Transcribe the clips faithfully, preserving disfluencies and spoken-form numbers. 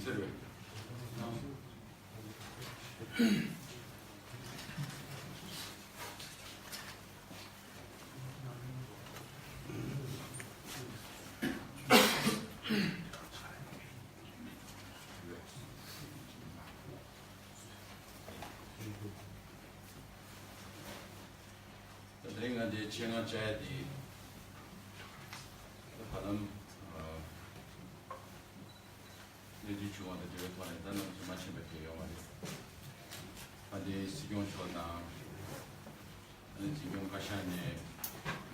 ཟེར་བས། ད་དེ་རིང་ང་འདིར་ཆེད་མངགས་བཅར་ཡ་དེ། ད་བར་ལམ་ཨ་གནས་ཚུལ་བྱུང་བ་དང་འབྲེལ་བའི་ཐོག་ནས་ད་རྣམ་ཚོ་མ་ཕྱིན་པ་དེ་ཡོད་མ་རེད། ཨ་ནི་སྲིད་སྐྱོང་མཆོག་དང་། ཨ་ནི་འཛིན་སྐྱོང་བཀའ་ཤག་ནས་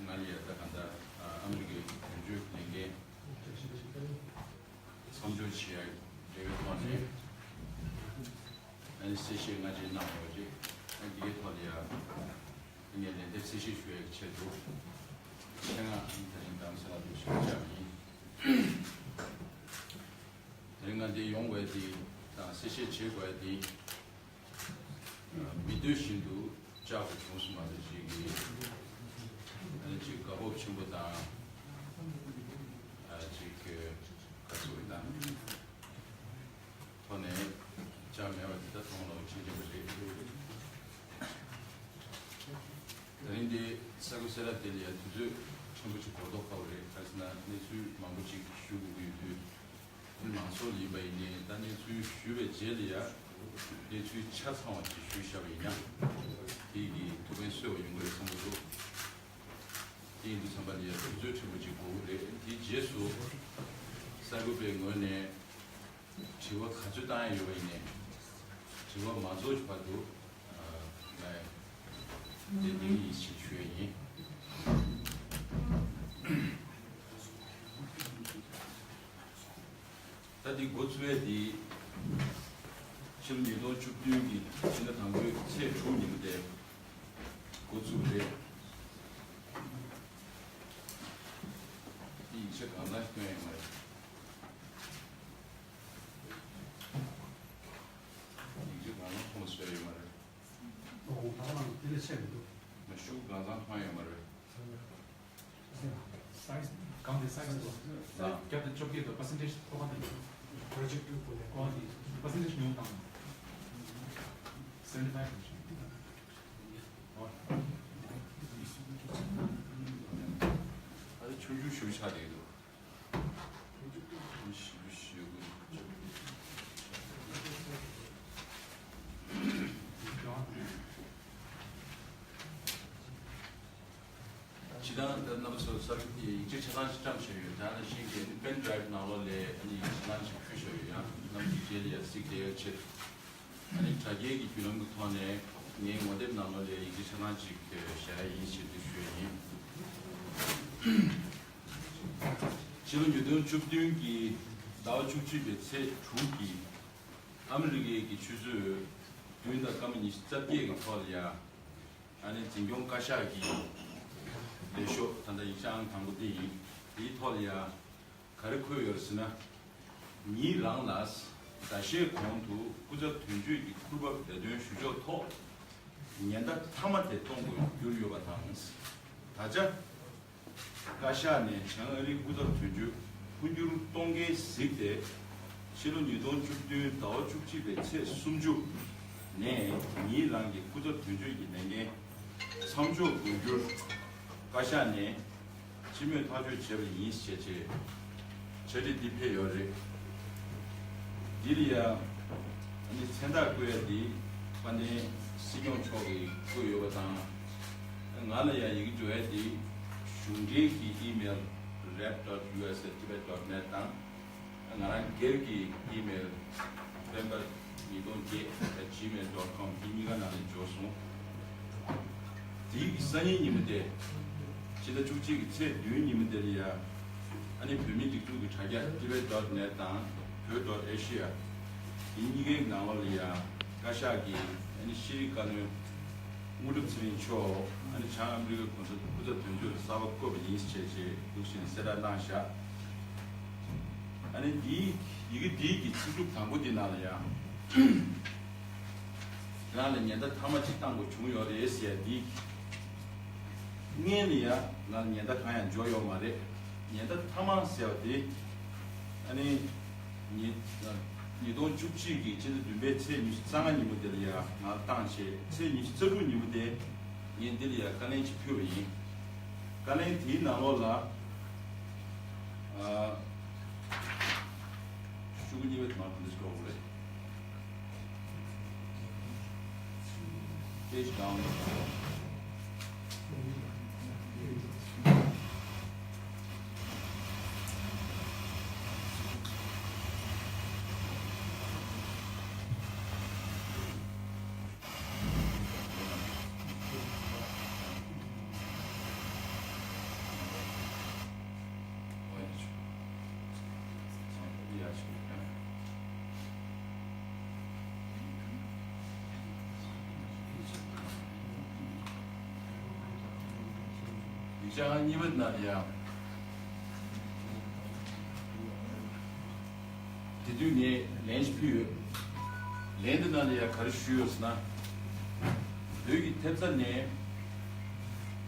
ང་ལ་ཡ་ད་གང་ལྟར་ཨ་མི་རི་ཀའི་དོན་གཅོད་ལས་འགན་མཚམས་འཇོག་བྱེད་ཡ་འབྲེལ་བའི་ཐོག་ནས། ཨ་ནི་གསལ་བཤད་སྔ་རྗེས་གནང་ཡོད་རེད། ཨ་འདིའི་ཐོག་ལ་ཡ་ངས་ལན་འདེབས་གསལ་བཤད་ཞུ་ཡག་ཆེད་དུ་ཆེད་མངགས་དེ་རིང་རྡ་རམ་ས་ལ་དུ་ཞུ་བཅར་བ་ཡིན། དེ་རིང་ང་འདིར་ཡོང་དགོས་དེ་དང་གསལ་བཤད་བྱེད་དགོས་དེ། མི་འདོད་བཞིན་དུ་བཅར་དགོས་བྱུང་སོང་བ་དེ་ཅིག་གིས། ཨ་ནི་ཅིག་དགའ་སྤོབས་ཆེན་པོ་དང་། ཨ་ཅིག་ག་ཚོད་དང་། ཐོག་ནས་བཅར་མེད་པ་འདི་ལྟར་མཐོང་ལོག་ཕྱིན་ཡོད་པ་རེད། དེ་རིང་འདི་ས་ཁུལ་སེ་ར་དེ་ལ་ཡང་དུས་ཚོད་ཕྲན་བུ་ཅིག་འགོར་མདོག་ཁ་པོ་རེད། ག་རེ་ཟེར་ན་གནས་ཚུལ་མང་པོ་ཅིག་ཞུ་དགོས་ཀྱི་ཡོད་དུས། མང་ཚོགས་ཡིན་པ་ཡིན་ནའི་ད་གནས་ཚུལ་ཞུས་པའི་རྗེས་ལ་ཡང་གནས་ཚུལ་ཆ་ཚང་བ་ཅིག་ཞུས་བཞག་པ་ཡིན་ན་དེ་གི་ཐུགས་ཕན་གསོས་པ་ཡོང་གི་རེད་བསམ་གྱི་འདུག་དེ་ཡིན་དུས་ཙམ་པ་ལ་ཡང་དུས་ཚོད་ཕྲན་བུ་ཅིག་འགོར་གྱི་རེད། དེའི་རྗེས་སུ་གསར་འགོད་པའི་ངོས་ནས། དྲི་བ་ག་ཚོད་བཏང་ཡ་ཡོད་པ་ཡིན་ནའི། དྲི་བ་མ་རྫོགས་ཀྱི་བར་དུ། ཨ། ང་ཡ། དེ་འདི་ཡིན་ཞེས་ཞུ་ཡ་ཡིན། ད་འདི་འགོ་ཚུགས་ཡ་འདི། ཕྱི་ལོ་ཉིས་སྟོང་བཅུ་བདུན་གྱི་ཕྱི་ཟླ་དང་པོའི་ཚེས་དྲུག་ཉིན་མོ་དེ། འགོ་ཚུགས་རེད། འདི་ཡིག་ཆ་གང་ལ་སྟོན་ཡ་མ་རེད། ཡིག་ཆ་གང་ལ་ཁོང་བཟོས་ཡོད་མ་རེད། ཨོ། ད་ང་དེ་ལས་ཆད་མི་འདུག་མ་ཤུགས་གང་ཚང་མཐོང་ཡོད་མ་རེད། སའི་ཛི་གང་དེ་སའི་ཛི་དང་། ཨ། བརྒྱ་དང་བཅོ་བརྒྱད་དང་པར་སེན་ཊེ་ཇི་ཐོག་ཁ་དེ། པྲོ་ཇེག་ཊི་ཀོ་ལེ། ཨོ་དེ་པར་སེན་ཊེ་ཇི་ཉུང་དང་། སེ་ཝེན་ཊི་ཕའིབ་པར་སེན་ཊི། ཨོ། ཨ་ནི་ཆུང་ཆུང་ཞིག་ཆགས་བསྡད་འདུག་ཕྱི་དང་རྣམ་པ་ཚོ་གསར་ཡིག་ཆ་ཆ་ཚང་ཞིག་བཀྲམ་བཞག་ཡོད། དེ་ནང་བཞིན་གྱི་པེན་ཌ་རའིབ་ནང་ལོགས་ལ་ཨ་ནི་ཡིག་ཆ་ཆ་ཚང་ཞིག་ཕུལ་བཞག་ཡོད། ཡང་རྣམ་པ་ཚོ་རྗེས་ལ་ཡར་གཟིགས་བསྡད་ཡོད་ཆེད། ཨ་ནི་དྲ་རྒྱའི་གི་བརྒྱུད་ལམ་གྱི་ཐོག་ནས་ངའི་ངོ་དེབ་ནང་ལོགས་ལ་ཡིག་ཆ་ཆ་ཚང་ཞིག་བཞག་ཡ་ཡིན་ཞེས་དེ་ཞུ་ཡ་ཡིན། ཕྱི་ལོ་ཉིས་སྟོང་བཅུ་བདུན་གྱི་ཟླ་བ་བཅུ་གཅིག་པའི་ཚེས་དྲུག་གི་ཨ་མི་རི་ཀའི་གི་ཆུ་ཚོད་བདུན་དང་སྐར་མ་ཉི་ཤུ་རྩ་བརྒྱད་ཀྱི་ཐོག་ལ་ཡ། ཨ་ནི་འཛིན་སྐྱོང་བཀའ་ཤག་གི་ལས་ཤོག་ད་ལྟ་ཡིག་ཆ་ཨང་དང་པོ་དེ་ཡིན། དེའི་ཐོག་ལ་ཡ་ག་རེ་འཁོད་ཡོད་རེད་ཟེར་ན། ཉིད་རང་ལ་ཟླ་ཤས་གོང་དུ་སྐུ་ཚབ་དོན་གཅོད་ཀྱི་ཁུར་པ་འབད་བརྩོན་ཞུ་ཕྱོགས་ཐོག་ཉེན་བརྡ་མཐའ་མ་དེ་གཏོང་དགོས་གྱུར་ཡོད་པ་དང་། ད་ཆ། བཀའ་ཤག་ནས་བྱང་ཨ་རིའི་སྐུ་ཚབ་དོན་གཅོད་འཕོ་འགྱུར་གཏོང་འགན་གཟིགས་ཏེ། ཕྱི་ལོ་ཉིས་སྟོང་བཅུ་བདུན་ཟླ་བ་བཅུ་གཅིག་པའི་ཚེས་སུམ་ཅུ་ནས་ཉིད་རང་གི་སྐུ་ཚབ་དོན་གཅོད་ཀྱི་ལས་འགན་མཚམས་འཇོག་དགོས་རྒྱུར་བཀའ་ཤག་ནས་སྤྱི་མོས་ཐག་གཅོད་བྱས་པ་ཡིན་ཞེས་བྱས། འཆར་གཞི་འདི་ཕེབས་ཡོད་རེད། འདི་ལ་ཡང་ཨ་ནི་མཚན་རྟགས་བཀོད་ཡ་འདི་དཔལ་ལྡན་སྲིད་སྐྱོང་མཆོག་གིས་བཀོད་ཡོད་པ་དང་། ང་ལ་ཡང་ཡི་གེ་འབྱོར་ཡ་འདི་གཞུང་འབྲེལ་གྱི་ཨི་མེལ་rep dot U S at tibet dot net དང་། ང་རང་སྒེར་གྱི་ཨི་མེལ་སྤེན་པ་ཉིས་སྟོང་བརྒྱད་at gmail dot com འདི་གཉིས་ཀ་ནང་ནས་འབྱོར་སོང་། དེའི་གི་སང་ཉིན་ཉིན་མོ་དེ། ཕྱི་ཟླ་བཅུ་གཅིག་གི་ཚེས་བདུན་ཉིན་མོ་དེ་ལ་ཡ། ཨ་ནི་བོད་མིའི་སྒྲིག་འཛུགས་ཀྱི་དྲ་རྒྱ་tibet dot net དང་བོད་dot asia འདི་གཉིས་ཀའི་ནང་ལོགས་ལ་ཡ། བཀའ་ཤག་གིས་ཨ་ནི་ཤེས་རིག་བཀའ་བློན་དངོས་གྲུབ་ཚེ་རིང་མཆོག་ཨ་ནི་བྱང་ཨ་མི་རི་ཀའི་གོང་ས་སྐུ་ཚབ་དོན་གཅོད་ལ་གསར་པ་བསྐོས་པ་ཡིན་ཞེས་བྱས་འདུག་ཅེས་གསལ་བསྒྲགས་གནང་བཞག་ཨ་ནི་འདིའི་ཡི་གེ་འདིའི་གི་ཚིག་གྲུབ་དང་པོ་འདི་ནང་ལ་ཡ། རང་ལ་ཉེན་བརྡ་མཐའ་མ་གཅིག་བཏང་དགོས་བྱུང་ཡོད་རེད་ཟེར་ཡ་འདི། སྔོན་ནས་ཡ་ང་ལ་ཉེན་བརྡ་གང་ཡང་འབྱོར་ཡོད་མ་རེད། ཉེན་བརྡ་མཐའ་མ་ཟེར་བ་དེ། ཨ་ནི། ཉེ། ཉིས་སྟོང་བཅུ་གཅིག་གི་ཕྱི་ཟླ་བདུན་པའི་ཚེས་ཉི་ཤུ་རྩ་ལྔ་ཉིན་མོ་དེ་ལ་ཡང་ང་བཏང་བྱས། ཚེས་ཉི་ཤུ་རྩ་དྲུག་ཉིན་མོ་དེ་ངས་འདི་ལ་ཡང་བཀའ་ལན་ཅིག་ཕུལ་བ་ཡིན། བཀའ་ལན་དེའི་ནང་ལོགས་ལ། ཨ། ཤོག་གུ་གཉིས་པའི་དེ་མར་ག་འདྲ་ཞིག་འགྲོ་དགོས་རེད། Page down. ཡིག་ཆ་གཉིས་པ་ནང་ལ་ཡང་། དེ་དུས་ངས་ལན་ཞིག་ཕུལ་ཡོད། ལན་དེ་ནང་ལ་ཡང་ག་རེ་ཞུས་ཡོད་ཟེར་ན། བོད་ཀྱི་ཐེབས་རྩ་ནས་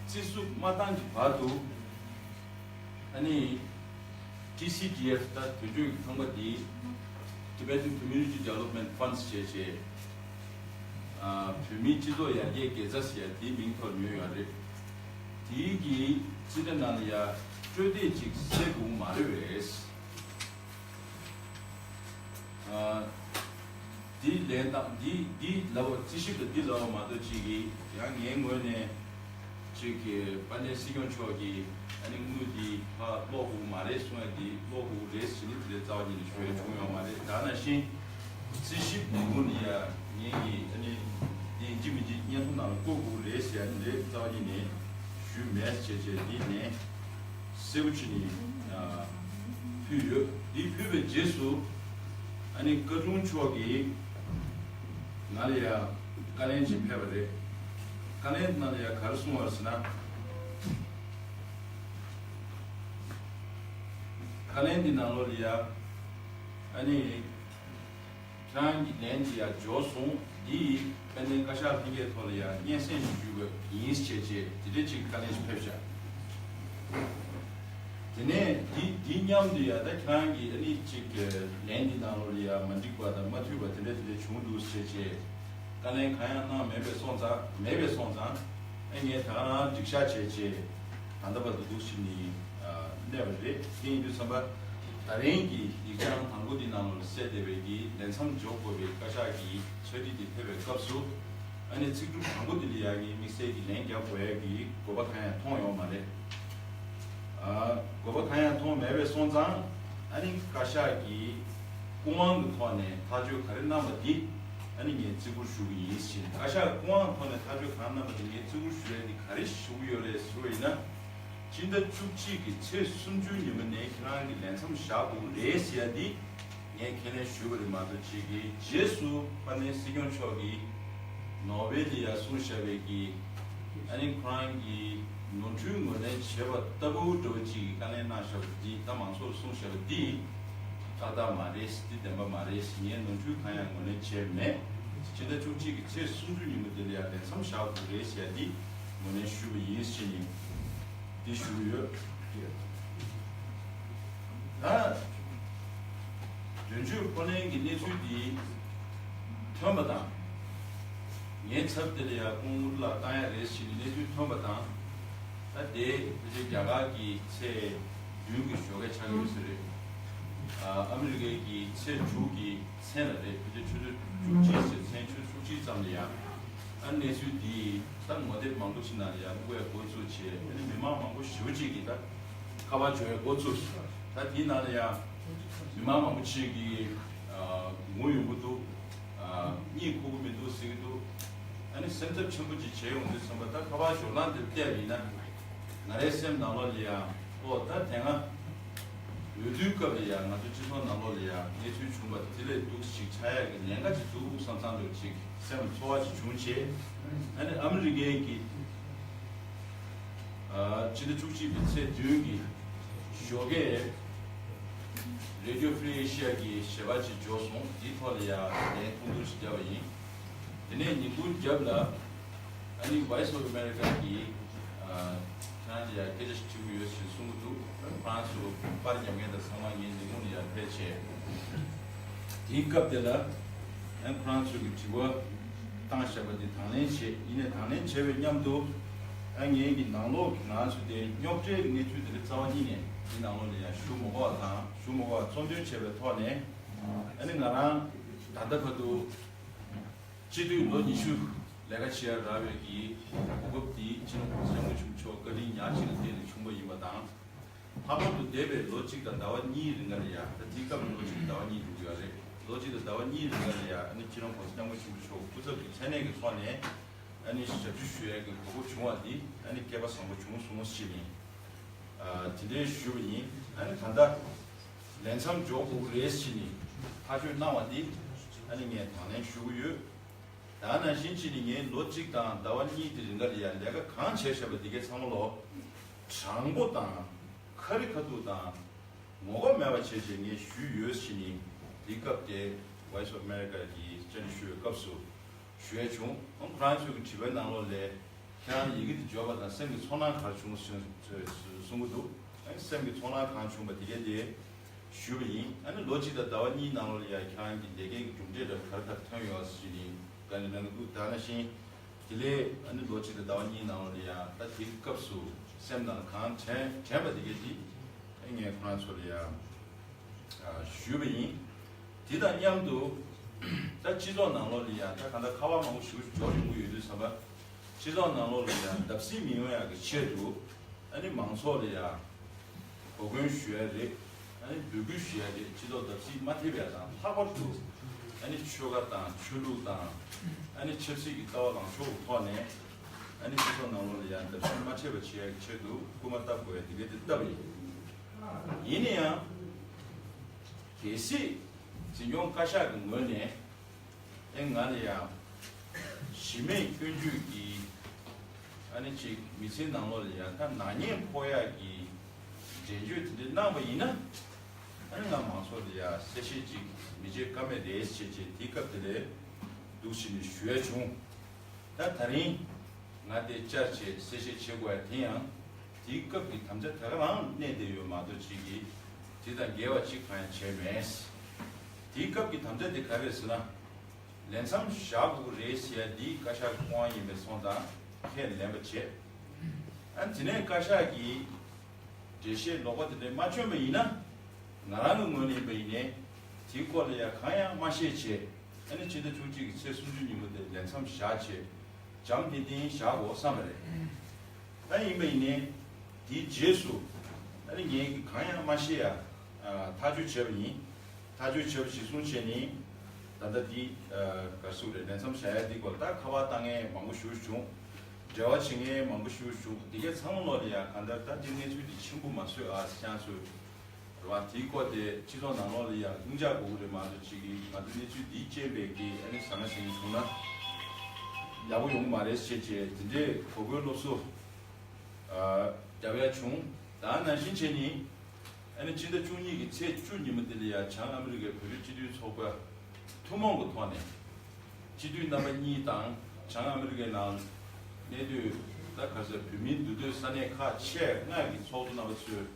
རྩིས་སུ་མ་བཏང་གི་བར་དུ། ཨ་ནི། ཊི་སི་ཌི་ཨེཕ་ད་དོན་གཅོད་ཀྱི་ཚོགས་པ་འདི་Tibetan Community Development Funds བྱས་བྱས། ཨ། བོད་མིའི་སྤྱི་ཚོགས་ཡར་རྒྱས་དགེ་རྩ་ཟེར་ཡ་དེའི་མིང་ཐོག་ཉོས་ཡོད་རེད། དེའི་གི་རྩིས་ཁྲ་ནང་ལ་ཡ་སྤྲོད་བདེ་ཅིག་གསལ་དགོས་མ་རེད་པས། ཨ། འདི་ལན་དང་འདི་འདི་ལབ་པ། རྩིས་ཞིབ་དང་འདི་ལབ་པ་མ་གཏོགས་ཅིག་གིས་ཡང་ངའི་ངོས་ནས་ཅིག་གི་དཔལ་ལྡན་སྲིད་སྐྱོང་མཆོག་གིས་ཨ་ནི་དངུལ་འདི་ཕར་སློག་དགོས་མ་རེད་གསུང་ཡ་འདི་སློག་དགོས་རེད་ཟེར་ནས་དེ་འདྲའི་རྩ་བ་ཉིད་ནས་ཞུ་ཡ་བྱུང་ཡོད་མ་རེད། ད་ནང་བཞིན་རྩིས་ཞིབ་ལས་ཁུངས་ནས་ཡ་ངེད་ཀྱིས་ཨ་ནི་འདི་ཡིན་གཅིག་མིན་གཅིག་བརྙན་ཐུང་ནང་ལ་བཀོད་དགོས་རེད་ཟེར་ཡ་འདི་འདྲའི་རྩ་བ་ཉིད་ནས་ཞུས་མེད་ཟེར་བྱས་འདི་ནས། གསལ་པོ་བྱས་ནས་ཕུལ་ཡོད། འདི་ཕུལ་བའི་རྗེས་སུ་ཨ་ནི་བཀའ་དྲུང་མཆོག་གིས་ང་ལ་ཡ་བཀའ་ལན་ཅིག་ཕེབས་པ་རེད། བཀའ་ལན་ནང་ལ་ཡ་ག་རེ་གསུངས་པ་རེད་ཟེར་ན། བཀའ་ལན་འདི་ནང་ལོགས་ལ་ཡ་ཨ་ནི། ཁྱེད་རང་གི་ལན་དེ་ཡང་འབྱོར་སོང་། འདི་ཡིས་དཔལ་ལྡན་བཀའ་ཤག་ལྷན་རྒྱས་ཐོག་ལ་ཡང་སྙན་སེང་ཞུས་པ་ཡིན་ཞེས་བྱས་དེ་འདྲ་ཅིག་བཀའ་ལན་ཞིག་ཕེབས་ཤག་དེ་ནས་འདི་འདི་མཉམ་དུ་ཡང་ད་ཁྱེད་རང་གི་ཨ་ནི་ཅིག་ལན་འདི་ནང་ལོགས་ལ་ཡང་མ་འགྲིག་པ་དང་མ་མཐུན་པ་དེ་འདྲ་དེ་འདྲ་བྱུང་འདུག་ཞེས་བྱས། བཀའ་ལན་གང་ཡང་གནང་མེད་པའི་སོང་ཙང་། མེད་པའི་སོང་ཙང་། ཨ་ངས་ད་ག་རང་འགྲིག་ཤག་བྱས་རྗེས། ད་ལྟ་བར་དུ་འདུག་ཕྱིན་ནས་གནས་པ་རེད། དེ་ཡིན་དུས་ཙམ་པ། ད་རིང་གི་ཡིག་ཆ་དང་པོ་འདི་ནང་ལ་གསལ་བསྡད་པའི་གི་ལས་མཚམས་འཇོག་དགོས་པའི་བཀའ་ཤག་གི་ཕྱག་བྲིས་དེ་ཕེབས་པའི་སྐབས་སུ། ཨ་ནི་ཚིག་གྲུབ་དང་པོ་འདི་ལ་ཡ་ངས་དམིགས་བསལ་གྱི་ལན་རྒྱག་དགོས་ཡ་གི་དགོས་པ་གང་ཡང་མཐོང་ཡོད་མ་རེད། ཨ། དགོས་པ་གང་ཡང་མཐོང་མེད་པའི་སོང་ཙང་། ཨ་ནི་བཀའ་ཤག་གིས་སྐུ་དབང་གི་ཐོག་ནས་ཐག་གཅོད་ག་རེ་གནང་བ་འདི་ཨ་ནི་ངས་བརྩི་བཀུར་ཞུ་གི་ཡིན་ཟེར། བཀའ་ཤག་སྐུ་དབང་ཐོག་ནས་ཐག་གཅོད་གང་གནང་བ་འདི་ངས་བརྩི་བཀུར་ཞུ་ཡ་འདི་ག་རེ་ཞུ་གི་ཡོད་རེད་ཟེར་བ་ཡིན་ན། སྤྱི་ཟླ་བཅུ་གཅིག་གི་ཚེས་སུམ་ཅུ་ཉིན་མོ་ནས་ཁྱེད་རང་གི་ལས་མཚམས་བཞག་དགོས་རེད་ཟེར་ཡ་འདི། ངས་ཁས་ལེན་ཞུས་པ་རེད་མ་གཏོགས། ཅིག་གི་རྗེས་སུ་དཔལ་ལྡན་སྲིད་སྐྱོང་མཆོག་གིས་ནོར་ཝེ་ལ་ཡ་གསུངས་བཞག་པའི་གི། ཨ་ནི་ཁོ་རང་གིས་ནོར་འཁྲུལ་ངོས་ལེན་བྱས་པ་ལྟ་བུ་འདྲ་བོ་ཅིག་གི་བཀའ་ལན་གནང་བཞག་པ་འདི། ད་མང་ཚོགས་ལ་གསུངས་བཞག་པ་འདི་ཏག་ཏག་མ་རེད། འདི་བདེན་པ་མ་རེད། ངས་ནོར་འཁྲུལ་གང་ཡང་ངོས་ལེན་བྱས་མེད། སྤྱི་ཟླ་བཅུ་གཅིག་གི་ཚེས་སུམ་ཅུ་ཉིན་མོ་དེ་ལ་ཡ་ལས་མཚམས་བཞག་དགོས་རེད་ཟེར་ཡ་འདི་ངོས་ལེན་ཞུས་པ་ཡིན་ཟེར་ནས། འདི་ཞུ་གི་ཡོད། ད་དོན་གཅོད་ཕོ་ལན་གྱི་གནས་ཚུལ་འདི་ཐོན་པ་དང་། ངའི་ཚབ་དེ་ལ་ཡང་ཁོང་ལ་བཏང་ཡ་རེད་ཟེར་ནས་གནས་ཚུལ་ཐོན་པ་དང་། ད་དེ་ཕལ་ཆེར་རྒྱ་གར་གྱི་ཚེས་བདུན་གྱི་ཞོགས་ཀས་ཆགས་ཀྱི་ཡོད་ས་རེད། ཨ་ཨ་མི་རི་ཀའི་གི་ཚེས་དྲུག་གི་མཚན་ལ་རེད། ཕལ་ཆེར་ཆུ་ཚོད་བཅུ་གཅིག་ཟེར། མཚན་ཆུ་ཚོད་བཅུ་གཅིག་ཙམ་ལ་ཡང་། ཨ་གནས་ཚུལ་འདི་ད་ངོ་དེབ་མང་པོ་ཅིག་ནང་ལ་ཡང་དབུ་བས་འགོ་བཙུགས་བྱས། ཨ་ནི་མི་མང་མང་པོ་ཞེ་པོ་ཅིག་གིས་ད་ཁ་པར་འབྱོར་ཡ་འགོ་བཙུགས། ད་དེའི་ནང་ལ་ཡང་མི་མང་མང་པོ་ཅིག་གིས་ཨ་ངུ་ཡོང་གི་འདུག་ཨ་གཉིད་ཁུག་གི་མི་འདུག་ཟེར་གྱི་འདུག་ཨ་ནི་སེམས་འཚབ་ཆེན་པོ་ཅིག་བྱས་ཡོང་དུས་ཙམ་པ། ད་ཁ་པར་འབྱོར་སྟངས་དེ་བལྟས་པ་ཡིན་ན། ང་རའི་སེམས་ནང་ལོགས་ལ་ཡང་། ཨོ་ད་དེ་སྔ་འོས་བསྡུའི་སྐབས་ལ་ཡང་ང་ཚོའི་སྤྱི་ཚོགས་ནང་ལོགས་ལ་ཡང་གནས་ཚུལ་བྱུང་བ་དེ་ལས་སྡུག་ཅིག་ཆགས་ཡག་གི་ཉེན་ཁ་ཅིག་འདུག་བསམ་བསམ་འདྲ་ཅིག་སེམས་ལ་ཚོར་བ་ཅིག་བྱུང་བྱས། ཨ་ནི་ཨ་མི་རི་ཀའི་གི་ཨ་ཕྱི་ཟླ་བཅུ་གཅིག་པའི་ཚེས་བདུན་གྱི་ཞོགས་ཀས་Radio Free Asia གི་ཞལ་པར་ཅིག་འབྱོར་སོང་། དེའི་ཐོག་ལ་ཡང་ལན་ཐུང་ཐུང་ཞིག་བརྒྱབ་པ་ཡིན། དེ་ནས་ཉིན་གུང་རྒྱབ་ལ་ཨ་ནི་Voice of America གིས་ཨ་ཁྱེད་རང་ལ་ཡང་སྐད་ཆ་ཞིག་དྲི་གི་ཡོད་ཞེས་གསུང་གི་འདུག་ཁོ་རང་ཚོ་པར་རྒྱབ་མཁན་དང་ཚང་མ་ངའི་ལས་ཁུངས་ལ་ཡར་ཕེབས་བྱས། དེའི་སྐབས་དེ་ལ་ཨ་ཁོ་རང་ཚོས་ཀྱི་དྲི་བ་བཏང་བཞག་པ་དེ་དང་ལེན་བྱས། ཡིན་ནའི་དང་ལེན་བྱས་པའི་མཉམ་དུ་ཨ་ངེད་ཀྱི་ནང་ལོགས་ཀྱི་ང་ཚོ་དེ་རྙོག་དྲའི་གནས་ཚུལ་དེ་རྩ་བ་ཉིད་ནས་དེ་ནང་ལོགས་ལ་ཡང་ཞུ་མ་དགོས་པ་དང་། ཞུ་མ་དགོས་པ་གཙོ་འདོན་བྱས་པའི་ཐོག་ནས་ཨ་ནི་ང་རང་ད་ལྟ་བར་དུ་སྤྱི་འཐུས་ལོ་ཉི་ཤུ་ལས་ཀ་བྱེད་ཡ་རག་པའི་གི་གོ་སྐབས་དེ་སྤྱི་ནོར་གོང་ས་སྐྱབས་མགོན་ཆེན་པོ་མཆོག་བཀའ་དྲིན་ཉག་གཅིག་ལ་བརྟེན་ནས་བྱུང་བ་ཡིན་པ་དང་། ལྷག་པར་དུ་འདས་པའི་ལོ་གཅིག་དང་ཟླ་བ་གཉིས་རིང་ག་ལ་ཡ། ད་དེའི་སྐབས་ལ་ལོ་གཅིག་དང་ཟླ་བ་གཉིས་འགྲོ་གི་ཡོད་རེད། ལོ་གཅིག་དང་ཟླ་བ་གཉིས་རིང་ག་ལ་ཡ་ཨ་ནི་སྤྱི་ནོར་གོང་ས་སྐྱབས་མགོན་ཆེན་པོ་མཆོག་སྐུ་ཚབ་ཀྱི་མཚན་གནས་ཀྱི་ཐོག་ནས་ཨ་ནི་ཞབས་ཕྱི་ཞུ་ཡས་ཀྱི་གོ་སྐབས་བྱུང་བ་འདི་ཨ་ནི་སྐལ་པ་བཟང་པོ་བྱུང་སོང་ཞེས་ནས། ཨ་དེ་འདྲའི་ཞུས་པ་ཡིན། ཨ་ནི་ད་ལྟ་ལས་མཚམས་འཇོག་དགོས་ཀྱི་རེད་ཞེས་ནས་ཐག་གཅོད་གནང་བ་འདི་ཨ་ནི་ངས་དང་ལེན་ཞུ་གི་ཡོད། ད་ནང་བཞིན་བྱས་ནས་ངས་ལོ་གཅིག་དང་ཟླ་བ་གཉིས་དེ་རིང་ག་ལ་ཡ་ལས་ཀ་གང་བྱས་བཞག་པ་འདི་གའི་ཚང་མ་ལོ་དྲང་པོ་དང་ཁ་རི་ཁ་ཐུག་དང་ངོ་ལྐོག་མེད་པ་བྱས་བྱས་ངས་ཞུས་ཡོད་ཟེར་ནས། དེའི་སྐབས་དེ་Voice of America གི་བཅར་འདྲི་ཞུ་བའི་སྐབས་སུ་ཞུ་ཡས་བྱུང་། ཁོང་ཁོ་རང་ཚོའི་གི་དྲི་བའི་ནང་ལོགས་ལ་ཁྱེད་རང་ཡི་གེ་དེ་འབྱོར་བ་དང་སེམས་ཀྱི་ཚོར་སྣང་ག་རེ་བྱུང་ཟེར་གསུང་གི་འདུག་ཨ་ནི་སེམས་ཀྱི་ཚོར་སྣང་གང་བྱུང་བ་དེ་གའི་དེ་ཞུས་པ་ཡིན། ཨ་ནི་ལོ་གཅིག་དང་ཟླ་བ་གཉིས་ནང་ལོགས་ལ་ཡ་ཁྱེད་རང་གི་ལས་ཀའི་གི་གྲུབ་འབྲས་འདྲ་ག་རེ་ག་རེ་ཐོན་ཡོད་ཟེར་ནས་བཀའ་འདྲི་གནང་གི་འདུག་ད་ནང་བཞིན་དེ་ལས་ཨ་ནི་ལོ་གཅིག་དང་ཟླ་བ་གཉིས་ནང་ལོགས་ལ་ཡ་ད་དེའི་སྐབས་སུ་སེམས་ནང་གང་དྲན་དྲན་པ་དེ་གའི་དེ་ཨ་ངས་ཁོ་རང་ཚོ་ལ་ཡ་ཨ་ཞུས་པ་ཡིན། དེ་དང་མཉམ་དུ་ད་སྤྱི་ཚོགས་ནང་ལོགས་ལ་ཡ་ད་གང་ལྟར་ཁ་པར་མང་པོ་ཞིག་འབྱོར་ཡོང་གི་ཡོད་དུས་ཙམ་པ། སྤྱི་ཚོགས་ནང་ལོགས་ལ་ཡ་བརྡབ་གསིག་མི་ཡོང་ཡག་གི་ཆེད་དུ་ཨ་ནི་མང་ཚོགས་ལ་ཡ་གོ་སྐོན་ཞུ་ཡ་རེད། ཨ་ནི་འབོད་སྐུལ་ཞུ་ཡ་རེད། སྤྱི་ཚོགས་བརྡབ་གསིག་མ་ཐེབས་ཡ་དང་། ལྷག་པར་དུ་ཨ་ནི་ཆོལ་ཁ་དང་ཆོས་ལུགས་དང་ཨ་ནི་ཆབ་སྲིད་ཀྱི་ལྟ་བ་ལངས་ཕྱོགས་ཀྱི་ཐོག་ནས་ཨ་ནི་སྤྱི་ཚོགས་ནང་ལོགས་ལ་ཡ་བརྡབ་གསིག་མ་ཐེབས་པ་བྱེད་ཡ་གི་ཆེད་དུ་སྐུལ་མ་བཏབ་དགོས་ཡ་དེ་ག་དེ་བཏབ་ཡིན། ཡིན་ན་ཡང་། གལ་སྲིད་འཛིན་སྐྱོང་བཀའ་ཤག་གི་ངོས་ནས་ཨེ་ང་ལ་ཡང་གཞི་མེད་སྐྱོན་བརྗོད་ཀྱི་ཨ་ནི་ཅིག་མི་ཚེ་ནང་ལོགས་ལ་ཡང་ད་ནག་ཉེས་ཕོག་ཡག་གི་འགྲེལ་བརྗོད་དེ་འདྲ་གནང་བ་ཡིན་ན། ཨ་ནི་ང་མང་ཚོགས་ལ་ཡང་གསལ་བཤད་ཅིག་མི་བྱེད་ཀ་མེད་རེད་ཅེས་བྱས་དེའི་སྐབས་དེ་ལས་འདུག་ཕྱིན་ནས་ཞུ་ཡ་བྱུང་། ད་ད་རིང་ང་དེ་བཅར་བྱས་གསལ་བཤད་བྱེད་དགོས་ཡ་དེ་ཡང་དེའི་སྐབས་ཀྱི་དམ་བཅའ་དེ་ག་རང་གནས་བསྡད་ཡོད་མ་གཏོགས་ཅིག་གིས་དེ་དང་འགལ་བ་ཅིག་གང་ཡང་བྱས་མེད། དེའི་སྐབས་ཀྱི་དམ་བཅའ་དེ་ག་རེ་རེད་ཟེར་ན། ལས་མཚམས་བཞག་དགོས་ཀྱི་རེད་ཟེར་ཡ་འདི་བཀའ་ཤག་གི་སྐུ་དབང་ཡིན་པའི་སོང་ཙང་ཁས་ལེན་པ་བྱས། ཨ་དེ་ནས་བཀའ་ཤག་གིས་འགྲེལ་བཤད་ལོག་པ་དེ་འདྲ་མ་བསྐྱོན་པ་ཡིན་ན། ང་རང་གི་ངོས་ནས་ཡིན་པ་ཡིན་ནའི་དེའི་སྐོར་ལ་ཡ་གང་ཡང་མ་བཤད་བྱས། ཨ་ནི་ཕྱི་ཟླ་བཅུ་གཅིག་གི་ཚེས་སུམ་ཅུ་ཉིན་མོ་དེ་ལས་མཚམས་བཞག་བྱས། འཇམ་ཐིང་ཐིང་བཞག་དགོས་བསམ་པ་རེད། ད་ཡིན་པ་ཡིན་ནའི་དེའི་རྗེས་སུ་ཨ་ནི་ངས་ཀྱིས་གང་ཡང་མ་བཤད་ཡ་ཐག་གཅོད་བྱས་པ་ཡིན། ཐག་གཅོད་བྱས་པ་གཞིར་བཟུང་བྱས་ནས་ད་ལྟ་འདི་ག་རེ་ཟེར་དགོས་རེད། ལས་མཚམས་བཞག་ཡ་འདི་སྐོར་ད་ཁ་པར་བཏང་མཁན་མང་པོ་ཞེ་པོ་བྱུང་། འབྲེལ་བ་བྱེད་མཁན་མང་པོ་ཞེ་པོ་བྱུང་། འདི་གའི་ཚང་མ་ལོག་ལ་ཡ་གང་ལྟར་ད་འདི་གནས་ཚུལ་འདི་ཆེན་པོ་མ་བཟོས་ཨ་ཟེར་ཀྱང་བཟོས། རེད་བ། དེའི་སྐོར་དེ་སྤྱི་ཚོགས་ནང་ལོགས་ལ་ཡང་ལྷིང་འཇགས་དགོས་ཀྱི་རེད་མ་གཏོགས་ཅིག་གིས་ང་ཚོ་གནས་ཚུལ་འདིའི་རྐྱེན་པས་ཀྱིས་ཨ་ནི་ཟ་མ་ཟ་མཁན་བྱུང་ན་ཡག་པོ་ཡོང་གི་མ་རེད་ཟེར་བྱས་དེ་འདྲའི་གོ་སྐོན་སློབ་གསོ་ཨ་རྒྱབ་ཡ་བྱུང་། ད་ནང་བཞིན་བྱས་ནི་ཨ་ནི་ཕྱི་ཟླ་བཅུ་གཉིས་ཀྱི་ཚེས་བཅུ་ཉིན་མོ་དེ་ལ་ཡང་བྱང་ཨ་མི་རི་ཀའི་བོད་རིགས་སྤྱི་མཐུན་ཚོགས་པ་ཐུན་མོང་གི་ཐོག་ནས། སྤྱི་འཐུས་རྣམ་པ་གཉིས་དང་བྱང་ཨ་མི་རི་ཀའི་ནང་གནས་སྡོད་ད་ག་ས་བོད་མིའི་འདུས་སྡོད་ས་གནས་ཁག་ཆེ་ལྔ་གི་ཚོགས་གཙོ་རྣམ་པ་ཚོས་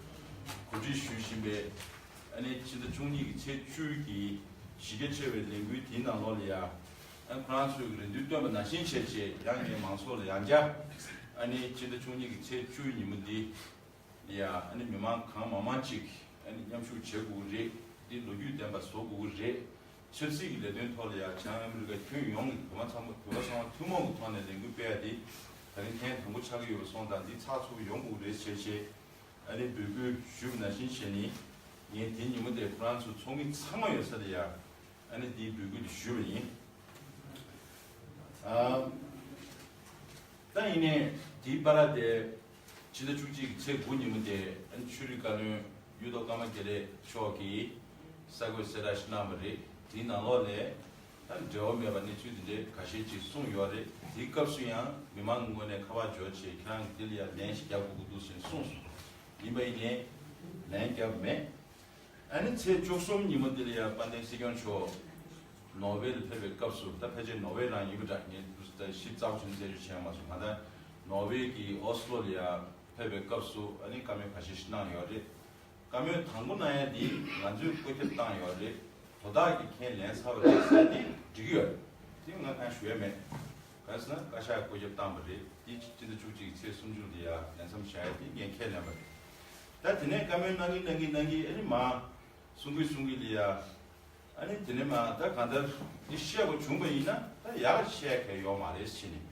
གོ་སྒྲིག་ཞུ་བཞིན་པའི་ཨ་ནི་ཕྱི་ཟླ་བཅུ་གཉིས་ཀྱི་ཚེས་བཅུ་གི་གཞི་རྒྱ་ཆེ་བའི་ལས་འགུལ་དེའི་ནང་ལོགས་ལ་ཡ་ཨ་ཁོ་རང་ཚོས་རེ་འདུན་བཏོན་པ་ནང་བཞིན་བྱས་རྗེས་ཡང་ངས་མང་ཚོགས་ལ་ཡང་བསྐྱར་ཨ་ནི་ཕྱི་ཟླ་བཅུ་གཉིས་ཀྱི་ཚེས་བཅུའི་ཉིན་མོ་འདི། ཡ་ཨ་ནི་མི་མང་གང་མང་མང་ཅིག་ཨ་ནི་མཉམ་ཞུགས་བྱེད་དགོས་ཀྱི་རེད། འདི་ལོ་རྒྱུས་ལྡན་པ་བཟོ་དགོས་ཀྱི་རེད། ཆབ་སྲིད་ཀྱི་ལས་དོན་ཐོག་ལ་ཡ་བྱང་ཨ་མི་རི་ཀ་ཁྱོན་ཡོངས་ཀྱི་བོད་པ་ཚང་མ་བོད་པ་ཚང་མ་ཐུན་མོང་གི་ཐོག་ནས་ལས་འགུལ་སྤེལ་ཡ་འདི་ད་རིང་ཐེངས་དང་པོ་ཆགས་ཀྱི་ཡོད་པ་སོང་ཙང་འདི་ཚགས་ཚུད་པོ་ཡོང་དགོས་ཀྱི་རེད་ཟེར་བྱས་ཨ་ནི་འབོད་སྐུལ་ཞུས་པ་ནང་བཞིན་བྱས་ནས་ངས་དེ་ཉིན་མོ་དེ་ཁོ་རང་ཚོ་ཚོགས་མི་ཚང་མ་ཡོད་ས་ལ་ཡ། ཨ་ནི་དེའི་འབོད་སྐུལ་དེ་ཞུས་པ་ཡིན། ཨ། ད་ཡིན་ནའི་དེའི་བར་དེ་ཕྱི་ཟླ་བཅུ་གཅིག་གི་ཚེས་དགུ་ཉིན་མོ་དེ་ཨ་ནི་ཆོས་རིག་བཀའ་བློན་གཡུ་ཐོག་ཀརྨ་དགེ་ལེགས་མཆོག་གིས་གསར་འགོད་གསལ་བསྒྲགས་ཤིག་གནང་བ་རེད། དེའི་ནང་ལོགས་ལས་ཨ་ནི་འབྲེལ་བ་མེད་པ་གནས་ཚུལ་དེ་འདྲའི་ཁ་ཤས་ཅིག་གསུངས་ཡོད་རེད། དེའི་སྐབས་སུ་ཡང་མི་མང་གི་ངོས་ནས་ཁ་པར་འབྱོར་བྱས་ཁྱེད་རང་གིས་དེ་ལ་ཡང་ལན་ཞིག་རྒྱག་དགོས་ཀྱི་འདུག་ཟེར་གསུངས་སོང་། ཡིན་པ་ཡིན་ནའི་ལན་བརྒྱབ་མེད། ཨ་ནི་ཚེས་བཅུ་གསུམ་ཉིན་མོ་འདི་ལ་ཡང་དཔལ་ལྡན་སྲིད་སྐྱོང་མཆོག་ནོར་ཝེ་ལ་ཕེབས་པའི་སྐབས་སུ། ད་ཕལ་ཆེར་ནོར་ཝེ་རང་ཡིན་པ་འདྲ། ངས་ད་ཞིབ་ཚགས་པོ་ཞིབ་རྩད་གཅོད་བྱས་མ་སོང་། གང་ལྟར་ནོར་ཝེ་གི་ཨོ་སི་ལོ་ལ་ཡང་ཕེབས་པའི་སྐབས་སུ་ཨ་ནི་བཀའ་མོལ་ཁ་ཤས་ཤིག་གནང་ཡོད་རེད། བཀའ་མོལ་དང་པོ་གནང་ཡ་འདི་ང་ཚོས་བཀོད་ཁྱབ་བཏང་ཡོད་རེད། དོ་བདག་གིས་ཁས་ལེན་ཚར་བ་རེད་ཟེར་ཏེ་འགྲིག་གི་ཡོད། དེ་ང་གང་ཞུ་ཡ་མེད། གང་ཟེར་ན་བཀའ་ཤག་བཀོད་ཁྱབ་བཏང་བ་རེད། དེ་སྤྱི་ཟླ་བཅུ་གཅིག་གི་ཚེས་སུམ་ཅུ་ལ་ཡ་ལས་མཚམས་བཞག་ཡ་དེ་ངས་ཁས་ལེན་པ་རེད། ད་དེ་ནས་བཀའ་མོལ་གནང་གིན་གནང་གིན་གནང་གིན་ཨ་ནི་མ་གསུང་གིན་གསུང་གིན་ལ་ཡ། ཨ་ནི་དེ་ནས་མ་ད་གང་ལྟར་འདི་བཤད་དགོས་བྱུང་བ་ཡིན་ན་ད་ཡག་བཤད་མཁན་ཡོད་མ་རེད་ཟེར་ནས་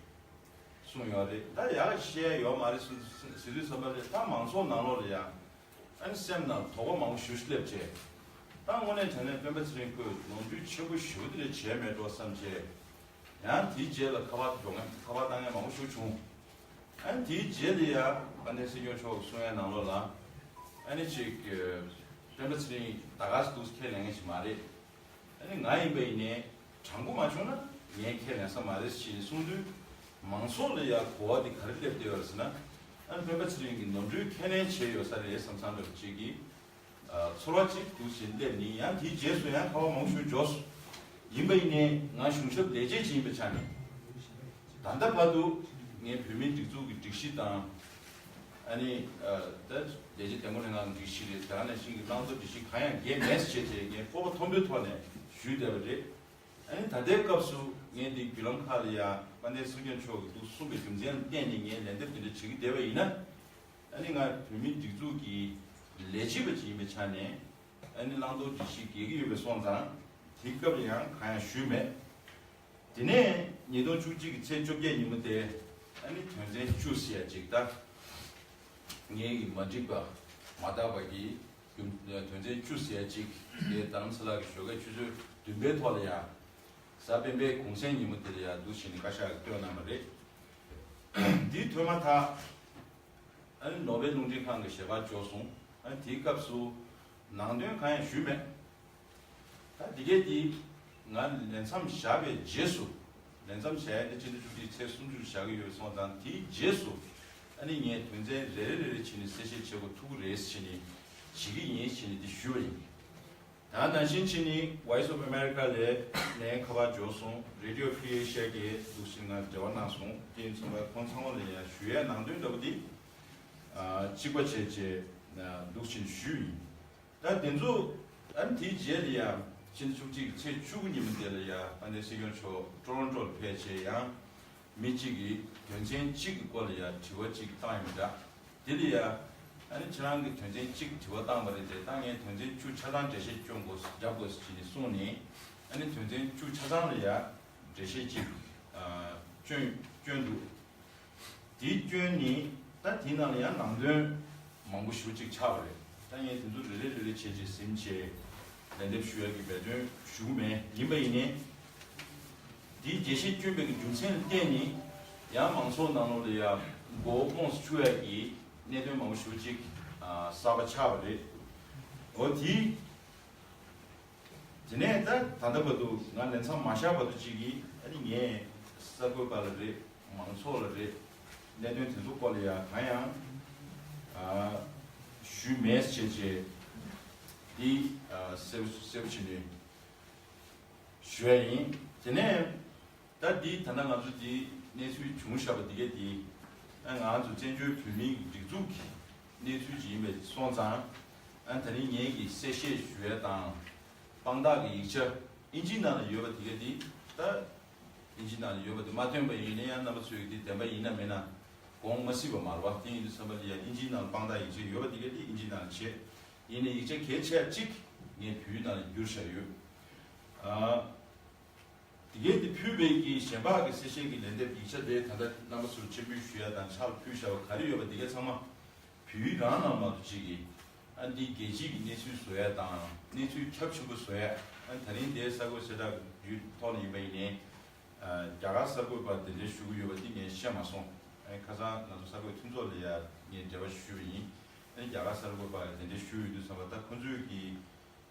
གསུངས་ཡོད་རེད། ད་ཡག་བཤད་ཡོད་མ་རེད་ཟེར་དུས་ཙམ་པ་ལ་ད་མང་ཚོགས་ནང་ལོགས་ལ་ཡ་ཨ་ནི་སེམས་ནང་དོགས་པ་མང་པོ་ཞེ་པོ་སླེབས་བྱས། ད་དངོས་གནས་དྲང་གནས་སྤེན་པ་ཚེ་རིང་ཁོས་ནོར་འཁྲུལ་ཆེན་པོ་ཞེ་པོ་དེ་འདྲ་བྱས་མེད་འགྲོ་བསམ་བྱས། ཡང་དེའི་རྗེས་ལ་ཁ་པར་འགྲོ་མཁན་ཁ་པར་བཏང་མཁན་མང་པོ་ཞིག་བྱུང་། ཨ་ནི་དེའི་རྗེས་ལ་ཡ་དཔལ་ལྡན་སྲིད་སྐྱོང་མཆོག་གིས་གསུང་ཡ་ནང་ལོགས་ལ། ཨ་ནི་ཅིག་སྤེན་པ་ཚེ་རིང་ད་ག་སེ་འདུག་ཁས་ལེན་མཁན་ཞིག་མ་རེད། ཨ་ནི་ང་ཡིན་པ་ཡིན་ནའི་དྲང་པོ་མ་བྱུང་ན་ངས་ཁས་ལེན་ས་མ་རེད་ཅེས་གསུང་དུས། མང་ཚོགས་ལ་ཡ་གོ་བ་འདི་ག་རེ་སླེབས་བསྡད་ཡོད་རེད་ཟེར་ན། ཨ་ནི་སྤེན་པ་ཚེ་རིང་གིས་ནོར་འཁྲུལ་ཁས་ལེན་བྱས་ཡོད་ས་རེད་བསམ་བསམ་འདྲ་པོ་ཅིག་གིས། ཚོར་བ་གཅིག་འདུག་ཟེར་སླེབས་ནི་ཡང་དེའི་རྗེས་སུ་ཡང་ཁ་པར་མང་པོ་ཞིག་འབྱོར་སོང་། ཡིན་པ་ཡིན་ནའི་ང་གཞུང་ཞབས་ལས་བྱེད་ཅིག་ཡིན་པའི་ཆ་ནས། ད་ལྟ་བར་དུ་ངས་བོད་མིའི་སྒྲིག་འཛུགས་ཀྱི་སྒྲིག་གཞི་དང་། ཨ་ནི་ད་ལས་བྱེད་འདེམས་བསྐོ་ལྷན་ཁང་གི་སྒྲིག་གཞི་རེད། དེ་ནང་བཞིན་གྱི་བླང་དོར་སྒྲིག་གཞི་གང་ཡང་འགལ་མེད་ཟེར་བྱས་ཏེ་ངས་སྤོབས་པ་མཐོན་པོའི་ཐོག་ནས་ཞུས་བསྡད་པ་རེད། ཨ་ནི་ད་ལྟའི་སྐབས་སུ་ངས་འདི་བརྒྱུད་ལམ་ཁག་ལ་ཡང་དཔལ་ལྡན་སྲིད་སྐྱོང་མཆོག་གིས་འདུག་གསུངས་པའི་རྒྱུ་མཚན་ལ་བརྟེན་ནས་ངས་ལན་འདེབས་དེ་འདྲ་བྱེད་ཀྱི་བསྡད་པ་ཡིན་ན། ཨ་ནི་ང་བོད་མིའི་སྒྲིག་འཛུགས་ཀྱི་ལས་བྱེད་པ་ཅིག་ཡིན་པའི་ཆ་ནས། ཨ་ནི་བླང་དོར་སྒྲིག་གཞི་འགལ་གྱི་ཡོད་པའི་སོང་ཙང་། དེའི་སྐབས་ལ་ཡང་གང་ཡང་ཞུས་མེད། དེ་ནས་ཉིས་སྟོང་བཅུ་གཅིག་གི་ཚེས་བཅོ་བརྒྱད་ཉིན་མོ་དེ། ཨ་ནི་དོན་ཚན་བཅུ་ཟེར་ཡ་ཅིག་ད། ངེད་ཀྱིས་མ་འགྲིག་པ་མ་དག་པ་གི་རྒྱུ། དོན་ཚན་བཅུ་ཟེར་ཡ་ཅིག་དེ་རྡ་རམ་ས་ལ་གི་ཞོགས་ཀའི་ཆུ་ཚོད་བདུན་པའི་ཐོག་ལ་ཡ། གཟའ་སྤེན་པའི་གུང་སེང་ཉིན་མོ་དེ་ལ་ཡ་འདུག་བྱས་ནས་བཀའ་ཤག་གིས་བཏོན་གནང་བ་རེད། འདི་ཐོས་མ་ཐག་ཨ་ནི་ནོར་ཝེ་རླུང་འཕྲིན་ཁང་གི་ཞལ་པར་འབྱོར་སོང་། ཨ་ནི་དེའི་སྐབས་སུ་ནང་དོན་གང་ཡང་ཞུས་མེད། ད་འདི་གས་འདི་ང་ལས་མཚམས་བཞག་པའི་རྗེས་སུ། ལས་མཚམས་བཞག་ཡ་དེ་སྤྱི་ཟླ་བཅུ་གཅིག་ཚེས་སུམ་ཅུ་བཞག་གི་ཡོད་པ་སོང་ཙང་དེའི་རྗེས་སུ། ཨ་ནི་ངས་དོན་ཚན་རེ་རེ་རེ་རེ་བྱས་ནས་གསལ་བཤད་བྱེད་དགོས་ཐུག་གི་རེད་ཟེར་ནས་བྱེད་ཀྱི་ཡིན་ཟེར་ནས་འདི་ཞུས་པ་ཡིན། ད་ནང་བཞིན་བྱས་ནས་Voice of America་ལས་ནས་ཁ་པར་འབྱོར་སོང་། Radio Free Asia གིས་འདུག་སེ་ང་འབྲེལ་བ་གནང་སོང་། དེ་ཡིན་ཙང་ཁོང་ཚང་མ་ལ་ཡང་ཞུ་ཡས་ནང་དོན་འདྲ་པོ་འདི་གཅིག་པ་བྱས་རྗེས་འདུག་སེ་ཞུས་ཡིན། ད་དེ་ཚོ་ཨ་ནི་དེའི་རྗེས་ལ་ཡང་ཕྱི་ཟླ་བཅུ་གཅིག་གི་ཚེས་བཅུ་དགུ་ཉིན་མོ་དེ་ལ་ཡང་དཔལ་ལྡན་སྲིད་སྐྱོང་མཆོག་ཊོ་རོན་ཊོ་ལ་ཕེབས་བྱས་ཡང་མི་གཅིག་གིས་དོན་ཚན་གཅིག་གི་སྐོར་ལ་ཡང་དྲི་བ་གཅིག་བཏང་ཡོད་འདྲ། དེ་ལ་ཡང་ཨ་ནི་ཁྱེད་རང་གིས་དོན་ཚན་གཅིག་དྲི་བ་བཏང་བ་རེད་དེ། ད་ངས་དོན་ཚན་བཅུ་ཆ་ཚང་འགྲེལ་བཤད་སྐྱོན་དགོས་རྒྱབ་དགོས་ཟེར་ནས་གསུངས་ནས། ཨ་ནི་དོན་ཚན་བཅུ་ཆ་ཚང་ལ་ཡང་འགྲེལ་བཤད་གཅིག་སྐྱོན་སྐྱོན་འདུག་དེའི་སྐྱོན་ནི་ད་དེའི་ནང་ལ་ཡང་ནང་དོན་མང་པོ་ཞེ་པོ་ཅིག་ཆགས་པ་རེད། ད་ངས་དེ་ཚོ་རེ་རེ་རེ་རེ་བྱས་རྗེས་ཟིན་བྱས་ལན་འདེབས་ཞུ་ཡག་གི་འབད་བརྩོན་ཞུ་གི་མེད། ཡིན་པ་ཡིན་ནའི་དེའི་རྒྱས་བཤད་བསྐྱོན་པའི་གི་རྒྱུ་མཚན་ལ་བརྟེན་ནས་ཡང་མང་ཚོགས་ནང་ལོགས་ལ་ཡང་མགོ་བོ་རྨོངས་སུ་ཆུད་ཡག་གི་གནད་དོན་མང་པོ་ཞེ་པོ་ཅིག་གསར་པ་ཆགས་པ་རེད། འོ་དེའི། དེ་ནས་ད་ད་ལྟ་བར་དུ་ང་ལས་མཚམས་མ་བཞག་བར་དུ་ཅིག་གིས་ཨ་ནི་ངས་གསར་འགོད་པ་ལ་རེད། མང་ཚོགས་ལ་རེད། གནད་དོན་དེ་ཚོ་སྐོར་ལ་ཡང་གང་ཡང་ཞུས་མེད་ཅེས་བྱས་འདི་གསལ་པོ་གསལ་པོ་བྱས་ནས་ཞུ་ཡ་ཡིན། དེ་ནས། ད་འདི་ད་ལྟ་ང་ཚོ་འདི་གནས་ཚུལ་བྱུང་བཞག་པ་འདི་གས་འདི། ཨ་ང་ཚོ་བཙན་བྱོལ་བོད་མིའི་སྒྲིག་འཛུགས་ཀྱི་གནས་ཚུལ་ཅིག་ཡིན་པས་སོང་ཙང་། ཨ་ད་རིང་ངེད་ཀྱིས་གསལ་བཤད་ཞུ་ཡས་དང་། དཔང་རྟགས་ཀྱི་ཡིག་ཆ་ཨིན་ཇིའི་ནང་ལ་ཡོད་པ་འདི་གས་འདི། ད་ཨིན་ཇིའི་ནང་ལ་ཡོད་པ་འདི་མ་ཐོན་པ་ཡིན་ན་ཡང་རྣམ་པ་ཚོས་འདི་བདེན་པ་ཡིན་ན་མིན་ན་དགོངས་མ་སྲིད་པ་མ་རེད་བ། དེ་ཡིན་དུས་ཙམ་པ་ལ་ཡང་ཨིན་ཇིའི་ནང་ལ་དཔང་རྟགས་ཡིག་ཆ་ཡོད་པ་འདི་གས་འདི་ཨིན་ཇིའི་ནང་ལ་བྱེད། ཡིན་ནའི་ཡིག་ཆ་གལ་ཆེ་བ་གཅིག་ངས་བོད་ཡིག་ནང་ལ་བསྒྱུར་བཞག་ཡོད། ཨ། དེ་གས་དེ་ཕུལ་བའི་གི་གཞན་པ་གི་གསལ་བཤད་ཀྱི་ལན་འདེབས་ཡིག་ཆ་དེ་ད་ལྟ་རྣམ་པ་ཚོར་སྤྱན་འབུལ་ཞུ་ཡ་དང་ཕྱག་ལ་ཕུལ་བཞག་པ་ག་རེ་ཡོད་པ་དེ་གས་ཚང་མ་བོད་ཡིག་རང་ནང་མ་གཏོགས་གཅིག་གིས་ཨ་འདི་རྒྱལ་སྤྱིའི་གི་གནས་ཚུལ་བཟོ་ཡ་དང་གནས་ཚུལ་ཁྱབ་ཆེན་པོ་བཟོ་ཡ། ཨ་ད་རིང་དེ་གསར་འགོད་གསལ་བསྒྲགས་བརྒྱུད་ཐོག་ནས་ཡིན་པ་ཡིན་ནའི། ཨ་རྒྱ་གར་གསར་འགོད་པ་གདན་འདྲེན་ཞུ་གི་ཡོད་པ་འདི་ངས་ཤེས་མ་སོང་། ཨ་ཁ་སང་ང་ཚོ་གསར་འགོད་མཐུན་ཚོགས་ལ་ཡ་ངས་འབྲེལ་བ་ཞུས་པ་ཡིན། ཨ་རྒྱ་གར་གསར་འགོད་པ་གདན་འདྲེན་ཞུས་ཡོད་དུས་ཙམ་པ་ད་ཁོང་ཚོས་ཀྱི།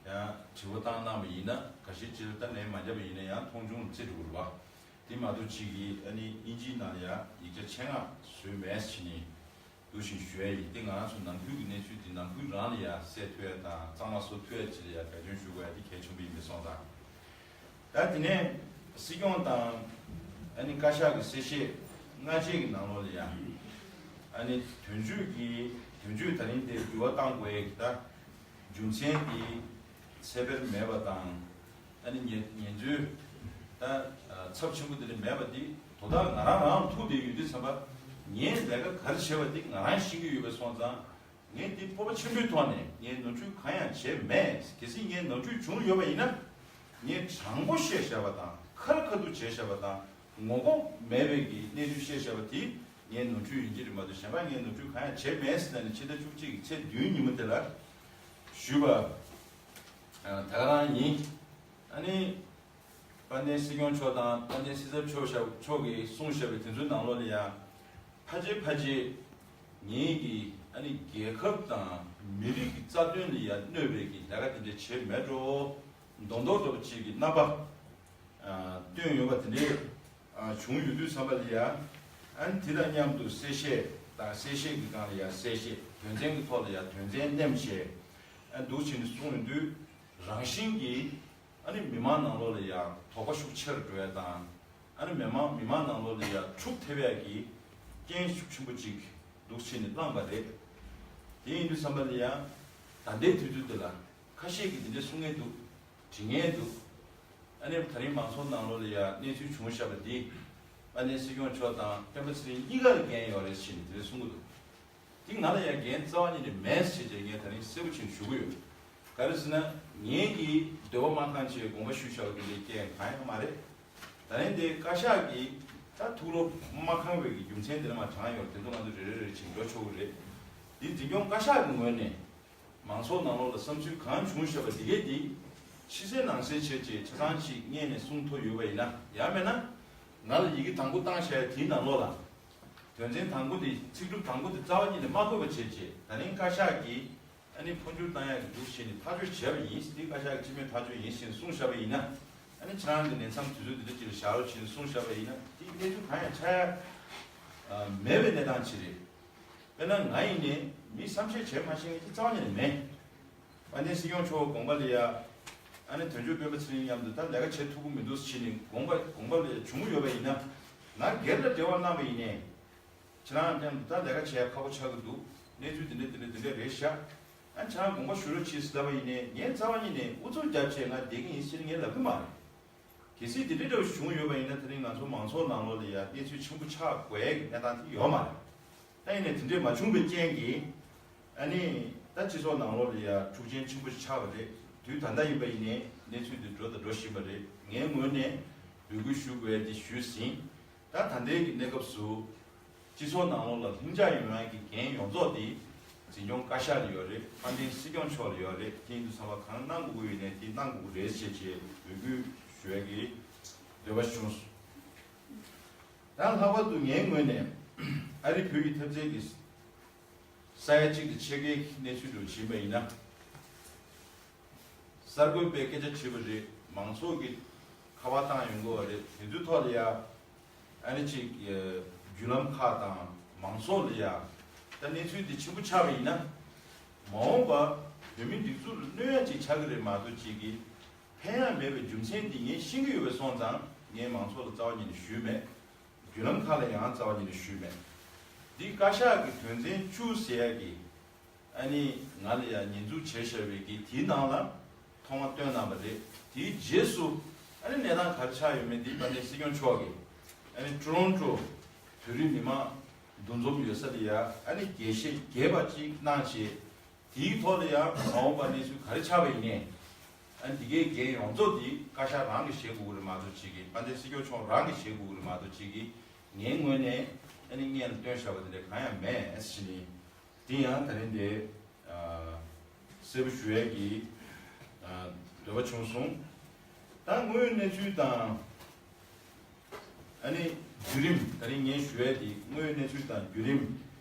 ཡང་དྲི་བ་བཏང་གནང་བ་ཡིན་ན་ཁ་ཤས་ཅིག་ལ་ད་ལན་མ་བརྒྱབ་པ་ཡིན་ན་ཡང་མཐོང་ཆུང་བརྩི་འགྲོ་གི་རེད་བ། དེ་མ་གཏོགས་ཅིག་གིས་ཨ་ནི་དབྱིན་ཇིའི་ནང་ལ་ཡང་ཡིག་ཆ་ཆེད་མངགས་བཟོས་མེད་ཟེར་ནས་འདུག་བཞིན་ཞུ་ཡ་ཡིན། དེ་ང་རང་ཚོ་ནང་ཁུལ་གྱི་གནས་ཚུལ་འདི་ནང་ཁུལ་རང་ལ་ཡང་གསལ་ཐུབ་ཡ་དང་གཙང་མ་བཟོ་ཐུབ་ཡ་ཅིག་ལ་ཡང་འབད་བརྩོན་ཞུ་དགོས་ཡ་དེ་གལ་ཆེན་པོ་ཡིན་པའི་སོང་ཙང་། ད་དེ་ནས་སྲིད་སྐྱོང་དང་ཨ་ནི་བཀའ་ཤག་གི་གསལ་བཤད་སྔ་རྗེས་ཀྱི་ནང་ལོགས་ལ་ཡང་ཨ་ནི་དོན་གཅོད་ཀྱི་དོན་གཅོད་ད་རིང་དེ་འགྱུར་བ་གཏང་དགོས་ཡ་གི་ད། རྒྱུ་མཚན་དེ་ཚད་འབེབས་མེད་པ་དང་ ཨ་ནི་ཉེ་ཉེ་ཚུལ་ད་ཚབས་ཆེན་པོ་དེ་འདྲ་མེད་པ་འདི་དོ་བདག་ང་རང་རང་ཐུག་བསྡད་ཡོད་དུས་ཙམ་པ། ངས་ལས་ཀ་ག་རེ་བྱས་པ་འདི་ང་རང་ཤེས་ཀྱི་ཡོད་པ་སོང་ཙང་། ངས་འདི་སྤོབས་པ་ཆེན་པོའི་ཐོག་ནས་ངས་ནོར་འཁྲུལ་གང་ཡང་བྱས་མེད། གལ་སྲིད་ངས་ནོར་འཁྲུལ་བྱུང་ཡོད་པ་ཡིན་ན། ངས་དྲང་པོ་བཤད་བཞག་པ་དང་། ཁ་ར་ཁ་ཐུག་བྱས་བཞག་པ་དང་། ངོ་ལྐོག་མེད་པའི་གི་གནས་ཚུལ་བཤད་བཞག་པ་དེ་ངའི་ནོར་འཁྲུལ་ཡིན་གྱི་རེད་མ་གཏོགས། གཞན་པ་ངས་ནོར་འཁྲུལ་གང་ཡང་བྱས་མེད་ཟེར་ནས་ཕྱི་ཟླ་བཅུ་གཅིག་གི་ཚེས་བདུན་ཉིན་མོ་དེ་ལ་ཞུས་པ་ད་ག་རང་ཡིན། ཨ་ནི་དཔལ་ལྡན་སྲིད་སྐྱོང་མཆོག་དང་དཔལ་ལྡན་སྲིད་ཚབ་མཆོག་ཞབས་མཆོག་གིས་གསུངས་བཞག་པའི་དེ་ཚོའི་ནང་ལོགས་ལ་ཡང་ཕལ་ཆེར་ཕལ་ཆེར་ངེད་ཀྱི་ཨ་ནི་རྒྱལ་ཁབ་དང་མི་རིགས་ཀྱི་རྩ་དོན་ལ་ཡང་གནོད་པའི་གི་ལས་ཀ་དེ་འདྲ་བྱས་མེད་འགྲོ། མདོག་མདོག་འདྲ་པོ་ཅིག་གི་རྣམ་པ་སྟོན་ཡོད་པ་དེ་འདྲས་བྱུང་ཡོད་དུས་ཙམ་པ་ལ་ཡང་། ཨ་ནི་དེ་དང་མཉམ་དུ་གསལ་བཤད་དང་། གསལ་བཤད་ཀྱི་སྒང་ལ་ཡང་གསལ་བཤད། དོན་ཚན་གྱི་ཐོག་ལ་ཡང་དོན་ཚན་སྣེ་མོ་བྱས། ཨ་འདུག་བྱས་ནས་གསུངས་ཡོང་དུས། རང་བཞིན་གྱིས་ཨ་ནི་མི་མང་ནང་ལོགས་ལ་ཡང་དོགས་པ་ཤུགས་ཆེ་རུ་འགྲོ་ཡ་དང་། ཨ་ནི་མི་མང་མི་མང་ནང་ལོགས་ལ་ཡང་འཁྲུག་ཐེབས་ཡ་གི་རྐྱེན་ཤུགས་ཆེན་པོ་ཅིག་འདུག་བྱས་ནས་བསླངས་པ་རེད། དེ་ཡིན་དུས་ཙམ་པ་ལ་ཡང་ད་ལྟའི་དུས་ཚོད་འདི་ལ་ཁ་ཤས་ཀྱིས་འདི་འདྲ་གསུང་མཁན་འདུག། འབྲི་མཁན་འདུག། ཨ་ནི་ད་རིང་མང་ཚོགས་ནང་ལོགས་ལ་ཡང་གནས་ཚུལ་བྱུང་བཞག་པ་འདི། དཔལ་ལྡན་སྲིད་སྐྱོང་མཆོག་དང་སྤེན་པ་ཚེ་རིང་གཉིས་ཀ་ལ་འགན་ཡོད་རེད་ཟེར་ནས་དེ་འདྲ་གསུང་གི་འདུག། འདི་ང་ལ་ཡང་འགན་རྩ་བ་ཉིད་ནས་མེད་ཟེར་བྱས་ངས་ད་རིང་གསལ་པོ་བྱས་ནས་ཞུ་གི་ཡོད། ག་རེ་ཟེར་ན། ངེད་ཀྱིས་འདོད་པ་མ་ཁེངས་བྱས་དགོངས་པ་ཞུས་བཞག་པ་འདི་ལས་རྐྱེན་གང་ཡང་མ་རེད། ད་རིང་འདི་བཀའ་ཤག་གིས་ད་ཐུགས་བློ་མ་ཁེངས་པའི་གི་རྒྱུ་མཚན་འདི་ལ་མ་དྲངས་ཡོད་རེད། དེ་ཚོ་ང་ཚོ་རེ་རེ་རེ་བྱས་འགྲོ་ཆོག་གི་རེད། འདི་འཛིན་སྐྱོང་བཀའ་ཤག་གི་ངོས་ནས། མང་ཚོགས་ནང་ལོགས་ལ་བསམ་ཚུལ་གང་བྱུང་བཤད་པ་འདི་གས་འདི། ཕྱི་གསལ་ནང་གསལ་བྱས་བྱས་ཆ་ཚང་ཅིག་སྔོན་ནས་གསུང་ཐུབ་ཡོད་པ་ཡིན་ན། ཡང་མིན་ན། ང་ལ་ཡི་གེ་དང་པོ་བཏང་བྱས་དེའི་ནང་ལོགས་ལ། དོན་ཚན་དང་པོ་དེ། ཚིག་གྲུབ་དང་པོ་དེ་རྩ་བ་ཉིད་ནས་མ་འགོད་པ་བྱས་བྱས། ད་རིང་བཀའ་ཤག་གིས་ཨ་ནི་འཕོ་འགྱུར་བཏང་ཡག་གི་འདུག་བྱས་ནས་ཐག་གཅོད་བྱས་པ་ཡིན། འདི་བཀའ་ཤག་གི་སྤྱི་མོས་ཐག་གཅོད་ཡིན་ཞེས་གསུངས་བཞག་པ་ཡིན་ན། ཨ་ནི་ཁྱེད་རང་གི་ལས་མཚམས་དུས་ཚོད་འདི་འདྲ་ཅིག་ལ་བཞག་རོགས་བྱས་ནས་གསུངས་བཞག་པ་ཡིན་ན། དེ་གནས་ཚུལ་གང་ཡང་ཆགས་ཡ་མེད་པའི་གནས་སྟངས་ཅིག་རེད། དཔེར་ན་ང་ཡིན་ནའི་མི་བསམ་ཤེས་བྱེད་མ་ཤེས་མཁན་གྱི་རྩ་བ་ཉིད་ནས་མེད། དཔལ་ལྡན་སྲིད་སྐྱོང་མཆོག་དགོངས་པ་ལ་ཡ། ཨ་ནི་དོན་གཅོད་སྤེན་པ་ཚེ་རིང་མཉམ་དུ་ད་ལས་ཀ་བྱེད་ཐུབ་ཀྱི་མི་འདུག་ཟེར་ནས་དགོངས་པ་དགོངས་པ་ལ་ཡ་བྱུང་ཡོད་པ་ཡིན་ན། ང་སྒེར་ལ་འབྲེལ་བ་གནང་བ་ཡིན་ནའི། ཁྱེད་རང་མཉམ་དུ་ད་ལས་ཀ་བྱེད་ཡ་ཁག་པོ་ཆགས་ཀྱི་འདུག། གནས་ཚུལ་འདི་འདྲ་འདི་འདྲ་འདི་འདྲ་རེད་ཤག། ཨ་ཁྱེད་རང་དགོངས་པ་ཞུ་རོགས་བྱེད་ཟེར་ལབ་པ་ཡིན་ནའི། ངས་རྩ་བ་ཉིད་ནས་ཨུ་ཚུགས་རྒྱབ་བྱས་ང་བསྡད་ཀྱི་ཡིན་ཟེར་ངས་ལབ་ཀྱི་མ་རེད། གལ་སྲིད་དེ་འདྲའི་འདྲ་བོ་བྱུང་ཡོད་པ་ཡིན་ན། དེ་རིང་ང་ཚོ་མང་ཚོགས་ནང་ལོགས་ལ་ཡ་གནས་ཚུལ་ཆེན་པོ་ཆགས་དགོས་ཡག་གི་གནས་སྟངས་དེ་ཡོད་མ་རེད། ད་ཡིན་ནའི་དེ་འདྲའི་མ་བྱུང་བའི་རྐྱེན་གྱིས། ཨ་ནི་ད་སྤྱི་ཚོགས་ནང་ལོགས་ལ་ཡ་འཁྲུག་རྐྱེན་ཆེན་པོ་ཞིག་ཆགས་པ་རེད། དུས་ད་ལྟ་ཡིན་པ་ཡིན་ནའི་གནས་ཚུལ་འདི་འགྲོ་དང་འགྲོ་བཞིན་པ་རེད། ངའི་ངོས་ནས་འབོད་སྐུལ་ཞུ་དགོས་ཡ་འདི་ཞུས་ཟིན། ད་ད་ལྟའི་གི་གནས་སྐབས་སུ། སྤྱི་ཚོགས་ནང་ལོགས་ལ་ལྷིང་འཇགས་ཡོང་ཡག་གི་འགན་ཡོངས་རྫོགས་དེ་འཛིན་སྐྱོང་བཀའ་ཤག་ལ་ཡོད་རེད། དཔལ་ལྡན་སྲིད་སྐྱོང་མཆོག་ལ་ཡོད་རེད། དེ་ཡིན་དུས་ཚང་མ་གང་གནང་དགོས་ཀྱི་ཡོད་ནའི་དེ་གནང་དགོས་ཀྱི་རེད་ཟེར་བྱས་འབོད་སྐུལ་ཞུ་ཡག་གི་འདོད་པ་བྱུང་སོང་། ད་ལྷག་པར་དུ་ངའི་ངོས་ནས་ཨ་རི་བོད་ཀྱི་འཐབ་རྩོད་ཀྱི་ས་ཡ་གཅིག་དང་ཕྱེད་ཀའི་གནས་ཚུལ་དུ་ཕྱིན་པ་ཡིན་ན། གསར་འགོད་པས་སྐད་ཆ་དྲིས་པ་རེད། མང་ཚོགས་ཀྱིས་ཁ་པར་བཏང་ཡོང་གི་ཡོད་རེད། དེ་ཚོའི་ཐོག་ལ་ཡ། ཨ་ནི་ཅིག་བརྒྱུད་ལམ་ཁག་དང་མང་ཚོགས་ལ་ཡ། ད་གནས་ཚུལ་འདི་ཆེན་པོ་ཆགས་པ་ཡིན་ན། མ་འོངས་པ་བོད་མིའི་སྒྲིག་འཛུགས་ལ་གནོད་ཡ་ཅིག་ཆགས་ཀྱི་རེད་མ་གཏོགས། ཅིག་གིས་ཕན་ཡ་མེད་པའི་རྒྱུ་མཚན་འདི་ངས་ཤེས་ཀྱི་ཡོད་པ་སོང་ཙང་། ངས་མང་ཚོགས་ལ་རྩ་བ་ཉིད་ནས་ཞུས་མེད། བརྒྱུད་ལམ་ཁག་ལ་ཡང་རྩ་བ་ཉིད་ནས་ཞུས་མེད། འདི་བཀའ་ཤག་གི་དོན་ཚན་བཅུ་ཟེར་ཡ་གི། ཨ་ནི་ང་ལ་ཡང་ཉེས་འཛུགས་བྱས་བཞག་པའི་གི་དེའི་ནང་ལ་ཐོག་མ་བཏོན་གནང་བ་རེད། དེའི་རྗེས་སུ་ཨ་ནི་གནས་སྟངས་ག་རེ་ཆགས་ཡོད་མེད་འདི་དཔལ་ལྡན་སྲིད་སྐྱོང་མཆོག་གིས། ཨ་ནི་ཀྲོ་རོན་ཀྲོ་བོད་རིགས་མི་མང་འདུ་འཛོམས་ཡོད་ས་དེ་ཡ། ཨ་ནི་རྒྱས་བཤད་རྒྱས་པ་ཅིག་གནང་བྱས། དེའི་ཐོག་ལ་ཡང་མ་འོངས་པ་གནས་ཚུལ་ག་རེ་ཆགས་པ་ཡིན་ནའི། ཨ་ནི་འདི་གའི་འགན་ཡོངས་རྫོགས་འདི་བཀའ་ཤག་རང་གིས་བཞེས་དགོས་ཀྱི་རེད་མ་གཏོགས། ཅིག་གིས་དཔལ་ལྡན་སྲིད་སྐྱོང་མཆོག་རང་གིས་བཞེས་དགོས་ཀྱི་རེད་མ་གཏོགས། ཅིག་གིས་ངའི་ངོས་ནས་ཨ་ནི་སྔོན་ལ་བཏོན་བཞག་པ་དེ་འདྲ་གང་ཡང་མེད་ཟེར་ནས། དེ་ཡང་ད་རིང་འདི་གསལ་པོ་ཞུ་ཡས་ཀྱི་འདོད་པ་བྱུང་སོང་། ད་དངོས་ཡོད་གནས་ཚུལ་དང་། ཨ་ནི་བརྒྱུད་རིམ། ད་རིང་ངས་ཞུ་ཡས་དེ་དངོས་ཡོད་གནས་ཚུལ་དང་བརྒྱུད་རིམ།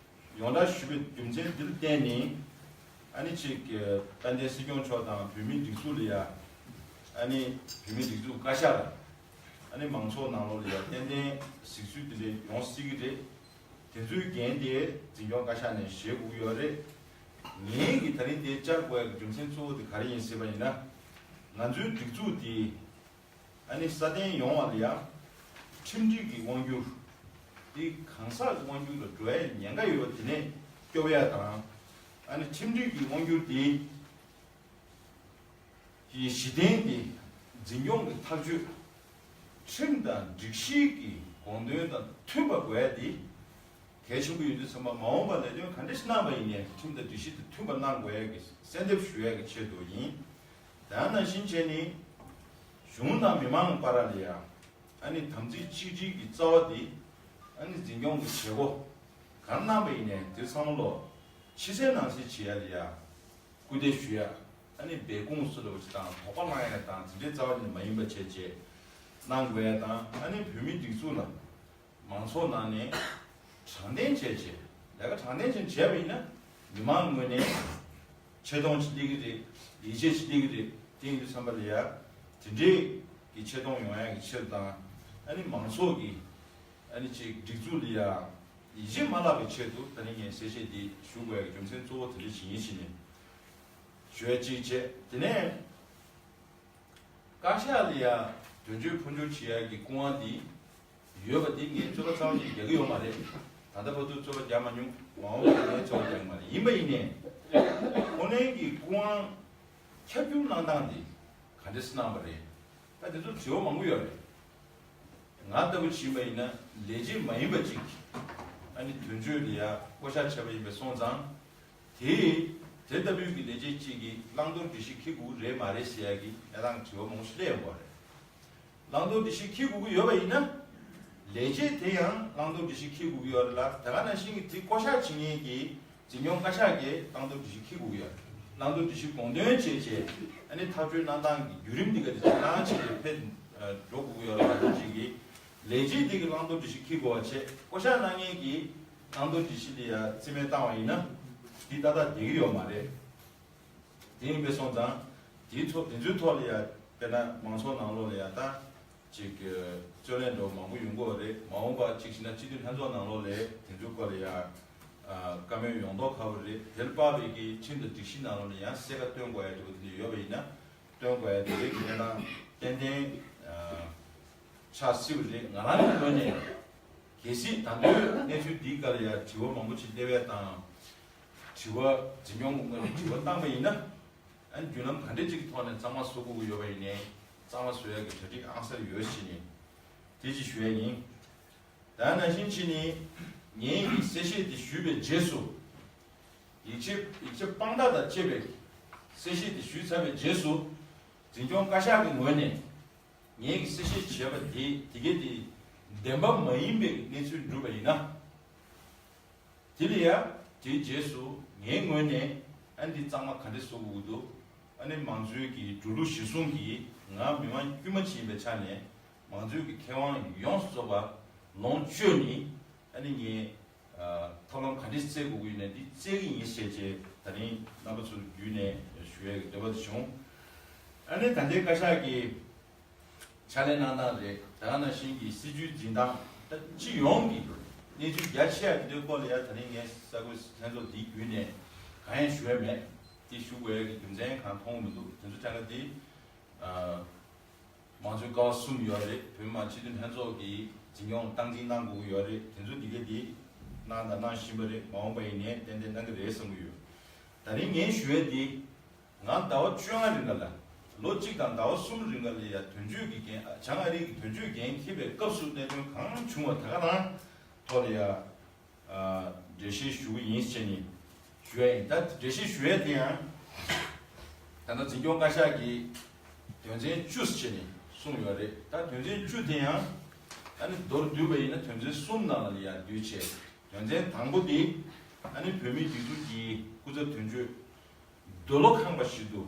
ཡོངས་གྲགས་ཞུ་བའི་རྒྱུ་མཚན་འདིར་བརྟེན་ནས། ཨ་ནི་ཅིག་དཔལ་ལྡན་སྲིད་སྐྱོང་མཆོག་དང་བོད་མིའི་སྒྲིག་འཛུགས་ལ་ཡ། ཨ་ནི་བོད་མིའི་སྒྲིག་འཛུགས་བཀའ་ཤག་ལ། ཨ་ནི་མང་ཚོགས་ནང་ལོགས་ལ་ཡ་ཏན་ཏན་གཟིགས་ཚུལ་དེ་འདྲ་ཡོང་སྲིད་ཀྱི་རེད། དེ་ཚོའི་འགན་དེ་འཛིན་སྐྱོང་བཀའ་ཤག་ནས་བཞེས་དགོས་ཀྱི་ཡོད་རེད། ངེད་ཀྱིས་ད་རིང་དེ་བཅར་དགོས་ཡག་གི་རྒྱུ་མཚན་གཙོ་བོ་དེ་ག་རེ་ཡིན་ཟེར་བ་ཡིན་ན། ང་ཚོའི་སྒྲིག་འཛུགས་དེ། ཨ་ནི་སྲ་བརྟན་ཡོང་བ་ལ་ཡང་ཁྲིམས་སྒྲིག་གི་དབང་སྒྱུར་དེ་གང་ཟག་གི་དབང་སྒྱུར་ལ་འགྲོ་ཡའི་ཉེན་ཁ་ཡོད་པ་དེ་ནས་སྐྱོབ་ཡ་དང་། ཨ་ནི་ཁྲིམས་སྒྲིག་གི་དབང་སྒྱུར་དེ་གི་གཞི་རྟེན་དེ་ འཛིན་སྐྱོང་གི་ཐག་གཅོད། ཁྲིམས་དང་སྒྲིག་གཞི་གི་དགོངས་དོན་དང་མཐུན་པ་དགོས་ཡ་དེ་གལ་ཆེན་པོ་ཡིན་དུས་ཙམ་པ། མ་འོངས་པ་ལས་དོན་ག་འདྲ་ཞིག་གནང་པ་ཡིན་ནའི་ཁྲིམས་དང་སྒྲིག་གཞི་དང་མཐུན་པ་གནང་དགོས་ཡ་གི་གསལ་འདེབས་ཞུ་ཡ་གི་ཆེད་དུ་ཡིན། དེ་ནང་བཞིན་བྱས་ནས་གཞུང་དང་མི་མང་བར་ལ་ཡ་ཨ་ནི་དམ་ཚིག་གཅིག་སྒྲིལ་གྱི་རྩ་བ་དེ་ཨ་ནི་འཛིན་སྐྱོང་གི་བྱེད་སྒོ་ག་རེ་གནང་པ་ཡིན་ནའི་དེ་ཚང་མ་ལོ་ཕྱི་གསལ་ནང་གསལ་བྱེད་ཡ་ལ་ཡ་སྐུལ་འདེད་ཞུ་ཡ། ཨ་ནི་སྦས་སྐུང་སུ་ལ་བ་ཅི་དང་དོགས་པ་ལངས་ཡ་དང་དེ་འདྲའི་རྩ་བ་ནས་མ་ཡིན་པ་བྱས་བྱས་གནང་དགོས་ཡ་དང་། ཨ་ནི་བོད་མིའི་སྒྲིག་འཛུགས་ལ་མང་ཚོགས་ནང་ནས་དྲང་བདེན་བྱས་བྱས་ལས་ཀ་དྲང་བདེན་བྱས་བྱས་པ་ཡིན་ན་མི་མང་ངོས་ནས་ཆེ་མཐོང་ཅིག་སླེབས་ཀྱི་རེད། ཡིད་ཆེས་ཅིག་སླེབས་ཀྱི་རེད། དེ་ཡིན་དུས་ཙམ་པ་ལ་ཡ་དེ་འདྲའི་གི་ཆེ་མཐོང་ཡོང་ཡ་གི་ཕྱིར་དང་། ཨ་ནི་མང་ཚོགས་ཀྱི་ཨ་ནི་ཅིག་སྒྲིག་འཛུགས་ལ་ཡ་ཡིད་ཆེས་མ་བརླག་པའི་ཆེད་དུ་ད་ནི་ངས་གསལ་བཤད་འདི་ཞུ་དགོས་ཡ་གི་རྒྱུ་མཚན་གཙོ་བོ་དེ་འདྲ་ཞིག་ཡིན་ཕྱིན་ནས། ཞུ་ཡ་གཅིག་བྱས། དེ་ནས་བཀའ་ཤག་ལ་ཡ་དོན་གཅོད་འཕོ་འགྱུར་བྱེད་ཡ་གི་སྐུ་དབང་འདི་ཡོད་པ་འདི་ངས་རྩོད་པ་རྩ་བ་ཉིད་རྒྱག་གི་ཡོད་མ་རེད། ད་ལྟ་བར་དུ་རྩོད་པ་རྒྱག་མ་མྱོང་། མ་འོངས་པར་ངས་རྩོད་པ་རྒྱག་གི་མ་རེད། ཡིན་པ་ཡིན་ནའི་ཁོ་ནའི་གི་སྐུ་དབང་ཁྱབ་བསྒྱུར་གནང་སྟངས་འདི་ག་འདྲས་གནང་བ་རེད། ད་དེ་ཚོ་དྲི་བ་མང་པོ་ཡོད་རེད། ང་ལྟ་བུ་ཕྱིན་པ་ཡིན་ན་ལས་བྱེད་མ་ཡིན་པ་ཅིག་ཨ་ནི་དོན་གཅོད་ལ་ཡ་བསྐོ་གཞག་བྱས་པ་ཡིན་པ་སོང་ཙང་། དེ་དེ་ལྟ་བུའི་གི་ལས་བྱེད་ཅིག་གིས་བླང་དོར་སྒྲིག་གཞི་འཁྱེར་དགོས་ཀྱི་རེད་མ་རེད་ཟེར་ཡ་གི་གནས་སྟངས་དྲི་བ་མང་པོ་ཞིག་སླེབས་ཡོང་བ་རེད། བླང་དོར་སྒྲིག་གཞི་འཁྱེར་དགོས་ཀྱི་ཡོད་པ་ཡིན་ན། ལས་བྱེད་དེ་ཡང་བླང་དོར་སྒྲིག་གཞི་འཁྱེར་དགོས་ཀྱི་ཡོད་རེད་ལ། དེ་ག་ནང་བཞིན་གྱི་དེ་བསྐོ་གཞག་བྱེད་མཁན་གྱི་འཛིན་སྐྱོང་བཀའ་ཤག་གིས་བླང་དོར་སྒྲིག་གཞི་འཁྱེར་དགོས་ཀྱི་ཡོད་རེད། བླང་དོར་སྒྲིག་གཞི་དགོངས་དོན་བྱས་བྱས་ཨ་ནི་ཐག་གཅོད་གནང་སྟངས་ཀྱི་བརྒྱུད་རིམ་འདི་ག་དེ་ཇེ་ཐང་ཇེ་ཆེར་འཕེལ་འགྲོ་དགོས་ཀྱི་ཡོད་རེད་ལ། ལས་བྱེད་དེ་གི་བླང་དོར་སྒྲིག་གཞི་འཁྱེར་དགོས་པ་བྱས། བསྐོ་གཞག་གནང་མཁན་གྱིས་བླང་དོར་སྒྲིག་གཞི་ལ་ཡ་རྩིས་མེད་བཏང་བ་ཡིན་ན་འདི་ཏག་ཏག་བསྡད་ཀྱི་ཡོད་མ་རེད། དེ་ཡིན་པས་སོང་ཙང་དེའི་ཐོག་དེ་ཚོའི་ཐོག་ལ་ཡ་དཔེར་ན་མང་ཚོགས་ནང་ལོགས་ལ་ཡ་ད་ཅིག་རྩོད་གླེང་འདྲ་བོ་མང་པོ་ཡོང་གི་ཡོད་རེད། མ་འོངས་པ་ཅིག་བྱས་ན་སྤྱི་འཐུས་ལྷན་ཚོགས་ནང་ལོགས་ལ་དེ་ཚོའི་སྐོར་ལ་ཡ་བཀའ་མོལ་ཡོང་མདོག་ཁ་པོ་རེད། དེར་དཔག་པའི་གི་ཁྲིམས་དང་སྒྲིག་གཞི་ནང་ལོགས་ལ་ཡང་གསལ་ཁ་སྟོན་དགོས་ཡ་འདྲ་བོ་དེ་འདྲ་ཡོད་པ་ཡིན་ན་སྟོན་དགོས་ཡ་དེ་རིགས་ཀྱི་གནས་སྟངས་ཏན་ཏན་ཆགས་སྲིད་པ་རེད། ང་རང་གི་ངོས་ནས་གལ་སྲིད་ད་ལྟའི་གནས་ཚུལ་འདིའི་སྐོར་ལ་ཡ་དྲི་བ་མང་པོ་ཅིག་སླེབས་ཡ་དང་། དྲི་བ་འཛིན་སྐྱོང་གི་ངོས་ནས་དྲི་བ་བཏང་པ་ཡིན་ན། ཨ་ནི་བརྒྱུད་ལམ་ག་འདྲ་ཅིག་གི་ཐོག་ནས་གཙང་མ་བཟོ་དགོས་ཀྱི་ཡོད་པ་ཡིན་ནའི་གཙང་མ་བཟོ་ཡ་གི་གྲ་སྒྲིག་ཨང་གསར་ཡོད་ཕྱིན་ནས་དེ་ཅིག་ཞུ་ཡ་ཡིན། ད་ནང་བཞིན་ཕྱིན་ནས་ངས་ཡི་གེ་གསལ་བཤད་དེ་ཞུས་པའི་རྗེས་སུ། ཡིག་ཆ་ཡིག་ཆ་དཔང་རྟགས་དང་བཅས་པའི་གསལ་བཤད་དེ་ཞུས་ཚར་བའི་རྗེས་སུ། འཛིན་སྐྱོང་བཀའ་ཤག་གི་ངོས་ནས་ངས་ཀྱི་གསལ་བཤད་བྱས་པ་དེ་དེ་གས་དེ་བདེན་པ་མ་ཡིན་པའི་གནས་ཚུལ་གྲུབ་པ་ཡིན་ན། དེ་ལ་ཡ་དེའི་རྗེས་སུ་ངའི་ངོས་ནས་ཨ་ནི་འདི་གཙང་མ་ག་འདྲས་བཟོ་དགོས་ཀྱི་འདུག་ཨ་ནི་མང་གཙོའི་གི་འགྲོ་ལུགས་གཞིར་བཟུང་གིས་ང་མི་མང་དཀྱུས་མ་ཅིག་ཡིན་པའི་ཆ་ནས་མང་གཙོའི་གི་ཁེ་དབང་ཡོངས་སུ་རྫོགས་པ་ལོངས་སྤྱོད་ནས་ཨ་ནི་ངས་ཐབས་ལམ་ག་འདྲས་བཙལ་དགོས་ཀྱི་ཡོད་ན་འདི་བཙལ་གྱི་ཡིན་ཞེས་བྱས་ད་རིང་རྣམ་པ་ཚོ་བརྒྱུད་ནས་ཞུ་ཡས་ཀྱི་འདོད་པ་དེ་བྱུང་། ཨ་ནི་ད་ལྟའི་བཀའ་ཤག་གིས་ཕྱག་ལས་གནང་སྟངས་རེད། ད་ག་ནང་བཞིན་གྱི་སྲིད་བྱུས་འཛིན་སྟངས་ད་སྤྱི་ཡོངས་ཀྱི་གནས་ཚུལ་རྒྱ་ཆེ་བ་དེ་ཚོའི་སྐོར་ལ་ཡ་ད་རིང་ངས་གསར་འགོད་ལྷན་ཚོགས་འདིའི་བརྒྱུད་ནས་གང་ཡང་ཞུ་ཡ་མེད། དེ་ཞུ་དགོས་ཡ་གི་རྒྱུ་མཚན་གང་མཐོང་གི་མི་འདུག་དེ་ཚོ་ཆ་ལ་དེ་མང་གཙོའི་ཀ་བ་གསུམ་ཡོད་རེད། བོད་མི་མང་སྤྱི་འཐུས་ལྷན་ཚོགས་ཀྱིས་འཛིན་སྐྱོང་སྟངས་འཛིན་གནང་དགོས་ཀྱི་ཡོད་རེད། དེ་ཚོ་འདི་གས་འདི་གནང་དང་གནང་བཞིན་པ་རེད། མ་འོངས་པ་ཡིན་ནའི་ཏན་ཏན་གནང་གི་རེད་བསམ་གྱི་ཡོད། ད་རིང་ངས་ཞུ་ཡས་འདི་ང་ཟླ་བ་བཅོ་ལྔ་རིང་ག་ལ་ལོ་གཅིག་དང་ཟླ་བ་གསུམ་རིང་ག་ལ་ཡ་དོན་གཅོད་ཀྱི་འགན་བྱང་ཨ་རི་གི་དོན་གཅོད་འགན་འཁྱེར་བའི་སྐབས་སུ་གནད་དོན་གང་བྱུང་བ་ད་ག་རང་ཐོག་ལ་ཡ། འགྲེལ་བཤད་ཞུ་གི་ཡིན་ཟེར་ནས་ཞུ་ཡ་ཡིན། ད་འགྲེལ་བཤད་ཞུ་ཡ་དེ་ཡང་ད་ལྟ་འཛིན་སྐྱོང་བཀའ་ཤག་གིས་དོན་ཚན་བཅུ་ཟེར་ནས་གསུངས་ཡོད་རེད། ད་དོན་ཚན་བཅུ་དེ་ཡང་ཨ་ནི་མདོར་བསྡུས་པ་ཡིན་ན་དོན་ཚན་གསུམ་ནང་ལ་ཡར་བསྡུས་བྱས། དོན་ཚན་དང་པོ་དེ་ཨ་ནི་བོད་མིའི་སྒྲིག་འཛུགས་ཀྱི་སྐུ་ཚབ་དོན་གཅོད་འདོད་བློ་ཁེངས་པ་ཞིག་ཏུ་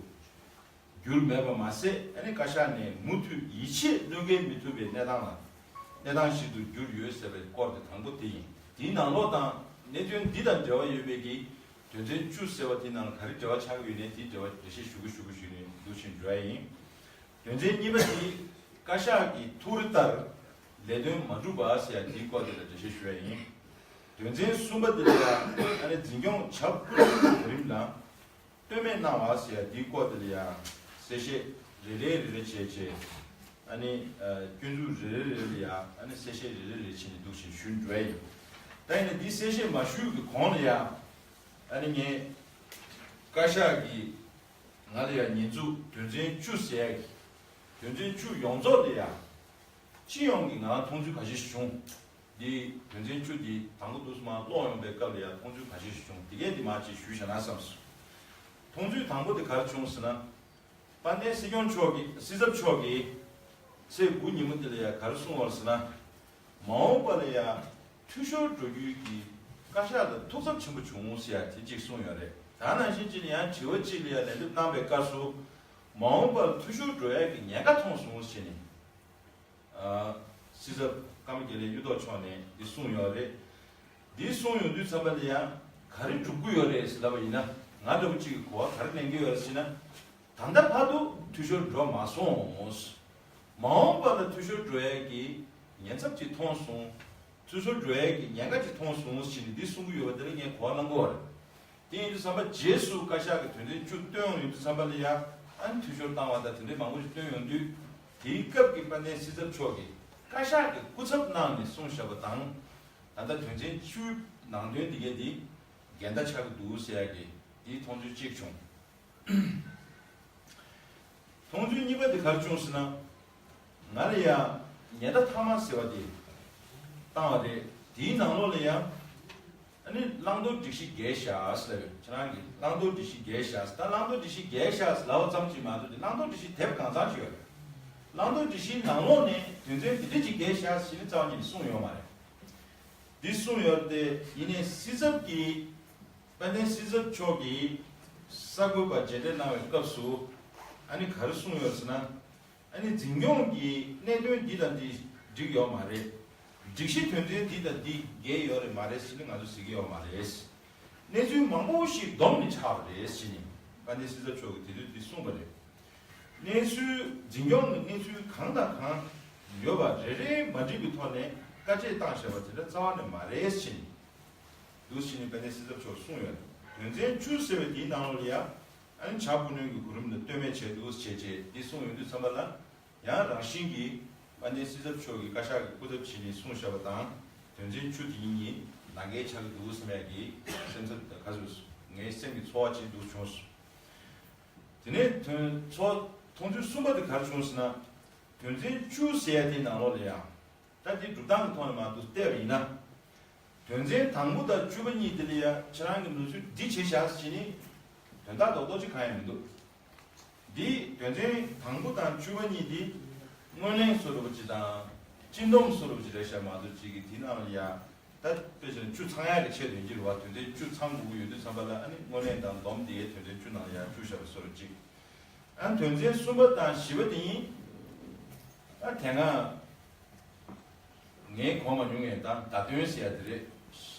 གྱུར་མེད་པ་མ་ཟད། ཨ་ནི་བཀའ་ཤག་ནས་མུ་མཐུད་ཡིད་ཆེས་བློས་འགེལ་མི་ཐུབ་པའི་གནས་སྟངས་ལ་གནས་སྟངས་ཤིག་ཏུ་གྱུར་ཡོད་ཟེར་བའི་སྐོར་དེ་དང་པོ་དེ་ཡིན། དེའི་ནང་ལོགས་དང་གནད་དོན་འདི་དང་འབྲེལ་བ་ཡོད་པའི་གི་དོན་ཚན་བཅུ་ཟེར་བ་དེའི་ནང་ལ་ག་རེ་འབྲེལ་བ་ཆགས་ཀྱི་ཡོད་ནས་དེའི་འབྲེལ་བ་འགྲེལ་བཤད་ཞུ་གི་ཞུ་གི་ཞུས་ནས་འདུག་ཕྱིན་འགྲོ་ཡ་ཡིན། དོན་ཚན་གཉིས་པ་དེ་བཀའ་ཤག་གི་ཐུགས་རེ་ལྟར་ལས་དོན་མ་འགྲུབ་པ་ཟེར་ཡ་དེའི་སྐོར་དེ་ལ་འགྲེལ་བཤད་ཞུ་ཡ་ཡིན། དོན་ཚན་གསུམ་པ་དེ་ལ་ཡང་ཨ་ནི་འཛིན་སྐྱོང་བྱ་བཀོད་ཀྱི་རིམ་ལ། ལྟོས་མེད་གནང་བ་ཟེར་ཡ་འདིའི་སྐོར་དེ་ལ་ཡང་གསལ་བཤད་རེ་རེ་རེ་རེ་བྱས་བྱས། ཨ་ནི་སྐྱོན་འཛུགས་རེ་རེ་རེ་རེ་ལ་ཡང་ཨ་ནི་གསལ་བཤད་རེ་རེ་རེ་བྱས་ནས་འདུག་ཅིང་ཞུ་འགྲོ་ཡ་ཡིན། ད་ཡིན་ན་འདི་གསལ་བཤད་མ་ཞུས་ཀྱི་གོང་ལ་ཡང་ཨ་ནི་ངས་བཀའ་ཤག་གིས་ང་ལ་ཡང་ཉེས་འཛུགས་དོན་ཚན་བཅུ་ཟེར་ཡ་གི་ དོན་ཚན་བཅུ་ཡོངས་རྫོགས་དེ་ཡང་སྤྱི་ཡོངས་ཀྱི་ང་རང་མཐོང་ཚུལ་ཁ་ཤས་ཤིག་བྱུང་། འདི་དོན་ཚན་བཅུ་འདི་དང་པོ་འདུག་སེ་མར་ཀློག་ཡོང་པའི་སྐབས་ལ་ཡང་མཐོང་ཚུལ་ཁ་ཤས་ཤིག་བྱུང་། དེ་གས་འདི་མར་ཅིག་ཞུས་བཞག་ན་བསམས་སོང་། མཐོང་ཚུལ་དང་པོ་དེ་ག་རེ་བྱུང་ཟེར་ན། དཔལ་ལྡན་སྲིད་སྐྱོང་མཆོག་གིས་སྲིད་ཚབ་མཆོག་གིས་ཚེས་དགུ་ཉིན་མོ་དེ་ལ་ཡང་ག་རེ་གསུངས་པ་རེད་ཟེར་ན། མ་འོངས་པ་ལ་ཡང་འཐུས་ཤོར་འགྲོ་རྒྱུའི་གི་བཀའ་ཤག་ལ་ཐུགས་འཚབ་ཆེན་པོ་བྱུང་ཟེར་ཡ་དེ་གཅིག་གསུངས་ཡོད་རེད། ད་ནང་བཞིན་གཅིག་ནས་ཡང་དྲི་བ་གཅིག་ལ་ཡང་ལན་འདེབས་གནང་བའི་སྐབས་སུ། མ་འོངས་པར་འཐུས་ཤོར་འགྲོ་ཡ་གི་ཉེན་ཁ་མཐོང་སོང་ཟེར་ནས། ཨ། སྲིད་ཚབ་ཀརྨ་དགེ་ལེགས་གཡུ་ཐོག་མཆོག་ནས་འདི་གསུངས་ཡོད་རེད། འདི་གསུངས་ཡོང་དུས་ཙམ་པ་ལ་ཡང་ག་རེ་སྒྲུབ་ཀྱི་ཡོད་རེད་ཟེར་ལབ་པ་ཡིན་ན། ང་འདྲ་པོ་གཅིག་གིས་གོ་བ་ག་རེ་ལེན་གྱི་ཡོད་རེད་ཟེར་ན། ད་ལྟ་བར་དུ་འཐུས་ཤོར་འགྲོ་མ་སོང་། མ་འོངས་པ་ལ་འཐུས་ཤོར་འགྲོ་ཡས་ཀྱི་ཉེན་ཚབས་ཅིག་མཐོང་སོང་། འཐུས་ཤོར་འགྲོ་ཡས་ཀྱི་ཉེན་ཁ་ཅིག་མཐོང་སོང་ཟེར་ནས་འདི་གསུང་གི་ཡོད་པ་དེ་ལ་ངས་གོ་བ་བླང་གི་ཡོད་རེད། དེ་ཡིན་དུས་ཙམ་པ་རྗེས་སུ་བཀའ་ཤག་གི་དོན་ཚན་བཅུ་བཏོན་ཡོང་དུས་ཙམ་པ་ལ་ཡ། ཨ་ནི་འཐུས་ཤོར་བཏང་བ་དང་དེ་འདྲའི་མང་པོ་ཞིག་བཏོན་ཡོང་དུས། དེའི་སྐབས་ཀྱི་དཔལ་ལྡན་སྲིད་ཚབ་མཆོག་གིས་བཀའ་ཤག་གི་སྐུ་ཚབ་གནང་ནས་གསུངས་བཞག་པ་དང་། ད་ལྟ་དོན་ཚན་བཅུའི་ནང་དོན་འདི་གས་འདི་འགལ་ཟླ་ཆགས་ཀྱི་འདུག་ཟེར་ཡ་གི་འདིའི་མཐོང་ཚུལ་གཅིག་བྱུང་། མཐོང་ཚུལ་གཉིས་པ་དེ་ག་རེ་བྱུང་ཟེར་ན། ང་ལ་ཡ་ཉེན་བརྡ་མཐའ་མ་ཟེར་བ་དེ་བཏང་བ་རེད། དེའི་ནང་ལོགས་ལ་ཡ། ཨ་ནི་བླང་དོར་སྒྲིག་གཞི་འགལ་བཞག་ཟེར་བས། ཁྱེད་རང་གིས་བླང་དོར་སྒྲིག་གཞི་འགལ་བཞག་ཟེར། ད་བླང་དོར་སྒྲིག་གཞི་འགལ་བཞག་ཟེར་ལབ་པ་ཙམ་གྱིས་མ་གཏོགས་ཏེ་བླང་དོར་སྒྲིག་གཞི་དེབ་གང་ཚང་ཅིག་ཡོད་རེད། བླང་དོར་སྒྲིག་གཞིའི་ནང་ལོགས་ནས་དོན་ཚན་འདི་འདྲ་ཅིག་འགལ་བཞག་ཟེར་ནས་རྩ་བ་ཉིད་ནས་གསུངས་ཡོད་མ་རེད། འདི་གསུངས་ཡོད་དེ་ཡིན་ནའི་སྲིད་ཚབ་ཀྱིས། དཔལ་ལྡན་སྲིད་ཚབ་མཆོག་གིས་གསར་འགོད་པར་མཇལ་འཕྲད་གནང་བའི་སྐབས་སུ། ཨ་ནི་ག་རེ་གསུངས་ཡོད་ཟེར་ན། ཨ་ནི་འཛིན་སྐྱོང་གིས་གནད་དོན་འདི་དང་འདི་འགྲིག་ཡོད་མ་རེད། སྒྲིག་གཞི་དོན་ཚན་འདི་དང་འདི་འགལ་ཡོད་རེད་མ་རེད་ཟེར་ནས་ང་ཚོ་ཟེར་གྱི་ཡོད་མ་རེད། གནས་ཚུལ་མང་པོ་ཞིག་བསྡོམས་ནས་ཆགས་པ་རེད་ཟེར་ནས་དཔལ་ལྡན་སྲིད་ཚབ་མཆོག་གིས་དེ་དུས་འདི་གསུངས་པ་རེད། གནས་ཚུལ་འཛིན་སྐྱོང་གི་གནས་ཚུལ་གང་དང་གང་ཡོད་པ་རེ་རེ་མ་འགྲིག་པའི་ཐོག་ནས་བཀའ་ཆད་བཏང་བཞག་པ་དེ་འདྲ་རྩ་བ་ནས་མ་རེད་ཟེར་ནས། འདུག་ཟེར་ནས་དཔལ་ལྡན་སྲིད་ཚབ་མཆོག་གསུངས་ཡོད། དོན་ཚན་བཅུ་ཟེར་བའི་དེའི་ནང་ལོགས་ལ་ཡང་། ཨ་ནི་བྱ་སྤུ་ནུས་ཀྱི་གོ་རིམ་ལ་ལྟོས་མེད་བྱས་འདུག་ཟེར་བྱས་འདི་གསུངས་ཡོང་དུས་ཙམ་པ་ལ། ཡང་རང་བཞིན་གྱིས་དཔལ་ལྡན་སྲིད་ཚབ་མཆོག་གིས་བཀའ་ཤག་གི་སྐུ་ཚབ་བྱས་ནས་གསུངས་བཞག་པ་དང་། དོན་ཚན་བཅུ་དེ་གཉིས་ནི་ལག་འགལ་ཆགས་ཀྱི་འདུག་བསམ་ཡག་གི་སེམས་འཚབ་དང་ག་ཚོད་ངའི་སེམས་ཀྱི་ཚོར་བ་ཅིག་འདུག་བྱུང་སོང་། དེ་ནས་དོན་ཚོ་མཐོང་ཚུལ་གསུམ་པ་དེ་ག་རེ་བྱུང་ཟེར་ན། དོན་ཚན་བཅུ་ཟེར་ཡ་དེའི་ནང་ལོགས་ལ་ཡང་། ད་འདི་སྒྲུབ་སྟངས་ཀྱི་ཐོག་ནས་མར་འདུག་བལྟས་པ་ཡིན་ན། དོན་ཚན་དང་པོ་དང་བཅུ་པ་གཉིས་དེ་ལ་ཡ་ཁྱེད་རང་གི་ནོར་འཛོལ་འདི་བྱས་བཞག་ཟེར་བྱས་ནི། དོན་དག་རྡོག་རྡོག་ཅིག་གང་ཡང་མི་འདུག་འདི་དོན་ཚན་དང་པོ་དང་བཅུ་པ་གཉིས་འདི་སྔོན་གླེང་བཟོ་འདྲ་པོ་ཅིག་དང་། སྤྱི་འདོམས་བཟོ་འདྲ་པོ་ཅིག་རེད་ཤག་མ་གཏོགས་ཅིག་གི་དེའི་ནང་ལ་ཡ། ད་དཔེ་བྱས་ན་བཅུ་ཚང་ཡག་གི་ཆེད་དོན་གྱི་རེད་བ། དོན་ཚན་བཅུ་ཚང་དགོས་ཀྱི་ཡོད་དུས་ཙམ་པ་ལ་ཨ་ནི་སྔོན་གླེང་དང་སྡོམ་དེ་དོན་ཚན་བཅུ་ནང་ལ་ཡ་བཅུག་བཞག་པ་བཟོ་འདྲ་ཅིག་ཨ་ནི་དོན་ཚན་གསུམ་པ་དང་བཞི་པ་དེ་ཡིན། ཨ་དེ་སྔ་ངས་གོ་མ་མྱོང་ངས་ད་བརྡ་དོན་ཟེར་ཡ་དེ་རེད།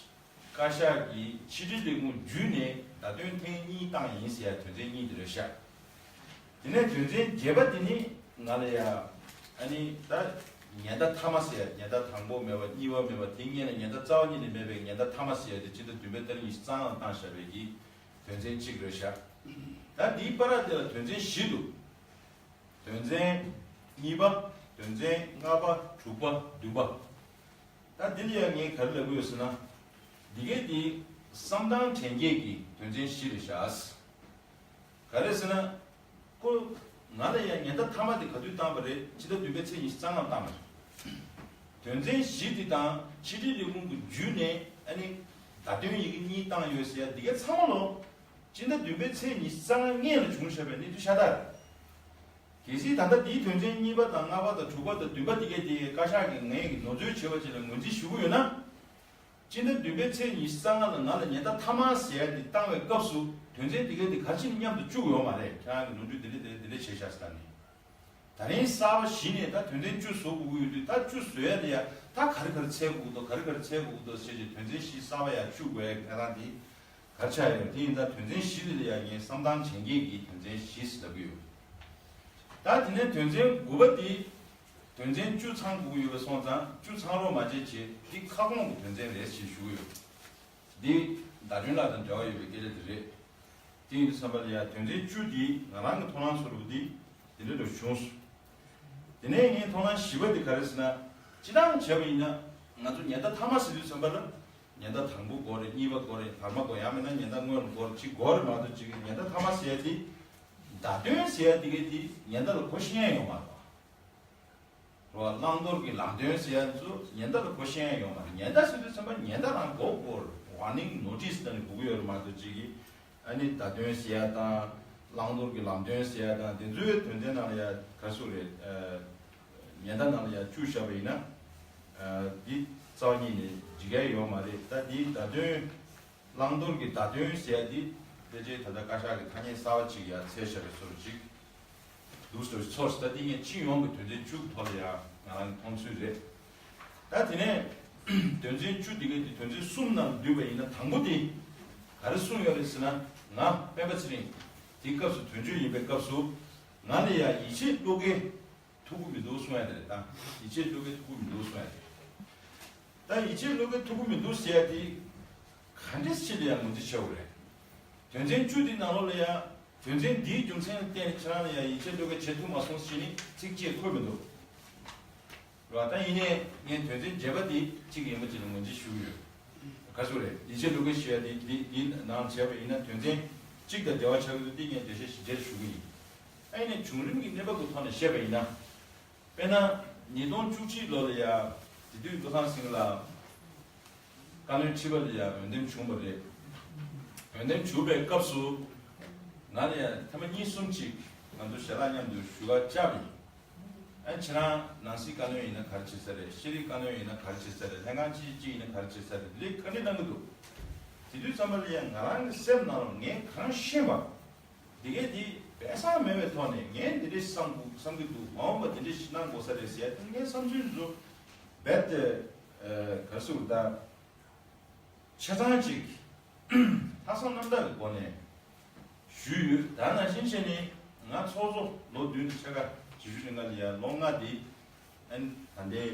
བཀའ་ཤག་གིས་ཕྱི་དྲིལ་ལས་ཁུངས་བརྒྱུད་ནས་བརྡ་དོན་ཐེངས་གཉིས་བཏང་ཡིན་ཟེར་ཡ་དོན་ཚན་གཉིས་དེ་རེད་ཤག་དེ་ནས་དོན་ཚན་བརྒྱད་པ་དེ་ནི་ང་ལ་ཡ། ཨ་ནི་ད་ཉེན་བརྡ་མཐའ་མ་ཟེར་ཡ། ཉེན་བརྡ་དང་པོ་མེད་པ་གཉིས་པ་མེད་པ་དེའི་སྔོན་ལ་ཉེན་བརྡ་རྩ་བ་ཉིད་ནས་མེད་པའི་ཉེན་བརྡ་མཐའ་མ་ཟེར་ཡ་དེ་སྤྱི་ཟླ་བདུན་པའི་ཏ་རིག་ཉི་ཤུ་རྩ་ལྔ་ལ་བཏང་བཞག་པའི་གི་དོན་ཚན་གཅིག་རེད་ཤག་ད་འདིའི་བར་དེ་ལ་དོན་ཚན་བཞི་འདུག་དོན་ཚན་གཉིས་པ། དོན་ཚན་ལྔ་པ། དྲུག་པ། བདུན་པ། ད་འདི་ལ་ཡང་ངས་ག་རེ་ལབ་ཀྱི་ཡོད་ཟེར་ན། འདི་གའི་འདི་བསམ་སྟངས་དྲན་སྐྱེས་ཀྱི་དོན་ཚན་བཞི་རེད་ཤག་ག་རེ་ཟེར་ན། ཁོ་ང་ལ་ཡང་ཉེན་བརྡ་མཐའ་མ་དེ་ག་དུས་བཏང་པ་རེད། ཕྱི་ཟླ་བདུན་པའི་ཚེས་ཉི་ཤུ་རྩ་ལྔ་བཏང་པ་རེད། དོན་ཚན་བཞི་འདི་དང་ཕྱི་དྲིལ་ལས་ཁུངས་ཀྱི་བརྒྱུད་ནས་ཨ་ནི་བརྡ་དོན་ཡི་གེ་གཉིས་བཏང་ཡོད་ཟེར་ཡ་འདི་གའི་ཚང་མ་ལོ། ཕྱི་ཟླ་བདུན་པའི་ཚེས་ཉི་ཤུ་རྩ་ལྔ་སྔོན་ལ་བྱུང་བཞག་པའི་གནས་ཚུལ་ཤ་སྟག་རེད། གལ་སྲིད་ད་ལྟ་འདིའི་དོན་ཚན་གཉིས་པ་དང་ལྔ་པ་དང་དྲུག་པ་དང་བདུན་པ་འདི་གའི་དེ་བཀའ་ཤག་གིས་ངས་ཀྱི་ནོར་འཛོལ་བྱས་པ་ཅིག་ལ་ངོས་འཛིན་ཞུ་གི་ཡོད་ན། སྤྱི་ཟླ་བདུན་པའི་ཚེས་ཉི་ཤུ་རྩ་ལྔ་ལ་ང་ལ་ཉེན་བརྡ་མཐའ་མ་ཟེར་ཡ་འདི་བཏང་བའི་སྐབས་སུ་དོན་ཚན་འདི་གའི་འདི་ག་རེ་བྱས་ནས་མཉམ་དུ་བཅུག་ཡོད་མ་རེད། ཁྱེད་རང་གི་ནོར་འཁྲུལ་འདི་འདྲ་འདི་འདྲ་འདི་འདྲ་བྱས་ཤག་ཟེར་ནས། ད་རིང་གསར་པ་གཞི་ནས་ད་དོན་ཚན་བཅུ་བཟོ་དགོས་ཀྱི་ཡོད་དུས། ད་བཅུ་བཟོ་ཡ་དེ་ཡ་ད་ག་རེ་ག་རེ་འཚོལ་དགོས་འདུག་ག་རེ་ག་རེ་འཚོལ་དགོས་འདུག་ཟེར་བྱས་དོན་ཚན་བཞི་གསར་པ་ཡ་བཅུག་དགོས་ཡ་གནས་སྟངས་དེ་ག་རེ་ཆགས་ཡོད། དེ་ཡིན་ཙང་དོན་ཚན་བཞི་དེ་ལ་ཡ་ངས་བསམ་སྟངས་བྱེད་མཁན་གྱི་དོན་ཚན་བཞི་ཟེར་ལབ་ཀྱི་ཡོད། ད་དེ་ནས་དོན་ཚན་དགུ་པ་དེ། དོན་ཚན་བཅུ་ཚང་དགོས་ཀྱི་ཡོད་པ་སོང་ཙང་བཅུ་ཚང་རོགས་མ་བྱེད་བྱེད། འདི་ཁ་སྐོང་གི་དོན་ཚན་རེད་ཞེས་ཞུ་གི་ཡོད། འདི་བརྡ་དོན་ལ་དང་འབྲེལ་བ་ཡོད་པའི་སྐད་ཆ་དེ་རེད། དེ་ཡིན་དུས་ཙམ་པ་ལ་ཡ་དོན་ཚན་བཅུ་འདི་ང་རང་གི་མཐོང་སྣང་ཚོར་བ་འདི་འདི་འདྲ་འདྲ་བྱུང་སོང་། དེ་ནས་ངའི་མཐོང་སྣང་བཞི་པ་འདི་ག་རེ་ཟེར་ན། སྤྱིར་བཏང་བྱས་པ་ཡིན་ན་ང་ཚོ་ཉེན་བརྡ་མཐའ་མ་ཟེར་དུས་ཙམ་པ་ལ། ཉེན་བརྡ་དང་པོ་དགོས་རེད། གཉིས་པ་དགོས་རེད། བར་མ་དགོས། ཡང་མིན་ན་ཉེན་བརྡ་སྔོན་ལ་དགོས་རེད། གཅིག་དགོས་རེད་མ་གཏོགས་གཅིག་ཉེན་བརྡ་མཐའ་མ་ཟེར་ཡ་དེ། བརྡ་དོན་ཟེར་ཡ་དེ་གའི་དེ་ཉེན་བརྡ་ལ་གོ་ཤེས་ཡ་ཡོད་མ་རེད། བླང་དོར་གྱི་ལམ་སྟོན་ཟེར་ཡ་ཚོ་ཉེན་བརྡ་ལ་གོ་ཤེས་ཡ་ཡོད་མ་རེད། ཉེན་བརྡ་ཟེར་དུས་ཙམ་པ་ཉེན་བརྡ་རང་གོ་གོ་warning notice་ལ་ནི་གོ་གི་ཡོད་རེད་མ་གཏོགས་ཅིག་གིས་ཨ་ནི་བརྡ་སྟོན་ཟེར་ཡ་དང་བླང་དོར་གྱི་ལམ་སྟོན་ཟེར་ཡ་དང་དེ་ཚོའི་དོན་ཚན་ནང་ལ་ཡ་ག་ཚོད་རེད། ཉེན་བརྡ་ནང་ལ་ཡ་བཅུག་བཞག་པ་ཡིན་ན་འདི་རྩ་བ་ཉིད་ནས་འགྲིག་གི་ཡོད་མ་རེད། ད་འདི་བརྡ་སྟོན་བླང་དོར་གྱི་བརྡ་དོན་ཟེར་ཡ་འདི་ཕལ་ཆེར་ད་ལྟ་བཀའ་ཤག་གི་ཐ་སྙད་གསར་བ་ཅིག་ཡར་འཚོལ་བཞག་པའི་བཟོ་འདྲ་ཅིག་འདུག་ཟེར་ཚོར། ད་འདི་ངས་སྤྱི་ཡོངས་ཀྱི་དོན་ཚན་བཅུ་གི་ཐོག་ལ་ཡང་ང་རང་གི་མཐོང་ཚུལ་རེད། ད་དེ་ནས་དོན་ཚན་བཅུ་འདི་གའི་འདི་དོན་ཚན་གསུམ་ནང་བསྡུས་པ་ཡིན་ན་དང་པོ་འདི་ག་རེ་གསུངས་ཡོད་རེད་ཟེར་ན། ང་སྤེན་པ་ཚེ་རིང་འདི་སྐབས་སུ་དོན་གཅོད་ཡིན་པའི་སྐབས་སུ་ང་ལ་ཡང་ཡིད་ཆེས་བློ་འགེལ་ཐུབ་ཀྱི་མི་འདུག་གསུང་ཡ་དེ་རེད། ད་ཡིད་ཆེས་བློ་འགེལ་ཐུབ་ཀྱི་མི་འདུག་གསུང་ཡ་དེ་རེད། ད་ཡིད་ཆེས་བློ་འགེལ་ཐུབ་ཀྱི་མི་འདུག་ཟེར་ཡ་དེ་ག་འདྲས་ཆེད་ལ་ཡང་ངོས་འཛིན་བྱེད་དགོས་རེད། དོན་ཚན་བཅུ་དེའི་ནང་ལོགས་ལ་ཡང་དོན་ཚན་འདིའི་རྒྱུ་མཚན་ལ་བརྟེན་ཁྱེད་རང་ལ་ཡང་ཡིད་ཆེས་བློ་འགེལ་བྱེད་ཐུབ་མ་སོང་ཟེར་ནི་ཚིག་གཅིག་འཁོད་མི་འདུག་རེད་བ། ད་ཡིན་ནའི་ངས་དོན་ཚན་བརྒྱད་པ་དེ་གཅིག་ཡིན་པ་ཅིག་ལ་ངོས་འཛིན་ཞུ་གི་ཡོད། ག་ཚོད་རེད། ཡིད་ཆེས་བློ་འགེལ་ཞུ་ཡ་དེ་འདི་འདི་ནང་བྱས་པ་ཡིན་ན་དོན་ཚན་གཅིག་དང་འབྲེལ་བ་ཆགས་ཀྱི་འདུག་འདི་ངས་འགྲེལ་བཤད་ཞིབ་ཕྲ་ཞུ་གི་ཡིན། ཨ་ཡིན་ནའི་བྱུང་རིམ་གྱི་གནས་བབ་ཀྱི་ཐོག་ནས་བཤད་པ་ཡིན་ན། དཔེར་ན། ཉིས་སྟོང་བཅུ་གཅིག་ལོ་ལ་ཡ། དེ་དུས་བློ་བཟང་སེང་གེ་ལགས་བཀའ་བློན་ཁྲི་པ་ལ་ཡ་འོས་འདེམས་བྱུང་བ་རེད། འོས་འདེམས་བྱུང་བའི་སྐབས་སུ། ང་ལ་ཡ་ཐེངས་མ་གཉིས་གསུམ་ཅིག་ང་ཚོ་ཞལ་ལག་མཉམ་དུ་ཞུ་གར་བཅར་བ་ཡིན། ཨ་ཁྱེད་རང་ནང་སྲིད་བཀའ་བློན་ཡིན་ན་ག་རེ་བྱེད་ས་རེད། ཤེས་རིག་བཀའ་བློན་ཡིན་ན་ག་རེ་བྱེད་ས་རེད། ལྷན་ཁང་ཅི་ཅི་ཡིན་ན་ག་རེ་བྱེད་ས་རེད། དེ་འདྲའི་བཀའ་འདྲི་གནང་གི་འདུག་དེ་དུས་ཙམ་པ་ལ་ཡ་ང་རང་གི་སེམས་ནང་ལ་ངས་གང་ཤེས་པ། འདི་གས་འདི་སྦས་གསང་མེད་པའི་ཐོག་ནས་ངས་འདི་འདྲས་བསམ་དགོས་བསམ་གྱི་འདུག་མ་འོངས་པ་འདི་འདྲས་ཞིག་གནང་དགོས་ས་རེད་ཟེར་ཡ་དེ་ངའི་བསམ་ཚུལ་འདི་ཚོ་རྦད་དེ་ག་རེ་ཟེར་དགོས་རེད། ད་ཆ་ཚང་ཅིག་ལྷག་བསམ་རྣམ་དག་གི་སྒོ་ནས་ཞུས་ཡོད། ད་ནང་བཞིན་བྱས་ནས་ང་ཚོགས་གཙོ་ལོ་བདུན་དང་ཕྱེད་ཀ་བྱེད་རྒྱུ་རིང་ག་ལ་ཡ་ལོ་ལྔ་འདི་ཨན་ད་ལྟའི་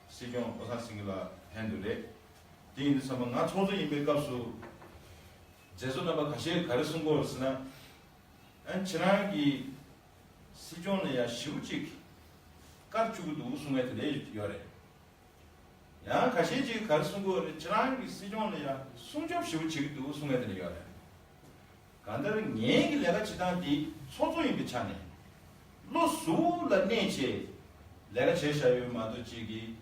སྲིད་སྐྱོང་བློ་བཟང་སེང་གེ་ལགས་ལྷན་དུ་རེད། དེ་ཡིན་དུས་ཙམ་པ་ང་ཚོགས་གཙོ་ཡིན་པའི་སྐབས་སུ། མཛད་གཙོ་རྣམ་པ་ཁ་ཤས་ག་རེ་གསུང་གི་ཡོད་ཟེར་ན། ཨ་ཁྱེད་རང་གིས་སྲིད་སྐྱོང་ལ་ཡ་ཞེ་པོ་ཅིག་བཀར་བཅུག་གི་འདུག་གསུང་མཁན་དེ་འདྲ་ཡོད་རེད། ཡང་ཁ་ཤས་ཅིག་ག་རེ་གསུང་གི་ཡོད་རེད། ཁྱེད་རང་གིས་སྲིད་སྐྱོང་ལ་ཡ་སྲུང་སྐྱོབ་ཞེ་པོ་བྱེད་ཀྱི་འདུག་གསུང་མཁན་དེ་འདྲ་ཡོད་རེད། གང་ལྟར་ངེད་ཀྱི་ལས་ཀ་བྱེད་སྟངས་འདི་ཚོགས་གཙོ་ཡིན་པའི་ཆ་ནས་བློ་གཟུ་བོ་ལ་གནས་བྱས་ལས་ཀ་བྱས་བཞག་ཡོད་མ་གཏོགས་ཅིག་གིས།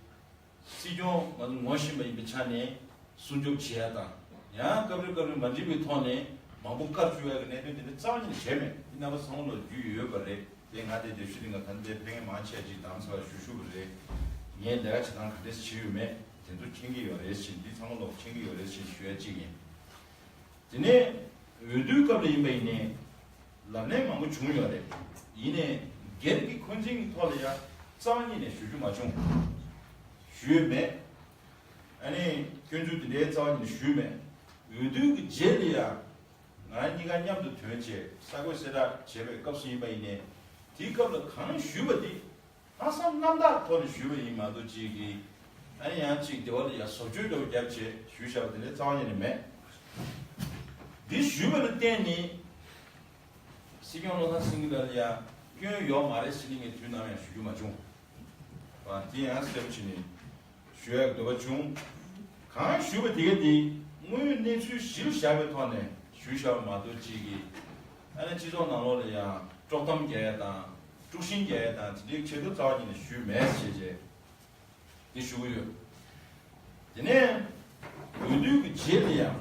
སྲིད་སྐྱོང་ང་ཚོ་ངོ་ཤེས་པ་ཡིན་པའི་ཆ་ནས་སྲུང་སྐྱོབ་བྱེད་ཡ་དང་། ཡང་སྐབས་རེ་སྐབས་རེ་མ་འགྲིག་པའི་ཐོག་ནས་མང་པོ་བཀར་བཅུག་ཡ་གི་གནད་དོན་དེ་འདྲ་རྩ་བ་ཉིད་ནས་བྱས་མེད། འདི་རྣམ་པ་ཚང་མ་ལོག་རྒྱུས་ཡོད་པ་རེད། དེ་ང་དེ་དེ་ཤུ་རིང་ག་ད་འདི་ཕན་ངེས་མང་ཆེ་ཅིག་དམ་ཚགས་ཞུ་ཞུ་བ་རེད། ངས་ལས་ཀ་བྱེད་སྟངས་ག་འདྲས་བྱེད་ཡོད་མེད་དེ་ཚོ་མཁྱེན་གྱི་ཡོད་རེད་ཕྱིན། འདི་ཚང་མ་ལོག་མཁྱེན་གྱི་ཡོད་རེད་ཕྱིན་ཞུ་ཡ་གཅིག་ཡིན། དེ་ནས་འོས་བསྡུའི་སྐབས་ལ་ཡིན་པ་ཡིན་ནའི་ལབ་གནས་མང་པོ་བྱུང་ཡོད་རེད། ཡིན་ནའི་སྒེར་གྱི་འཁོན་འཛིན་གྱི་ཐོག་ལ་ཡང་རྩ་བ་ཉིད་ནས་ཞུ་རྒྱུ་མ་བྱུང་། ཞུས་མེད། ཨ་ནི་སྐྱོན་འཛུགས་དེ་འདྲའི་རྩ་བ་ཉིད་ནས་ཞུས་མེད། འོས་བསྡུ་གི་རྗེས་ལ་ཡང་ང་རང་གཉིས་ཀ་མཉམ་དུ་ཐོན་བྱས་གསར་འགོད་གསལ་བསྒྲགས་བྱས་པའི་སྐབས་སུ་ཡིན་པ་ཡིན་ནའི་དེའི་སྐབས་ལ་གང་ཞུས་པ་དེ། ལྷག་བསམ་རྣམ་དག་ཐོག་ནས་ཞུས་པ་ཡིན་མ་གཏོགས་ཅིག་གིས་ཨ་ནི་ཡང་ཅིག་སྡེ་བ་ལ་ཡང་བཟོ་བཅོས་འདྲ་བོ་བརྒྱབ་བྱས་ཞུས་བཞག་པ་དེ་འདྲའི་རྩ་བ་ཉིད་ནས་མེད། འདི་ཞུས་པ་ལ་བརྟེན་ནས་སྲིད་སྐྱོང་བློ་བཟང་སེང་གེ་ལགས་ལ་ཡང་སྐྱོན་ཡོད་མ་རེད་ཟེར་ནས་ངས་དུས་ནམ་ཡང་ཞུ་རྒྱུ་མ་བྱུང་། ཨ་དེ་ཡང་གསལ་པོ་བྱས་ནས་ཞུ་ཡག་འདོད་པ་བྱུང་། གང་ཞུས་པ་དེ་ག་དེ་དངོས་ཡོད་གནས་ཚུལ་གཞིར་བཞག་པའི་ཐོག་ནས་ཞུས་བཞག་པ་མ་གཏོགས་ཅིག་གིས་ཨ་ནི་སྤྱི་ཚོགས་ནང་ལོགས་ལ་ཡང་དཀྲོག་གཏམ་རྒྱག་ཡ་དང་དཀྲུག་ཤིང་རྒྱག་ཡ་དང་དེ་འདྲའི་ཆེད་དུ་རྩ་བ་ཉིད་ནས་ཞུས་མེད་ཞེས་བྱས་འདི་ཞུ་གི་ཡོད། དེ་ནས་འོས་བསྡུ་གི་རྗེས་ལ་ཡང་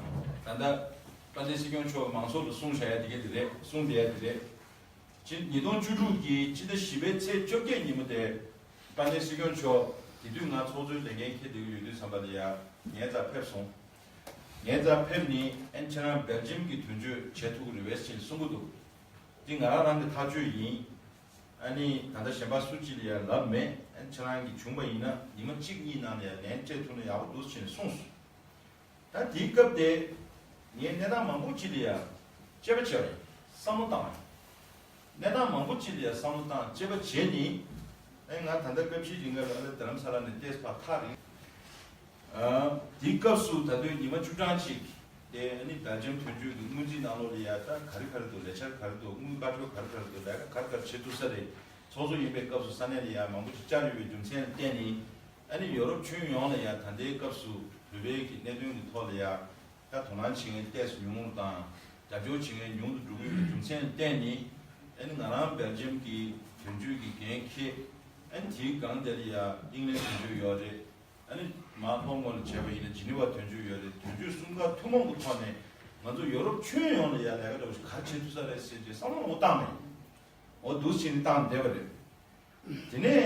ད་ལྟ་དཔལ་ལྡན་སྲིད་སྐྱོང་མཆོག་མང་ཚོགས་ལ་གསུངས་བཞག་ཡ་དེ་ག་དེ་རེད། གསུངས་བསྡད་ཡ་དེ་རེད། ཕྱི་ཉིས་སྟོང་བཅུ་དྲུག་གི་ཕྱི་ཟླ་བཞི་པའི་ཚེས་བཅོ་བརྒྱད་ཉིན་མོ་དེ་དཔལ་ལྡན་སྲིད་སྐྱོང་མཆོག་དེ་དུས་ང་ཚོགས་གཙོའི་ལས་འགན་འཁྱེར་བསྡད་ཀྱི་ཡོད་དུས་ཙམ་པ་ལ་ཡ་ངའི་རྩར་ཕེབས་སོང་། ངའི་རྩར་ཕེབས་ནས་ཨན་ཁྱེད་རང་སྦེལ་ཇམ་གྱི་དོན་གཅོད་བྱེད་ཐུབ་ཀྱི་རེད་པས་ཅེས་གསུང་གི་འདུག་འདི་ང་རང་རང་གི་ཐག་གཅོད་ཡིན། ཨ་ནི་ད་ལྟ་གཞན་པ་སུ་གཅིག་ལ་ཡ་ལབ་མེད། ཨན་ཁྱེད་རང་གིས་བྱུང་པ་ཡིན་ན་ཉི་མ་གཅིག་གཉིས་ནང་ལ་ཡ་ལན་སྤྲད་ཐུབ་ན་ཡག་པོ་འདུག་ཅེས་གསུངས་སོང་། ད་དེའི་སྐབས་དེ་ངས་གནས་སྟངས་མང་པོ་ཅིག་ལ་ཡ་དཔྱད་པ་བྱས་པ་ཡིན། བསམ་བློ་བཏང་བ་ཡིན། གནས་སྟངས་མང་པོ་ཅིག་ལ་ཡ་བསམ་བློ་བཏང་དཔྱད་པ་བྱས་ནས་ཨེ་ང་ད་ལྟ་སྐབས་ཤིག་རིང་ག་ལ་ཨ་ལ་རྡ་རམ་ས་ལ་ནས་ཏེས་ཕ་ཐག་རིང་། ཨ་དེའི་སྐབས་སུ་ད་དུང་ཉི་མ་བཅུ་གྲངས་ཅིག་དེ་ཨ་ནི་སྦེལ་ཇམ་དོན་གཅོད་ཀྱི་སྔོན་རྩིས་ནང་ལོགས་ལ་ཡ་ད་ག་རེ་ག་རེ་འདུག་ལས་འཆར་ག་རེ་འདུག་དངུལ་བཀའ་འཁྲོལ་ག་རེ་ག་རེ་འདུག་ལས་ཀ་ག་རེ་ག་རེ་བྱེད་ཐུབ་ས་རེད། ཚོགས་གཙོ་ཡིན་པའི་སྐབས་སུ་ས་གནས་ལ་ཡ་མང་པོ་ཅིག་བཅར་ཡོད་པའི་རྒྱུ་མཚན་ལ་བརྟེན་ནས། ཨ་ནི་ཡོ་རོབ་ཁྱོན་ཡོངས་ལ་ཡང་ད་ལྟའི་སྐབས་སུ་བོད་པའི་གི་གནད་དོན་གྱི་ཐོག་ལ་ཡང་ད་དོ་སྣང་བྱེད་མཁན་ཏོག་ཙམ་ཉུང་རུ་དང་རྒྱབ་སྐྱོར་བྱེད་མཁན་ཉུང་དུ་འགྲོ་གི་ཡོད་པའི་རྒྱུ་མཚན་ལ་བརྟེན་ནས་ཨ་ནི་ང་རང་སྦེལ་ཇམ་གྱི་དོན་གཅོད་ཀྱི་འགན་འཁྱེར། ཨ་ ཨ་ནི་དེའི་སྒང་དེ་ལ་ཡ་ཨིང་ལན་དོན་གཅོད་ཡོད་རེད། ཨ་ནི་མ་ལྷོ་ངོས་ལ་བྱས་པ་ཡིན་ན་ཇི་ནི་ཝ་དོན་གཅོད་ཡོད་རེད། དོན་གཅོད་གསུམ་ཀ་ཐུན་མོང་གི་ཐོག་ནས་ང་ཚོ་ཡོ་རོབ་ཁྱོན་ཡོངས་ལ་ཡ་ལས་ཀ་འདྲ་བོ་ཞིག་ག་རེ་བྱེད་ཐུབ་ས་རེད་ཟེར་གྱི་བསམ་བློ་ངོ་བཏང་ནས་འོ་འདུག་བྱས་ནས་བཏང་བསྡད་པ་རེད། དེ་ནས་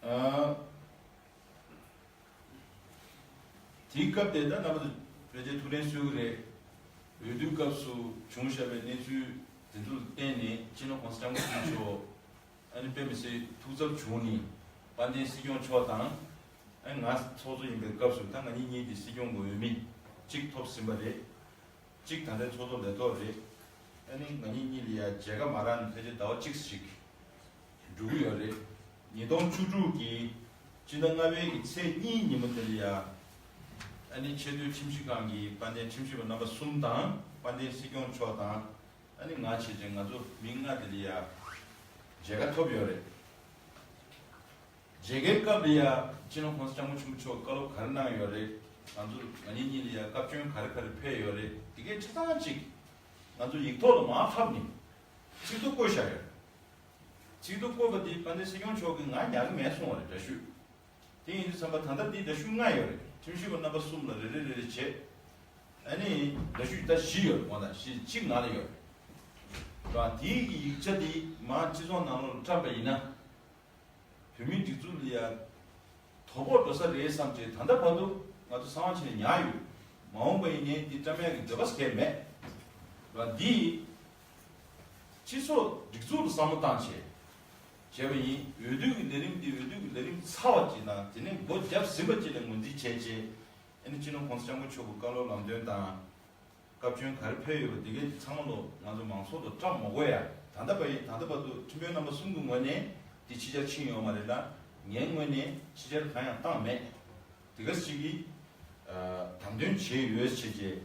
ཨ། དེའི་སྐབས་དེ་ད་རྣམ་པ་ཚོ་ཕལ་ཆེར་ཐུགས་ལན་གསོས་ཀྱི་རེད། འོས་བསྡུའི་སྐབས་སུ་བྱུང་བཞག་པའི་གནས་ཚུལ་དེ་ཚོ་ལ་བརྟེན་ནས་སྤྱི་ནོར་༸གོང་ས་༸སྐྱབས་མགོན་ཆེན་པོ་མཆོག་ཨ་ནི་དཔེ་མི་སྲིད་ཐུགས་འཚབ་བྱུང་ནས་དཔལ་ལྡན་སྲིད་སྐྱོང་མཆོག་དང་། ཨ་ནི་ང་ཚོགས་གཙོ་ཡིན་པའི་སྐབས་སུ་ད་ང་གཉིས་གཉིས་དེ་སྲིད་སྐྱོང་གི་འོས་མི་གཅིག་ཐོབ་ཟིན་པ་རེད། གཅིག་ད་ལྟའི་ཚོགས་གཙོ་ལས་ཐོག་རེད། ཨ་ནི་ང་གཉིས་གཉིས་ལ་ཡ་མཇལ་ཁ་མ་རག་ནས་ཕལ་ཆེར་ཟླ་བ་གཅིག་ཞིག་འགྲོ་གི་ཡོད་རེད། ཉིས་སྟོང་བཅུ་དྲུག་གི་སྤྱི་ཟླ་ལྔ་པའི་གི་ཚེས་གཉིས་ཉིན་མོ་དེ་ལ་ཡ། ཨ་ནི་ཆེས་མཐོའི་ཁྲིམས་ཞིབ་ཁང་གི་དཔལ་ལྡན་ཁྲིམས་ཞིབ་པ་རྣམ་པ་གསུམ་དང་དཔལ་ལྡན་སྲིད་སྐྱོང་མཆོག་དང་། ཨ་ནི་ང་བྱས་རྗེས་ང་ཚོ་མི་ལྔ་དེ་ལ་ཡ་མཇལ་ཁ་ཐོབ་ཡོད་རེད། མཇལ་ཁའི་སྐབས་ལ་ཡ་སྤྱི་ནོར་༸གོང་ས་༸སྐྱབས་མགོན་ཆེན་པོ་མཆོག་བཀའ་སློབ་ག་རེ་གནང་ཡོད་རེད། ང་ཚོ་ང་གཉིས་གཉིས་ལ་ཡ་བཀའ་བཀྱོན་ག་རེ་ག་རེ་ཕེབས་ཡོད་རེད། དེ་གའི་ཆ་ཚང་གཅིག་ང་ཚོ་ཡིག་ཐོག་ལ་མར་ཕབ་ནས་ཚིག་ཐོ་བཀོད་བཞག་ཡོད་རེད། ཚིག་ཐོ་བཀོད་པ་དེ་དཔལ་ལྡན་སྲིད་སྐྱོང་མཆོག་གིས་ང་ཉར་གི་མེད་གསུངས་པ་རེད། འདྲ་བཤུས། དེ་ཡིན་དུས་ཙམ་པ་ད་ལྟ་འདི་འདྲ་བཤུས་ལྔ་ཡོད་རེད། ཁྲིམས་ཞིབ་པ་རྣམ་པ་གསུམ་ལ་རེ་རེ་རེ་རེ་བྱས། ཨ་ནི་འདྲ་བཤུས་ད་བཞི་ཡོད་རེད། དགོངས་དག་བཞི་གཅིག་ང་ལ་ཡོད་རེད། དང་དེའི་གི་ཡིག་ཆ་དེ་མར་སྤྱི་ཚོགས་ནང་ལོགས་ལ་བཀྲམ་པ་ཡིན་ན། བོད་མིའི་སྒྲིག་འཛུགས་ལ་ཡ་དོ་ཕོག་འགྲོ་ས་རེད་བསམ་བྱས་ད་ལྟ་བར་དུ་ང་ཚོ་གསང་བ་བྱས་ནས་ཉར་ཡོད། མ་འོངས་པ་ཡིན་ནའི་འདི་བཀྲམ་ཡག་གི་འདོད་པ་གས་མེད། ལ་འདི་སྤྱི་ཚོགས་སྒྲིག་འཛུགས་ལ་བསམ་བློ་བཏང་བྱས་བྱས་པ་ཡིན། འོས་བསྡུ་གི་ལས་རིམ་འདི་འོས་བསྡུ་གི་ལས་རིམ་ཚར་བ་ཅིག་དང་དེ་ནས་སྒོ་བརྒྱབ་ཟིན་པ་ཅིག་ལ་ངོས་འཛིན་བྱས་བྱས། ཨ་ནི་སྤྱི་ནོར་༸གོང་ས་༸སྐྱབས་མགོན་མཆོག་གི་བཀའ་སློབ་ལམ་སྟོན་དང་། བཀའ་བཀྱོན་ག་རེ་ཕེབས་ཡོད་པ་འདི་གའི་ཚང་མ་ལོ་ང་ཚོ་མང་ཚོགས་ལ་བཀྲམ་མ་དགོས་ཡ། ད་ལྟ་བ་ཡིན་ད་ལྟ་བར་དུ་ཁྲིམས་དཔོན་རྣམ་པ་གསུམ་གྱི་ངོས་ནས་འདི་ཕྱི་གྱར་ཕྱིན་ཡོད་མ་རེད་ལ། ངའི་ངོས་ནས་ཕྱི་གྱར་གང་ཡང་བཏང་མེད། དེ་ག་ཅིག་གིས་དམ་དོན་བྱས་ཡོད་ཅེས་བྱས་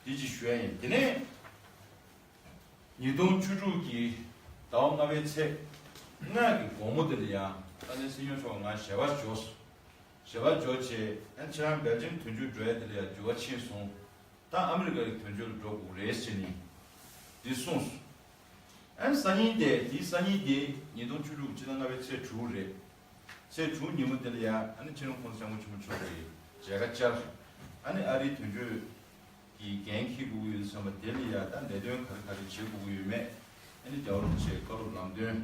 འདི་ཅིག་ཞུ་ཡ་ཡིན། དེ་ནས་ཉིས་སྟོང་བཅུ་དྲུག་གི་ཟླ་བ་ལྔ་པའི་ཚེས་ལྔ་གི་དགོང་མོ་དེ་ལ་ཡང་ད་ནི་སྲིད་སྐྱོང་མཆོག་ང་ཞལ་པར་འབྱོར་སོང་། ཞལ་པར་འབྱོར་བྱས་ཨ་ཁྱེད་རང་སྦེལ་ཇམ་དོན་གཅོད་འགྲོ་ཡ་དེ་ལ་ཡང་འགྱུར་བ་ཕྱིན་སོང་། ད་ཨ་མི་རི་ཀ་གི་དོན་གཅོད་ལ་འགྲོ་དགོས་རེད་ཟེར་ནས་འདི་གསུངས་སོང་། ཨ་ནི་སང་ཉིན་དེ་དེའི་སང་ཉིན་དེ་ཉིས་སྟོང་བཅུ་དྲུག་སྤྱི་ཟླ་ལྔ་པའི་ཚེས་དྲུག་རེད། ཚེས་དྲུག་ཉིན་མོ་དེ་ལ་ཡང་ཨ་ནི་སྤྱི་ནོར་༸གོང་ས་༸སྐྱབས་མགོན་ཆེན་པོ་མཆོག་གིས་མཇལ་ཁ་བཅར། ཨ་ནི་ཨ་རིའི་དོན་གཅོད་ཀྱི་འགན་འཁྱེར་དགོས་ཀྱི་ཡོད་བསམ་པ་དེ་ལ་ཡང་ད་ལས་དོན་ག་རེ་ག་རེ་བྱེད་དགོས་ཀྱི་ཡོད་མེད། ཨ་ནི་རྒྱལ་བ་རིན་པོ་ཆེའི་བཀའ་སློབ་ལམ་སྟོན་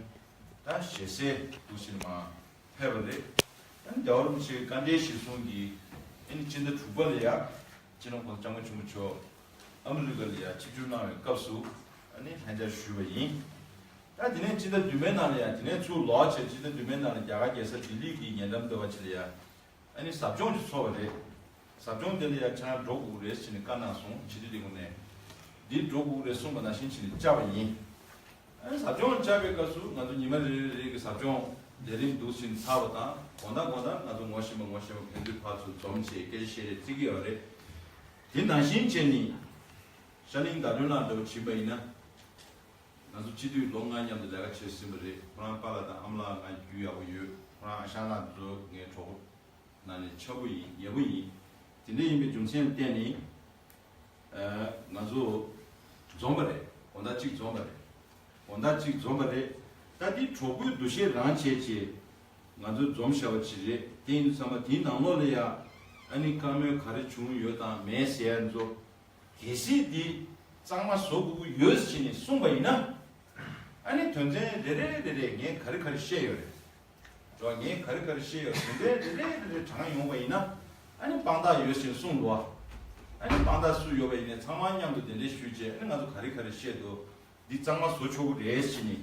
ད་ཞལ་གསལ་འདུག་ཕྱིར་མ་ཕེབས་པ་རེད། ཨ་ནི་རྒྱལ་བ་རིན་པོ་ཆེའི་བཀའ་འབྲེལ་གཞིར་བཟུང་གིས་ཨ་ནི་སྤྱི་ཟླ་དྲུག་པ་ལ་ཡ་སྤྱི་ནོར་༸གོང་ས་༸སྐྱབས་མགོན་ཆེན་པོ་མཆོག་ཨ་མི་རི་ཀ་ལ་ཡ་ཆིབས་བསྒྱུར་གནང་བའི་སྐབས་སུ་ཨ་ནི་ལྷན་བཅར་ཞུས་པ་ཡིན། ད་དེ་ནས་སྤྱི་ཟླ་བདུན་པའི་ནང་ལ་ཡ་དེ་ནས་ཚུར་ལོག་བྱས་སྤྱི་ཟླ་བདུན་པའི་ནང་ལ་རྒྱ་གར་རྒྱལ་ས་ལྡི་ལི་གི་ཉེ་འགྲམ་ལྟ་བ་ཅིག་ལ་ཡ། ཨ་ནི་ཟབ་སྦྱོང་ཅིག་ཚོགས་པ་རེད། ཟབ་སྦྱོང་དེ་ལ་ཡང་ཁྱེད་རང་འགྲོ་དགོས་རེད་ཟེར་ནས་བཀའ་གནང་སོང་། ཕྱི་དྲིལ་ལས་ཁུངས་ནས། འདི་འགྲོ་དགོས་རེད་གསུངས་པ་ནང་བཞིན་བྱས་ནས་བཅར་བ་ཡིན། ཨ་ནི་ཟབ་སྦྱོང་བཅར་བའི་སྐབས་སུ་ང་ཚོ་ཉི་མ་རེ་རེ་རེ་གི་ཟབ་སྦྱོང་ལས་རིམ་འདུག་ཟིན་ཚར་བ་དང་དགོང་དག་དགོང་དག་ང་ཚོ་ངོ་ཤེས་པ་ངོ་ཤེས་པ་ཕན་ཚུན་ཕར་ཚུར་འཛོམས་བྱས་སྐད་ཆ་བཤད་རེས་བརྩི་གི་ཡོད་རེད། དེ་ནང་བཞིན་བྱས་ནས་ཤར་གླིང་ཟླ་སྒྲོན་ལགས་འདྲ་བོ་ཕྱིན་པ་ཡིན་ན། ང་ཚོ་སྤྱི་འཐུས་ལོ་ལྔ་མཉམ་དུ་ལས་ཀ་བྱས་ཟིན་པ་རེད། ཁོ་རང་པཱ་ལགས་དང་ཨ་མ་ལགས་ང་རྒྱུས་ཡག་པོ་ཡོད། ཁོ་རང་ཨ་ཞང་ལགས་ཚོ་ངའི་གྲོགས་པོ་ནང་ནས་ཆགས་པོ་ཡིན། ཡག་པོ་ཡིན། དེ་འདྲ་ཡིན་པའི་རྒྱུ་མཚན་བརྟེན་ནས་ང་ཚོ་འཛོམས་པ་རེད། དགོང་དག་གཅིག་འཛོམས་པ་རེད། དགོང་དག་གཅིག་འཛོམས་པ་རེད། ད་འདི་གྲོགས་པོའི་འདུ་ཤེས་རང་བྱས་བྱས་ང་ཚོ་འཛོམས་བཞག་པ་ཅིག་རེད། དེ་ཡིན་དུས་ཙམ་པ་དེའི་ནང་ལོགས་ལ་ཡ་ཨ་ནི་བཀའ་མོལ་ག་རེ་བྱུང་ཡོད་དང་མེད་ཟེར་ཡ་ཚོ། གལ་སྲིད་འདི་གཙང་མ་བཟོ་དགོས་ཀྱི་ཡོད་ཟེར་ནས་གསུངས་པ་ཡིན་ན། ཨ་ནི་དོན་ཚན་རེ་རེ་རེ་རེ་ངས་ག་རེ་ག་རེ་བཤད་ཡོད་རེད། རོ་ངས་ག་རེ་ག་རེ་བཤད་ཡོད་དོན་ཚན་རེ་རེ་རེ་རེ་དྲངས་ཡོང་བ་ཡིན་ན། ཨ་ནི་དཔང་རྟགས་ཡོད་ཟེར་ནས་གསུངས་འདུག་ཨ་ནི་དཔང་རྟགས་སུ་ཡོད་པ་ཡིན་ནའི་ཚང་མ་མཉམ་དུ་གདན་འདྲེན་ཞུས་རྗེས་ཨ་ནི་ང་ཚོ་ག་རེ་ག་རེ་བཤད་འདུག་འདི་གཙང་མ་བཟོ་ཆོག་གི་རེད་ཟེར་ནས།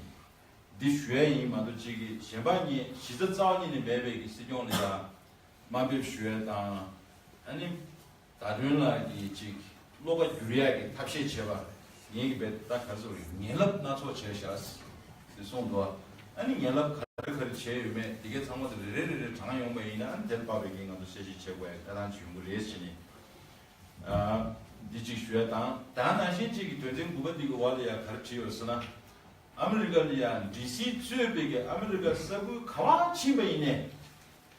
འདི་ཞུ་ཡ་ཡིན་མ་གཏོགས་གཅིག་གིས་གཞན་པ་གཉིས་གཞི་རྩ་རྩ་བ་ཉིད་ནས་མེད་པའི་གི་སྲིད་སྐྱོང་ལ་ཡ་དམའ་འབེབས་ཞུ་ཡ་དང་། ཨ་ནི། ཟླ་སྒྲོན་ལགས་ཀྱིས་ཅིག་བློ་ཁ་བསྒྱུར་ཡག་གི་ཐབས་ཤེས་བྱས་པ། ངེད་ཀྱི་བེད་ད་ག་ཚོད་རེད། ངན་ལབ་སྣ་ཚོགས་བྱས་ཤག་ཟེར་གསུངས་འདུག་ཨ་ནི་ངན་ལབ་ག་རེ་ག་རེ་བྱས་ཡོད་མེད་འདི་གའི་ཚང་མ་དེ་རེ་རེ་རེ་རེ་དྲངས་ཡོང་པ་ཡིན་ན་ཨ་ནི་དེར་དཔག་པའི་གི་ང་ཚོ་བཤད་ཤེས་བྱེད་དགོས་ཡ་ཐད་གཏོང་ཅིག་ཡོང་གི་རེད་ཟེར་ནས། ཨ། འདི་ཅིག་ཞུ་ཡ་དང་ད་ནང་བཞིན་ཅིག་གི་དོན་ཚན་དགུ་པ་འདི་གི་འོག་ལ་ཡ་ག་རེ་བྲིས་ཡོད་ཟེར་ན། ཨ་མི་རི་ཀ་ལ་ཡ་འདྲི་སྲིད་གཙོས་པའི་གི་ཨ་མི་རི་ཀ་ས་ཁུལ་ག་བ་ཕྱིན་པ་ཡིན་ནའི།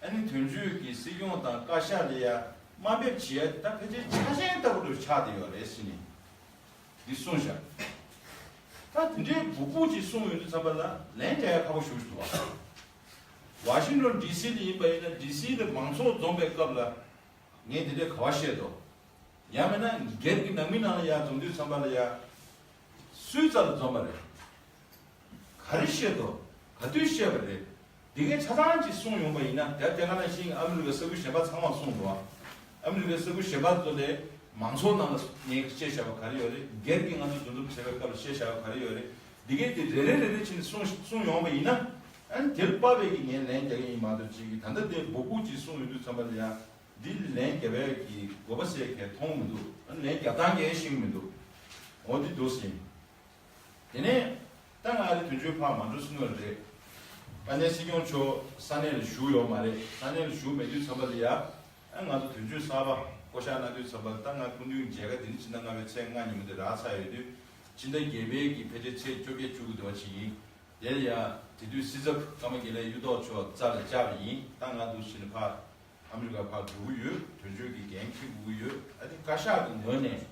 ཨ་ནི་དོན་གཅོད་ཀྱི་སྲིད་སྐྱོང་དང་བཀའ་ཤག་ལ་ཡ་དམའ་འབེབས་བྱེད་ཡ་ད་ཕལ་ཆེར་ཆ་ཤས་ལྟ་བུ་རུ་ཆགས་བསྡད་ཡོད་རེད་ཟེར་ནས་འདི་གསུངས་བཞག་ད་ ད་དེ་འདྲའི་སྦུག་སྦུག་ཅིག་གསུངས་ཡོང་དུས་ཙམ་པ་ལ་ལན་རྒྱག་ཡ་ཁག་པོ་ཞེ་པོ་ཞིག་འདུག་བ། ཝ་ཤིང་ཏོན་ཌི་སི་ལ་ཡིན་པ་ཡིན་ན་ཌི་སི་ལ་མང་ཚོགས་འཛོམས་པའི་སྐབས་ལ་ངས་དེ་འདྲའི་ག་བ་བཤད་དོ། ཡང་མིན་ན་སྒེར་གྱི་ནང་མི་ནང་ལ་ཡ་འཛོམས་དུས་ཙམ་པ་ལ་ཡ། སུའི་རྩ་ལ་འཛོམས་པ་རེད། ག་རེ་བཤད་དོ། ག་དུས་བཤད་པ་རེད། འདི་གའི་ཆ་ཚང་ཅིག་གསུངས་ཡོང་པ་ཡིན་ན་དེ་དེ་ག་ནང་བཞིན་ཨ་མི་རི་ཀ་ས་ཁུལ་གཞན་པ་ཚང་མར་གསུངས་འདུག་བ། ཨ་མི་རི་ཀའི་ས་ཁུལ་གཞན་པ་ཚོ་ལས་མང་ཚོགས་ནང་ལ་ངས་བཤད་བཞག་པ་ག་རེ་ཡོད་རེད། སྒེར་གྱི་ང་ཚོ་འདུ་འཛོམས་བྱས་པའི་སྐབས་ལ་བཤད་བཞག་པ་ག་རེ་ཡོད་རེད། འདི་གའི་དེ་རེ་རེ་རེ་རེ་བྱས་ནས་གསུངས་གསུངས་ཡོང་པ་ཡིན་ན། ཨ་ནི་དེར་དཔག་པའི་གི་ངས་ལན་རྒྱག་གི་ཡིན་མ་གཏོགས་ཅིག་གི་ད་ལྟ་དེ་སྦུག་སྦུག་ཅིག་གསུངས་ཡོང་དུས་ཙམ་པ་ལ་ཡ། འདི་ལན་རྒྱག་པའི་གི་དགོས་པ་ཟེར་གས་མཐོང་མི་འདུག་ཨ་ནི་ལན་རྒྱག་སྟངས་གས་ཤེས་ཀྱི་མི་འདུག་འོ་འདི་འདུག་ཟིན། དེ་ནས་ད་ང་ཨ་རི་དོན་གཅོད་ཕར་མ་འགྲོ་སྔོན་རེད། དཔལ་ལྡན་སྲིད་སྐྱོང་མཆོག་ས་གནས་ལ་བཞུགས་ཡོད་མ་རེད། ས་གནས་ལ་བཞུགས་མེད་དུས་ཙམ་པ་ལ་ཡ། ཨ་ང་ཚོ་དོན་གཅོད་གསར་པ་བསྐོ་བཞག་གནང་དུས་ཙམ་པ་ལ་ད་ང་སྐུ་མདུན་མཇལ་ཁ་དེ་ནི་ཕྱི་ཟླ་ལྔ་པའི་ཚེས་ལྔ་ཉིན་མོ་དེ་རག་ཚར་ཡོད་དུས་ཕྱི་ཟླ་བརྒྱད་པའི་གི་ཕལ་ཆེར་ཚེས་བཅོ་བརྒྱད་བཅུ་དགུ་དེ་བ་ཅིག་ཡིན། དེ་ལ་ཡ་དེ་དུས་སྲིད་ཚབ་ཀརྨ་དགེ་ལེགས་གཡུ་ཐོག་མཆོག་རྩ་ལ་བཅར་བ་ཡིན། ད་ང་འདུག་ཕྱིན་ནས་ཕར་ཨ་མི་རི་ཀ་ཕར་འགྲོ་གི་ཡོད། དོན་གཅོད་ཀྱི་འགན་འཁྱེར་དགོས་ཀྱི་ཡོད། ཨ་ནི་བཀའ་ཤག་གི་ངོས་ནས་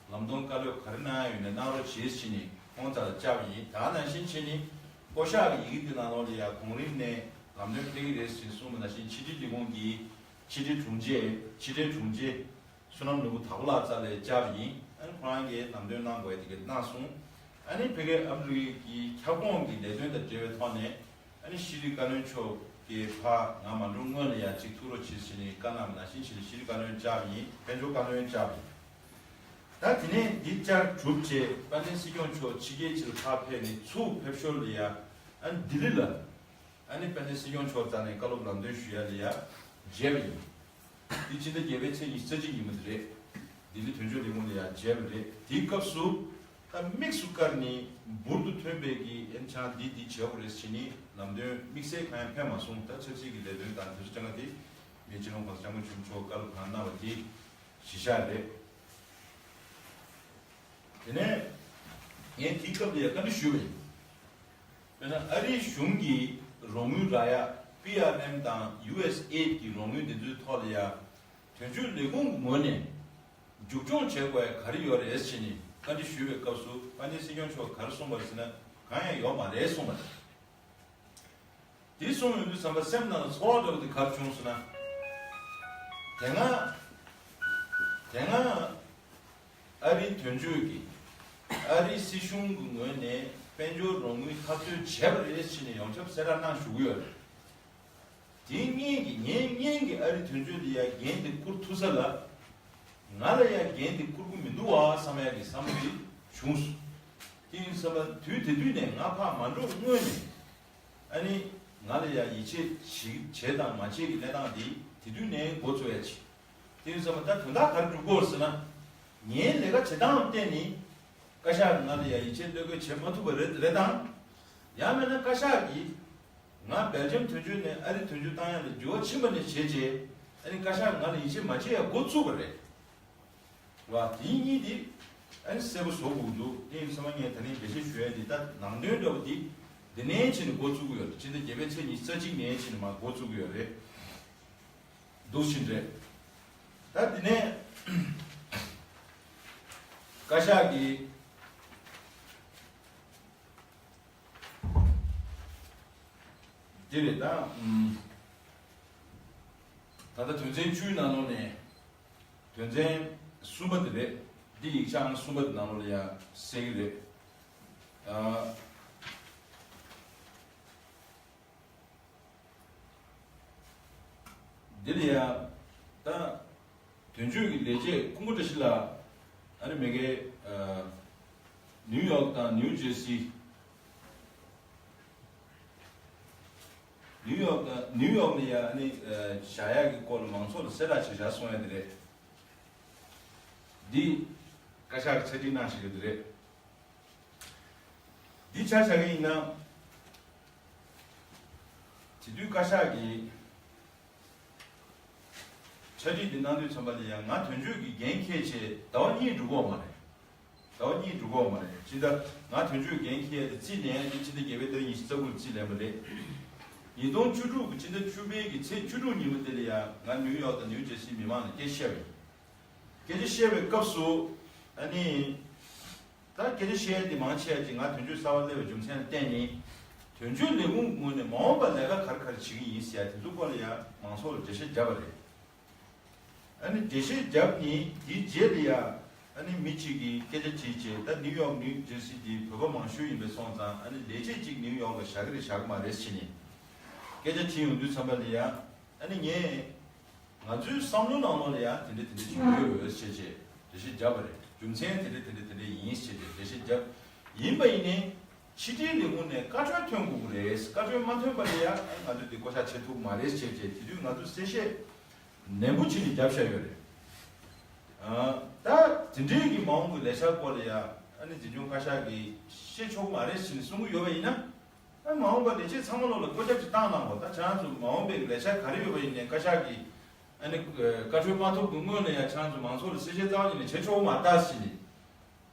ལམ་སྟོན་བཀའ་སློབ་ག་རེ་གནང་ཡ་ཡོད་ན་གནང་རོགས་བྱེད་ཟེར་ནས་ཁོང་རྩ་ལ་བཅར་བ་ཡིན། ད་ནང་བཞིན་བྱས་ནས་བསྐོ་བཞག་གི་ཡི་གེ་འདི་ནང་ལོགས་ལ་ཡ་གོང་རིམ་ནས་ལམ་སྟོན་ཕེབས་ཀྱི་རེད་ཟེར་གསུངས་པ་ནང་བཞིན་ཕྱི་དྲིལ་ལས་ཁུངས་ཀྱི་ཕྱི་དྲིལ་དྲུང་ཆེ་ཕྱི་དྲིལ་དྲུང་ཆེ་བསོད་ནམས་ནོར་བུ་དྭགས་པོ་ལགས་རྩ་ལ་བཅར་བ་ཡིན། ཨ་ནི་ཁོ་རང་གིས་ལམ་སྟོན་གནང་དགོས་ཡ་དེ་ག་གནང་སོང་། ཨ་ནི་ཕ་གིའི་ཨ་མི་རི་ཀའི་ཁྱབ་ཁོངས་ཀྱི་ལས་དོན་དང་འབྲེལ་བའི་ཐོག་ནས། ཨ་ནི་ཤེས་རིག་བཀའ་བློན་མཆོག་གིས་ཕར་ང་མ་འགྲོ་སྔོན་ལ་ཡ་གཅིག་ཐུག་རོགས་བྱེད་ཟེར་ནས་བཀའ་གནང་བ་ནང་བཞིན་བྱས་ནས་ཤེས་རིག་བཀའ་བློན་བཅར་བ་ཡིན། དཔལ་འབྱོར་བཀའ་བློན་བཅར་བ་ཡིན། ད་དེ་ནས་འདི་བཅར་གྲུབ་རྗེས་དཔལ་ལྡན་སྲིད་སྐྱོང་མཆོག་ཕྱི་རྒྱལ་ཕྱིར་ཕར་ཕེབས་ནས་ཚུར་ཕེབས་ཞོར་ལ་ཡ། ཨ་ནི་ལྡི་ལི་ལ། ཨ་ནི་དཔལ་ལྡན་སྲིད་སྐྱོང་མཆོག་རྩ་ནས་བཀའ་སློབ་ལམ་སྟོན་ཞུ་ཡ་ལ་ཡ་མཇལ་བ་ཡིན། འདི་ཕྱི་ཟླ་བརྒྱད་པའི་ཚེས་ཉི་ཤུ་རྩ་གཅིག་ཉིན་མོ་དེ་རེད། ལྡི་ལི་དོན་གཅོད་ལས་ཁུངས་ལ་ཡ་མཇལ་བ་རེད། དེའི་སྐབས་སུ་ད་དམིགས་སུ་བཀར་ནས་འབུར་དུ་ཐོན་པའི་གི་ཨེན་ཆང་འདི་འདི་བྱེད་དགོས་རེད་ཟེར་ནས་ལམ་སྟོན་དམིགས་བསལ་གང་ཡང་ཕེབས་མ་སོང་། ད་ཆབ་སྲིད་ཀྱི་ལས་དོན་དང་དེ་ཚོ་སྤྱང་ཀ་དེ་ངས་སྤྱི་ནོར་༸གོང་ས་༸སྐྱབས་མགོན་ཆེན་པོ་མཆོག་བཀའ་སློབ་གང་གནང་བ་དེ་གཞི་བཞག་རེད། དེ་ནས་ངས་དེའི་སྐབས་ལ་ཡ་བཀའ་འདྲི་ཞུས་པ་ཡིན། དཔེར་ན་ཨ་རིའི་གཞུང་གི་རོགས་དངུལ་རག་ཡ་པི་ཨར་ཨེམ་དང་ཡུ་ཨེས་ཨེ་ཌི་གི་རོགས་དངུལ་འདི་ཚོའི་ཐོག་ལ་ཡ་དོན་གཅོད་ལས་ཁུངས་ཀྱི་ངོས་ནས་མཇུག་སྐྱོང་བྱེད་དགོས་ཡ་ག་རེ་ཡོད་རེད་ཟེར་ནས་བཀའ་འདྲི་ཞུས་པའི་སྐབས་སུ་དཔལ་ལྡན་སྲིད་སྐྱོང་མཆོག་ག་རེ་གསུངས་པ་རེད་ཟེར་ན་གང་ཡང་ཡོད་མ་རེད་གསུངས་པ་རེད། དེ་གསུངས་ཡོང་དུས་ཙམ་པ་སེམས་ནང་ལ་ཚོར་བ་འདྲ་བོ་དེ་ག་རེ་བྱུང་སོང་ན། དེ་སྔ་དེ་སྔ་ཨ་རིའི་དོན་གཅོད་ཀྱིས་ཨ་རིའི་སྲིད་གཞུང་གི་ངོས་ནས་དཔལ་འབྱོར་རོགས་དངུལ་འཐབ་རྩོད་བྱས་པ་རེད་ཟེར་ནས་ཡོངས་ཁྱབ་གསལ་བསྒྲགས་གནང་བཞུགས་ཀྱི་ཡོད་རེད། དེ་སྔོན་གྱི་ངའི་སྔོན་གྱི་ཨ་རིའི་དོན་གཅོད་ལ་ཡ་འགན་དེ་བསྐུར་ཐུབ་ས་ལ། ང་ལ་ཡ་འགན་དེ་བསྐུར་གྱི་མི་འདུག་བ་བསམ་ཡ་གི་བསམ་བློ་དེ་བྱུང་སོང་། དེ་ཡིན་ཙམ་པ་དུས་དེ་དུས་ནས་ང་ཕར་མ་འགྲོ་སྔོན་ནས། ཨ་ནི་ང་ལ་ཡ་ཡིད་ཆེས་བྱེད་བྱེད་དང་མ་བྱེད་ཀྱི་གནས་སྟངས་དེ་དེ་དུས་ནས་འགོ་ཚུགས་ཡ་ཆེ། དེ་ཡིན་ཙམ་པ་ད་དོན་དག་ག་རེ་སྒྲུབ་དགོས་ཟེར་ན། ངའི་ལས་ཀ་བྱེད་སྟངས་བརྟེན་ནས་བཀའ་ཤག་གིས་ང་ལ་ཡ་ཡིད་ཆེས་བློས་འགེལ་བྱེད་མ་ཐུབ་པ་རེད་རེད་དང་། ཡང་མིན་ན་བཀའ་ཤག་གིས་ང་སྦེལ་ཇམ་དོན་གཅོད་ནས་ཨ་རི་དོན་གཅོད་བཏང་ཡ་ལ་འགྱུར་བ་ཕྱིན་པ་ནས་བྱས་རྗེས་ཨ་ནི་བཀའ་ཤག་གིས་ང་ལ་ཡིད་ཆེས་མ་བྱེད་ཡ་འགོ་བཙུགས་པ་རེད། བ། དེ་གཉིས་དེ་ཨ་ནི་གསལ་པོ་བཟོ་དགོས་འདུག་དེ་ཡིན་ཙང་ངས་ད་ནི་འགྲེལ་བཤད་ཞུ་ཡ་དེ་ད་ནང་དོན་འདྲ་བོ་དེ་འདི་ནས་ཕྱིན་ནས་འགོ་བཙུགས་ཀྱི་ཡོད་རེད། ཕྱི་ཟླ་བརྒྱད་པའི་ཚེས་ཉི་ཤུ་རྩ་གཅིག་ནས་ཕྱིན་ནས་མར་འགོ་བཙུགས་ཀྱི་ཡོད་རེད། འདུག་ཕྱིན་རེད། ད་དེ་ནས་བཀའ་ཤག་གིས་འདི་རེད་ད། ཨུམ། ད་ལྟ་དོན་ཚན་བཅུའི་ནང་ལོགས་ནས། དོན་ཚན་གསུམ་པ་དེ་རེད། འདི་ཡིག་ཆ་ཨང་གསུམ་པ་དེ་ནང་ལོགས་ལ་ཡང་གསལ་གྱི་རེད། ཨ། འདི་ལ་ཡང་ད་དོན་གཅོད་ཀྱི་ལས་བྱེད་ཀུན་པོ་བཀྲ་ཤིས་ལགས་ཨ་ནི་མ་གིར་ཨ་ནིའུ་ཡོག་དང་ནིའུ་ཇེར་སི། ནིའུ་ཡོག་དང་ནིའུ་ཡོག་ལ་ཡ་ཨ་ནི་ཨ་བཞག་ཡག་གི་སྐོར་ལ་མང་ཚོགས་ལ་གསལ་བསྒྲགས་བྱས་བཞག་གསུང་ཡ་དེ་རེད། འདི་བཀའ་ཤག་གིས་ཆ་འགྲིག་གནང་བཞག་ཡ་དེ་རེད། འདི་ཆ་བཞག་གི་ཡིན་ན། དེ་དུས་བཀའ་ཤག་གིས་ཕྱག་བྲིས་འདི་གནང་དུས་ཙམ་པ་ལ་ཡང་ང་དོན་གཅོད་ཀྱི་འགན་འཁྱེར་བྱས་ཟླ་བ་གཉིས་འགྲོ་གི་ཡོད་མ་རེད། ཟླ་བ་གཉིས་འགྲོ་གི་ཡོད་མ་རེད། ཕྱི་ཟླ་ང་དོན་གཅོད་འགན་འཁྱེར་ཏེ་རྩིས་ལེན་ཏེ་ཕྱི་ཟླ་བརྒྱད་པའི་ཟླ་ཉི་ཤུ་རྩ་དགུ་ལ་རྩིས་ལེན་པ་རེད། ཉིས་སྟོང་བཅུ་དྲུག་གི་ཕྱི་ཟླ་བཅུ་པའི་གི་ཚེས་བཅུ་དྲུག་ཉིན་མོ་དེ་ལ་ཡང་ང་ནིའུ་ཡོག་དང་ནིའུ་ཇེར་སིའི་མི་མང་ལ་སྐད་ཆ་བཤད་པ་ཡིན། སྐད་ཆ་བཤད་པའི་སྐབས་སུ་ཨ་ནི། ད་སྐད་ཆ་བཤད་ཡ་དེ་མང་ཆེ་བ་ཅིག་ང་དོན་གཅོད་གསར་པ་སླེབས་པའི་རྒྱུ་མཚན་ལ་བརྟེན་ནས། དོན་གཅོད་ལས་ཁུངས་ངོས་ནས་མ་འོངས་པར་ལས་ཀ་ག་རེ་ག་རེ་བྱེད་ཀྱི་ཡིན་ཟེར་ཡ་དེ་ཚོ་སྐོར་ལ་ཡ་མང་ཚོགས་ལ་འགྲེལ་བཤད་བརྒྱབ་པ་རེད། ཨ་ནི་འགྲེལ་བཤད་བརྒྱབ་ནས་དེའི་རྗེས་ལ་ཡ། ཨ་ནི་མི་གཅིག་གིས་སྐད་ཆ་དྲིས་བྱས། ད་ནིའུ་ཡོག་ནིའུ་ཇར་སི་དེ་བོད་པ་མང་ཤོས་ཡིན་པའི་སོང་ཙང་། ཨ་ནི་ལས་བྱེད་གཅིག་ནིའུ་ཡོག་ལ་བཞག་གི་རེད་བཞག་གི་མ་རེད་ཟེར་ནས་སྐད་ཆ་དྲིས་ཡོང་དུས་ཙམ་པ་ལ་ཡ། ཨ་ནི་ངས། ང་ཚོའི་བསམ་བློ་ནང་ལོགས་ལ་ཡང་དེ་འདྲ་དེ་འདྲ་ཞིག་ཡོད་ཟེར་བྱས་འགྲེལ་བཤད་བརྒྱབ་པ་རེད། རྒྱུ་མཚན་དེ་འདྲ་དེ་འདྲ་དེ་འདྲ་ཡིན་ཟེར་བྱས་འགྲེལ་བཤད་བརྒྱབ། ཡིན་པ་ཡིན་ནའི་ཕྱི་དྲིལ་ལས་ཁུངས་ནས་བཀའ་འཁྲོལ་ཐོན་དགོས་ཀྱི་རེད། བཀའ་འཁྲོལ་མ་ཐོན་པ་ལ་ཡང་ང་ཚོས་དེ་བསྐོ་བཞག་བྱེད་ཐུབ་མ་རེད་ཟེར་བྱས། དེ་དུས་ང་ཚོས་གསལ་བཤད་ནན་པོ་བྱས་ནས་བརྒྱབ་བཞག་ཡོད་རེད། ཨ། ད་དེ་འདྲའི་གི་མ་འོངས་ཀྱི་ལས་འཆར་སྐོར་ལ་ཡང་ཨ་ནི་འཛིན་སྐྱོང་བཀའ་ཤག་གིས་བཤད་ཆོག་གི་མ་རེད་ཟེར་ནས་གསུང་གི་ཡོད་པ་ཡིན་ན། ཨ། མ་འོངས་པ་ལས་བྱེད་ཚང་མ་ལོག་ལ་བཀོད་ཁྱབ་ཅིག་བཏང་གནང་གོ། ད་ཁྱེད་རང་ཚོ་མ་འོངས་པའི་ལས་འཆར་ག་རེ་ཡོད་པ་ཡིན་ནའི་བཀའ་ཤག་གིས་ཨ་ནི་བཀའ་འཁྲོལ་མ་ཐོབ་ཀྱི་སྔོན་ལ་ཡང་ཁྱེད་རང་ཚོ་མང་ཚོགས་ལ་གསལ་བཤད་རྩ་བ་ཉིད་ནས་བྱེད་ཆོག་གི་མ་རེད་ཟེར་ནས་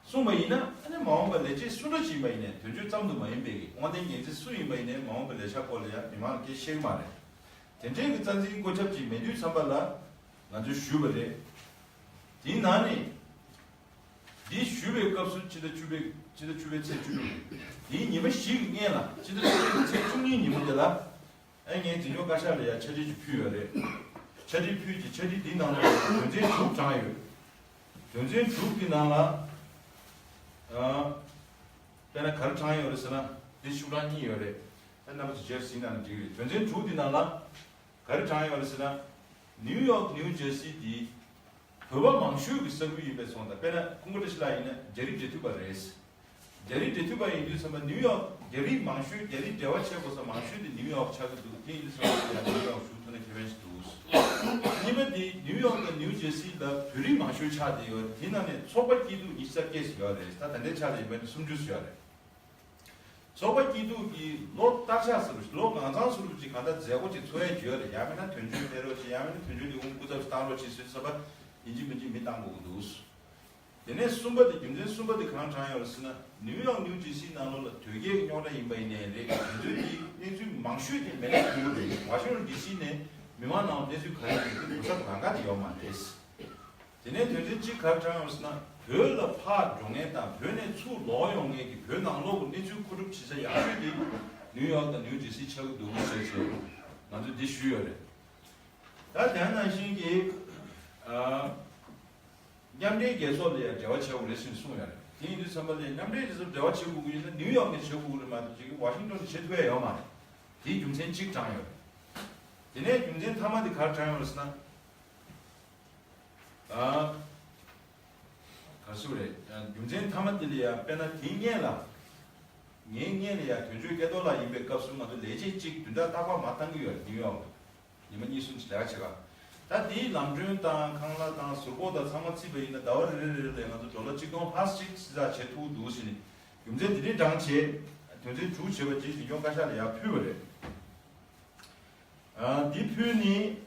གསུངས་པ་ཡིན་ན། ཨ་ནི་མ་འོངས་པ་ལས་བྱེད་སུ་འདྲ་ཅིག་ཡིན་པ་ཡིན་ནའི། དོན་གཅོད་ཙམ་དུ་མ་ཡིན་པའི་དབང་ལྡན་འགན་འཛིན་སུ་ཡིན་པ་ཡིན་ནའི་མ་འོངས་པའི་ལས་འཆར་སྐོར་ལ་ཡང་མི་མང་ལ་སྐད་ཆ་བཤད་ཀྱི་མ་རེད། དེ་འདྲའི་གི་རྩ་འཛིན་བཀོད་ཁྱབ་ཅིག་མེད་དུས་ཙམ་པ་ལ་ང་ཚོས་ཞུས་པ་རེད། དེའི་ནང་ནས། འདི་ཞུས་པའི་སྐབས་སུ་ཕྱི་ཟླ་བཅུ་པའི་ཕྱི་ཟླ་བཅུ་པའི་ཚེས་བཅུ་དྲུག་དེའི་ཉི་མ་བཞི་གི་སྔོན་ལ། ཕྱི་ཟླ་བཅུ་པའི་ཚེས་བཅུ་གཉིས་ཉིན་མོ་དེ་ལ། ཨ། ངས་འཛིན་སྐྱོང་བཀའ་ཤག་ལ་ཡང་ཕྱག་བྲིས་ཅིག་ཕུལ་ཡོད་རེད། ཕྱག་བྲིས་ཕུལ་རྗེས་ཕྱག་བྲིས་འདིའི་ནང་ལ་དོན་ཚན་དྲུག་དྲངས་ཡོད། དོན་ཚན་དྲུག་གི་ནང་ལ། ཨ། དཔེར་ན་ག་རེ་དྲངས་ཡོད་རེད་ཟེར་ན། འདི་ཤུགས་དྲག་གཉིས་ཡོད་རེད། ཨ། རྣམ་པ་ཚོ་རྗེས་སུ་གཟིགས་གནང་ན་འགྲིག་གི་རེད། དོན་ཚན་དྲུག་འདི་ནང་ལ། ག་རེ་དྲངས་ཡོད་རེད་ཟེར་ན། ནིའུ་ཡོག་ནིའུ་ཇར་སི་འདི་བོད་པ་མང་ཤོས་ཀྱི་ས་ཁུལ་ཡིན་པའི་སོང་ཙང་། དཔེར་ན་ཀུན་དགའ་བཀྲ་ཤིས་ལགས་ཡིན་ན་རྒྱ་རིགས་འབྲེལ་མཐུད་པ་རེད། རྒྱ་རིགས་འབྲེལ་མཐུད་པ་ཡིན་དུས་ཙམ་པ་ནིའུ་ཡོག་རྒྱ་རིགས་མང་ཤོས། རྒྱ་རིགས་འབྲེལ་བ་བྱེད་དགོས་ས་མང་ཤོས་དེ་ནིའུ་ཡོག་ཆགས་ཀྱི་འདུག་དེ་ཡིན་དུས་ཙམ་པ་ཡང་ནིའུ་ཡོག་ཞུགས་ཐུབ་ན་ཁེ་ཕན་ཞིག་འདུག་གཉིས་པ་དེ་ནིའུ་ཡོག་དང་ནིའུ་ཇར་སི་ལ་བོད་རིགས་མང་ཤོས་ཆགས་བསྡད་ཡོད་རེད། དེ་ནང་ནས་ཚོགས་པ་སྐྱིད་སྡུག་ཉི་ཤུ་རྩ་བརྒྱད་ཞིག་ཡོད་རེད། ད་ད་ལྟའི་ཆ་ལ་ཡིན་པ་ཡིན་ན་སུམ་ཅུ་ཙམ་ཡོད་རེད། ཚོགས་པ་སྐྱིད་སྡུག་གིས་ལོ་བསྟར་ཆགས་ཟེར་བ་ཞིག་ལོ་གང་ཚང་ཟེར་བ་ཅིག་གང་ལྟར་མཛད་སྒོ་ཅིག་ཚོགས་ཡས་ཡོད་རེད། ཡང་མིན་ན་དོན་གཅོད་སླེབས་རོགས་བྱེད། ཡང་མིན་ན་དོན་གཅོད་ལས་ཁུངས་སྐུ་ཚབ་ཅིག་བཏང་རོགས་བྱེད་ཟེར་བསམ་པ་ཡིན་གཅིག་མིན་གཅིག་མི་བཏང་དགོས་ཀྱི་འདུག་དེ་ནས་གསུམ་པ་དེ། རྒྱུ་མཚན་གསུམ་པ་དེ་གང་དྲངས་ཡོད་རེད་ཟེར་ན། ནིའུ་ཡོག་ནིའུ་ཇར་སིའི་ནང་ལོགས་ལ་དོལ་རྒྱལ་གྱི་རྙོག་དྲ་ཡིན་པ་ཡིན་ནའི་རེད། དེ་ཚོའི་གི་གནས་ཚུལ་མང་ཤོས་དེ་མེད་ན་ཐུག་གི་རེད། ཝ་ཤིང་ཊོན་ཌི་སི་ནས་མི་མང་ནང་གནས་ཚུལ་ག་རེ་ཡོད་དེ་གོ་ས་གང་ག་དེ་ཡོད་མ་རེད། དེ་ནས་དོན་ཚན་གཅིག་ག་རེ་དྲངས་ཡོད་ཟེར་ན། བོད་ལ་ཕར་འགྲོ་མཁན་དང་བོད་ནས་ཚུར་ལོག་ཡོང་མཁན་གྱི་བོད་ནང་ལོགས་ཀྱི་གནས་ཚུལ་མཁོ་སྒྲུབ་བྱེད་ས་ཡག་ཤོས་དེ་ནིའུ་ཡོག་དང་ནིའུ་ཇར་སི་ཆགས་ཀྱི་འདུག་ཟེར་བྱས་ང་ཚོས་འདི་ཞུས་ཡོད་རེད། ད་དེ་ནང་བཞིན་གྱི། ཨ། མཉམ་འབྲེལ་རྒྱལ་ཚོགས་ལ་ཡང་འབྲེལ་བ་བྱེད་དགོས་རེད་ཟེར་ནས་གསུངས་ཡོད་རེད། དེ་ཡིན་དུས་ཙམ་པ་ལ་མཉམ་འབྲེལ་རྒྱལ་ཚོགས་འབྲེལ་བ་བྱེད་དགོས་ཀྱི་ཡིན་ན་ནིའུ་ཡོག་ནས་བྱེད་དགོས་ཀྱི་རེད་མ་གཏོགས་ཅིག་ཝ་ཤིང་ཊོན་ནས་བྱེད་ཐུབ་ཡ་ཡོད་མ་རེད། དེའི་རྒྱུ་མཚན་གཅིག་དྲངས་ཡོད་རེད། དེ་ནས་རྒྱུ་མཚན་མཐའ་མ་དེ་ག་རེ་དྲངས་ཡོད་རེད་ཟེར་ན། ཨ། ག་རེ་ཟེར་དགོས་རེད། རྒྱུ་མཚན་མཐའ་མ་དེ་ལ་ཡ། དཔེར་ན་དེའི་སྔོན་ལ། ངའི་སྔོན་ལ་ཡ་དོན་གཅོད་སྐལ་རྡོར་ལགས་ཡིན་པའི་སྐབས་སུ་ང་ཚོ་ལས་བྱེད་གཅིག་བདུན་ཕྲག་རྟག་པར་མར་བཏང་གི་ཡོད་རེད། ནིའུ་ཡོག་ལ་ཉི་མ་གཉིས་གསུམ་ཅིག་ལས་ཀ་བྱེད་ག། ད་དེའི་ལམ་གྲོན་དང་ཁང་གླ་དང་ཟུར་བཀོག་དང་ཚང་མ་བརྩིས་པ་ཡིན་ན་ཟླ་བ་རེ་རེ་རེ་ལ་ང་ཚོ་ཌོ་ལར་གཅིག་སྟོང་ལྷག་ཅིག་ཙམ་བྱེད་ཐུབ་འདུག་ཟེར་ནས་རྒྱུ་མཚན་དེ་འདྲའི་དྲངས་བྱས། དོན་ཚན་དྲུག་བྱས་པ་ཅིག་འཛིན་སྐྱོང་བཀའ་ཤག་ལ་ཡར་ཕུལ་བ་རེད། ཨ། འདི་ཕུལ་ནས།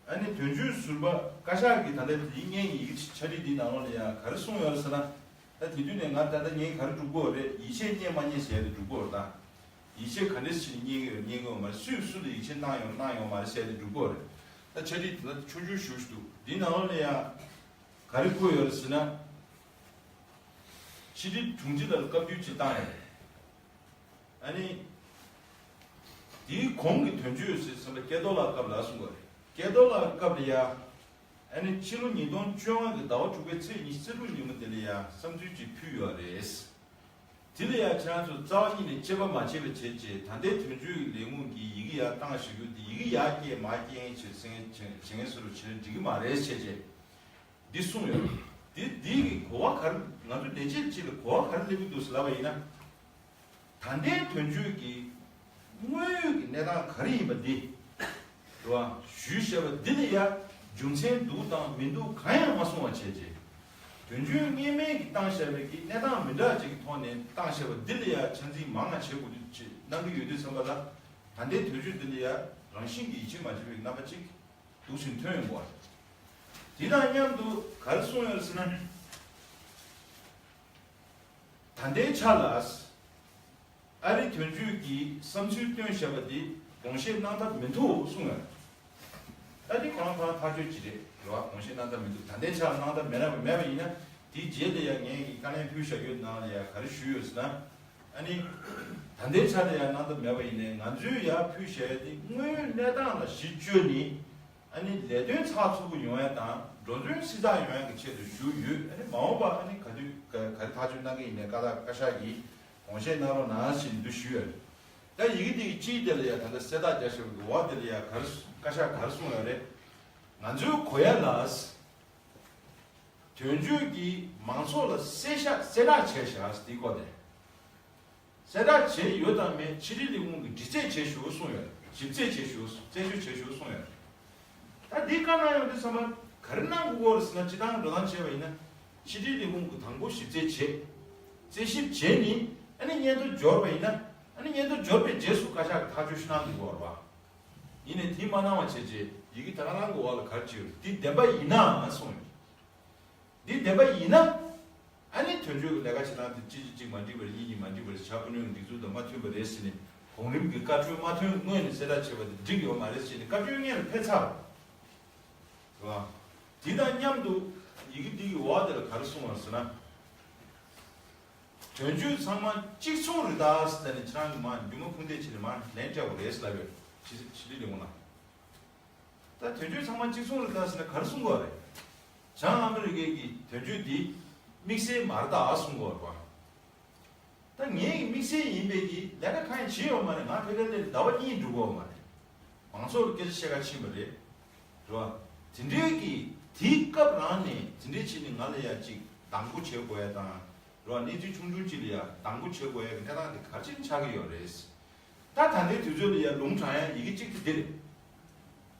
ཨ་ནི་དོན་གཅོད་ཟུར་པ་བཀའ་ཤག་གིས་ད་ལྟ་དེའི་སྔོན་གྱི་ཡི་གེ་ཕྱག་བྲིས་འདིའི་ནང་ལོགས་ལ་ཡང་ག་རེ་གསུངས་ཡོད་རེད་ཟེར་ན། ད་དེ་དུས་ནས་ང་ད་ལྟ་ངས་ག་རེ་སྒྲུབ་དགོས་རེད། ཡིད་ཆེས་རྙེད་མ་རྙེད་ཟེར་ཡ་དེ་སྒྲུབ་དགོས་རེད་ད། ཡིད་ཆེས་ག་འདྲས་བྱས་ནས་རྙེད་ཀྱི་ཡོད་རྙེད་ཀྱི་ཡོད་མ་རེད། སུས་སུ་ལ་ཡིད་ཆེས་གནང་ཡོད་གནང་ཡོད་མ་རེད་ཟེར་ཡ་དེ་སྒྲུབ་དགོས་རེད། ད་ཕྱག་བྲིས་དེ་ད་ཆུང་ཆུང་ཞུ་ཞུ་འདུག་འདིའི་ནང་ལོགས་ལ་ཡང་ག་རེ་བཀོད་ཡོད་རེད་ཟེར་ན། ཕྱི་དྲིལ་དྲུང་ཆེ་ལ་བཀའ་བསྡུར་ཅིག་བཏང་ཡོད་རེད། ཨ་ནི། དེའི་གོང་གི་དོན་གཅོད་ཟེར་ཟིན་པ་སྐལ་རྡོར་ལགས་སྐབས་ལ་གསུངས་པ་རེད། སྐལ་རྡོར་ལགས་སྐབས་ལ་ཡ། ཨ་ནི་ཕྱི་ལོ་ཉིས་སྟོང་བཅོ་ལྔ་གི་ཟླ་བ་དྲུག་པའི་ཚེས་ཉི་ཤུ་རྩ་དྲུག་ཉིན་མོ་དེ་ལ་ཡ་བསམ་ཚུལ་ཅིག་ཕུལ་ཡོད་རེད། དེ་ལ་ཡ་ཁྱེད་རང་ཚོ་རྩ་བ་ཉིད་ནས་དཔྱད་པ་མ་བྱས་པ་བྱས་རྗེས་ད་ལྟའི་དོན་གཅོད་ཀྱི་ལས་ཁུངས་ཀྱིས་ཡི་གེ་ཡར་བཏང་བཞག་རྒྱུ་དེ་ཡི་གེ་ཡར་སྐྱེལ་མར་སྐྱེལ་མཁན་བྱེད་མཁན་བྱེད་མཁན་བཟོ་འདྲ་བྱས་ན་འགྲིག་གི་མ་རེད་བྱས་རྗེས། འདི་གསུངས་ཡོད། འདི་འདི་གི་གོ་བ་ག་རེ། ང་ཚོ་ལས་བྱེད་ཅིག་ལ་གོ་བ་ག་རེ་སླེབས་ཀྱི་འདུག་ཟེར་ལབ་པ་ཡིན་ན། ད་ལྟའི་དོན་གཅོད་ཀྱི་དངོས་ཡོད་ཀྱི་གནས་སྟངས་ག་རེ་ཡིན་པ་འདི། རེད་བ། ཞུས་བཞག་པ་འདི་ལ་ཡ་རྒྱུ་མཚན་འདུག་དང་མི་འདུག་གང་ཡང་མ་གསུངས་པ་བྱས་རྗེས། དོན་གཅོད་སྔོན་མའི་གི་བཏང་བཞག་པའི་གི་གནས་སྟངས་མི་འདྲ་ཅིག་གི་ཐོག་ནས་བཏང་བཞག་པ་འདི་ལ་ཡ་ཆ་འཛིན་མང་ང་བྱེད་དགོས་འདུག་ཅེས་གནང་གི་ཡོད་དུས་ཙམ་པ་ལ། ད་ལྟའི་དོན་གཅོད་འདི་ལ་ཡ་རང་བཞིན་གྱིས་ཡིད་ཆེས་མ་བྱེད་པའི་རྣམ་པ་ཅིག་འདུག་སེ་ཐོན་ཡོང་གི་རེད། དེ་དང་མཉམ་དུ་ག་རེ་གསུངས་ཡོད་ཟེར་ན། ད་ལྟའི་ཆ་ལ་ཨ་རི་དོན་གཅོད་ཀྱིས་བསམ་ཚུལ་བཏོན་བཞག་པ་དེ་དགོངས་བཞེས་གནང་ཐབས་མི་འདུག་གསུངས་ཡོད། ད་དེ་ཁོ་རང་ཁོ་རང་ཐག་གཅོད་ཅིག་རེད། རེད་བ། དགོངས་བཞེས་གནང་ཐབས་མི་འདུག་ད་ལྟའི་ཆ་ལ་གནང་ཐབས་མེད་ན་མེད་པ་ཡིན་ན། དེའི་རྗེས་ལ་ཡང་ངས་ཀྱི་བཀའ་ལན་ཕུལ་བཞག་ཡོད་ནང་ལ་ཡང་ག་རེ་ཞུས་ཡོད་ཟེར་ན། ཨ་ནི། ད་ལྟའི་ཆ་ལ་ཡང་གནང་ཐབས་མེད་པ་ཡིན་ནའི་ང་ཚོས་ཡར་ཕུལ་བཞག་ཡ་དེ་དངོས་ཡོད་གནས་སྟངས་ལ་གཞི་བཅོལ་ནས། ཨ་ནི་ལས་དོན་ཚགས་ཚུད་པོ་ཡོང་ཡ་དང་འགྲོ་དོན་སྲིད་ཚགས་ཡོང་ཡ་གི་ཆེད་དུ་ཞུས་ཡོད། ཨ་ནི་མ་འོངས་པ་ཨ་ནི་ག་དུས་ག་ག་རེ་ཐག་གཅོད་གནང་གི་ཡིན་ནའི་བཀའ་རྟགས་བཀའ་ཤག་གིས་དགོངས་བཞེས་གནང་རོགས་གནང་ཞེས་འདུ་ཞུས་ཡོད། ད་ཡི་གེ་འདི་གི་སྤྱིའི་དེ་ལ་ཡ་ད་ལྟ་གསལ་བསྒྲགས་རྒྱག་བཞག་པའི་འོག་དེ་ལ་ཡ་ག་རེ་བཀའ་ཤག་ག་རེ་གསུངས་ཡོད་རེད། ང་ཚོའི་གོ་ཡ་ལ། དོན་གཅོད་ཀྱིས་མང་ཚོགས་ལ་གསལ་བཤད་གསལ་བསྒྲགས་བྱས་བཞག་འདི་སྐོར་ཏེ། གསལ་བསྒྲགས་བྱས་ཡོད་དམ་མེད་ཕྱི་དྲིལ་ལས་ཁུངས་ཀྱིས་དྲི་རྩད་བྱེད་ཞུ་གསུངས་ཡོད། ཞིབ་རྩད་བྱེད་ཞུ་རྩད་གཅོད་བྱེད་ཞུ་གསུངས་ཡོད། ད་འདི་བཀའ་གནང་ཡོང་དུས་ཚང་མ་ག་རེ་གནང་དགོས་ཀྱི་ཡོད་རེད་ཟེར་ན། སྤྱི་བཏང་འགྲོ་སྟངས་བྱས་པ་ཡིན་ན། ཕྱི་དྲིལ་ལས་ཁུངས་ཀྱིས་དང་པོ་ཞིབ་རྩད་བྱེད། རྩད་ཞིབ་བྱས་ནས་ཨ་ནི་སྔོན་དུ་འབྱོར་བ་ཡིན་ན། ཨ་ནི་སྔོན་དུ་འབྱོར་བའི་རྗེས་སུ་བཀའ་ཤག་གིས་ཐག་གཅོད་ཞུ་གནང་དགོས་ཀྱི་ཡོད་རེད་པ། ཡིན་ནའི་དེ་མ་གནང་བ་བྱས་རྗེས་ཡི་གེ་ད་ག་གནང་དགོས་པ་ལ་ག་རེ་བྱས་ཡོད། འདི་བདེན་པ་ཡིན་ནའང་གསུངས་ཡོད། འདི་བདེན་པ་ཡིན་ན། ཨ་ནི་དོན་གཅོད་ཀྱི་ལས་ཀ་བྱེད་སྟངས་དེ་གཅིག་གིས་གཅིག་མ་འགྲིག་པ་རེད། གཉིས་གཉིས་མ་འགྲིག་པ་རེད། བྱ་སྤུ་ནུས་སྒྲིག་འཛུགས་དང་མ་མཐུན་པ་རེད་ཟེར་ནས། གོང་རིམ་གྱི་བཀའ་འཁྲོལ་མ་ཐོན་སྔོན་ནས་གསལ་བསྒྲགས་བྱས་པ་དེ་འགྲིག་ཡོད་མ་རེད་ཟེར་ནས་བཀའ་འཁྲོལ་སྔོན་ལ་ཕེབས་ཚར་བ། རེད་བ། དེ་དང་མཉམ་དུ་ཡི་གེ་འདི་གི་འོག་དེ་ལ་ག་རེ་གསུངས་པ་ཟེར་ན། དོན་གཅོད་ཚང་མ་གཅིག་མཚུངས་རེད་ད་ཟེར་ནས་ཁྱེད་རང་གིས་མར་མཇུག་མ་ཁུངས་འདེད་བྱས་ནས་མར་ལན་སྤྲད་པ་རེད་ཟེར་ལབ་ཡོད། ཕྱི་ཕྱི་དྲིལ་ལས་ཁུངས་ལ། ད་དོན་གཅོད་ཚང་མ་གཅིག་མཚུངས་རེད་ད་ཟེར་ན་ག་རེ་གསུང་དགོས་རེད། བྱང་ཨ་མི་རི་ཀའི་གི་དོན་གཅོད་འདི་དམིགས་བསལ་མ་རེད་ད་གསུང་དགོས་རེད་པ། ད་ངའི་གི་དམིགས་བསལ་ཡིན་པའི་གི་ལས་ཀ་གང་ཡང་བྱས་ཡོད་མ་རེད། ང་ཕ་གིར་སླེབས་ཟླ་བ་གཉིས་འགྲོ་གི་ཡོད་མ་རེད། མང་ཚོགས་ལ་སྐད་ཆ་བཤད་ག་ཕྱིན་པ་རེད། རེད་བ། དེ་འདྲའི་གི་དེའི་སྐབས་རང་ནས་དེ་འདྲའི་བྱས་ནས་ང་ལ་ཡ་གཅིག་སྡང་པོ་བྱེད་དགོས་ཡ་དང་། རེད་བ། གནས་ཚུལ་ཆུང་ཆུང་གཅིག་ལ་ཡ་སྡང་པོ་བྱེད་དགོས་ཡ་གི་གནས་སྟངས་དེ་ག་རེ་བྱས་ནས་ཆགས་ཀྱི་ཡོད་རེད། ད་ད་ལྟའི་དུས་ཚོད་ལ་ཡ་ལུང་དྲངས་ཡ་ཡི་གེ་གཅིག་དེ་འདི་རེད།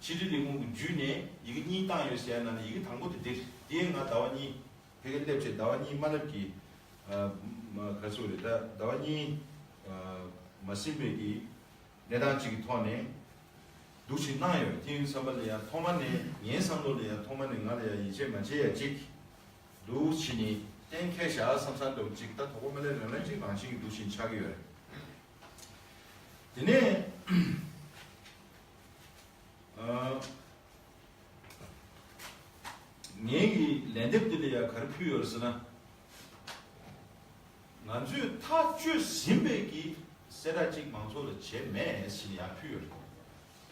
ཕྱི་དྲིལ་ལས་ཁུངས་ཀྱི་བརྒྱུད་ནས་ཡི་གེ་གཉིས་བཏང་ཡོད་ཟེར་ཡ་ནང་ནས་ཡི་གེ་དང་པོ་དེ་འདི་རེད། དེ་ཡང་ང་ཟླ་བ་གཉིས་ཕ་གིར་སླེབས་བྱས་ཟླ་བ་གཉིས་མ་སླེབས་ཀྱི། ཨ། མ་ག་ཚོད་རེད། ད་ཟླ་བ་གཉིས་ཨ་མ་ཟིན་པའི་གི་གནས་སྟངས་གཅིག་གི་ཐོག་ནས་འདུག་ཅིག་གནང་ཡོད། དེ་ཡིན་བསམ་པ་ལ་ཡ་ཐོག་མ་ནས་ངའི་བསམ་བློ་ལ་ཡ་ཐོག་མ་ནས་ང་ལ་ཡ་ཡིད་ཆེས་མ་བྱེད་ཡ་གཅིག་འདུག་ཕྱི་ནས་གཏན་འཁེལ་བཞག་བསམ་བསམ་འདུག་ཅིག་ད་དོ་པོ་མ་ལས་རང་ལན་གཅིག་རང་བཞིན་གྱི་འདུག་བཞིན་ཆགས་ཀྱི་ཡོད་རེད། དེ་ནས་ཨ་ངའི་གི་ལན་འདེབས་འདི་ལ་ཡ་ག་རེ་ཕུལ་ཡོད་རེད་ཟེར་ན། ང་ཚོས་ཐག་གཅོད་ཟིན་པའི་གི་གསལ་བསྒྲགས་གཅིག་མང་ཚོགས་ལ་བྱས་མེད་ཟེར་ནས་ཡར་ཕུལ་ཡོད་རེད།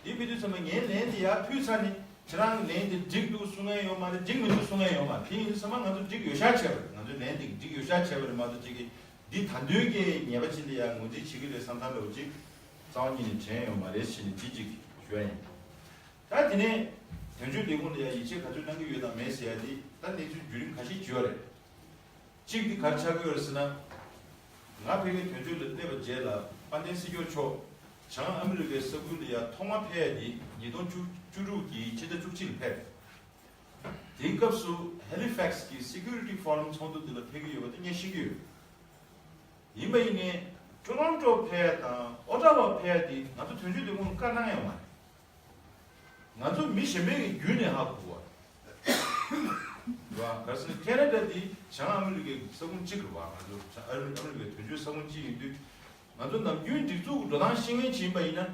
དེ་ཕུལ་དུས་ཚང་མ་ངའི་ལན་དེ་ཡར་ཕུལ་ཚར་ནས་ཁྱེད་རང་གི་ལན་དེ་འགྲིག་འདུག་གསུང་མཁན་ཡོད་མ་རེད། འགྲིག་མི་འདུག་གསུང་མཁན་ཡོད་མ་རེད། དེ་ཡིན་དུས་ཚང་མ་ང་ཚོ་འགྲིག་ཡོད་ཤག་བྱས་པ་རེད། ང་ཚོའི་ལན་དེ་འགྲིག་ཡོད་ཤག་བྱས་པ་རེད་མ་གཏོགས་གཅིག་གིས་འདི་ད་དུང་གི་ཉེས་པ་ཅིག་ལ་ཡ་ངོས་འཛིན་བྱེད་ཀྱི་རེད་བསམ་ཐབས་འདྲ་བོ་ཅིག་རྩ་བ་ཉིད་ནས་དྲན་ཡོད་མ་རེད་ཟེར་ནས་འདི་གཅིག་ཞུ་ཡ་ཡིན། ད་དེ་ནས་དོན་གཅོད་ལས་ཁུངས་ལ་ཡ་ཡིད་ཆེས་ག་ཚོད་གནང་གི་ཡོད་དང་མེད་ཟེར་ཡ་དེ་ད་གནས་ཚུལ་བརྒྱུད་རིམ་ཁ་ཤས་བརྗོད་རེད། གཅིག་འདི་ག་རེ་ཆགས་ཀྱི་ཡོད་རེད་ཟེར་ན། ང་ཕ་གིའི་དོན་གཅོད་ལ་སླེབས་པའི་རྗེས་ལ་དཔལ་ལྡན་སྲིད་སྐྱོང་མཆོག་བྱང་ཨ་མི་རི་ཀའི་ས་ཁུལ་ལ་ཡ་ཐོག་མ་ཕེབས་ཡ་དེ་ཉིས་སྟོང་བཅུ་བཅུ་དྲུག་གི་ཕྱི་ཟླ་བཅུ་གཅིག་ལ་ཕེབས། དེའི་སྐབས་སུ་ཧེ་ལི་ཕེག་སི་གི་སི་ཀུ་རི་ཊི་ཕོ་རམ་ཚོགས་འདུ་འདི་ལ་ཕེབས་ཀྱི་ཡོད་པ་དེ་ངས་ཤེས་ཀྱི་ཡོད། ཡིན་པ་ཡིན་ནའི་ཊོ་རོན་ཊོ་ཕེབས་ཡ་དང་ཨོ་ཊ་ཝ་ཕེབས་ཡ་དེ་ང་ཚོ་དོན་གཅོད་ལས་ཁུངས་ལ་བཀའ་གནང་ཡོད་མ་རེད། ང་ཚོ་མི་གཞན་པའི་གི་བརྒྱུད་ནས་ཧ་གོ་བ། རེད་བ། ག་རེ་ཟེར་ན་ཁེ་ན་ཌ་འདི་བྱང་ཨ་མི་རི་ཀའི་ས་ཁུངས་གཅིག་རེད་བ། ང་ཚོ་བྱང་ཨ་མི་རི་ཀའི་དོན་གཅོད་ས་ཁུངས་གཅིག་ཡིན་དུས། ང་ཚོ་ནམ་རྒྱུན་སྒྲིག་འཛུགས་ཀྱི་འགྲོ་སྟངས་ཤེས་མཁན་ཅིག་ཡིན་པ་ཡིན་ན།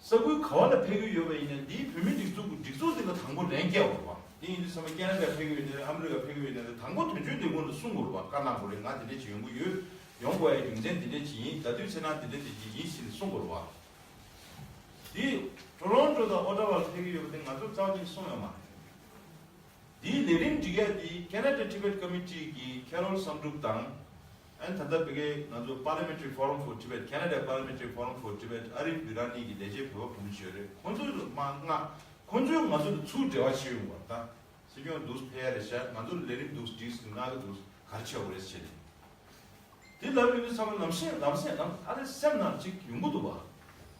ས་ཁུལ་ག་བ་ལ་ཕེབས་ཀྱི་ཡོད་པ་ཡིན་ན་འདིའི་བོད་མི་སྒྲིག་འཛུགས་ཀྱི་སྒྲིག་འཛུགས་འདི་ལ་དང་པོ་ལན་སྐྱེལ་དགོས་རེད་བ། དེ་ཡིན་དུས་ཚང་མ་ཁེ་ན་ཌ་ཕེབས་ཀྱི་ཡོད་ན་རེད། ཨ་མི་རི་ཀ་ཕེབས་ཀྱི་ཡོད་ན་རེད། དང་པོ་དོན་གཅོད་ལས་ཁུངས་ལ་གསུང་དགོས་རེད་བ། བཀའ་གནང་དགོས་རེད། ང་དེ་འདྲས་ཅིག་ཡོང་གི་ཡོད། ཡོང་དགོས་ཡའི་རྒྱུ་མཚན་འདི་འདྲས་ཅིག་ཡིན། ད་དུས་ཚེ་ན་འདི་འདྲས་ཅིག་ཡིན་ཟེར་ནས་གསུང་དགོས་རེད་བ། འདི་ཊོ་རོན་ཊོ་དང་ཨོ་ཊ་ཝ་ལ་ཕེབས་ཀྱི་ཡོད་པ་དེ་ང་ཚོར་རྩ་བ་ཉིད་གསུངས་ཡོད་མ་རེད། འདིའི་ལས་རིམ་སྒྲིག་ཡ་འདི་Canada Tibet Committee གི་Carol བསམ་གྲུབ་དང་། ཨན་ད་ལྟ་བི་གའི་ང་ཚོ་Parliamentary Forum for Tibet, Canada Parliamentary Forum for Tibet ཨ་རིའི་བྷི་ར་ནི་གི་ལས་བྱེད་བོད་པ་བུ་མོ་ཞིག་ཡོད་རེད། ཁོང་ཚོས་མ་མངགས། ཁོང་ཚོས་ང་ཚོ་ལ་ཚུར་འབྲེལ་བ་བྱས་ཡོང་བ་དང་། སྲིད་སྐྱོང་འདུག་ཕེབས་ཡ་རེད་ཤག་ང་ཚོ་ལས་རིམ་འདུག་སྒྲིག་སྲིད་མངགས་ཀྱི་འདུག་ག་རེ་བྱེད་དགོས་རེད་ཟེར་ནས། དེ་ལབ་ཡོང་དུས་ཚང་མ་ལམ་སེང་ལམ་སེང་ལམ་ཨ་རེ་སེམས་ནང་གཅིག་ཡོང་གི་འདུག་བ།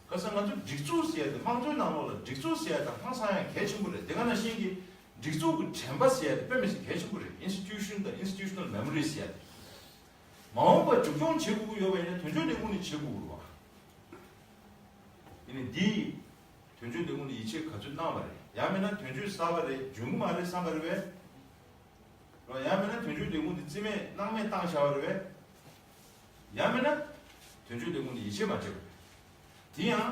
ག་ས་ང་ཚོ་སྒྲིག་འཛུགས་ཟེར་ཡ་དེ་དམངས་གཙོའི་ནང་ལོགས་ལ་སྒྲིག་འཛུགས་ཟེར་ཡ་དང་ཧང་སང་ཡ་གལ་ཆེན་པོ་རེད། དེ་ག་ནང་བཞིན་གྱི་སྒྲིག་འཛུགས་ཀྱི་དྲན་པ་ཟེར་ཡ་དེ་དཔེ་མི་སྲིད་གལ་ཆེན་པོ་རེད། Institution དང་Institutional Memory ཟེར་ཡ་དེ། མ་འོངས་པ་མཇུག་སྐྱོང་བྱེད་དགོས་ཀྱི་ཡོད་པ་ཡིན་ན་དོན་གཅོད་ལས་ཁུངས་ནས་བྱེད་དགོས་ཀྱི་རེད་བ། ཡིན་ནའི་འདི་དོན་གཅོད་ལས་ཁུངས་ནས་ཡིད་ཆེས་ག་ཚོད་གནང་བ་རེད། ཡང་མིན་ན་དོན་གཅོད་གསར་པ་རེད། འཇོན་གྱི་མ་རེད་བསམ་པ་རེད་པས། རོ། ཡང་མིན་ན་དོན་གཅོད་ལས་ཁུངས་འདི་རྩིས་མེད་སྣང་མེད་བཏང་བཞག་པ་རེད་པས། ཡང་མིན་ན་དོན་གཅོད་ལས་ཁུངས་འདི་ཡིད་ཆེས་མ་བྱས་པ་རེད། དེ་ཡང་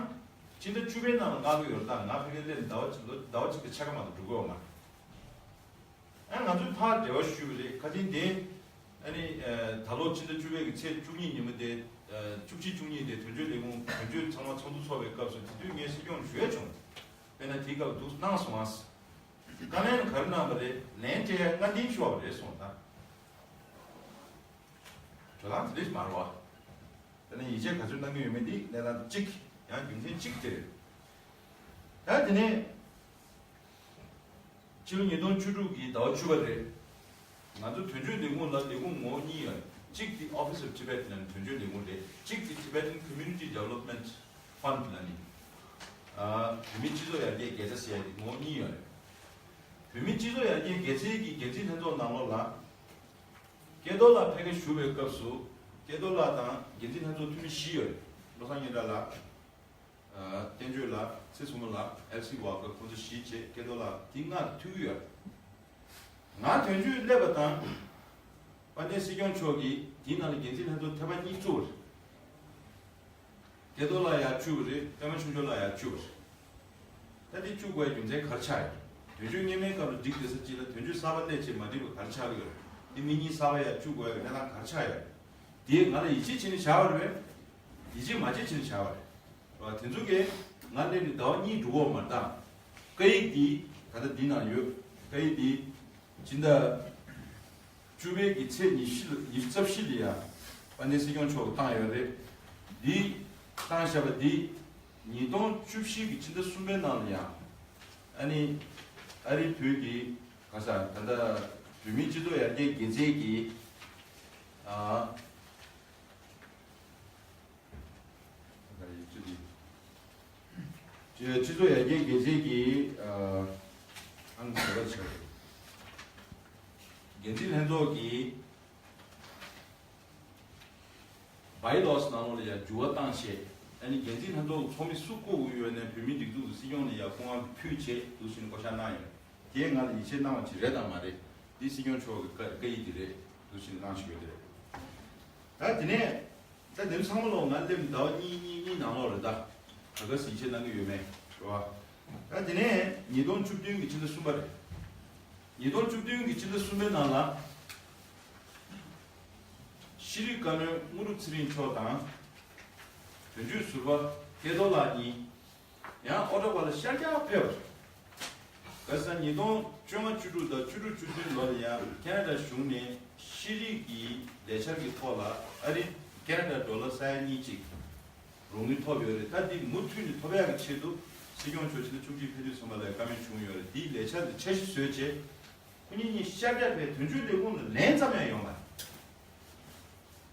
ཕྱི་ཟླ་བཅུ་པའི་ནང་ལ་མངགས་ཀྱི་ཡོད་རེད། ད་ང་ཕ་གིར་སླེབས་ནས་ཟླ་བ་གཅིག་ལོ་ཟླ་བ་གཅིག་གི་ཕྱེད་ཀ་མ་གཏོགས་འགྲོ་གི་ཡོད་མ་རེད། ཡང་ང་ཚོས་ཕར་འབྲེལ་བ་ཞུས་པ་རེད། ཁ་སང་དེ་ཨ་ནི་ད་ལོ་ཕྱི་ཟླ་བཅུ་པའི་གི་ཚེས་བཅུ་གཉིས་ཉིན་མོ་དེ་བཅུ་གཅིག་བཅུ་གཉིས་དེ་དོན་གཅོད་ལས་ཁུངས་དོན་གཅོད་ཚང་མ་ཚོགས་འདུ་ཚོགས་པའི་སྐབས་སུ་དེ་དུས་ངས་སྲིད་སྐྱོང་ཞུ་ཡ་བྱུང་། དཔེར་ན་དེའི་སྐབས་འདུག་གནང་སོང་ཨ། བཀའ་ལན་ག་རེ་གནང་བ་རེད། ལན་སྤྲད་ཡ་སྔ་འདིང་ཞུ་བ་རེད་སོང་ད། དྲ་ལམ་དེ་འདྲ་ཞིག་མ་རེད་བ། དེ་ནས་ཡིད་ཆེས་ག་ཚོད་གནང་གི་ཡོད་མེད་འདི་གནས་སྟངས་གཅིག་ཡང་རྒྱུ་མཚན་གཅིག་དེ་རེད། ད་དེ་ནས་ཕྱི་ལོ་ཉིས་སྟོང་བཅུ་དྲུག་གི་ཟླ་བ་བཅུ་པ་རེད། ང་ཚོ་དོན་གཅོད་ལས་ཁུངས་ལ་ལས་ཁུངས་ངོ་བོ་གཉིས་ཡོད། གཅིག་དེ་Office of Tibet ལ་ནི་དོན་གཅོད་ལས་ཁུངས་རེད། གཅིག་དེ་Tibetan Community Development Fund ལ་ནི་བོད་མིའི་སྤྱི་ཚོགས་ཡར་རྒྱས་དགེ་རྩ་ཟེར་ཡ་དེ་ངོ་བོ་གཉིས་ཡོད་རེད། བོད་མིའི་སྤྱི་ཚོགས་ཡར་རྒྱས་དགེ་རྩའི་གི་འགན་འཛིན་ལྷན་ཚོགས་ནང་ལོགས་ལ། ཀེ་ཏོ་ལགས་ཕ་གིར་བཞུགས་པའི་སྐབས་སུ་ཀེ་ཏོ་ལགས་དང་འགན་འཛིན་ལྷན་ཚོགས་འཐུས་མི་བཞི་ཡོད་རེད། བློ་བཟང་སྙན་གྲགས་ལགས། ཨ། བསྟན་ཆོས་ལགས། ཚེ་བཟང་མོ་ལགས། ཨེལ་སི་ཝ་ཀར། ཁོང་ཚོ་བཞི་བྱས་ཀེ་ཏོ་ལགས་དེ་ང་ཐུག་གི་ཡོད་རེད། ང་དོན་གཅོད་སླེབས་པ་དང་། དཔལ་ལྡན་སྲིད་སྐྱོང་མཆོག་གིས་དེའི་ནང་ལ་འགན་འཛིན་ལྷན་ཚོགས་ཐེ་བ་གཉིས་བཙུགས་པ་རེད། ཀེ་ཏོ་ལགས་ཡར་བཅུག་པ་རེད། པད་མ་ཆུང་ཆུང་ལགས་ཡར་བཅུག་པ་རེད། ད་དེ་བཅུག་དགོས་རྒྱུ་མཚན་ག་རེ་ཆགས་ཡོད། དོན་གཅོད་སྔོན་མའི་སྐབས་ལ་འགྲིག་བསྡད་ས་གཅིག་ལ་དོན་གཅོད་གསར་པ་སླེབས་བྱས་མ་འགྲིག་པ་ག་རེ་ཆགས་ཀྱི་ཡོད། དེ་མི་གཉིས་གསར་པ་ཡར་བཅུག་དགོས་ཡ་གི་གནས་སྟངས་ག་རེ་ཆགས་ཡོད། དེ་ང་ལ་ཡིད་ཆེས་བྱས་ནས་བཞག་པ་རེད། ཡིད་ཆེས་མ་བྱས་བྱས་ནས་བཞག་པ་རེད། དེ་ཚོ་གིས་ང་སླེབས་ནས་ཟླ་བ་གཉིས་འགྲོ་གི་ཡོད་མ་རེད་ད། བཀའ་ཡིག་འདི་ད་ལྟ་འདི་ནང་ཡོད། བཀའ་ཡིག་འདི་སྤྱི་ཟླ་བཅུ་པའི་གི་ཚེས་ཉི་ཤུ་ལ་ཉི་ཤུ་རྩ་བཞི་ལ་ཡ་དཔལ་ལྡན་སྲིད་སྐྱོང་མཆོག་གིས་བཏང་ཡོད་རེད། འདི་བཏང་བཞག་པ་འདི་ཉིས་སྟོང་བཅུ་བཞི་གི་སྤྱི་ཟླ་གསུམ་པའི་ནང་ལ་ཡ་ཨ་ནི་ཨ་རིའི་བོད་ཀྱི་ག་ས་ད་ལྟ་བོད་མིའི་སྤྱི་ཚོགས་ཡར་རྒྱས་དགེ་རྩའི་གི་ཨ། སྤྱི་ཚོགས་ཡར་རྒྱས་དགེ་རྩའི་གི་ཨང་ཟེར་བ་ཆགས། འགན་འཛིན་ལྷན་ཚོགས་ཀྱི་བའི་ལོ་སི་ནང་ལོགས་ལ་ཡང་འགྱུར་བ་བཏང་བྱས། ཨ་ནི་འགན་འཛིན་ལྷན་ཚོགས་ཀྱི་ཚོགས་མི་སུ་བསྐོ་དགོས་ཡོད་ནས་བོད་མིའི་སྒྲིག་འཛུགས་ཀྱི་སྲིད་སྐྱོང་ལ་ཡང་སྐུ་དབང་ཕུལ་བྱས་འདུག་ཟེར་ནས་བསྐོ་བཞག་གནང་ཡོད། དེས་ང་ལ་ཡིད་ཆེས་གནང་བ་ཅིག་རེད་དམ་མ་རེད། འདི་སྲིད་སྐྱོང་མཆོག་གི་བཀའ་བཀའ་ཡིག་འདི་རེད་འདུག་ཟེར་ནས་གནང་བཞིན་ཡོད་དེ་རེད། ད་དེ་ནས། ད་འདི་ཚང་མ་ལོ་ང་སླེབས་ཟླ་བ་གཉིས་གཉིས་གཉིས་ནང་ལོགས་རེད་ད། ད་ག་སེ་ཡིད་ཆེས་གནང་གི་ཡོད་མེད་རེད་བ། ད་དེ་ནས་ཉིས་སྟོང་བཅུ་བདུན་གྱི་ཕྱི་ཟླ་གསུམ་པ་རེད། ཉིས་སྟོང་བཅུ་བདུན་གྱི་ཕྱི་ཟླ་གསུམ་པའི་ནང་ལ། ཤེས་རིག་བཀའ་བློན་དངོས་གྲུབ་ཚེ་རིང་མཆོག་དང་། དོན་གཅོད་ཟུར་པ་ཀེ་ཏོ་ལགས་གཉིས། ཡང་ཨོ་ཊ་ཝ་ལ་ཤར་རྒྱག་ཕེབས་པ་རེད། ག་ས་ཉིས་སྟོང་བཅོ་ལྔ་བཅུ་དྲུག་དང་བཅུ་དྲུག་བཅུ་བདུན་ལོ་ལ་ཡང་ཁེ་ན་ཌ་གཞུང་ནས་ཤེས་རིག་གི་ལས་འཆར་གྱི་ཐོག་ལ་ཨ་རི་ཁེ་ན་ཌ་ཌོ་ལར་ས་ཡ་གཉིས་གཅིག་རོགས་དངུལ་ཐོབ་ཡོད་རེད། ད་འདི་མུ་མཐུད་ནས་ཐོབ་ཡག་གི་ཆེད་དུ་སྲིད་སྐྱོང་མཆོག་ཕྱི་ཟླ་བཅུ་གཅིག་ཕེབས་དུས་ཙམ་པ་ལ་བཀའ་མོལ་བྱུང་ཡོད་རེད། འདིའི་ལས་འཆར་འདི་འཆར་གཞི་བཟོས་རྗེས་ཁོ་གཉིས་གཉིས་ཤར་རྒྱག་པའི་དོན་གཅོད་ལས་ཁུངས་ལ་ལན་ཙམ་ཡང་ཡོང་མ་རེད།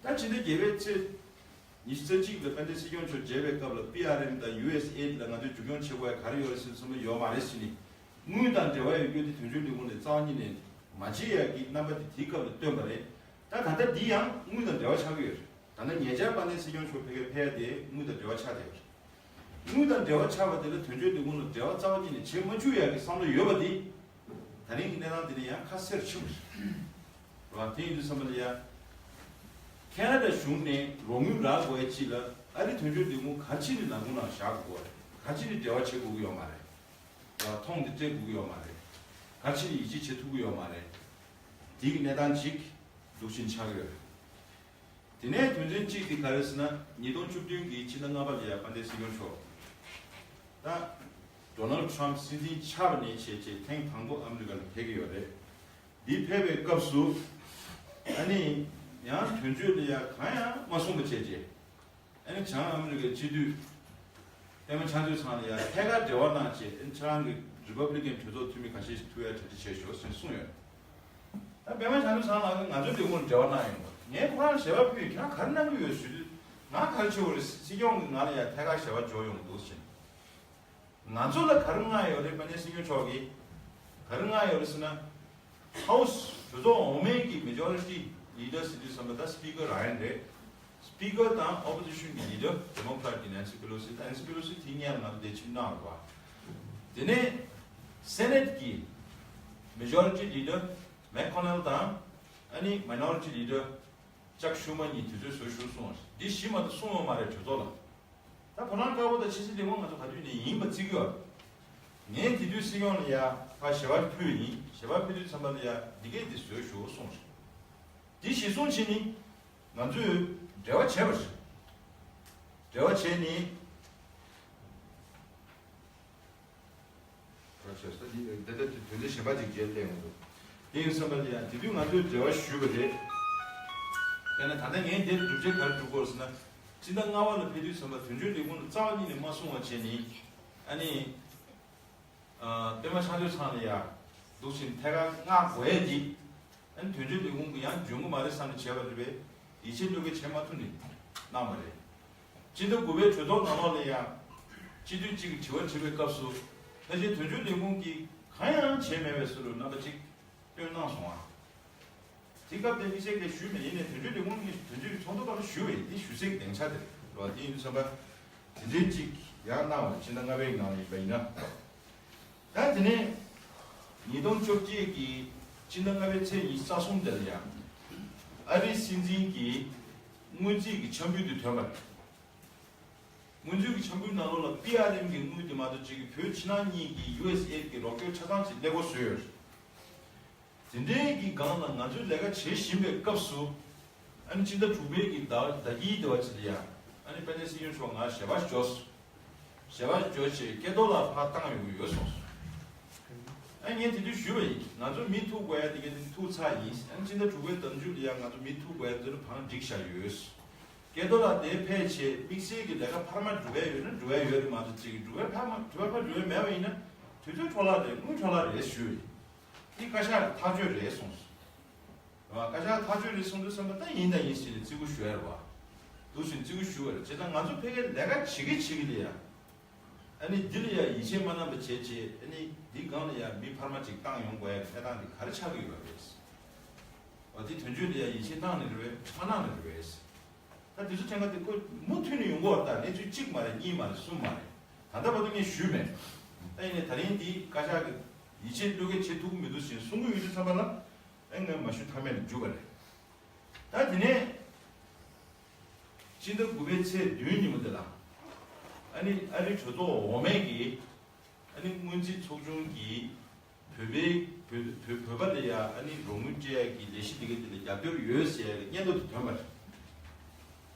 ད་ཕྱི་ཟླ་བརྒྱད་པའི་ཚེས་ཉི་ཤུ་རྩ་གཅིག་ལ་དཔལ་ལྡན་སྲིད་སྐྱོང་མཆོག་མཇལ་བའི་སྐབས་ལ་པི་ཨར་ཨེམ་དང་ཡུ་ཨེས་ཨེ་ཌི་ལ་ང་ཚོས་མཇུག་སྐྱོང་བྱེད་དགོས་ཡ་ག་རེ་ཡོད་རེད་ཟེར་དུས་ཙམ་པ་ཡོད་མ་རེད་ཟེར་ནས། དངུལ་དང་འབྲེལ་བ་ཡོད་རྒྱུ་དེ་དོན་གཅོད་ལས་ཁུངས་ནས་རྩ་བ་ཉིད་ནས་མ་བརྗེད་ཡག་གི་རྣམ་པ་དེ་དེའི་སྐབས་ལ་བཏོན་པ་རེད། ད་ད་ལྟ་འདི་ཡང་དངུལ་དང་འབྲེལ་བ་ཆགས་ཀྱི་ཡོད་རེད། ད་ལྟ་ཉེ་ཆར་དཔལ་ལྡན་སྲིད་སྐྱོང་མཆོག་ཕ་གིར་ཕེབས་ཡ་དེ་དངུལ་དང་འབྲེལ་བ་ཆགས་བསྡད་ཡོད་རེད། དངུལ་དང་འབྲེལ་བ་ཆགས་པ་དེ་ལ་དོན་གཅོད་ལས་ཁུངས་ལ་འབྲེལ་བ་རྩ་བ་ཉིད་ནས་བྱེད་མ་བཅུག་ཡག་གི་བསམ་བློ་ཡོད་པ་དེ། ད་རིང་གི་གནས་སྟངས་དེ་ནས་ཡང་ཁ་གསལ་རུ་ཕྱིན་པ་རེད། རེད་བ། དེ་ཡིན་དུས་ཙམ་པ་ལ་ཡ། ཁེ་ན་ཌ་གཞུང་ནས་རོགས་དངུལ་རག་དགོས་ཡ་ཅིག་ལ་ཨ་རི་དོན་གཅོད་ལས་ཁུངས་ག་ཅི་ནས་ནང་ཁུལ་ནང་བཞག་དགོས་རེད། ག་ཅི་ནས་འབྲེལ་བ་བྱེད་དགོས་ཀྱི་ཡོད་མ་རེད། རེད་བ། ཐོང་དེ་སྤྲད་དགོས་ཀྱི་ཡོད་མ་རེད། ག་ཅི་ནས་ཡིད་ཆེས་བྱེད་ཐུབ་ཀྱི་ཡོད་མ་རེད། དེ་གི་གནས་སྟངས་ཅིག་འདུག་བཞིན་ཆགས་ཀྱི་ཡོད་རེད། དེ་ནས་དོན་ཚན་གཅིག་དེ་ག་རེ་ཟེར་ན་ཉིས་སྟོང་བཅུ་བདུན་གྱི་ཕྱི་ཟླ་ལྔ་པ་ལ་ཡ་དཔལ་ལྡན་སྲིད་སྐྱོང་མཆོག་ད་ཌོ་ནལ་ཌི་ཊརམ་སྲིད་འཛིན་ཆགས་པ་ནས་བྱས་རྗེས་ཐེངས་དང་པོ་ཨ་མི་རི་ཀ་ལ་ཕེབས་ཀྱི་ཡོད་རེད། འདི་ཕེབས་པའི་སྐབས་སུ་ཨ་ནི་ཡང་དོན་གཅོད་ལ་ཡ་གང་ཡང་མ་གསུངས་པ་བྱས་རྗེས་ཨ་ནི་བྱང་ཨ་མི་རི་ཀའི་སྤྱི་འཐུས་པད་མ་ཕྱག་མཛོད་ཚང་ལ་ཡ་ཐད་ཀར་འབྲེལ་བ་གནང་བྱས་ཨ་ནི་ཁྱེད་རང་གི་རི་པབ་ལི་ཀན་གྲོས་ཚོགས་འཐུས་མི་ཁ་ཤས་ཤིག་ཐུག་ཡ་གྲ་སྒྲིག་བྱས་ཤོག་ཟེར་གསུངས་ཡོད། ད་པད་མ་བྱང་ཆུབ་ཚང་ལགས་ཀྱིས་ང་ཚོའི་ལས་ཁུངས་ལ་འབྲེལ་བ་གནང་ཡོང་བ། ངས་ཁོ་རང་ལ་ཞལ་པར་ཕུལ་ཡོད། ཁྱེད་རང་ག་རེ་གནང་གི་ཡོད་ཞུ་དུས། ང་ག་རེ་བྱེད་དགོས་རེད། སྲིད་སྐྱོང་གིས་ང་ལ་ཡང་ཐད་ཀར་ཞལ་པར་འབྱོར་ཡོང་གི་འདུག་ཟེར། ང་ཚོ་ལ་ག་རེ་མངགས་ཡོད་རེད། དཔལ་ལྡན་སྲིད་སྐྱོང་མཆོག་གིས་ག་རེ་མངགས་ཡོད་རེད་ཟེར་ན། ཧའུ་སི་གྲོས་ཚོགས་འོག་མའི་གི་མེ་ཇོ་རི་ཊི་ལི་ཌར་ཟེར་དུས་ཙམ་པ་ད་སི་པི་ཀར་རང་ཡིན་རེད། སི་པི་ཀར་དང་ཨོ་པོ་ཟི་ཤན་གི་ལི་ཌར་ཌེ་མོ་ཀ་ར་ཊི་གི་ནན་སི་པེ་ལོ་སི། ད་ནན་སི་པེ་ལོ་སི་དེ་སྔོན་ལ་ང་ཚོ་དེ་ཕྱིར་གནང་རེད་བ། དེ་ནས་སེ་ནེ་ཊི་གི་མེ་ཇོ་རི་ཊི་ལི་ཌར་མེག་ཁོ་ནེལ་དང་ཨ་ནི་མའི་ནོ་རི་ཊི་ལི་ཌར་ཅག་ཤུ་མ་གཉིས་དུས་ཚོད་བཟོས་ཤོག་གསུངས་པ་རེད། འདི་གཞི་མ་གཏོགས་གསུངས་ཡོད་མ་རེད་གྲོས་ཚོགས་ལ། ད་ཕོ་བྲང་དཀར་པོ་དང་ཕྱི་སྲིད་ལས་ཁུངས་ང་ཚོ་ག་དུས་ནས་ཡིན་པ་བརྩི་གི་ཡོད། ངས་དེ་དུས་སྲིད་སྐྱོང་ལ་ཡ་ ཕར་ཞལ་པར་ཕུལ་ཡིན། ཞལ་པར་ཕུལ་དུས་ཙམ་པ་ལ་ཡ་འདི་གས་འདི་བཟོས་ཞུ་གསུངས་རེད། འདི་གཞིར་བཟུང་བྱས་ནི་ང་ཚོས་འབྲེལ་བ་བྱས་པ་རེད། འབྲེལ་བ་བྱས་ནི། འདི་འདྲ་དོན་ཚན་གཞན་པ་ཅིག་རྗེས་སླེབས་ཡོང་འདུག་དེ་ཡིན་ཙམ་པ་ལ་ཡ་དེ་དུས་ང་ཚོས་འབྲེལ་བ་ཞུས་པ་རེད། དཔེར་ན་ད་ལྟ་ངས་འདིར་སྒྲུབ་བྱེད་ག་རེ་སྒྲུབ་དགོས་ཟེར་ན། སྤྱི་ཟླ་ལྔ་པ་ལ་ཕེབས་དུས་ཙམ་པ་དོན་གཅོད་ལས་ཁུངས་ལ་རྩ་བ་ཉིད་ནས་མ་གསུང་བ་བྱས་ནི། ཨ་ནི། ཨ། པད་མ་ཕྱག་མཆོད་ཚང་ལ་ཡ་འདུག་ཕྱིན་ཐད་ཀར་མངགས་དགོས་ཡས་འདི། ཨ་ནི་དོན་གཅོད་ལས་ཁུངས་ཀྱི་ཡང་འཇོན་གྱི་མ་རེད་བསམ་ནས་བྱས་པ་རེད་པས། ཡིད་ཆེས་བློ་འགེལ་བྱེད་མ་ཐུབ་ནས་གནང་བ་རེད། སྤྱི་ཟླ་དགུ་པའི་གྲོས་ཚོགས་ནང་ལོགས་ལ་ཡང་སྤྱི་འཐུས་གཅིག་གིས་དྲི་བ་དྲིས་པའི་སྐབས་སུ། ཕལ་ཆེར་དོན་གཅོད་ལས་ཁུངས་ཀྱིས་གང་ཡང་བྱས་མེད་པའི་བཟོ་འདྲ་རྣམ་པ་གཅིག་སྟོན་གནང་སོང་ཨ། དེ་སྐབས་དེ་དམིགས་བསལ་གྱིས་ཞུས་མེད། ཡིན་ནའི་དོན་གཅོད་ལས་ཁུངས་ནས་དོན་གཅོད་ཀྱི་ཚོགས་འདུ་སྐབས་ལ་ཞུས་པ་ཡིན། དེ་ཞུ་སའི་སྡིངས་ཆ་དེ་རེད་བ། དེ་ཡིན་དུས་ཙམ་པ་དེ་འདྲའི་གཅིག་ཡང་གནང་བ་རེད། སྤྱི་ཟླ་ལྔ་པའི་ནང་ལ་ཡིན་པ་ཡིན་ན། ད་དེ་ནས་ཉིས་སྟོང་བཅོ་བརྒྱད་ཀྱི་སྤྱི་ཟླ་ལྔ་པའི་ཚེས་ཉི་ཤུ་རྩ་གསུམ་དེ་ལ་ཡང་ཨ་རིའི་སྲིད་འཛིན་གྱི་སྔོན་རྩིས་ཀྱི་འཆར་འབུལ་དེ་ཐོན་པ་རེད། སྔོན་རྩིས་ཀྱི་འཆར་འབུལ་ནང་ལོགས་ལ་པི་ཨར་ཨེམ་གྱི་དངུལ་དེ་མ་གཏོགས་གཅིག་གི་བོད་ཕྱི་ནང་གཉིས་ཀྱི་ཡུ་ཨེས་ཨེཌ་ཀྱི་རོགས་སྐྱོར་ཆ་ཚང་ཅིག་སླེབས་དགོས་བཟོས་ཡོད་རེད། དེ་འདྲའི་གི་སྒང་ལ་ང་ཚོས་ལས་ཀ་བྱེད་བཞིན་པའི་སྐབས་སུ། ཨ་ནི་སྤྱི་ཟླ་དྲུག་པའི་གི་ཟླ་ཟླ་དཀྱིལ་དེ་བ་ཅིག་ལ་ཡ། ཨ་ནི་དཔལ་ལྡན་སྲིད་སྐྱོང་མཆོག་ང་ཞལ་པར་འབྱོར་སོང་། ཞལ་པར་འབྱོར་བྱས་སྐལ་རྡོར་ལགས་ཕར་བཏང་ཡོང་གི་ཡོད་གསུངས་སོང་། ཨ་ངས་དེ་དུས་ཞུས་པ་ཡིན། ང་ཚོ་མི་ཐུག་དགོས་ཡ་དེ་ག་དེ་ཐུག་ཚར་ཡིན། ཨ་ནི་སྤྱི་ཟླ་དྲུག་པའི་ཟླ་མཇུག་ལ་ཡ་ང་ཚོ་མི་ཐུག་དགོས་ཡ་དེ་ལ་བང་བསྒྲིགས་བཞག་ཡོད། སྐལ་རྡོར་ལགས་དེ་ཕེབས་བྱས་དམིགས་བསལ་གྱི་ལས་ཀ་འཕར་མ་སྒྲུབ་ཡ་ཡོད་ན་སྒྲུབ་ཡ་ཡོད་རེད་མ་གཏོགས་ཅིག་སྒྲུབ་ཡ་འཕར་མ་སྒྲུབ་ཡ་འཕར་སྒྲུབ་ཡ་མེད་པ་ཡིན་ན་དུས་ཚོད་འཕྲོ་བརླག་རེད། དངུལ་འཕྲོ་བརླག་རེད་ཞུས་ཡིན། དེ་བཀའ་ཤག་ཐག་གཅོད་རེད་གསུངས་སོང་། རེད་བ། བཀའ་ཤག་ཐག་གཅོད་རེད་གསུངས་དུས་ཙམ་པ་ད་ཡིན་དང་ཡིན་ཟེར་ནས་བརྩི་བཀུར་ཞུ་ཡ་རེད་བ། འདུག་སེ་བརྩི་བཀུར་ཞུ་བ་རེད། བྱས་ཙང་ང་ཚོ་ཕ་གིར་ལས་ཀ་བྱེད་ཀྱི་བྱེད་ཀྱི་ལ་ཡ། ཨ་ནི་འདི་ལ་ཡ་ཡིད་ཆེས་མ་གནང་པ་བྱས་བྱས། ཨ་ནི་འདི་སྒང་ལ་ཡ་མི་འཕར་མ་ཅིག་བཏང་ཡོང་དགོས་ཡ་གི་གནས་སྟངས་འདི་ག་རེ་ཆགས་ཀྱི་ཡོད་པ་རེད། འོ་དེ་དོན་གཅོད་ལ་ཡ་ཡིད་ཆེས་གནང་ནས་རེད་པས་མ་གནང་ནས་རེད་པས། ད་དེ་ཚོ་ཕྲན་ཁ་དེ་ཁོ་མུ་མཐུད་ནས་ཡོང་གི་ཡོད་རེད། ད་གནས་ཚུལ་གཅིག་མ་རེད། གཉིས་མ་རེད། གསུམ་མ་རེད། ད་ལྟ་བར་དུ་ངས་ཞུས་མེད། ད་ཡིན་ནའི་ད་རིང་འདི་བཀའ་ཤག་གིས་ཡིད་ཆེས་བློ་འགེལ་བྱེད་ཐུབ་ཀྱི་མི་འདུག་ཟེར་གསུང་གི་ཡོད་དུས་ཙམ་པ་ལ། ཨེ་ངས་མ་ཞུ་ཐབས་མེད་ལ་འཇུག་པ་རེད། ད་དེ་ནས་སྤྱི་ཟླ་དགུ་པའི་ཚེས་བདུན་ཉིན་མོ་དེ་ལ། ཨ་ནི་ཨ་རིའི་གྲོས་ཚོགས་འོག་མའི་གི། ཨ་ནི་སྔོན་རྩིས་ཚོགས་ཆུང་གིས་བོད་པའི་བོད་བོད་བོད་པ་ལ་ཡ་ཨ་ནི་རོགས་དངུལ་སྤྲད་ཡ་གི་ལས་གཞི་འདི་ག་དེ་ལ་རྒྱབ་སྐྱོར་ཡོད་ཟེར་ཡ་གི་སྙན་ཐོ་དེ་ཐོན་པ་རེད།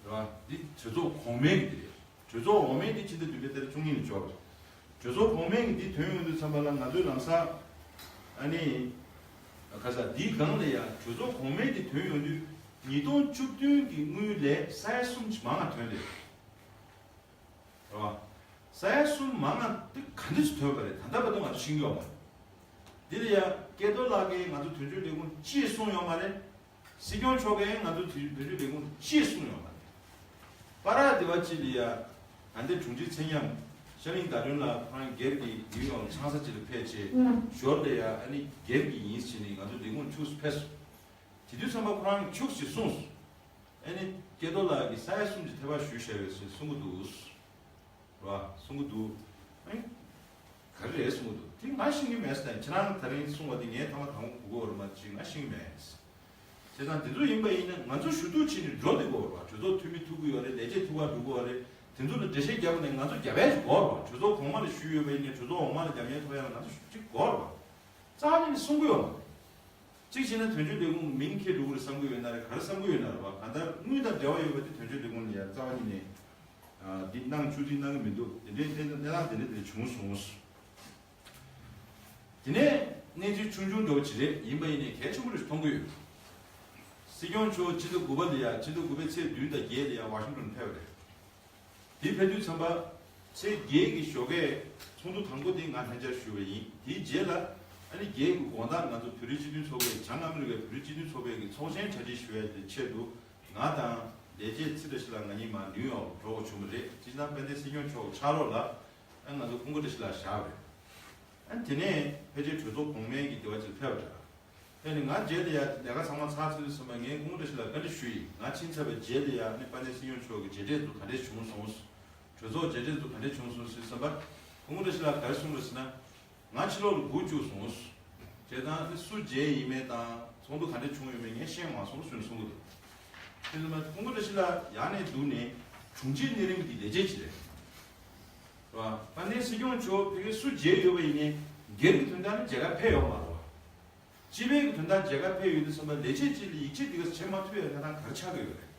རེད་བ། འདི་གྲོས་ཚོགས་གོང་མའི་གི་དེ་རེད། གྲོས་ཚོགས་འོག་མའི་དེ་སྤྱི་ཟླ་བདུན་པའི་ཚེས་བཅུ་གཉིས་ལ་འབྱོར་བ་རེད། གྲོས་ཚོགས་གོང་མའི་གི་དེ་ཐོན་ཡོང་དུས་ཙམ་པ་ལ་ང་ཚོས་ལམ་སང་། ཨ་ནི། ཁ་ས་འདིའི་སྒང་ལ་ཡ་གྲོས་ཚོགས་གོང་མའི་དེ་ཐོན་ཡོང་དུས་ཉིས་སྟོང་བཅུ་བདུན་གི་དངུལ་ལས་ས་ཡ་གསུམ་གྱི་མང་ང་ཐོན་རེད། རེད་བ། ས་ཡ་གསུམ་མང་ང་དེ་ག་འདྲ་ཞིག་ཐོན་པ་རེད། ད་ལྟ་བར་དུ་ང་ཚོ་ཤེས་ཀྱི་ཡོད་མ་རེད། འདི་ལ་ཡ་སྐལ་རྡོར་ལགས་ཀྱིས་ང་ཚོ་དོན་གཅོད་ལས་ཁུངས་ཅིག་གསུངས་ཡོད་མ་རེད། སྲིད་སྐྱོང་མཆོག་གིས་ང་ཚོ་དོན་དོན་གཅོད་ལས་ཁུངས་ཅིག་གསུངས་ཡོད་མ་རེད། པ་ར་དེ་བ་ཅིག་ལ་ཡ། ད་ལྟའི་དྲུང་ཆེ་ཚེ་མཉམ། ཤར་གླིང་ཟླ་སྒྲོན་ལགས་ཁོ་རང་སྒེར་གྱི་ནིའུ་ཡོག་ལ་ཆང་ས་ཅིག་ལ་ཕེབས་བྱས། ཞོར་དུ་ཡ་ཨ་ནི་སྒེར་གྱི་ཡིན་ཟེར་ནས་ང་ཚོ་ལས་ཁུངས་ཁྱུག་ཙམ་ཕེབས་སོང་། དེ་དུས་ཙམ་པ་ཁོ་རང་ཁྱུག་ཙམ་གསུངས་སོང་། ཨ་ནི་སྐལ་རྡོར་ལགས་ཀྱིས་ས་ཡ་གསུམ་གྱི་ཐད་པ་ཞུས་བཞག་ཡོད་ཟེར་གསུང་གི་འདུག་རེད་བ། གསུང་གི་འདུག་ཨེ། ག་རེ་རེད་གསུང་གི་འདུག་དེ་ང་ཤེས་ཀྱི་མེད་ཟེར། ཁྱེད་རང་དེ་རིང་གསུང་བ་དེ་ངས་ཐ་མ་དང་པོ་གོ་གི་ཡོད་རེད་མ་གཏོགས་ང་ཤེས་ཀྱི་མེད། བྱས་ཙང་དེ་ཚོ་ཡིན་པ་ཡིན་ན་ང་ཚོ་ཞུ་གཏུག་བྱས་ནས་འགྲོ་བསྡད་དགོས་རེད་བ། གྲོས་ཚོགས་འཐུས་མི་ཐུག་གི་ཡོད་རེད། ལས་བྱེད་ཐུག་ག་འགྲོ་གི་ཡོད་རེད། དེ་ཚོ་ལ་འགྲེལ་བཤད་རྒྱབ་པ་ནས་ང་ཚོ་རྒྱབ་ཡ་ཞིག་དགོས་རེད་བ། གྲོས་ཚོགས་གོང་མ་ལ་ཞུས་ཡོད་པ་ཡིན་ནའི་གྲོས་ཚོགས་འོག་མ་ལ་རྒྱབ་ཡ་ཐོབ་ཡ་ལ་ང་ཚོ་ཞུ་གཅིག་དགོས་རེད་བ། རྩ་བ་ཉིད་ནས་གསུང་གི་ཡོད་མ་རེད། གཅིག་བྱས་ན་དོན་གཅོད་ལས་ཁུངས་མིང་འཁྱེར་འགྲོ་གི་རེད་བསམ་གི་ཡོད་ན་རེད། ག་རེ་བསམ་གི་ཡོད་ན་རེད་བ། གང་ལྟར་དངུལ་དང་འབྲེལ་བ་ཡོད་པ་དེ་དོན་གཅོད་ལས་ཁུངས་ལ་ཡ་རྩ་བ་ཉིད་ནས། ཨ། འདི་གནང་བཅུག་འདི་གནང་གི་མི་འདུག་དེ་འདྲའི་གནས་གནས་སྟངས་དེ་འདྲ་དེ་འདྲ་བྱུང་སོང་། དེ་ནས་གནས་ཚུལ་ཆུང་ཆུང་འདྲ་བོ་ཅིག་རེད། ཡིན་པ་ཡིན་ནའི་གལ་ཆེན་པོ་རེ་ཞིག་མཐོང་གི་ཡོད། སྲིད་སྐྱོང་མཆོག་སྤྱི་ཟླ་དགུ་པ་ལ་ཡ། སྤྱི་ཟླ་དགུ་པའི་ཚེས་བདུན་དང་བརྒྱད་ལ་ཡ་ཝ་ཤིང་ཊོན་ཕེབས་པ་རེད། དེ་ཕེབས་དུས་ཙམ་པ། ཚེས་བརྒྱད་ཀྱི་ཞོགས་ཀས་ཚོགས་འདུ་དང་པོ་དེ་ང་ལྷན་བཅར་ཞུས་པ་ཡིན། དེའི་རྗེས་ལ་ཨ་ནི་བརྒྱད་ཀྱི་དགོང་དག་ང་ཚོ་བོད་རིགས་སྤྱི་མཐུན་ཚོགས་པའི། བྱང་ཨ་མི་རི་ཀའི་བོད་རིགས་སྤྱི་མཐུན་ཚོགས་པའི་གི་ཚོགས་ཆེན་གྲ་སྒྲིག་ཞུ་ཡ་དེ་ཆེད་དུ། ང་དང་ལས་བྱེད་ཚེ་བཀྲ་ཤིས་ལགས་ང་གཉིས་མར་ནིའུ་ཡོག་འགྲོ་དགོས་བྱུང་བ་རེད། སྤྱིར་བཏང་དཔལ་ལྡན་སྲིད་སྐྱོང་མཆོག་ཕྱག་རོགས་ལ་ཨ་ང་ཚོ་ཀུན་དགའ་བཀྲ་ཤིས་ལགས་བཞག་པ་རེད། ཨ་དེ་ནས་ཕལ་ཆེར་གྲོས་ཚོགས་གོང་མའི་གི་སྡེ་བ་ཅིག་ལ་ཕེབས་པ་འདྲ། ཕེབས་ནས་ང་རྗེས་ལ་ཡ་ལས་ཀ་ཚང་མ་ཚར་ཚར་དུས་ཙམ་པ་ངས་ཀུན་དགའ་བཀྲ་ཤིས་ལགས་བཀའ་འདྲི་ཞུས་ཡིན། ང་ཕྱིན་ཚར་བའི་རྗེས་ལ་ཡ་ཨ་ནི་དཔལ་ལྡན་སྲིད་སྐྱོང་མཆོག་གི་མཇལ་འཕྲད་ཚོ་ག་འདྲས་བྱུང་སོང་། གྲོས་ཚོགས་མཇལ་འཕྲད་ཚོ་ག་འདྲས་བྱུང་སོང་ཟེར་དུས་ཙམ་པ། ཀུན་དགའ་བཀྲ་ཤིས་ལགས་ག་རེ་གསུངས་རེད་ཟེར་ན། ང་ཕྱི་ལོགས་ལ་སྒུག་བཅུག་སོང་། བྱས་ཙང་ཨ་ནི་སུ་མཇལ་ཡིན་མིན་དང་ཚོགས་འདུ་ག་འདྲ་བྱུང་ཡོད་མེད་ངས་ཤེས་མ་སོང་ཟེར་ནས་གསུང་གི་འདུག་དེ་ཚོ་མ་ཀུན་དགའ་བཀྲ་ཤིས་ལགས་ཡར་ནས་འདུག་ནས་དྲུང་ཆེ་གནས་རིམ་གྱི་ལས་བྱེད་ཅིག་རེད། རེད་བ། དཔལ་ལྡན་སྲིད་སྐྱོང་མཆོག་ཕ་གིར་སུ་མཇལ་ཡོད་པ་ཡིན་ནའི་ སྒེར་གྱི་དོན་དག་ནི་མཇལ་ཁ་ཕེབས་ཡོད་མ་རེད་བ། སྤྱི་པའི་གི་དོན་དག་མཇལ་ཁ་ཕེབས་ཡོད་དུས་ཙམ་པ་ལས་བྱེད་ཅིག་ལ་ཡིག་ཆ་འདི་ག་བྱེད་མ་ཐུབ་ཡ་གནས་སྟངས་ག་རེ་ཆགས་ཀྱི་ཡོད་རེད།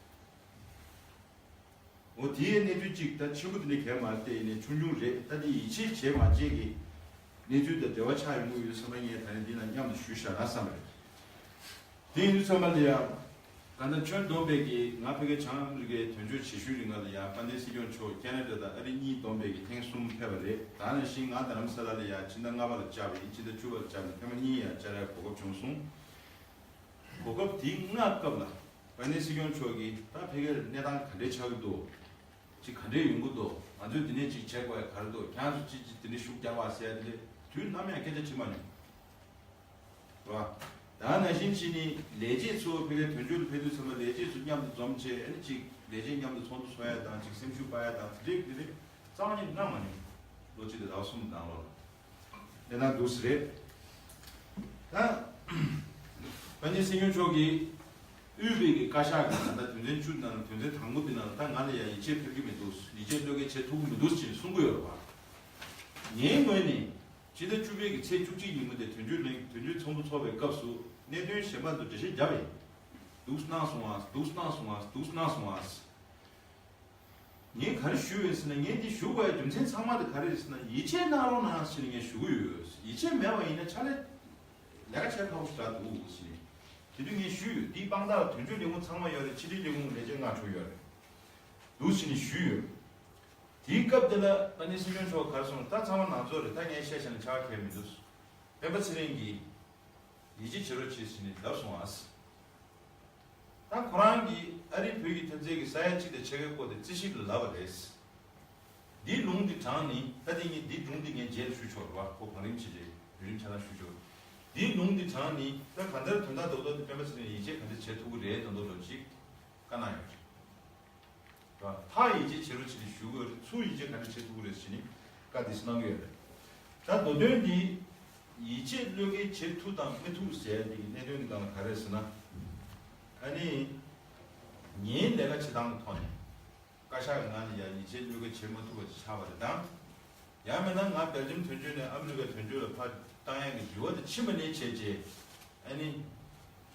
འོ་དེའི་གནས་ཚུལ་གཅིག་ད་ཆེན་པོ་དེ་ནས་གལ་མ་བལྟས་ནས་ཆུང་ཆུང་རེད། ད་དེ་ཡིད་ཆེས་བྱས་མ་བྱས་ཀྱི་གནས་ཚུལ་དང་འབྲེལ་བ་ཆགས་ཡོང་གི་ཡོད་བསམ་པ་ངས་ད་ནི་འདི་ན་མཉམ་དུ་ཞུས་བཞག་ན་བསམ་པ་རེད། དེ་ཡིན་དུས་ཚང་མ་ལ་ཡང་གང་ལྟར་ཁྱོན་བསྡོམས་པའི་གི་ང་ཕ་གིའི་བྱང་ཨ་མི་རི་ཀའི་དོན་གཅོད་བྱེད་ཤུལ་རིང་ལ་ཡང་དཔལ་ལྡན་སྲིད་སྐྱོང་མཆོག་ཁེ་ན་ཌ་དང་ཨ་རི་གཉིས་བསྡོམས་པའི་གི་ཐེངས་གསུམ་ཕེབས་པ་རེད། ད་ནང་བཞིན་ང་རྡ་རམ་ས་ལ་ལ་ཡང་ཕྱི་ཟླ་ལྔ་པ་ལ་བཅར་བ་ཡིན། ཕྱི་ཟླ་བཅུ་པ་ལ་བཅར་ནས་ཐེངས་མ་གཉིས་ཡང་བཅར་ཡ་གོ་སྐབས་བྱུང་སོང་། གོ་སྐབས་དེའི་སྔ་སྐབས་ལ་དཔལ་ལྡན་སྲིད་སྐྱོང་མཆོག་གིས་ད་ཕ་གིར་གནས་སྟངས་ག་འདྲས་ཆགས་ཀྱི་འདུག་ཅིག་ག་འདྲས་ཡོང་གི་འདུག་ང་ཚོས་འདི་ནས་ཅིག་བྱེད་དགོས་ཡ་ག་རེ་འདུག་ཁྱེད་ཚོ་ཅིག་ཅིག་འདི་འདྲས་ཤུགས་རྒྱག་པ་ཟེར་ཡ་དེ་འདྲས་དུས་ནམ་ཡང་སྐད་ཆ་དྲིས་མ་མྱོང་། རེད་བ། ད་ནང་བཞིན་བྱས་ནས་ལས་བྱེད་ཚོ་ཕ་གིའི་དོན་གཅོད་ལ་ཕེབས་དུས་ཙམ་པ་ལས་བྱེད་ཚོ་མཉམ་དུ་འཛོམས་བྱས། ཨ་ནི་ཅིག་ལས་བྱེད་མཉམ་དུ་ཚོགས་འདུ་ཚོགས་ཡ་དང་ཅིག་སེམས་ཤུགས་སྤར་ཡ་དང་དེ་འདྲས་དེ་འདྲས་རྩ་བ་ཉིད་གནང་མ་མྱོང་། ལོ་གཅིག་དང་ཟླ་བ་གསུམ་ནང་ལོགས་ལ་གནས་སྟངས་འདུག་སེ་རེད། ད་དཔལ་ལྡན་སྲིད་སྐྱོང་མཆོག་གིས་དབུས་པའི་གི་བཀའ་ཤག་གི་ད་ལྟ་དོན་ཚན་བཅུ་ནང་དོན་ཚན་དང་པོ་འདི་ནང་ལ་ད་ང་ལ་ཡང་ཡིད་ཆེས་ཕེབས་ཀྱི་མི་འདུག་ཡིད་ཆེས་བློས་འགེལ་བྱེད་ཐུབ་ཀྱི་མི་འདུག་ཅེས་གསུང་གི་ཡོད་རེད་བ། ངའི་ངོས་ནས་ཕྱི་ཟླ་བཅུ་པའི་གི་ཚེས་བཅུ་གཅིག་ཉིན་མོ་དེ་དོན་གཅོད་ལྷན་དོན་གཅོད་ཚོགས་འདུ་ཚོགས་པའི་སྐབས་སུ་གནད་དོན་གཞན་པ་ཚོ་འགྲེལ་བཤད་བརྒྱབ་པ་ཡིན། འདུག་གནང་སོང་ཨ། འདུག་གནང་སོང་ཨ། འདུག་གནང་སོང་ཨ། ངས་ག་རེ་ཞུས་ཡོད་ཟེར་ན། ངས་འདི་ཞུ་དགོས་ཡ་རྒྱུ་མཚན་ཚང་མ་དེ་ག་རེ་རེད་ཟེར་ན། ཡིད་ཆེས་གནང་རོགས་གནང་ཟེར་ནས་ངས་ཞུ་གི་ཡོད། ཡིད་ཆེས་མེད་པ་ཡིན་ན་ཕྱག་ལས་ལས་ཀ་བྱེད་ཁག་པོ་ཞིག་རག་འདུག་ཟེར་ནས། དེ་དུས་ངས་ཞུས་ཡོད། འདིའི་དཔང་རྟགས་དོན་གཅོད་ལས་ཁུངས་ཚང་མ་ཡོད་རེད། ཕྱི་དྲིལ་ལས་ཁུངས་ལས་བྱེད་མངགས་བྱུང་ཡོད་རེད། འདུག་ཟེར་ནས་ཞུས་ཡོད། དེའི་སྐབས་དེ་ལ་ཨ་ནི་སྲིད་སྐྱོང་མཆོག་ག་རེ་གསུངས། ད་ཚང་མ་ནང་ཚོགས་རེད། ད་ངས་བཤད་བཤད་ན་ཆགས་ཁེལ་མི་འདུག་སྤེན་པ་ཚེ་རིང་གིས་ཡིད་ཆེས་བྱེད་རོགས་བྱེད་ཟེར་ནས་ལབ་སོང་ཨ། ད་ཁོ་རང་གིས་ཨ་རིའི་བོད་ཀྱི་འཐབ་རྩོད་ཀྱི་ས་ཡ་གཅིག་དང་ཕྱེད་ཀའི་སྐོར་དེ་རྩིས་ཞིབ་ལ་ལབ་པ་རེད། འདིའི་ལུང་འདི་དྲངས་ནས། ད་དེ་ངས་འདིའི་སྒྲུང་འདི་ངས་རྗེས་ལ་ཞུ་ཆོག་རེད་བ། ཁོ་གང་རིང་ཕྱིན་རྗེས་ཡུན་རིང་ཆ་ཚང་ཞུ་ཆོག་འདིའི་ལུང་འདི་དྲངས་ནས་ད་གང་ལྟར་དོན་དག་རྡོག་རྡོག་དེ་སྤེན་པ་ཚེ་རིང་ཡིད་ཆེས་ག་འདྲ་བྱེད་ཐུབ་ཀྱི་རེད་དོན་དག་ལོ་གཅིག་བཀའ་གནང་ཡོད་རེད། རེད་བ། ད་ཡིད་ཆེས་བྱེད་རོགས་བྱེད་ནས་ཞུ་གི་ཡོད་རེད། ཚུར་ཡིད་ཆེས་ག་འདྲ་བྱེད་ཐུབ་ཀྱི་རེད་ཟེར་ནས་བཀའ་འདི་གནང་གི་ཡོད་རེད། ད་མདོ་དོན་འདི་ཡིད་ཆེས་བློས་འགེལ་བྱེད་ཐུབ་དང་མི་ཐུབ་ཟེར་ཡ་འདི་གི་གནད་དོན་འདི་སྒང་ལ་ག་རེ་ཟེར་ན། ཨ་ནི་ངའི་ལས་ཀ་བྱེད་སྟངས་ཀྱི་ཐོག་ནས་བཀའ་ཤག་གི་ངང་ནས་ཡ་ཡིད་ཆེས་བློས་འགེལ་བྱེད་མ་ཐུབ་པ་ཞིག་ཆགས་པ་རེད་དང་། ཡང་མིན་ན་ང་སྦེལ་ཇམ་དོན་གཅོད་ནས་ཨ་མི་རི་ཀའི་དོན་གཅོད་ལ་ཕར་བཏང་ཡག་གི་རེ་བ་དེ་ཕྱིན་པ་ནས་བྱས་རྗེས། ཨ་ནི་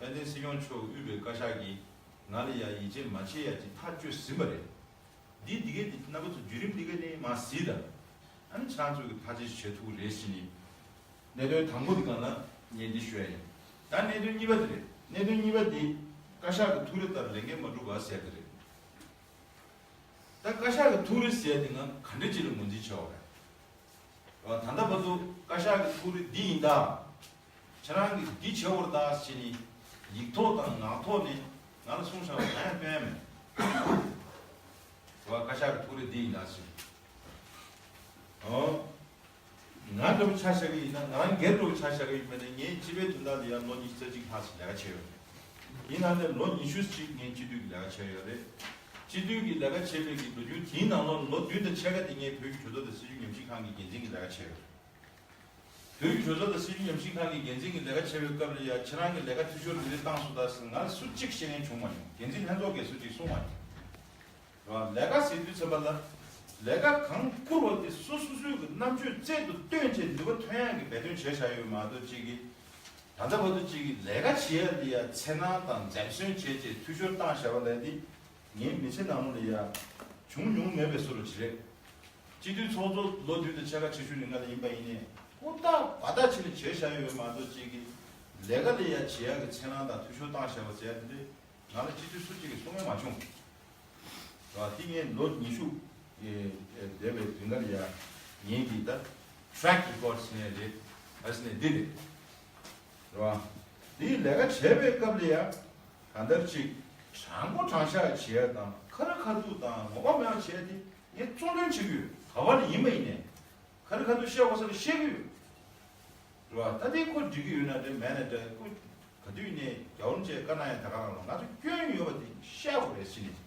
དཔལ་ལྡན་སྲིད་སྐྱོང་མཆོག་དབུས་པའི་བཀའ་ཤག་གིས་ང་ལ་ཡ་ཡིད་ཆེས་མ་བྱེད་ཡ་ཅིག་ཐག་གཅོད་ཟིན་པ་རེད། འདི་འདི་གའི་འདི་རྣམ་པ་ཚོ་བརྒྱུད་རིམ་འདི་ག་ནས་མར་གཟིགས་དང་། ཨ་ནི་ཁྱེད་རང་ཚོས་ཀྱི་ཐག་གཅོད་བྱེད་ཐུབ་ཀྱི་རེད་ཟེར་ནས། གནད་དོན་དང་པོ་འདི་སྒང་ལ་ངས་འདི་ཞུ་ཡ་ཡིན། ད་གནད་དོན་གཉིས་པ་འདི་རེད། གནད་དོན་གཉིས་པ་འདི་བཀའ་ཤག་གི་ཐུགས་རེ་ལྟར་ལས་འགན་མ་འགྲུབ་པ་ཟེར་ཡ་འདི་རེད། ད་བཀའ་ཤག་གི་ཐུགས་རེ་ཟེར་ཡ་འདི་ང་ག་འདྲ་ཅིག་ལ་ངོས་འཛིན་བྱས་པ་རེད། ད་ལྟ་བར་དུ་བཀའ་ཤག་གི་ཐུགས་རེ་འདི་ཡིན་ད། ཁྱེད་རང་གིས་འདི་བྱེད་དགོས་རེད་ད་ཟེར་ནས་ཡིག་ཐོག་དང་ངག་ཐོག་ནས་ང་ལ་གསུངས་བཞག་པ་གང་ཡང་སྟོན་ཡ་མེད། བཀའ་ཤག་གི་ཐུགས་རེ་འདི་ཡིན་ད་ཟེར། ཨོ། ང་འདྲ་པོ་ཆ་བཞག་གི་ཡིན་ན། ང་སྒེར་འདྲ་པོ་ཆ་བཞག་གི་ཡིན་པ་ནི། ངས་སྤྱི་པའི་དོན་དག་ལ་ཡང་ལོ་ཉི་ཤུ་རྩ་གཅིག་ལྷག་ཙམ་ལས་ཀ་བྱས་ཡོད་རེད། ཡིན་ན་ནི་ལོ་ཉི་ཤུ་ཅིག་ངས་སྤྱི་འཐུས་ཀྱི་ལས་ཀ་བྱས་ཡོད་རེད། སྤྱི་འཐུས་ཀྱི་ལས་ཀ་བྱས་པའི་གི་ལོ་རྒྱུས་དེའི་ནང་ལོགས་ལོ་བདུན་དང་ཕྱེད་ཀ་དེ་ངས་བོད་ཀྱི་གྲོས་ཚོགས་དང་སྲིད་བྱུས་ཉམས་ཞིབ་ཁང་གི་འགན་འཛིན་གྱི་ལས་ཀ་བྱས་ཡོད་རེད། བོད་ཀྱི་གྲོས་ཚོགས་དང་སྲིད་བྱུས་ཉམས་ཞིབ་ཁང་གི་འགན་འཛིན་གྱི་ལས་ཀ་བྱེད་པའི་སྐབས་ལ་ཡ་ཁྱེད་རང་གི་ལས་ཀ་འཐུས་ཤོར་འདི་འདྲ་བཏང་སོང་ད་ཟེར་ང་ལ་སུ་གཅིག་བཤད་མཁན་བྱུང་མ་མྱོང་། འགན་འཛིན་ལྷན་ཚོགས་ཀྱིས་སུ་གཅིག་གསུངས་མ་མྱོང་། རེད་བ། ལས་ཀ་ཟེར་དུས་ཚོད་པ་ལ། ལས་ཀ་གང་བསྐུར་བ་དེ་སོ་སོ་སོའི་གི་རྣམ་དཔྱོད་རྩལ་དུ་བཏོན་བྱས་ནུས་པ་ཐོན་ཡག་གི་འབད་བརྩོན་བྱས་བཞག་ཡོད་མ་གཏོགས་གཅིག་གིས། ད་ལྟ་བར་དུ་གཅིག་གིས་ལས་ཀ་བྱེད་ཡག་འདི་ཡ་འཚེར་སྣང་དང་འཛེམ་ཟོན་བྱས་བྱས་འཐུས་ཤོར་བཏང་བཞག་པ་ལས་འདི་ངའི་མི་ཚེ་ནང་ལོགས་ལ་ཡ་བྱུང་མྱོང་མེད་པའི་བཟོ་འདྲ་ཅིག་རེད། སྤྱི་འཐུས་ཚོགས་གཙོ་ལོ་བདུན་དང་ཕྱེད་ཀ་བྱེད་ཤུལ་ནས་ང་ལ་ཡིན་པ་ཡིན་ནའི་ཧུར་ཐག་འབད་ཐག་བྱས་ནས་བྱས་བཞག་ཡོད་མ་གཏོགས་གཅིག་གིས་ལས་ཀ་ལ་ཡ་བྱེད་ཡག་གི་འཚེར་སྣང་དང་འཐུས་ཤོར་བཏང་བཞག་པ་ཟེར་ཡག་འདི་འདྲའི་ང་ལ་སྤྱི་འཐུས་སུ་གཅིག་གིས་གསུང་མྱོང་མ་བྱུང་། རེད་བ། དེ་ངས་ལོ་ཉི་ཤུ་འདས་པའི་རིང་ལ་ཡ་ངས་འདི་ལྟར་track record་ཟེར་ནས་རེད། ཨ་ཟེར་ནས་འདི་རེད། རེད་བ། འདི་ལས་ཀ་བྱས་པའི་སྐབས་ལ་ཡ་གང་ལྟར་ཅིག་དྲང་པོ་དྲང་བཞག་བྱེད་ཡ་དང་ཁ་རི་ཁ་ཐུག་དང་ངོ་མ་མེད་པ་བྱེད་ཡ་དེ་ངས་གཙོ་འདོན་བྱེད་ཀྱི་ཡོད། ག་བ་ལ་ཡིན་པ་ཡིན་ནས་ཁ་རི་ཁ་ཐུག་བཤད་དགོས་ས་ལ་བཤད་ཀྱི་ཡོད། རེད་བ། ད་དེ་ཁོ་འགྲིག་གི་ཡོད་ན་འདྲ་མེད་ན་འདྲ། ཁོ་ག་དུས་ནས་རྒྱལ་བ་རིན་པོ་ཆེས་བཀའ་གནང་ཡ་ད་ག་རང་ལ་ང་ཚོ་སྐྱོན་ཡོད་པ་དེ་བཤད་དགོས་རེད་ཟེར་ནས།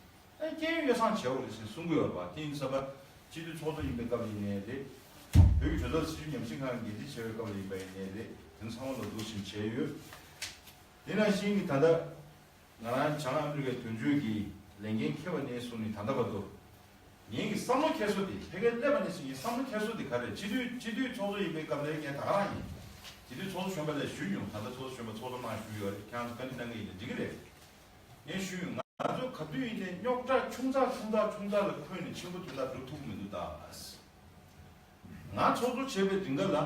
ཨ་སྐྱོན་ཡོ་བསྲང་བྱེད་དགོས་རེད་ཟེར་གསུང་གི་ཡོད་པ། དེ་ཡིན་ཙམ་པ་སྤྱི་འཐུས་ཚོགས་གཙོ་ཡིན་པའི་སྐབས་ཡིན་ནའི་རེད། བོད་ཀྱི་གྲོས་ཚོགས་སྲིད་བྱུས་ཉམས་ཞིབ་ཁང་གི་འགན་འཛིན་བྱས་པའི་སྐབས་ལ་ཡིན་པ་ཡིན་ནའི་རེད། དེ་ཚང་མ་ལ་འདུག་བཞིན་བྱས་ཡོད། དེ་ནང་བཞིན་གྱི་ད་ལྟ་ང་རང་བྱང་ཨ་མི་རི་ཀའི་དོན་གཅོད་ཀྱི་ལས་འགན་འཁྱེར་བ་ནས་བཟུང་ནས་ད་ལྟ་བར་དུ། ངེད་ཀྱི་བསམ་བློ་འཁྱེར་སོ་དེ་ཕ་གིར་སླེབས་པ་ནས་བཟུང་ངའི་བསམ་བློ་འཁྱེར་སོ་དེ་ག་རེ་རེད། སྤྱི་འཐུས་སྤྱི་འཐུས་ཚོགས་གཙོ་ཡིན་པའི་སྐབས་ལ་ངས་ད་ག་རང་ཡིན། སྤྱི་འཐུས་ཚོགས་གཙོ་གཞོན་པ་ལ་ཞུས་མྱོང་། ད་ལྟ་ཚོགས་གཙོ་གཞོན་པ་ཚོགས་གཙོ་གནང་ཞུས་ཡོད་རེད། ཁྱེད་རང་ཚོ་བཀའ་འདྲི་གནང་གི་ཡིན་ན་འགྲིག་གི་རེད། ངས་ཞུས་མྱོང་། ང་ཚོ་ག་དུས་ཡིན་ནའི་རྙོག་དྲ་ཆུང་ཙག་ཆུང་ཙག་ཆུང་ཙག་ལ་འཁོན་ནས་ཆེན་པོ་དོན་དག་སྒྲུབ་ཐུབ་ཀྱི་མི་འདུག་ད། ང་ཚོགས་གཙོ་བྱས་པའི་རིང་ག་ལ།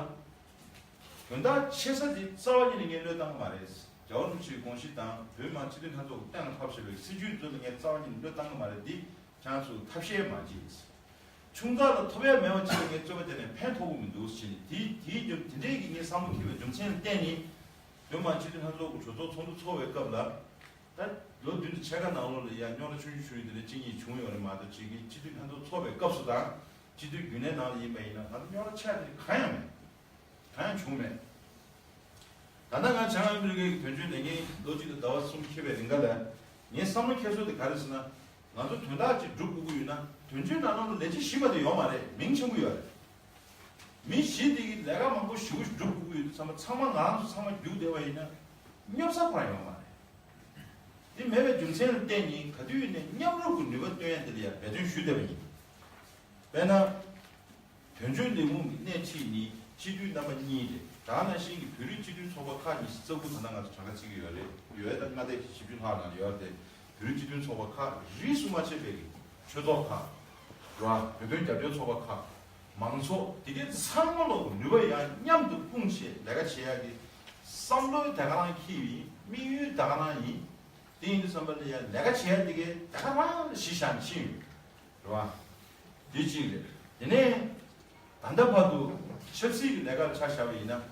དོན་དག་ཆེ་ས་དེ་རྩ་བ་ཉིད་ནས་ངས་བློས་བཏང་གི་མ་རེད། རྒྱལ་བ་རིན་པོ་ཆེའི་དགོངས་གཞི་དང་བོད་མི་མང་སྤྱི་འཐུས་ལྷན་ཚོགས་ཀྱིས་གཏན་ལ་ཕབ་བཞག་པའི་སྲིད་བྱུས་ཚོ་ལ་ངས་རྩ་བ་ཉིད་ནས་བློས་བཏང་གི་མ་རེད། འདི་ཁྱེད་རང་ཚོས་ཐབས་ཤེས་མ་བྱེད། ཆུང་ཙག་ལ་ཐོབ་ཡ་མེད་པ་ཅིག་ལ་ངས་རྩོད་པ་དེ་ནས་ཕན་ཐོགས་ཀྱི་མི་འདུག་ཟེར་ནས། དེ་དེའི་རྒྱུ་དེ་འདྲའི་གི་ངས་བསམ་བློ་འཁྱེར་བའི་རྒྱུ་མཚན་ལ་བརྟེན་ནས། བོད་མི་མང་སྤྱི་འཐུས་ལྷན་ཚོགས་ཀྱི་གྲོས་ཚོགས་ཚོགས་འདུ་ཚོགས་པའི་སྐབས་ལ། ད་ལོ་བདུན་དང་ཕྱེད་ཀ་ནང་ལོགས་ལ་ཡ་རྙོག་དྲ་ཆུང་ཆུང་ཆུང་ཆུང་དེ་འདྲ་གཅིག་གཉིས་བྱུང་ཡོད་རེད་མ་གཏོགས། གཅིག་གི་སྤྱི་འཐུས་ལྷན་ཚོགས་ཚོགས་པའི་སྐབས་སུ་དང་། སྤྱི་འཐུས་རྒྱུན་ལས་ནང་ལ་ཡིན་པ་ཡིན་ན་ང་ཚོ་རྙོག་དྲ་ཆགས་དེ་གང་ཡང་མེད། གང་ཡང་བྱུང་མེད། ད་ལྟ་ང་བྱང་ཨ་མི་རི་ཀའི་དོན་གཅོད་ལས་འགན་ལོ་གཅིག་དང་ཟླ་བ་གསུམ་འཁྱེར་བའི་རིང་ག་ལ། ངའི་བསམ་བློ་འཁྱེར་སྲོལ་དེ་ག་རེ་ཟེར་ན། ང་ཚོ་དོན་དག་ཅིག་སྒྲུབ་དགོས་ཀྱི་ཡོད་ན་དོན་གཅོད་ནང་ལོགས་ལ་ལས་བྱེད་བཞི་པ་དེ་ཡོད་མ་རེད། མིང་ཆེན་པོ་ཡོད་རེད། མི་བཞི་དེ་གིས་ལས་ཀ་མང་པོ་ཞེ་པོ་ཞིག་སྒྲུབ་དགོས་ཀྱི་ཡོད་དུས་ཙམ་པ་ཚང་མ་ང་རང་ཚོ་ཚང་མ་རྒྱུགས་བསྡད་པ་ཡིན་ན་སྙོབ་ས་ཁོ་རང་ཡོད་མ་རེད། དེ་མེད་པའི་རྒྱུ་མཚན་ལ་བརྟེན་ནས་ག་དུས་ཡིན་ནའི་མཉམ་རུབ་ཀྱི་ནུས་པ་བཏོན་ཡ་དེ་ལ་ཡང་འབད་བརྩོན་ཞུས་བསྡད་པ་ཡིན། དཔེར་ན། དོན་གཅོད་ལས་ཁུངས་ཀྱི་སྣེ་ཁྲིད་ནི་སྤྱི་འཐུས་རྣམ་པ་གཉིས་རེད། ད་ག་ནང་བཞིན་གྱི་བོད་རིགས་སྤྱི་མཐུན་ཚོགས་པ་ཁག་ཉི་ཤུ་རྩ་དགུ་ད་ལྟ་ང་ཚོ་གྲངས་ཀ་བརྩི་གི་ཡོད་རེད། ཡོད་ད་ལྔ་སྡེ་བཞི་བཅུ་ལྷག་ནང་ཡོད་རེད། བོད་རིགས་སྤྱི་མཐུན་ཚོགས་པ་ཁག་རིས་སུ་མ་ཆད་པའི་གི་ཆོས་ཚོགས་ཁག་ར། བོད་དོན་རྒྱབ་སྐྱོར་ཚོགས་པ་ཁག་མང་ཚོགས་དེ་གའི་ཚང་མ་ལོག་ནུས་པ་ཡང་མཉམ་དུ་སྤུངས་བྱས་ལས་ཀ་བྱེད་ཡག་གི་བསམ་བློ་ད་ག་རང་འཁྱེར་ཡིན། དམིགས་ཡུལ་ད་ག་རང་ཡིན། དེ་ཡིན་དུས་ཙམ་པ་ལ་ཡང་ལས་ཀ་བྱེད་ཡག་དེ་གའི་ད་ག་རང་གཞི་བཞག་ནས་ཕྱིན་ཡོད། རེད་བ། དེ་གཅིག་རེད། དེ་ནས་ད་ལྟ་བར་དུ་ཆབ་སྲིད་ཀྱི་ལས་ཀར་ཆ་བཞག་པ་ཡིན་ན།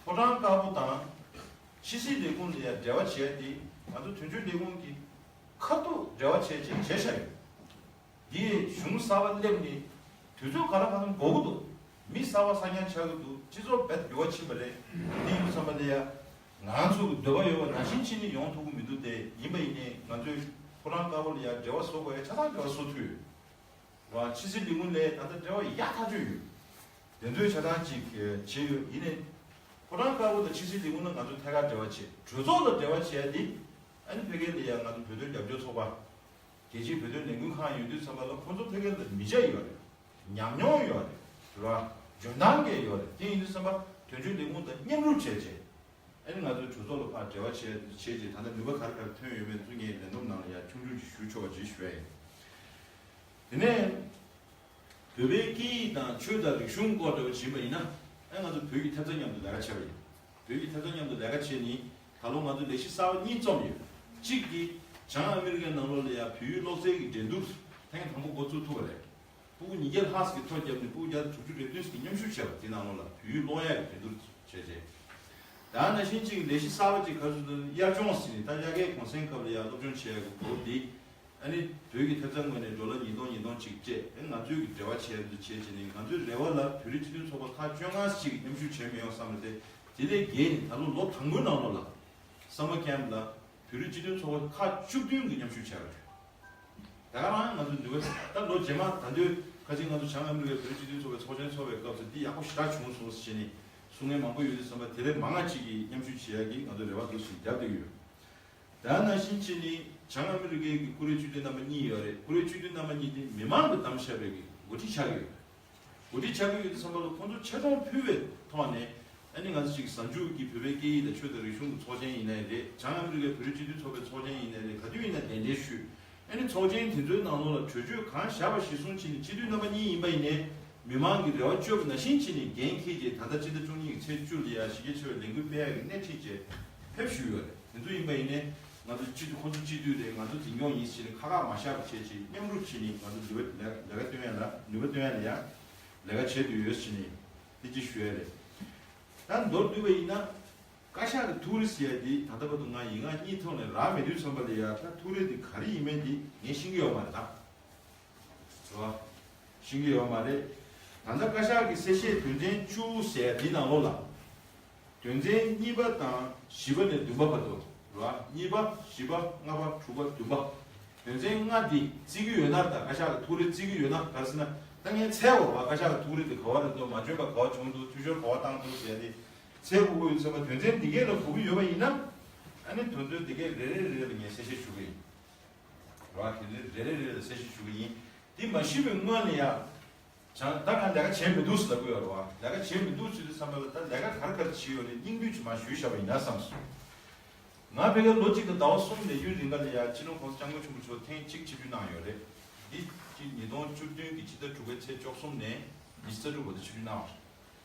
ཕོ་བྲང་དཀར་པོ་དང་ཕྱི་སྲིད་ལས་ཁུངས་ལ་ཡང་འབྲེལ་བ་བྱས་ཏེ་ང་ཚོ་དོན་གཅོད་ལས་ཁུངས་ཀྱི་ཁ་ཐུག་འབྲེལ་བ་བྱས་བྱས་བྱས་བཞག་ཡོད། འདིས་གཞུང་གསར་པ་སླེབས་ནས་དུས་ཚོད་ག་ལ་གང་འཚམ་འགོར་གི་འདུག་མི་གསར་པ་གསར་རྐྱང་ཆགས་ཀྱི་འདུག་སྤྱི་ཚོགས་རྦད་འགྱུར་བ་ཕྱིན་པ་རེད། དེ་ཡིན་དུས་ཙམ་པ་ལ་ཡང་ང་ཚོ་གི་འདོད་པ་ཡོད་པ་ནང་བཞིན་བྱས་ནས་ཡོང་ཐུབ་ཀྱི་མི་འདུག་དེ་ཡིན་པ་ཡིན་ནའི་ང་ཚོས་ཕོ་བྲང་དཀར་པོ་ལ་ཡང་འབྲེལ་བ་བཟོ་དགོས་ཡ་ཆ་ཚང་འབྲེལ་བ་བཟོ་ཐུབ་ཡོད། ར། ཕྱི་སྲིད་ལས་ཁུངས་ལ་ད་ལྟ་འབྲེལ་བ་ཡག་ཐག་ཆོད་ཡོད། དེ་ཚོའི་ཆ་ཚང་ཅིག་བྱས་ཡོད། ཡིན་ནའི་ཕོ་བྲང་དཀར་པོ་དང་ཕྱི་སྲིད་ལས་ཁུངས་ལ་ང་ཚོ་ཐད་ཀར་འབྲེལ་བ་བྱེད། གྲོས་ཚོགས་ལ་འབྲེལ་བ་བྱས་ཏེ། ཨ་ནི་ཕ་གི་ལ་ཡང་ང་ཚོ་བོད་དོན་རྒྱབ་སྐྱོར་ཚོགས་པ། རྒྱལ་སྤྱིའི་བོད་དོན་ལས་འགུལ་ཁང་ཡོང་དུས་ཙམ་པ་ལ་ཁོང་ཚོ་ཕ་གི་ལ་མི་ཆ་ཡོད་རེད། ཉམས་མྱོང་ཡོད་རེད། རེད་བ། འཇོན་ཐང་གལ་ཡོད་རེད། དེ་ཡིན་དུས་ཙམ་པ་དོན་གཅོད་ལས་ཁུངས་དང་མཉམ་རུབ་བྱས་བྱས། ཨ་ནི་ང་ཚོའི་གྲོས་ཚོགས་ལ་ཕར་འབྲེལ་བ་བྱས་བྱས་བྱས་ད་ལྟ་ནུས་པ་ག་རེ་ག་རེ་ཐོན་ཡོད་མེད་ཚོ་ངས་ལས་བསྡོམས་ནང་ལ་ཡང་ཆུང་ཆུང་ཅིག་ཞུ་ཆོག་པ་ཅིག་ཞུ་ཡ་ཡིན། དེ་ནས་བོད་པའི་སྐད་ཡིག་དང་ཆོས་དང་རིག་གཞུང་སྐོར་འདྲ་བོ་ཅིག་ཡིན་པ་ཡིན་ན། ཨ་ང་ཚོ་བོད་ཀྱི་ཐེབས་རྩ་མཉམ་དུ་ལས་ཀ་བྱས་པ་ཡིན། བོད་ཀྱི་ཐེབས་རྩ་མཉམ་དུ་ལས་ཀ་བྱས་ནས་ད་ལོ་ང་ཚོ་ལས་གཞི་གསར་པ་གཉིས་རྩོམ་ཡོད། གཅིག་གིས་བྱང་ཨ་མི་རི་ཀའི་ནང་ལོགས་ལ་ཡང་བོད་ཡིག་ཀློག་རྩལ་གྱི་འགྲན་བསྡུར་ཐེངས་དང་པོ་འགོ་བཙུགས་ཐུབ་པ་རེད། སྤུ་གུ་ཉིས་བརྒྱ་ལྷག་ཙམ་གྱིས་ཐོ་བརྒྱབ་ནས་སྤུ་གུ་བརྒྱ་དང་དྲུག་ཅུ་རེ་བདུན་ཙམ་གྱིས་མཉམ་ཞུགས་བྱས་པ་དེ་ནང་ལོགས་ལ་བོད་ཡིག་ཀློག་ཡག་གི་འགྲན་བསྡུར་བྱས་རྗེས། ད་ནང་བཞིན་གཅིག་ལས་གཞི་གསར་པ་གཅིག་ག་ཚོད་དུ་དབྱར་ལྗོངས་ཟེར་ནས་ད་དབྱར་ཁའི་གུང་སེང་སྐབས་ལ་ཡང་སློབ་སྦྱོང་བྱེད་ཡག་གི་གོ་སྐབས་འདི། ཨ་ནི་བོད་ཀྱི་ཐེབས་རྩ་ངོས་ནས་ཌོ་ལར་ཉིས་སྟོང་ཉིས་སྟོང་གཅིག་སྤྲད། ཨ་ང་ཚོས་ཀྱི་འབྲེལ་བ་བྱས་འདུག་བྱས་བྱས་ནས་ང་ཚོའི་རེ་བ་ལ་བོད་རིགས་སྤྱི་མཐུན་ཚོགས་པ་ཁག་བཅོ་ལྔ་ཞིག་མཉམ་ཞུགས་བྱས་མི་ཡོང་བསམ་རེད་དེ། དེ་ལས་བརྒལ་ནས་ད་ལོ་ལོ་དང་པོའི་ནང་ལོགས་ལ་སམ་མར་ཁེམ་ལ་བོད་རིགས་སྤྱི་མཐུན་ཚོགས་པ་ཁག་བཅུ་བདུན་གྱིས་མཉམ་ཞུགས་བྱས་པ་རེད། ད་ག་རང་ང་ཚོ་འདི་བས་ད་ལོ་རྗེས་མ་ད་འདོད་ཁ་ཅིག་ང་ཚོ་བྱང་ཨ་མི་རི་ཀའི་བོད་རིགས་སྤྱི་མཐུན་ཚོགས་པའི་ཚོགས་ཆེན་ཚོགས་པའི་སྐབས་སུ་འདི་ཡག་པོ་ཞེ་དྲག་བྱུང་སོང་ཟེར་ནས་གསུང་མཁན་མང་པོ་ཡོད་དུས་ཙམ་པ་དེ་ལས་མང་ང་ཅིག་གིས་མཉམ་ཞུགས་བྱེད་ཡག་གི་ང་ཚོ་རེ་བ་འདུག་ཟེར་རྒྱབ་བསྡད་ཀྱི་ཡོད། ད་ནང་བཞིན་བྱས་ནས་བྱང་ཨ་མི་རི་ཀའི་གི་ཀུ་རེ་སྤྱི་འཐུས་རྣམ་པ་གཉིས་ཡོད་རེད། ཀུ་རེ་སྤྱི་འཐུས་རྣམ་པ་གཉིས་དེ་མི་མང་གིས་བདམས་བཞག་པའི་གི་འགོ་ཁྲིད་ཆགས་ཀྱི་ཡོད་རེད། འགོ་ཁྲིད་ཆགས་ཀྱི་ཡོད་དུས་ཙམ་པ་ལ་ཁོང་ཚོ་ཆེ་མཐོང་ཕུལ་བའི་ཐོག་ནས་ཨ་ནི་ང་ཚོ་ཅིག་གཟའ་མཇུག་གི་བོད་པའི་སྐད་ཡིག་དང་ཆོས་དང་རིག་གཞུང་གི་ཚོགས་ཆེན་ཡིན་ནའི་རེད། བྱང་ཨ་མི་རི་ཀའི་བོད་རིགས་སྤྱི་མཐུན་ཚོགས་པའི་ཚོགས་ཆེན་ཡིན་ནའི་རེད། ག་དུས་ཡིན་ན་གདན་འདྲེན་ཞུས། ཨ་ནི་ཚོགས་ཆེན་དེ་ཚོའི་ནང་ལོགས་ལ་གྲོས་ཆོད་གང་བཞག་པ་གཞིར་བཟུང་བྱས་ནས་སྤྱི་འཐུས་རྣམ་པ་གཉིས་ཡིན་པ་ཡིན་ནའི་མི་མང་གི་རེ་བ་བཅོལ་བ་ནང་བཞིན་བྱས་ནས་འགན་འཁྱེར་བྱས་ད་ལྟ་སྤྱི་ཟླ་བཅུ་གཉིས་ཀྱི་ཚེས་བཅུ་ལ་ཡ་གཞི་རྒྱ་ཆེ་བའི་ལས་འགུལ་སྤེལ་ཡག་གི་སྣེ་ཁྲིད་བྱས་ཕེབས་ཞུས་ཡོད་རེད། དེ་ཚོ་ཡིན་པ་ཡིན་ནའི་ང་ཚོ་སྤྱི་འཐུས་ཁོ་ཚོ་སྤྱི་འཐུས་རེད། ང་ཚོ་འཛིན་སྐྱོང་ཡིན་ཟེར་ནས་ཁ་ཁ་མ་བཞག་པ་བྱས་བྱས་མཉམ་རུབ་བྱས་ནས་ང་ཚོ་ལས་ཀ་ལས་ཀ་སྟོན་ཡག་ལ་ནུས་པ་སྟོན་ཡག་ལ་ཡ་ལས་ཀ་བྱེད་འདོད་ཡོད་ཟེར་ནས་དེ་ཅིག་ཞུ་ཡག་རེད། ད་མདོར་བསྡུས་པ་ཡིན་ན། བཀའ་ཤག་གི་ཐུགས་རེ་ཟེར་ཡ་འདི་ད་ལྟ་བར་དུ་ང་ཡིག་ངག་གཉིས་ཐོག་ནས་རག་མེད་དུས་ཙམ་པ་ལ་ཡ་ད་ཐུགས་རེ་འདི་ག་རེ་ཡིན་མིན་འདི་ངས་ཤེས་ཀྱི་ཡོད་མ་རེད་ད། རེད་བ། ཤེས་ཀྱི་ཡོད་མ་རེད། ད་ལྟ་བཀའ་ཤག་གི་གསལ་བཤད་དོན་ཚན་བཅུ་ཟེར་ཡ་འདི་ནང་ལོགས་ལ། དོན་ཚན་གཉིས་པ་དང་བཞི་པ་ནས་བདུན་པ་བར་དུ། རེད་བ། གཉིས་པ་བཞི་པ་ལྔ་པ་དྲུག་པ་བདུན་པ། དོན་ཚན་ལྔ་འདི་བརྩི་གི་ཡོད་ན་ད་བཀའ་ཤག་གི་ཐུགས་རེ་བརྩི་གི་ཡོད་ན་ག་རེ་ཟེར་ན་ད་ངས་འཚོལ་བ་རེད་བ། བཀའ་ཤག་གི་ཐུགས་རེ་འདི་ག་བ་རེད་འདུག་མ་འཇོན་པ་ག་བ་བྱུང་འདུག་འཐུས་ཤོར་ག་བ་བཏང་འདུག་ཟེར་ཡ་འདི། ཚེ་འགུག་གི་ཡོད་ཚེ་བ་དོན་ཚན་འདི་གས་ལ་གོ་གི་ཡོད་པ་ཡིན་ན། ཨ་ནི་དོན་ཚན་འདི་གས་རེ་རེ་རེ་རེ་ལ་ངས་གསལ་བཤད་ཞུ་གི་ཡིན། རེད་བ། དོན་ཚན་རེ་རེ་རེ་རེ་ལ་གསལ་བཤད་ཞུ་གི་ཡིན། འདི་མ་ཞུས་པའི་སྔོན་ལ་ཡ། བྱང་ད་ང་ལས་ཀ་བྱས་མི་འདུག་ཟེར་ལབ་ཀྱི་ཡོད་རེད་བ། ལས་ཀ་བྱས་མི་འདུག་ཟེར་དུས་ཙམ་པ་ལ་ད་ལས་ཀ་ག་རེ་ག་རེ་བྱས་ཡོད་རེད། སྙིང་བསྡུས་ཅིག་མར་ཞུས་བཞག་པ་ཡིན་ན་བསམ་སོང་། ང་ཕ་གིར་ལོ་གཅིག་དང་ཟླ་བ་གསུམ་ལས་རྒྱུན་རིང་ག་ལ་ཡ་སྤྱི་ནོར་༸གོང་ས་༸སྐྱབས་མགོན་ཆེན་པོ་མཆོག་ཐེངས་གཅིག་ཆིབས་བསྒྱུར་གནང་ཡོད་རེད། འདི་གཅིག་ཉིས་སྟོང་བཅུ་བདུན་གྱི་ཕྱི་ཟླ་དྲུག་པའི་ཚེས་བཅུ་གསུམ་ནས་ཉི་ཤུ་རྩ་དྲུག་བར་དུ་ཆིབས་བསྒྱུར་གནང་བ་རེད།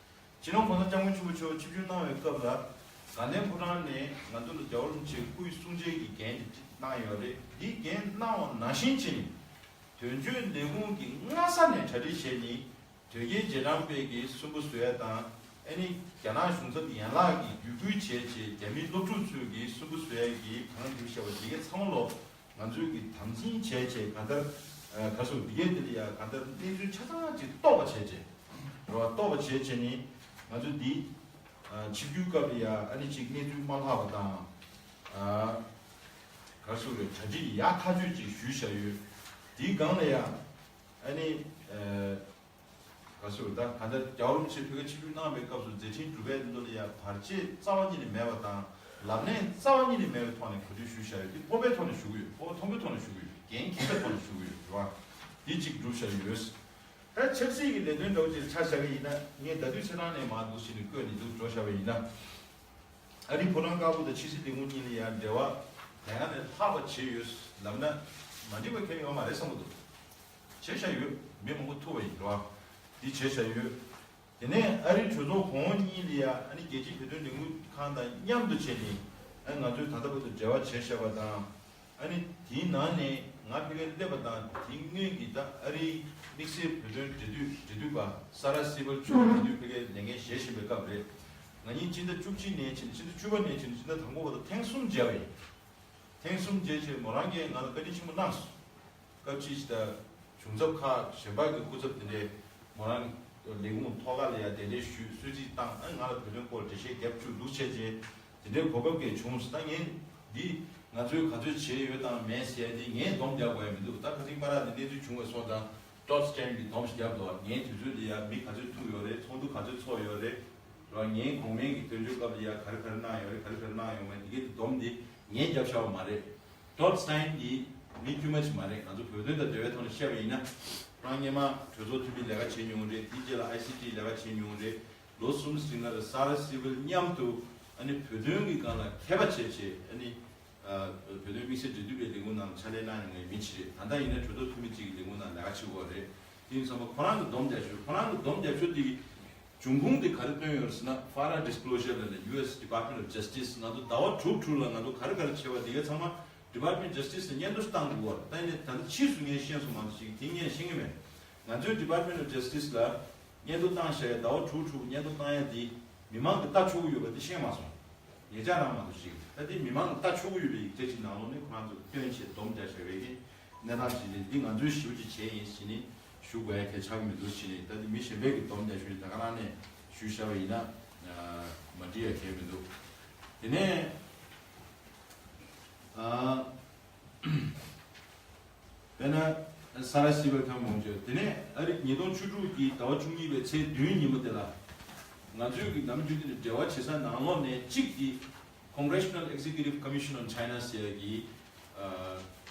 སྤྱི་ནོར་༸གོང་ས་༸སྐྱབས་མགོན་ཆེན་པོ་མཆོག་ཆིབས་བསྒྱུར་གནང་བའི་སྐབས་ལ་དགའ་ལྡན་ཕོ་བྲང་ནས་ང་ཚོ་ལ་རྒྱལ་བ་རིན་པོ་ཆེའི་སྐུའི་གསུང་ཆོས་ཀྱི་འགན་དེ་གནང་ཡོད་རེད། འདི་འགན་གནང་བ་ནང་བཞིན་བྱས་ནས། དོན་གཅོད་ལས་ཁུངས་ཀྱིས་སྔ་ས་ནས་གྲ་སྒྲིག་བྱས་ནས། དོལ་རྒྱལ་རྗེས་འབྲང་པས་ཀྱི་སུན་པོ་བཟོ་ཡ་དང་། ཨ་ནི་རྒྱ་ནག་གཞུང་ཚབ་ཡན་ལག་གིས་བརྒྱུད་སྐུལ་བྱས་བྱས་རྒྱ་མིའི་སློབ་ཕྲུག་ཚོས་ཀྱི་སུན་པོ་བཟོ་ཡ་གི་གང་འདུག་བཤད་པ་འདི་གའི་ཚང་མ་ལོ་ང་ཚོས་ཀྱི་དམ་འཛིན་བྱས་བྱས་གང་ལྟར་ག་སོ་འདི་གའི་འདི་ལ་ཡ་གང་ལྟར་གནས་ཚུལ་ཆ་ཚང་ཅིག་རྟོགས་པ་བྱས་བྱས་རེད་བ། རྟོགས་པ་བྱས་བྱས་ནི་ང་ཚོས་འདི་ཆིབས་བསྒྱུར་སྐབས་ལ་ཡ་ཨ་ནི་ཅིག་གནས་ཚུལ་མ་ལྷག་པ་དང་། ག་སོ་རེད། གྲ་སྒྲིག་ཡག་ཐག་ཆོད་ཅིག་ཞུས་བཞག་ཡོད། འདིའི་སྒང་ལ་ཡ་ཨ་ནི། ག་ཚོད་ད་ག་འདྲ་རྒྱལ་བ་རིན་པོ་ཆེ་ཕ་གིར་ཆིབས་བསྒྱུར་གནང་བའི་སྐབས་སུ་མཛད་འཕྲིན་སྒྲུབ་པའི་འདི་ལ་ཡང་བར་ཆད་རྩ་བ་ཉིད་ནས་མེད་པ་དང་ལམ་ནས་རྩ་བ་ཉིད་ནས་མེད་པའི་ཐོག་ནས་གོ་སྒྲིག་ཞུས་བཞག་ཡོད། འདི་སྤོབས་པའི་ཐོག་ནས་ཞུ་གི་ཡོད། སྤོབས་པ་མཐོན་པོའི་ཐོག་ནས་ཞུ་གི་ཡོད། འགན་འཁྱེར་བའི་ཐོག་ནས་ཞུ་གི་ཡོད་རེད་བ། འདི་གཅིག་སྒྲུབ་བཞག་ཡོད། ད་ཆབ་སྲིད་ཀྱི་ལས་དོན་འདྲ་བོ་ཅིག་ཆ་བཞག་གི་ཡིན་ན་ངས་ད་དུས་ཚེ་རང་ནས་མར་འདུག་ཟེར་ནས་བཀོད་ནས་འདུག་འགྲོ་བཞག་པ་ཡིན་ན། ཨ་རིའི་ཕོ་བྲང་དཀར་པོ་དང་ཕྱི་སྲིད་ལས་ཁུངས་གཉིས་ལ་ཡང་འབྲེལ་བ་དེ་སྔ་ནས་ལྷག་པ་བྱས་ཡོད་ལབ་ན་མ་འགྲིག་པ་གང་ཡང་ཡོད་མ་རེད་བསམ་གྱི་འདུག་བྱས་བཞག་ཡོད། མི་མང་པོ་ཐུག་པ་ཡིན་རོ། འདི་བྱས་བཞག་ཡོད། དེ་ནས་ཨ་རིའི་གྲོས་ཚོགས་གོང་འོག་གཉིས་ལ་ཡ་ཨ་ནི་རྒྱལ་སྤྱིའི་བོད་དོན་ལས་འགུལ་ཁང་དང་མཉམ་དུ་བྱས་ནས་ཨ་ང་ཚོས་ད་ལྟ་བར་དུ་འབྲེལ་བ་བྱས་བཞག་པ་དང་། ཨ་ནི་དེའི་ནང་ནས་ང་ཕ་གིར་སླེབས་པ་དང་དེའི་སྔོན་གྱི་ད་ཨ་རིའི་དམིགས་བསལ་བོད་དོན་འབྲེལ་མཐུད་འབྲེལ་མཐུད་པ་ས་ར་སི་བལ་མཆོག་འབྲེལ་མཐུད་ཕ་གིར་ལས་འགན་བཞེས་བཞིན་པའི་སྐབས་རེད། ང་གཉིས་སྤྱི་ཟླ་བཅུ་གཅིག་ནས་ཕྱིན་ཕྱི་ཟླ་བཅུ་པ་ནས་ཕྱིན་ཕྱི་ཟླ་དང་པོ་བར་དུ་ཐེངས་གསུམ་མཇལ་བ་ཡིན། ཐེངས་གསུམ་མཇལ་རྗེས་མོ་རང་གིས་ང་ལ་བཀའ་དྲིན་ཆེན་པོ་གནང་སོང་། སྐབས་ཅིག་ད་གཞུང་ཚབ་ཁག་གཞན་པ་གི་སྐུ་ཚབ་དེ་འདྲས་མོ་རང་ལས་ཁུངས་ཐོག་ཁ་ལ་ཡ་གདན་འདྲེན་ཞུས་གསོལ་ཚིགས་བཏང་ཨ་ང་ལ་བོད་དོན་སྐོར་འགྲེལ་བཤད་རྒྱབ་བཅུག་འདུག་བྱས་རྗེས་དེ་འདྲའི་གོ་སྐབས་ཀྱང་བྱུང་སོང་། ད་ངས་འདི་ང་ཚོས་ག་ཚོད་བྱས་ཡོད་དང་མེད་ཟེར་ཏེ་ངས་སྡོམ་རྒྱག་དགོས་ཡ་མི་འདུག་ད་ཁ་སང་པ་ར་ནས་གནས་ཚུལ་བྱུང་བའི་སོང་ཙང་ཊོབ་སི་ཊེན་གྱིས་སྡོམ་ཞིག་བརྒྱབ་འདུག་ངས་དུས་ཚོད་འདི་ཡ་མི་ག་ཚོད་ཐུག་ཡོད་རེད། ཚོགས་འདུ་ག་ཚོད་ཚོགས་ཡོད་རེད། རོ་ངས་གོང་མའི་གི་དོན་གཅོད་སྐབས་ལ་ཡ་ག་རེ་ག་རེ་གནང་ཡོད་རེད། ག་རེ་ག་རེ་གནང་ཡོད་མེད་འདི་གའི་སྡོམ་འདི་ངས་རྒྱབ་བཞག་པ་མ་རེད། ཊོབ་སི་ཊེན་འདི་མི་དཀྱུས་མ་ཅིག་མ་རེད། ང་ཚོ་བོད་དོན་དང་འབྲེལ་བའི་ཐོག་ནས་བཤད་པ་ཡིན་ན། རང་སྔོན་མ་གྲོས་ཚོགས་འཐུས་མི་ལས་ཀ་བྱེད་མྱོང་རེད། དེའི་རྗེས་ལ་ཨའི་སི་ཊི་ལས་ཀ་བྱེད་མྱོང་རེད། ལོ་གསུམ་རིང་ལ་ས་ར་སི་བལ་མཉམ་དུ་ཨ་ནི་བོད་དོན་གྱི་སྒང་ལ་མཁས་པ་བྱས་བྱས་ཨ་ནི་བོད་དོན་དམིགས་བསལ་འབྲེལ་མཐུད་པའི་ལས་ཁུངས་ནང་ཕྱག་ལས་གནང་མྱོང་བའི་མི་ཅིག་རེད། ད་ལྟ་ཡིན་ན་གྲོས་ཚོགས་འཐུས་མི་གཅིག་གི་ལས་ཁུངས་ནང་ལས་ཀ་བྱེད་ཀྱི་ཡོད་རེད། དེ་ཡིན་ཙང་ཁོ་རང་གི་སྡོམ་རྒྱབ་ཤོག་ཁོ་རང་གི་སྡོམ་རྒྱབ་ཤོག་དེ་གི་འབྱུང་ཁུངས་དེ་ག་རེ་བཏོན་ཡོད་ཟེར་ན་ཕ་ར་ཌི་སི་ཀི་ལོ་ཞར་ལབ་ནས་ཡུ་ཨེས་ཌི་པཱར་མེན་ཊི་ཨོཕ་ཇ་སི་ཊི་སི་ང་ཚོ་ཟླ་བ་དྲུག་དྲུག་ལ་ང་ཚོ་ག་རེ་ག་རེ་བྱས་པ་དེ་གའི་ཚང་མ་ཌི་པཱར་མེན་ཊི་ཨོཕ་ཇ་སི་ཊི་སི་ནས་སྙན་ཐོ་བཏང་དགོས་པ་རེད། ད་ཡིན་ནའི་ད་ལྟ་ཕྱིས་སུ་ངས་ཤེས་སོང་མ་གཏོགས་ཅིག་དེ་ངས་ཤེས་ཀྱི་མེད། ང་ཚོའི་ཌི་པཱར་མེན་ཊི་ཨོཕ་ཇ་སི་ཊི་སི་ལ་སྙན་ཐོ་བཏང་བཞག་ཡ་ཟླ་བ་དྲུག་དྲུག་སྙན་ཐོ་བཏང་ཡ་དེ་མི་མང་གིས་ལྟ་ཆོག་གི་ཡོད་པ་དེ་ཤེས་མ་སོང་། ཉེ་ཆར་རང་མ་གཏོགས་ཅིག་ད་དེ་མི་མང་གིས་ལྟ་ཆོག་གི་ཡོད་པའི་ཡིག་ཆ་ཅིག་ནང་ལོགས་ནས་ཁོ་རང་ཚོ་བཏོན་བྱས་སྡོམ་རྒྱག་བཞག་པའི་གི་གནས་སྟངས་ཅིག་རེད། འདི་ང་ཚོས་ཞིབ་ཅིག་བྱས་ཡིན་ཟེར་ནས་ཞུ་དགོས་ཡ་གལ་ཆགས་ཀྱི་མི་འདུག་ཟེར་ནས། ད་དེ་མི་གཞན་པས་གི་སྡོམ་རྒྱག་ཤོག་ད་ག་རང་ནས་ཞུས་བཞག་པ་ཡིན་ན་མ་འགྲིག་ཡ་གལ་མི་འདུག་དེ་ནས་ཨ། དཔེར་ན། ས་ར་སི་བལ་ཐང་མོང་ཇོ་དེ་ནས་ཨ་རི་ཉིས་སྟོང་བཅུ་དྲུག་གི་ཟླ་བ་བཅུ་གཉིས་པའི་ཚེས་བདུན་ཉིན་མོ་དེ་ལ། ང་ཚོའི་གི་ནམ་རྒྱུན་དེ་ནས་འབྲེལ་བ་བྱེད་ས་ནང་ལོགས་ནས་གཅིག་གི་Congressional Executive Commission on China ཟེར་ཡ་གི་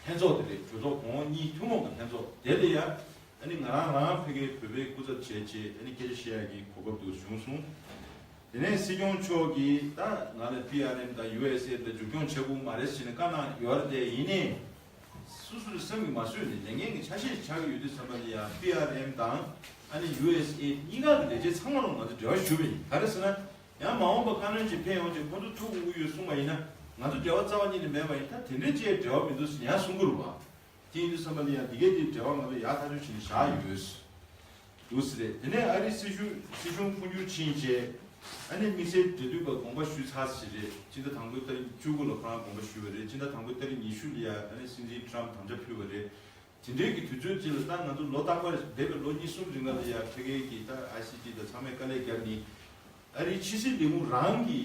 ལྷན་ཚོགས་དེ་རེད། གྲོས་ཚོགས་གོང་འོག་གཉིས་ཐུན་མོང་གི་ལྷན་ཚོགས་དེ་ལ་ཡ། ཨ་ནི་ང་རང་རང་ཕ་གིའི་བོད་པའི་སྐུ་ཚབ་བྱས་བྱས་ཨ་ནི་སྐད་ཆ་བཤད་ཡ་གི་གོ་སྐབས་དེ་བྱུང་སོང་། དེ་ནས་སྲིད་སྐྱོང་མཆོག་གིས་ད་ང་ལ་པི་ཨར་ཨེམ་དང་ཡུ་ཨེས་ཨེ་ལ་མཇུག་སྐྱོང་བྱེད་དགོས་མ་རེད་ཟེར་ནས་བཀའ་གནང་ཡོད་རེད་དེ། ཡིན་ནའི་སོ་སོ་ལ་སེམས་ཀྱིས་མ་བཟོད་ནས་ལས་འགན་གྱི་ཆ་ཤས་ཤིག་ཆགས་ཀྱི་ཡོད་དུས་ཙམ་པ་ལ་ཡང་པི་ཨར་ཨེམ་དང་ཨ་ནི་ཡུ་ཨེས་ཨེ་གཉིས་ཀ་གི་ལས་བྱེད་ཚང་མ་ལ་ང་ཚོ་འབྲེལ་བ་ཞུས་པ་ཡིན། ག་རེ་ཟེར་ན་ཡང་མ་འོངས་པ་བཀའ་བློན་ཅིག་ཕེབས་ཡོང་ཅིག་ཁོ་ཚོ་ཐུག་དགོས་ཀྱི་ཡོད་གསུངས་པ་ཡིན་ན་ང་ཚོ་འབྲེལ་བ་རྩ་བ་ཉིད་ནས་མེད་པ་ཡིན། ད་དེ་འདྲའི་ཅིག་འབྲེལ་བ་མི་འདུག་ཟེར་ཡང་གསུང་གི་རེད་བ། དེ་ཡིན་དུས་ཙམ་པ་ལ་ཡང་འདི་གའི་དེ་འབྲེལ་བ་ང་ཚོ་ཡག་ཐག་ཆོད་བྱས་ནས་བཞག་ཡོད། འདུག་ཟེར་རེད། དེ་ནས་ཨ་རིའི་སྲིད་གཞུང་སྲིད་གཞུང་འཕོ་འགྱུར་ཕྱིན་རྗེས་ཨ་ནི་དམིགས་བསལ་འབྲེལ་མཐུད་པ་དགོངས་པ་ཞུས་ཚར་ཟིན་རེད། སྤྱི་ཟླ་དང་པོའི་ཏ་རིག་བཅུ་དགུ་ལ་ཁོ་རང་དགོངས་པ་ཞུས་པ་རེད། སྤྱི་ཟླ་དང་པོའི་ཏ་རིག་ཉི་ཤུ་ལ་ཡ་ཨ་ནི་སྲིད་འཛིན་ཊམ་དམ་བཅའ་ཕུལ་བ་རེད། དེ་འདྲའི་གི་དུས་ཚོད་ཅིག་ལ་ད་ང་ཚོ་ལོ་རྟག་པར་འདས་པའི་ལོ་གཉིས་གསུམ་རིང་ལ་ཡ་ཕ་གིའི་གི་ད་ཨའི་སི་ཊི་དང་ཚང་མས་དཀའ་ལས་བརྒྱབ་ནི། ཨ་རིའི་ཕྱི་སྲིད་ལས་ཁུངས་རང་གི་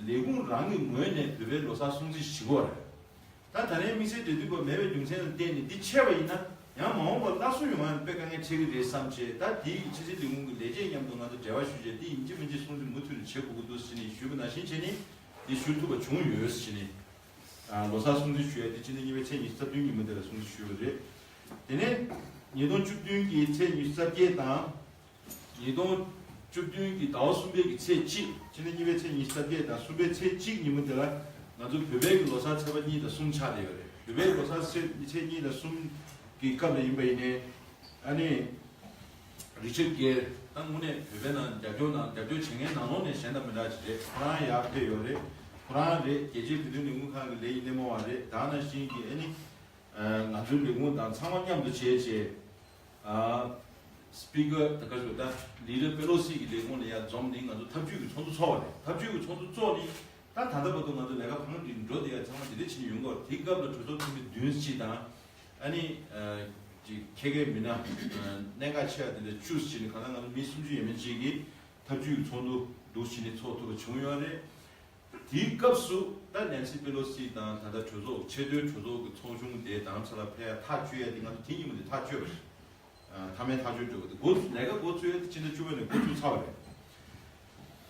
ལས་ཁུངས་རང་གི་ངོས་ནས་བོད་པའི་ལོ་གསར་སྲུང་བརྩི་ཞུ་གི་ཡོད་རེད། ད་ད་རེས་དམིགས་བསལ་འབྲེལ་མཐུད་པ་མེད་པའི་རྒྱུ་མཚན་ལ་བརྟེན་ནས་འདི་ཆད་པ་ཡིན་ན་ཡང་མ་འོངས་པར་སླར་གསོ་ཡོང་ཡ་དཔེ་དཀའ་ངལ་འཕྲད་ཀྱི་རེད་བསམ་བྱས། ད་དེའི་ཕྱི་སྲིད་ལས་ཁུངས་ཀྱི་ལས་བྱེད་མཉམ་དུ་ང་ཚོ་འབྲེལ་བ་ཞུ་བྱས་འདི་ཡིན་གཅིག་མིན་གཅིག་སྲུང་བརྩི་མུ་མཐུད་ནས་བྱེད་དགོས་ཀྱི་འདུག་ཟེར་ནས་ཞུས་པ་ནང་བཞིན་བྱས་ནས་འདི་ཞུ་ཐུབ་པ་བྱུང་ཡོད་ཟེར་ནས། ལོ་གསར་སྲུང་བརྩི་ཞུ་ཡ་དེ་ཕྱི་ཟླ་གཉིས་པའི་ཚེས་ཉི་ཤུ་རྩ་བདུན་ཉིན་མོ་དེ་ལ་སྲུང་བརྩི་ཞུས་པ་རེད། དེ་ནས་ ཉིས་སྟོང་བཅུ་བདུན་གྱི་ཚེས་ཉི་ཤུ་རྩ་བརྒྱད་དང་། ཉིས་སྟོང་བཅུ་བདུན་གྱི་ཟླ་བ་གསུམ་པའི་གི་ཚེས་གཅིག་ཕྱི་ཟླ་གཉིས་པའི་ཚེས་ཉི་ཤུ་རྩ་བརྒྱད་དང་གསུམ་པའི་ཚེས་གཅིག་ཉིན་མོ་དེ་ལ་ང་ཚོ་བོད་པའི་གི་ལོ་གསར་ཚེས་པ་གཉིས་དང་གསུམ་ཆགས་བསྡད་ཡོད་རེད། བོད་པའི་ལོ་གསར་ཚེས་ཚེས་གཉིས་དང་གསུམ་གི་སྐབས་ལ་ཡིན་པ་ཡིན་ནའི། ཨ་ནི། རི་ཆར་གྷེར་ད་དངོས་གནས་བོད་པའི་ནང་རྒྱབ་སྐྱོར་ནང་རྒྱབ་སྐྱོར་བྱེད་མཁན་ནང་ལོགས་ནས་གཞན་དང་མི་འདྲ་ཅིག་རེད། ཁོ་རང་ཡར་ཕེབས་ཡོད་རེད། ཁོ་རང་རེད། རྒྱལ་སྤྱིའི་བོད་དོན་ལས་འགུལ་ཁང་གི་ལས་ཀྱི་སྣེ་མོ་བ་རེད། ད་ནང་བཞིན་གྱི་ཨ་ནི། ང་ཚོའི་ལས་ཁུངས་དང་ཚང་མ་མཉམ་དུ་བྱས་བྱས། ཨ། སྤི་ཀར་ད་ག་ཞུ་ད་ལི་ལི་པེ་ལོ་སི་གི་ལས་ཁུངས་ལ་ཡར་འཛོམས་ནས་ང་ཚོ་འཐབ་ཇུས་ཀྱི་ཚོགས་འདུ་ཚོགས་པ་རེད། འཐབ་ཇུས་ཀྱི་ཚོགས་འདུ་ཚོགས་ནས་ད་ད་ལྟ་བར་དུ་ང་ཚོ་ལས་ཀ་བང་སྒྲིག་འགྲོ་བསྡད་ཡ་ཚང་མ་དེ་འདྲ་བྱས་ནས་ཡོང་གི་ཡོད་རེད། དེའི་སྐབས་ལ་གྲོས་ཚོགས་འཐུས་མི་བདུན་ཅིག་དང་། ཨ་ནི། ཅིག་ཁྱད་མཁས་མི་སྣ། གནད་འགག་ཆེ་བ་དེ་འདྲ་བཅུ་ཅིག་ནས་གང་ལྟར་ང་ཚོ་མི་སུམ་ཅུ་ཡས་མས་ཅིག་གིས་འཐབ་ཇུས་ཀྱི་ཚོགས་འདུ་འདུག་བྱས་ནས་ཚོགས་ཐུབ་པ་བྱུང་ཡོད་རེད། དེའི་སྐབས་སུ་ད་ནན་སི་པེ་ལོ་སི་དང་ད་ལྟ་གྲོས་ཚོགས་ཆེས་མཐོའི་གྲོས་ཚོགས་ཀྱི་ཚོགས་ཆུང་དེ་རྡ་རམ་ས་ལ་ཕེབས་ཡ་ཐག་གཅོད་ཡ་དེ་ང་ཚོ་དེ་ཉིན་མོ་དེ་ཐག་གཅོད་པ་རེད། མཐའ་མའི་ཐག་གཅོད་འགྲོ་བ་དེ་འགོ་ཚུགས་ལས་ཀ་འགོ་ཚུགས་ཡ་དེ་ཕྱི་ཟླ་བཅུ་པ་ནས་འགོ་ཚུགས་ཚར་བ་རེད།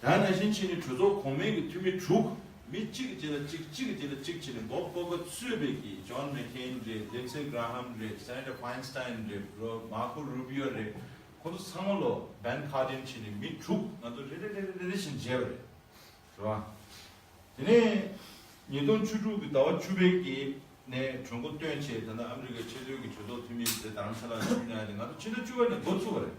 ད་ནང་བཞིན་ཕྱིན་ནས་གྲོས་ཚོགས་གོང་མའི་གི་འཐུས་མི་དྲུག་མི་གཅིག་གི་རྗེས་ལ་གཅིག་གཅིག་གི་རྗེས་ལ་གཅིག་བྱས་ནས་བོབ་ཀོ་གྷར་གཙོས་པའི་གི་ཇོན་མེ་ཁེན་རེད། ལིན་སེ་གྷ་ར་ཧམ་རེད། སེ་ནེ་ཊར་ཕ་ཡིན་སི་ཊེན་རེད། རོ་མར་ཀོ་རུ་བྷི་ཡོ་རེད། ཁོ་ཚོ་ཚང་མ་ལོ་བན་ཁ་ཏན་བྱས་ནས་མི་དྲུག་ང་ཚོ་རེ་རེ་རེ་རེ་རེ་བཞིན་མཇལ་བ་རེད། རེད་བ། དེ་ནས་ཉིས་སྟོང་བཅུ་དྲུག་གི་ཟླ་བ་བཅུ་པའི་གི་ནས་གྲོས་འགོ་བཏོན་བྱས། ད་ལྟ་ཨ་མི་རི་ཀའི་ཆེས་མཐོའི་གི་གྲོས་ཚོགས་འཐུས་མི་དེ་རྡ་རམ་ས་ལ་བཞུགས་གནང་ཡ་དེ་ང་ཚོ་ཕྱི་ཟླ་བཅུ་པ་ནས་འགོ་ཚུགས་པ་རེད།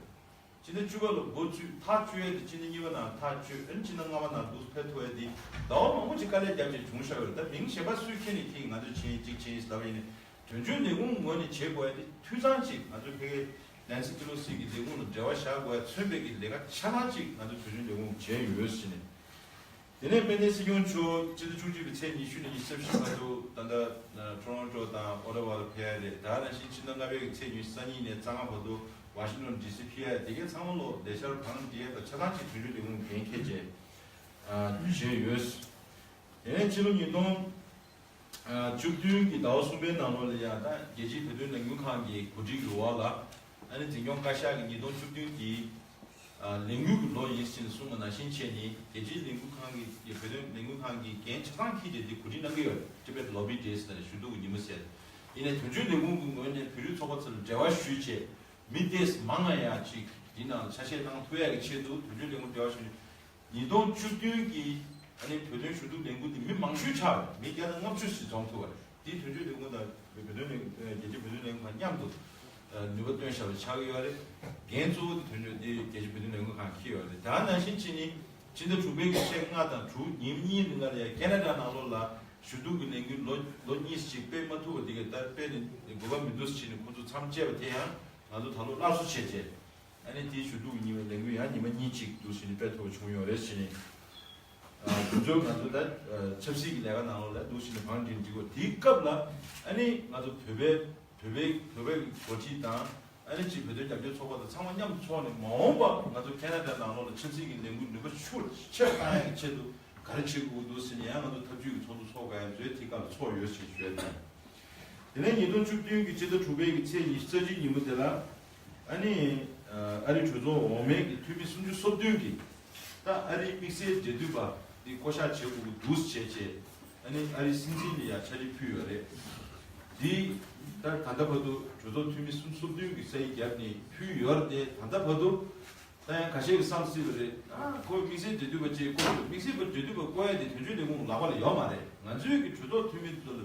ཕྱི་ཟླ་བཅུ་པ་ལ་འགོ་ཚུགས་ཐག་གཅོད་ཡ་དེ་ཕྱི་ཟླ་གཉིས་པ་ནང་ཐག་གཅོད། ཨ་ནི་ཕྱི་ཟླ་ལྔ་པ་ནང་འདུག་ཕེབས་ཐུབ་ཡ་དེ་ཟླ་བ་མང་པོ་ཅིག་དཀའ་ལས་བརྒྱབ་བྱས་བྱུང་ཤག་ཡོད་རེད། ད་མིང་གཞན་པ་སུས་ཁྱེར་ནས་ཁྱེར་ང་ཚོས་བྱས་ཡིན་གཅིག་བྱས་ཡིན་ཟེར་ལབ་པ་ཡིན་ནའི། དོན་གཅོད་ལས་ཁུངས་ངོས་ནས་བྱེད་དགོས་ཡ་དེ་འཐུས་ཚང་ཅིག་ང་ཚོ་ཕ་གིའི་ནན་སི་པེ་ལོ་སི་གི་ལས་ཁུངས་ལ་འབྲེལ་བ་བཞག་དགོས་ཡ་མཚོན་པའི་གི་ལས་ཀ་ཆ་ཚང་ཅིག་ང་ཚོ་བོད་དོན་ལས་ཁུངས་བྱས་ཡོད་ཟེར་ནས། དེ་ནས་དཔལ་ལྡན་སྲིད་སྐྱོང་མཆོག་ཕྱི་ཟླ་བཅུ་གཅིག་པའི་ཚེས་ཉི་ཤུ་ནས་ཉི་ཤུ་རྩ་བཞི་བར་དུ་ད་ལྟ་ཊོ་རོན་ཊོ་དང་ཨོ་ཊ་ཝ་ལ་ཕེབས་ཡ་རེད། ད་ནང་བཞིན་ཕྱི་ཟླ་ལྔ་པའི་གི་ཚེས་ཉི་ཤུ་རྩ་གཉིས་ནས་རྩ་ལྔ་བར་དུ་ཝ་ཤིང་ཊོན་ཌི་སི་ཕེབས་ཡ་དེ་གའི་ཚང་མ་ལོ་ལས་འཆར་བང་སྒྲིག་ཡ་དང་ཆ་ཚང་ཅིག་དོན་གཅོད་ལས་ཁུངས་འགན་འཁྱེར་བྱས་བྱས་ཡོད། དེ་ནས་ཕྱི་ལོ་ཉིས་སྟོང་བཅུ་བདུན་གྱི་ཟླ་བ་གསུམ་པའི་ནང་ལོགས་ལ་ཡང་ད་རྒྱལ་སྤྱིའི་བོད་དོན་ལས་འགུལ་ཁང་གི་གོ་སྒྲིག་གི་འོག་ལ། ཨ་ནི་འཛིན་སྐྱོང་བཀའ་ཤག་གིས་ཉིས་སྟོང་བཅུ་བདུན་གྱི་ལས་འགུལ་གྱི་ལོ་ཡིན་ཟེར་ནས་གསུངས་པ་ནང་བཞིན་བྱས་ནས། རྒྱལ་སྤྱིའི་ལས་འགུལ་ཁང་གི་བོད་དོན་ལས་འགུལ་ཁང་གི་འགན་ཆ་ཚང་འཁྱེར་བྱས་དེ་གོ་སྒྲིག་གནང་གི་ཡོད་རེད། Tibet Lobby Days ཟེར་ཞུ་གཏུག་གི་ཉིན་མོ་ཟེར། ཡིན་ནའི་དོན་གཅོད་ལས་ཁུངས་ཀྱི་ངོས་ནས་བོད་རིགས་ཚོགས་པ་ཚོ་ལ་འབྲེལ་བ་ཞུས་བྱས། མི་དེས་མང་ང་ཡ་ཅིག་འདི་ནང་ལ་ཆ་ཤས་གནང་ཐུབ་ཡ་གི་ཆེད་དུ་དོན་གཅོད་ལས་ཁུངས་འབྲེལ་བ་ཞུས། ཉིས་སྟོང་བཅུ་བདུན་གྱི་ཨ་ནི་བོད་དོན་ཞུ་གཏུག་ལས་འགུལ་འདི་མི་མང་ཤོས་ཆགས་རེད། མི་བརྒྱ་དང་ལྔ་བཅུ་ཞིག་འཛོམས་ཐུབ་པ་རེད། འདི་དོན་གཅོད་ལས་ཁུངས་དང་བོད་དོན་ལས་རྒྱལ་སྤྱིའི་བོད་དོན་ལས་ཁུངས་དང་མཉམ་དུ་ནུས་པ་བཏོན་བཞག་པ་ཆགས་ཀྱི་ཡོད་རེད། འགན་གཙོ་བོ་དེ་དོན་གཅོད་དེ་རྒྱལ་སྤྱིའི་བོད་དོན་ལས་ཁུངས་ཁང་འཁྱེར་ཡོད་རེད། ད་ནང་བཞིན་བྱས་ནས་ཕྱི་ཟླ་དྲུག་པའི་གི་ཚེས་ལྔ་དང་དྲུག་ཉིན་གཉིས་རིང་ལ་ཡ་ཁེ་ན་ཌ་ནང་ལོགས་ལ་ཞུ་གཏུག་གི་ལས་འགུལ་ལོ་ལོ་གཉིས་ཤིག་སྤེལ་མ་ཐུབ་པ་དེ་ག་ད་སྤེལ་ནས་དགོས་པ་མི་འདུག་ཟེར་ནས་ཁོང་ཚོ་མཚམས་བཅད་པ་དེ་ཡང་ང་ཚོ་ད་ལོ་སླར་གསོ་བྱས་རྗེས། ཨ་ནི་དེའི་ཞུ་གཏུག་གི་ཉིན་མོའི་ལས་འགུལ་ཡང་ཉི་མ་གཉིས་གཅིག་འདུག་ཟེར་ནས་སྤེལ་ཐུབ་པ་བྱུང་ཡོད་རེད་ཟེར་ནས། དུས་ཚོད་ང་ཚོ་ད་ཆབ་སྲིད་ཀྱི་ལས་ཀ་ནང་ལོགས་ལ་འདུག་ཟེར་ནས་བང་སྒྲིག་འགྲིག་པ་དེའི་སྐབས་ལ། ཨ་ནི་ང་ཚོ་བོད་པའི་བོད་པའི་བོད་པའི་འགོ་ཁྲིད་དང་། ཨ་ནི་ཅིག་བོད་དོན་རྒྱབ་སྐྱོར་ཚོགས་པ་དང་ཚང་མ་མཉམ་དུ་ཚོགས་ནས། མ་འོངས་པ་ང་ཚོ་ཁེ་ན་ཌ་ནང་ལོགས་ལ་ཆབ་སྲིད་ཀྱི་ལས་འགུལ་ནུས་པ་ཤུགས་ཆེར་བཏང་ཡག་གི་ཆེད་དུ་ག་རེ་བྱེད་དགོས་འདུག་ཟེར་ནས་ཡང་ང་ཚོ་འཐབ་ཇུས་ཀྱི་ཚོགས་འདུ་ཚོགས་དགོས་ཡ་མཛོད་དེའི་སྐབས་ལ་ཚོགས་ཡོད་ཅེས་ཞུ་ཡ་དང་། དེ་ནས་ཉིས་སྟོང་བཅུ་བདུན་གྱི་ཕྱི་ཟླ་དྲུག་པའི་གི་ཚེས་ཉི་ཤུ་རྩ་གཅིག་ཉིན་མོ་དེ་ལ། ཨ་ནི་ཨ་རིའི་གྲོས་ཚོགས་འོག་མའི་གི་འཐུས་མི་སུམ་ཅུ་སོ་བདུན་གྱིས་ད་ཨ་རིའི་དམིགས་བསལ་འབྲེལ་མཐུད་པ་འདི་བསྐོ་གཞག་བྱེད་དགོས་ཀྱི་འདུག་ཟེར་བྱས། ཨ་ནི་ཨ་རིའི་སྲིད་འཛིན་ལ་ཡང་ཕྱག་བྲིས་ཕུལ་ཡོད་རེད། འདི་ད་ད་ལྟ་བར་དུ་གྲོས་ཚོགས་འཐུས་མི་སུམ་ཅུ་སོ་བདུན་གྱིས་ས་ཡིག་བརྒྱབ་ནས་ཕུལ་ཡོད་རེད་དེ། ད་ལྟ་བར་དུ་ད་ཡང་ཁ་ཤས་ཀྱིས་བསམ་སྲིད་པ་རེད། ཨ་ཁོ་དམིགས་བསལ་འབྲེལ་མཐུད་པ་ཅིག་བསྐོ་དགོས། དམིགས་བསལ་འབྲེལ་མཐུད་པ་བསྐོ་ཡ་དེ་དོན་གཅོད་ལས་ཁུངས་ལག་པ་ལ་ཡོད་མ་རེད། ང་ཚོའི་གི་གྲོས་ཚོགས་འཐུས་མི་ཚོ་ལ་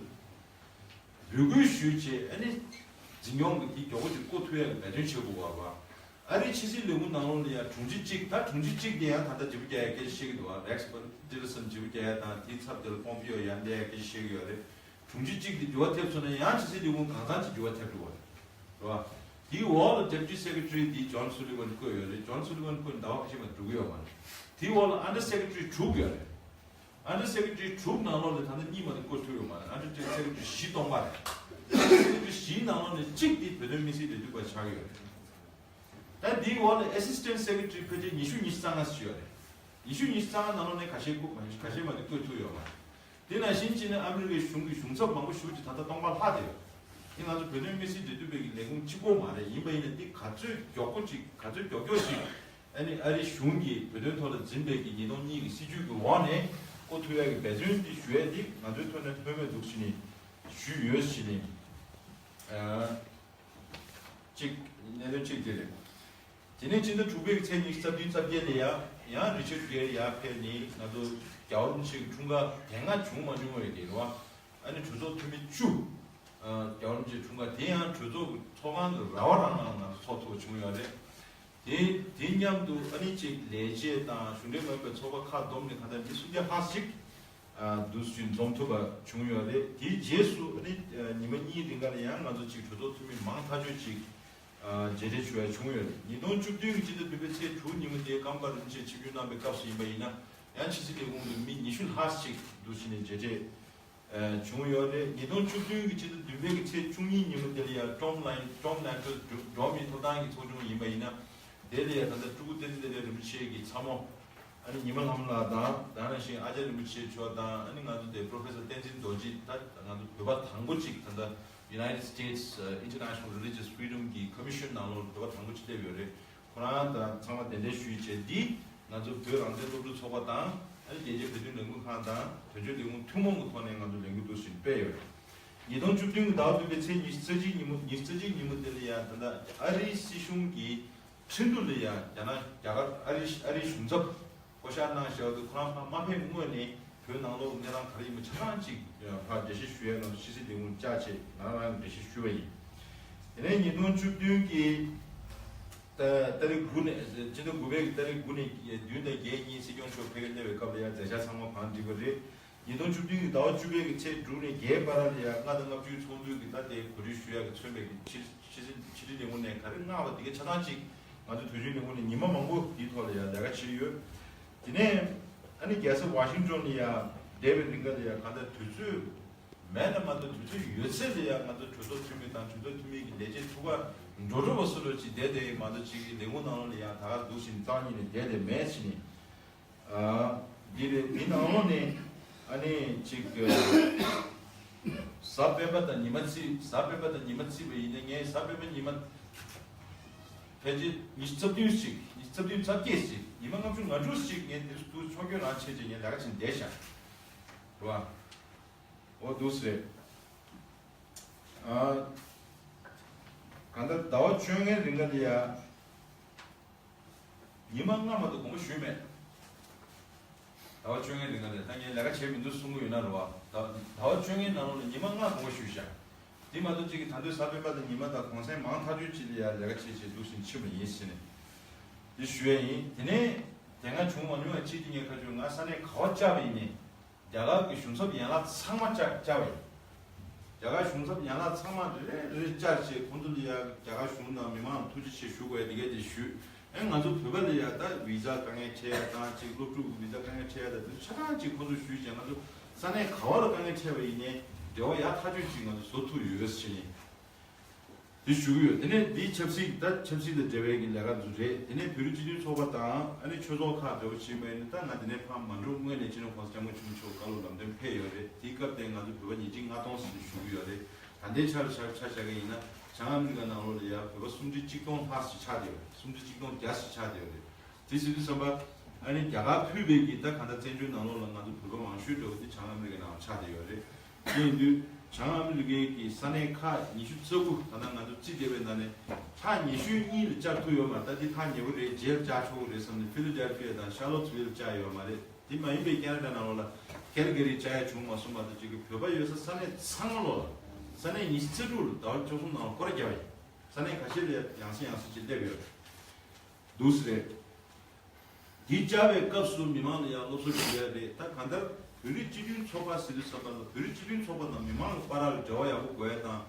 འབོད་སྐུལ་ཞུས་བྱས། ཨ་ནི་འཛིན་སྐྱོང་གི་དེ་མགྱོགས་པོ་ཅིག་བསྐོ་ཐུབ་ཡ་གི་འབད་བརྩོན་བྱེད་དགོས་པ་རེད། ཨ་རིའི་ཕྱི་སྲིད་ལས་ཁུངས་ནང་ལོགས་ལ་ཡང་དྲུང་ཆེ་གཅིག་ད་དྲུང་ཆེ་གཅིག་དེ་ཡང་ད་ལྟ་བརྗེ་པོ་རྒྱག་ཡ་སྐད་ཆ་བཤད་ཀྱི་འདུག་བ། རེགས་ཊི་ལི་སན་བརྗེ་པོ་རྒྱག་ཡ་དང་། དེའི་ཚབ་དེ་ལ་པོམ་པིའོ་ཡང་བསྡད་ཡ་སྐད་ཆ་བཤད་ཀྱི་ཡོད་རེད། དྲུང་ཆེ་གཅིག་དེ་འགྱུར་བ་ཐེབས་སོང་ན་ཡང་ཕྱི་སྲིད་ལས་ཁུངས་གང་ཚང་ཅིག་འགྱུར་བ་ཐེབས་འགྲོ་བ་རེད། རེད་བ། དེའི་འོག་ལ་Deputy Secretary དེ་ཇོན་སུ་ལི་ཝན་བསྐོས་ཡོད་རེད། ཇོན་སུ་ལི་ཝན་བསྐོས་ནས་ཟླ་བ་ཁ་ཤས་མ་འགྲོ་གི་ཡོད་མ་རེད། དེའི་འོག་ལ་Under Secretary དྲུག་ཡོད་རེད། Under Secretary དྲུག་ནང་ལོགས་ནས་ད་ལྟ་གཉིས་མ་གཏོགས་བསྐོ་ཐུབ་ཡོད་མ་རེད། Under Secretary བཞི་སྟོང་པ་རེད། Under Secretary བཞིའི་ནང་ལོགས་ནས་གཅིག་དེ་བོད་དོན་དམིགས་བསལ་འབྲེལ་མཐུད་པ་ཆགས་ཀྱི་ཡོད་རེད། ད་འདིའི་འོག་ལ་Assistant Secretary ཕལ་ཆེར་ཉི་ཤུ་ཉི་ཤུ་རྩ་ལྔ་ཞིག་ཡོད་རེད། ཉི་ཤུ་ཉི་ཤུ་རྩ་ལྔ་ནང་ལོགས་ནས་ཁ་ཤས་བསྐོ་མ་ཁ་ཤས་མ་གཏོགས་བསྐོ་ཐུབ་ཡོད་མ་རེད། དེ་ནང་བཞིན་བྱས་ནས་ཨ་མི་རི་ཀའི་གཞུང་གི་གཞུང་ཚབ་མང་པོ་ཞེ་པོ་ཅིག་ད་ལྟ་སྟོང་པ་ལྷག་བསྡད་ཡོད། དེ་ང་ཚོ་བོད་དོན་དམིགས་བསལ་འབྲེལ་མཐུད་པའི་གི་ལས་ཁུངས་གཅིག་པོ་མ་རེད། ཡིན་པ་ཡིན་ན་འདི་ག་ཚོད་མགྱོགས་པོ་ཅིག་ག་ཚོད་མགྱོགས་མགྱོགས་ཅིག་ཨ་ནི་ཨ་རིའི་གཞུང་གིས་བོད་དོན་ཐོག་ལ་འཛིན་པའི་གི་ཉིས་སྟོང་གཉིས་ཀྱི་སྲིད་བྱུས་ཀྱི་འོག་ནས་བསྐོ་ཐུབ་ཡ་གི་འབད་བརྩོན་འདི་ཞུ་ཡ་འདི་ང་ཚོའི་ཐོག་ནས་ལྷོད་མེད་འདུག་ཟེར་ནས་ཞུས་ཡོད་ཟེར་ནས། ཨ། གཅིག་གནད་དོན་གཅིག་དེ་རེད། དེ་ནས་ཕྱི་ཟླ་དྲུག་པའི་ཚེས་ཉི་ཤུ་རྩ་བདུན་རྩ་བརྒྱད་ལ་ཡང་ཡང་རི་ཆར་གྷེར་ཡར་ཕེབས་ནས་ང་ཚོ་རྒྱལ་བ་རིན་པོ་ཆེ་གི་འཁྲུངས་སྐར་དེ་སྔ་བྱུང་མ་མྱོང་བའི་དེ་རེད་བ། ཨ་ནི་གྲོས་ཚོགས་འཐུས་མི་བཅུ། རྒྱལ་བ་རིན་པོ་ཆེ་འཁྲུངས་སྐར་དེ་ཡང་གྲོས་ཚོགས་ཀྱི་ཚོགས་ཁང་གི་ར་བ་རང་ལ་ང་ཚོ་ཚོགས་ཐུབ་པ་བྱུང་ཡོད་རེད། དེ་དེ་མཉམ་དུ་ཨ་ནི་ཅིག་ལས་བྱེད་དང་གཞུང་འབྲེལ་མ་ཡིན་པའི་ཚོགས་པ་ཁག་བསྡོམས་ནས་གང་ལྟར་མི་སུམ་བརྒྱ་ལྷག་ཅིག་འདུག་སེ་འཛོམས་ཐུབ་པ་བྱུང་ཡོད་རེད། དེའི་རྗེས་སུ་ཨ་ནི་ཉི་མ་གཉིས་རིང་ག་ལ་ཡང་ང་ཚོ་ཅིག་གྲོས་ཚོགས་འཐུས་མི་མང་ཐག་ཆོད་ཅིག་མཇལ་འཕྲད་ཞུ་ཡ་བྱུང་ཡོད་རེད། ཉིས་སྟོང་བཅུ་བདུན་གྱི་སྤྱི་ཟླ་བདུན་པའི་ཚེས་དྲུག་ཉིན་མོ་དེ་ཀམ་པ་རིན་པོ་ཆེ་ཆིབས་བསྒྱུར་གནང་བའི་སྐབས་སུ་ཡིན་པ་ཡིན་ན་ཡང་ཕྱི་སྲིད་ལས་ཁུངས་ཀྱི་མི་ཉི་ཤུ་ལྷག་ཅིག་འདུག་སེ་ནས་མཇལ་འཕྲད་བྱུང་ཡོད་རེད། ཉིས་སྟོང་བཅུ་བདུན་གྱི་ཕྱི་ཟླ་བདུན་པའི་གི་ཚེས་བཅུ་གཉིས་ཉིན་མོ་དེ་ལ་ཡང་ཀྲོམ་ལ་ཡིན་ཀྲོམ་ལན་ཁྲོད་འགྲོ་མིའི་ཐོབ་ཐང་གི་ཚོགས་ཆུང་ཡིན་པ་ཡིན་ན་དེ་ལ་ཡང་ད་ལྟ་སྤྲུལ་སྐུ་བསྟན་འཛིན་བདེ་ལེགས་རིན་པོ་ཆེ་གི་ཚ་མོ་ཨ་ནི་ཉི་མ་ལྷ་མོ་ལགས་དང་དེ་ནང་བཞིན་ཨ་ཅར་རིན་པོ་ཆེ་མཆོག་དང་ཨ་ནི་ང་ཚོ་དེ་Professor བསྟན་འཛིན་རྡོ་རྗེ་ད་ང་ཚོ་བོད་པ་དང་པོ་གཅིག་ད་ལྟ་United States International Religious Freedom གི་Commission ནང་ལོགས་བོད་པ་དང་པོ་གཅིག་སླེབས་ཡོད་རེད། ཁོ་རང་དང་ཚང་མ་གདན་འདྲེན་ཞུས་བྱས་འདི་ང་ཚོ་བོད་རང་བཙན་སློབ་ཕྲུག་ཚོགས་པ་དང་ཨ་ནི་རྒྱལ་སྤྱིའི་བོད་དོན་ལས་འགུལ་ཁང་དང་དོན་གཅོད་ལས་ཁུངས་ཐུན་མོང་གི་ཐོག་ནས་ང་ཚོ་ལས་འགུལ་འདུག་སེ་སྤེལ་ཡོད་རེད། ཉིས་སྟོང་བཅུ་བདུན་གྱི་ཟླ་བ་བདུན་པའི་ཚེས་ཉི་ཤུ་རྩ་གཅིག་ཉིན་མོ་ཉི་ཤུ་རྩ་གཅིག་ཉིན་མོ་དེ་ལ་ཡང་ད་ལྟ་ཨ་རིའི་སྲིད་གཞུང་གི་ཁྲིན་ཏུ་ལ་ཡང་རྒྱ་ནག་རྒྱ་གར་ཨ་རིའི་ཨ་རིའི་གཞུང་ཚབ་བསྐོ་བཞག་གནང་བཞག་དུས་ཁོ་རང་ཕར་མ་ཕེབས་སྔོན་ནས་བོད་ནང་ལོགས་གནས་སྟངས་ག་རེ་ཡིན་པ་ཆ་ཚང་ཅིག་ཕར་འགྲེལ་བཤད་ཞུ་ཡས་ནང་ཕྱི་སྲིད་ལས་ཁུངས་བཅར་བྱས་ང་རང་རང་གིས་འགྲེལ་བཤད་ཞུས་པ་ཡིན། དེ་ནས་ཉིས་སྟོང་བཅུ་བདུན་གྱི་ཏ་རིག་དགུ་ནས་ཕྱི་ཟླ་དགུ་པའི་ཏ་རིག་དགུ་ནས་བདུན་དང་བརྒྱད་གཉིས་སྲིད་སྐྱོང་མཆོག་ཕ་གིར་སླེབས་པའི་སྐབས་ལ་ཡང་མཛད་འཆར་ཚང་མ་བང་བསྒྲིགས་པ་རེད། ཉིས་སྟོང་བཅུ་བདུན་གྱི་ཟླ་བ་བཅུ་པའི་གི་ཚེས་དྲུག་ནས་བརྒྱད་བར་ལ་ཡང་ལྔ་དང་ལྔ་བཅུའི་ཚོགས་འདུ་གི་ད་ལྟའི་གོ་སྒྲིག་ཞུ་ཡག་གི་མཚོན་པའི་གི་ཕྱི་ཕྱི་ཕྱི་དྲིལ་ལས་ཁུངས་ནས་ག་རེ་མངགས་པ་དེ་གའི་ཆ་ཚང་གཅིག་ང་ཚོ་དོན་གཅོད་ལས་ཁུངས་ནས་ཉི་མ་མང་པོ་དེའི་ཐོག་ལ་ཡང་ལས་ཀ་བྱས་ཡོད། དེ་ནས་ཨ་ནི་རྒྱལ་ས་ཝ་ཤིང་ཊོན་ལ་ཡང་བསྡད་པའི་རིང་ག་ལ་ཡང་གང་ལྟར་དུས་ཚོད་མེད་ན་མ་གཏོགས་དུས་ཚོད་ཡོད་ཚད་ལ་ཡང་ང་ཚོ་གྲོས་ཚོགས་འཐུས་མི་དང་གྲོས་ཚོགས་འཐུས་མི་གི་ལས་བྱེད་ཐུག་ག་འགྲོ་འགྲོ་བ་སུ་འགྲོ་ཅིག་བསྡད་དེ་མ་གཏོགས་ཅིག་གི་ལས་ཁུངས་ནང་ལོགས་ལ་ཡང་ད་ག་འདུག་བཞིན་རྩ་བ་ཉིད་ནས་བསྡད་དེ་མེད་ཕྱིན་ནས། ཨ། འདི་རེད། འདི་ནང་ལོགས་ནས་ཨ་ནི་ཅིག་གཟའ་སྤེན་པ་དང་ཉི་མ་བརྩིས། གཟའ་སྤེན་པ་དང་ཉི་མ་བརྩིས་པ་ཡིན་ན་ངས་གཟའ་སྤེན་པ་ཉི་མ་ཕལ་ཆེར་ཉི་ཤུ་རྩ་བདུན་ཅིག་ཉི་ཤུ་རྩ་བདུན་རྩ་བརྒྱད་ཅིག་ཉི་མ་ལྔ་བཅུ་ང་དྲུག་ཅིག་ངས་འདིར་དུ་ཆོས་སྐྱོན་རང་བྱས་བྱས་ངས་ལས་ཀ་བྱས་བསྡད་ཤག་རེད་བ། འོ་འདུག་སེ་རེད། ཨ། གང་ལྟར་ཟླ་བ་བཅོ་ལྔའི་རིང་ག་ལ་ཡ། ཉི་མ་ལྔ་མ་གཏོགས་དགོངས་པ་ཞུས་མེད། ཟླ་བ་བཅོ་ལྔའི་རིང་ལ་ད་ངས་ལས་ཀ་བྱས་མི་འདུག་གསུང་གི་ཡོད་ན་རེད་བ། ཟླ་ཟླ་བ་བཅོ་ལྔའི་ནང་ལོགས་ལ་ཉི་མ་ལྔ་དགོངས་པ་ཞུས་ཤག་དེ་མ་གཏོགས་གཅིག་གིས་ད་དུང་གཟའ་སྤེན་པ་དང་ཉི་མ་དང་གུང་སེང་མང་ཐག་ཆོད་ཅིག་ལ་ཡང་ལས་ཀ་བྱས་བྱས་འདུག་ཟིན་ཕྱིན་པ་ཡིན་ཟེར་ནས་འདི་ཞུ་ཡས་ཡིན། དེ་ནས་དེ་སྔ་བྱུང་མ་མྱོང་བ་གཅིག་དེ་ངས་ཁ་ཆུ་ང་ས་གནས་ག་བ་བཅར་བ་ཡིན་ནས། རྒྱ་གར་གྱི་གཞུང་ཚབ་ཡན་ལག་ཚང་མ་བཅར་བཅར་བ་ཡིན། རྒྱ་གར་གཞུང་ཚབ་ཡན་ལག་ཚང་མ་རེ་རེ་རེ་བཅར་བྱས་ཁོང་ཚོ་ལ་ཡ་རྒྱ་གར་གཞུང་དང་མི་མང་ལ་ཐུགས་རྗེ་ཆེ་ཞུ་དགོས་ཡ་དེ་གས་དེ་ཞུས། ཨེ་ང་ཚོ་བོད་པ་ལ་ཡ་ད་བི་ཛ་དཀའ་ངལ་འཕྲད་ཡ་དང་ཅིག་སློབ་ཕྲུག་གི་བི་ཛ་དཀའ་ངལ་འཕྲད་ཡ་དང་དེ་ཚོ་ཆ་ཚང་ཅིག་ཁོང་ཚོ་ཞུས་བྱས་ང་ཚོ་ས་གནས་ག་བ་ལ་དཀའ་ངལ་འཕྲད་པ་ཡིན་ནའི་འབྲེལ་བ་ཡག་ཐག་ཆོད་ཅིག་ང་ཚོ་བཟོ་ཐུབ་ཡོད་ཟེར་ནས། དེ་ཞུ་གི་ཡོད། དེ་ནས་འདིའི་ཆབ་སྲིད་ད་ཆབ་སྲིད་དང་འབྲེལ་བའི་གི་ལས་ཀ་ཚོ་རེད། དེ་ནས་བོད་རིགས་སྤྱི་མཐུན་ཚོགས་པ་དང་ཨ་ནི་ཆོས་ཚོགས་ཁག་འདྲ་བོ་ཞིག་མ་ཡིན་ན་ད་ང་འདི་ནས་ཕར་མ་འགྲོ་སྔོན་ནས་སྤྱི་ནོར་༸གོང་ས་༸སྐྱབས་མགོན་ཆེན་པོ་མཆོག་བཀའ་སློབ་ལམ་སྟོན་ཕེབས་ཡོད་རེད། དེའི་སྐབས་དེ་ང་ཚོ་བོད་པ་ཉིས་ཁྲི་ལྔ་སྟོང་ཟིན་ཞུ་གི་ཡོད་རེད། ད་ལྟའི་ཆར་ཆ་ཆ་བཞག་གི་ཡིན་ན་བྱང་ཨ་མི་རི་ཀ་ནང་ལོགས་ལ་ཡ་བོད་པ་སུམ་ཁྲི་གཅིག་སྟོང་ལྷག་ཞིག་ཆགས་བསྡད་ཡོད་རེད། སུམ་ཁྲི་གཅིག་སྟོང་བརྒྱ་ཞིག་ཆགས་བསྡད་ཡོད་རེད། དེ་ཟེར་དུས་ཙམ་པ་ཨ་ནི་རྒྱ་གར་ཕུད་པའི་གི་ད་གང་ལྟར་བཙན་བྱོལ་ནང་ལོགས་ལ་ང་ཚོ་བོད་པ་མང་ཤོས་འདྲ་བོ་དེ་བྱང་ཨ་མི་རི་ཀའི་ནང་ཆགས་བསྡད་ཡོད་རེད། དེ་ཡིན་དུས་བྱང་ཨ་མི་རི་ཀའི་གི་ས་གནས་ཁག་ཉི་ཤུ་རྩ་དགུ་ད་ལྟ་ང་ཚོ་རྩིས་བསྡད་པའི་ནང་ནས་ཁག་ཉི་ཤུ་གཉིས་ལ་བཅར་ཐུབ་ཡོད་མ་རེད། ད་འདི་ཐག་ཉེ་པོ་རེད། རྗེས་ལ་བཅར་ཆོག་གི་རེད་བསམ་ནས་ཕི་ལ་ཌེལ་ཕི་ཡ་དང་ཤར་ལོ་ཊི་ཝི་ལ་བཅར་ཡོད་མ་རེད། དེ་མ་ཡིན་པའི་ཁེ་ན་ཌ་ནང་ལོགས་ལ་ཀལ་ག་རི་བཅར་ཡ་བྱུང་མ་སོང་མ་གཏོགས་ཅིག་གི་བོད་པ་ཡོད་ས་ས་གནས་ཚང་མ་ལོགས་ལ་ས་གནས་ཉི་ཤུ་རྩ་དྲུག་ལ་ཟླ་བ་བཅུ་གསུམ་ནང་ལ་སྐོར་ར་བརྒྱབ་པ་ཡིན། ས་གནས་ཁ་ཤས་ལ་ཡང་སེ་ཡང་སེ་ཅིག་སླེབས་ཡོད་རེད། འདུག་སེ་རེད། འདི་བཅར་བའི་སྐབས་སུ་མི་མང་ལ་ཡང་སློབ་གསོ་ཞུ་ཡ་རེད། ད་གང་ལྟར་བོད་རིགས་སྤྱི་མཐུན་ཚོགས་པ་ཟེར་དུས་ཙམ་པ་ལ་བོད་རིགས་སྤྱི་མཐུན་ཚོགས་པ་དང་མི་མང་གི་བར་ལ་འབྲེལ་བ་ཡག་པོ་དགོས་ཡ་དང་།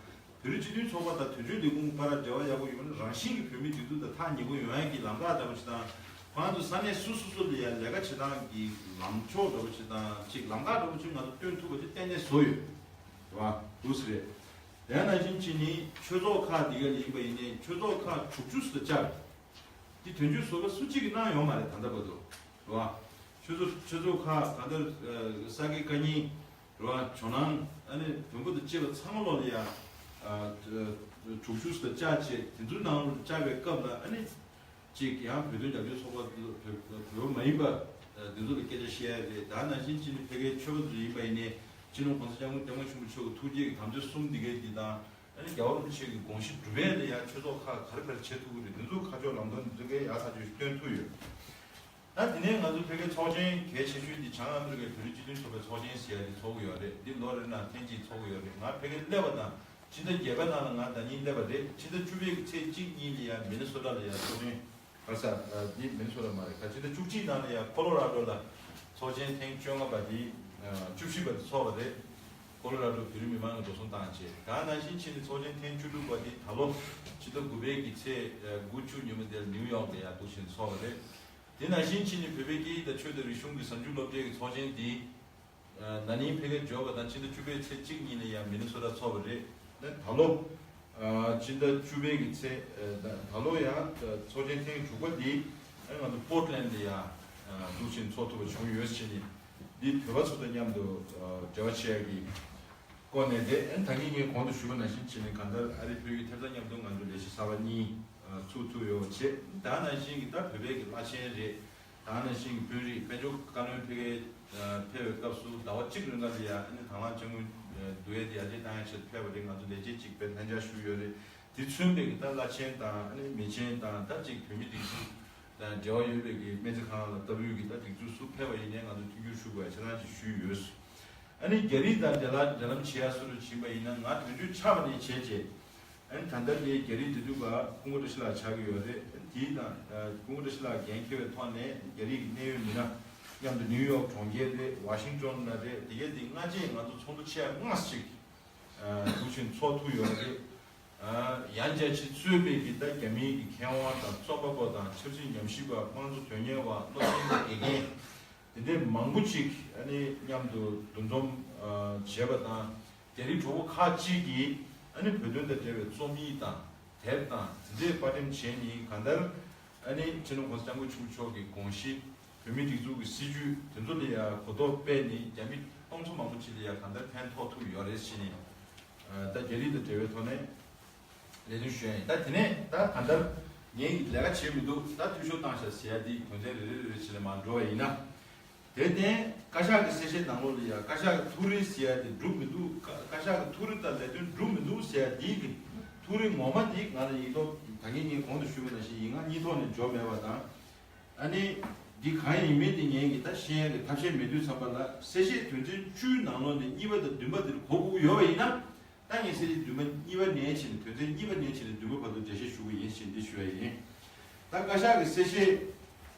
བོད་རིགས་སྤྱི་མཐུན་ཚོགས་པ་དང་དོན་གཅོད་ལས་ཁུངས་བར་ལ་འབྲེལ་བ་ཡག་པོ་ཡོང་ན་རང་བཞིན་གྱིས་བོད་མི་འདུས་གྲུབ་དང་ཐག་ཉེ་པོ་ཡོང་ཡ་གི་ལམ་ཁ་འདྲ་པོ་ཞིག་དང་། ཁོང་ཚོ་ས་གནས་སོ་སོ་སོ་ལ་ཡང་ལས་ཀ་བྱེད་སྟངས་ཀྱི་ལངས་ཕྱོགས་འདྲ་པོ་ཞིག་དང་ཅིག་ལམ་ཁ་འདྲ་པོ་ཞིག་ང་ཚོ་སྟོན་ཐུབ་པ་ཅིག་གཏན་ནས་བཟོ་ཡོད། རེད་བ། འདུག་སེ་རེད། དེ་ནང་བཞིན་བྱས་ནས་ཆོས་ཚོགས་ཁག་འདི་ག་ལ་ཡིན་པ་ཡིན་ནའི་ཆོས་ཚོགས་ཁག་དྲུག་ཅུ་ཙམ་བཅར། འདི་དོན་གཅོད་ཟུར་པ་སུ་གཅིག་གིས་གནང་ཡོད་མ་རེད་ད་ལྟ་བར་དུ། རེད་བ། ཆོས་ཚོགས་ཆོས་ཚོགས་ཁག་ད་ལྟ་ས་དགེ་བཀའ་རྙིང་། རེད་བ། ཇོ་ནང་ཨ་ནི་བོན་པོ་དང་བཅས་པ་ཚང་མ་ལོག་ལ་ཡ། དྲུག་ཅུ་ཙམ་བཅར་བྱས་དེ་ཚོའི་ནང་ལ་བཅར་བའི་སྐབས་ལ་ཨ་ནི། གཅིག་ཡང་བོད་དོན་རྒྱབ་སྐྱོར་ཚོགས་པ་བོད་བོད་པ་མ་ཡིན་པ་འདི་ཚོ་ལ་སྐད་ཆ་བཤད་ཡ་རེད། ད་ནང་བཞིན་ཅི་ནི་ཕ་གིའི་ཆོས་པ་ཚོ་ཡིན་པ་ཡིན་ནའི་སྤྱི་ནོར་༸གོང་ས་༸སྐྱབས་མགོན་ཆེན་པོ་མཆོག་གི་ཐུགས་བསྐྱེད་ཀྱི་དམ་བཅའ་གསུམ་འདི་གའི་འདི་དང་ ཨ་ནི་རྒྱལ་བ་རིན་པོ་ཆེ་གི་དགོངས་གཞི་སྒྲུབ་པའི་ལ་ཡ་ཆོས་ཚོགས་ཁག་ག་རེ་ག་རེ་བྱེད་ཐུབ་ཀྱི་རེད། འདི་ཚོ་ཁ་ཕྱོགས་ལམ་སྟོན་འདི་ཚོ་གའི་ཡག་ཐག་ཆོད་ཞིག་སྟོན་ཐུབ་ཡོད། ད་དེ་ནས་ང་ཚོ་བོད་སྐད་ཚོགས་ཆེན་གལ་ཆེ་ཤོས་འདི་བྱང་ཨ་མི་རི་ཀའི་བོད་རིགས་སྤྱི་མཐུན་ཚོགས་པའི་ཚོགས་ཆེན་ཟེར་ཡ་འདི་ཚོགས་ཀྱི་ཡོད་རེད། འདི་ལོ་རེ་ནང་ཐེངས་གཅིག་ཚོགས་ཀྱི་ཡོད་རེད། ང་བོད་སྐད་སླེབས་པ་དང་ཕྱི་ཟླ་བརྒྱད་པ་ནང་ལ་ང་ཟླ་ཉིན་སླེབས་པ་རེད། ཕྱི་ཟླ་བཅུ་པའི་གི་ཚེས་གཅིག་གཉིས་ལ་ཡ་མི་ནི་སོ་ཊ་ལ་ཡ་ཚོགས་ཆེན་ག་རེ་ཟ། འདི་མི་ནི་སོ་ཊ་མ་རེད། ཁ་ཕྱི་ཟླ་བཅུ་གཅིག་ནང་ལ་ཡ་ཁོ་ལོ་ར་ཌོ་ལ་ཚོགས་ཆེན་ཐེངས་བཅོ་ལྔ་པ་འདི་བཅུ་བཞི་པ་འདི་ཚོགས་པ་རེད། ཁོ་ལོ་ར་ཌོ་བོད་རིགས་མི་མང་གིས་འགྲོ་སོང་བཏང་བྱས། ད་ནང་བཞིན་ཕྱིན་ནས་ཚོགས་ཆེན་ཐེངས་བཅུ་དྲུག་པ་འདི་ད་ལོ་ཕྱི་ཟླ་དགུ་པའི་གི་ཚེས་དགུ་བཅུ་ཉིན་མོ་དེར་ནིའུ་ཡོག་ལ་ཡ་འདུག་བཞིན་ཚོགས་པ་རེད། དེ་ནང་བཞིན་ཕྱིན་ནས་བོད་པའི་སྐད་ཡིག་དང་ཆོས་དང་རིག་གཞུང་གི་གཟའ་མཇུག་སློབ་གྲྭའི་གི་ཚོགས་ཆེན་འདི་ན་ནིང་ཕ་གིར་འབྱོར་བ་དང་ཕྱི་ཟླ་བཅུ་པའི་ཚེས་གཅིག་ཉིན་ལ་ཡང་མི་ནི་སོ་ཊ་ཚོགས་པ་རེད། ད་ད་ལོ་ཕྱི་ཟླ་བཅུ་པའི་གི་ཚེས་ད་ལོ་ཡང་ཚོགས་ཆེན་ཐེངས་དྲུག་པ་འདི་ང་ཚོ་པོར་ཊ་ལེན་ཌ་ལ་ཡང་འདུག་བཞིན་ཚོགས་ཐུབ་པ་བྱུང་ཡོད་ཕྱིན་ནས། འདི་བོད་པ་ཚོ་དང་མཉམ་དུ་འབྲེལ་བ་བྱེད་ཡག་གི་སྐོར་ནས་རེད། ཨ་ནི་ད་གིན་ངས་གོང་དུ་ཞུས་པ་ནང་བཞིན་བྱས་ནས་གང་ལྟར་ཨ་རི་བོད་ཀྱི་ཐེབས་རྩ་མཉམ་དུ་ང་ཚོ་ལས་གཞི་གསར་པ་གཉིས་ཚུགས་ཐུབ་ཡོད་པ་བྱས། ད་ནང་བཞིན་གྱི་ད་བོད་པའི་གི་བླ་ཆེན་རེད། ད་ནང་བཞིན་གྱི་དཔོན་རིགས་དཔལ་འབྱོར་བཀའ་བློན་ཕ་གིར་ཕེབས་པའི་སྐབས་སུ་ཟླ་བ་གཅིག་རིང་ལ་ཡ་ཨ་ནི་དང་བླངས་དཔྱ་དངུལ་བསྡུ་ཡས་དེ་ཡར་རྒྱས་གཏང་ཡས་ཆེད་དུ་ཕེབས་པ་རེད། ང་ཚོ་ལས་བྱེད་གཅིག་དཔེ་ལྷན་བཅར་ཞུས་ཡོད་རེད། དེ་མཚོན་པའི་གི་ད་བླ་ཆེན་དང་ཨ་ནི་མི་ཆེན་དང་ད་ཅིག་བོད་མི་སྒྲིག་འཛུགས་དང་འབྲེལ་བ་ཡོད་པའི་གི་སྨན་རྩིས་ཁང་ལ་ལྟ་བུའི་གི་ད་སྒྲིག་འཛུགས་སུ་ཕེབས་པ་ཡིན་ནའི་ང་ཚོ་མཐུན་འགྱུར་ཞུ་དགོས་ཡ་ཆ་ཚང་ཅིག་ཞུས་ཡོད། ཨ་ནི་རྒྱ་རིགས་དང་འབྲེལ་ལ་འབྲེལ་ལམ་བྱེད་ཡ་སུ་རུ་ཕྱིན་པ་ཡིན་ན། ང་དོན་གཅོད་ཆགས་པ་ནས་བྱས་རྗེས། ཨ་ནི་ད་ལྟ་ངས་རྒྱ་རིགས་འབྲེལ་མཐུད་པ་ཀུན་དགའ་བཀྲ་ཤིས་ལགས་ཆགས་ཀྱི་ཡོད་རེད། དེའི་ནང་ཀུན་དགའ་བཀྲ་ཤིས་ལགས་འགན་འཁྱེར་བའི་ཐོག་ནས་རྒྱ་རིགས་ཀྱི་གནད་ཡོད་མི་སྣ་མཉམ་དུ་ནིའུ་ཡོག་གྲོང་ཁྱེར་རེད། ཝ་ཤིང་ཊོན་ལ་རེད། དེ་གའི་དེ་སྔ་རྗེས་ང་ཚོ་ཚོགས་འདུ་ཆེ་བ་ལྔ་ཞིག་འདུག་བཞིན་ཚོགས་ཐུབ་ཡོད་རེད། ཡང་རྒྱ་ཆེ་གཙོས་པའི་གི་ད་རྒྱ་མིའི་གི་མཁས་དབང་དང་རྩོམ་པ་པོ་དང་ཆབ་སྲིད་ཉམས་ཞིབ་པ། དམངས་གཙོ་དོན་གཉེར་བ། སློབ་ཆེན་གྱི་དགེ་རྒན། དེ་འདྲའི་མང་པོ་ཅིག་ཨ་ནི་མཉམ་དུ་འདུ་འཛོམས་བྱས་པ་དང་། རྒྱ་རིགས་གྲོགས་པོ་ཁག་ཅིག་གིས་ཨ་ནི་བོད་དོན་དང་འབྲེལ་བའི་རྩོམ་ཡིག་དང་དེབ་དང་དེ་འདྲའི་པར་འགྲེམས་བྱས་ནས། གང་ལྟར་ཨ་ནི་སྤྱི་ནོར་༸གོང་ས་༸སྐྱབས་མགོན་ཆེན་པོ་མཆོག་གི་དགོངས་གཞི། བོད་མིའི་སྒྲིག་འཛུགས་ཀྱི་སྲིད་བྱུས་དེ་ཚོ་ལ་ཡང་གོ་རྟོགས་སྤེལ་ནས་རྒྱ་མི་སྟོང་ཚོ་མང་པོ་ཅིག་ལ་ཡང་གང་ལྟར་ཕན་ཐོགས་ཐུབ་ཡོད་རེད་ཟེར་ནས། ད་རྒྱ་རིགས་དང་འབྲེལ་བའི་ཐོག་ནས་ལས་དོན་ཞུ་ཡ་ཡིན། ད་དེ་ནས་ད་གང་ལྟར་ངས་ལས་ཀ་བྱེད་མི་འདུག་ད་འཐུས་ཤོར་བཏང་ཤག་ཟེར་ཡ་འདི་དོན་ཚན་རེ་རེ་རེ་རེ་བྱས་ནས་མར་འགྲོ་བ་ཡིན་ན། དེར་བརྟེན་བཀའ་ཤག་གི་གསལ་བཤད་ནང་ལོགས་ལ་ཡང་བཀའ་ཤག་གི་ཐུགས་རེ་ཟེར་ཡ་དེ་འགྲུབ་མི་འདུག་བཀའ་བཀའ་ཤག་གི་ཐུགས་རེ་དང་ལས་དོན་འགྲུབ་མི་འདུག་ཟེར་ཡ་དེའི་གི་ཐུགས་རེ་ངོ་མ་དེ་ང་ལ་ཡིན་མདོག་ད་གིན་ངས་གོང་དུ་ཞུས་པ་ནང་བཞིན་ཡིག་ངག་གཉིས་ཐོག་ནས་འབྱོར་མེད་པ་དང་། ཨ་ནི་འདི་གང་ཡིན་མིན་དེ་ངས་ཀྱི་ད་ཤེས་ཡ་གི་ཐབས་ཤེས་མེད་དུས་ཙམ་པ་ལ་གསལ་བཤད་དོན་ཚན་བཅུའི་ནང་ལོགས་ནས་གཉིས་པ་དང་བདུན་པ་དེར་གོ་དགོས་ཀྱི་ཡོད་པ་ཡིན་ན། ད་ངས་གསལ་བཤད་བདུན་པ་གཉིས་པ་ནས་བྱས་ནས་དོན་ཚན་གཉིས་པ་ནས་བྱས་ནས་བདུན་པ་བར་དུ་འགྲེལ་བཤད་ཞུ་གི་ཡིན་ཞེས་འདི་ཞུ་ཡ་ཡིན། ད་བཀའ་ཤག་གི་གསལ་བཤད་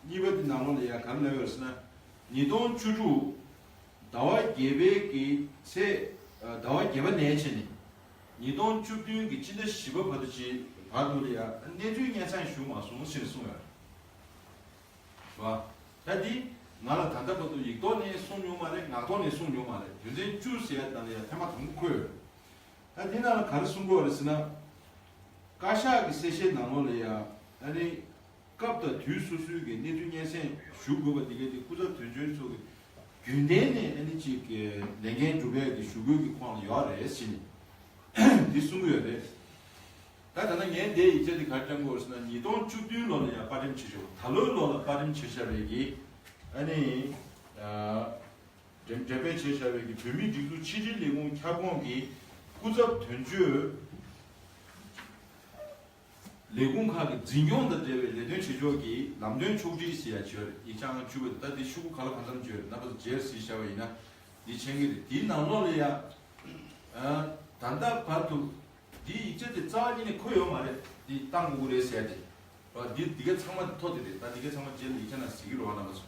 གཉིས་པ་འདི་ནང་ལོགས་ལ་ཡང་ག་རེ་ལབ་ཡོད་ཟེར་ན། ཉིས་སྟོང་བཅུ་དྲུག་ཟླ་བ་བརྒྱད་པའི་གི་ཚེས་ཟླ་བ་བརྒྱད་པ་ནས་བྱས་ནས་ཉིས་སྟོང་བཅུ་བདུན་གི་སྤྱི་ཟླ་བཞི་པ་བར་དུ་ཅིག་བར་དུ་ལ་ཡང་གནས་ཚུལ་སྙན་སེང་ཞུ་མ་སོང་ཞེས་གསུངས་ཡོད་རེད་བ། ད་འདི་ང་ལ་ད་ལྟ་བར་དུ་ཡིག་ཐོག་ནས་གསུངས་མྱོང་མ་རེད། ངག་ཐོག་ནས་གསུངས་མྱོང་མ་རེད། དོན་ཚན་བཅུ་ཟེར་ཡ་ནང་ལ་ཡང་ཐེངས་མ་དང་པོ་འཁོད་ཡོད་རེད། ད་འདི་ནང་ལ་ག་རེ་གསུང་གི་ཡོད་རེད་ཟེར་ན། བཀའ་ཤག་གི་གསལ་བཤད་ནང་ལོགས་ལ་ཡང་ཨ་ནི་སྐབས་དང་དུས་སོ་སོའི་གི་གནས་ཚུལ་སྙན་སེང་ཞུ་དགོས་པ་འདི་གའི་དེ་སྐུ་ཚབ་དོན་གཅོད་ཚོ་གི་རྒྱུན་ལྡན་ནས་ཨ་ནི་ཅིག་གི་ལས་འགན་སྒྲུབ་ཡས་ཀྱི་ཞུ་སྐུལ་གྱི་ཁོངས་ལ་ཡོད་རེད་ཟེར་ནས་འདི་གསུང་གི་ཡོད་རེད། ད་ད་ལྟ་ངས་འདིའི་ཡིག་ཆ་འདི་ག་རེ་བཀྲམ་དགོས་ཟེར་ན། ཉིས་སྟོང་བཅུ་བདུན་ལོ་ལ་ཡང་པར་འགྲེམས་བྱས་ཤག་ད་ལོའི་ལོ་ལ་པར་འགྲེམས་བྱས་བཞག་པའི་གི་ཨ་ནི་འགྲེམས་འགྲེམས་སྤེལ་བྱས་བཞག་པའི་གི་བོད་མིའི་སྒྲིག་འཛུགས་ཕྱི་དྲིལ་ལས་ཁུངས་ཁྱབ་ཁོངས་ཀྱི་སྐུ་ཚབ་དོན་གཅོད་ལས་ཁུངས་ཁག་གི་འཛིན་སྐྱོང་དང་འབྲེལ་བའི་ལས་དོན་བྱེད་ཕྱོགས་ཀྱི་ལམ་སྟོན་ཕྱོགས་སྒྲིག་ཟེར་ཡ་བྱས་ཡོད་རེད། ཡིག་ཆ་ཨང་བཅུ་པ་དེ། ད་འདི་ཤོག་གུ་ག་ལ་གང་འཚམ་བྱས་ཡོད་རེད། རྣམ་པ་ཚོ་མཇལ་གཟིགས་བཞག་པ་ཡིན་ན་འདི་མཁྱེན་གྱི་རེད། དེའི་ནང་ལོགས་ལ་ཡང་ད་ལྟ་བར་དུ་འདིའི་ཡིག་ཆ་དེ་རྩ་བ་ཉིད་ནས་འཁོད་ཡོད་མ་རེད། འདི་བཏང་དགོས་ཀྱི་རེད་ཟེར་ཏེ། འདི་འདི་གའི་ཚང་མ་ཐོ་དེ་རེད། ད་འདི་གའི་ཚང་མ་རྗེས་ལ་ཡིག་ཆ་ནང་གཟིགས་ཀྱི་རེད་བ། རྣམ་པ་ཚོ།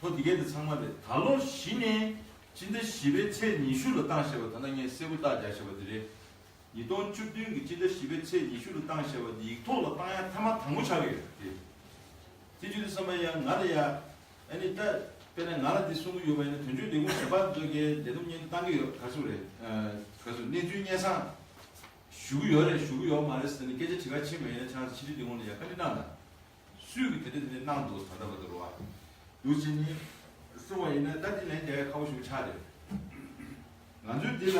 ཐོ་འདི་གའི་དེ་ཚང་མ་རེད། ད་ལོ་གཞི་ནས་སྤྱི་ཟླ་བཞི་པའི་ཚེས་ཉི་ཤུ་ལ་བཏང་བཞག་པ། ད་ལྟ་ངས་གསལ་པོ་རྟགས་རྒྱག་བཞག་པ་འདི་རེད། ཉིས་སྟོང་བཅུ་བདུན་གྱི་སྤྱི་ཟླ་བཞི་པའི་ཚེས་ཉི་ཤུ་ལ་བཏང་བཞག་པ་འདི་ཡིག་ཐོག་ལ་བཏང་ཡ་ཐེངས་མ་དང་པོ་ཆགས་ཀྱི་ཡོད་རེད། དེ་བྱས་དུས་ཙམ་པ་ཡང་ང་ལ་ཡ་ཨ་ནི་ད་དཔེར་ན་ང་ལ་འདི་གསུང་གི་ཡོད་པ་ཡིན་ན། དོན་གཅོད་ལས་ཁུངས་གཞན་པ་ཚོ་གིས་ལས་བསྡོམས་སྙན་ཐོ་བཏང་གི་ཡོད། ག་ཚོད་རེད། ག་ཚོད་གནས་ཚུལ་སྙན་སེང་ཞུ་གི་ཡོད་རེད། ཞུ་གི་ཡོད་མ་རེད་ཟེར་ནས་སྐད་ཆ་དྲི་ག་ཕྱིན་པ་ཡིན་ན། ཆང་ཕྱི་དྲིལ་ལས་ཁུངས་ལ་ཡ་བཀའ་འདྲི་གནང་དང་། སུས་ཀྱི་དེ་འདྲ་དེ་འདྲ་གནང་འདུག་ད་ལྟ་བར་དུ་རེད་བ། འདུག་བྱས་ནས་གསུང་བ་ཡིན་ན་ད་འདི་ལན་རྒྱག་ཡ་ཁག་པོ་ཞིག་ཆགས་རེད། ང་ཚོས་འདི་ལ་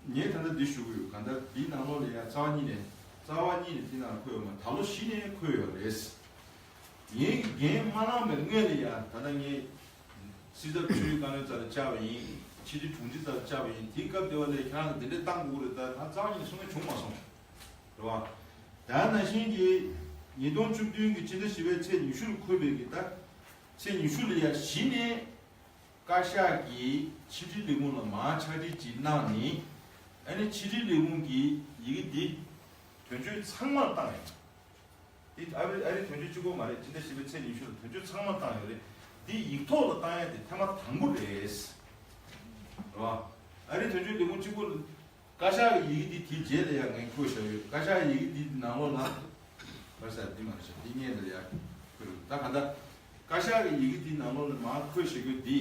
ངས་ད་ལྟ་འདི་ཞུ་གི་ཡོད། གང་ལྟར་འདིའི་ནང་ལོགས་ལ་ཡ་རྩ་བ་ཉིད་ནས་རྩ་བ་ཉིད་ནས་འདི་ནང་འཁོད་ཡོད་མ། ད་ལོ་གཞི་ནས་འཁོད་ཡོད་རེད། ངས་འགན་མ་བླངས་པའི་སྔོན་ལ་ཡ་ད་ལྟ་ངས་སྲིད་ཚབ་ཆུ་ཡུར་བཀའ་བློན་རྩ་ལ་བཅར་བ་ཡིན། ཕྱི་དྲིལ་དྲུང་ཆེ་ལྟར་བཅར་བ་ཡིན། དེའི་སྐབས་དེ་བ་ལས་ཁྱེད་རང་གིས་འདི་འདྲས་བཏང་དགོས་རེད། ད་ང་རྩ་བ་ཉིད་ནས་གསུང་མཁན་བྱུང་མ་སོང་། རེད་བ། ད་ནང་བཞིན་གྱི་ཉིས་སྟོང་བཅུ་བདུན་གྱི་ཕྱི་ཟླ་བཞི་པའི་ཚེས་ཉི་ཤུ་ལ་འཁོད་པའི་གི་ད་ཚེས་ཉི་ཤུ་ལ་ཡ་གཞི་ནས་བཀའ་ཤག་གིས་ཕྱི་དྲིལ་ལས་ཁུངས་ལ་མར་ཕྱག་བྲིས་ཅིག་གནང་ནས། ཨ་ནི་ཕྱི་དྲིལ་ལས་ཁུངས་ཀྱིས་ཡི་གེ་འདི་དོན་གཅོད་ཚང་མར་བཏང་ཡོད། འདི་ཨ་རི་ཨ་རི་དོན་གཅོད་གཅིག་པོ་མ་རེད། ཕྱི་ཟླ་བཞི་པའི་ཚེས་ཉི་ཤུ་ལ་དོན་གཅོད་ཚང་མར་བཏང་ཡོད་རེད། འདི་ཡིག་ཐོག་ལ་བཏང་ཡ་དེ་ཐེངས་མ་དང་པོ་རེད། རེད་བ། ཨ་རི་དོན་གཅོད་ལས་ཁུངས་གཅིག་པོ་ལ། བཀའ་ཤག་གི་ཡི་གེ་འདི་དེའི་རྗེས་ལ་ཡང་ངས་བཀོད་བཞག་ཡོད། བཀའ་ཤག་གི་ཡི་གེ་འདི་ནང་ལོགས་ལ། བར་ས་འདི་མ་རེད་ཤག་འདི་སྔོན་ལ་ཡང་བཀོད་འདུག་ད་ག་ད། བཀའ་ཤག་གི་ཡི་གེ་འདི་ནང་ལོགས་ལ་མར་བཀོད་བཞག་རྒྱུ་འདི།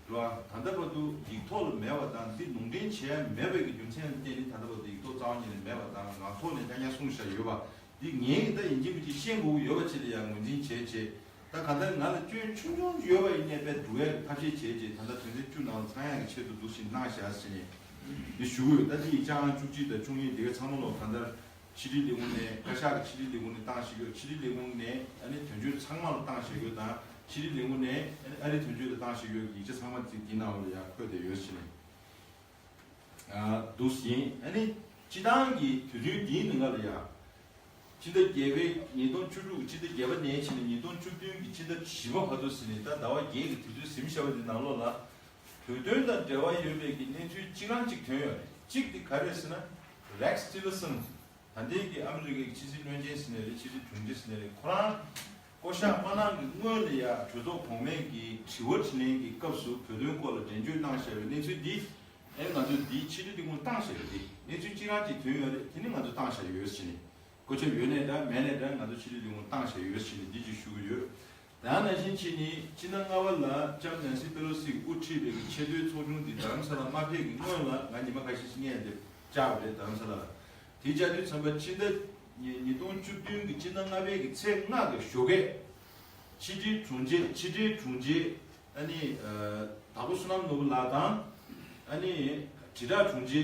རེད་བ། ད་ལྟ་བར་དུ་ཡིག་ཐོག་ལ་མེད་པ་དང་འདི་ལུང་འདྲེན་བྱས་མེད་པའི་གི་རྒྱུ་མཚན་ལ་བརྟེན་ནས་ད་ལྟ་བར་དུ་ཡིག་ཐོག་རྩ་བ་ཉིད་ནས་མེད་པ་དང་ངག་ཐོག་ནས་ཀྱང་ཀྱང་གསུངས་བཞག་ཡོད་པ། འདི་ངས་ད་ཡིན་གཅིག་མིན་གཅིག་ཤེས་དགོས་ཀྱི་ཡོད་པ་ཅིག་ལ་ཡང་ངོས་འཛིན་བྱས་བྱས། ད་གང་ལྟར་ང་ལ་སྐྱོན་ཆུང་ཆུང་ཡོད་པ་ཡིན་ནའི་དཔེ་འགྲོ་བའི་ཐབས་ཤེས་བྱས་རྗེས་ད་ལྟ་དོན་ཚན་བཅུ་ནང་ལ་ཚང་ཡག་གི་ཆེད་དུ་འདུག་ཞིག་གནང་བཞག་ཟེར་ནས་འདི་ཞུ་གི་ཡོད། ད་འདི་ཡིག་ཆ་ཨང་བཅུ་གཅིག་དང་བཅུ་གཉིས་དེ་གའི་ཚང་མ་ལོག་གང་ལྟར་ཕྱི་དྲིལ་ལས་ཁུངས་ནས་བཀའ་ཤག་གི་ཕྱི་དྲིལ་ལས་ཁུངས་ནས་བཏང་ཞིག་ཡོད། ཕྱི་དྲིལ་ལས་ཁུངས་ནས་ཨ་ནི་དོན་གཅོད་ཚང་མ་ལ་བཏང་ཞིག་ཡོད་དང་ཕྱི་དྲིལ་ལས་ཁུངས་ནས་ཨ་ནི་ཨ་རི་དོན་གཅོད་ལ་བཏང་ཞིག་ཡོད། ཡིག་ཆ་ཚང་མ་འདི་ནང་ལ་ཡང་འཁོད་བསྡད་ཡོད་ཟེར་ནས། འདུག་ཟིན། ཨ་ནི་སྤྱི་བཏང་གི་དུས་ཚོད་འདིའི་ནང་ལ་ཡང་། ཕྱི་ཟླ་བརྒྱད་པའི་ཉིས་སྟོང་བཅུ་དྲུག་གི་ཕྱི་ཟླ་བརྒྱད་པ་ནས་བྱས་ནས་ཉིས་སྟོང་བཅུ་བདུན་གྱི་ཕྱི་ཟླ་བཞི་པ་བར་དུ་ཟིན་ནས་ད་ཟླ་བ་བརྒྱད་ཀྱི་དུས་ཚོད་ཟིན་བཞག་པ་འདི་ནང་ལོགས་ལ། བོད་དོན་དང་འབྲེལ་བ་ཡོད་པའི་གི་གནས་ཚུལ་གཅིག་རང་གཅིག་ཐོན་ཡོད་རེད། གཅིག་དེ་ག་རེ་ཟེར་ན། Rex Tillerson། ད་ལྟའི་གི་ཨ་མི་རི་ཀའི་ཕྱི་སྲིད་བློན་ཆེན་ཟེར་ནའི་རེད། ཕྱི་སྲིད་དྲུང་ཆེ་ཟེར་ནའི་རེད། ཁོ་རང་བསྐོ་བཞག་མ་གནང་གི་སྔོན་ལ་ཡ་གྲོས་ཚོགས་གོང་མའི་གི་དྲི་བ་དྲིས་ལན་གྱི་སྐབས་སུ་བོད་དོན་སྐོར་ལ་འགྲེལ་བརྗོད་གནང་བཞག་པའི་གནས་ཚུལ་འདི། ཨེ་ང་ཚོས་འདི་ཕྱི་དྲིལ་ལས་ཁུངས་བཏང་བཞག་ཡོད། འདི་གནས་ཚུལ་གཅིག་རང་གཅིག་ཐོན་ཡོད་རེད། དེ་ནི་ང་ཚོས་བཏང་བཞག་ཡོད་ཟེར་ནས། བཀོད་ཁྱབ་ཡོད་ནའི་འདྲ་མེད་ནའི་འདྲ་ང་ཚོ་ཕྱི་དྲིལ་ལས་ཁུངས་བཏང་བཞག་ཡོད་ཟེར་ནས་འདི་གཅིག་ཞུ་གི་ཡོད། ད་ནང་བཞིན་བྱས་ནས་སྤྱི་ཟླ་ལྔ་པ་ལ་ལྕམ་ནན་སི་པེ་ལོ་སིས་དབུ་ཁྲིད་པའི་གི་ཆེས་མཐོའི་ཚོགས་ཆུང་འདི་རྡ་རམ་ས་ལ་མ་ཕེབས་ཀྱི་སྔོན་ལ་ང་ཉི་མ་ཁ་ཤས་ཤིག་སྔོན་དེ་བཅར་བ་རེད། རྡ་རམ་ས་ལ་ལ། དེ་བཅར་དུས་ཙམ་པ་ཕྱི་ཟླ་ཉིས་ཉིས་སྟོང་བཅུ་བདུན་གྱི་ཕྱི་ཟླ་ལྔ་པའི་གི་ཚེས་ལྔ་གི་ཞོགས་ཀས་ཕྱི་དྲིལ་དྲུང་ཆེ་ཕྱི་དྲིལ་དྲུང་ཆེ་ཨ་ནི་ཨ་དྭགས་པོ་བསོད་ནམས་ནོར་བུ་ལགས་དང་། ཨ་ནི་དྲིལ་བསྒྲགས་དྲུང་ཆེ་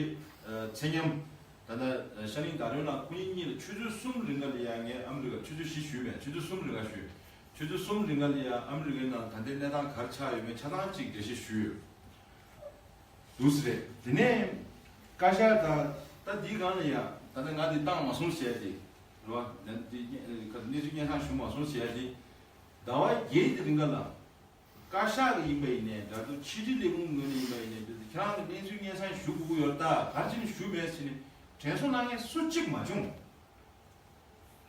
ཨ་ཚེ་ཉམས། ད་ལྟ་ཤར་གླིང་ཟླ་སྒྲོན་ལགས་ཁོང་གཉིས་ལ་ཆུ་ཚོད་གསུམ་རིང་ག་ལ་ཡ་ངས་ཨ་མི་རི་ཀ་ཆུ་ཚོད་བཞི་ཞུས་པས། ཆུ་ཚོད་གསུམ་རིང་ག་ཞུས། ཆུ་ཚོད་གསུམ་རིང་ག་ལ་ཡ་ཨ་མི་རི་ཀའི་ནང་ད་ལྟའི་གནས་སྟངས་ག་རེ་ཆགས་ཡོད་མེད་ཆ་ཚང་གཅིག་འགྲེལ་བཤད་ཞུས་ཡོད། འདུག་སེ་རེད། དེ་ནས་བཀའ་ཤག་དང་ད་འདིའི་སྒང་ལ་ཡ་ད་ལྟ་ང་འདི་བཏང་མ་སོང་ཟེར་ཏེ། རེད་བ། འདི་གནས་ཚུལ་སྙན་སེང་ཞུ་མ་སོང་ཟེར་ཏེ། ཟླ་བ་བརྒྱད་དེ་རིང་ག་ལ། བཀའ་ཤག་གི་ཡིན་པ་ཡིན་ནའི་འདྲ་འདུག་ཕྱི་དྲིལ་ལས་ཁུངས་ངོས་ནས་ཡིན་པ་ཡིན་ནའི་འདྲ་འདུག་ཁྱེད་རང་གི་གནས་ཚུལ་སྙན་སེང་ཞུ་དགོས་ཀྱི་ཡོད་རེད་ད། ག་རེ་བྱས་ནས་ཞུས་མེད་ཟེར་ནས་དྲན་གསོ་གནང་མཁན་སུ་གཅིག་མ་བྱུང་།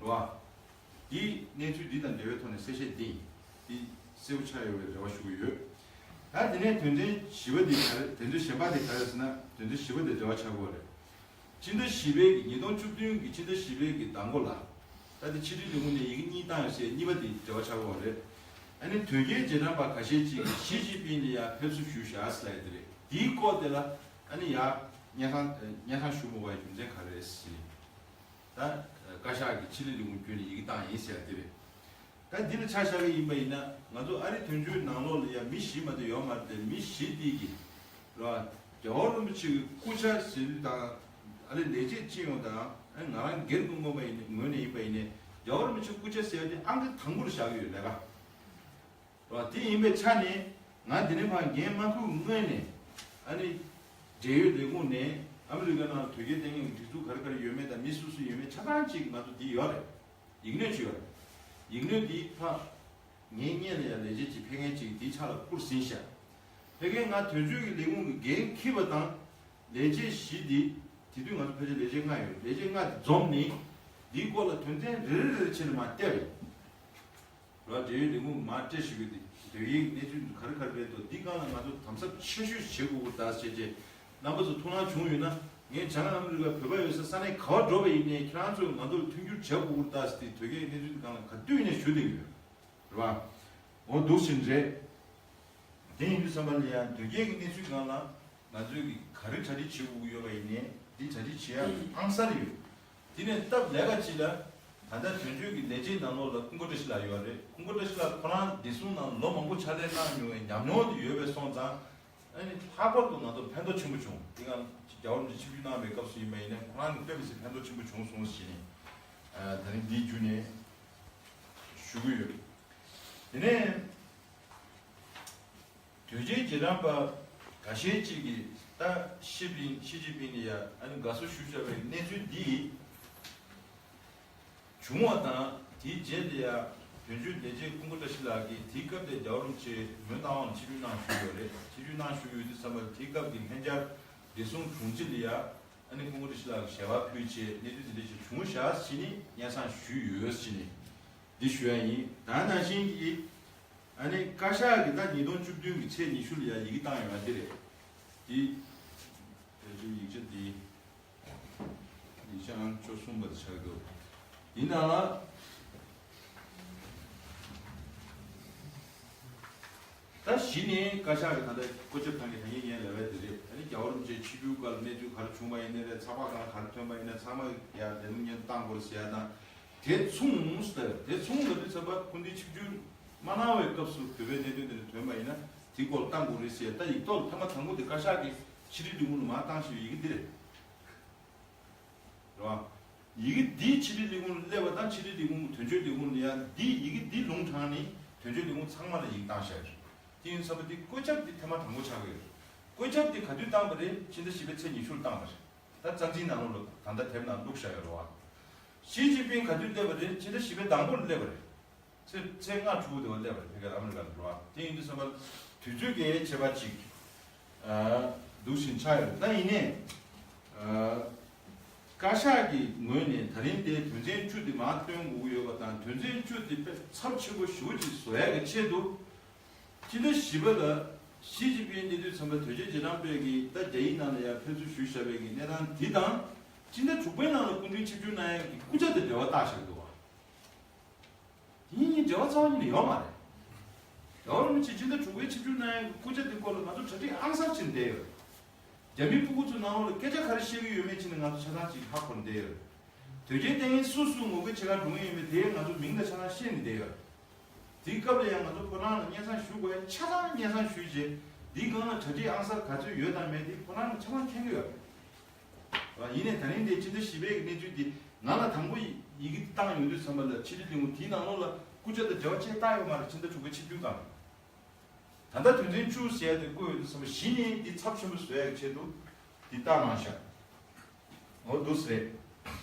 རེད་བ། འདི་གནས་ཚུལ་འདི་དང་འབྲེལ་བའི་ཐོག་ནས་གསལ་བཤད་འདི་འདི་གསལ་པོ་ཆགས་ཡོད་པའི་རེ་བ་ཞུ་གི་ཡོད། ད་དེ་ནས་དོན་ཚན་བཞི་པ་འདི་ག་རེ། དོན་ཚན་གཞན་པ་འདི་ག་རེ་ཟེར་ན་དོན་ཚན་བཞི་པ་འདི་འབྲེལ་བ་ཆགས་ཀྱི་ཡོད་རེད། ཕྱི་ཟླ་བཞི་པའི་གི་ཉིས་སྟོང་བཅུ་བདུན་གི་ཕྱི་ཟླ་བཞི་པའི་གི་ཟླ་མགོ་ལ། ད་དེ་ཕྱི་དྲིལ་ལས་ཁུངས་ནས་ཡི་གེ་གཉིས་བཏང་ཡོད་ཟེར་གཉིས་པ་དེ་འབྲེལ་བ་ཆགས་ཀྱི་ཡོད་རེད། ཨ་ནི་དོལ་རྒྱལ་རྗེས་འབྲང་པ་ཁ་ཤས་ཅིག་གིས་ཞི་ཅིན་ཕིང་ལ་ཡ་ཕེབས་བསུ་ཞུས་བཞག་ཟེར་ལབ་ཡ་དེ་རེད། དེའི་སྐོར་དེ་ལ་ཨ་ནི་ཡ་སྙན་སེང་སྙན་སེང་ཞུ་དགོས་པའི་རྒྱུ་མཚན་ག་རེ་རེད་ཟེར་ནས། ད་བཀའ་ཤག་གིས་ཕྱི་དྲིལ་ལས་ཁུངས་བརྒྱུད་ནས་ཡི་གེ་བཏང་ཡིན་ཟེར་ཡ་དེ་རེད། ད་འདི་ལ་ཆ་བཞག་གི་ཡིན་པ་ཡིན་ན་ང་ཚོ་ཨ་རི་དོན་གཅོད་ནང་ལོགས་ལ་ཡ་མི་བཞི་མ་གཏོགས་ཡོད་མ་རེད་དེ། མི་བཞི་དེ་གི་ར་རྒྱལ་བ་རིན་པོ་ཆེ་གི་སྐུ་ཕྱྭ་ཟེར་དུས་དང་ཨ་རི་ལས་བྱེད་ཅི་ཡོང་དང་ཨ་ང་རང་སྒེར་གྱི་ངོས་ནས་ངོས་ནས་ཡིན་པ་ཡིན་ནའི་རྒྱལ་བ་རིན་པོ་ཆེ་སྐུ་ཕྱྭ་ཟེར་ཡ་དེ་ཨང་ཀི་དང་པོ་ལ་བཞག་གི་ཡོད་ལས་ཀ། ར་དེ་ཡིན་པའི་ཆ་ནས་ང་དེ་ནས་ཕར་འགན་མ་ཁུར་སྔོན་ནས་ཨ་ནི་འབྲེལ་ཡོད་ལས་ཁུངས་ནས་ཨ་མི་རི་ཀ་ནང་དོལ་རྒྱལ་བསྟེན་མཁན་གྱི་སྒྲིག་འཛུགས་ག་རེ་ག་རེ་ཡོད་མེད་དང་མི་སུ་སུ་ཡོད་མེད་ཆ་ཚང་གཅིག་ང་ཚོ་འདི་ཡོད་རེད། ཡིག་སྣོད་ཅིག་ཡོད་རེད། ཡིག་སྣོད་འདི་ཕ། ངའི་སྔོན་ལ་ཡང་ལས་བྱེད་ཅིག་ཕེབས་མཁན་ཅིག་འདིའི་ཕྱག་ལ་བསྐུར་ཟིན་ཤག་ཕ་གིར་ང་དོན་གཅོད་ཀྱི་ལས་ཁུངས་ཀྱི་འགན་འཁྱེར་བ་དང་། ལས་བྱེད་བཞི་འདི། དེ་དུས་ང་ཚོ་ཕལ་ཆེར་ལས་བྱེད་ལྔ་ཡོད། ལས་བྱེད་ལྔ་འདི་འཛོམས་ནས། འདིའི་སྐོར་ལ་དོན་ཚན་རེ་རེ་རེ་རེ་བྱས་ནས་མར་བལྟས་པ་ཡིན། ར་འབྲེལ་ཡོད་ལས་ཁུངས་མར་སྤྲད་ཞུ་གི་འདུག་དོལ་རྒྱལ་གནས་ཚུལ་ག་རེ་ག་རེ་རེད་འདུག་འདི་སྒང་ལ་ང་ཚོ་དམ་ཟབ་ཆེ་ཤོས་བྱེད་དགོས་ཀྱི་རེད་ཟེར་བྱས། རྣམ་པ་ཚོ་ཐུགས་སྣང་བྱུང་ཡོད་ན། ངས་བྱང་ཨ་མི་རི་ཀ་བོད་པ་ཡོད་ས་ས་གནས་ག་པར་འགྲོ་བ་ཡིན་ནའི་ཁྱེད་རང་ཚོས་ང་ཚོར་མཐུན་འགྱུར་བྱེད་དགོས་ཀྱི་རེད་ཟེར་ཏེ་དོལ་རྒྱལ་གནས་ཚུལ་སྒང་ལ་ག་དུས་ནས་ཞུ་བསྡད་ཡོད་རེད་བ། འོ་འདུག་ཟིན་རེད། དེ་ཡིན་དུས་ཙམ་པ་ལ་ཡང་དོལ་རྒྱལ་གྱི་གནས་ཚུལ་སྒང་ལ་ང་ཚོས་ཀྱི་ག་རེ་གྲ་སྒྲིག་བྱེད་དགོས་ཀྱི་ཡོད་པ་ཡིན་ནའི་འདི་གྲ་སྒྲིག་བྱེད་ཡ་ཨང་གསར་ཡོད། དེ་ནས་སྟབས་ལས་ཀ་ཅིག་ལ་ད་ལྟ་དོན་གཅོད་ཀྱི་ལས་བྱེད་ནང་ལོགས་ལ་ཀུན་དགའ་བཀྲ་ཤིས་ལགས་ཡོད་རེད། ཀུན་དགའ་བཀྲ་ཤིས་ལགས་ཁོ་རང་བདེ་སྲུང་ནང་ལོ་མང་པོ་ཕྱག་ལས་གནང་མྱོང་བའི་ཉམས་མྱོང་དེ་ཡོད་པའི་སོང་ཙང་། ཨ་ནི་ལྷག་པར་དུ་ང་ཚོར་ཕན་ཐོགས་ཆེན་པོ་བྱུང་། དེ་སྔ་རྒྱལ་བ་རིན་པོ་ཆེ་ཆིབས་བསྒྱུར་གནང་བའི་སྐབས་སུ་ཡིན་པ་ཡིན་ནའི་ཁོ་རང་གིས་དཔེ་མི་སྲིད་ཕན་ཐོགས་ཆེན་པོ་བྱུང་སོང་ཞེས་ནས་ད་རིང་འདིའི་བརྒྱུད་ནས་ཞུ་གི་ཡོད། དེ་ནས་དོལ་རྒྱལ་རྗེས་འབྲང་པ་ འགའ་ཤས་ཅིག་གིས་ད་ཞི་ཕིང་ཞི་ཅིན་ཕིང་ལ་ཡ་ཨ་ནི་དགའ་བསུ་ཞུ་བཞག་པའི་གནས་ཚུལ་འདི་བྱུང་བ་དང་། དེའི་རྗེས་ལ་ཡ་དོན་གཅོད་ལས་བྱེད་ཀུན་དགའ་བཀྲ་ཤིས་ལགས་ཀྱིས་དེའི་སྐབས་དེ་རྒྱལ་བ་རིན་པོ་ཆེ་མོན་རྟ་དབང་ལ་ཆིབས་བསྒྱུར་གནང་ཞུས་ཡོད་རེད། ཆིབས་བསྒྱུར་གནང་ཞུས་ཡོད་དུས་ཙམ་པ་དེའི་སྐབས་ཀྱི་ལྷན་རྒྱས་བདེ་སྲུང་དྲུང་ཆེ་ལ་ཡ་ཨ་ནི་ཀུན་དགའ་བཀྲ་ཤིས་ལགས་ཀྱིས་ཞལ་པར་ཕུལ་བྱས་གནས་ཚུལ་དེ་འདྲ་ཞིག་བྱུང་བཞག་ཟེར་ནས་སྙན་སེང་ཞུས་ཡོད་ཟེར་ནས་འདི་ཞུ་ཡ་ཡིན། ད་ནང་བཞིན་གྱི་ཨ་ནི་བཀའ་ཤག་གིས་ད་ཉིས་སྟོང་བཅུ་བདུན་གྱི་ཚེས་ཉི་ཤུ་ལ་ཡ་ཡི་གེ་བཏང་ཡོད་པ་འདི་རེད། འདི་བོད་ཀྱི་ཡིག་ཆ་འདི་ཡིག་ཆ་ཨང་བཅུ་གསུམ་པ་དེ་ཆགས་འདུག་འདི་ནང་ལ་ད་གཞི་ནས་བཀའ་ཤག་གི་ད་ལྟ་བཀོད་ཁྱབ་བཏང་གི་ད་ངས་ངས་ལབ་པ་དེ་རེད། ཨ་ནི་རྒྱལ་བ་རིན་པོ་ཆེ་ཆིབས་བསྒྱུར་སྐབས་གནས་ཚུལ་ག་རེ་བྱུང་བ་ཡིན་ནའི་རེད། ཚགས་པར་སྒང་ག་རེ་ཐོན་པ་ཡིན་ནའི་ཚང་མ་ཡར་ལས་རིམ་སྙན་བཏང་དགོས་རེད་ཟེར་ཡ་དང་། དེ་མཚུངས་ཟེར། དེ་མཚུངས་ལབ་དུས་ཙམ་པ་སྐུ་མདུན་ཆིབས་བསྒྱུར་མ་གནང་བའི་སྐབས་སུ་བོད་པའི་གནད་དོན་དེ་འདྲ་ཐོན་པ་ཡིན་ན་དེའི་སྐོར་བཏང་དགོས་རེད་ཟེར་ཡ་ད་ཡིག་ཐོག་ལ་ཐེངས་མ་དང་པོ་དེ་བཀའ་ཤག་གིས་ཕྱི་དྲིལ་ལས་ཁུངས་ལ་མར་བཏང་བཞིན་པའི་ཡི་གེ་འདི་རེད། རེད་བ། ཡི་གེ་འདི་ཕྱི་དྲིལ་ལས་ཁུངས་ལ་སླེབས་པ་དང་ཕྱི་དྲིལ་ལས་ཁུངས་དོན་གཅོད་ལས་ཁུངས་ལ་ཡང་འདི་ཡི་གེ་འདི་ལུང་དྲངས་ནས་དོན་གཅོད་ལས་ཁུངས་ཚང་མ་ལ་ཡི་གེ་བཏང་བཞག་ཡོད་རེད། དེ་ཡིན་ཙམ་པ་འདི་བཀོད་ཁྱབ་འདི་ཐེངས་མ་དང་པོ་ཆགས་ཀྱི་ཡོད་རེད། བཀོད་ཁྱབ་འདི་ག་དུས་བཏང་པ་རེད། ཕྱི་ཟླ་བཞི་པའི་ཚེས་ཉི་ཤུ་ལ་བཏང་པ་རེད། ད་རྩ་འཛིན་ནང་ལོགས་ལ་ད་ལྟ་དེབ་ནང་བླུགས་བཞག་ཡོད་རེད་བ། ཞི་ཅིན་ཕིང་ག་དུས་སླེབས་པ་རེད། ཕྱི་ཟླ་བཞི་པའི་ཟླ་མགོ་ལ་སླེབས་པ་རེད། ཚེས་ཚེས་ལྔ་དྲུག་དེ་བ་སླེབས་པ་རེད། ཕ་གིར་ཨ་མི་རི་ཀ་ལ་འགྲོ་བ་དེ་ཡིན་དུས་ཙམ་པ་དུས་ཚོད་ཀྱི་ཁྱད་པར་ཅིག་འདུག་བཞིན་ཆགས་ཡོད། ད་ཡིན་ནའི་བཀའ་ཤག་གི་ངོས་ནས་ད་རིང་དེ་དོན་ཚན་བཅུ་དེ་མར་བཏོན་དགོས་ཀྱི་ཡོད་པ་དང་། དོན་ཚན་བཅུ་དེ་དཔེ་ཚབས་ཆེན་པོ་ཞེ་པོ་ཅིག་བཟོ་ཡག་གི་ཆེད་དུ་སྤྱི་ཟླ་བཞི་པ་ལ་ཞི་ཅིན་ཕིང་གནས་དུས་ཙམ་པ་དོལ་རྒྱལ་རྗེས་འབྲང་དཔོན་གྱིས་ད་རྒྱ་ཡིག་ནང་ལ་ཡང་ཕེབས་བསུ་ཞུས་བཞག་པའི་གི་གནས་སྟངས་འདི་དང་། སྤྱི་ཟླ་དྲུག་པའི་ནང་ལ་སྐུ་མདུན་ཆིབས་བསྒྱུར་གནང་ཡག་གི་སྐུ་ཆ་དེ་འབྲེལ་བ་བཏགས་བཞག་འདུག་བ། དེ་གཉིས་འབྲེལ་བ་རྩ་བ་ཉིད་ནས་ཡོད་མ་རེད། རྒྱལ་བ་རིན་པོ་ཆེ་སྤྱི་ཟླ་དྲུག་པའི་ཆིབས་བསྒྱུར་གནང་ཡག་གི་སྐུ་ཆ་དེ་སྐོར་ལ་ང་ཚོ་གྲ་སྒྲིག་ཨང་གསར་ཕྱིན་བསྡད་ཡོད། རྒྱ་མི་སྤུ་གུ་ཚོའི་ནང་ལོགས་ལ་སྐད་ཆ་ག་རེ་བཤད་ཀྱི་ཡོད་མེད་ཕྱིན་ནས་ང་ཚོ་ཆ་ཚང་ཅིག་ཧ་གོ་བསྡད་ཡོད། དོལ་རྒྱལ་བསྟེན་མཁན་སུ་སུ་ངོ་རྒོལ་བྱེད་གར་འགྲོ་གི་ཡོད་མེད་དེ་ང་ཚོ་མིང་དང་ཆ་ཚང་ཤེས་ནས་བསྡད་ཡོད། དེའི་སྐབས་ལ་ཡང་ང་ཚོ་ཁོ་རང་ལ་སྙན་སེང་ཞུ་དགོས་ཡ་ཆ་ཚང་སྙན་སེང་ཞུས་རྗེས་འདིའི་སྒང་ལ་གྲ་སྒྲིག་ཨང་གསར་ག་ཚོད་ཡོད་དང་མེད་དེ་ཁོ་རང་ལ་ཆ་ཚང་མཁྱེན་གྱི་ཡོད། ཡིན་ནའི་ད་རིང་དེ་སྤྱི་ཟླ་བཞི་པའི་གི་གནས་ཚུལ་འདི་ང་ལ་དང་པོ་ཡི་གེ་བཏང་ཡོང་དུས་ཙམ་པ་ལ་ཕྱི་དྲིལ་ལས་ཁུངས་དེའི་ནང་ལོགས་ལ་སྐུ་ཆ་དང་འབྲེལ་བ་ཅིག་བཏགས་ཡོད་མ་རེད། ཕྱི་ཟླ་དྲུག་པའི་ཆིབས་བསྒྱུར་སྒང་ལ། ད་ལྟ་དོན་ཚན་བཅུ་ཟེར་ཡ་དེ་བཀོད་ཡོད་དུས་ཙམ་པ་གཞི་ནས་འདི་ཚབས་ཆེན་པོ་བཟོ་ཡ་གི་ཆེད་དུ་འདི་བཏང་གནང་ཤག་འོ་འདུག་སེ་རེད།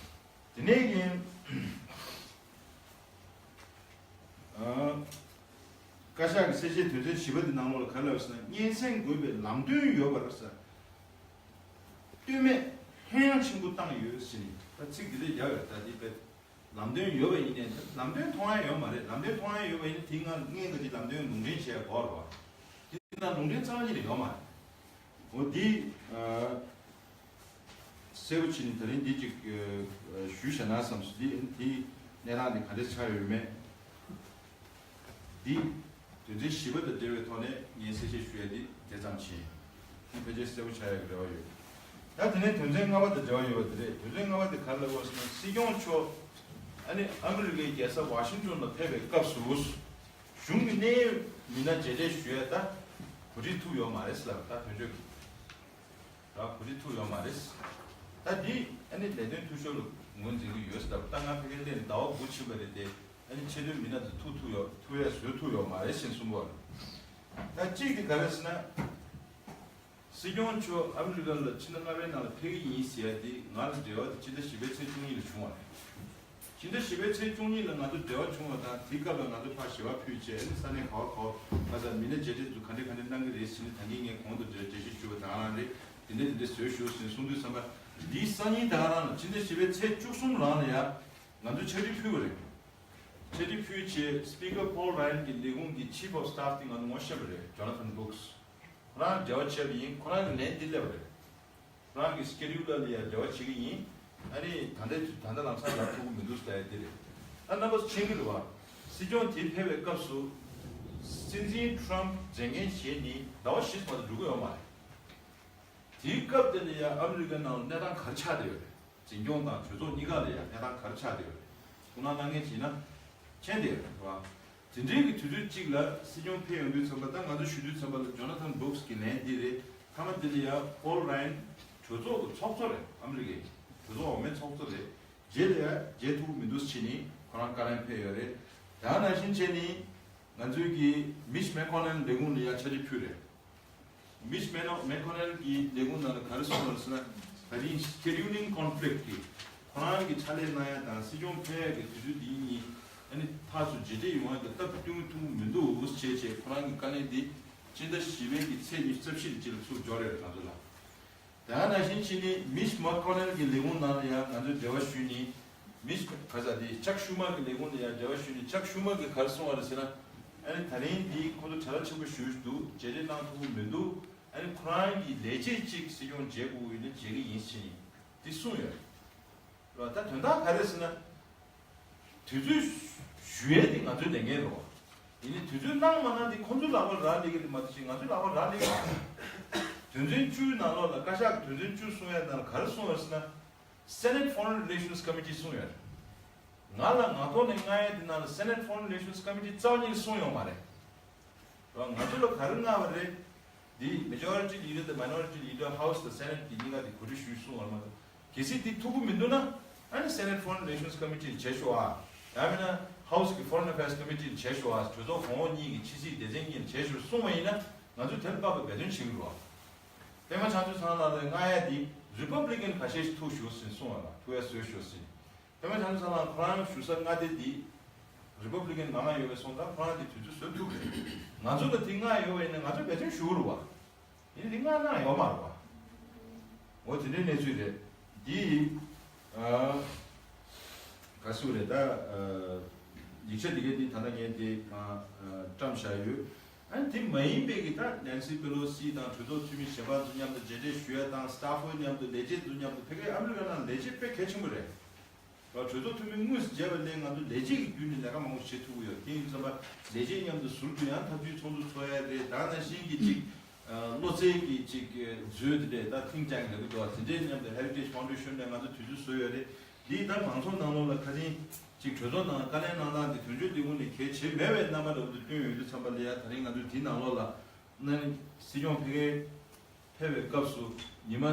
དེ་ནས་ཀྱི་ཨ། བཀའ་ཤག་གི་གསལ་བཤད་དོན་ཚན་བཞི་པ་འདི་ནང་ལོགས་ལ་ག་རེ་ལབ་ཟེར་ན། སྙན་སེང་དགོས་པའི་ལམ་སྟོན་ཡོད་པར་ཟེར། ལྟོས་མེད་ལྷོད་ཡངས་ཆེན་པོ་བཏང་ཡོད་ཟེར་ནས་ད་ཚིག་འདི་འདྲ་རྒྱག་ཡོད། ད་འདི་དཔེ་ལམ་སྟོན་ཡོད་པ་ཡིན་ནའི་ལམ་སྟོན་མཐོང་ཡ་ཡོད་མ་རེད། ལམ་སྟོན་མཐོང་ཡ་ཡོད་པ་ཡིན་ན་དེའི་སྔ་སྔས་ག་ཅིག་ལམ་སྟོན་ལུང་འདྲེན་བྱས་ཡ་དགོས་རེད་བ། དེ་ནང་ལུང་འདྲེན་རྩ་བ་ཉིད་ནས་ཡོད་མ་རེད། འོ་འདི་ཨ། གསལ་པོ་བྱས་ནས་ད་རིང་འདི་ཅིག་ཞུས་བཞག་ན་བསམ་སོང་། འདི་འདི་གནས་སྟངས་འདི་ག་འདྲས་ཆགས་ཡོད་མེད་འདི་དོན་ཚན་བཞི་པ་དང་འབྲེལ་བའི་ཐོག་ནས་ངས་གསལ་བཤད་ཞུ་ཡ་འདི་དེ་ཙམ་བྱས། འདི་ཕལ་ཆེར་གསལ་པོ་ཆགས་ཡག་གི་རེ་བ་ཡོད། ད་དེ་ནས་དོན་ཚན་ལྔ་པ་དང་འབྲེལ་བ་ཡོད་པ་དེ་རེད། དོན་ཚན་ལྔ་པ་དེ་ག་རེ་ལབ་དགོས་ཟེར་ན། སྲིད་སྐྱོང་མཆོག་ཨ་ནི་ཨ་མི་རི་ཀའི་རྒྱལ་ས་ཝ་ཤིང་ཏོན་ལ་ཕེབས་པའི་སྐབས་སུ་གཞུང་གི་གནད་ཡོད་མི་སྣ་མཇལ་འཕྲད་ཞུ་ཡ་ད་གོ་སྒྲིག་ཐུབ་ཡོད་མ་རེད་ཟེར་ལབ། ད་དོན་གཅོད་ཀྱི་ར་གོ་སྒྲིག་ཐུབ་ཡོད་མ་རེད། ད་འདི་ཨ་ནི་ལས་དོན་འཐུས་ཤོར་ལ་ངོས་འཛིན་གྱི་ཡོད་ཟེར་ལབ། ད་ང་ཕ་གིར་སླེབས་ནས་ཟླ་བ་དགུ་ཕྱིན་པ་རེད་དེ། ཨ་ནི་ཆེས་མཐོའི་མི་སྣ་ཚོ་ཐུག་ཐུབ་ཡོད་ཐུབ་ཡ་བཟོས་ཐུབ་ཡོད་མ་རེད་ཟེར་གསུངས་པ་རེད། ད་གཅིག་དེ་ག་རེ་ཟེར་ན། སྲིད་སྐྱོང་མཆོག་ཨ་མི་རི་ཀ་ལ་ཕྱི་ཟླ་ལྔ་པའི་ནང་ལ་ཕེབས་ཀྱི་ཡིན་ཟེར་ཡ་དེ་ང་ལ་འབྲེལ་བ་དེ་ཕྱི་ཟླ་བཞི་པའི་ཚེས་བཅུ་གཉིས་ལ་བྱུང་བ་རེད། ཕྱི་ཟླ་བཞི་པའི་ཚེས་བཅུ་གཉིས་ལ་ང་ཚོ་འབྲེལ་བ་བྱུང་བ་དང་། དེའི་སྐབས་ལ་ང་ཚོ་ཕར་ཞལ་པར་ཕུལ་བྱས་ཨ་ནི་ས་གནས་ག་བ་ག་བ་ཁ་ས་མི་སྣ་མཇལ་འཕྲད་ཚོ་ག་འདྲ་ག་འདྲ་གནང་གི་རེད་ཟེར་ནས་ད་གིན་ངས་གོང་དུ་འགྲེལ་བཤད་ཞུས་པ་དེ་ག་རང་རེད། དེ་འདྲ་དེ་འདྲ་བཟོས་ཞུ་ཟེར་གསུངས་དུས་ཙམ་པ་འདིའི་སང་ཉིན་དེ་ག་རང་ལ་ཕྱི་ཟླ་བཞི་པའི་ཚེས་བཅུ་གསུམ་ལང་ལ་ཡ་ང་ཚོ་ཕྱག་བྲིས་ཕུལ་བ་རེད། ཕྱག་བྲིས་ཕུལ་བྱས་Speaker Paul Ryan གྱི་ལས་ཁུངས་ཀྱི་Chief of Staff དེ་ང་ཚོ་ངོ་ཤེས་པ་རེད། Jonathan Brooks། ཁོ་རང་འབྲེལ་བ་བྱས་པ་ཡིན། ཁོ་རང་གི་ལན་འདི་སླེབས་པ་རེད། ཁོ་རང་གི་སི་ཀེ་ཌིའུ་ལ་ལ་ཡ་འབྲེལ་བ་བྱེད་ཀྱི་ཡིན། ཨ་ནི་ད་ལྟ་ད་ལྟ་ལམ་སང་ལབ་ཐུབ་ཀྱི་མི་འདུག་ཟེར་ཡ་འདི་རེད། ད་རྣམ་པ་ཚོ་མཁྱེན་གྱི་རེད་བ། སྲིད་སྐྱོང་དེ་ཕེབས་པའི་སྐབས་སུ་སྲིད་འཛིན་ཊམ་མཇལ་མཁན་བྱས་ནས་ཟླ་བ་བཞི་ཙམ་དུ་འགྲོ་གི་ཡོད་མ་རེད། དེའི་སྐབས་དེ་ལ་ཡ་ཨ་མི་རི་ཀའི་ནང་ལ་གནས་སྟངས་ག་རེ་ཆགས་བསྡད་ཡོད་རེད། འཛིན་སྐྱོང་དང་གྲོས་ཚོགས་གཉིས་ཀ་ལ་ཡ་གནས་སྟངས་ག་རེ་ཆགས་བསྡད་ཡོད་རེད། ཐུགས་སྣང་གནང་མཁན་བྱས་ན་མཁྱེན་བསྡད་ཡོད་རེད་བ། དེ་འདྲའི་གི་དུས་ཚོད་གཅིག་ལ་སྲིད་སྐྱོང་ཕེབས་ཡོང་དུས་ཙམ་པ། ད་ང་ཚོ་ཞུ་དུས་ཙམ་པ་ལ་ཇོ་ན་ཐན་བྷུག་སི་གི་ལན་འདི་རེད། མཐའ་མ་འདི་ལ་ཡ་པོལ་རའེན་གྲོས་ཚོགས་ཀྱི་ཚོགས་གཙོ་རེད། ཨ་མི་རི་ཀའི་གྲོས་ཚོགས་འོག་མའི་ཚོགས་གཙོ་རེད། རྗེས་ལ་ཡ་མཇལ་ཐུབ་ཀྱི་མི་འདུག་ཟེར་ནས་ཁོ་རང་བཀའ་ལན་ཕེབས་ཡོད་རེད། ད་ནང་བཞིན་བྱས་ནས་ང་ཚོའི་གི་མིཆ་མེ་ཀོ་ནེལ་ལས་ཁུངས་ལ་ཡ་ཕྱག་བྲིས་ཕུལ་རེད། མིཆ་མེ་ནོ་མེ་ཁོ་ནེལ་གྱི་ལས་ཁུངས་ནང་ལ་ག་རེ་གསུངས་པ་རེད་ཟེར་ན། ད་རིང་scheduling conflict གི་ཁོ་རང་གི་ཕྱག་ལས་གནང་ཡ་དང་སྲིད་སྐྱོང་ཕེབས་ཡ་གི་དུས་ཚོད་འདིའི་གཉིས་ཨ་ནི་ཐག་ཆོད་རྗེས་འདེད་ཡོང་ཡ་གི་སྟབས་བསྟུན་ཐུབ་ཀྱི་མི་འདུག་ཟེར་བྱས་བྱས་ཁོ་རང་གི་བཀའ་ལན་འདི་སྤྱི་ཟླ་བཞི་པའི་གི་ཚེས་ཉི་ཤུ་རྩ་བཞི་རེ་གཅིག་ལ་ཚུར་འབྱོར་ཡོད་རེད་ང་ཚོ་ལ། དེ་ནང་བཞིན་བྱས་ནས་མིཆ་མེ་ཁོ་ནེལ་གྱི་ལས་ཁུངས་ནང་ལ་ཡང་ང་ཚོས་འབྲེལ་བ་ཞུས་ནས། མིཆ་ག་ས་དེ་ཅག་ཤུ་མར་གྱི་ལས་ཁུངས་ལ་ཡང་འབྲེལ་བ་ཞུས་ནས་ཅག་ཤུ་མར་གྱིས་ག་རེ་གསུངས་པ་རེད་ཟེར་ན། ཨ་ནི་ད་རིང་འདི་ཁོ་ཚོ་གྲ་རྒྱ་ཆེན་པོ་ཞེ་པོ་ཞིག་འདུག་མཇལ་འཕྲད་གནང་ཐུབ་ཀྱི་མི་འདུག་ཨ་ནི་ཁོ་རང་གི་ལས་བྱེད་ཅིག་སྲིད་སྐྱོང་མཇལ་དགོས་ཡོད་ན་མཇལ་གྱི་ཡིན་ཟེར་ནས་འདི་གསུངས་ཡོད་རེད། ད་དོན་དག་ག་རེ་ཟེར་ན། དུས་ཚོད་ཞུ་ཡས་དེ་ང་ཚོའི་ལས་འགན་རེད་བ། ཡིན་ནའི་དུས་ཚོད་གནང་མ་གནང་དེ་ཁོང་ཚོའི་ལག་པར་རག་ལས་ཀྱི་རེད་མ་གཏོགས་ཅིག་ང་ཚོའི་ལག་པར་རག་ལས་ཀྱི་མ་རེད། དོན་ཚན་བཅུའི་ནང་ལོགས་ལ་བཀའ་ཤག་གི་དོན་ཚན་བཅུ་གསུང་ཡས་ནང་ལ་ག་རེ་གསུངས་ཡོད་ཟེར་ན། Senate Foreign Relations Committee གསུངས་ཡོད་རེད། ང་ལ་ངག་ཐོག་ནས་མངགས་ཡས་དེ་ནང་ལ་Senate Foreign Relations Committee རྩ་བ་ཉིད་ནས་གསུངས་ཡོད་མ་རེད། ང་ཚོ་ལ་ག་རེ་མངགས་པ་རེད། འདི་Majority Leader དང་Minority Leader House དང་Senate གི་གཉིས་ཀ་དེ་གོ་སྒྲིག་ཞུས་གསུངས་པ་མ་གཏོགས། གལ་སྲིད་འདི་ཐུག་གི་མི་འདུག་ན་ཨ་ནི་Senate Foreign Relations Committee ལ་བྱེད་ཤོག་ཨ། ཡང་མིན་ན་House གི་Foreign Affairs Committee ལ་བྱེད་ཤོག་ཨ། གྲོས་ཚོགས་གོང་འོག་གཉིས་ཀྱི་ཕྱི་སྲིད་སྡེ་ཚན་གཉིས་ལ་བྱེད་ཤོག་གསུངས་པ་ཡིན་ན་ང་ཚོས་དེ་ལ་དཔག་པའི་འབད་བརྩོན་བྱེད་ཀྱི་རེད་བ། པད་མ་བྱང་ཆུབ་ཚང་ལགས་ལ་མངགས་ཡས་འདི་Republican ཁ་ཤས་ཤིག་ཐུག་ཤོག་ཟེར་གསུངས་པ་ལ་ཐུག་ཡས་བཟོས་ཤོག་ཟེར། པད་མ་བྱང་ཆུབ་ཚང་ལགས་ཁོ་རང་ཞུ་ས་མངའ་སྡེ་འདི་Republican མང་བ་ཡོད་པའི་སོང་ཙང་ཁོ་རང་དེ་དུས་ཚོད་བཟོ་ཐུབ་རེད། ང་ཚོ་ལ་དེ་མངགས་ཡོད་པ་ཡིན་ན་ང་ཚོས་འབད་བརྩོན་ཞུ་གི་རེད་བ། ཡིན་ནའི་དེ་མངགས་གནང་ཡོད་མ་རེད་བ། འོ་དེ་འདྲའི་གནས་ཚུལ་རེད། འདི་ཨ་ག་ཟེར་རེད་ད། ཨ་ཡིག་ཆ་འདི་གའི་འདི་ད་ལྟ་ངས་དེ་གང་ཨ་བཀྲམ་བཞག་ཡོད། ཨ་ནི་དེ་མ་ཡིན་པའི་གི་ད་Nancy Pelosi དང་གྲོས་ཚོགས་འཐུས་མི་གཞན་པ་ཚོ་མཉམ་དུ་མཇལ་འཕྲད་ཞུ་ཡ་དང་Stafford མཉམ་དུ་ལས་བྱེད་ཚོ་མཉམ་དུ་ཕ་གིའི་ཨ་མི་རི་ཀ་ནང་ལས་བྱེད་དཔེ་གལ་ཆེན་པོ་རེད། གྲོས་ཚོགས་འཐུས་མི་དངོས་སུ་མཇལ་བ་ལས་ང་ཚོ་ལས་བྱེད་ཀྱི་བརྒྱུད་ནས་ལས་ཀ་མང་པོ་བྱེད་ཐུབ་ཀྱི་ཡོད། དེ་ཡིན་ཙམ་པ་ལས་བྱེད་མཉམ་དུ་ཟུར་དུ་ཡང་ཐབས་ཇུས་ཚོགས་འདུ་ཚོགས་ཡ་རེད། ད་ནང་བཞིན་གྱི་ཅིག་བློ་རྩེ་གི་ཅིག་མཛོད་དེ་འདྲས་ད་think tank ལབ་ཀྱི་འདུག་བ། དེ་འདྲས་མཉམ་དུ་Heritage Foundation ནས་ང་ཚོ་དུས་ཚོད་བཟོས་ཡོད་རེད། འདིས་ད་མང་ཚོགས་ནང་ལོགས་ལ་ཁ་སང་ཅིག་གྲོས་ཚོགས་ནང་བཀའ་ལན་གནང་སྟངས་དེ་དོན་གཅོད་ལས་ཁུངས་ནས་གལ་ཆེ་མེད་པའི་རྣམ་པ་འདྲ་པོ་དེ་བཏོན་ཡོང་དུས་ཙམ་པ་ལ་ཡ་ད་རིང་ང་ཚོས་དེའི་ནང་ལོགས་ལ་ནས་སྲིད་སྐྱོང་ཕ་གིར་ཕེབས་པའི་སྐབས་སུ་ཉི་མ་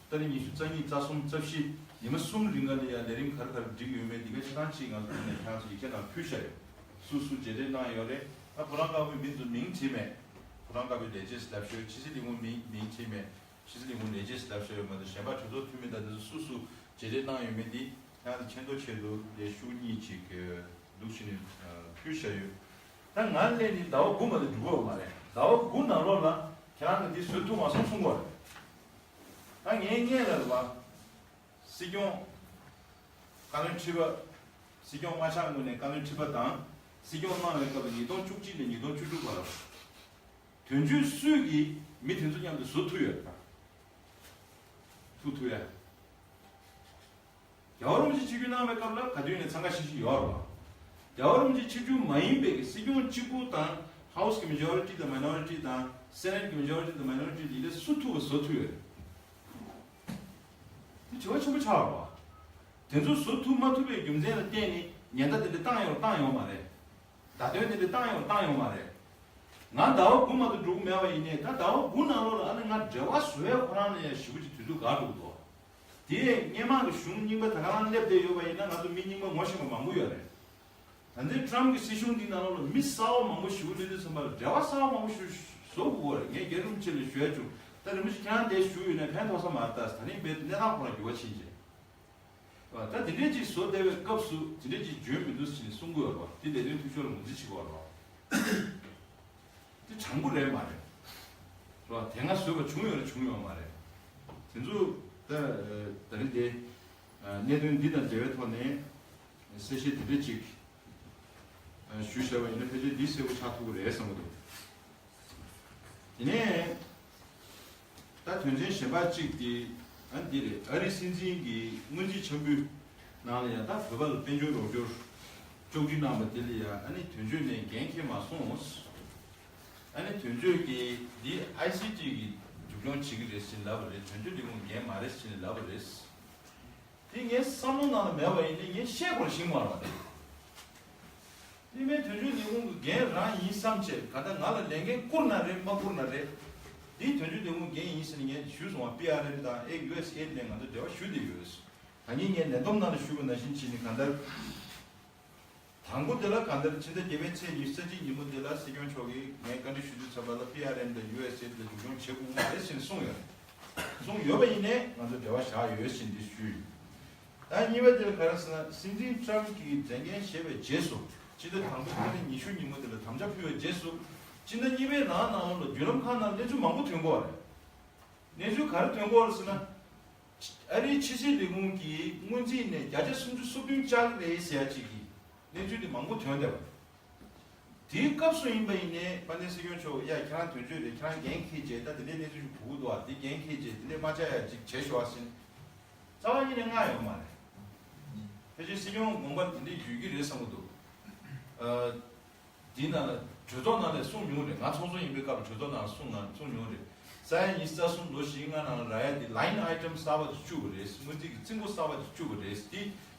ཏ་རིག་ཉི་ཤུ་རྩ་གཉིས་རྩ་གསུམ་རྩ་བཞི་ཉི་མ་གསུམ་རིང་ལ་ཡང་ལས་རིམ་ག་རེ་ག་རེ་སྒྲིག་ཡོད་མེད་འདི་ག་ཆ་ཚང་གཅིག་ང་ཚོ་ནས་ཁྱེད་རང་ཚོ་ཡིག་ཆ་ནང་ཕུལ་བཞག་ཡོད། སུ་སུ་མཇལ་འཕྲད་གནང་ཡོད་རེད། ད་ཕོ་བྲང་དཀར་པོའི་མི་ཚོ་མིང་བྲིས་མེད། ཕོ་བྲང་དཀར་པོའི་ལས་བྱེད་ལབ་ཤོད། ཕྱི་སྲིད་ལས་ཁུངས་མིང་མིང་བྲིས་མེད། ཕྱི་སྲིད་ལས་ཁུངས་ལས་བྱེད་ལབ་ཤོད་ཡོད་མ་གཏོགས་གཞན་པ་གྲོས་ཚོགས་འཐུས་མི་དང་དེ་ཚོ་སུ་སུ་མཇལ་འཕྲད་གནང་ཡོད་མེད་འདི་ཁྱེད་རང་ཚོ་མཁྱེན་རྟོགས་ཆེད་དུ་ལས་ཤུགས་གཉིས་ཅིག་འདུག་ཕྱི་ནས་ཕུལ་བཞག་ཡོད། ད་ང་སླེབས་ནས་ཟླ་བ་དགུ་མ་གཏོགས་འགྲོ་གི་ཡོད་མ་རེད། ཟླ་བ་དགུ་ནང་ལོགས་ལ་ཁྱེད་རང་གིས་འདི་བཟོ་ཐུབ་མ་སོང་གསུང་གི་ཡོད་རེད། ད་ངས་སྔོན་ལ་རེད་བ། སྲིད་སྐྱོང་བཀའ་བློན་ཁྲི་པ། སྲིད་སྐྱོང་མ་ཆགས་སྔོན་ནས་བཀའ་བློན་ཁྲི་པ་དང་། སྲིད་སྐྱོང་གནང་བའི་སྐབས་ལ་ཉིས་སྟོང་བཅུ་གཅིག་ནས་ཉིས་སྟོང་བཅུ་དྲུག་བར་ལ། དོན་གཅོད་སུས་ཀྱིས་མི་དེ་ཚོ་མཉམ་དུ་བཟོ་ཐུབ་ཡོད་རེད། ཐུག་ཐུབ་ཡ། རྒྱལ་བ་རིན་པོ་ཆེ་ཆིབས་བསྒྱུར་གནང་བའི་སྐབས་ལ་ག་དུས་ནས་འཚང་ཁ་ཤིག་ཤིག་ཡོད་རེད་བ། རྒྱལ་བ་རིན་པོ་ཆེ་ཆིབས་བསྒྱུར་མ་ཡིན་པའི་གི་སྲིད་སྐྱོང་གཅིག་པུ་དང་House གི་Majority དང་Minority དང་Senate གི་Majority དང་Minority Leader སུ་ཐུབ་པ་བཟོ་ཐུབ་ཡོད་རེད། དེ་དྲི་བ་ཆེན་པོ་ཆགས་རེད་བ། དེ་ཚོ་བཟོ་ཐུབ་མ་ཐུབ་པའི་རྒྱུ་མཚན་ལ་བརྟེན་ནས་ཉེན་བརྡ་དེ་འདྲ་བཏང་ཡོད་བཏང་ཡོད་མ་རེད། བརྡ་དོན་དེ་འདྲ་བཏང་ཡོད་བཏང་ཡོད་མ་རེད། ང་ཟླ་བ་དགུ་མ་གཏོགས་འགྲོ་གི་མེད་པ་ཡིན་ནའི་ད་ཟླ་བ་དགུ་ནང་ལོགས་ལ་ཨ་ནི་ང་འབྲེལ་བ་བཟོ་ཡ་ཁོ་རང་ལ་ཡང་ཞེ་པོ་ཅིག་དུས་ཚོད་འགོར་འགྲོ་གི་འདུག་དེ་སྔོན་མ་གི་གཞུང་རྙིང་པ་ད་ག་རང་སླེབས་བསྡད་ཡོད་པ་ཡིན་ན་ང་ཚོ་མི་རྙིང་པ་ངོ་ཤེས་པ་མང་པོ་ཡོད་རེད། ད་ལྟའི་Trump གི་སྲིད་གཞུང་འདི་ནང་ལོགས་ལ་མི་གསར་པ་མང་པོ་ཞེ་པོ་སླེབས་དུས་ཙམ་པ་ལ་འབྲེལ་བ་གསར་པ་མང་པོ་ཞེ་པོ་བཟོ་དགོས་རེད། ངས་རྒན་རིན་པོ་ཆེ་ལ་ཞུ་ཡ་བྱུང་། ད་རིན་པོ་ཆེ་ཁྱེད་རང་འདིར་བཞུགས་ཡོད་ན་ཕན་ཐོགས་ས་མ་རེད། ད་ད་རིང་རྦད་དེ་གནས་སྟངས་ཁོ་རང་འགྱུར་བ་ཕྱིན་རྗེས། ད་དེ་འདྲས་ཅིག་བཟོ་བསྡད་པའི་སྐབས་སུ་དེ་འདྲས་ཅིག་འཇོན་མི་འདུག་ཟེར་ནས་གསུང་གི་ཡོད་རེད་བ། དེ་ལས་དོན་འཐུས་ཤོར་ལ་ངོས་འཛིན་བྱེད་དགོས་རེད་བ། དེ་དྲང་པོ་རེད་མ་རེད། རེད་བ། དེ་སྔ་བཟོས་པ་བྱུང་ཡོད་རེད་བྱུང་ཡོད་མ་རེད། དེ་ཚོ་ད་ད་རིང་དེ་གནད་དོན་འདི་དང་འབྲེལ་བའི་ཐོག་ནས་གསལ་བཤད་དེ་འདྲས་ཅིག་ཞུས་བཞག་པ་ཡིན་ན་ཕལ་ཆེར་འདི་གསལ་པོ་ཆགས་ཐུབ་ཀྱི་རེད་བསམ་གྱི་འདུག་དེ་ནས་ད་དོན་ཚན་གཞན་པ་གཅིག་དེ་ཨ་འདི་རེད། ཨ་རིའི་སྲིད་འཛིན་གྱི་སྔོན་རྩིས་འཆར་འབུལ་ནང་ལ་ཡང་ད་བོད་པ་ལ་དཔལ་འབྱོར་རོགས་སྐྱོར་བཅོལ་སྒྲིག་གནང་བ་དེ་ལ་ཡང་ཨ་ནི་དོན་གཅོད་ནས་འགན་འཁྱེར་མ་སོང་། ཨ་ནི་དོན་གཅོད་ཀྱིས་འདི་ཨའི་སི་ཊི་གིས་མཇུག་སྐྱོང་བྱེད་ཀྱི་རེད་ཟེར་ལབ་པ་རེད། དོན་གཅོད་ལས་ཁུངས་འགན་མ་རེད་ཟེར་ལབ་པ་རེད། དེ་ངའི་བསམ་བློ་ནང་ལ་མེད་པ་ཡིན་ན་ངས་བཤད་དགོས་ཤིག་མ་རེད། དེ་མིན་དོན་གཅོད་ལས་ཁུངས་ཀྱི་འགན་རང་ཡིན་བསམ་བྱས་ག་ད་ང་ལ་ལས་འགན་བསྐུར་ན་རེད་མ་བསྐུར་ན་རེད། འདི་དོན་གཅོད་ལས་ཁུངས་འགན་ཡིན་ཟེར་ནས་ངས་ཞུས་སོང་བ། པི་ཨར་ཨེམ་དང་ཨེ་ཡུ་ཨེས་ཨེ་ཌི་ནས་ང་ཚོ་འབྲེལ་བ་ཞུ་བསྡད་ཡོད། ད་ངས་ངའི་ལས་བསྡོམས་ནང་ལ་ཞུས་པ་ནང་བཞིན་བྱས་ནས་གང་ལྟར། དང་པོ་དེ་ལ་གང་ལྟར་ཕྱི་ཟླ་བརྒྱད་པའི་ཚེས་ཉི་ཤུ་རྩ་གཅིག་ཉིན་མོ་དེ་ལ་སྲིད་སྐྱོང་མཆོག་གིས་ངས་བཀའ་འདྲི་ཞུ་དུས་ཙམ་པ་ལ་པི་ཨར་ཨེམ་དང་ཡུ་ཨེས་ཨེ་ལ་མཇུག་སྐྱོང་བྱེད་དགོས་ཀྱི་རེད་ཟེར་གསུངས་ཡོད་རེད། གསུངས་ཡོད་པ་ཡིན་ནའི་ང་ཚོ་འབྲེལ་བ་བཞག་ཡོད་ཟེར་འདི་ཞུས་ཡིན། ད་གཉིས་པ་དེ་ལ་ག་རེ་ཟེར་ན་སྲིད་འཛིན་ཊམ་གྱིས་མཛད་འགན་བཞེས་པའི་རྗེས་སུ་ཕྱི་ཟླ་དང་པོའི་ཚེས་ཉི་ཤུ་ཉིན་མོ་དེ་ལ་དམ་བཅའ་ཕུལ་བའི་རྗེས་སུ་ཕྱི་ཟླ་གཉིས་པའི་ནང་ནང་ལོགས་ལ་བརྒྱུད་ལམ་ཁག་ནང་གནས་ཚུལ་མང་པོ་ཐོན་གྱི་ཡོད་རེད། གནས་ཚུལ་ག་རེ་ཐོན་གྱི་ཡོད་རེད་ཟེར་ན། ཨ་རིའི་ཕྱི་སྲིད་ལས་ཁུངས་ཀྱིས་སྔོན་རྩིས་ནས་བརྒྱ་ཆ་སུམ་ཅུ་སོ་བདུན་བཅག་གི་རེད་ཟེར་ཡ་གཅིག་གི་གནས་ཚུལ་དེ་མང་པོ་ཐོན་བསྡད་པ་རེད། དེའི་སྐབས་སུ་ཡིན་པ་ཡིན་ནའི་དཔལ་ལྡན་སྲིད་སྐྱོང་མཆོག་ཡ་ཁྱེད་རང་དོན་གཅོད་རེད། ཁྱེད་རང་འགན་འཁྱེར་བྱས་ད་དེ་འདྲའི་གནས་ཚུལ་ཞིག་གོ་གི་འདུག་ཨ། དེ་འགན་འཁྱེར་བྱས་དེ་འདྲའི་མ་བཅག་ཡ་གཅིག་བྱས་ཤོག་ཨ་ཟེར་ནས་རྩ་བ་ཉིད་ནས་མངགས་ཡོད་མ་རེད། ཕལ་ཆེར་སྲིད་སྐྱོང་དགོངས་པ་དེ་འདྲའི་ཡོད་ཀྱི་རེད་བསམ་གྱི་འདུག་ཨ། འདི་ནང་ལ་གྲོས་ཚོགས་ནང་ལས་གསུངས་མྱོང་རེད། ང་ཚོགས་གཙོ་ཡིན་པའི་སྐབས་ལ་གྲོས་ཚོགས་ནང་ལ་གསུངས་ན་གསུངས་མྱོང་རེད། ས་ཡ་ཉི་ཤུ་རྩ་གསུམ་ལོ་བཞི་ལྔ་ནང་ལ་རག་ཡ་དེ་line item་གསར་པ་དེ་བཅུག་པ་རེད། སྔོན་རྩིས་ཀྱི་རྩིས་འགོ་གསར་པ་དེ་བཅུག་པ་རེད། དེ་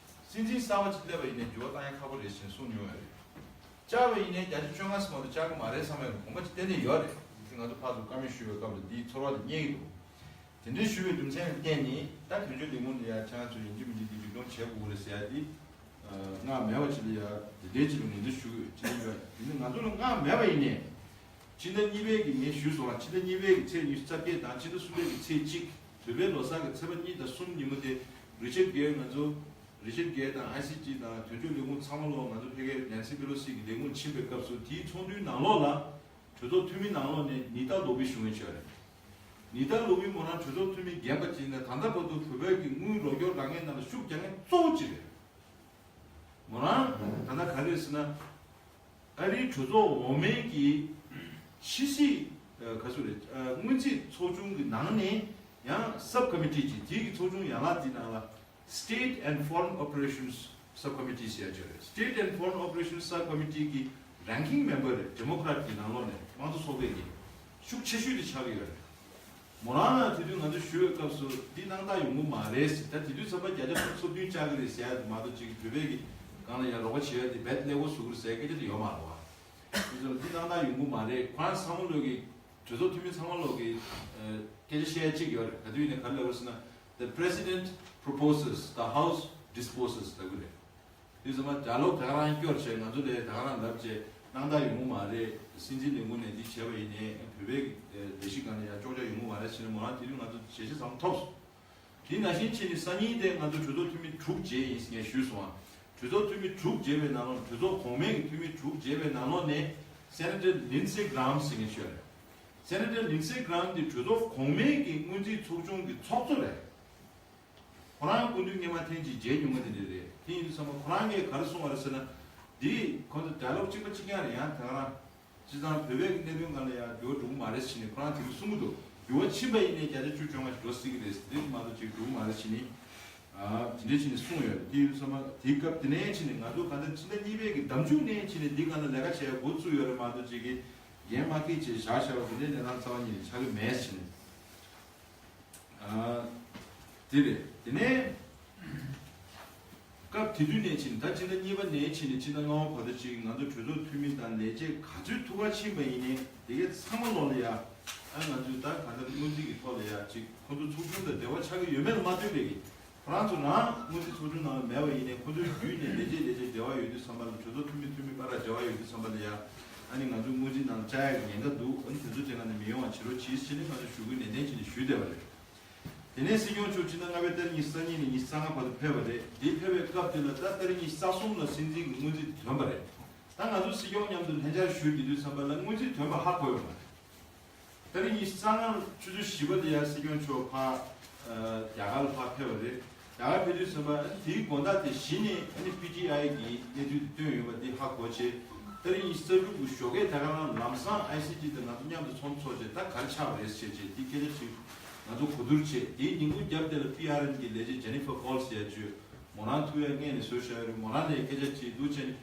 སྲིད་འཛིན་གསར་པ་ཅིག་སླེབས་པ་ཡིན་ནའི་འགྱུར་བ་བཏང་ཡ་ཁག་པོ་རེད་ཅེས་གསུངས་མྱོང་ཡོད་རེད། བཅག་པ་ཡིན་ནའི་བརྒྱ་ཆ་བཅོ་ལྔ་ཙམ་མ་གཏོགས་བཅག་གི་མ་རེད་བསམ་པའི་དགོངས་པ་ཅིག་གཏན་ནས་ཡོད་རེད། དེ་ང་ཚོ་ཕར་ཚུར་བཀའ་མོལ་ཞུས་པའི་སྐབས་ལ་འདིའི་ཚོར་བ་དེ་རྙེད་ཀྱི་འདུག་དེ་འདྲའི་ཞུ་བའི་རྒྱུ་མཚན་ལ་བརྟེན་ནས་ད་དོན་གཅོད་ལས་ཁུངས་ལ་ཡ་ཁྱེད་རང་ཚོ་ཡིན་གཅིག་མིན་གཅིག་འདི་མཇུག་སྐྱོང་བྱེད་དགོས་རེད་ཟེར་ཡ་འདི་མངགས་མེད་པ་ཅིག་ལ་ཡ་དེ་འདྲའི་ཅིག་ལ་ངོས་འཛིན་ཞུ་གི་ཡོད། ཅི་ཡིན་པ་དེ་ནི་ང་ཚོ་ལ་མངགས་མེད་པ་ཡིན་ནའི་ཕྱི་ཟླ་གཉིས་པའི་གི་ངས་ཞུས་སོང་ལ་ཕྱི་ཟླ་གཉིས་པའི་གི་ཚེས་ཉི་ཤུ་རྩ་བརྒྱད་དང་ཕྱི་ཟླ་གསུམ་པའི་གི་ཚེས་གཅིག་བོད་པའི་ལོ་གསར་གི་ཚེས་པ་གཉིས་དང་གསུམ་ཉིན་མོ་དེ་རི་ཆར་གྷེལ་ང་ཚོ་རི་ཆར་གྷེལ་དང་ཨའི་སི་ཇི་དང་དོན་གཅོད་ལས་ཁུངས་ཚང་མ་ལོག་ང་ཚོ་ཕ་གིར་ནན་སི་པེ་ལོ་སི་གི་ལས་ཁུངས་ཕྱིན་པའི་སྐབས་སུ་དེའི་ཚོགས་འདུའི་ནང་ལོགས་ལ་གྲོས་ཚོགས་འཐུས་མི་ནང་ལོགས་ནས་ནི་ཏཱ་ལོ་པི་ཞུ་མཁན་བྱས་རེད། ནི་ཏཱ་ལོ་པི་མོ་རང་གྲོས་ཚོགས་འཐུས་མི་རྒན་པ་ཅིག་ནས་ད་ལྟ་བར་དུ་བོད་པའི་གི་དངུལ་རོགས་སྐྱོར་རག་མཁན་ནང་ལ་ཤུགས་རྒྱག་མཁན་གཙོ་བོ་གཅིག་རེད། མོ་རང་ད་ལྟ་ག་རེ་ཟེར་ན། ཨ་རིའི་གྲོས་ཚོགས་འོག་མའི་གི་ཕྱི་སྲིད་ཨ་ག་ཚོད་རེད། ཨ་སྔོན་རྩིས་ཚོགས་ཆུང་གི་ནང་ནས་ཡང་sub committee་ཅིག་དེའི་གི་ཚོགས་ཆུང་ཡན་ལག་དེའི་ནང་ལ་State and Foreign Operations Subcommittee་ཟེར་ཡ་ཅིག་ཡོད་རེད། State and Foreign Operations Subcommittee་གི་ranking member་རེད། Democrat་གི་ནང་ལོགས་ནས་དམངས་གཙོ་ཚོགས་པའི་གི་ཤུགས་ཆེ་ཤོས་དེ་ཆགས་ཀྱི་ཡོད་རེད། མོ་རང་ལ་དེ་དུས་ང་ཚོ་ཞུ་བའི་སྐབས་སུ་འདི་སྣང་དག་ཡོང་གི་མ་རེད་ཟེར། ད་དེ་དུས་ཙམ་པ་བརྒྱ་ཆ་སུམ་ཅུ་སོ་བདུན་བཅག་གི་རེད་ཟེར་ཡ་མ་གཏོགས་ཅིག་བོད་པའི་གི་སྒང་ལ་ཡ་རོགས་པ་བྱེད་ཡ་དེ་རྦད་ཀླད་ཀོར་བཟོ་གི་རེད་ཟེར་སྐད་ཆ་དེ་ཡོད་མ་རེད་བ། དེ་ཚོ་འདི་སྣང་དག་ཡོང་གི་མ་རེད། ཁོ་རང་ཚང་མ་ལོག་གི་གྲོས་ཚོགས་འཐུས་མི་ཚང་མ་ལོག་གི་ཨ་སྐད་ཆ་བཤད་ཡ་གཅིག་ཡོད་རེད། ག་དུས་ཡིན་ནའི་ག་རེ་ལབ་རེད་ཟེར་ན། The president proposes, the house disposes་ལབ་གི་རེད། དེ་ཚོ་མ་ཌའི་ལོག་དེ་ག་རང་སྐྱོར་བྱས། ང་ཚོ་ལས་དེ་ག་རང་ལབ་བྱས་སྣང་དག་ཡོང་གི་མ་རེད། སྲིད་འཛིན་ལས་ཁུངས་ནས་འདི་བྱས་པ་ཡིན་ནའི་བོད་པའི་ལས་གཞི་སྒང་ནས་ཡང་ཅོག་ཅོག་ཡོང་གི་མ་རེད་ཟེར་ནས་མོ་རང་དེ་དུས་ང་ཚོ་ཞལ་བཞེས་ཟབ་མོ་ཐོབ་སོང་། དེ་ནང་བཞིན་བྱས་ནས་སང་ཉིན་དེ་ང་ཚོ་གྲོས་ཚོགས་འཐུས་མི་དྲུག་མཇལ་ཡིན་ཟེར་ངས་ཞུས་སོང་ཨ། གྲོས་ཚོགས་འཐུས་མི་དྲུག་མཇལ་བའི་ནང་ལོགས་གྲོས་ཚོགས་གོང་མའི་གི་འཐུས་མི་དྲུག་མཇལ་བའི་ནང་ལོགས་ནས་Senator Lindsey Graham་ཟེར་མཁན་ཞིག་ཡོད་རེད། Senator Lindsey Graham་དེ་གྲོས་ཚོགས་གོང་མའི་གི་སྔོན་རྩིས་ཚོགས་ཆུང་གི་ཚོགས་གཙོ་རེད། ཁོ་རང་སྐུ་མདུན་སྔོན་མ་ཐེངས་གཅིག་མཇལ་མྱོང་བ་དེ་འདྲ་རེད། དེ་ཡིན་དུས་ཙམ་པ་ཁོ་རང་གིས་ག་རེ་གསུངས་པ་རེད་ཟེར་ན། འདི་ཁོང་ཚོ་ཌའི་ལོག་གཅིག་པ་གཅིག་རྐྱང་རེད། ཡང་དེ་ག་རང་སྤྱིར་བཏང་བོད་པའི་གནད་དོན་སྒང་ལ་ཡང་འགྱུར་བ་འགྲོ་གི་མ་རེད་ཟེར་ནས་ཁོ་རང་དེ་འདྲ་གསུང་གི་འདུག་འགྱུར་བ་ཕྱིན་པ་ཡིན་ནའི་བརྒྱ་ཆ་བཅུ་བཅོ་ལྔ་ཞིག་འགྲོ་སྲིད་ཀྱི་རེད། དེ་མ་གཏོགས་ཅིག་འགྲོ་གི་མ་རེད་ཟེར་ནས་ཨ་དེ་འདྲ་བྱས་ནས་གསུངས་ཡོད་རེད། དེ་ཡིན་དུས་ཙམ་པ་དེའི་སྐབས་དེ་ནས་བྱས་ནས་ང་ཚོ་གང་ལྟར་ཕྱི་ཟླ་གཉིས་པའི་གི་ཟླ་མཇུག་ནས་བྱས་ནས་འདི་སྒང་ལ་ལས་ཀ་བྱེད་ཡ་འགོ་བཙུགས་ཡོད་རེད་མ་གཏོགས་ཅིག་གི་འགན་མ་འཁྱེར་བྱས་བཞག་བཞག་པ་དེ་འདྲའི་གནས་སྟངས་རྩ་བ་ཉིད་ནས་ཆགས་ཀྱི་མེད་ཟེར་ནས། ཨ། དེ་རེད། དེ་ནས་སྐབས་དེ་དུས་ནས་ཕྱིན་ད་ཕྱི་ཟླ་གཉིས་པ་ནས་ཕྱིན་ནས་ཕྱི་ཟླ་ལྔ་པ་བར་དུ་ཅིག་ང་ཚོ་གྲོས་ཚོགས་འཐུས་མི་དང་ལས་བྱེད་ག་ཚོད་ཐུག་ག་ཕྱིན་པ་ཡིན་ནའི་དེ་གའི་ཚང་མ་ལོག་ལ་ཡ་ཨ་ང་ཚོས་ད་ག་འདྲ་སྔོན་རྩིས་ཀྱི་ཐོག་ལ་ཡ་ཅིག་ཁོ་ཚོ་ཚོགས་ཆུང་དང་འབྲེལ་བ་ཆགས་ཀྱི་ཡོད་མེད་ལ་མ་ལྟོས་པའི་གི་ཁོ་རང་ཚོ་རང་སྔོན་རྩིས་ཚོགས་ཆུང་ནང་ལ་མེད་པ་ཡིན་ནའི་ཁོ་ཚོའི་བརྒྱུད་ནས་ལས་བྱེད་ལས་བྱེད་འབྲེལ་བ་ཡོད་དུས་ཙམ་པ་ལ་གྲོས་ཚོགས་འཐུས་མི་འཐུས་མི་བར་ལ་འབྲེལ་བ་ཡོད་དུས་ཙམ་པ་ལ་ཡ་ཨ་ནི་ང་ཚོའི་སྔོན་རྩིས་ནང་ལ་བཅར་ཡག་གི་ཉེན་ཁ་འདུག་ཨ་ནི་དེ་ཚོ་དེ་ག་ནས་མི་ཡོང་བ་བྱེད་རོགས་གྱིས་ཟེར་ནས་ང་ཚོ་ཞུ་སྐུལ་ནན་ཏན་བྱས་ནས་ཞུས་བསྡད་པ་རེད། དེ་ནས་སྲིད་སྐྱོང་མཆོག་ཕྱི་ཟླ་ལྔ་པའི་ཏ་རིག་ཉི་ཤུ་རྩ་གཉིས་ནས་ཉི་ཤུ་རྩ་ལྔ་བར་དུ་ཕེབས་པ་རེད། དེ་ཕེབས་པའི་སྐབས་དེ་ལ་ད་ཏ་རིག་ཉི་ཤུ་རྩ་གསུམ་ལ་སྲིད་འཛིན་གྱི་སྔོན་རྩིས་དེ་ཐོན་པ་རེད། ད་ང་ཚོ་སྲིད་སྐྱོང་མཉམ་དུ་ལྷན་བཅར་ཞུས་བསྡད་དུས་ཙམ་པ་ལ་སྔོན་རྩིས་ཐོན་པ་ཧ་གོ་ཡོད་མ་རེད། ཏ་རིག་ཉི་ཤུ་རྩ་ལྔ་ཆུ་ཚོད་བཞི་པ་ལ་ཡར་སྲིད་སྐྱོང་མཆོག་ཕར་ཨ་རྒྱ་གར་ལ་ཕར་ཕེབས་པ་རེད། རྒྱ་གར་ཕེབས་དུས་ཙམ་པ་དེའི་དགོང་དག་དེ་གཞི་ནས་ཨ་ནི་པི་ཊི་ཨའི་གི་གནས་ཚུལ་དེ་བཏོན་ཡོད་པ་དེ་ཧ་གོ་བྱས། ཏ་རིག་ཉི་ཤུ་རྩ་དྲུག་གི་ཞོགས་ཀས་དེ་ག་རང་ལམ་སང་ཨའི་སི་ཇི་དང་ང་ཚོ་མཉམ་དུ་ཚོགས་འདུ་ཚོགས་བྱས་ད་ག་རེ་ཆགས་པ་རེད་ཟེར་བྱས་དེ་སྐད་ཆ་དྲིས། ང་ཚོ་གོ་བསྡུར་བྱས་དེའི་ཉིན་གུང་རྒྱབ་དེ་ལ་པི་ཨར་ཨེམ་གི་ལས་བྱེད་ཇེ་ནི་ཧྥར་ཀོལ་ཟེར་ཡ་བྱོས། མོ་རང་ཐུག་ཡ་སྔས་ནས་བཟོས་བཞག་ཡོད་རེད། མོ་རང་ནས་སྐད་ཆ་དྲིས་འདུག་བྱས་ནས།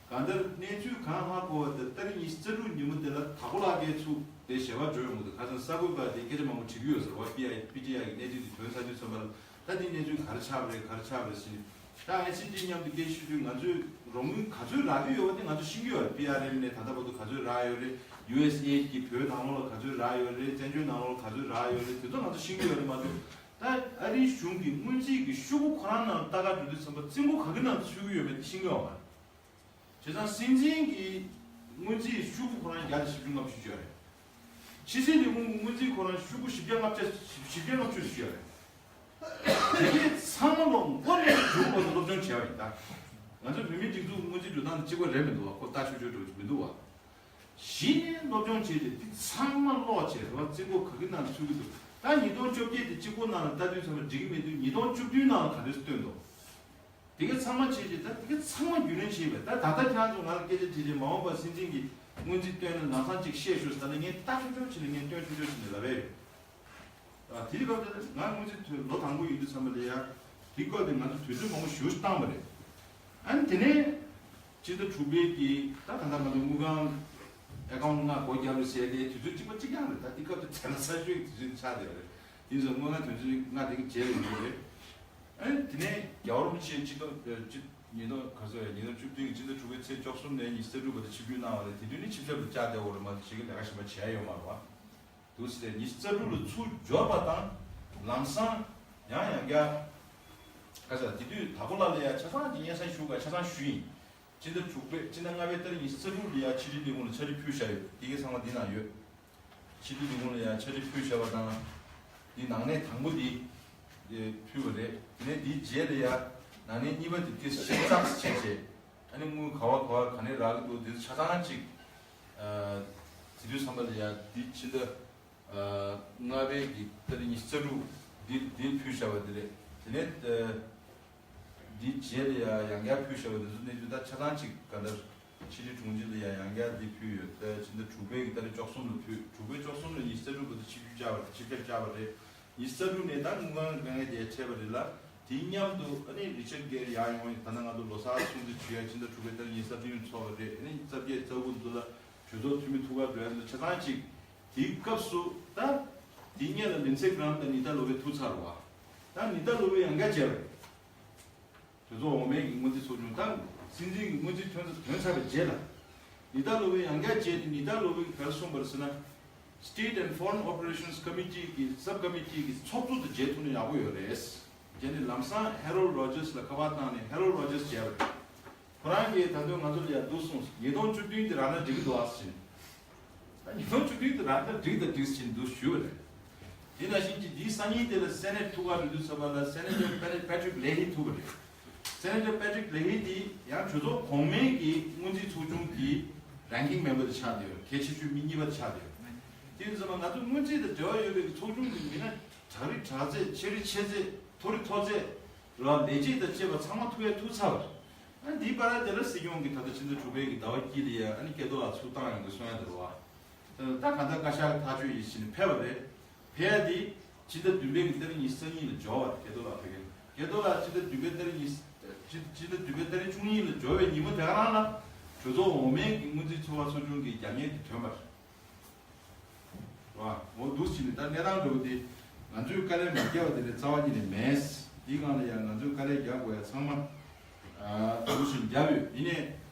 གང་ལྟར་གནས་ཚུལ་གང་ཧ་གོ་བ་དེ་ཏ་རིག་ཉི་ཤུ་རྩ་དྲུག་ཉིན་མོ་དེ་ལ་དྭགས་པོ་ལགས་སྐད་ཚུགས་དེ་ཞལ་པར་འབྱོར་ཡོང་གི་འདུག་ཁ་སང་གསར་འགོད་པ་དེ་སྐད་ཆ་མང་པོ་དྲི་གི་ཡོད་ཟེར་བ། པི་ཨའི་པི་ཊི་ཨའི་གི་གནས་ཚུལ་དེ་ཐོན་ཚར་དུས་ཙམ་པ་ལ་ད་དེ་གནས་ཚུལ་ག་རེ་ཆགས་པ་རེད་ག་རེ་ཆགས་པ་རེད་ཟེར་ནས། ད་ཨའི་སི་ཇི་མཉམ་དུ་སྐད་ཆ་ཤོད་དུས་ང་ཚོས་རོགས་དངུལ་ག་ཚོད་རག་གི་ཡོད་པ་དེ་ང་ཚོ་ཤེས་ཀྱི་ཡོད་རེད། པི་ཨར་ཨེམ་ནས་ད་ལྟ་བར་དུ་ག་ཚོད་རག་ཡོད་རེད། ཡུ་ཨེས་ཨེ་ཌི་གི་བོད་ནང་ལོགས་ལ་ག་ཚོད་རག་ཡོད་རེད། བཙན་བྱོལ་ནང་ལོགས་ལ་ག་ཚོད་རག་ཡོད་རེད། དེ་ཚོ་ང་ཚོ་ཤེས་ཀྱི་ཡོད་རེད་མ་གཏོགས། ད་ཨ་རིའི་གཞུང་གིས་སྔོན་རྩིས་ཀྱི་ཤོག་གུ་ཁོ་རང་ནང་ལྟ་ག་འགྲོ་དུས་ཙམ་པ་རྩིས་འགོ་ག་གི་ནང་ཚུད་ཀྱི་ཡོད་མེད་དེ་ཤེས་ཀྱི་ཡོད་མ་རེད། བྱས་ཙང་སྲིད་འཛིན་གྱི་སྔོན་རྩིས་ཤོག་གུ་ཁོ་རང་བརྒྱ་དང་བཞི་བཅུ་ལྔ་བཅུ་ཅིག་ཡོད་རེད། ཕྱི་སྲིད་ལས་ཁུངས་ཀྱི་སྔོན་རྩིས་ཁོ་རང་ཤོག་གུ་བཞི་བརྒྱ་ལྔ་བཅུ་བཞི་བརྒྱ་ལྔ་བཅུ་ཅིག་ཡོད་རེད། དེ་གས་ཚང་མ་ལོ་མགོ་ནས་མཇུག་བར་དུ་སློབ་སྦྱོང་བྱས་པ་ཡིན་ད། ང་ཚོ་བོད་མིའི་སྒྲིག་འཛུགས་སྔོན་རྩིས་འགྲོ་སྟངས་དེ་གཅིག་པ་རེད་མི་འདུག་བ། ཁོ་ལྟ་ཆོག་ཆོག་འགྲོ་གི་མི་འདུག་བ། གཞི་ནས་སློབ་སྦྱོང་བྱས་ཏེ་འདི་ཚང་མ་ཀློག་བྱས་རེད་བ། རྩིས་འགོ་ག་གི་ནང་ཚུད་ཀྱི་འདུག་ད་ཉིས་སྟོང་བཅོ་བརྒྱད་དེ་གཅིག་པོ་ནང་ལ་ལྟ་དུས་ཚང་མ་འགྲིག་གི་མེད་དུས་ཉིས་སྟོང་བཅུ་བདུན་ནང་ལ་ག་འདྲས་སེ་བཏོན་འདུག་དེ་ག་ཚང་མ་བྱས་རྗེས་ད་དེ་ག་ཚང་མ་རྒྱུས་ལོན་བྱས་པས། ད་ད་ལྟ་ཁྱེད་རང་ཚོ་ང་ལ་སྐད་ཆ་དྲིས་རྗེས་མ་འོངས་པར་སྲིད་འཛིན་གྱིས་སྔོན་རྩིས་བཏོན་ན་ལམ་སང་ཅིག་བཤད་ཤོག་ཟེར་ན་ངས་ལྟ་ཆོག་ཆོག་བྱས་ནས་ངས་སྟོན་ཆོག་ཆོག་བྱས་ནས་ལབ་པས་རེད། ཨ་དེ་རིང་སྐབས་དེར་ང་སྔོན་རྩིས་ཐོན་ལོ་དང་པོ་ཡིན་དུས་ཙམ་པ་ལ་ཡ་དེ་སྐབས་དེ་ང་ཚོ་དུས་ཚོད་མང་པོ་ཞེ་པོ་ཞིག་བཏང་བ་རེད། ཨ་ནི་དེ་ནས་སྤྱི་ཟླ་དྲུག་པའི་གི་ད་ད་ལྟ་ང་ཚོ་དངུལ་ཁང་ཨེ་ཀའུན་ལྔ་སྒོ་བརྒྱབ་རེད་ཟེར་དེ་དུས་ཚོད་གཅིག་པ་གཅིག་རྐྱང་རེད། ད་དེ་སྐབས་དེ་དེ་ལ་གསར་ཤོས་ཀྱི་དུས་ཚོད་ཆགས་བསྡད་པ་རེད། དེ་ཚོ་དངུལ་ཁང་དོན་ཚན་ལྔ་དེ་གི་རྗེས་ལ་ཡོད་རེད། ཨ་ནི་དེ་ནས་རྒྱལ་བ་རིན་པོ་ཆེ་སྤྱི་ཟླ་ཨ་སྤྱི་ཉིས་སྟོང་ག་ཚོད་ཉིས་སྟོང་བཅུ་བདུན་གྱི་སྤྱི་ཟླ་དྲུག་པའི་ཚེས་བཅུ་གསུམ་ནས་ཉི་ཤུ་རྩ་དྲུག་བར་དུ་ཆིབས་བསྒྱུར་གནང་བ་རེད། དེ་དུས་ནི་ཆིབས་ཞབས་ལ་བཅར་བསྡད་ཡོད་རེད་མ་གཏོགས་གཞན་གྱི་ལས་ཀ་གཞན་པ་བྱས་ཡོད་མ་རེད་བ། འདུག་ཟེར་ཉི་ཤུ་རྩ་དྲུག་ལ་ཚུར་འབྱོར་བ་དང་ལམ་སང་ཡང་ཡང་བསྐྱར་ག་ཚོད་དེ་དུས་དྭགས་པོ་ལགས་ལ་ཡང་ཆ་ཚང་གི་སྙན་སེང་ཞུ་དགོས་ཆ་ཚང་ཞུས་ཡིན། སྤྱི་ཟླ་དྲུག་པའི་སྤྱི་ཟླ་ལྔ་པའི་ཏ་རིག་ཉི་ཤུ་རྩ་དྲུག་ལ་ཡང་ཕྱི་དྲིལ་ལས་ཁུངས་ལ་ཕྱག་བྲིས་ཕུལ་བཞག་ཡོད། དེ་གའི་ཚང་མ་འདི་ན་ཡོད། ཕྱི་དྲིལ་ལས་ཁུངས་ལ་ཡང་ཕྱག་བྲིས་ཕུལ་བཞག་པ་དང་། འདི་ནང་གནས་དང་པོ་འདི་ཕུལ་བ་རེད། དེ་ནས་འདིའི་རྗེས་ལ་ཡང་ནང་གནས་གཉིས་པ་འདི་ཏོག་ཙམ་ཞིབ་ཚགས་སུ་བྱས་བྱས། ཨ་ནི་དངུལ་ག་བ་ག་བ་ག་ནས་རག་གི་འདུག་འདི་ཚོ་ཆ་ཚང་གཅིག་དེ་དུས་བསམ་པ་ལ་ཡང་འདི་ཕྱི་ཟླ་ལྔ་པའི་གི་ཏ་རིག་ཉི་ཤུ་རྩ་དྲུག་འདི་འདིར་ཕུལ་བཞག་པ་འདི་རེད། དེ་ནས་འདི་རྗེས་ལ་ཡང་ཡང་བསྐྱར་ཕུལ་བཞག་པ་འདི་ཚོ་གནས་ཚུལ་ད་ཆ་ཚང་གཅིག་ག་འདྲ་ཕྱི་དྲིལ་དྲུང་ཆེ་ལ་ཡང་ཡང་བསྐྱར་འདི་ཕུལ་ཡོད། ད་ཕྱི་ཟླ་དྲུག་པའི་གི་ཏ་རིག་བཅུ་གསུམ་ལ་ཕུལ། དྲུག་པའི་བཅུ་གསུམ་ལ་ཉི་ཤུ་རྩ་དྲུག་བར་དུ་ཆིབས་བསྒྱུར་བཅར་བ་རེད། ཆིབས་བསྒྱུར་བཅར་བ་རེད། ཉི་ཤུ་རྩ་དྲུག་ནས་ད་དངུལ་ཁང་དཀའ་ངལ་དེ་འཕྲད་པ་རེད་ལ། དེའི་མཉམ་དུ་ཨ་ནི་རི་ཅར་གེར་ཡར་ཡོང་ཡིན། ད་ནང་ང་ཚོ་ལོ་གསར་སྲུང་བརྩི་ཞུ་ཡ་ཕྱི་ཟླ་དྲུག་པའི་ཏ་རིག་ཉི་ཤུ་རྩ་བདུན་ཚོགས་པ་རེད། ཨ་ནི་རྩ་བརྒྱད་རྩ་དགུ་ཚོ་ལ་གྲོས་ཚོགས་འཐུས་མི་ཐུག་གར་འགྲོ་ཡ་ཚོ་ཆ་ཚང་གཅིག་དེའི་སྐབས་སུ་ད་དེའི་སྔོན་ལ་ལིན་སེ་གྷི་རམ་དང་ནི་ཏཱ་ལོ་པེ་ཐུག་ཚར་བ། ད་ནི་ཏཱ་ལོ་པེ་ཡང་བསྐྱར་མཇལ་བ་རེད། གྲོས་ཚོགས་འོག་མའི་གི་སྔོན་རྩིས་ཚོགས་ཆུང་དང་སྲིད་འཛིན་གྱི་སྔོན་རྩིས་ཐོན་ཐོན་ཚར་བའི་རྗེས་ལ། ནི་ཏཱ་ལོ་པེ་ཡང་བསྐྱར་མཇལ་ཏེ་ནི་ཏཱ་ལོ་པེ་གིས་ག་རེ་གསུངས་པ་རེད་ཟེར་ན། State and Foreign Operations Committee གི་Sub Committee གི་ཚོགས་གཙོ་དང་མཇལ་ཐུབ་ན་ཡག་པོ་ཡོད་རེད། མཇལ་ནས་ལམ་སང་Harold Rogers ལ་ཁ་པར་བཏང་ནས་Harold Rogers མཇལ་བ་རེད། ཁོ་རང་གིས་ད་དུང་ང་ཚོ་ལ་ཡར་འདུག་གསུངས། ཉིས་སྟོང་བཅུ་བདུན་དེ་རག་ན་འགྲིག་གི་འདུག་ཨ་ཟེར་ནས། ད་ཉིས་སྟོང་བཅུ་བདུན་དེ་རག་ན་འགྲིག་དང་འགྲིག་ཟེར་ནས་འདུག་ཞུས་པ་རེད། དེ་ནང་བཞིན་གྱི་འདིའི་སང་ཉིན་དེ་ལ་སེ་ནེ་ཊི་ཐུག་ག་འགྲོ་དུས་ཙམ་པ་ལ་སེ་ནེ་ཊར་པེ་ཊི་རིག་ལེ་ཧི་ཐུག་པ་རེད། སེ་ནེ་ཊར་པེ་ཊི་རིག་ལེ་ཧི་དེ་ཡང་གྲོས་ཚོགས་གོང་མའི་གི་སྔོན་རྩིས་ཚོགས་ཆུང་གི་རེང་ཀིང་མེམ་བར་དུ་ཆགས་བསྡད་ཡོད། གལ་ཆེ་ཤོས་མི་གཉིས་པ་དུ་ཆགས་བསྡད་ཡོད། དེ་ཡིན་ཙམ་པ་ང་ཚོ་སྔོན་རྩིས་དང་འབྲེལ་བ་ཡོད་པའི་གི་ཚོགས་ཆུང་གི་མི་སྣ་དྲག་རིགས་དྲག་རྩལ་ཆེ་རིགས་ཆེ་རྩལ་མཐོ་རིགས་མཐོ་རྩལ་ར་ལས་བྱེད་དང་བཅས་པ་ཚང་མ་ཐུག་ཡ་ཐུག་ཚར་བ་རེད། ཨ་འདིའི་བར་དེ་ལ་སྲིད་སྐྱོང་གིས་ད་ལྟ་ཕྱི་ཟླ་དྲུག་པའི་གི་ཟླ་བ་དཀྱིལ་ལ་ཡ་ཨ་ནི་སྐལ་རྡོར་ལགས་ཚུར་བཏང་ཡོང་གི་གསུང་ཡ་དེ་རེད་བ། ད་གང་ལྟར་བཀའ་ཤག་ཐག་གཅོད་ཡིན་ཕྱིན་ཕེབས་པ་རེད། ཕེབས་ཡ་དེ་ཕྱི་ཟླ་བདུན་པའི་གི་ཏ་རིག་ཉི་ཤུ་རྩ་གཉིས་ལ་འབྱོར་བ་རེད། སྐལ་རྡོར་ལགས་ཕེབས་མཁན། སྐལ་རྡོར་ལགས་ཕྱི་ཟླ་བདུན་པའི་ཏ་རིག་ཉི་ཤུ་ཕྱི་ཕྱི་ཟླ་བདུན་པའི་ཏ་རིག་བཅུ་གཉིས་ལ་འབྱོར་བའི་ཉིན་མོ་དེ་ག་རང་ལ་གྲོས་ཚོགས་འོག་མའི་གི་སྔོན་རྩིས་ཚོགས་པ་ཚོགས་ཆུང་གི་རྒྱབ་གཉེར་དེ་ཐོན་པ་རེད། རེད་བ། འོ་འདུག་ཕྱིན་ནས་ད་གནས་སྟངས་འདྲ་བོ་དེ་ང་ཚོས་དཀའ་ལས་མ་བརྒྱབ་པ་དེ་ནས་རྩ་བ་ཉིད་ནས་མེད། འདིའི་སྒང་ལ་ཡང་ང་ཚོས་དཀའ་ལས་རྒྱག་དགོས་ཡ་ཚང་མ་ཨ་འདུག་ཕྱིན་རྒྱབ་ཡོད། ཡིན་ནའི་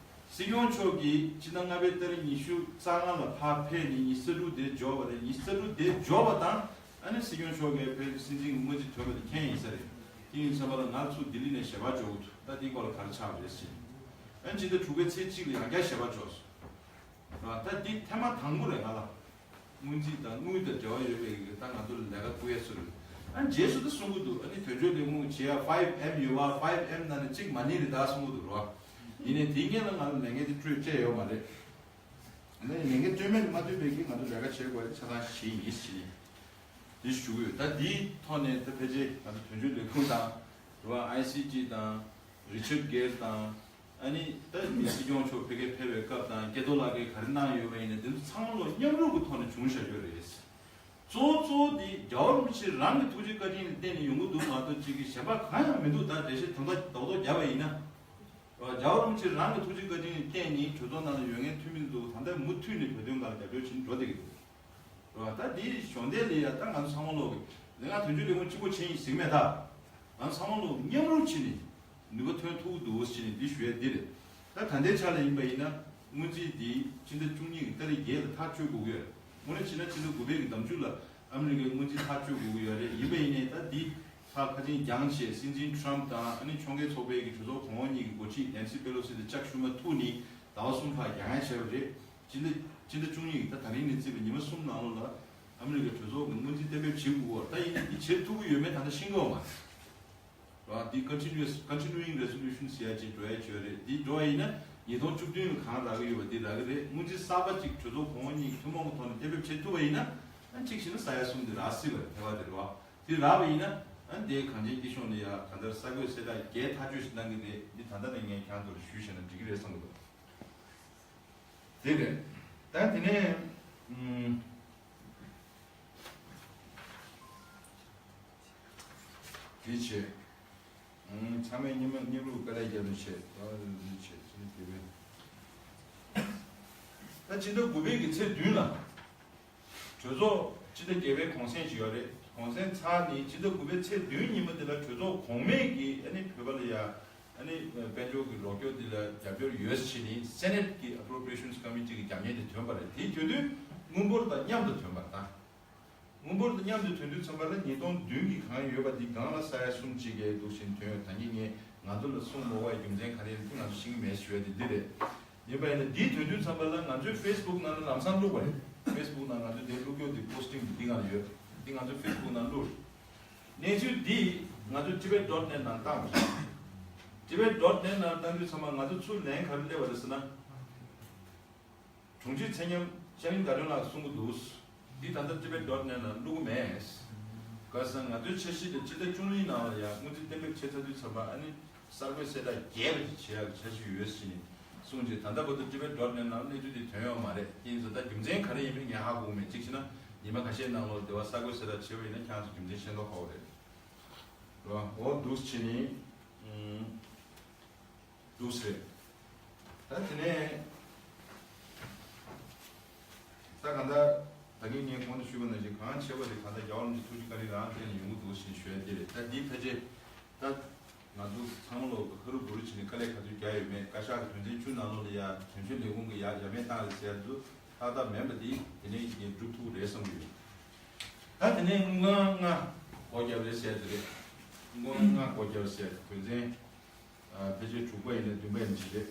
སྲིད་སྐྱོང་མཆོག་གིས་ཕྱི་ཟླ་ལྔ་པའི་ཏ་རིག་ཉི་ཤུ་རྩ་ལྔ་ལ་ཕར་ཕེབས་ནས་ཉི་ཤུ་རྩ་དྲུག་དེ་འབྱོར་བ་རེད། ཉི་ཤུ་རྩ་དྲུག་དེ་འབྱོར་བ་དང་ཨ་ནི་སྲིད་སྐྱོང་མཆོག་གིས་བོད་ཀྱི་སྲིད་འཛིན་གྱི་སྔོན་རྩིས་ཐོན་པ་དེ་མཁྱེན་ཡིན་ས་རེད། དེ་ཡིན་ཙམ་པ་ལ་ང་ཚོ་ལྡི་ལི་ནས་ཞལ་པར་འབྱོར་གྱི་འདུག་ད་དེའི་སྐོར་ལ་ག་རེ་ཆགས་པ་རེད་ཟེར། ཨ་ནི་ཕྱི་ཟླ་དྲུག་པའི་ཚེས་གཅིག་ལ་ཡང་བསྐྱར་ཞལ་པར་འབྱོར་སོང་། རེད་བ། ད་འདི་ཐེངས་མ་དང་པོ་རེད་ང་ལ། སྔོན་རྩིས་དང་དངུལ་དང་འབྲེལ་བ་ཡོད་པའི་གི་ད་ང་ཚོ་ལ་ལས་ཀ་བསྐུར་ཡས་ཚོ་རེད། ཨ་རྗེས་སུ་ད་གསུང་གི་འདུག་ཨ་ནི་དོན་གཅོད་ལས་ཁུངས་བྱེད་ཡ་ཕའིབ་ཨེམ་ཡོད་པ། ཕའིབ་ཨེམ་ནང་ནས་གཅིག་མ་ཎི་རེད་ད་གསུང་གི་འདུག་རེད་བ། ཡིན་ནའི་དེའི་སྔོན་ལ་ང་ལ་ལས་འགན་དེ་སྤྲོད་བཅད་ཡོད་མ་རེད། ཨ་ནི་ལས་འགན་སྤྲོད་མེད་མ་ཐུབ་པའི་གི་ང་ཚོ་ལས་ཀ་བྱེད་དགོས་ཡ་ཆ་ཚང་ཞིག་ཡིན་ཟེར་ནས་འདི་ཞུ་གི་ཡོད། ད་འདིའི་ཐོག་ནས་ད་ཕལ་ཆེར་ང་ཚོ་དོན་གཅོད་ལས་ཁུངས་དང་རེད་བ། ཨའི་སི་ཇི་དང་རི་ཆར་གེར་དང་། ཨ་ནི་ད་སྲིད་སྐྱོང་མཆོག་ཕ་གིར་ཕེབས་པའི་སྐབས་དང་སྐལ་རྡོར་ལགས་ཀྱིས་ག་རེ་གནང་ཡོད་པ་ཡིན་ན་དེ་ཚོ་ཚང་མ་ལོ་མཉམ་རུབ་ཀྱི་ཐོག་ནས་བྱུང་བཞག་ཡོད་རེད། གཙོ་བོ་གཙོ་བོ་དེ་རྒྱལ་བ་རིན་པོ་ཆེ་རང་གི་ཐུགས་རྗེ་བཀའ་དྲིན་ལ་བརྟེན་ནས་ཡོང་གི་འདུག་མ་གཏོགས་གཅིག་གི་གཞན་པ་གང་ཡང་མི་འདུག་ད་འགྲེལ་བཤད་དོན་དག་རྡོག་རྡོག་བརྒྱབ་པ་ཡིན་ན། རྒྱལ་བ་རིན་པོ་ཆེ་རང་གི་ཐུགས་རྗེ་བཀའ་དྲིན་ལ་བརྟེན་ནས་གྲོས་ཚོགས་ནང་ལ་ཡོད་མཁན་འཐུས་མི་ཚོ་ད་ལྟ་མུ་མཐུད་ནས་བོད་དོན་སྒང་ལ་རྒྱབ་སྐྱོར་བྱེད་འགྲོ་བསྡད་ཀྱི་འདུག་རེད་བ། ད་འདིའི་གཞོགས་འདེགས་ལ་ཡ་ད་ང་ཚོ་ཚང་མ་ལོག་གི་ལས་ང་དོན་གཅོད་ལས་ཁུངས་གཅིག་པོ་བྱེད་ཡིན་ཟེར་གི་མེད་ད། ང་ཚོ་ཚང་མ་ལོག་མཉམ་རུབ་བྱས་ནས་ནུས་པ་ཐོན་ཐུབ་ཀྱི་འདུག་ཟེར་ནས་འདི་ཞུ་ཡ་འདི་རེད། ད་ད་ལྟའི་ཆ་ལ་ཡིན་པ་ཡིན་ན་སྔོན་རྩིས་འདི་ཕྱི་ཟླ་བཅུ་གཉིས་ཀྱི་ཏ་རིག་བརྒྱད་ལ་ཐག་གཅོད་དགོས་ཀྱི་ཡོད་རེད། དངོས་གནས་བྱས་ན་ཕྱི་ཟླ་དགུ་པའི་གི་ཟླ་མཇུག་ལ་ཨ་མི་རི་ཀའི་སྔོན་རྩིས་ཐག་གཅོད་དགོས་ཀྱི་ཡོད་རེད། ཡིན་པ་ཡིན་ནའི་ད་འདི་ཕར་ཁ་ཆེམས་བརྒྱངས་བྱས་སྲིད་འཛིན་ཊམ་དང་ཨ་ནི་ཕྱོགས་འགལ་ཚོགས་པའི་གི་གྲོས་ཚོགས་གོང་འོག་གཉིས་ཀྱི་འགོ་ཁྲིད་ནན་སི་པེ་ལོ་སི་དང་ཅག་ཤུ་མར་ཐུག་ནས། ཟླ་བ་གསུམ་ཕར་རྒྱག་ཡ་བྱས་པ་རེད། སྤྱི་ཟླ་སྤྱི་ཟླ་བཅུ་གཉིས་ད་ད་རིང་ནས་བརྩིས་པའི་ཉི་མ་གསུམ་ནང་ལོགས་ལ་ཨ་མི་རི་ཀའི་གྲོས་ཚོགས་ཀྱི་སྔོན་རྩིས་གཏན་འབེབས་བྱེད་དགོས་པ་ད་ཡིན་ན་འདི་བྱེད་ཐུབ་ཀྱི་ཡོད་མེད་ད་ལྟ་ཤེས་ཀྱི་ཡོད་མ་རེད། རེད་བ། འདི་continuous continuing resolution ཟེར་ཡ་ཅིག་འགྲོ་ཡ་ཅིག་ཡོད་རེད། འདི་འགྲོ་བ་ཡིན་ན་ཉིས་སྟོང་བཅུ་བདུན་གང་རག་གི་ཡོད་པ་འདི་རག་གི་རེད། སྔོན་རྩིས་གསར་པ་ཅིག་གྲོས་ཚོགས་གོང་འོག་གཉིས་ཐུན་མོང་གི་ཐོག་ནས་གཏན་འབེབས་བྱེད་ཐུབ་པ་ཡིན་ན་ཨ་གཅིག་བྱས་ན་ས་ཡ་གསུམ་འདི་རག་སྲིད་པ་རེད། ཐལ་བ་དེ་རེད་བ། འདི་རག་པ་ཡིན་ན་ཨ་འདི་གངས་ཅན་སྐྱིད་གཤོངས་ལ་ཡ་གང་ལྟར་གསར་འགོད་གསལ་བསྒྲགས་རྒྱས་ཐག་ཆོད་ཞིག་གནང་གི་རེད། འདི་ད་ལྟ་ནས་ངས་ཁྱང་ཚོར་ཞུས་བྱས་ན་འགྲིག་གི་རེད་བསམ་གི་འདུག་དེ་རེད། ད་དེ་ནས་ཨུམ། དེ་བྱས། ཨང་། ཚང་མས་སྙིང་མ་སྙིང་རུས་དཀའ་ལས་བརྒྱབ་ནས་བྱས། ཨ་རེ་རེ་བྱས་ཚུལ་དེ་བས། ད་ཕྱི་ཟླ་དགུ་པའི་གི་ཚེས་བདུན་ལ། གྲོས་ཚོགས་ཕྱི་ཟླ་བརྒྱད་པའི་གུང་སེང་ཞིག་ཡོད་རེད། གུང་སེང་ཚར་ནས་ཕྱི་ཟླ་དགུ་པའི་ཚེས་བདུན་ཉིན་མོ་དེ་ལ་གྲོས་ཚོགས་གོང་མས་ཀྱི་ཨ་ནི་བོད་པ་ལ་ཡ། ཨ་ནི་དཔལ་འབྱོར་གྱི་རོགས་སྐྱོར་འདི་ལ་རྒྱབ་སྐྱོར་ཡོད་ཕྱིན་ནས་སེ་ནེ་ཊི་གི་ཨ་པོ་རོ་པི་རེ་ཤན་སི་ཀོ་མི་ཊི་གི་རྒྱབ་གཉེར་དེ་ཐོན་པ་རེད། དེ་དུས་དུས་དངུལ་འབོར་དང་མཉམ་དུ་ཐོན་པ་དང་། དངུལ་འབོར་དང་མཉམ་དུ་ཐོན་དུས་ཙམ་པ་ལ་ཉིས་སྟོང་བདུན་གྱི་གང་ཡོད་པ་འདི་སྒང་ལ་ས་ཡ་གསུམ་གཅིག་གི་འདུག་བཞིན་ཐོན་ཡོད། ད་ངས་ངས་ང་ཚོ་ལ་གསུངས་མ་དགོས་པའི་རྒྱུ་མཚན་ག་རེ་ཡིན་ང་ཚོ་ཤེས་ཀྱི་མེད་ཞུ་ཡ་དེ་འདི་རེད། ཡིན་པ་ཡིན་ན་འདིའི་དོན་དུས་ཙམ་པ་ལ་ང་ཚོའི་ཕེ་སི་བུག་ནང་ལ་ལམ་སང་བླུགས་པ་རེད། ཕེ་སི་བུག་ནང་ང་ཚོས་དེ་བླུགས་རྒྱུ་དེ་པོ་སི་ཊིང་དེ་འདི་ང་ལ་ཡོད། འདི་ང་ཚོའི་ཕེ་སི་བུག་ནང་བླུགས། གནས་ཚུལ་འདི་ང་ཚོས་ཊི་བེ་ཊི་ཌོ་ཊི་ནེ་ཊི་ནང་བཏང་བ་རེད། ཊི་བེ་ཊི་ཌོ་ཊི་ནེ་ཊི་ནང་བཏང་དུས་ཙམ་པ་ང་ཚོ་ཚུར་ལན་ག་རེ་སླེབས་པ་རེད་ཟེར་ན། དྲུང་ཆེ་ཚེ་ཉམས་ཤར་གླིང་ཟླ་སྒྲོན་ལགས་གསུང་གི་འདུག་འདི་ད་ལྟ་ཊི་བེ་ཊི་ཌོ་ཊི་ནེ་ཊི་ནང་བླུགས་ཀྱི་མེད། ག་ས་ང་ཚོའི་འཆར་གཞི་དེ་སྤྱི་ཟླ་བཅུ་གཉིས་ནང་ལ་ཡང་སྔོན་རྩིས་གཏན་འབེབས་བྱས་ཚར་དུས་ཙམ་པ་ཨ་ནི་གསར་འགོད་གསལ་བསྒྲགས་རྒྱས་པ་ཞིག་བྱེད་ཡག་འཆར་གཞི་ཡོད་ཟེར་ནས་གསུངས་རྗེས་ད་ལྟ་བར་དུ་ཊི་བེ་ཊི་ཌོ་ཊི་ནེ་ཊི་ནང་གནས་ཚུལ་དེ་ཐོན་ཡོད་མ་རེད། དེ་ཡིན་ཙང་ད་རྒྱུ་མཚན་ག་རེ་ཡིན་མིན་ངས་ཧ་གོ་གི་མེད། གཅིག་བྱས་ན་ཉི་མ་ཁ་ཤས་ནང་ལོགས་འདི་བ་གསར་འགོད་གསལ་བསྒྲགས་བྱས་པ་ཡིན་ན་ཁྱེད་རང་ཚོ་རྒྱུ་མཚན་ཤེས་མདོག་ཁ་པོ་རེད། རེད་བ། འོ་འདུག་བྱས་ནས་ཨུམ། འདུག་ཟེར། ད་དེ་ནས་ད་གང་ལྟར་ད་གིན་ངས་གོང་དུ་ཞུས་པ་ནང་བཞིན་གང་བྱས་པ་རེད། གང་ལྟར་རྒྱལ་བ་རིན་པོ་ཆེ་ཐུགས་རྗེ་བཀའ་དྲིན་རང་ཐད་ནས་ཡོང་གི་འདུག་ཞེས་ཞུ་ཡ་དེ་རེད། ད་འདི་ཕལ་ཆེར་ད་ང་ཚོ་ཚང་མ་ལོ་ཧ་རུ་བུ་རུ་བྱས་ནས་དཀའ་ལས་ག་ཚོད་རྒྱག་ཡོད་མེད། བཀའ་ཤག་གི་དོན་ཚན་བཅུ་ནང་ལོགས་ལ་ཡ་དོན་གཅོད་ལས་ཁུངས་ཀྱི་ཡ་ཡ་མེད་བཏང་རེད་ཟེར་ཡ་དེ་ཚོ་ཏག་ཏག་མིན་པ་འདི་དེ་ནས་ངས་སྒྲུབ་ཐུབ་རེད་བསམ་གྱི་ཡོད། ད་དེ་ནས་དངུལ་ཁང་ལྔ་སྒོ་བརྒྱབ་རེད་ཟེར་ཡ་དེ་རེད། དངུལ་ཁང་ལྔ་སྒོ་བརྒྱབ་ཟེར་དོན་ཚན། ཕལ་ཆེར་དྲུག་པ་ཡིན་ན་བདུན་པ་ཡིན་ན་ཅི་རེད།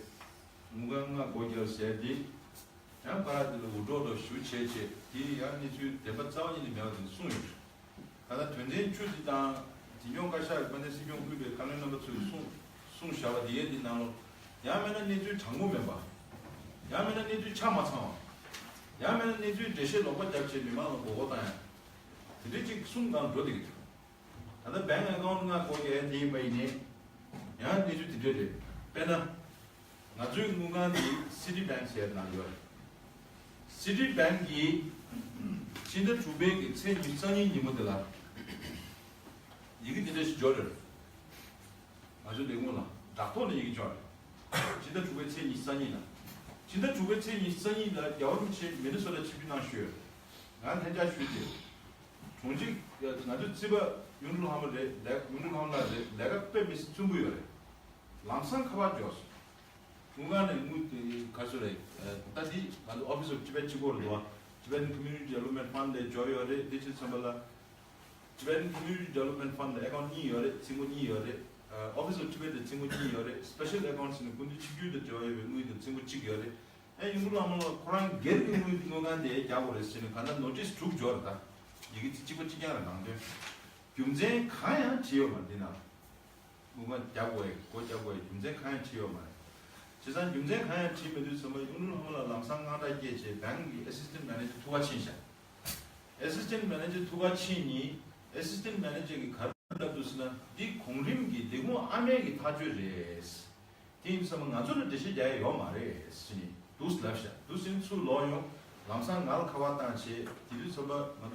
དངུལ་ཁང་ལྔ་སྒོ་བརྒྱབ་ཟེར་དེ། ཡང་པ་ར་དེ་ལ་འུར་སྒྲོག་འགྲོ་ཞུ་བྱས་བྱས་དེ་ཡང་གནས་ཚུལ་བདེན་པ་རྩ་བ་ཉིད་ནས་མེད་པ་དེ་གསུངས་ཡོད། ད་ལྟ་དོན་ཚན་བཅུ་དེ་དང་འཛིན་སྐྱོང་བཀའ་ཤག་གི་དཔལ་ལྡན་སྲིད་སྐྱོང་དབུས་པའི་བཀའ་བློན་རྣམ་པ་ཚོས་གསུངས་གསུངས་བཞག་པ་དེ་ཡས་དེ་ནང་ལོགས་ཡང་མིན་ན་གནས་ཚུལ་དྲང་པོ་མེད་པ། ཡང་མིན་ན་གནས་ཚུལ་ཆ་མ་ཚང་བ། ཡང་མིན་ན་གནས་ཚུལ་འགྲེལ་བཤད་ལོག་པ་བརྒྱབ་བྱས་མི་མང་ལ་མགོ་སྐོར་བཏང་ཡ། དེ་འདྲའི་ཅིག་གསུང་སྒང་འགྲོ་བསྡད་ཀྱི་འདུག་ད་ལྟ་bank account་ལྔ་སྒོ་རྒྱག་ཡ་དེ་ཡིན་པ་ཡིན་ནའི། ཡང་གནས་ཚུལ་དེ་འདྲ་རེད། དཔེར་ན། ང་ཚོའི་དངུལ་ཁང་དེ་Citibank་ཟེར་ནང་ཡོད་རེད། Citibank་གིས་ཕྱི་ཟླ་དྲུག་པའི་གི་ཚེས་ཉི་ཤུ་རྩ་གཉིས་ཉིན་མོ་དེ་ལ་ཡི་གེ་དེ་འདྲ་ཞིག་འབྱོར་ཡོད་རེད། ང་ཚོའི་ལས་ཁུངས་ལ་བདག་ཐོག་ནས་ཡི་གེ་འབྱོར་རེད། ཕྱི་ཟླ་དྲུག་པའི་ཚེས་ཉི་ཤུ་རྩ་གཉིས་ལ། ཕྱི་ཟླ་དྲུག་པའི་ཚེས་ཉི་ཤུ་རྩ་གཉིས་ལ་རྒྱལ་བ་རིན་པོ་ཆེ་མི་ནི་སོ་ཊ་ཆིབས་བསྒྱུར་གནང་ཞུས་ཡོད། ང་ལྷན་བཅར་ཞུས་ཏེ། དྲུང་ཆེ་ང་ཚོའི་རྩིས་པ་གཡུང་དྲུང་ལྷ་མོ་རེད། ལས་གཡུང་དྲུང་ལྷ་མོ་ལགས་རེད། ལས་ཀ་དཔེ་མི་སྲིད་རྩུབ་པོ་ཡོད་རེད། ལམ་སང་ཁ་པར་འབྱོར་སོང་། དངུལ་ཁང་ནས་དངུལ་དེ་ག་རེ་ཟེར་རེད། ད་འདི་ང་ཚོ་Office of Tibet་གཅིག་པོ་རེད་འདུག་བ། Tibetan Community Development Fund་ལས་འབྱོར་ཡོད་རེད། འདི་ཕྱིར་ཚོན་པ་ལ། Tibetan Community Development Fund་ལ་account་གཉིས་ཡོད་རེད། རྩིས་འགོ་གཉིས་ཡོད་རེད། Office of Tibet་ལ་རྩིས་འགོ་གཉིས་ཡོད་རེད། Special Accounts་ནི་སྐུ་མདུན་ཆིབས་བསྒྱུར་དང་འབྲེལ་བ་ཡོད་པའི་དངུལ་དང་རྩིས་འགོ་གཅིག་ཡོད་རེད། ཨེ་གཡུང་དྲུང་ལྷ་མོ་ལགས་ཁོ་རང་སྒེར་གྱི་དངུལ་དངུལ་ཁང་དེ་རྒྱག་དགོས་རེད་ཟེར་ནས་ག་འདྲ་ནོ་ཊིས་དྲུག་འབྱོར་རེད་ད། ཡི་གེ་གཅིག་པ་གཅིག་རྐྱང་རེད་ནང་དོན། རྒྱུ་མཚན་གང་ཡང་བྲིས་ཡོད་མ་རེད་འདི་ནང་། དངུལ་ཁང་རྒྱག་དགོས་ཡ་སྒོ་རྒྱག་དགོས་ཡ་རྒྱུ་མཚན་གང་ཡང་བྲིས་ཡོད་མ་རེད། བྱས་ཙང་རྒྱུ་མཚན་གང་ཡང་བྲིས་མེད་དུས་ཙམ་པ་གཡུང་དྲུང་ལྷ་མོ་ལགས་ལམ་སང་དངངས་སྐྲག་སྐྱེས་བྱས་bank་གི་Assistant Manager་ཐུག་ག་ཕྱིན་ཤག Assistant Manager་ཐུག་ག་ཕྱིན་ནས་Assistant Manager་གིས་ག་རེ་ལབ་འདུག་ཟེར་ན་འདི་གོང་རིམ་གྱི་ལས་ཁུངས་ཨ་མའི་གི་ཐག་གཅོད་རེད། དེ་ཡིན་དུས་ཙམ་པ་ང་ཚོ་ལ་འགྲེལ་བཤད་རྒྱག་ཡ་ཡོད་མ་རེད་ཟེར་ནས་འདུག་ལབ་ཤག་འདུག་ཟེར་ནས་ཚུར་ལོག་ཡོང་། ལམ་སང་ང་ལ་ཁ་པར་བཏང་བྱས་དེ་དུས་ཙམ་པ་ང་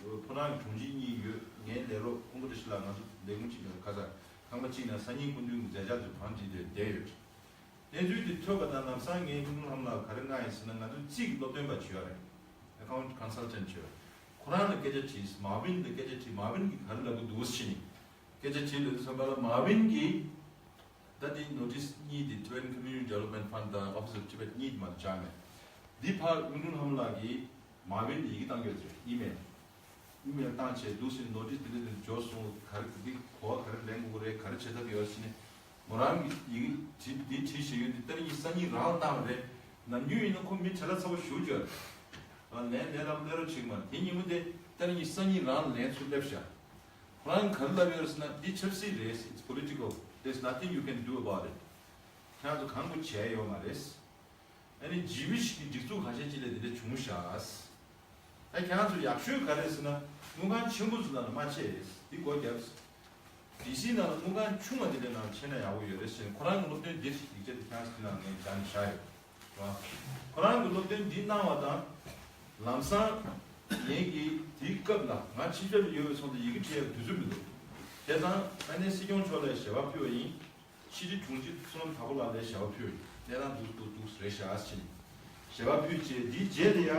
ཚོ་ཕོ་བྲང་གི་དྲུང་ཆེ་གཉིས་ཡོད། ངའི་ལས་རོགས་ཀུན་པོ་བཀྲ་ཤིས་ལགས་ང་ཚོ་ལས་ཁུངས་གཅིག་ནང་ཁ་སང་ཁང་པ་གཅིག་ནང་སང་ཉིན་སྐུ་མདུན་གྱི་མཛད་འཆར་ཚོ་གང་བྲིས་ཏེ་བསྡད་ཡོད། གནས་ཚུལ་དེ་ཐོས་པ་དང་ལམ་སང་ངས་གཡུང་དྲུང་ལྷ་མོ་ལགས་ལ་ག་རེ་མངགས་ཡིན་ཟེར་ན་ང་ཚོའི་རྩིས་ཀྱི་སློབ་སྟོན་པ་ཅིག་ཡོད་རེད། Account Consultant་ཅིག་ཡོད། ཁོ་རང་ལ་སྐད་ཆ་དྲིས། Marvin་ལ་སྐད་ཆ་དྲིས། Marvin་གིས་ག་རེ་ལབ་ཀྱི་འདུག་ཟེར་ནས་སྐད་ཆ་དྲིས་ལབ་དུས་ཙམ་པ་ལ་Marvin་གིས་ད་འདི་notice་གཉིས་འདི་Tibetan Community Development Fund་དང་Office of Tibet་གཉིས་འདི་མར་བཅར་ནས་འདི་ཕར་གཡུང་དྲུང་ལྷ་མོ་ལགས་ཀྱིས་Marvin་ལ་ཡི་གེ་བཏང་ཡོད་རེད། email། email་བཏང་བྱས་འདུག་ཟེར་ནས་notice་འདི་འདྲ་འདི་འབྱོར་སོང་། ག་རེ་འདི་གོ་བ་ག་རེ་ལེན་དགོས་ཀྱི་རེད། ག་རེ་བྱེད་ཐབས་ཡོད་ཟེར་ནས་ མོ་རང་གིས་ཡི་གེ་འདི་བྲིས་བྱེད་ཡུལ་དེ་ཏ་རིག་ཉི་ཤུ་རྩ་གཉིས་རང་ལ་བཏང་བ་རེད། ནམ་རྒྱུན་ཡིན་ན་ཁོ་མི་བྲེལ་བ་ཚ་པོ་ཞེ་པོ་ཅིག་ཡོད་རེད། ལན་ལན་རམ་སླེབས་རོགས་བྱེད་ཀྱི་མ་རེད། དེ་ཉིན་མོ་དེ་ཏ་རིག་ཉི་ཤུ་རྩ་གཉིས་རང་ལ་ལན་ཚུར་སླེབས་ཤག་ཁོ་རང་གིས་ག་རེ་ལབ་ཡོད་རེད་ཟེར་ན། འདི་ཆབ་སྲིད་རེད། It's political. There's nothing you can do about it. ཁྱེད་རང་ཚོ་གང་དགོས་བྱས་ཡོད་མ་རེད། ཨ་ནི་ཇི་བི་ཞིག་གི་སྒྲིག་འཛུགས་ཁ་ཤས་ཅིག་ལ་དེ་འདྲ་བྱུང་ཤག་ད་ཁྱེད་རང་ཚོ་ཡག་ཤོས་ག་རེ་ཟེར་ན། དངུལ་ཁང་ཆེན་པོ་ཚོ་ནང་ལ་མ་ཆས། འདི་སྒོ་བརྒྱབ། ཌི་སི་ནང་ལ་དངུལ་ཁང་ཆུང་བ་དེ་འདྲའི་ནང་ལ་ཆས་ན་ཡག་པོ་ཡོད་རེད་ཟེར་ནས། ཁོ་རང་གི་སློབ་སྟོན་འདི་ཡིག་ཆ་དེ་ཁྱེད་རང་ཚོ་དེ་ནང་ངས་སྦྱར་ནས་བཞག་ཡོད་རེད། ཁོ་རང་གི་སློབ་སྟོན་འདི་གནང་བ་དང་། ལམ་སང་ངེད་ཀྱིས་དེའི་སྐབས་ལ་ང་ཕྱི་རྒྱལ་དུ་ཡོད་པའི་སོང་ཙང་ཡི་གེ་བྲིས་ཡག་དུས་ཚོད་མི་འདུག་བྱས་ཙང་ཨ་ནེ་སྲིད་སྐྱོང་མཆོག་ལ་ཞལ་པར་ཕུལ་བ་ཡིན། ཕྱི་དྲིལ་དྲུང་ཆེ་བསོད་ནམས་དྭགས་པོ་ལགས་ལ་ཞལ་པར་ཕུལ་བ་ཡིན། གནས་སྟངས་འདུག་འདུག་འདུག་རེད་ཤག་ཟེར་ནས་ཞལ་པར་ཕུལ་བྱས། འདིའི་རྗེས་ལ་ཡ་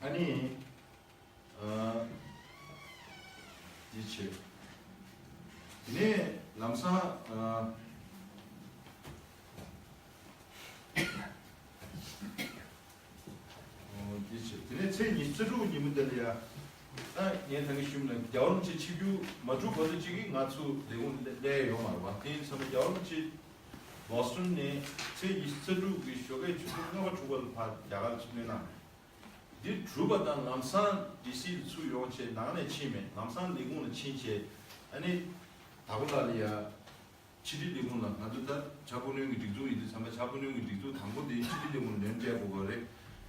ཨ་ནི། ཨ། འདི་བྱས། དེ་ནས་ལམ་སང་། ཨ། འདི་བྱས། དེ་ནས་ཚེས་ཉི་ཤུ་རྩ་དྲུག་ཉིན་མོ་དེ་ལ་ཡ། ད་ངས་ད་གིན་ཞུས་ན་རྒྱལ་བ་རིན་པོ་ཆེ་ཆིབས་བསྒྱུར་མ་གྲུབ་བར་དུ་གཅིག་གིས་ང་ཚོ་ལས་ཁུངས་སླེབས་ཡོད་མ་རེད་པ། དེ་ཡིན་ཙང་རྒྱལ་བ་རིན་པོ་ཆེ་བོ་སི་ཊོན་ནས་ཚེས་ཉི་ཤུ་རྩ་དྲུག་གི་ཞོགས་ཀས་ཆུ་ཚོད་ལྔ་པ་དྲུག་པ་ལ་ཕར་རྒྱ་གར་ཕྱིན་གནང་། འདི་གྲུབ་པ་དང་ལམ་སང་ཌི་སི་ལ་ཚུར་ཡོང་བྱས། ནང་ནས་ཕྱིན་མེད། ལམ་སང་ལས་ཁུངས་ལ་ཕྱིན་བྱས། ཨ་ནི་དྭགས་པོ་ལགས་ལ་ཡ་ཕྱི་དྲིལ་ལས་ཁུངས་ལ། ང་ཚོ་ད་ཕྱག་ཕུ་ནུས་ཀྱི་སྒྲིག་འཛུགས་ཡིན་དུས་ཙམ་པ། ཕྱག་ཕུ་ནུས་ཀྱི་སྒྲིག་འཛུགས་དང་པོ་དེ་ཕྱི་དྲིལ་ལས་ཁུངས་ལ་ལན་སྤྲད་དགོས་པ་རེད།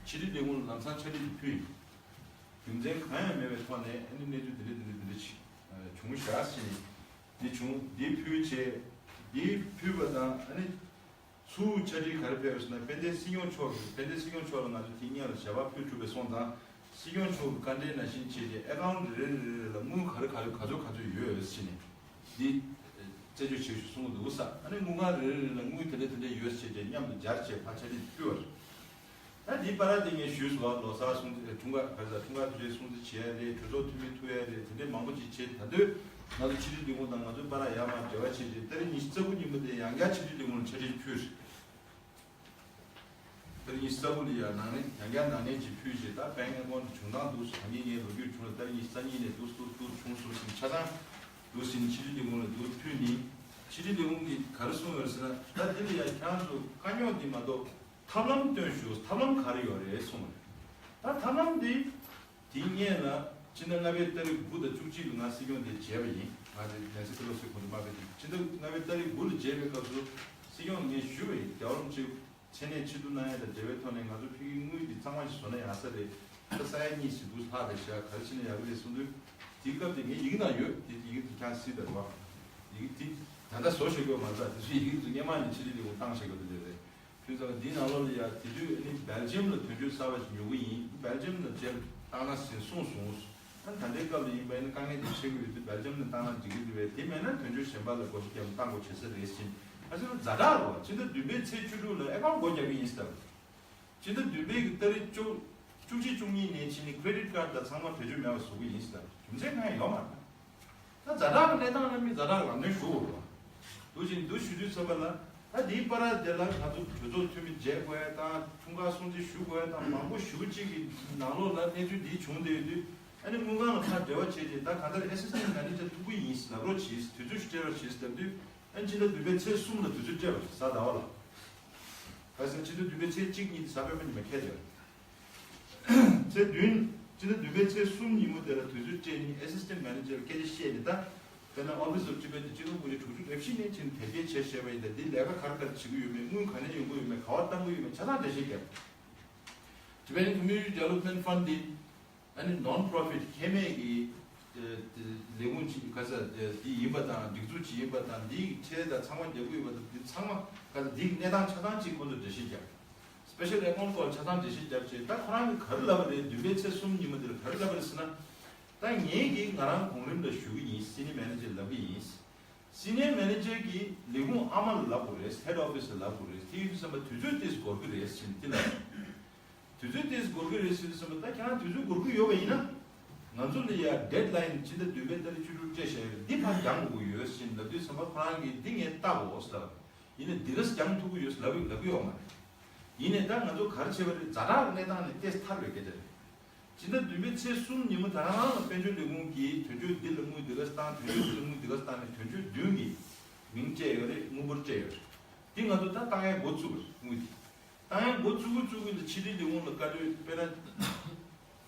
ཕྱི་དྲིལ་ལས་ཁུངས་ལ་ལམ་སང་ཕྱག་བྲིས་དེ་ཕུལ་ཡིན། རྒྱུ་མཚན་གང་ཡང་མེད་པའི་ཐོག་ནས་ཨ་ནི་གནས་ཚུལ་དེ་འདྲ་དེ་འདྲ་དེ་འདྲ་ཅིག་བྱུང་ཤག་ཟེར་ནས། འདི་བྱུང་། འདི་ཕུལ་བྱས། འདི་ཕུལ་བ་དང་ཨ་ནི་ཚུར་ཕྱག་བྲིས་ག་རེ་ཕེབས་ཟེར་ན། དཔལ་ལྡན་སྲིད་སྐྱོང་མཆོག་གིས། དཔལ་ལྡན་སྲིད་སྐྱོང་མཆོག་ལ་ང་ཚོ་དེ་སྔོན་ལ་ཞལ་པར་ཕུལ་གྲུབ་པའི་སོང་ཙང་། སྲིད་སྐྱོང་མཆོག་གི་བཀའ་འདྲི་ནང་བཞིན་བྱས་ཏེ་ཨེ་ཀའུན་ཊི་རེ་རེ་རེ་རེ་ལ་དངུལ་ག་རེ་ག་རེ་ག་ཚོད་ག་ཚོད་ཡོད་ཟེར་ནས་འདི་རྩད་གཅོད་བྱེད་ཤོག་གསུང་གི་འདུག་ས། ཨ་ནི་དངུལ་ཁང་རེ་རེ་རེ་ལ་དངུལ་དེ་འདྲ་དེ་འདྲ་ཡོད་ཟེར་བྱས་ཏེ་མཉམ་དུ་སྦྱར་བྱས་ཕར་ཕྱག་བྲིས་ཕུལ་བ་རེད། ད་འདི་བར་དེ་ངས་ཞུས་སོང་བ། ལོ་གསར་སྲུང་བརྩི། འཁྲུངས་སྐར་ག་རེ་ཟེར། འཁྲུངས་སྐར་དུས་ཆེན་སྲུང་བརྩི་བྱས་རེད། གྲོས་ཚོགས་འཐུས་མི་ཐུག་ཡ་རེད། དེ་འདྲའི་མང་པོ་ཅིག་བྱས། ད་དུང་ང་ཚོ་ཕྱི་དྲིལ་ལས་ཁུངས་དང་ང་ཚོ་བར་ཡར་མར་འབྲེལ་བ་བྱས་རྗེས། ཏ་རིག་ཉི་ཤུ་རྩ་དགུ་ཉིན་མོ་དེ་ཡང་བསྐྱར་ཕྱི་དྲིལ་ལས་ཁུངས་ལ་ཕྱག་བྲིས་ཕུལ། ཏ་རིག་ཉི་ཤུ་རྩ་དགུ་ལ་ཡང་ནང་ནས་ཡང་བསྐྱར་ནང་ནས་ཅིག་ཕུལ་རྗེས། ད་bank account་བྱུང་སྟངས་འདུག་ཟེར། ད་ངས་ངའི་ལོ་རྒྱུས་བྱུང་ལ། ཏ་རིག་ཉི་ཤུ་རྩ་གཉིས་ནས་འདུག་འདུག་འདུག་བྱུང་སོང་ཟེར་ཆ་ཚང་འདུག་ཟེར་ནས་ཕྱི་དྲིལ་ལས་ཁུངས་ལ་འདུག་ཕུལ་ནས། ཕྱི་དྲིལ་ལས་ཁུངས་ཀྱིས་ག་རེ་གསུངས་ཡོད་ཟེར་ན། ད་འདི་ལ་ཡང་ཁྱེད་རང་ཚོ་དཀའ་རྙོག་འདི་མ་གཏོགས་ཐབས་ལམ་སྟོན་ཞུ། ཐབས་ལམ་ག་རེ་ཡོད་རེད་གསུངས་པ་རེད། ད་ཐབས་ལམ་འདི། དེའི་སྔོན་ལ་ཕྱི་ཟླ་ལྔ་པའི་ཏ་རིག་དགུ་དང་བཅུ་གཅིག་ལ་ང་སྲིད་སྐྱོང་དེ་མཇལ་བ་ཡིན། ང་དེ་ནེན་སི་ཕེ་ལོ་སི་ཁོང་ཚོ་མ་ཕེབས་དུས། ཕྱི་ཟླ་ལྔ་པའི་ཏ་རིག་དགུ་ལ་མཇལ་བའི་སྐབས་སུ་སྲིད་སྐྱོང་ལ་ངས་ཞུས་པ་ཡིན། རྒྱལ་བ་རིན་པོ་ཆེ་མཚན་གནས་ཆེ་བསྡུ་གནང་ཡ་དང་འབྲེལ་བའི་ཐོག་ནས་ང་ཚོ་ཕ་གིའི་དངུལ་འདི་གཙང་མ་ཞིག་བཟོ་ན་ཡག་ས་རེད། ད་ས་ཡ་གཉིས་ཙམ་འདུག་ལྷག་བསྡད་ཤག་ག་རེ་བྱས་ན་ཡག་གི་རེད་གསུངས་དུས། དེའི་སྐབས་དེ་ངའི་ཡི་གེ་ནང་ཡོད། དེ་ཡི་གེ་དེ་ཁྱེད་རང་གཟིགས་དང་རེད་པ། ཡི་གེ་དེ་ད་ལྟ་བཟོ་བཞག་གི་ཡོད་མ་རེད། དེ་ཚོའི་ཡི་གེ་དེ་ཚོ་སྔོན་མ་ནས་ཕྱི་དྲིལ་ལས་ཁུངས་བཏང་བཞག་གི་ཡོད་དེ་རེད། ཕུལ་ཙང་འདིའི་ནང་ལོགས་ལ་ཡ། དེ་དུས་ཨ་ནི་སྦེལ་ཇམ་ལ་དོན་གཅོད་གསར་པ་ཞིག་ཉོ་གི་ཡིན། སྦེལ་ཇམ་ལ་མཇལ་བཏང་ན་ཟེར་གསུངས་སོང་། ཨ་ནི་ད་ལྟའི་སྐབས་ལ་ཡིན་པ་ཡིན་ན་དཀའ་ངལ་དེ་འཕྲད་ཀྱི་ཡོད་དུས་སྦེལ་ཇམ་ལ་བཏང་ན་འགྲིག་གི་རེད་པས། དེ་མེད་ན་དོན་གཅོད་གཞན་པ་ལ་བགོ་བཤའ་བརྒྱབ་ནས་བཏང་དགོས་བྱེད་ས་རེད་ཟེར། ཨ་ཅེ་ན་ཛ་དྲག་རེད་པ། ཕྱི་ཟླ་བདུན་པའི་ཚེས་བཅུ་དྲུག་ལ་ཨེ་ཀའུན་ཊི་སྒོ་རྒྱག་གི་ཡིན་ཟེར། ཕྱི་ཟླ་བདུན་པའི་གི་ཏ་རིག་བཅུ་བཅུ་གཅིག་བཅུ་གཉིས་ནས་ཕྱིན་ནས་ཁེ་རེ་ཌིཊ་ཀཌ་དང་ཚང་མ་བེད་སྤྱོད་མེད་པ་བཟོ་གི་ཡིན་ཟེར། རྒྱུ་མཚན་གང་ཡང་ཡོད་མ་རེད། ད་ཛ་དྲག་གི་གནས་སྟངས་ལ་མི་ཛ་དྲག་ལམ་སྟོན་ཞུ་དགོས་རེད་པ། འདུག་ཅིང་འདུག་ཞུ་དུས་ཙམ་པ་ལ། ད་འདིའི་བར་དེ་ལ་ང་ཚོ་གྲོས་ཚོགས་འཐུས་མི་མཇལ་དགོས་ཡ་དང་། འཁྲུངས་སྐར་སྲུང་བརྩི་ཞུ་དགོས་ཡ་དང་། མང་པོ་ཞེ་པོ་ཅིག་གི་ནང་ལོགས་ལ་གནས་ཚུལ་འདི་བྱུང་བསྡད་ཡོད་དུས། ཨ་ནི་དངུལ་ཁང་ལ་ཕར་འབྲེལ་བ་བྱས་རྗེས། ད་གང་ལྟར་ཨེ་སི་སི་ཊེན་ཊི་མེ་ནེ་ཇར་ཐུག་གི་ཡིན་ཟེར། ལབ་རོགས་བྱེད་ཟེར། དུས་ཚོད་ཞིག་སྤྲད་རོགས་བྱེད་ཟེར་ལབ་དུས། ཨ་ནི་ཕྱི་ཟླ་བདུན་པའི་ཚེས་གསུམ་ལ་དུས་ཚོད་སྤྲད་པ་རེད། གཟའ་ཟླ་བ་ལ། ག་རེ་ཟེར་ན་ཕྱི་ཟླ་བདུན་པའི་ཚེས་གཅིག་གཉིས་དེ་གཟའ་སྤེན་པ་ཉི་མ་འཁེལ་བསྡད་རེད། ཚེས་བདུན། ཕྱི་ཟླ་བདུན་པའི་ཚེས་གསུམ་ཉིན་མོ་དེ་ལ་དུས་ཚོད་སྤྲད་ནས་ཨེ་སི་སི་ཊེན་ཊི་མེ་ནེ་ཇར་ལ་སྐད་ཆ་བཤད་ནས། ད་དཔེར་ན་Office of Tibet དེ་སྤྱི་ཁྱབ་དབུ་ཁྲིད་དྲུག་ཅུ་རེ་བཞི་ནས་ཕྱིན་དེབ་སྐྱེལ་བྱས་བཞག་པ་ཡིན། ད་འདི་ལས་ཀ་ག་རེ་ག་རེ་བྱེད་ཀྱི་ཡོད་མེད། དངུལ་ག་ནས་ཡོང་གི་ཡོད་མེད། ག་པར་བཏང་གི་ཡོད་མེད། ཆ་ཚང་འགྲེལ་བཤད་བརྒྱབ། Tibetan Community Development Fund དེ་ཨ་ནི་non-profit ཁེ་མེད་ཀྱི་ལས་ཁུངས་ཅིག་ག་ས་དེ་ཡིན་པ་དང་། སྒྲིག་འཛུགས་ཅིག་ཡིན་པ་དང་། འདིའི་ཁྲལ་དང་ཚང་མ་རྒྱག་གི་ཡོད་པ་དང་། འདི་ཚང་མ་ག་ས་འདིའི་གནས་སྟངས་ཆ་ཚང་ཅིག་ཁོང་ཚོར་འགྲེལ་བཤད་བརྒྱབ། Special account སྐོར་ཆ་ཚང་འགྲེལ་བཤད་བརྒྱབ་རྗེས། ད་ཁོ་རང་གིས་ག་རེ་ལབ་པ་རེད། བདུན་པའི་ཚེས་གསུམ་ཉིན་མོ་དེར་ག་རེ་ལབ་པ་རེད་ཟེར་ན། ད་ངེད་ཀྱིས་ང་རང་གོང་རིམ་ལ་ཞུ་གི་ཡིན། Senior Manager ལབ་གི་ཡིན། Senior Manager གྱིས་ལས་ཁུངས་ཨ་མ་ལ་ལབ་དགོས་རེད། Head Office ལ་ལབ་དགོས་རེད། དེ་ཡིན་དུས་ཙམ་པ་དུས་ཚོད་དེ་འགོར་གི་རེད་ཟེར་ནས་དེ་ལབ། དུས་ཚོད་དེ་འགོར་གི་རེད་ཟེར་དུས་ཙམ་པ། ད་ཁྱེད་རང་དུས་ཚོད་འགོར་གི་ཡོད་པ་ཡིན་ན། ང་ཚོ་ལ་ཡ་ཌེཌ་ལའིན་ཕྱི་ཟླ་བདུན་པའི་ཏ་རིག་བཅུ་དྲུག་སྤྲད་བཞག་ཡོད་རེད། འདི་ཕར་འགྱངས་དགོས་ཀྱི་ཡོད་ཟེར་ནས་ལབ་དུས་ཙམ་པ། ཁོ་རང་གིས་འདི་ངས་ལྟ་དགོས་ཟེར་ལབ། ཡིན་ནའི་འདི་ག་ས་འགྱངས་ཐུབ་ཀྱི་ཡོད་ཟེར་ལབ་ཡོད་ལབ་ཀྱི་ཡོད་མ་རེད། ཡིན་ནའི་ད་ང་ཚོ་ག་རེ་བྱས་པ་རེད། ཛ་དྲག་གི་གནས་སྟངས་ནས་ཏོག་ཙམ་ཐར་བའི་སྐད་ཆ་རེད། ཕྱི་ཟླ་བདུན་པའི་ཚེས་གསུམ་ཉིན་མོ་དེ་རང་རང་ལ་དཔལ་འབྱོར་ལས་ཁུངས་ཀྱིས་དོན་གཅོད་འདི་ལ་དངུལ་འདི་ག་ས་བཏང་། དོན་གཅོད་འདི་ལ་དངུལ་འདི་ག་ས་བཏང་ནས་དོན་གཅོད་བདུན་གྱིས་ མིང་སྤྲད་ཡོད་རེད། དངུལ་འབོར་སྤྲད་ཡོད་རེད། འདི་ང་ཚོ་ད་བཏང་ཡས་འགོ་བཙུགས་པ་རེད། དངུལ་འདི་བཏང་ཡས་འགོ་བཙུགས་ཀྱི་བཙུགས་ཀྱི་ལ་ཕྱི་དྲིལ་ལས་ཁུངས་ལ་བཀའ་འཁྲོལ། དཔེར་ན་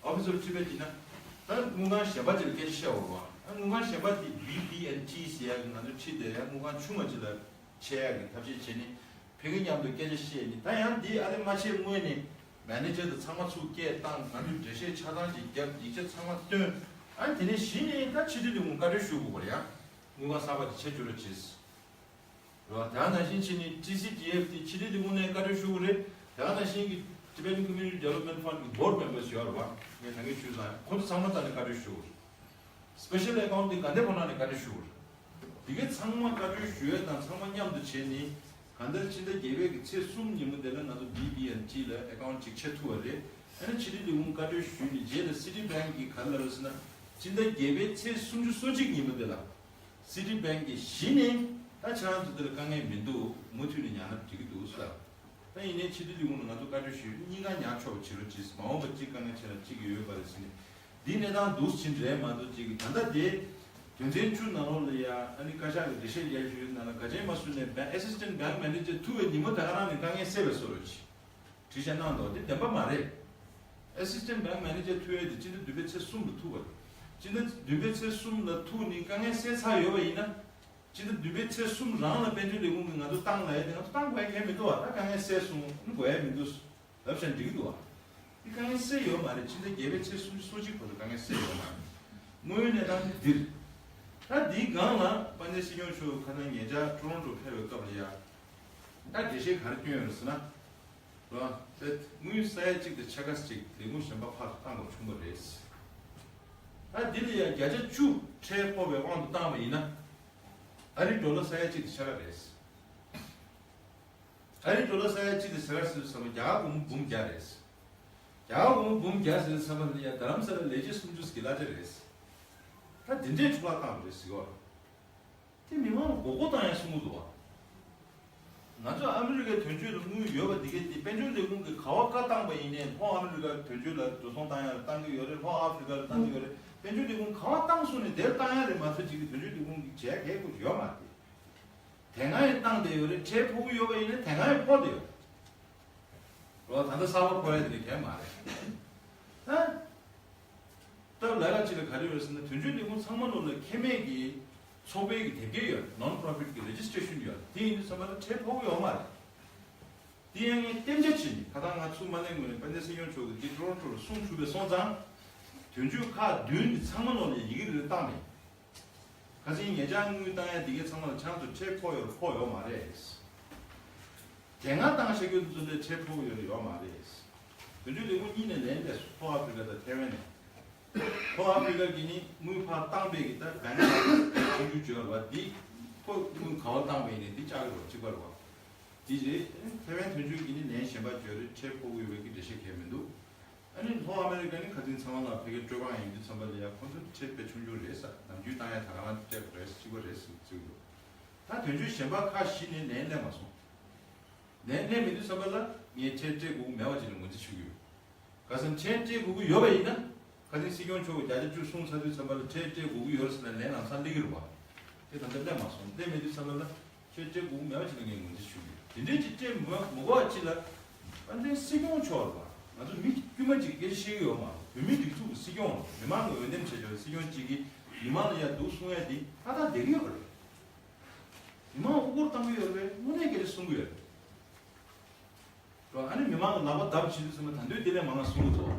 ཨོ་ཕི་སར་ཊི་བེཊ་ཡིན་ན། ད་དངུལ་ཁང་གཞན་པ་ཅིག་ལ་སྐད་ཆ་བཤད་འོང་བ། ཨ་དངུལ་ཁང་གཞན་པ་དེ་བི་བི་ཨེན་ཊི་ཟེར་ཡག་གི་ང་ཚོ་ཁྲིད་བསྡད་ཡ་དངུལ་ཁང་ཆུང་བ་ཅིག་ལ་ཆད་ཡག་གི་ཐབས་ཤེས་བྱས་ནས་ཕ་གི་མཉམ་དུ་སྐད་ཆ་བཤད་ནས། ད་ཡང་འདི་ཨ་ནི་མ་བྱས་སྔོན་ནས་མེ་ནེ་ཇར་དང་ཚང་མ་ཚུར་སྐད་བཏང་། ང་ཚོས་འགྲེལ་བཤད་ཆ་ཚང་ཅིག་བརྒྱབ། ཡིག་ཆ་ཚང་མ་སྟོན། ཨ་ནི་དེ་ནས་གཞི་ནས་ད་ཕྱི་དྲིལ་ལས་ཁུངས་བཀའ་འཁྲོལ་ཞུ་དགོས་པ་རེད། ཡང་དངུལ་ཁང་གསར་པ་དེ་ཆད་འཇུག་རོགས་བྱེད། རེད་བ། དེ་ག་ནང་བཞིན་བྱས་ནས་ཊི་སི་ཌི་ཨེཕ་དེ་ཕྱི་དྲིལ་ལས་ཁུངས་ནས་བཀའ་འཁྲོལ་ཞུ་དགོས་རེད། དེ་ག་ནང་བཞིན་གྱི་Tibetan Community Development Fund་གི་board members་ཡོད་རེད་བ། ངས་ད་གིན་ཞུས་ཙང་ཁོང་ཚོ་ཚང་མ་ད་ནས་བཀའ་འཁྲོལ་ཞུ་དགོས་རེད། སི་པེ་ཤལ་ཨེ་ཀའུན་ཊི་དེ་ག་འདྲ་ཁོ་ན་ནས་བཀའ་འཁྲོལ་ཞུ་དགོས་རེད། དེ་གའི་ཚང་མ་བཀའ་འཁྲོལ་ཞུ་ཡས་དང་ཚང་མ་མཉམ་དུ་བྱས་ནས། གང་ལྟར་ཕྱི་ཟླ་བརྒྱད་པའི་གི་ཚེས་གསུམ་ཉིན་མོ་དེ་ལ་ང་ཚོ་བི་བི་ཨེན་ཊི་ལ་ཨེ་ཀའུན་ཊི་ཅིག་ཕྱེ་ཐུབ་པ་རེད། ཨ་ནི་ཕྱི་དྲིལ་ལས་ཁུངས་བཀའ་འཁྲོལ་ཞུས་ནས་རྗེས་ལ་སི་ཊི་བེང་གིས་ག་རེ་ལབ་རེད་ཟེར་ན། ཕྱི་ཟླ་བརྒྱད་པའི་ཚེས་སུམ་ཅུ་སོ་གཅིག་ཉིན་མོ་དེ་ལ་སི་ཊི་བེང་གིས་གཞི་ནས་ད་ཁྱེད་རང་ཚོ་དེ་ལ་དཀའ་ངལ་མི་འདུག་མུ་མཐུད་ནས་ཉར་ན་འགྲིག་གི་འདུག་ཟེར། ད་ཡིན་ནའི་ཕྱི་དྲིལ་ལས་ཁུངས་ལ་ང་ཚོ་བཀའ་འཁྲོལ་ཞུས། གཉིས་ཀ་ཉར་ཆོག་པ་བྱེད་རོགས་གྱིས། མ་འོངས་པ་གཅིག་དཀའ་ངལ་ཆེ་ན་གཅིག་ཡོད་པ་རེད་ཟེར་ནས། འདི་གནས་སྟངས་འདུག་ཕྱིན་རེད་མ་གཏོགས་ཅིག་གི་ད་ལྟ་དེ་དོན་ཚན་བཅུ་ནང་ལོགས་ལ་ཡ་ཨ་ནི་བཀའ་ཤག་གི་འགྲེལ་བཤད་རྒྱག་ཞུ་ཡོད་ནང་ལ་ག་ཅན་མ་སུ་ནས་Assistant Bank Manager་ཐུག་པའི་ཉིན་མོ་ད་ག་རང་ནས་དཀའ་ངལ་སེལ་བའི་བཟོ་འདྲ་ཅིག་བྲིས་བཞག་གནང་འདུག་དེ་བདེན་པ་མ་རེད། Assistant Bank Manager་ཐུག་ཡས་དེ་སྤྱི་ཟླ་བདུན་པའི་ཚེས་གསུམ་ལ་ཐུག་པ་རེད། སྤྱི་ཟླ་བདུན་པའི་ཚེས་གསུམ་ལ་ཐུག་ནས་དཀའ་ངལ་སེལ་ཚར་ཡོད་པ་ཡིན་ན། སྤྱི་ཟླ་བདུན་པའི་ཚེས་གསུམ་རང་ལ་དཔལ་འབྱོར་ལས་ཁུངས་ཀྱིས་ང་ཚོ་བཏང་ལབ་ཡས་དེ་ང་ཚོ་བཏང་དགོས་ཡ་གང་ཡང་མི་འདུག་བ། ད་དཀའ་ངལ་སེལ་སོང་ཨ་ནི་དགོས་ཡ་མི་འདུག་ལབ་བཞག་འགྲིག་གི་འདུག་བ། དེ་དཀའ་ངལ་སེལ་ཡོད་མ་རེད། ཕྱི་ཟླ་བརྒྱད་པའི་ཚེས་སུམ་ཅུ་སོ་གཅིག་བར་དུ་དཀའ་ངལ་སེལ་ཡོད་མ་རེད། དངོས་ཡོད་གནས་སྟངས་དེ་འདིར། ད་འདིའི་སྒང་ལ་དཔལ་ལྡན་སྲིད་སྐྱོང་མཆོག་ཁ་སང་ཉེ་ཆར་ཊོ་རོན་ཊོ་ཕེབས་པའི་སྐབས་ལ་ཡ། ད་འགྲེལ་བཤད་ག་རེ་བསྐྱོན་ཡོད་རེད་ཟེར་ན། རེད་བ། དེ་དངུལ་ས་ཡ་གཅིག་དང་ཕྱེད་ཀ་ཅིག་ལས་ཁུངས་གཞན་པ་ཕར་བཏང་དགོས་བྱུང་བ་རེད། ད་འདི་ལ་ཡ་བརྒྱ་ཆ་བཅུ་ཁྲལ་ཕོག་པའི་དབང་དུ་བཏང་བ་ཡིན་ན། ཨ་རི་ཌོ་ལར་ས་ཡ་གཅིག་དང་ཕྱེད་ཀ་རེད། ཨ་རི་ཌོ་ལར་ས་ཡ་གཅིག་དང་ཕྱེད་ཀ་ཟེར་ཙམ་པ་རྒྱ་གར་སྒོར་མོ་འབུམ་བརྒྱ་རེད། རྒྱ་གར་སྒོར་མོ་འབུམ་བརྒྱ་ཟེར་ཙམ་པ་ལ་ཡ་རྡ་རམ་ས་ལ་ལས་བྱེད་སུམ་ཅུ་ཟིག་གི་གླ་ཆ་རེད། ད་འདི་འདྲའི་འཕྲོ་བརླག་བཏང་བ་རེད་ཟེར་གོ། དེ་མི་མང་ལ་མགོ་སྐོར་བཏང་ཡ་གསུང་གི་འདུག་བ། ང་ཚོ་ཨ་མི་རི་ཀའི་དོན་གཅོད་ལ་དངུལ་ཡོད་པ་འདི་གའི་དེ་དཔལ་འབྱོར་ལས་ཁུངས་ཀྱིས་ག་བ་བཀའ་བཏང་པ་ཡིན་ནའི་ལྷོ་ཨ་མི་རི་ཀའི་དོན་གཅོད་ལ་འགྲོ་སོང་བཏང་ཡ་ལ་བཏང་གི་ཡོད་རེད། ལྷོ་ཨ་ཧྥི་རི་ཀ་ལ་བཏང་གི་ཡོད་རེད། དཔལ་འབྱོར་ལས་ཁུངས་ག་བ་བཏང་སོང་ནས་དེར་བཏང་ཡ་རེད་མ་གཏོགས་ཅིག་གི་དོན་གཅོད་ལས་ཁུངས་ཀྱིས་བྱས་གལ་ཁོ་ཡོད་མ་རེད། དེ་སྔ་ཡང་བཏང་བསྡད་ཡོད་རེད། ཁྲལ་ཕོག་གི་ཡོད་པ་ཡིན་ན་དེ་སྔ་ཡང་ཕོག་བསྡད་ཡོད་རེད། ད་ལྟ་གསར་པ་ཕོག་ཡ་དེ་འདྲ་གང་ཡང་མ་རེད། ད་སྟབས་ལ་ལ་ཅིག་ལ་ག་རེ་ཡོད་ཟེར་ན། དོན་གཅོད་ལས་ཁུངས་ཚང་མ་ལོགས་ལ་ཁེ་མེད་ཀྱི་ཚོགས་པའི་གི་དེབ་སྐྱེལ་ཡོད། Non-profit་གི་རེ་ཇི་སི་ཊེ་ཤན་ཡོད། དེ་ཡིན་དུས་ཚང་མ་ལ་ཁྲལ་ཕོག་གི་ཡོད་མ་རེད། དེ་ཡང་ངས་གཏན་འཇགས་བྱས་ནས་ཁ་སང་ང་ཚུར་མ་སླེབས་སྔོན་ནས་དཔལ་ལྡན་སྲིད་སྐྱོང་མཆོག་གིས་འདི་ཊོ་རོན་ཊོ་ལ་གསུང་གྲུབ་པ་སོང་ཙང་། དོན་གཅོད་ཁག་བདུན་གྱི་ཚང་མ་ལོགས་ལ་ཡི་གེ་རེ་རེ་བཏང་ནས། ཁ་སང་ཉེ་ཆར་དངུལ་བཏང་ཡ་འདི་གའི་ཚང་མ་ལ་ཆང་དུ་ཁྲལ་ཕོག་ཡོད་ཕོག་ཡོད་མ་རེད། དེ་སྔ་བཏང་བཞག་རྒྱུ་དེ་ཚོ་ལ་ཁྲལ་ཕོག་ཡོད་ཡོད་མ་རེད། དོན་གཅོད་ལས་ཁུངས་གཉིས་ནས་ལན་སླེབས་སོང་། ལྷོ་ཨ་ཧྥི་རི་ཀ་དང་ཐའེ་ཝན་ནས། ལྷོ་ཨ་ཧྥི་རི་ཀ་གི་ནི་དངུལ་ཕར་བཏང་པའི་གི་ད་བེང་ཀ་ཆུང་ཆུང་བརྗོད་པ་འདི་ཁོ་དངུལ་ག་བ་བཏང་པ་ཡིན་ནའི་འདི་བཅག་གི་རོགས་གཅིག་པ་རེད་བ། འདི་རེད། ཐའེ་ཝན་དོན་གཅོད་ཀྱི་ནི་ལན་གཞན་པ་བརྗོད་རེད། ཁྲལ་ཕོག་གི་ཡོད་པའི་གི་འགྲེལ་བཤད་གང་ཡང་མི་འདུག་ཨ་ནི་ལྷོ་ཨ་མེ་རི་ཀ་ནི་ཁ་སང་ཚང་མ་ལ་ཕ་གིར་སྤྲོད་ཁང་ཡིན་དུས་ཙམ་པ་ལ་ཡ་ཁོ་ཚོ་ཁྲལ་དཔེ་ཆུང་ཆུང་རེད་ས། ནམ་རྒྱུན་བཏང་ཡ་ད་ག་རང་སྤྲད་པ་རེད། གཅིག་པ་རེད་ཟེར་ཚུལ་འདུག་ད་དོན་གཅོད་གཞན་པ་ཁག་བཞི་ནས་ལན་སླེབས་མ་སོང་། ལན་སླེབས་མེད་དུས་ཙམ་པ་ལ་ངས་ཁྲལ་སྤྲད་དགོས་ཀྱི་མེད་པ་ཅིག་ལ་ངོས་འཛིན་ཞུ་གི་ཡོད། ག་ཟེར་ན་ཁྲལ་སྤྲད་དགོས་ཀྱི་ཡོད་པ་ཡིན་ན། ཁ་སང་སྲིད་སྐྱོང་མཆོག་གིས་བརྒྱ་ཆ་བཅུ་གསུངས་ཚར་དུས་ཙམ་པ་ལ་ཁྲལ་སྤྲད་དགོས་ཀྱི་ཡོད་རེད་ཟེར་ན་ལན་ལམ་སང་སླེབས་ཀྱི་རེད་བ། དེ་ད་ལྟ་སླེབས་མ་སོང་། སླེབས་མེད་དུས་ཙམ་པ་ལ་ཁྲལ་སྤྲད་དགོས་ཀྱི་མེད་པ་ཅིག་ལ་ངས་ངོས་འཛིན་ཞུ་གི་ཡོད། དེ་འདྲའི་ཅིག་སྤྲད་མ་མ་དགོས་པ་ཅིག་ལ། ཨ་ནི་སྲིད་སྐྱོང་མཆོག་རེད་བ། ང་ཚོ་མི་དཀྱུས་མ་ཅིག་སྐད་ཆ་བཤད་ཀྱི་ཡོད་མ་རེད། བོད་མིའི་སྒྲིག་འཛུགས་ཀྱི་སྲིད་སྐྱོང་རེད། མི་མང་གི་འོས་འདེམས་བྱས་ཆོག་སྲིད་སྐྱོང་ཅིག་གིས་མི་མང་ལ་ཡ་འདུག་གསུང་ཡ་དེ་ཏག་ཏག་བསྡད་ཀྱི་ཡོད་པ་རེད། མི་མང་དབུ་སྐོར་བཏང་གི་ཡོད་རེད། དངོས་གནས་སྐད་ཆ་གསུང་གི་ཡོད་རེད། རོ། ཨ་ནི་མི་མང་གི་ལག་པ་བརྡབ་བྱེད་དུས་ཙམ་པ་ད་དུང་དེ་ལས་མང་བ་གསུང་གི་འདུག་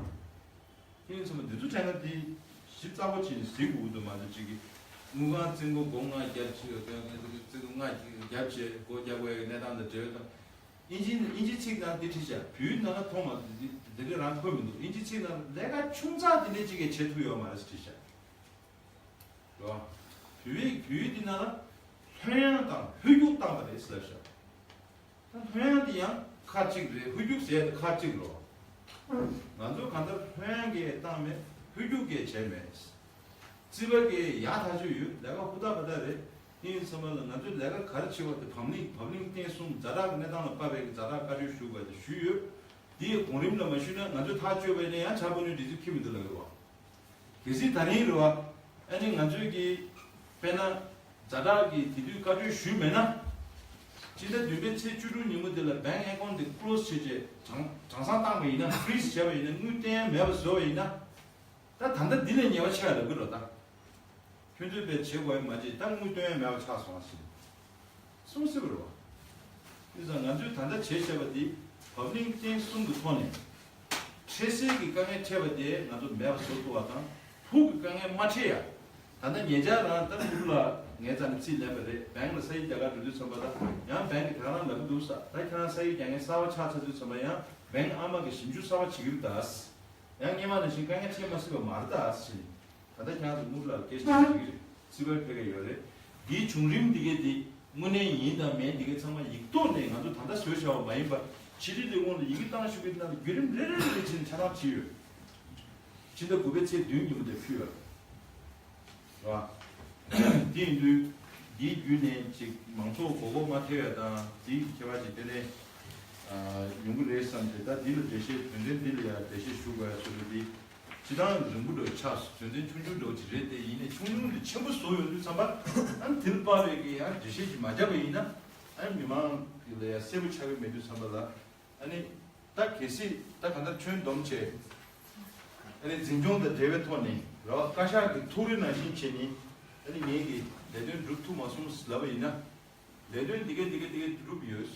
དེ་ཡིན་ཙམ་པ་འདི་ཚོ་དྲན་ན་དེ་ཞིབ་ཚགས་པོ་བྱས་ནས་གཟིགས་དགོས་ཀྱི་འདུག་མ་གཏོགས་ཅིག་གིས་དངུལ་ཁང་བཙོན་སྒོ་སྒོ་ལྔ་བརྒྱབ་བྱས་ཡོད། བཙོན་སྒོ་ལྔ་བརྒྱབ་བྱས་སྒོ་རྒྱག་དགོས་ཡག་གི་གནས་སྟངས་དང་འབྲེལ་བ་དང་། དབྱིན་ཇི་དབྱིན་ཇི་ཚིག་ནང་འདི་བྲིས་ཤག་བོད་ཡིག་ནང་ལ་མཐོང་མ་འདི་འདི་ག་རང་འཁོད་མི་འདུག་དབྱིན་ཇི་ཚིག་ནང་ལས་ཀ་ཆུང་ཙག་འདི་འདྲས་ཅིག་གིས་བྱེད་ཐུབ་ཡོད་མ་རེད་ཟེར་བྲིས་ཤག་རོ། བོད་ཡིག་བོད་ཡིག་འདི་ནང་ལ་ལྷོད་ཡངས་དང་ཧོལ་རྒྱུག་བཏང་བ་རེད་ཟེར་ཤག་ད་ལྷོད་ཡངས་འདི་ཡང་ཁག་གཅིག་རེད། ཧོལ་རྒྱུག་ཟེར་ཡ་དེ་ཁག་གཅིག་རོ། ང་ཚོ་གང་ལྟར་ལྷོད་ཡངས་གིས་བཏང་མེད། ཧོལ་རྒྱུག་གིས་བྱས་མེད། རྩིས་པ་གིས་ཡག་ཐག་ཆོད་ཡོད། ལས་ཀ་ཧུར་ཐག་པ་ཐག་རེད། དེ་ཡིན་ཙམ་པ་ལ་ང་ཚོས་ལས་ཀ་ག་རེ་བྱེད་པ་དེ་བམ་བརླིང་བབ་བརླིང་བརྟན་གསུམ་ཛ་དྲག་གི་གནས་སྟངས་ལ་དཔག་པའི་གི་ཛ་དྲག་བཀའ་འཁྲོལ་ཞུ་དགོས་དེ་ཞུས་ཡོད། དེ་ཡི་གོང་རིམ་ལ་མ་ཞུས་ན་ང་ཚོས་ཐག་གཅོད་པ་ཡིན་ན་ཡང་ཆ་པོ་ནས་འདྲི་ཚུལ་ཁྱེར་མི་འདུག་ལབ་ཀྱི་རེད་བ། གལ་སྲིད་ད་རིང་རེད་བ། ཨ་ནི་ང་ཚོས་ཀྱི་དཔེར་ན། ཛ་དྲག་གི་དེ་དུས་བཀའ་འཁྲོལ་ཞུས་མེད་ན། སྤྱི་ཟླ་བདུན་པའི་ཚེས་བཅུ་དྲུག་ཉིན་མོ་དེ་ལ་bank account་དེ་close་བྱས་རྗེས་གྲངས་གྲངས་སང་བཏང་བ་ཡིན་ན། freeze་བྱས་པ་ཡིན་ན། དངུལ་བཏོན་ཡ་མེད་པ་བཟོས་པ་ཡིན་ན། ད་ད་ལྟ་འདི་ལས་ཉེས་པ་ཆེ་བ་ལབ་ཀྱི་རེད་ད། ཁྱོད་ཚོས་དཔེ་བྱེད་དགོས་ཡ་མ་བྱེད། ད་དངུལ་བཏོན་ཡ་མེད་པ་ཆགས་སོང་ཟེར། གསུང་སྲིད་པ་རེད་བ། དེ་ཙང་ང་ཚོས་ད་ལྟ་བྱས་བྱས་པ་འདི་བབ་བརླིང་བརྟན་གསུམ་གྱི་ཐོག་ནས། འཕྲལ་སེལ་གྱི་དཀའ་ངལ་འཕྲད་པ་དེ་ང་ཚོ་མེད་པ་བཟོ་ཐུབ་པ་དང་། ཕུགས་ཀྱི་དཀའ་ངལ་མ་འཕྲད་ཡ། ད་ལྟ་ཉེ་ཆར་རང་ད་ལྟ་ལ་ངའི་རྩ་ནས་རྩིས་ལེན་པ་རེད། bank་ལ་ས་ཡིག་རྒྱག་གར་འགྲོ་དུས་ཙམ་པ། ད་ཡང་bank་གིས་དེ་ག་རང་ལབ་ཀྱི་འདུག་ས། ད་ཁྱེད་རང་ས་ཡིག་རྒྱག་མཁན་གསར་པ་ཆགས་ཚར་དུས་ཙམ་པ། ཡང་bank་ཨ་མ་གིས་ཞིབ་འཇུག་གསར་པ་བྱེད་ཀྱི་རེད་ད། ཡང་སྔོན་མ་ནང་བཞིན་དཀའ་ངལ་འཕྲད་མ་སྲིད་པ་མ་རེད་ད་ཟེར། ད་ལྟ་ཁྱེད་རང་ཚོ་དངུལ་ལ་སྐད་ཆ་བཤད་ཀྱི་རེད། རྩིས་པར་ཕེབས་ཀྱི་ཡོད་རེད། འདིའི་བྱུང་རིམ་འདི་གས་འདི་དངོས་གནས་ཡིན་དང་མིན་འདི་གས་ཚང་མ་ཡིག་ཐོག་ནས་ང་ཚོ་ད་ལྟ་བཟོས་བཞག་པ་མ་ཡིན་པར། ཕྱི་དྲིལ་དེ་དབང་ལ་ཡི་གེ་བཏང་ཞུ་གི་ནང་ལ་བརྒྱུད་རིམ་རེ་རེ་རེ་རེ་བྱས་ནས་ཆ་ཚང་བྲིས་ཡོད། ཕྱི་ཟླ་དགུ་པའི་ཚེས་བདུན་ཉིན་མོ་དེ་ཕུལ་ཡོད། རེད་བ། དེ་ཡིན་དུས་འདིའི་བརྒྱུད་ནས་ཅིག་མང་ཚོགས་མགོ་སྐོར་མ་ཐེབས་ཡ་དང་། འདི་ཁྱད་པར་ཅིག་དེ་ནས་ཡོང་གི་རེད་བསམ་སྟེ། ད་འདི་ལ་འགྲེལ་བཤད། དོན་ཚན་འདི་ལ་ཡང་འགྲེལ་བཤད་ཞུ་དགོས་ཡ་ཚོད་འདུག་འདི། སྤྱིར་བཏང་རིང་པོ་འདྲ་བོ་ཆགས་སོང་། དོན་ཚན་ཆུང་ཆུང་འདྲ་བོ་ཅིག་རེད་དེ། ཡིན་ནའི་ཆུང་ཆུང་འདི་ཆེན་པོ་བཟོ་ཡོང་དུས་ཙམ་པ། ཨ་ནི་དེ་ལ་དཔག་པའི་གི་ཡང་འགྲེལ་བཤད་ཅིག་མ་བརྒྱབ་པ་ཡིན་ན། ཨ་ནི་མི་མང་གི་ལ་ཡང་གསལ་པོ་ཆགས་ཀྱི་མེད་དུས་ཙམ་པ་ལ། ཨ་ནི་ད་གལ་སྲིད་ད་གང་ལྟར་ཁྱོན་བསྡོམས་བྱས། ཨ་ནི་འཛིན་སྐྱོང་དང་འབྲེལ་བའི་ཐོག་ནས་རེད་བ། བཀའ་ཤག་གི་ཐུགས་རེ་ནང་བཞིན་བྱས་ནས། ཨ་ནི་ངེད་ཀྱི་ལས་དོན་འགྲུབ་ཐུབ་མ་སོང་ལབ་པ་ཡིན་ན། ལས་དོན་འདི་ག་འདི་ག་འདི་ག་འགྲུབ་ཡོད།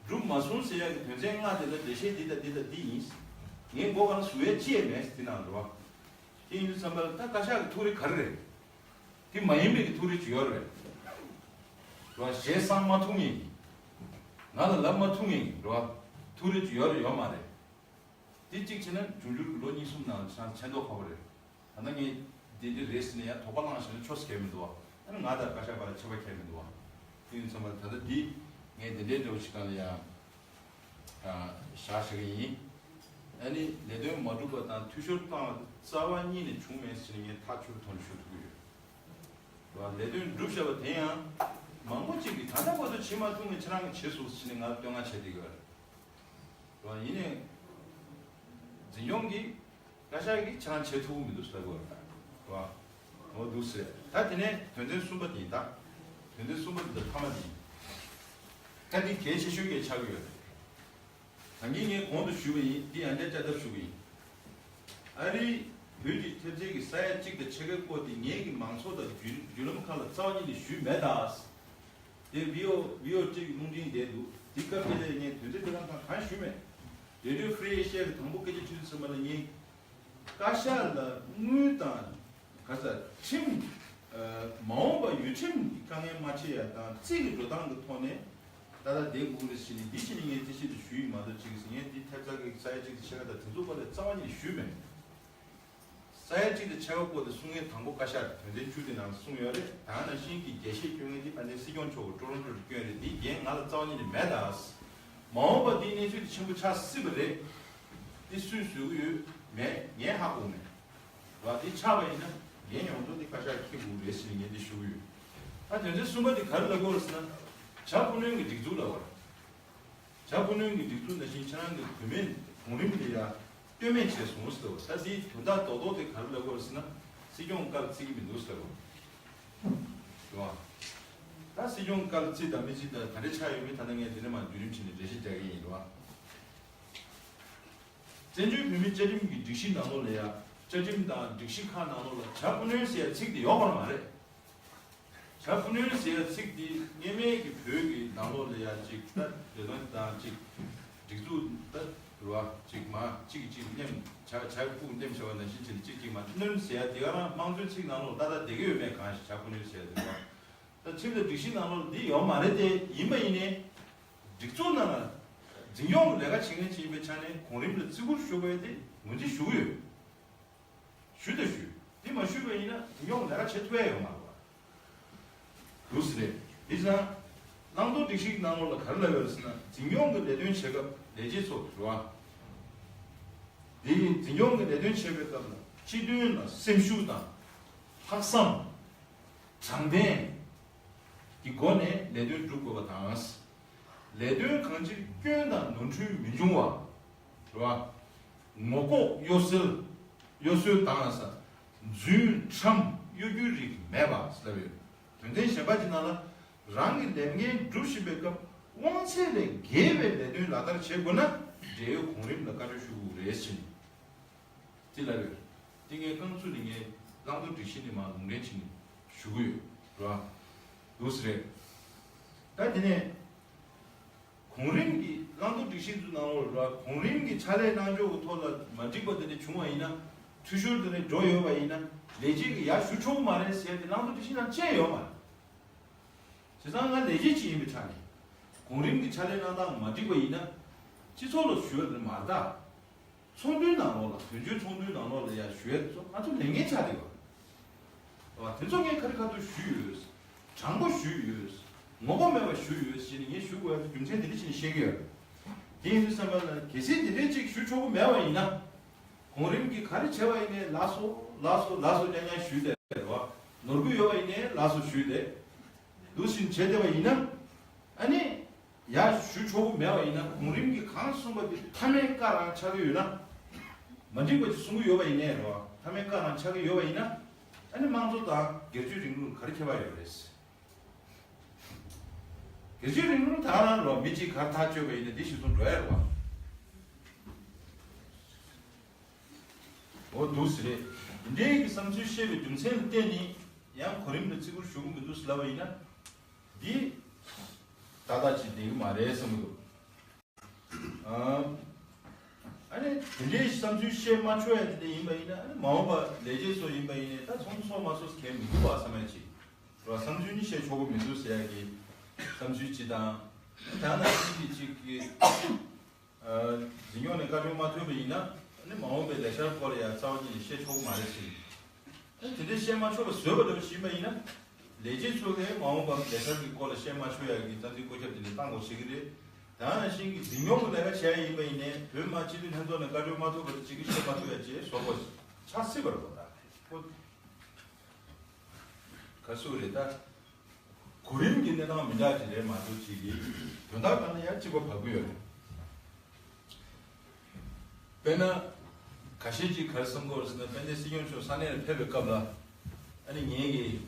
འགྲུབ་མ་སོང་ཟེར་ཡག་གི་དོན་ཚན་ལྔ་དེ་ལ་འགྲེལ་བཤད་འདི་དང་འདི་དང་འདི་ཡིན། ངས་མགོ་གང་ཟུག་ཡ་ཅི་ཡང་མེད་དེ་ནང་རེད་བ། དེ་ཡིན་དུས་ཙམ་པ་ལ་ད་བཀའ་ཤག་གི་ཐུགས་རེ་ག་རེ་རེད། དེ་མ་ཡིན་པའི་གི་ཐུགས་རེ་ཅིག་ཡོད་རེད། རེད་བ། ཞལ་གསང་མ་ཐུབ་མཁན་གྱི། ང་ལ་ལབ་མ་ཐུབ་མཁན་གྱི་རེད་བ། ཐུགས་རེ་ཅིག་ཡོད་རེད་ཡོད་མ་རེད། དེ་གཅིག་བྱས་ན་འབྱུང་འགྱུར་གྱི་ལོ་གཉིས་གསུམ་ནང་ཆ་ཆེ་མདོག་ཁ་པོ་རེད། ད་ལྟ་ངས་འདི་འདི་རེད་ཟེར་ནས་ཡང་དོགས་པ་བསླངས་བཞག་ན་ཆོག་ཟེར་མཁན་མི་འདུག་བ། ཨ་ནི་ང་དང་བཀའ་ཤག་བར་ལ་ཁྱད་པར་གང་ཡང་མི་འདུག་བ། དེ་ཡིན་ཙམ་པ་ད་ལྟ་འདི་ངས་འདི་འདྲའི་འདྲ་བོ་ཞིག་སྒང་ལ་ཡང་བཞག་བཞག་གི་ཡིན། ཨ་ནི་ལས་དོན་མ་འགྲུབ་པ་དང་འཐུས་ཤོར་བཏང་བ་དེ་རྩ་བ་ཉིད་ནས་བྱུང་མེད་ཟེར་ནས་ངས་ཐག་ཆོད་པའི་ཐོག་ནས་ཞུ་ཐུབ་ཀྱི་ཡོད། ལས་དོན་འགྲུབ་བཞག་པ་དེ་ཡང་མང་པོ་ཅིག་གིས་ད་ལྟ་བར་དུ་བྱེད་མ་ཐུབ་མཁན་ཁྱེད་རང་གིས་བྱས་སོང་ཟེར་ནས་ང་ལ་བསྟོད་བསྔགས་བྱས་བསྡད་ཀྱི་ཡོད་རེད། རེད་བ། ཡིན་ནའི་འཛིན་སྐྱོང་གིས་བཀའ་ཤག་གིས་ཁྱེད་རང་བྱེད་ཐུབ་ཀྱི་མི་འདུག་ཟེར་དགོས་རེད། རེད་བ། འོ་འདུག་ཟེར། ད་དེ་ནས་དོན་ཚན་གསུམ་པ་དེ་ཡིན་ད། དོན་ཚན་གསུམ་པ་དེ་ད་མཐའ་མ་དེ་ཡིན། ད་འདི་གལ་ཆེ་ཤོས་གལ་ཆགས་ཀྱི་ཡོད་རེད། ད་གིན་ངས་གོང་དུ་ཞུས་པ་ཡིན། འདི་ཡང་བསྐྱར་བསྐྱར་ལྡབ་ཞུ་གི་ཡིན། ཨ་རིའི་བོད་ཀྱི་ཐེབས་རྩའི་གི་ས་ཡ་གཅིག་དང་ཕྱེད་ཀའི་སྐོར་དེ་ངེད་ཀྱི་མང་ཚོགས་དང་བརྒྱུད་བརྒྱུད་ལམ་ཁག་ལ་རྩ་བ་ཉིད་ནས་ཞུས་མེད་ད། དེ་བི་ཨོ་བི་ཨོ་གཅིག་གི་རླུང་འཕྲིན་བསྡད་འདུག་དེ་སྐབས་དེ་ལས་ངས་དོན་ཚན་དེ་གང་གང་གང་ཞུས་མེད། Radio Free Asia་གི་དང་པོ་སྐད་ཆ་དྲིས་དུས་ཙམ་པ་ལ་ངས་བཀའ་ཤག་ལ་དངུལ་དང་ག་ས་ཁྲིམས། ཨ། མ་འོངས་པ་ཡུལ་ཁྲིམས་ཀྱི་དཀའ་ངལ་མ་འཕྲད་ཡ་དང་། རྩིས་ཀྱི་འགྲོ་སྟངས་ཀྱི་ཐོག་ནས་ད་ལྟ་བསྡད་དགོས་ཀྱི་རེད་ཟེར་ནས་འདི་བྱས་ནས་ངས་དེ་བཞིན་དུ་ཞུས་ཡིན་མ་གཏོགས། ཅིག་ཟེར་ངས་འདི་ཐེབས་རྩ་གི་ས་ཡ་གཅིག་དང་ཕྱེད་ཀ་དང་དེ་ཚོ་སྐོར་ལ་རྩ་བ་ཉིད་ནས་ཞུས་མེད། ས་ཡ་གཅིག་དང་ཕྱེད་ཀ་སྐོར་དེ་གསུང་མཁན་དང་པོ་བཀའ་ཤག་དོན་ཚན་བཅུ་དེ་ནང་གསུངས་ཡོད་རེད། ད་ནང་བཞིན་གྱི་རྒྱས་བཤད་སྐྱོན་མཁན་དེ་དཔལ་ལྡན་སྲིད་སྐྱོང་མཆོག་གི་ཀྲོ་རོན་ཀྲོ་དུ་བསྐྱོན་རེད། འདིའི་འགན་ང་ལ་རྩ་བ་ཉིད་ནས་མེད་ད། མ་འོངས་པ་འདིའི་གནས་ཚུལ་དེ་ཆེན་པོ་ཆགས་སྲིད་པ་རེད། འདི་སུས་བཟོ་གི་ཡོད་མེད་ངས་ཧ་གོ་མེད། རེད་བ། འདི་ཆགས་པ་ཡིན་ན་འགན་ཡོངས་རྫོགས་འདི་བཀའ་ཤག་འཁྱེར་དགོས་རེད་ཟེར་ནས་ངས་འདི་ཞུ་གི་ཡོད། ད་དོན་ཚན་གསུམ་པ་འདི་ག་རེ་ལབ་དགོས་རེད་ཟེར་ན། བྱ་སྤུ་ནོན་གྱི་སྒྲིག་འཛུགས་ལབ་པ་རེད། བྱ་སྤུ་ནོན་གྱི་སྒྲིག་འཛུགས་ནང་བཞིན་ཁྱེད་རང་གི་བུད་མེད་གོང་རིམ་ལ་ཡ་སྟོན་སྨད་བྱས་སོང་ཟེར་བ། ད་འདིའི་དོན་དག་རྡོག་རྡོག་དེ་ག་རེ་ལབ་དགོས་རེད་ཟེར་ན། སྲིད་སྐྱོང་བཀའ་ལ་བརྩི་གི་མི་འདུག་ཟེར་བ། རེད་བ། ད་སྲིད་སྐྱོང་བཀའ་ལ་བརྩི་དང་མི་བརྩི་དང་ག་འདྲ་ཆགས་ཡོད་མེད་ད་ལྟ་ངས་འདི་ནས་མར་བརྒྱུད་རིམ་བྱས་ནས་འགྲེལ་བཤད་རྒྱག་གི་ཡིན། རེད་བ། བཙན་བྱོལ་བོད་མིའི་བཅའ་ཁྲིམས་ཀྱི་སྒྲིག་གཞི་ནང་ལོགས་ལ་ཡ། བཅའ་ཁྲིམས་དང་སྒྲིག་གཞི་ཁག་ནང་ལོགས་ལ་བྱ་སྤུ་ནོན་ཟེར་ཡ་ཚིག་དེ་ཡོད་པ་མ་རེད། བྱ་སྤུ་ནོན་ཟེར་ཡ་ཚིག་འདི་སྔོན་མའི་གི་བོད་ཀྱི་ནང་ལོགས་ལ་ཡ་ཅིག་ད་ལས་དོན་དང་ཅིག་སྒྲིག་འཛུགས་ད་རུ་བ་ཅིག་མ་གཅིག་གིས་གཅིག་ནེམ་བྱ་བྱ་སྤུ་ནེམ་བྱ་བ་ནང་བཞིན་བྱས་ནས་གཅིག་གཅིག་མ་ནོན་ཟེར་ཡ་དེ་ག་རང་དམངས་གཙོའི་ཚིག་ནང་ལོགས་ཏག་ཏག་བསྡད་ཀྱི་ཡོད་མེད་གང་ཞིག་བྱ་སྤུ་ནོན་ཟེར་ཡ་དེ་རུ་བ། ད་ཁྲིམས་དང་སྒྲིག་གཞི་ནང་ལོགས་འདི་ཡོད་མ་རེད་དེ། ཡིན་པ་ཡིན་ནའི་སྒྲིག་འཛུགས་ནང་ལ་འཛིན་སྐྱོང་གི་ལས་ཀ་བྱེད་མཁན་ཅིག་ཡིན་པའི་ཆ་ནས་གོང་རིམ་ལ་བརྩི་བཀུར་ཞུ་དགོས་ཡ་དེ་ངོས་འཛིན་ཞུ་གི་ཡོད། ཞུ་དང་ཞུ། དེ་མ་ཞུས་པ་ཡིན་ན་དེ་ཡོང་ལས་ཀ་བྱེད་ཐུབ་ཡ་ཡོད་མ་རེད་བ། འདུག་སེ་རེད། དེ་ཙང་བླང་དོར་སྒྲིག་གཞི་ནང་ལོགས་ལ་ག་རེ་ལབ་ཡོད་རེད་ཟེར་ན། འཛིན་སྐྱོང་གི་ལས་དོན་བྱེད་སྐབས་ལས་བྱེད་ཚོ་རེད་བ། དེ་ཡིན་འཛིན་སྐྱོང་གི་ལས་དོན་བྱེད་པའི་སྐབས་ལ་སྤྱི་དོན་ལ་སེམས་ཤུགས་དང་། ལྷག་བསམ། དྲང་བདེན་གྱི་སྒོ་ནས་ལས་དོན་སྒྲུབ་དགོས་པ་དང་། ལས་དོན་གང་ཅིར་སྐྱོན་དང་ནོར་འཁྲུལ་མི་འབྱུང་བ། རེད་བ། ངོ་ལྐོག་གཡོ་ཟོལ། གཡོ་ཟོལ་དང་ས། རྫུན་ཁྲམ་གཡོ་སྒྱུའི་རིགས་མེད་པ་ལབ་ཡོད། དོན་ཚན་གཞན་པ་ཅིག་ནང་ལ་རང་གི་ལས་འགན་སྒྲུབ་བཞིན་པའི་སྐབས་དབང་ཚད་ལས་བརྒལ་བའི་ལས་དོན་ལག་བསྟར་བྱེད་དགོས་ན་འབྲེལ་ཡོད་གོང་རིམ་ལ་བཀའ་འཁྲོལ་ཞུ་དགོས་རེད་ཟེར་ནས་དེ་ལབ་ཡོད། དེ་ངས་རྐང་ཚུགས་ནས་ངས་བླང་དོར་སྒྲིག་གཞི་ནས་མར་ལུང་འདྲེན་བྱས་ནས་ཞུ་གི་ཡོད་ར། འདུག་སེ་རེད། ད་དེ་ནས། གོང་རིམ་གྱི་བླང་དོར་སྒྲིག་གཞི་ཚོའི་ནང་ལོགས་ལ་གོང་རིམ་གྱི་ཕྱག་ལས་གནང་ཕྱོགས་ཀྱི་ཐོག་ལ་མ་འགྲིག་པ་དེ་འདྲ་བྱུང་བ་ཡིན་ན། འཐུས་ཤོར་དེ་འདྲ་འགྲོ་ཡོད་པ་ཡིན་ན། ལས་བྱེད་ཀྱིས་ཡར་ཞུ་ཆོག་གི་མ་རེད་ཟེར་ཏེ་བླང་དོར་སྒྲིག་གཞི་ནང་བཅས་ཡོད་མ་རེད། བྱས་ཙང་ང་ལས་བྱེད་ཅིག་ཡིན་པའི་ཆ་ནས། གོང་རིམ་གྱི་ཕྱག་ལས་གནང་སྟངས་མ་འགྲིག་པ་ཡིན་ན། སྤྱི་ཚོགས་ལ་ཞུ་ཡ་དེ་མ་རེད་ད། ཚོགས་འདུའི་ནང་ལོགས་ལ་དོན་གཅོད་ཚོགས་འདུའི་ནང་ལོགས་ལ་ཡང་ཞུ་ཡ་དེ་ཚོ་ང་ཚོ་ལས་འགན་ཆགས་བསྡད་ཡོད། དེ་ཚོ་ངས་ཁ་རི་ཁ་ཐུག་ཞུས་ཡོད། དྲང་པོ་ཞུས་ཡོད། ངོ་རྒོལ་མེད་པ་ཞུས་ཡོད་ཞེས་ནས་ངས་ཞུ་དགོས་ཡ་དེ་རྒྱུ་མཚན་དེ་འདྲ་ཞིག་ནས་བཤད་ཀྱི་ཡོད། དེ་ཡིན་དུས་ཙམ་པ་ལ་གལ་སྲིད་དེ་འདྲའི་ཅིག་ཞུ་ཆོག་གི་མེད་པ་ཡིན་ན། གོང་རིམ་གྱིས་ག་རེ་བྱས་པ་ཡིན་ནའི་ལགས་སོ་ལགས་སོ་ལགས་སོ་རྐྱང་རྐྱང་ཞུས་བསྡད་རེད་བ། ནོར་འཁྲུལ་ཡོད་པ་ཡིན་ནའི་ལགས་སོ་ཞུས་བསྡད། འདུག་བཞིན་བྱས་བསྡད་པ་ཡིན་ན། ཨ་ནི། ཡར་ཞུ་ཆོག་གི་མེད་པ་ཡིན་ན་གོང་རིམ་གྱིས་གང་གསུངས་པ་དེ་མཐའ་མའི་བཀའ་རང་ཆགས་ཀྱི་ཡོད་ན། མ་འགྲིག་པ་ཅིག་གསུང་གི་ཡོད་པ་ཡིན་ནའི་རེད་བ། མཐའ་མའི་བཀའ་རང་ཆགས་ཀྱི་ཡོད་པ་ཡིན་ན། ཨ་ནི་དམངས་གཙོ་དང་སྒེར་གཅོད་རིང་ལུགས་ག་རེ་ཁྱད་པར་ཡོད་རེད། སྒེར་གཅོད་རིང་ལུགས་ད་རང་རེད་བ། མི་གཅིག་གར་ཐག་གཅོད་པ་ཡིན་ན་འདི་གཞིར་བཟུང་འགྲོ་ཡ་རེད་བ། འོ་འདུག་སེ་རེད། འདི་འདྲའི་གི་བསམ་ཚུལ་བཤད་པའི་རྒྱུ་མཚན་ལ་བརྟེན་ནས་ཡང་གོང་རིམ་ལ་བརྩི་བཀུར་ཞུ་གི་མི་འདུག་ཟེར་ལབ་པ་ཡིན་ན། འདི་ཏག་ཏག་ཅིག་བསྡད་ཀྱི་མ་རེད་བསམ་གྱི་འདུག་ཨ་ནི་དེ་འདྲའི་བསམ་ཚུལ་བཤད་མ་ཆོག་ཡ་དེ་འདྲ་ཡིན་པ་ཡིན་ན། ཨ་ནི་མ་འོངས་པ་ལས་བྱེད་ཚོ་ཡིན་པ་ཡིན་ནའི་ད་ཚོགས་འདུ་ཚོགས་མ་ཚོགས་གལ་མི་འདུག་བ་བསམ་ཡ་ཅིག་རེད་བ། བསམ་ཚུལ་ནི་བཤད་ཆོག་གི་མི་འདུག་ཟེར་ཡ་གི་བསམ་ཚུལ་ཅིག་དང་། ད་ནང་བཞིན་གྱི་ཅིག་གི་འཛིན་སྐྱོང་ནས་བཀའ་འཁྲོལ་མ་ཐོབ་པ་ཡིན་ན། ཨ་ནི་མ་འོངས་པའི་ལས་འཆར་སྐོར་ལ་ཡང་རྩ་བ་ཉིད་ནས་བཤད་ཆོག་གི་མ་རེད་ཟེར། ཨ་ནི་དེ་འདྲའི་བཤད་མ་ཆོག་པ་བཟོས་པ་འདྲ་བོ་ཞིག་ཡིན་པ་ཡིན་ན། ལས་བྱེད་ཚོ་གིས་མ་འོངས་པར་ལས་འཆར་གྱི་སྐོར་ལ་བཤད་མ་ཆོག་ཡ་གི་རྩ་འཛིན་བཀོད་ཁྱབ་དེ་འདྲ་བཏང་དགོས་བྱེད་ཀྱི་རེད། ད་ནང་བཞིན་གྱི་འཛིན་སྐྱོང་གི་ལས་ཀ་བྱས་ཡིན་པ་ཡིན་ནའི་བོད་མི་མང་སྤྱི་འཐུས་ལྷན་ཚོགས་ནས་བཀའ་འཁྲོལ་མ་ཐོབ་པ་དེ་གཅིག་གིས་བཤད་མ་ཐུབ་ཡ་བྱས་བཟོ་དགོས་ཆགས་སྲིད་པ་རེད་པ། ད་ཁོ་ག་སུ་རེད་ད། གོ་རིམ་གྱི་གནས་སྟངས་མི་འདྲ་ཅིག་རེད་མ་གཏོགས་ཅིག་གིས་དོན་དག་སྒང་ལ་ཡང་གཅིག་པ་བབས་ཀྱི་ཡོད་རེད། དཔེར་ན། ཁ་ཤས་ཅིག་ག་རེ་བསམ་གྱི་ཡོད་རེད་ཟེར་ན། དཔལ་ལྡན་སྲིད་སྐྱོང་མཆོག་ས་གནས་ལ་ཕེབས་པའི་སྐབས་ལ། ཨ་ནི་ངེད་ཀྱིས་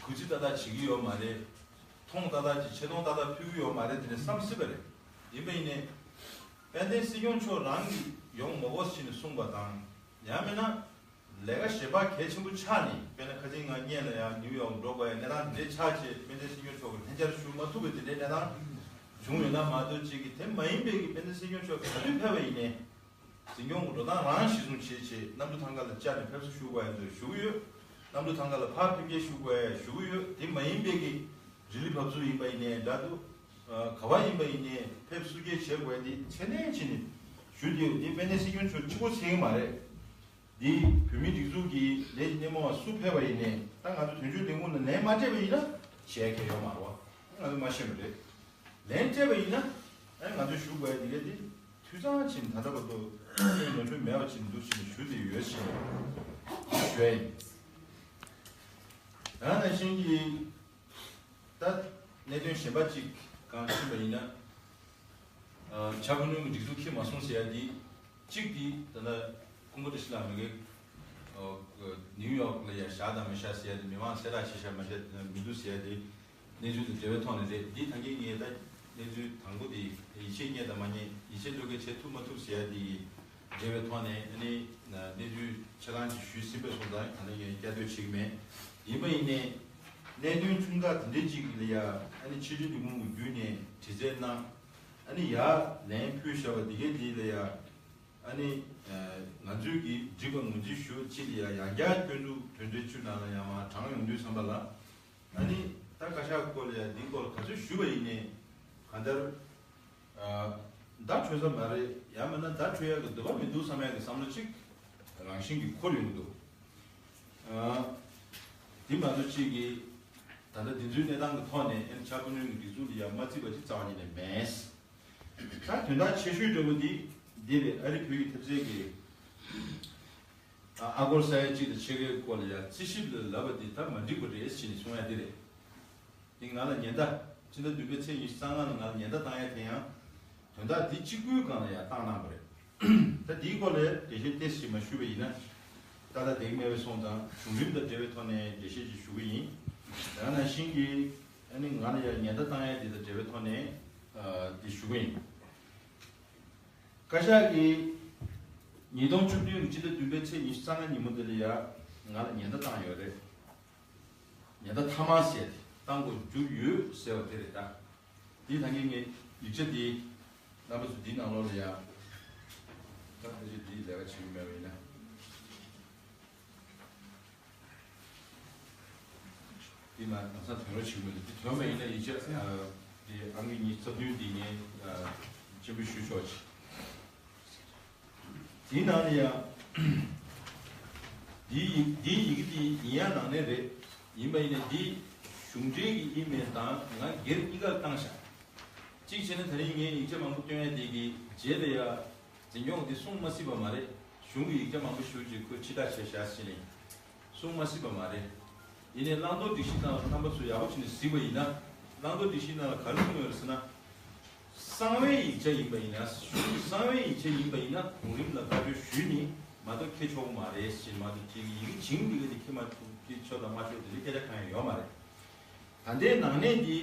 གུས་བརྩི་ཏག་ཏག་བྱེད་ཀྱི་ཡོད་མ་རེད། མཐོང་ཏག་ཏག་ཅིག་ཆེ་མཐོང་ཏག་ཏག་ཕུལ་གྱི་ཡོད་མ་རེད་དེ་འདྲ་བསམ་སྲིད་པ་རེད། ཡིན་པ་ཡིན་ནའི། དཔལ་ལྡན་སྲིད་སྐྱོང་མཆོག་རང་གིས་ཡོང་མ་དགོས་ཟེར་ནས་གསུངས་པ་དང་། ཡང་མིན་ན། ལས་ཀ་གཞན་པ་གལ་ཆེན་པོ་ཆགས་ནས། དཔེར་ན་ཁ་སང་ང་སྔོན་ལ་ཡང་ནིའུ་ཡོག་འགྲོ་དགོས་ཡ་གནས་སྟངས་དེ་འདྲའི་ཆགས་བྱས། དཔལ་ལྡན་སྲིད་སྐྱོང་མཆོག་གིས་ལྷན་བཅར་ཞུ་མ་ཐུབ་པའི་དེ་འདྲའི་གནས་སྟངས་བྱུང་ཡོད་ན་མ་གཏོགས་ཅིག་གིས། དེ་མ་ཡིན་པའི་གི་དཔལ་ལྡན་སྲིད་སྐྱོང་མཆོག་ག་དུས་ཕེབས་པ་ཡིན་ནའི། འཛིན་སྐྱོང་གི་འགྲོ་སྟངས་རང་གཞིར་བཟུང་བྱས་བྱས། གནམ་གྲུ་ཐང་ཁ་ལ་བཅར་ནས་ཕེབས་བསུ་ཞུ་དགོས་ཡ་ཚོ་ཞུ་གི་ཡོད། གནམ་གྲུ་ཐང་ཁ་ལ་ཕར་ཕེབས་སྐྱེལ་ཞུ་དགོས་ཡ་ཞུ་གི་ཡོད། དེ་མ་ཡིན་པའི་གི་རི་ལི་བབས་ཚུགས་ཡིན་པ་ཡིན་ནའི་འདྲ་འདུག་ག་བ་ཡིན་པ་ཡིན་ནའི་ཕེབས་བསུ་སྐྱེལ་བྱེད་དགོས་ཡ་དེ་ཚད་ལྡན་བྱས་ནས་ཞུ་བསྡད་ཡོད། དེ་དཔལ་ལྡན་སྲིད་སྐྱོང་མཆོག་གཅིག་པོ་ཚད་ཀྱི་མ་རེད། འདི་བོད་མིའི་སྒྲིག་འཛུགས་ཀྱི་ལས་ཀྱི་སྣེ་མོ་བ་སུ་ཕེབས་པ་ཡིན་ནའི། ད་ང་ཚོ་དོན་གཅོད་ལས་ཁུངས་ལ་ལན་མ་སྤྲད་པ་ཡིན་ན་བྱས་ཁེ་ཡོད་མ་རེད་བ། ང་ཚོ་མ་ཤེས་པ་རེད། ལན་སྤྲད་པ་ཡིན་ན། ཨ་ནི་ང་ཚོས་ཞུ་དགོས་ཡ་དེ་ག་དེ་འཐུས་ཚང་ཕྱིན། ད་ལྟ་བར་དུ་ནོར་འཁྲུལ་མེད་པ་ཕྱིན་འདུག་ཕྱིན་ཞུ་དེ་ཡོད་ཕྱིན་ཞུ་ཡ་ཡིན། ད་ནང་བཞིན་གྱི་ད་གནད་དོན་གཞན་པ་གཅིག་གང་ཕྱིན་པ་ཡིན་ན། ཨ། ཕྱྭ་ཁུ་ནུ་གི་སྒྲིག་འཛུགས་འཁྱེར་མ་སོང་ཟེར་ཡ་དེ། གཅིག་དེ་ད་ལྟ་ཀུན་དགའ་བཀྲ་ཤིས་ལགས་མ་གིས་ནིའུ་ཡོག་ལ་ཡ་བཞག་དང་མ་བཞག་ཟེར་ཡ་དེ། མི་མང་གསལ་བསྒྲགས་བྱས་བཞག་མ་བཞག་མི་འདུག་ཟེར་ཡ་དེ། གནས་ཚུལ་དང་འབྲེལ་བའི་ཐོག་ནས་རེད། འདི་ད་གིན་ངས་ད་གནས་ཚུལ་དང་པོ་དེ་ཡིད་ཆེས་རྙེད་དང་མ་རྙེད། ཡིད་ཆེས་བློས་འགེལ་བྱེད་ཐུབ་མ་ཐུབ་ཟེར་ཡ་དེ་ཡིས་འབྲེལ་བའི་ཐོག་ནས། ཨ་ནི་གནས་ཚུལ་ཆ་ཚང་ཅིག་ཞུས་ཟིན་པའི་སོང་ཙང་། ད་ནི་ངས་བསྐྱར་ཟློས་བྱེད་ཀྱི་མེད། ཡིན་པ་ཡིན་ནའི་གནད་དོན་ཆུང་ཙག་དེ་འདྲའི་ཅིག་ལ་ཡ། ཨ་ནི་ཕྱི་དྲིལ་ལས་ཁུངས་ཀྱི་བརྒྱུད་ནས་དྲི་རྩད་གནང་། ཨ་ནི་ཡར་ལན་ཕུལ་བཞག་པ་འདི་གའི་འདི་ལ་ཡ། ཨ་ནི་ང་ཚོས་ཀྱིས་འགྲིག་པ་ངོས་འཛིན་ཞུ་ཅིག་ལ་ཡ། ཡང་བསྐྱར་སྐྱོན་འཛུགས་དོན་ཚན་བཅུ་ནང་ལ་ཡང་མར་དྲངས་ཡོང་དུས་ཙམ་པ་ལ། ཨ་ནི་ད་བཀའ་ཤག་སྐོར་ལ་ཡ་འདིའི་སྐོར་ག་ཚོད་ཞུས་པ་ཡིན་ནའི་གང་ལྟར། ཨ། བརྡ་འཕྲོད་ས་མ་རེད། ཡང་མིན་ན་བརྡ་འཕྲོད་ཡག་གི་འདོད་པ་མི་འདུག་བསམ་ཡག་གི་བསམ་བློ་གཅིག་རང་བཞིན་གྱིས་འཁོར་ཡོང་གི་འདུག་ཨ། དེ་མ་གཏོགས་གཅིག་གིས་ད་ལྟ་འདི་ཚོའི་གནས་སྟངས་ཀྱི་ཐོག་ནས། ཨ་ནི་ཕྱྭ་ཁུ་ནུ་གི་སྒྲིག་འཛུགས་འདི་ཡར་མ་བརྩིས་པ་ཅིག་རྩ་བ་ཉིད་ནས་མེད། ད་དོན་དག་ཆེ་ཤོས་འདྲ་པོ་འདི་འདི་རེད། ཨ་རི་བོད་ཀྱི་ཐེབས་རྩའི་གི་ཨ། ཨ་སྒོར་ས་ཡ་གཅིག་དང་ཕྱེད་ཀའི་སྐོར་ལ་ཡ་རྩིས་ཞིབ་ལ་ལབ་པ་འདི་ད་མ་འགྲིག་པ་རེད་ཟེར་ནས་གསུང་ཡ་འདི་རེད། དེ་ང་ལ་ཉེན་བརྡ། ཕྱི་ཟླ་བདུན་པའི་ཚེས་ཉི་ཤུ་རྩ་ལྔ་ལ་ང་ལ་ཉེན་བརྡ་བཏང་ཡ་དེ་ཡང་དོན་དག་འདི་གཅིག་པུའི་སྒང་ལ་ཡ་བཏང་གནང་བ་རེད། ད་འདིའི་སྐོར་ལ་འགྲེལ་བཤད་ཏོག་ཙམ་མ་ཞུས་པ་ཡིན་ན། ཏག་ཏག་བསྡད་ཀྱི་མེད་པ་སོང་ཙང་བྱུང་རིམ་དང་འབྲེལ་བའི་ཐོག་ནས་འགྲེལ་བཤད་ཅིག་ཞུ་གི་ཡིན། ད་ནང་བཞིན་གྱི་ཨ་ནི་ང་ལ་ཡང་ཉེན་བརྡ་བཏང་ཡ་དེ་དང་འབྲེལ་བའི་ཐོག་ནས་ཨ་འདི་ཞུ་གི་ཡིན། བཀའ་ཤག་གིས་ཉིས་སྟོང་བཅུ་བདུན་གྱི་སྤྱི་ཟླ་བདུན་པའི་ཚེས་ཉི་ཤུ་རྩ་ལྔ་ཉིན་མོ་དེ་ལ་ཡ་ང་ལ་ཉེན་བརྡ་བཏང་ཡོད་རེད། ཉེན་བརྡ་མཐའ་མ་ཟེར་དེ་བཏང་དགོས་རྒྱུ་ཡོད་ཟེར་བ་དེ་རེད་ད། དེའི་ཐད་ཀའི་ངས་ཡིག་ཆ་འདི་རྣམ་པ་ཚོ་འདིའི་ནང་ལོགས་ལ་ཡ་ད་ཕལ་ཆེར་འདིའི་ལས་ཀ་བྱེད་ཀྱི་མེད་པ་ཡིན་ན། འདི་ལ་ལམ་སང་དོན་རོགས་བྱེད་དགོས་འདུག་འདི་དོན་མ་ཡིན་ན་ཡིག་ཆ་ཨ་འདི་ཨང་ཀི་ཉི་ཤུ་རྩ་བདུན་འདི་ངས་ཨ་སྤྱན་འབུལ་ཞུ་ཆོག་ཅིག་འདིའི་ནང་ལ་ཡང་འདིའི་ཡི་འདིའི་ཡི་གེ་འདི་ཡིན་ཡང་ནང་གནས་རེད། ཡིན་པ་ཡིན་ན་འདི་གཞུང་འབྲེལ་གྱི་ཨི་མེལ་དང་ང་སྒེར་གཉིས་ཀར་བཏང་ཤག་གཅིག་བྱས་ན་ད་རིང་ངས་ཡིག་ཆ་མང་པོ་སྟོན་ཡ་དེ་གི་རྗེས་ལ་ཡ་འཛིན་སྐྱོང་གིས་འདི་གསུང་མ་སྲིད་པ་མ་རེད། གཞུང་གི་ཡིག་ཆ་མང་པོ་ཞུ་རྗེས་ཁོས་ཕྱི་བལྟ་བྱས་བཞག་ཟེར་ནས་གསུང་མ་སྲིད་པ་མ་རེད། ཡིན་ནའི་བླང་དོར་སྒྲིག་གཞི་ནང་ལ་རྣམ་པ་ཚོ་ཡག་པོ་བྱས་ནས་གཟིགས་པ་ཡིན་ན། བླང་དོར་སྒྲིག་གཞི་ནང་ལ་ག་རེ་གསུངས་ཡོད་རེད་ཟེར་ན། གསང་བའི་ཡིག་ཆ་ཡིན་པ་ཡིན་ན། གཞུང་གི་གསང་བའི་ཡིག་ཆ་ཡིན་པ་ཡིན་ན་གོང་རིམ་ལ་བཀའ་འཁྲོལ་ཞུས་ནས་མ་གཏོགས་འཁྱེར་ཆོག་གི་མ་རེད་ཟེར་མ་གཏོགས་ཅིག་ཡི་གེ་བྱིངས་འདི་ག་དེ་འཁྱེར་མ་ཐུབ་ཀྱི་ཆོག་དང་མ་ཆོག་དེ་འདྲའི་སྐད་ཆ་གང་ཡང་ཡོད་མ་རེད། ད་ལྟའི་ནང་གནས་འདི་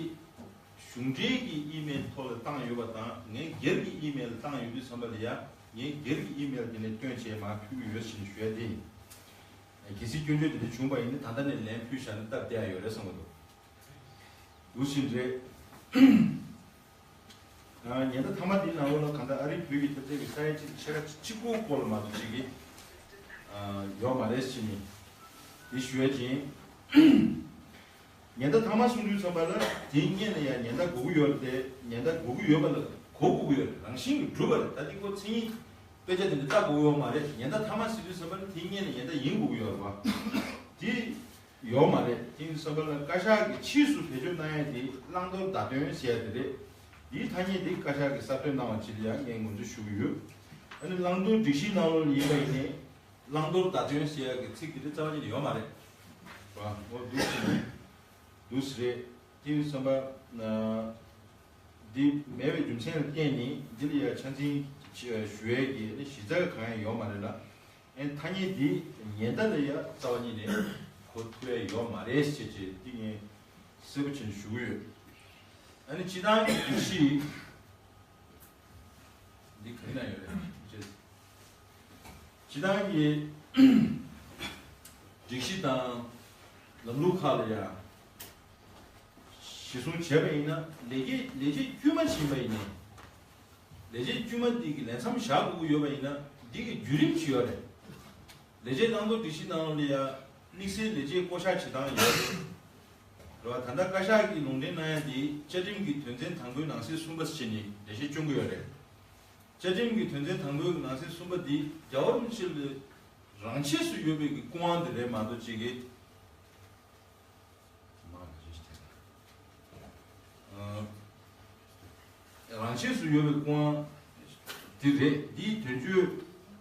གཞུང་འབྲེལ་གྱི་ཨི་མེལ་ཐོག་ལ་བཏང་ཡོད་པ་དང་ངའི་སྒེར་གྱི་ཨི་མེལ་ལ་བཏང་ཡོད་དུས་ཙམ་པ་ལ་ཡ་ངའི་སྒེར་གྱི་ཨི་མེལ་དེ་ནས་བཏོན་བྱས་མར་ཕུལ་གྱི་ཡོད་ཟེར་ནས་ཞུ་ཡ་དེ་ཡིན། གལ་སྲིད་སྐྱོན་བརྗོད་དེ་འདྲ་བྱུང་པ་ཡིན་ན་ད་ལྟ་ནས་ལན་ཕུལ་བཞག་ན་སྟབས་བདེ་ཡ་ཡོད་རེད་བསམ་གྱི་འདུག་འདུག་བཞིན་རེད། ཉེན་བརྡ་མཐའ་མ་འདིའི་ནང་ལོགས་ལ་གང་ལྟར་ཨ་རིའི་བོད་ཀྱི་འཐབ་རྩོད་ཀྱི་ས་ཡ་གཅིག་ཕྱེད་ཀ་གཅིག་པོའི་སྐོར་ལ་མ་གཏོགས་གཅིག་གི་ཡོད་མ་རེད་ཟེར་ནས་འདི་ཞུ་ཡ་ཅིང་། ཉེན་བརྡ་མཐའ་མ་གསུང་དུས་ཙམ་པ་ལ་དེའི་སྔོན་ལ་ཡང་ཉེན་བརྡ་དགོས་ཀྱི་ཡོད་རེད་དེ། ཉེན་བརྡ་དགོས་ཀྱི་ཡོད་པ་ལ་གོ་དགོས་ཀྱི་ཡོད་རེད། རང་བཞིན་གྱིས་གྲུབ་པ་རེད། ད་འདི་ཁོ་མཚན་ཉིད་དཔེ་ཆ་དེ་འདྲ་ལྟ་དགོས་ཀྱི་ཡོད་མ་རེད། ཉེན་བརྡ་མཐའ་མ་ཟེར་དུས་ཙམ་པ་ལ་དེའི་སྔོན་ལ་ཉེན་བརྡ་ཡིན་དགོས་ཀྱི་ཡོད་རེད་པ། དེ་ཡོད་མ་རེད། དེ་ཡིན་ཙམ་པ་ལ་བཀའ་ཤག་གིས་ཕྱིས་སུ་བེད་སྤྱོད་གནང་ཡ་དེ་བླང་དོར་བརྡ་སྟོན་ཟེར་ཡ་དེ་རེད། འདིའི་ཐ་སྙད་དེ་བཀའ་ཤག་གིས་གསར་གཏོད་གནང་བ་ཅིག་ལ་ཡང་ངས་ངོས་འཛིན་ཞུ་གི་ཡོད། ཨ་ནི་བླང་དོར་སྒྲིག་གཞིའི་ནང་ལོགས་ལ་ཡིན་པ་ཡིན་ནའི་བླང་དོར་བརྡ་སྟོན་ཟེར་ཡ་གི་ཚིག་དེ་འདྲ་རྩ་བ་ཉིད་ནས་ཡོད་མ་རེད། རེད་བ། འོ་འདུག་ཟེར་ནས་འདུག་ཟེར་རེད། དེ་ཡིན་ཙམ་པ་ན་འདི་མེད་པའི་རྒྱུ་མཚན་ལ་བརྟེན་ནས་འདི་ལ་ཡང་ཆ་འཛིན་ཞུ་ཡས་ཀྱི་ནི་གཞི་རྩ་གང་ཡང་ཡོད་མ་རེད་ལ། ཨེ་ཐ་སྙད་འདི་ཉེན་བརྡ་ལ་ཡང་རྩ་བ་ཉིད་ནས་གོ་ཐུབ་ཡས་ཡོད་མ་རེད་ཅེས་ཅེས་འདི་ངས་གསལ་པོ་བྱས་ནས་ཞུ་གི་ཡོད། ཨ་ནི་སྤྱི་བཏང་གི་སྒྲིག་གཞི་འདི་ག་རེ་ན་ཡོད་རེད་ཅེས། སྤྱི་བཏང་གི་སྒྲིག་གཞི་དང་ལམ་ལུགས་ཁག་ལ་ཡང་། གཞི་བཟུང་བྱས་པ་ཡིན་ན་ལས་ཀའི་ལས་བྱེད་དཀྱུས་མ་ཕྱིན་པ་ཡིན་ནའི། ལས་བྱེད་དཀྱུས་མ་འདི་གི་ལས་མཚམས་བཞག་དགོས་ཀྱི་ཡོད་པ་ཡིན་ན་འདི་གི་བརྒྱུད་རིམ་ཞིག་ཡོད་རེད། ལས་བྱེད་བླང་དོར་སྒྲིག་གཞི་ནང་ལ་ཡ་དམིགས་བསལ་ལས་བྱེད་བསྐོ་གཞག་བྱེད་སྟངས་ཡོད་རེད། རེད་བ། ད་ལྟ་བཀའ་ཤག་གིས་ལུང་འདྲེན་གནང་ཡ་འདི་བཅའ་ཁྲིམས་ཀྱི་དོན་ཚན་དང་པོའི་ནང་གསེས་གསུམ་པ་ཟེར་ནས་ལས་བྱེད་སྐྱོང་གི་ཡོད་རེད། བཅའ་ཁྲིམས་ཀྱི་དོན་ཚན་དང་པོའི་ནང་གསེས་གསུམ་པ་འདི་རྒྱལ་བ་རིན་པོ་ཆེ་ལ་རང་ཆས་སུ་ཡོད་པའི་གི་སྐུ་དབང་དེ་རེད་མ་གཏོགས་ཅིག་གི་རང་ཆས་སུ་ཡོད་པའི་སྐུ་དབང་དེ་རེད། འདིའི་དོན་གཅོད་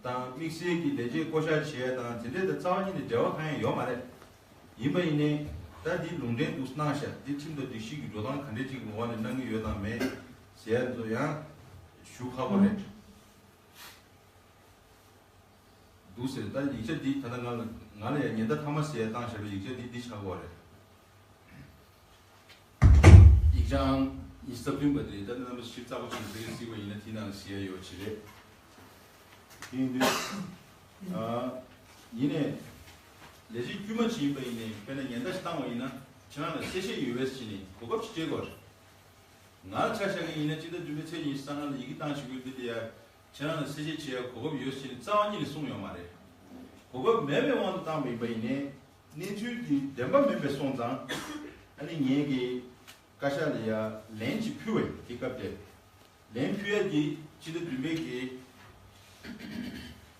དང་དམིགས་བསལ་གྱི་ལས་བྱེད་བསྐོ་གཞག་བྱེད་ཡ་དང་དེ་འདྲའི་དང་རྩ་བ་ཉིད་ནས་འབྲེལ་བ་གང་ཡང་ཡོད་མ་རེད། ཡིན་པ་ཡིན་ནའི་ད་འདི་ལུང་འདྲེན་འདུག་གནང་ཤག་འདི་ཁྲིམས་དང་སྒྲིག་གཞི་གི་འགྲོ་སྟངས་ག་འདྲས་ཅིག་གི་འོག་ནས་གནང་གི་ཡོད་དང་མེད་ཟེར་ཡ་ཚོ་ཡང་ཞུ་ཁག་པོ་རེད། འདུག་ཟེར། ད་ཡིག་ཆ་འདི་ད་ལྟ་ང་ལ་ང་ལ་ཡང་ཉེན་བརྡ་མཐའ་མ་ཟེར་ཡ་བཏང་བཞག་པའི་ཡིག་ཆ་འདི་འདི་ཆགས་ཀྱི་ཡོད་རེད། ཡིག་ཆ་ཨང་ཉི་ཤུ་རྩ་བདུན་པ་དེ་རེད། ད་ནི་རྣམ་པ་ཞིབ་ཚགས་པོ་བྱས་ནས་ཕ་གིར་གཟིགས་པ་ཡིན་ན་དེའི་ནང་ལ་གཟིགས་ཡ་ཡོད་ཅི་རེད། དེ་ཡིན་དུས་ཨ་ཡིན་ནའི་ལས་བྱེད་དཀྱུས་མ་ཅིག་ཡིན་པ་ཡིན་ནའི་དཔེར་ན་ཉེན་བརྡ་ཞིག་བཏང་བ་ཡིན་ན་ཁྱེད་རང་ལ་གསལ་བཤད་ཡོད་པས་ཟེར་ནས་གོ་སྐབས་ཤིག་སྤྲད་དགོས་རེད། ང་ལ་ཆ་བཞག་གི་ཡིན་ན་སྤྱི་ཟླ་བདུན་པའི་ཚེས་ཉི་ཤུ་རྩ་ལྔ་ལ་ཡི་གེ་བཏང་བཞག་ཡོད་འདི་ལ་ཡ། ཁྱེད་རང་ལ་གསལ་བཤད་བྱེད་ཡ་གོ་སྐབས་ཡོད་ཟེར་ནས་རྩ་བ་ཉིད་ནས་གསུངས་ཡོད་མ་རེད། གོ་སྐབས་མེད་པའི་དབང་དུ་བཏང་བ་ཡིན་པ་ཡིན་ནའི་གནས་ཚུལ་འདི་བདེན་པ་མིན་པ་སོང་ཙང་ཨ་ནི་ངས་ཀྱི་བཀའ་ཤག་ལ་ཡ་ལན་ཅིག་ཕུལ་བ་ཡིན། དེ་སྐབས་དེར་ལན་ཕུལ་ཡ་དེ་སྤྱི་ཟླ་བདུན་པའི་གི་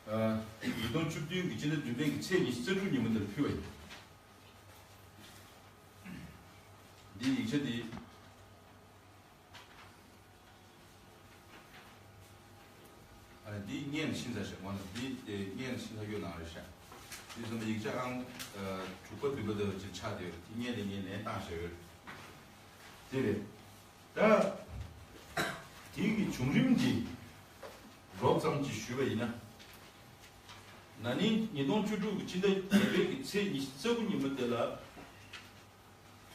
ཨ་ཉིས་སྟོང་བཅུ་བདུན་གི་སྤྱི་ཟླ་བདུན་པའི་གི་ཚེས་ཉི་ཤུ་རྩ་དྲུག་ཉིན་མོ་དེར་ཕུལ་བ་ཡིན། འདི་ཡིག་ཆ་འདི། ཨ་འདི་སྔོན་ལ་ཕྱིན་ཚར་ཤག་འོ་ན་འདི་སྔོན་ལ་ཕྱིན་ཚར་ཡོད་ནང་རེད་ཤག་འདི་ཚོ་ཡིག་ཆ་ཨང་དྲུག་པ་བདུན་པ་དེ་ཅིག་ཆགས་བསྡད་ཡོད་རེད། འདི་སྔོན་ལ་ངས་ལན་བཏང་བཞག་ཡོད་རེད། དེ་རེད། ད་དེ་གི་བྱུང་རིམ་འདི་རོབ་ཙམ་ཅིག་ཞུས་པ་ཡིན་ན། ན་ནིང་ཉིས་སྟོང་བཅུ་དྲུག་གི་ཕྱི་ཟླ་བརྒྱད་པའི་གི་ཚེས་ཉི་ཤུ་རྩ་དགུ་ཉིན་མོ་དེ་ལ།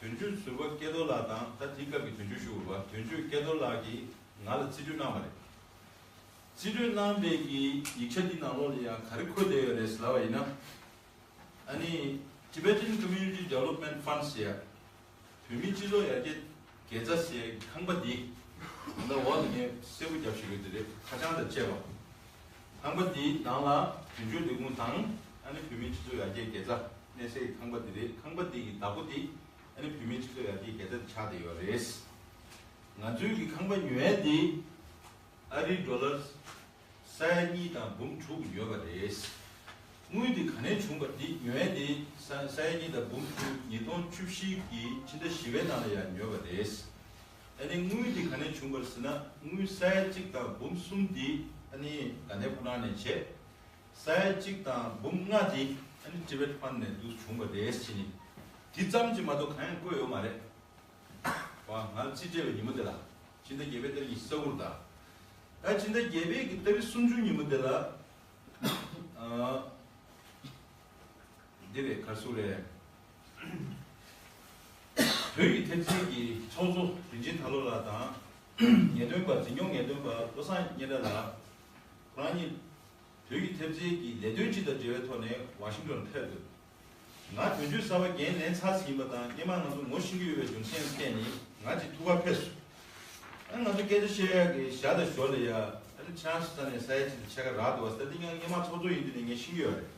དོན་གཅོད་ཟུར་པ་སྐལ་རྡོར་ལགས་དང་ད་དེའི་སྐབས་ཀྱི་དོན་གཅོད་ཞུ་དགོས་པ་དོན་གཅོད་སྐལ་རྡོར་ལགས་ཀྱིས་ང་ལ་རྩིས་སྤྲོད་གནང་བ་རེད། རྩིས་སྤྲོད་གནང་བའི་གི་ཡིག་ཆ་འདི་ནང་ལོགས་ལ་ཡང་ག་རེ་འཁོད་བསྡད་ཡོད་རེད་ཟེར་ལབ་པ་ཡིན་ན། ཨ་ནི་Tibetan Community Development Fund ཟེར་ཡ། བོད་མིའི་སྤྱི་ཚོགས་ཡར་རྒྱས་དགེ་རྩ་ཟེར་ཡ་གི་ཁང་པ་འདི། ད་འོག་ལ་ངས་གསལ་པོ་རྒྱབ་བཞག་ཡོད་དེ་རེད། ཁ་བྱང་དང་བཅས་པ། ཁང་པ་འདིའི་ནང་ལ་དོན་གཅོད་ལས་ཁུངས་དང་ཨ་ནི་བོད་མིའི་སྤྱི་ཚོགས་ཡར་རྒྱས་དགེ་རྩ་གནས་སའི་ཁང་པ་འདི་རེད། ཁང་པ་འདི་གི་བདག་པོ་འདི་ཨ་ནི་བོད་མིའི་སྤྱི་ཚོགས་ཡར་རྒྱས་དགེ་རྩ་དེ་ཆགས་བསྡད་ཡོད་རེད། ང་ཚོའི་གི་ཁང་པ་ཉོ་ཡ་འདི་ཨ་རིའི་ཌོ་ལར་ས་ཡ་གཉིས་དང་འབུམ་དྲུག་ཉོས་པ་རེད། དངུལ་འདི་ག་ནས་བྱུང་བ་འདི་ཉོས་ཡ་འདི་ས་ས་ཡ་གཉིས་དང་འབུམ་དྲུག་ཉིས་སྟོང་བཅུ་བཞི་གི་ཕྱི་ཟླ་བཞི་པའི་ནང་ལ་ཡང་ཉོས་པ་རེད། ཨ་ནི་དངུལ་འདི་ག་ནས་བྱུང་བ་རེད་ཟེར་ན་དངུལ་ས་ཡ་གཅིག་དང་འབུམ་གསུམ་འདི་ཨ་ནི་དགའ་ལྡན་ཕོ་བྲང་ནས་བྱས། ས་ཡ་གཅིག་དང་འབུམ་ལྔ་འདི་ཨ་ནི་Tibet Fund ནས་འདུག་བྱུང་བ་རེད་ཟེར་ནི། འདི་ཙམ་གྱིས་མ་གཏོགས་གང་ཡང་བཀོད་ཡོད་མ་རེད། བ། ང་རྩིས་སྤྲད་པའི་ཉིན་མོ་དེ་ལ། སྤྱི་ཟླ་བརྒྱད་པའི་ཏ་རིག་ཉི་ཤུ་རྩ་དགུ་རེད་ད། ད་སྤྱི་ཟླ་བརྒྱད་པའི་གི་ཏ་རིག་སུམ་ཅུ་ཉིན་མོ་དེ་ལ། ཨ། འདི་རེད་ག་རེ་ཟེར་རེད། བོད་ཀྱི་ཐེབས་རྩའི་གི་ཚོགས་གཙོ་རིན་ཆེན་དར་ལོ་ལགས་དང་། ངེས་སྟོན་པ་འཛིན་སྐྱོང་ངེས་སྟོན་པ་བློ་བཟང་སྙན་གྲགས་ལགས། ཁོ་རང་གཉིས། བོད་ཀྱི་ཐེབས་རྩའི་གི་ལས་དོན་སྤྱི་དང་འབྲེལ་བའི་ཐོག་ནས་ཝ་ཤིང་ཏོན་ཕེབས་འདུག་ང་དོན་གཅོད་གསར་པ་འགན་ལེན་ཚར་ཟིན་པ་དང་སྔོན་མ་ང་ཚོ་ངོ་ཤེས་ཀྱི་ཡོད་པའི་རྒྱུ་མཚན་བརྟེན་ནས་ང་ཅིག་ཐུག་པར་ཕེབས་སོང་། ཨ་ང་ཚོ་སྐད་ཆ་བཤད་ཡག་གི་ཞག་དང་ཞོར་ལ་ཡ་ཨ་ནི་ཆང་ས་ས་ནས་ས་ཡ་གཅིག་དང་ཕྱེད་ཀ་རག་འདུག་བ་ཟེར་ཏེ་ཡང་སྔོན་མ་ཚོགས་གཙོ་ཡིན་དུས་ནས་ངས་ཤེས་ཀྱི་ཡོད་རེད།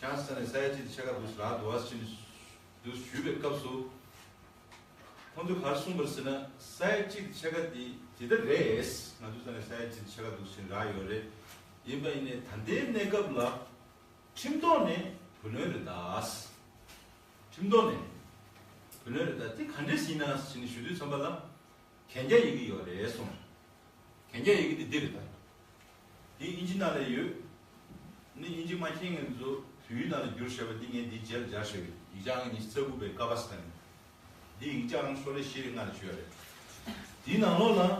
ཆང་ས་ས་ནས་ས་ཡ་གཅིག་དང་ཕྱེད་ཀ་འདུག་རག་འདུག་བ་ཟེར་ནས་འདུག་ཞུས་པའི་སྐབས་སུ། ཁོང་ཚོས་ག་རེ་གསུངས་པ་རེད་ཟེར་ན་ས་ཡ་གཅིག་ཕྱེད་ཀ་འདི་འདི་ལྟར་རེད། ང་ཚོའི་ས་ནས་ས་ཡ་གཅིག་ཕྱེད་ཀ་འདུག་ཟེར་རག་ཡོད་རེད། ཡིན་པ་ཡིན་ནའི་ད་ལྟའི་གནས་སྐབས་ལ་ཁྲིམས་ཐོག་ནས་བུ་ལོན་རེད་ད། ཁྲིམས་ཐོག་ནས་བུ་ལོན་རེད་ད། འདི་ག་འདྲས་ཡིན་ན་ཟེར་ནས་ཞུ་དུས་ཙམ་པ་ལ། གན་རྒྱ་ཡི་གེ་ཡོད་རེད་གསུངས། གན་རྒྱ་ཡི་གེ་འདི་འདི་རེད་ད། འདི་དབྱིན་ཇི་ནང་ལ་ཡོད། ནི་དབྱིན་ཇི་མ་མཁྱེན་མཁན་ཚོ་བོད་ཡིག་ནང་ལ་བསྒྱུར་བཞག་པ་འདི་ངས་འདི་རྗེས་ལ་སྦྱར་བཞག་ཡོད། ཡིག་ཆ་ཨང་ཉི་ཤུ་རྩ་དགུ་པའི་ཀ་པ་སི་ཐན། འདི་ཡིག་ཆ་ཨང་ཤོག་ལྷེ་བཞི་རེ་ལྔ་རེ་ཅིག་ཡོད་རེད། འདིའི་ནང་ལོགས་ལ་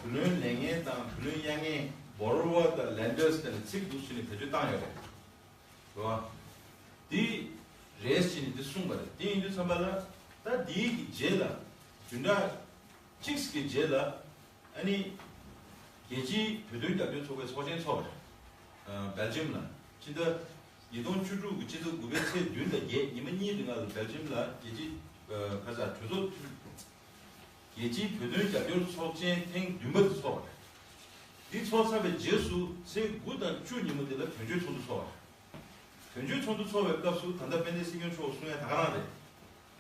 བུ་ལོན་ལེན་མཁན་དང་བུ་ལོན་གཡར་མཁན་borrower་དང་lenders་དེ་ལ་ཚིག་འདུག་ཟེར་ནས་བེད་སྤྱོད་བཏང་ཡོད་རེད། རེད་བ། འདི་རེད་ཟེར་ནས་འདི་གསུངས་པ་རེད། དེ་ཡིན་དུས་ཙམ་པ་ལ་ད་འདིའི་གི་རྗེས་ལ་བདུན་ཕྲག་གཅིག་གི་རྗེས་ལ། ཨ་ནི། རྒྱལ་སྤྱིའི་བོད་དོན་རྒྱབ་སྐྱོར་ཚོགས་པའི་ཚོགས་ཆེན་འཚོགས་པ་རེད། ཨ་སྦེལ་ཇམ་ལ། ཕྱི་ཟླ། ཉིས་སྟོང་བཅུ་དྲུག་གི་ཕྱི་ཟླ་དགུ་པའི་ཚེས་བདུན་དང་བརྒྱད་ཉི་མ་གཉིས་རིང་ལ་སྦེལ་ཇམ་ལ་རྒྱལ་སྤྱིའི། ཨ་ཁ་ས་གྲོས་ཚོགས། རྒྱལ་སྤྱིའི་བོད་དོན་རྒྱབ་སྐྱོར་ཚོགས་ཆེན་ཐེངས་བདུན་པ་དེ་འཚོགས་པ་རེད། འདི་འཚོགས་ཚར་བའི་རྗེས་སུ་ཚེས་དགུ་དང་བཅུ་ཉིན་མོ་དེ་ལ་དོན་གཅོད་ཚོགས་འདུ་འཚོགས་པ་རེད། དོན་གཅོད་ཚོགས་འདུ་འཚོགས་པའི་སྐབས་སུ་ད་ལྟ་དཔལ་ལྡན་སྲིད་སྐྱོང་མཆོག་གསུང་ཡ་ད་ག་རང་རེད།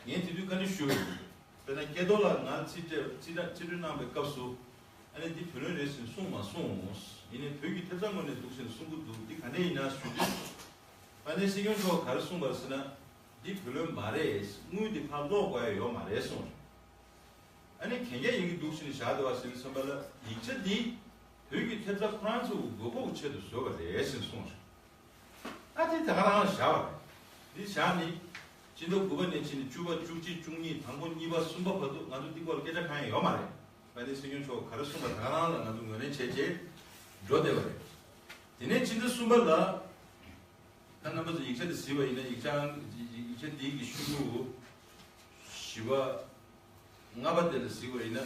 ངས་དེ་དུས་བཀའ་འདྲི་ཞུས་པ་ཡིན། དཔེར་ན་སྐལ་རྡོར་ལགས་ང་རྩིས་སྤྲད་རྩིས་ར་རྩིས་སྤྲོད་གནང་བའི་སྐབས་སུ། ཨ་ནི་འདི་བུ་ལོན་རེད་ཟེར་ནས་གསུངས་མ་སོང་། ཡིན་ནའི་བོད་ཀྱི་ཐེབས་རྩ་ངོས་ནས་འདུག་ཟེར་ནས་གསུང་གི་འདུག་འདི་ག་འདྲས་ཡིན་ན་ཞུ་དུས། དཔལ་ལྡན་སྲིད་སྐྱོང་མཆོག་ག་རེ་གསུངས་པ་རེད་ཟེར་ན། འདི་བུ་ལོན་མ་རེད། དངུལ་འདི་ཕར་སློག་དགོས་ཡ་ཡོད་མ་རེད་གསུངས། ཨ་ནི་གན་རྒྱ་ཡི་གེ་འདུག་ཟེར་ནས་བཞག་འདུག་བ་ཟེར་དུས་ཙམ་པ་ལ་ཡིག་ཆ་འདི་བོད་ཀྱི་ཐེབས་རྩ་ཁོ་རང་ཚོ་དགོས་མཁོ་གི་ཆེད་དུ་བཟོས་པ་རེད་ཟེར་ནས་གསུངས་རེད། ཨ་དེ་ད་ག་རང་བཞག་པ་རེད། འདི་བཞག་ནི། སྤྱི་ཟླ་དགུ་པ་ནས་ཕྱིན་ནས་བཅུ་པ་བཅུ་གཅིག་བཅུ་གཉིས་དང་པོ་གཉིས་པ་གསུམ་པ་བར་དུ་ང་ཚོ་འདི་སྐོར་ལ་སྐད་ཆ་གང་ཡང་ཡོད་མ་རེད། དཔལ་ལྡན་སྲིད་སྐྱོང་མཆོག་ག་རེ་གསུངས་པ་ད་ག་རང་ལ་ང་ཚོ་ངོས་ལེན་བྱས་རྗེས་འགྲོ་བསྡད་པ་རེད། དེ་ནས་ཕྱི་ཟླ་གསུམ་པ་ལ། ད་རྣམ་པ་ཚོ་ཡིག་ཆ་འདི་གཟིགས་པ་ཡིན་ན་ཡིག་ཆ་ཡིག་ཆ་འདིའི་གི་ཤོག་གུ་བཞི་པ། ལྔ་པ་དེ་ལ་གཟིགས་པ་ཡིན་ན།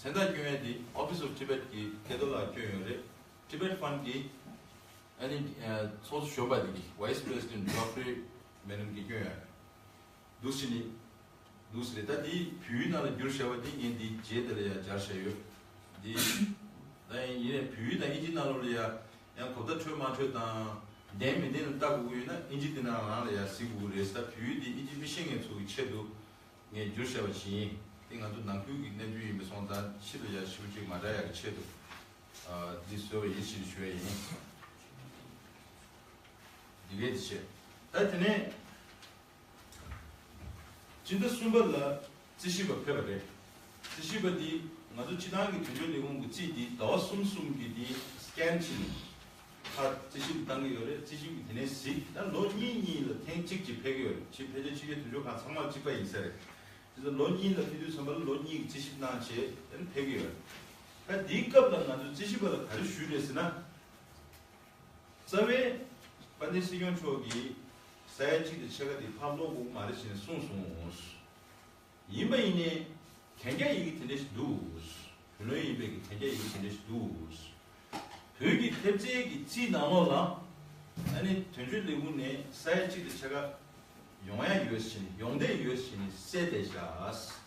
མཚན་རྟགས་བསྐྱོན་ཡས་འདི་Office of Tibet་གི་སྐལ་རྡོར་ལགས་བསྐྱོན་ཡོད་རེད། Tibet Fund་གི་ཨ་ནི་ཚོགས་གཙོ་གཞོན་པ་དེ་གི་Vice President Geoffrey Madam་གི་བསྐྱོན་ཡོད་རེད། འདུག་ཟེར་ནི། འདུག་ཟེར་རེད། ད་འདི་བོད་ཡིག་ནང་ལ་བསྒྱུར་བཞག་པ་འདི་ངས་འདི་རྗེས་དེ་ལ་ཡང་སྦྱར་བཞག་ཡོད། འདི། ད་ཡིན་ཡིན་ནའི་བོད་ཡིག་དང་ཨིན་ཇི་ནང་ལོགས་ལ་ཡང་ཡང་གོ་བརྡ་འཕྲོད་མ་འཕྲོད་དང་། བདེན་མི་བདེན་ལ་ལྟ་དགོས་ཀྱི་ཡོད་ན་ཨིན་ཇི་འདི་ནང་རང་ལ་ཡང་གཟིགས་དགོས་ཀྱི་རེད། ད་བོད་ཡིག་འདི་ཨིན་ཇི་མི་ཤེས་མཁན་ཚོ་གི་ཆེད་དུ་ངས་བསྒྱུར་བཞག་པ་ཞིག་ཡིན། འདི་ང་ཚོ་ནང་ཁུལ་གྱི་གནད་དོན་ཡིན་པ་སོང་ཙང་ཕྱི་ལ་ཡང་ཞིབ་ཅིག་མ་འདྲ་ཡག་གི་ཆེད་དུ། ཨ་འདི་བཟོས་པ་ཡིན་ཞེས་ཞུ་ཡ་ཡིན། འདི་གའི་འདི་བྱས། ད་དེ་ནས། སྤྱི་ཟླ་གསུམ་པ་ལ་རྩིས་ཞིབ་པ་ཕེབས་པ་རེད། རྩིས་ཞིབ་པ་འདི་ང་ཚོ་སྤྱི་བཏང་གི་དོན་གཅོད་ལས་ཁུངས་ཀྱི་རྩིས་འདི་ཟླ་བ་གསུམ་གསུམ་གྱི་འདི་སི་ཀེན་བྱས་ནས་ཁ་རྩིས་ཞིབ་བཏང་གི་ཡོད་རེད། རྩིས་ཞིབ་ཀྱི་དེ་ནས་གཟིགས་ད་ལོ་གཉིས་གཉིས་ལ་ཐེངས་གཅིག་ཅིག་ཕེབས་ཀྱི་ཡོད་རེད། ཕྱི་ཕལ་ཆེར་ཕྱི་རྒྱལ་དོན་གཅོད་ཁང་ཚང་མར་གཅིག་པ་ཡིན་ས་རེད། དེ་ཚོ་ལོ་གཉིས་ལ་ཕེབས་དུས་ཙམ་པ་ལ་ལོ་གཉིས་ཀྱི་རྩིས་ཞིབ་གནང་བྱས་ཕེབས་ཀྱི་ཡོད་རེད། ད་འདིའི་སྐབས་ལ་ང་ཚོ་རྩིས་ཞིབ་པ་ལ་ག་རེ་ཞུས་རེད་ཟེར་ན། རྩ་བའི་དཔལ་ལྡན་སྲིད་སྐྱོང་མཆོག་གིས་ས་ཡ་གཅིག་དང་ཕྱེད་ཀ་དེ་ཕར་སློག་དགོས་ཀྱི་མ་རེད་ཟེར་ནས་གསུངས་སོང་། ཡིན་པ་ཡིན་ནའི་གན་རྒྱ་ཡི་གེ་དེ་འདྲ་ཞིག་འདུག་བོད་ལོན་ཡིན་པའི་གི་གན་རྒྱ་ཡི་གེ་དེ་འདྲ་ཞིག་འདུག་བོད་ཀྱི་ཐེབས་རྩའི་གི་རྩིས་ནང་ལོགས་ལ་ཨ་ནི་དོན་གཅོད་ལས་ཁུངས་ནས་ས་ཡ་གཅིག་དང་ཕྱེད་ཀ་ཡོང་ཡ་ཡོད་ཟེར་ནས་ཡོང་བསྡད་ཡོད་ཟེར་ནས་གསལ་བསྡད་བཞག་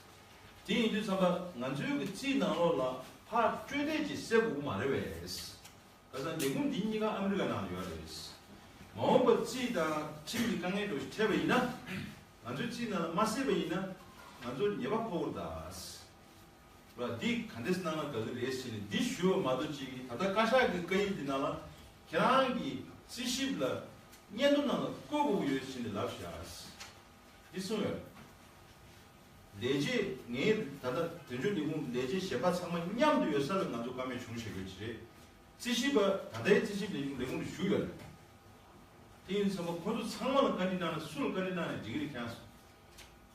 དེ་ཡིན་དུས་ཙམ་པ་ང་ཚོའི་གི་རྩིས་ནང་ལོགས་ལ་ཕར་སྤྲོད་བདེ་ཅིག་གསལ་དགོས་ཀྱི་མ་རེད་བས། ཁ་སང་ལས་ཁུངས་འདི་གཉིས་ཀ་ཨ་མི་རི་ཀ་ནང་ལ་ཡོད་རེད། མ་འོངས་པར་རྩིས་དང་ཁྲིམས་ཀྱི་དཀའ་ངལ་འདྲ་ཞིག་འཕྲད་པ་ཡིན་ན། ང་ཚོའི་རྩིས་ནང་ལ་མ་གསལ་བ་ཡིན་ན། ང་ཚོར་ཉེས་པ་ཕོག་གི་རེད་ད། ར་འདི་ག་འདྲས་གནང་ན་དགའ་གི་རེད་ཟེར་ནས་འདི་ཞུས་པ་མ་གཏོགས་ཅིག་གིས་ད་ལྟ་བཀའ་ཤག་གི་བཀའ་ཡིག་འདི་ནང་ལ་ཁྱེད་རང་གི་རྩིས་ཞིབ་ལ་སྙན་ཐོ་ནང་ལ་བཀོད་དགོས་ཀྱི་ཡོད་ཟེར་ནས་ལབ་བཞག་འདི་གསུངས་ཡོད། ལས་བྱེད་ངའི་ད་ལྟ་དོན་གཅོད་ལས་ཁུངས་ལས་བྱེད་གཞན་པ་ཚང་མ་མཉམ་དུ་ཡོད་ས་ལ་ང་ཚོ་བཀའ་མོལ་བྱུང་བྱེད་དགོས་ཀྱི་རེད། རྩིས་ཞིབ་པ་ད་ལྟའི་རྩིས་ཞིབ་ལས་ཁུངས་ལས་ཁུངས་ལ་ཞུགས་ཡོད་རེད། དེ་ཡིན་ཙང་ཁོ་ཚོ་ཚང་མ་ལ་བཀའ་འདྲི་གནང་ན་སུ་ལ་བཀའ་འདྲི་གནང་ན་འགྲིག་གི་རེད་ཁྱེད་རང་ཚོ།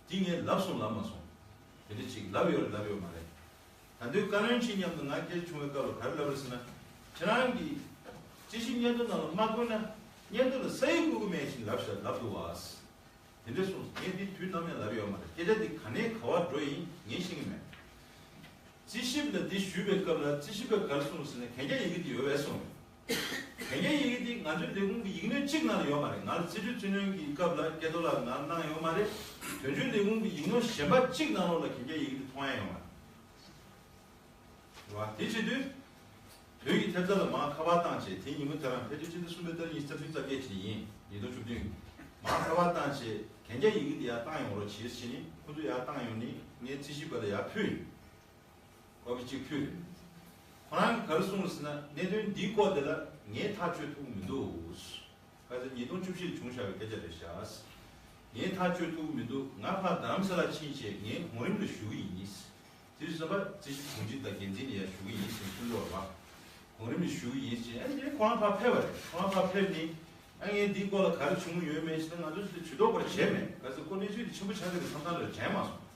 འདི་ངས་ལབ་སོང་ལབ་མ་སོང་། དེ་འདྲ་ཅིག་ལབ་ཡོད་རེད་ལབ་ཡོད་མ་རེད། ད་དུང་བཀའ་བློན་ཁྲི་མཉམ་དུ་ང་སྐད་ཆ་བྱུང་བའི་སྐབས་ལ་ག་རེ་ལབ་རེད་ཟེར་ན། ཁྱེད་རང་གིས་རྩིས་ཞིབ་སྙན་ཐོ་ནང་ལ་མ་བཀོད་ན་སྙན་ཐོ་ལ་ས་ཡིག་བཀོད་ཀྱི་མེད་ཅེས་ལབ་ཤག་ལབ་འདུག་བ། དེ་འདྲ་གསུངས་སོང་། ངས་འདི་དུས་ནམ་ཡང་ལབ་ཡོད་མ་རེད། སྐད་ཆ་འདི་ག་ནས་ག་བར་འགྲོ་ཡིན་ངས་ཤེས་ཀྱི་མེད། རྩིས་ཞིབ་ལ་འདི་ཞུས་པའི་སྐབས་ལ་རྩིས་ཞིབ་པས་ག་རེ་གསུངས་ཟེར་ན་གན་རྒྱ་ཡི་གེ་འདི་ཡོད་པས་གསུངས། གན་རྒྱ་ཡི་གེ་འདི་ང་ཚོའི་ལས་ཁུངས་ཀྱི་ཡིག་སྣོད་གཅིག་ནང་ལ་ཡོད་མ་རེད། ང་ལ་རྩིས་སྤྲོད་རྩིས་སྣོན་གྱི་སྐབས་ལ་སྐལ་རྡོར་ལགས་ང་གནང་ཡོད་མ་རེད། དོན་གཅོད་ལས་ཁུངས་ཀྱི་ཡིག་སྣོད་གཞན་པ་གཅིག་ནང་ལོགས་ལ་གན་རྒྱ་ཡི་གེ་འདི་མཐོང་ཡ་ཡོད་མ་རེད། རེད་བ། དེ་བྱེད་དུས། བོད་ཀྱི་ཐེབས་རྩ་ལ་མར་ཁ་པར་བཏང་བྱས་དེ་ཉིན་མོ་དེ་རང་ཕལ་ཆེར་ཕྱི་ཟླ་གསུམ་པའི་ཏ་རིག་ཉི་ཤུ་རྩ་བདུན་རྩ་བརྒྱད་ཅིག་ཡིན། ཉིས་སྟོང་བཅུ་བདུན། མར་ཁ་པར་བཏང་བྱས་གན་རྒྱ་ཡི་གེ་འདི་ཡར་བཏང་ཡོང་རོགས་བྱེད་ཟེར་ནས་ཁོ་ཚོ་ཡར་བཏང་ཡོང་ནས་ངས་རྩིས་ཞིབ་པ་ལ་ཡར་ཕུལ་ཡིན། ཀོ་པི་གཅིག་ཕུལ་ཡིན། ཁོ་རང་གིས་ག་རེ་གསུངས་ཟེར་ན་གནད་དོན་འདིའི་སྐོར་དེ་ལ་ངས་ཐག་གཅོད་ཐུབ་ཀྱི་མི་འདུག་ཁ་སང་ཉིས་སྟོང་བཅུ་བཞི་ལ་བྱུང་བཞག་པའི་སྐད་ཆ་རེད་ཤག་ངས་ཐག་གཅོད་ཐུབ་ཀྱི་མི་འདུག་ང་ཕར་རྡ་རམ་ས་ལ་ཕྱིན་བྱས་ངས་གོང་རིམ་ལ་ཞུ་གི་ཡིན། དེ་དུས་ཙམ་པ་རྩིས་ཞིབ་དྲུང་ཆེ་དང་འགན་འཛིན་ལ་ཡང་ཞུ་གི་ཡིན་ཞེས་གསུངས་འདུག་བ། གོང་རིམ་ལ་ཞུ་གི་ཡིན་ཞེས་ཨ་ནི་ཁོ་རང་ཕར་ཕེབས་པ་རེད། ཁོ་རང་ཕར་ཕེབས་ནས་ཨ་ངས་འདིའི་སྐོར་ལ་ག་རེ་བྱུང་ཡོད་མེད་ཞེས་ན་ང་ཚོ་ཞིག་ཇུས་གཏོགས་པར་བྱས་མེད། ག་ཚོད་ཁོ་གནས་ཚུལ་དེ་ཆེན་པོ་ཆགས་ཀྱི་རེད་བསམ་བསམ་རེད་དྲན་མ་སོང་།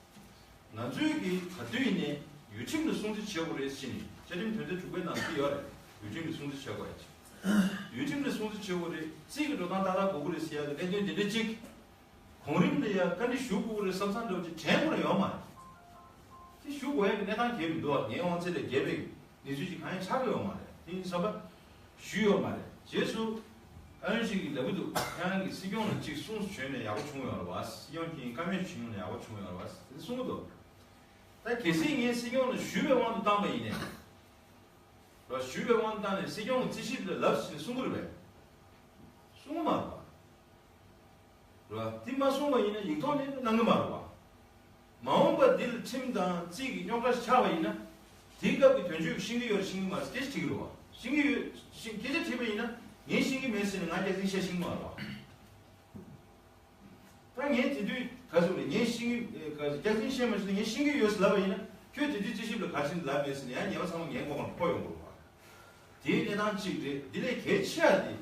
ང་ཚོས་ཀྱི་ག་དུས་ཡིན་ནའི་ཡུལ་ཁྲིམས་ལ་སྲུང་བརྩི་བྱེད་དགོས་རེད་ཟེར་ནས་བཅའ་ཁྲིམས་དོན་ཚན་དྲུག་པའི་ནང་གསལ་ཡོད་རེད། ཡུལ་ཁྲིམས་ལ་སྲུང་བརྩི་བྱེད་དགོས་ཡ་ཅིག་ཡུལ་ཁྲིམས་ལ་སྲུང་བརྩི་བྱེད་དགོས་རེད། རྩིས་ཀྱི་འགྲོ་སྟངས་ཏག་ཏག་དགོས་ཀྱི་རེད་ཟེར་ཡ་གི་གནད་དོན་དེ་འདྲ་གཅིག་གོང་རིམ་ལ་ཡ་བཀའ་འདྲི་ཞུ་དགོས་ཀྱི་རེད་བསམ་བསམ་འདྲ་བོ་ཅིག་དྲན་དགོས་ན་ཡོད་མ་རེད། དེ་ཞུ་དགོས་ཡ་གི་གནས་སྟངས་གལ་མི་འདུག་བ། ངའི་དབང་ཚད་ལས་བརྒལ་བའི་གནས་ཚུལ་ཅིག་གང་ཡང་ཆགས་ཀྱི་ཡོད་མ་རེད། དེ་ཡིན་ཙང་བ་ཞུས་ཡོད་མ་རེད། རྗེས་སུ་ཨ་ནི་ཞིག་གིས་ལབ་ཀྱི་འདུག་ཁྱེད་རང་གིས་སྲིད་སྐྱོང་ལ་གཅིག་གསུང་བྱོན་ནས་ཡག་པོ་བྱུང་ཡོད་རེད་བ། སྲིད་སྐྱོང་གིས་བཀའ་མོལ་བྱུང་ནས་ཡག་པོ་བྱུང་ཡོད་རེད་བ་དེ་གསུང་གི་འདུག་ད་གལ་སྲིད་ངས་སྲིད་སྐྱོང་ལ་ཞུས་པའི་དབང་དུ་བཏང་པ་ཡིན་ནའི། ར་ཞུས་པའི་དབང་དུ་བཏང་ནས་སྲིད་སྐྱོང་གིས་རྩིས་ཞིབ་ལ་ལབ་ཟིན་གསུང་གི་རེད་པས། གསུང་གི་མ་རེད་པ། ར་དེ་མ་གསུང་བ་ཡིན་ན་ཡིག་ཐོག་ནས་གནང་གི་མ་རེད་པ། མ་འོངས་པ་འདི་ལ་ཁྲིམས་དང་རྩིས་ཀྱི་རྙོག་དྲ་ཆགས་པ་ཡིན་ན། དེའི་སྐབས་ཀྱི་དོན་གཅོད་ཀྱིས་ཤེས་ཀྱི་ཡོད་རེད་ཤེས་ཀྱི་མ་རེད་སྐད་ཆ་དྲིས་ཀྱི་རེད་པ། ཤེས་ཀྱི་ཡོད་ཤེས་སྐད་ཆ་དྲིས་པ་ཡིན་ན་ངས་ཤེས་ཀྱི་མེད་ཟེར་ནས་ང་རྒྱག་འཛིན་བཤད་ཤེས་ཀྱི་མ་རེད་པ། ད་ངས་དེ་དུས་ག་ཟེར་རེད། ངས་ཤེས་ཀྱི་རྒྱག་འཛིན་བཤད་མ་ཤེས་ན་ངས་ཤེས་ཀྱི་ཡོད་ཟེར་ལབ་པ་ཡིན་ན་ཁྱོད་དེ་དུས་རྩིས་ཞིབ་ལ་ག་རེ་བྱས་ནས་ལབ་མེད་ཟེར་ནས་ཡང་ཉེས་པ་ཚང་མ་ངའི་མགོ་སྒང་ལ་ཕོག་ཡོང་གི་རེད་པ། དེའི་གནས་སྟངས་གཅིག་རེད། འདི་ལས་གལ་ཆེ་བ་དེ་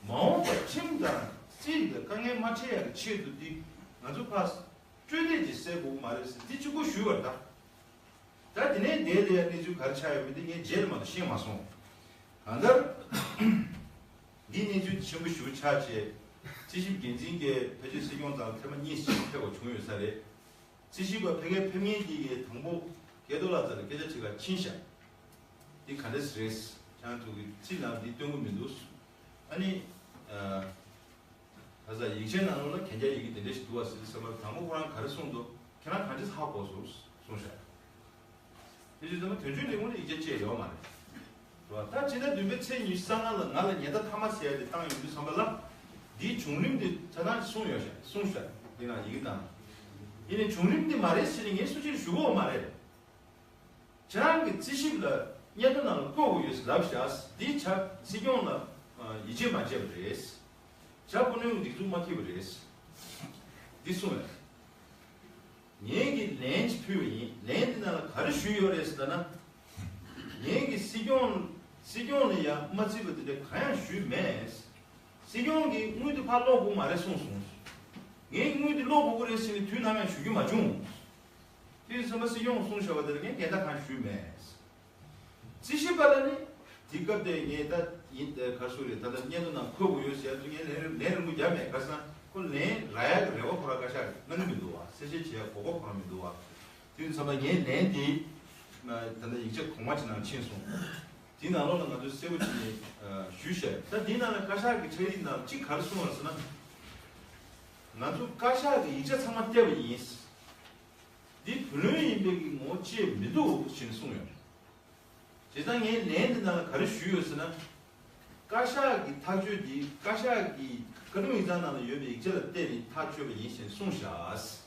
མ་འོངས་པར་ཁྲིམས་དང་རྩིས་ལ་དཀའ་ངལ་མ་འཕྲད་ཡག་གི་ཆེད་དུ་འདི་ང་ཚོ་ཕར་སྤྲོད་བདེ་ཅིག་གསལ་དགོས་ཀྱི་མ་རེད་ཟེར་འདི་གཅིག་པོ་ཞུས་པ་རེད་ད། ད་དེ་ནས་འདས་ལ་ཡ་གནས་ཚུལ་ག་རེ་ཆགས་ཡོད་མེད་དེ་ངས་རྗེས་ལ་མ་གཏོགས་ཤེས་མ་སོང་། གང་ལྟར། འདི་གནས་ཚུལ་ཆེན་པོ་ཞེ་པོ་ཆགས་བྱས། རྩིས་ཞིབ་འགན་འཛིན་གྱིས་ཕལ་ཆེར་སྲིད་སྐྱོང་རྩ་ལ་ཐེངས་མ་གཉིས་ཤིག་ཕེབས་པ་བྱུང་ཡོད་ས་རེད། རྩིས་ཞིབ་པ་ཕ་གིར་ཕེབས་མཁན་དེ་གིས་དང་པོ་སྐལ་རྡོར་ལགས་རྩ་ལ་སྐད་ཆ་དྲིས་ག་ཕྱིན་ཤག་འདི་ག་འདྲས་རེད། ཁྱེད་རང་ཚོ་གི་རྩིས་ནང་འདི་སྟོན་གི་མི་འདུག་ཨ་ནི། ཨ། ཁ་སང་ཡིག་ཆའི་ནང་ལོགས་ལ་གན་རྒྱ་ཡི་གེ་དེ་འདྲ་ཞིག་འདུག་བ་ཟེར་དུས་ཙམ་པ་དང་པོ་ཁོ་རང་ག་རེ་གསུངས་འདུག་ཁྱེད་རང་ག་འདྲས་ཧ་གོ་སོང་གསུངས་ཤག་དེ་དུས་ཙམ་པ་དོན་གཅོད་ལས་ཁུངས་ལ་ཡིག་ཆ་བཅས་ཡོད་མ་རེད། རེད་བ། ད་སྤྱི་ཟླ་བདུན་པའི་ཚེས་ཉི་ཤུ་རྩ་ལྔ་ལ་ང་ལ་ཉེན་བརྡ་མཐའ་མ་ཟེར་ཡ་དེ་བཏང་ཡོང་དུས་ཙམ་པ་ལ། འདིའི་བྱུང་རིམ་དེ་ཆ་ཚང་གསུངས་ཡོད་ཤག་གསུངས་ཤག་འདི་ན་ཡི་གེ་དང་། ཡིན་ནའི་བྱུང་རིམ་དེ་མ་རེད་ཟེར་ནས་ངས་སུ་གཅིག་ལ་ཞུ་གི་ཡོད་མ་རེད། ཁྱེད་རང་གི་རྩིས་ཞིབ་ལ་སྙན་ཐོ་ནང་ལ་བཀོད་དགོས་ཡོད་ཟེར་ལབ་བཞག་འདི་བྱ་སྲིད་སྐྱོང་ལ་ཡིད་ཆེས་མ་བྱས་པ་རེད། བྱ་སྤུ་ནུའི་སྒྲིག་འཛུགས་མ་འཁྱེར་བ་རེད། འདི་གསུངས་ཡོད། ངེད་ཀྱིས་ལན་ཅིག་ཕུལ་བ་ཡིན། ལན་འདི་ནང་ལ་ག་རེ་ཞུས་ཡོད་རེད་ཟེར་ན། ངེད་ཀྱིས་སྲིད་སྐྱོང་སྲིད་སྐྱོང་ལ་ཡང་མ་བརྩིས་པ་དེ་འདྲ་གང་ཡང་ཞུས་མེད། སྲིད་སྐྱོང་གིས་དངུལ་དེ་ཕར་སློག་དགོས་མ་རེད་གསུངས་སོང་། ངས་དངུལ་དེ་སློག་དགོས་ཀྱི་རེད་ཟེར་ནས་དུས་ནམ་ཡང་ཞུ་རྒྱུ་མ་བྱུང་། དེ་ཡིན་ཙང་སྲིད་སྐྱོང་གསུངས་བཞག་པ་དེ་ལ་ངས་འགལ་ཟླ་གང་ཞུས་མེད། རྩིས་ཞིབ་པ་ལ་ནི་དེ་སྐབས་དེ་ངས་ད་ཡིན་ག་རེ་ཟེར་རེད། ད་ལྟ་སྙན་ཐོ་ནང་འཁོད་དགོས་ཡོད་ཟེར་ཡ་དུས་ངས་ལན་ལན་རིང་པོ་བརྒྱབ་མེད། ཁ་སང་ཁོ་ལན་རག་ཡ་གི་རེ་བ་ཁོ་རང་བཀའ་ཤག་གིས་གནང་གི་མི་འདུག་བ། གསལ་བཤད་བྱེད་ཡ་གོ་སྐབས་ཁོ་རང་མི་འདུག་བ། དུས་ཚོད་པ་ངའི་ལན་དེ་ད་ལྟ་ཡིག་ཆ་གོང་མ་ཅིག་ནང་ཕྱིན་སོང་། དེའི་ནང་ལོགས་ལ་ང་ཚོས་གསལ་པོ་བྱས་ནས་ཞུས་བཞག་ད་དེའི་ནང་ལ་བཀའ་ཤག་གི་ཕྱག་ཡིག་ནང་གཅིག་ག་རེ་གསུངས་པ་རེད་ཟེར་ན། ང་ཚོ་བཀའ་ཤག་གི་ཡིག་ཆ་ཚང་མ་བལྟས་པ་ཡིན། འདི་བུ་ལོན་ཡིན་པའི་གི་ངོ་བོ་ཅེས་མི་འདུག་ཅེས་གསུངས་ཡོད། བྱས་ཙང་ངའི་ལན་འདི་ནང་ལ་ག་རེ་ཞུས་ཡོད་ཟེར་ན། བཀའ་ཤག་གི་ཐག་གཅོད་འདི་བཀའ་ཤག་གི་བཀའ་ཁྲིམས་ཡིག་ཚང་ནང་ལ་ཡོད་པའི་ཡིག་ཆ་ལ་བལྟས་ནས་ཐག་གཅོད་པ་ཡིན་ཞེས་གསུངས་བཞག་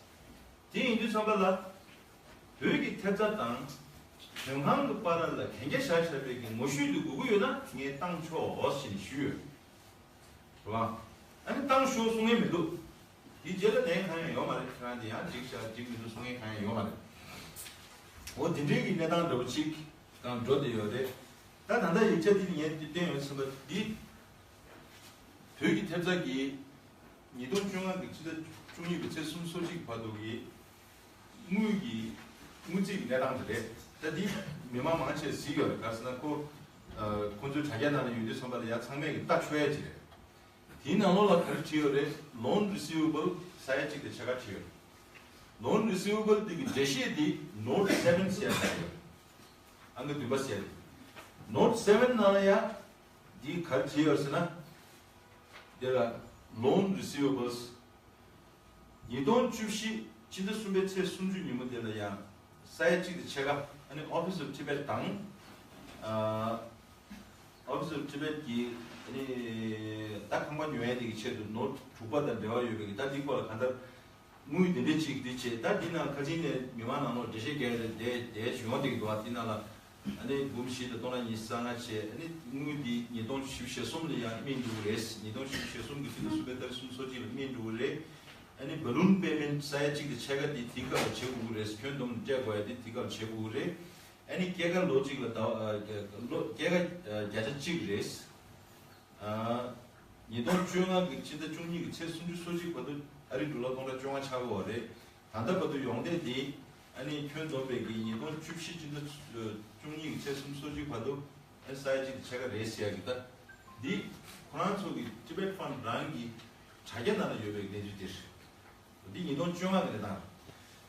དེ་ཡིན་དུས་ཙམ་པ་ལ། བོད་ཀྱི་ཐེབས་རྩ་དང་། དོན་ཁང་གི་བར་ལ་གན་རྒྱ་བཞག་བཞག་པའི་གི་ངོ་བཤུས་དེ་དགོས་ཀྱི་ཡོད་ན་ངས་བཏང་ཆོག་ཞེས་ཞུས་ཡོད། རེད་བ། ཨ་ནི་བཏང་ཤོག་གསུང་མཁན་མི་འདུག་དེའི་རྗེས་ལ་ལན་གང་ཡང་ཡོད་མ་རེད། ཁྱེད་རང་དེ་ཡང་འགྲིག་ཤག་འགྲིག་མི་འདུག་གསུང་མཁན་གང་ཡང་ཡོད་མ་རེད། འོ་དེ་འདྲའི་གི་གནས་སྟངས་འདྲ་པོ་ཅིག་དང་འགྲོ་བསྡད་ཡོད་རེད། ད་ད་ལྟ་ཡིག་ཆ་འདི་ནི་ངས་བཏོན་ཡོད་ཟེར་བ་འདི། བོད་ཀྱི་ཐེབས་རྩ་གི་ཉིས་སྟོང་བཅོ་ལྔ་གི་ཕྱི་ཟླ་བཅུ་གཉིས་པའི་ཚེས་སུམ་ཅུ་སོ་གཅིག་བར་དུ་གི་དངུལ་གྱི་དངུལ་རྩིས་ཀྱི་གནས་སྟངས་དེ་རེད། ད་འདི་མི་མང་མང་ཆེ་གཟིགས་ཡོད་རེད། ག་རེ་ཟེར་ན་ཁོ་ཁོ་ཚོའི་དྲ་རྒྱ་ནང་ལ་ཡོད་དུས་ཙམ་པ་ལ་ཡ་ཚང་མས་ཀྱི་ལྟ་ཆོག་ཡ་ཅིག་རེད། དེའི་ནང་ལོགས་ལ་ག་རེ་བྲིས་ཡོད་རེད། Loan receivable ས་ཡ་གཅིག་དང་ཕྱེད་ཀ་བྲིས་ཡོད་རེད། Loan receivable དེ་གི་འགྲེལ་བཤད་དེ་Note seven ཟེར་ཡ་ཡོད་རེད། ཨང་ཀི་བདུན་པ་ཟེར་ཡ་རེད། Note seven ནང་ལ་ཡ་འདི་ག་རེ་བྲིས་ཡོད་ཟེར་ན། དེ་ལ་Loan receivables ཉིས་སྟོང་བཅུ་བཞི་སྤྱི་ཟླ་གསུམ་པའི་ཚེས་སུམ་ཅུ་ཉིན་མོ་དེ་ལ་ཡང་ས་ཡ་གཅིག་དང་ཕྱེད་ཀ་ཨ་ནི་Office of Tibet དང་ཨ་Office of Tibet གྱི་ཨ་ནི་ད་ཁང་པ་ཉོ་ཡ་དེ་གི་ཆེད་དུ་Note དྲུག་པ་དང་འབྲེལ་བ་ཡོད་པའི་གི་ད་འདི་སྐོར་ལ་གང་ལྟར། དངུལ་དེ་འདྲས་ཅིག་འདི་བྱས། ད་འདི་ནང་ཁ་ཆེ་ནས་མི་མང་ནང་ལོགས་འགྲེལ་བཤད་རྒྱག་རེད་དེ་དེ་ཞུ་ཡོང་དེ་གི་འདུག་ཨ། འདི་ནང་ལ་ཨ་ནི་འབུམ་བཞི་དང་སྟོང་ཕྲག་ཉི་ཤུ་རྩ་ལྔ་བྱས། ཨ་ནི་དངུལ་འདི་ཉིས་སྟོང་བཞི་བཅུ་ཞེ་གསུམ་ལ་ཡང་སྨིན་འགྲོ་གི་རེད། ཉིས་སྟོང་བཞི་བཅུ་ཞེ་གསུམ་གི་ཕྱི་ཟླ་གསུམ་པའི་ཏ་རིག་སུམ་ཅུ་སོ་གཅིག་ལ་སྨིན་འགྲོ་གི་རེད། ཨ་ནི་Balloon payment ས་ཡ་གཅིག་དང་ཕྱེད་ཀ་འདི་དེའི་སྐབས་ལ་བྱེད་དགོས་ཀྱི་རེད། ཁྱོན་བསྡོམས་ནས་སྤྲད་དགོས་ཡ་འདི་དེའི་སྐབས་ལ་བྱེད་དགོས་ཀྱི་རེད། ཨ་ནི་སྐྱེད་ཀ་ལོ་གཅིག་ལ་ཟླ་བ་ཨ་ལོ་སྐྱེད་ཀ་ཨ་བརྒྱ་ཆ་གཅིག་རེད། ཉིས་སྟོང་བཅོ་ལྔ་གི་ཕྱི་ཟླ་བཅུ་གཉིས་ཀྱི་ཚེས་སུམ་ཅུ་སོ་གཅིག་བར་དུ་ཨ་རིའི་ཌོ་ལར་སྟོང་ཕྲག་བཅོ་ལྔ་ཆགས་ཀྱི་ཡོད་རེད། ད་ལྟ་བར་དུ་ཡོང་བསྡད་དེ་ཨ་ནི་ཁྱོན་བསྡོམས་པའི་གི་ཉིས་སྟོང་བཅུ་བཞི་ཕྱི་ཟླ་བཅུ་གཉིས་ཀྱི་ཚེས་སུམ་ཅུ་སོ་གཅིག་བར་དུ་ཨ་ས་ཡ་གཅིག་དང་ཕྱེད་ཀ་རེད་ཟེར་ཡ་གི་ད་འདི་ཁོ་རང་ཚོ་གི་Tibet Fund རང་གི་དྲ་རྒྱ་ནང་ལ་ཡོད་པའི་གནས་ཚུལ་འདི་རེད། འདི་ཉིས་སྟོང་བཅོ་ལྔ་གི་གནས་སྟངས།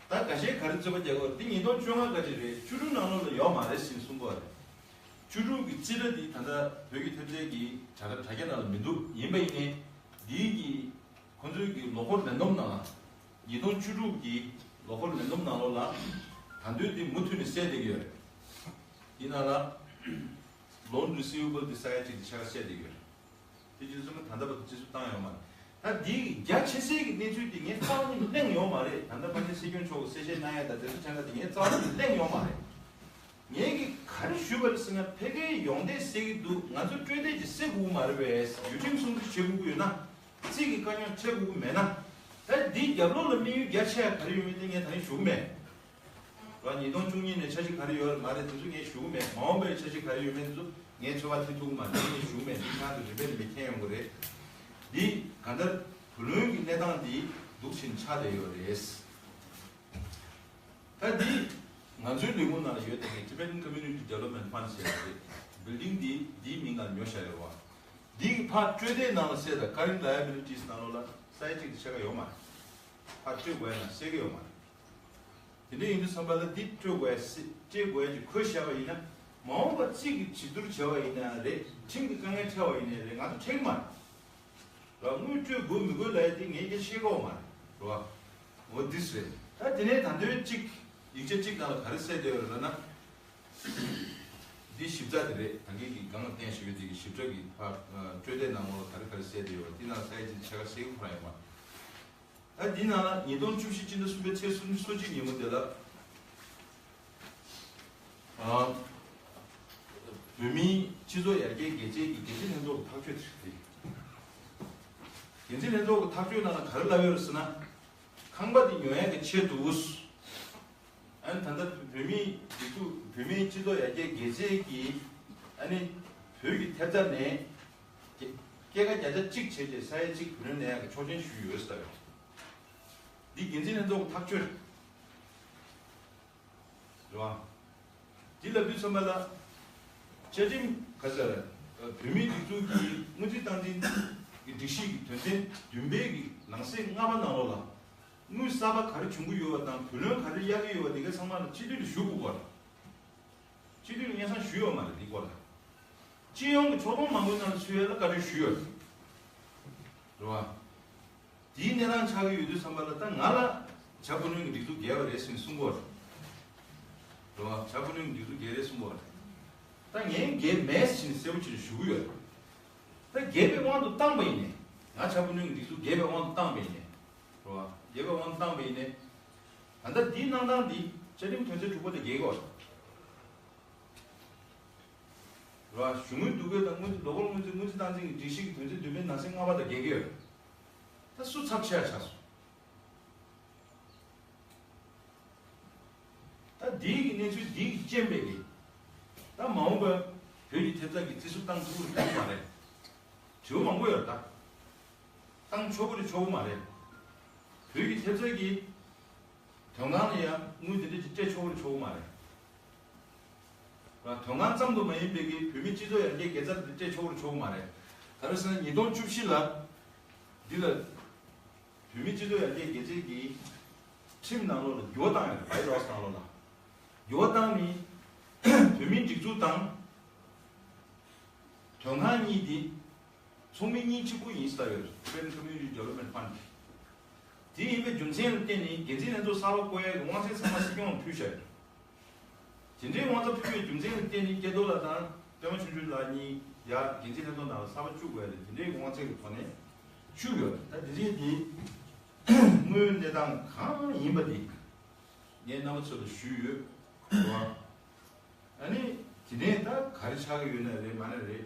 ད་འགའ་ཤས་ག་རེ་རྩོད་པ་རྒྱག་གི་ཡོད་རེད། འདི་ཉིས་སྟོང་བཅོ་ལྔ་ག་ཅིག་རེད། བཅུ་དྲུག་ནང་ལོགས་ལ་ཡོད་མ་རེད་ཟེར་གསུངས་པ་རེད། བཅུ་དྲུག་གི་རྩིས་ཁྲ་འདི་ད་ལྟ་བོད་ཀྱི་ཐེབས་རྩའི་གི་དྲ་དྲ་རྒྱ་ནང་ལ་མི་འདུག་ཡིན་པ་ཡིན་ནའི་འདིའི་གི་ཁོང་ཚོའི་གི་ལོ་འཁོར་ལས་བསྡོམས་ནང་ལ་ཉིས་སྟོང་བཅུ་དྲུག་གི་ལོ་འཁོར་ལས་བསྡོམས་ནང་ལོགས་ལ་ད་དུང་འདི་མུ་མཐུད་ནས་གསལ་བསྡད་ཀྱི་ཡོད་རེད། འདི་ནང་ལ་Loan receivable འདི་ས་ཡ་གཅིག་དང་ཕྱེད་ཀ་གསལ་བསྡད་ཀྱི་ཡོད་རེད། དེ་རྗེས་སུ་ད་ལྟ་བར་དུ་རྩིས་སྤྲོད་བཏང་ཡོད་མ་རེད། ད་འདི་རྒྱ་ཆེ་སའི་གི་གནས་ཚུལ་དེ་ངས་རྩ་བ་ནས་གླེང་ཡོད་མ་རེད། ད་ལྟ་ཕལ་ཆེར་སྲིད་སྐྱོང་མཆོག་གི་གསལ་བཤད་གནང་ཡ་དང་དེ་ཚོ་ཕྲན་ཁ་དེ་ངས་རྩ་བ་ནས་གླེང་ཡོད་མ་རེད། ངས་གི་ག་རེ་ཞུས་པ་རེད་ཟེར་ན་ཕ་གིའི་ཡོང་བསྡད་སེལ་གི་འདུག་ང་ཚོ་སྤྲོད་བསྡད་ཀྱི་སེལ་དགོས་མ་རེད་པས། ཡུལ་ཁྲིམས་སྲུང་བརྩི་བྱེད་དགོས་ཀྱི་ཡོད་ན། རྩིས་ཀྱི་དཀའ་རྙོག་འཕྲད་དགོས་ཀྱི་མེད་ན། ད་འདི་རྒྱབ་ལོགས་ལ་དམིགས་ཡུལ་རྒྱ་ཆེ་ཡ་ག་རེ་ཡོད་མེད་དེ་ངས་ད་རིང་ཞུ་གི་མེད། ར་ཉིས་སྟོང་བཅུ་གཉིས་ནས་འཆར་གཞི་ག་རེ་ཡོད་རེད་མ་རེད་དེ་ཚོ་ངས་ཞུ་གི་མེད། མ་འོངས་པའི་འཆར་གཞི་ག་རེ་ཡོད་མེད་དེ་ཚོ་ངས་ཚོད་དཔག་བྱེད་ཐུབ་ཀྱི་མ་རེད། ངས་ཞུ་གི་མེད། འདི་ཁྱེད་རང་ཚོ་རིམ་པས་རིམ་པས་མཁྱེན་ཡོང་གི་རེད། འདི་གང་ལྟར་བུ་ལོན་གྱི་གནས་སྟངས་འདི་སྡུག་ཆེན་ཆགས་བསྡད་ཡོད་རེད། ད་འདི་ང་ཚོའི་ལས་ཁུངས་ནང་ལ་ཡོད་དེ་Tibetan Community Development Fund ཟེར་བ་རེད། Building འདི་འདིའི་མིང་ལ་ཉོ་བཞག་ཡོད་རེད་བ། འདི་གི་ཕར་སྤྲོད་བདེ་ནང་ལ་གསལ་དང་Current Liabilities ནང་ལོགས་ལ་ས་ཡ་གཅིག་དང་ཕྱེད་ཀ་ཡོད་མ་རེད། ཕར་སྤྲོད་དགོས་ཡ་ནང་གསལ་གི་ཡོད་མ་རེད། དེ་འདྲ་ཡིན་དུས་ཙམ་པ་ལ་འདི་སྤྲོད་དགོས་ཡ་སྲིད་སྤྲད་དགོས་ཡ་ཅིག་འཁོད་བཞག་པ་ཡིན་ན་མ་འོངས་པ་རྩིས་ཀྱི་བྱེད་བསྡུར་བྱས་པ་ཡིན་ན་རེད། ཁྲིམས་ཀྱི་དཀའ་ངལ་འཕྲད་པ་ཡིན་ན་རེད། ང་ཚོ་འཕྲད་ཀྱི་མ་རེད། ར་དངུལ་སྤྲོད་དགོས་མི་དགོས་ལབ་ཡ་དེ་ངས་སྐད་ཆ་བཤད་ཀྱི་ཡོད་མ་རེད། ར་འོ་འདི་རེད། ད་དེ་ནས་ད་དོན་གཅིག་ཡིག་ཆ་གཅིག་ནང་ལ་ག་རེ་གསལ་བསྡད་ཡོད་རེད་ལབ་ན། འདི་ཞིབ་ཕྲ་དེ་རེད། ད་གིན་གྱི་སྒང་ལ་བསྟན་བཞག་ཡོད་དེ་གི་ཞིབ་ཕྲ་གི་ཕ་སྤྲོད་བདེ་ནང་ལོགས་ལ་ག་རེ་ག་རེ་གསལ་བསྡད་ཡོད་རེད། དེ་ནང་ས་ཡ་གཅིག་ཕྱེད་ཀ་གསལ་གི་ཁོ་རང་ཡོད་མ་རེད། ད་འདི་ནང་ལ་ཉིས་སྟོང་བཅུ་བཞི་སྤྱི་ཟླ་གསུམ་པའི་ཚེས་སུམ་ཅུ་སོ་གཅིག་ཉིན་མོ་དེ་ལ། ཨ། བོད་མིའི་སྤྱི་ཚོགས་ཡར་རྒྱས་འགན་འཛིན་གྱི་འགན་འཛིན་ལྷན་ཚོགས་ཀྱི་ཐག་གཅོད་དེ་རེད། འགན་འཛིན་ལྷན་ཚོགས་ཀྱི་ཐག་གཅོད་ནང་ལ་ག་རེ་ལབ་ཡོད་རེད་ཟེར་ན། ཁང་པ་འདི་ཉོ་ཡག་གི་ཆེད་དུ། ཨ་ནི་ད་ལྟ་བོད་མིའི་སྒྲིག་འཛུགས་བོད་མིའི་སྤྱི་ཚོགས་ཡར་རྒྱས་འགན་འཛིན་གྱིས་ཨ་ནི་བོད་ཀྱི་ཐེབས་རྩ་ནས་སྐྱེད་ཀ་བརྒྱ་ཆ་གཅིག་བྱས་ཏེ་ས་ཡ་གཅིག་བུ་ལོན་ལེན་ཡག་གི་ཆོག་མཆན་ཞུས་ཡོད་ཟེར་ཡོད། འདི་འགན་འཛིན་ལྷན་ཚོགས་ཀྱི་ཐག་གཅོད་རེད་བ། འདི་ལབ་དུས་ཙམ་པ་ལ་བཅའ་ཁྲིམས་ག་ཟེར་བོད་མིའི་སྒྲིག་འཛུགས་ཀྱི་སྔོན་རྩིས་སྟངས་འཛིན་གྱི་སྒྲིག་གཞི་གི་དོན་ཚན་བདུན་པའི་གི་ནང་གསེས་ལྔ་པ་ནང་ལོགས་ལ། དངུལ་གསར་པ་ག་རེ་བྱུང་གི་ཡོད་པ་དང་བུ་ལོན་ག་རེ་གཡར་གྱི་ཡོད་པ་དེ་གའི་ཚང་མ་ལ་སྤྱི་འཐུས་ལ་ཞུ་དགོས་པ་རེད། སྤྱི་འཐུས་ལ་སྙན་སེང་ཞུས་ཡོད་མ་རེད་འདི་སྐོར་ལ། སྤྱི་ཡོངས་ཀྱི་ཕྱོགས་གཏོགས་མང་པོའི་ནང་ལ་ཚུད་ཡས་ལ་བཀའ་འཁྲོལ་ཞུས་ཡོད་རེད། རེད་བ། དེའི་གནས་སྟངས་ཆགས་ཀྱི་ཡོད་དུས་ཙམ་པ་ལ་ད་ང་ལ་བྱ་བུ་ལོན་གྱི་སྒྲིག་འཛུགས་འགལ་བ་རེད་ཟེར་ནས་གསུང་གི་ཡོད་རེད། རེད་བ། བྱ་བུ་ལོན་གྱི་སྒྲིག་འཛུགས་འགལ་རེད་གསུང་གི་ཡོད་རེད། ད་ངས་འགལ་མེད་ཟེར་ནས་གསལ་པོ་བྱས་ནས་ཞུ་གི་ཡོད་རེད། ད་འགལ་བའི་དབང་དུ་བཏང་པ་ཡིན་ནས། ང་བྱ་བུ་ལོན་གྱི་སྒྲིག་འཛུགས་འགལ་བའི་དབང་དུ་བཏང་པ་ཡིན་ནས། རེད་བ། འགལ་བའི་དབང་དུ་བཏང་པ་ཡིན་ནས། ད་ལྟ་འདིའི་གནང་སྟངས་འདི་བཅའ་ཁྲིམས་དོན་ཚན་དྲུག་པ་དང་འགལ་གྱི་ཡོད་རེད། རེད་བ། གཞུང་དངུལ་བསྡུ་སྐྱོན་དང་དངུལ་རྩིས་ལོ་འཁོར་དངུལ་རྩིས་དངུལ་རྩིས་སྟངས་འཛིན་གྱི་སྒྲིག་གཞི་གི་དོན་ཚན་བདུན་པའི་ནང་གསེས་ལྔ་པ་དང་འགལ་གྱི་ཡོད་རེད། ད་སུ་ཚབས་ཆེ་བ་ཆགས་སོང་། ད་འདིའི་གི་གནས་ཚུལ་འདིའི་གི་རྐྱེན་པས་གི། ད་མ་འོངས་པ་བོད་ཀྱི་ཐེབས་རྩ་གི་རྩིས་སུ་བཏང་ཐུབ་ཀྱི་རེད་མ་རེད། དྲི་བ་མང་པོ་ཡོད་ད། བཏང་ཆོག་གི་རེད་ཆོག་གི་མ་རེད། བོད་ཀྱི་ཐེབས་རྩ་གི་དོན་ཁང་ལ་ཡང་དངུལ་འདི་འདྲ་ཅིག་སྤྲད་ཆོག་གི་རེད་ཆོག་གི་མ་རེད། དོན་ཁང་ཙམ་དུ་མ་ཡིན་པའི་གི་བོད་མིའི་སྤྱི་ཚོགས་ཡར་རྒྱས་དགེ་རྩ་འདི་སྤྲད་ཆོག་གི་རེད་ཆོག་གི་མ་རེད། ག་རེ་ཟེར་ན་ཉིས་སྟོང་བཅུ་བཞི་ལ་འདི་ལ། བོད་མིའི་སྤྱི་ཚོགས་ཡར་རྒྱས་དགེ་རྩའི་གི་ཁྲིམས་ནང་ལོགས་ལ་འགྱུར་བ་བཏང་ཡོད་རེད། བའི་ལོག་སི་ནང་ལོགས་ལ་འགྱུར་བ་བཏང་ནས་བོད་མིའི་སྒྲིག་འཛུགས་དང་དོན་ཁང་གཉིས་དེ་ཚོགས་མི་གཉིས་གཅིག་པུ་ཡིན་ཟེར་ཡོད་རེད། Tibetan Community Development Fund། དེ་ཡིན་པའི་རྒྱུ་མཚན་ལ་བརྟེན་ནས་འགན་འཛིན་ལྷན་ཚོགས་གསར་པ་བསྐོ་ཡས་ཀྱི་དབང་ཚད་ཚང་མ་སྲིད་སྐྱོང་ལ་ཕུལ་བཞག་ཡོད་རེད། དེ་འདྲའི་དབང་ཚད་ཕུལ་བའི་རྒྱུ་མཚན་ལ་བརྟེན་ནས་སྐལ་རྡོར་ལགས་དང་པད་མ་ཆོས་འབྱོར་ལགས་གཉིས་ཡར་འགན་འཛིན་ལྷན་ཚོགས་ནང་ལ་གསར་པ་བཅུག་དགོས་རེད། དེ་འདྲའི་དབང་ཚད་ཀྱི་ཐོག་ནས་བཅུག་ཡོད་རེད། ད་དེ་རིང་དེ་དངུལ་གནས་སྟངས་གང་ཡིན་པ་དེ་ངས་རྣམ་པ་ཚོ་ལ་ཞུས་ཡོད་རེད་བ། ཨ་ནི་དེ་ནས་ད་ག་རེ་ཆགས་ཀྱི་ཡོད་ན་རེད་མ་ན་རེད།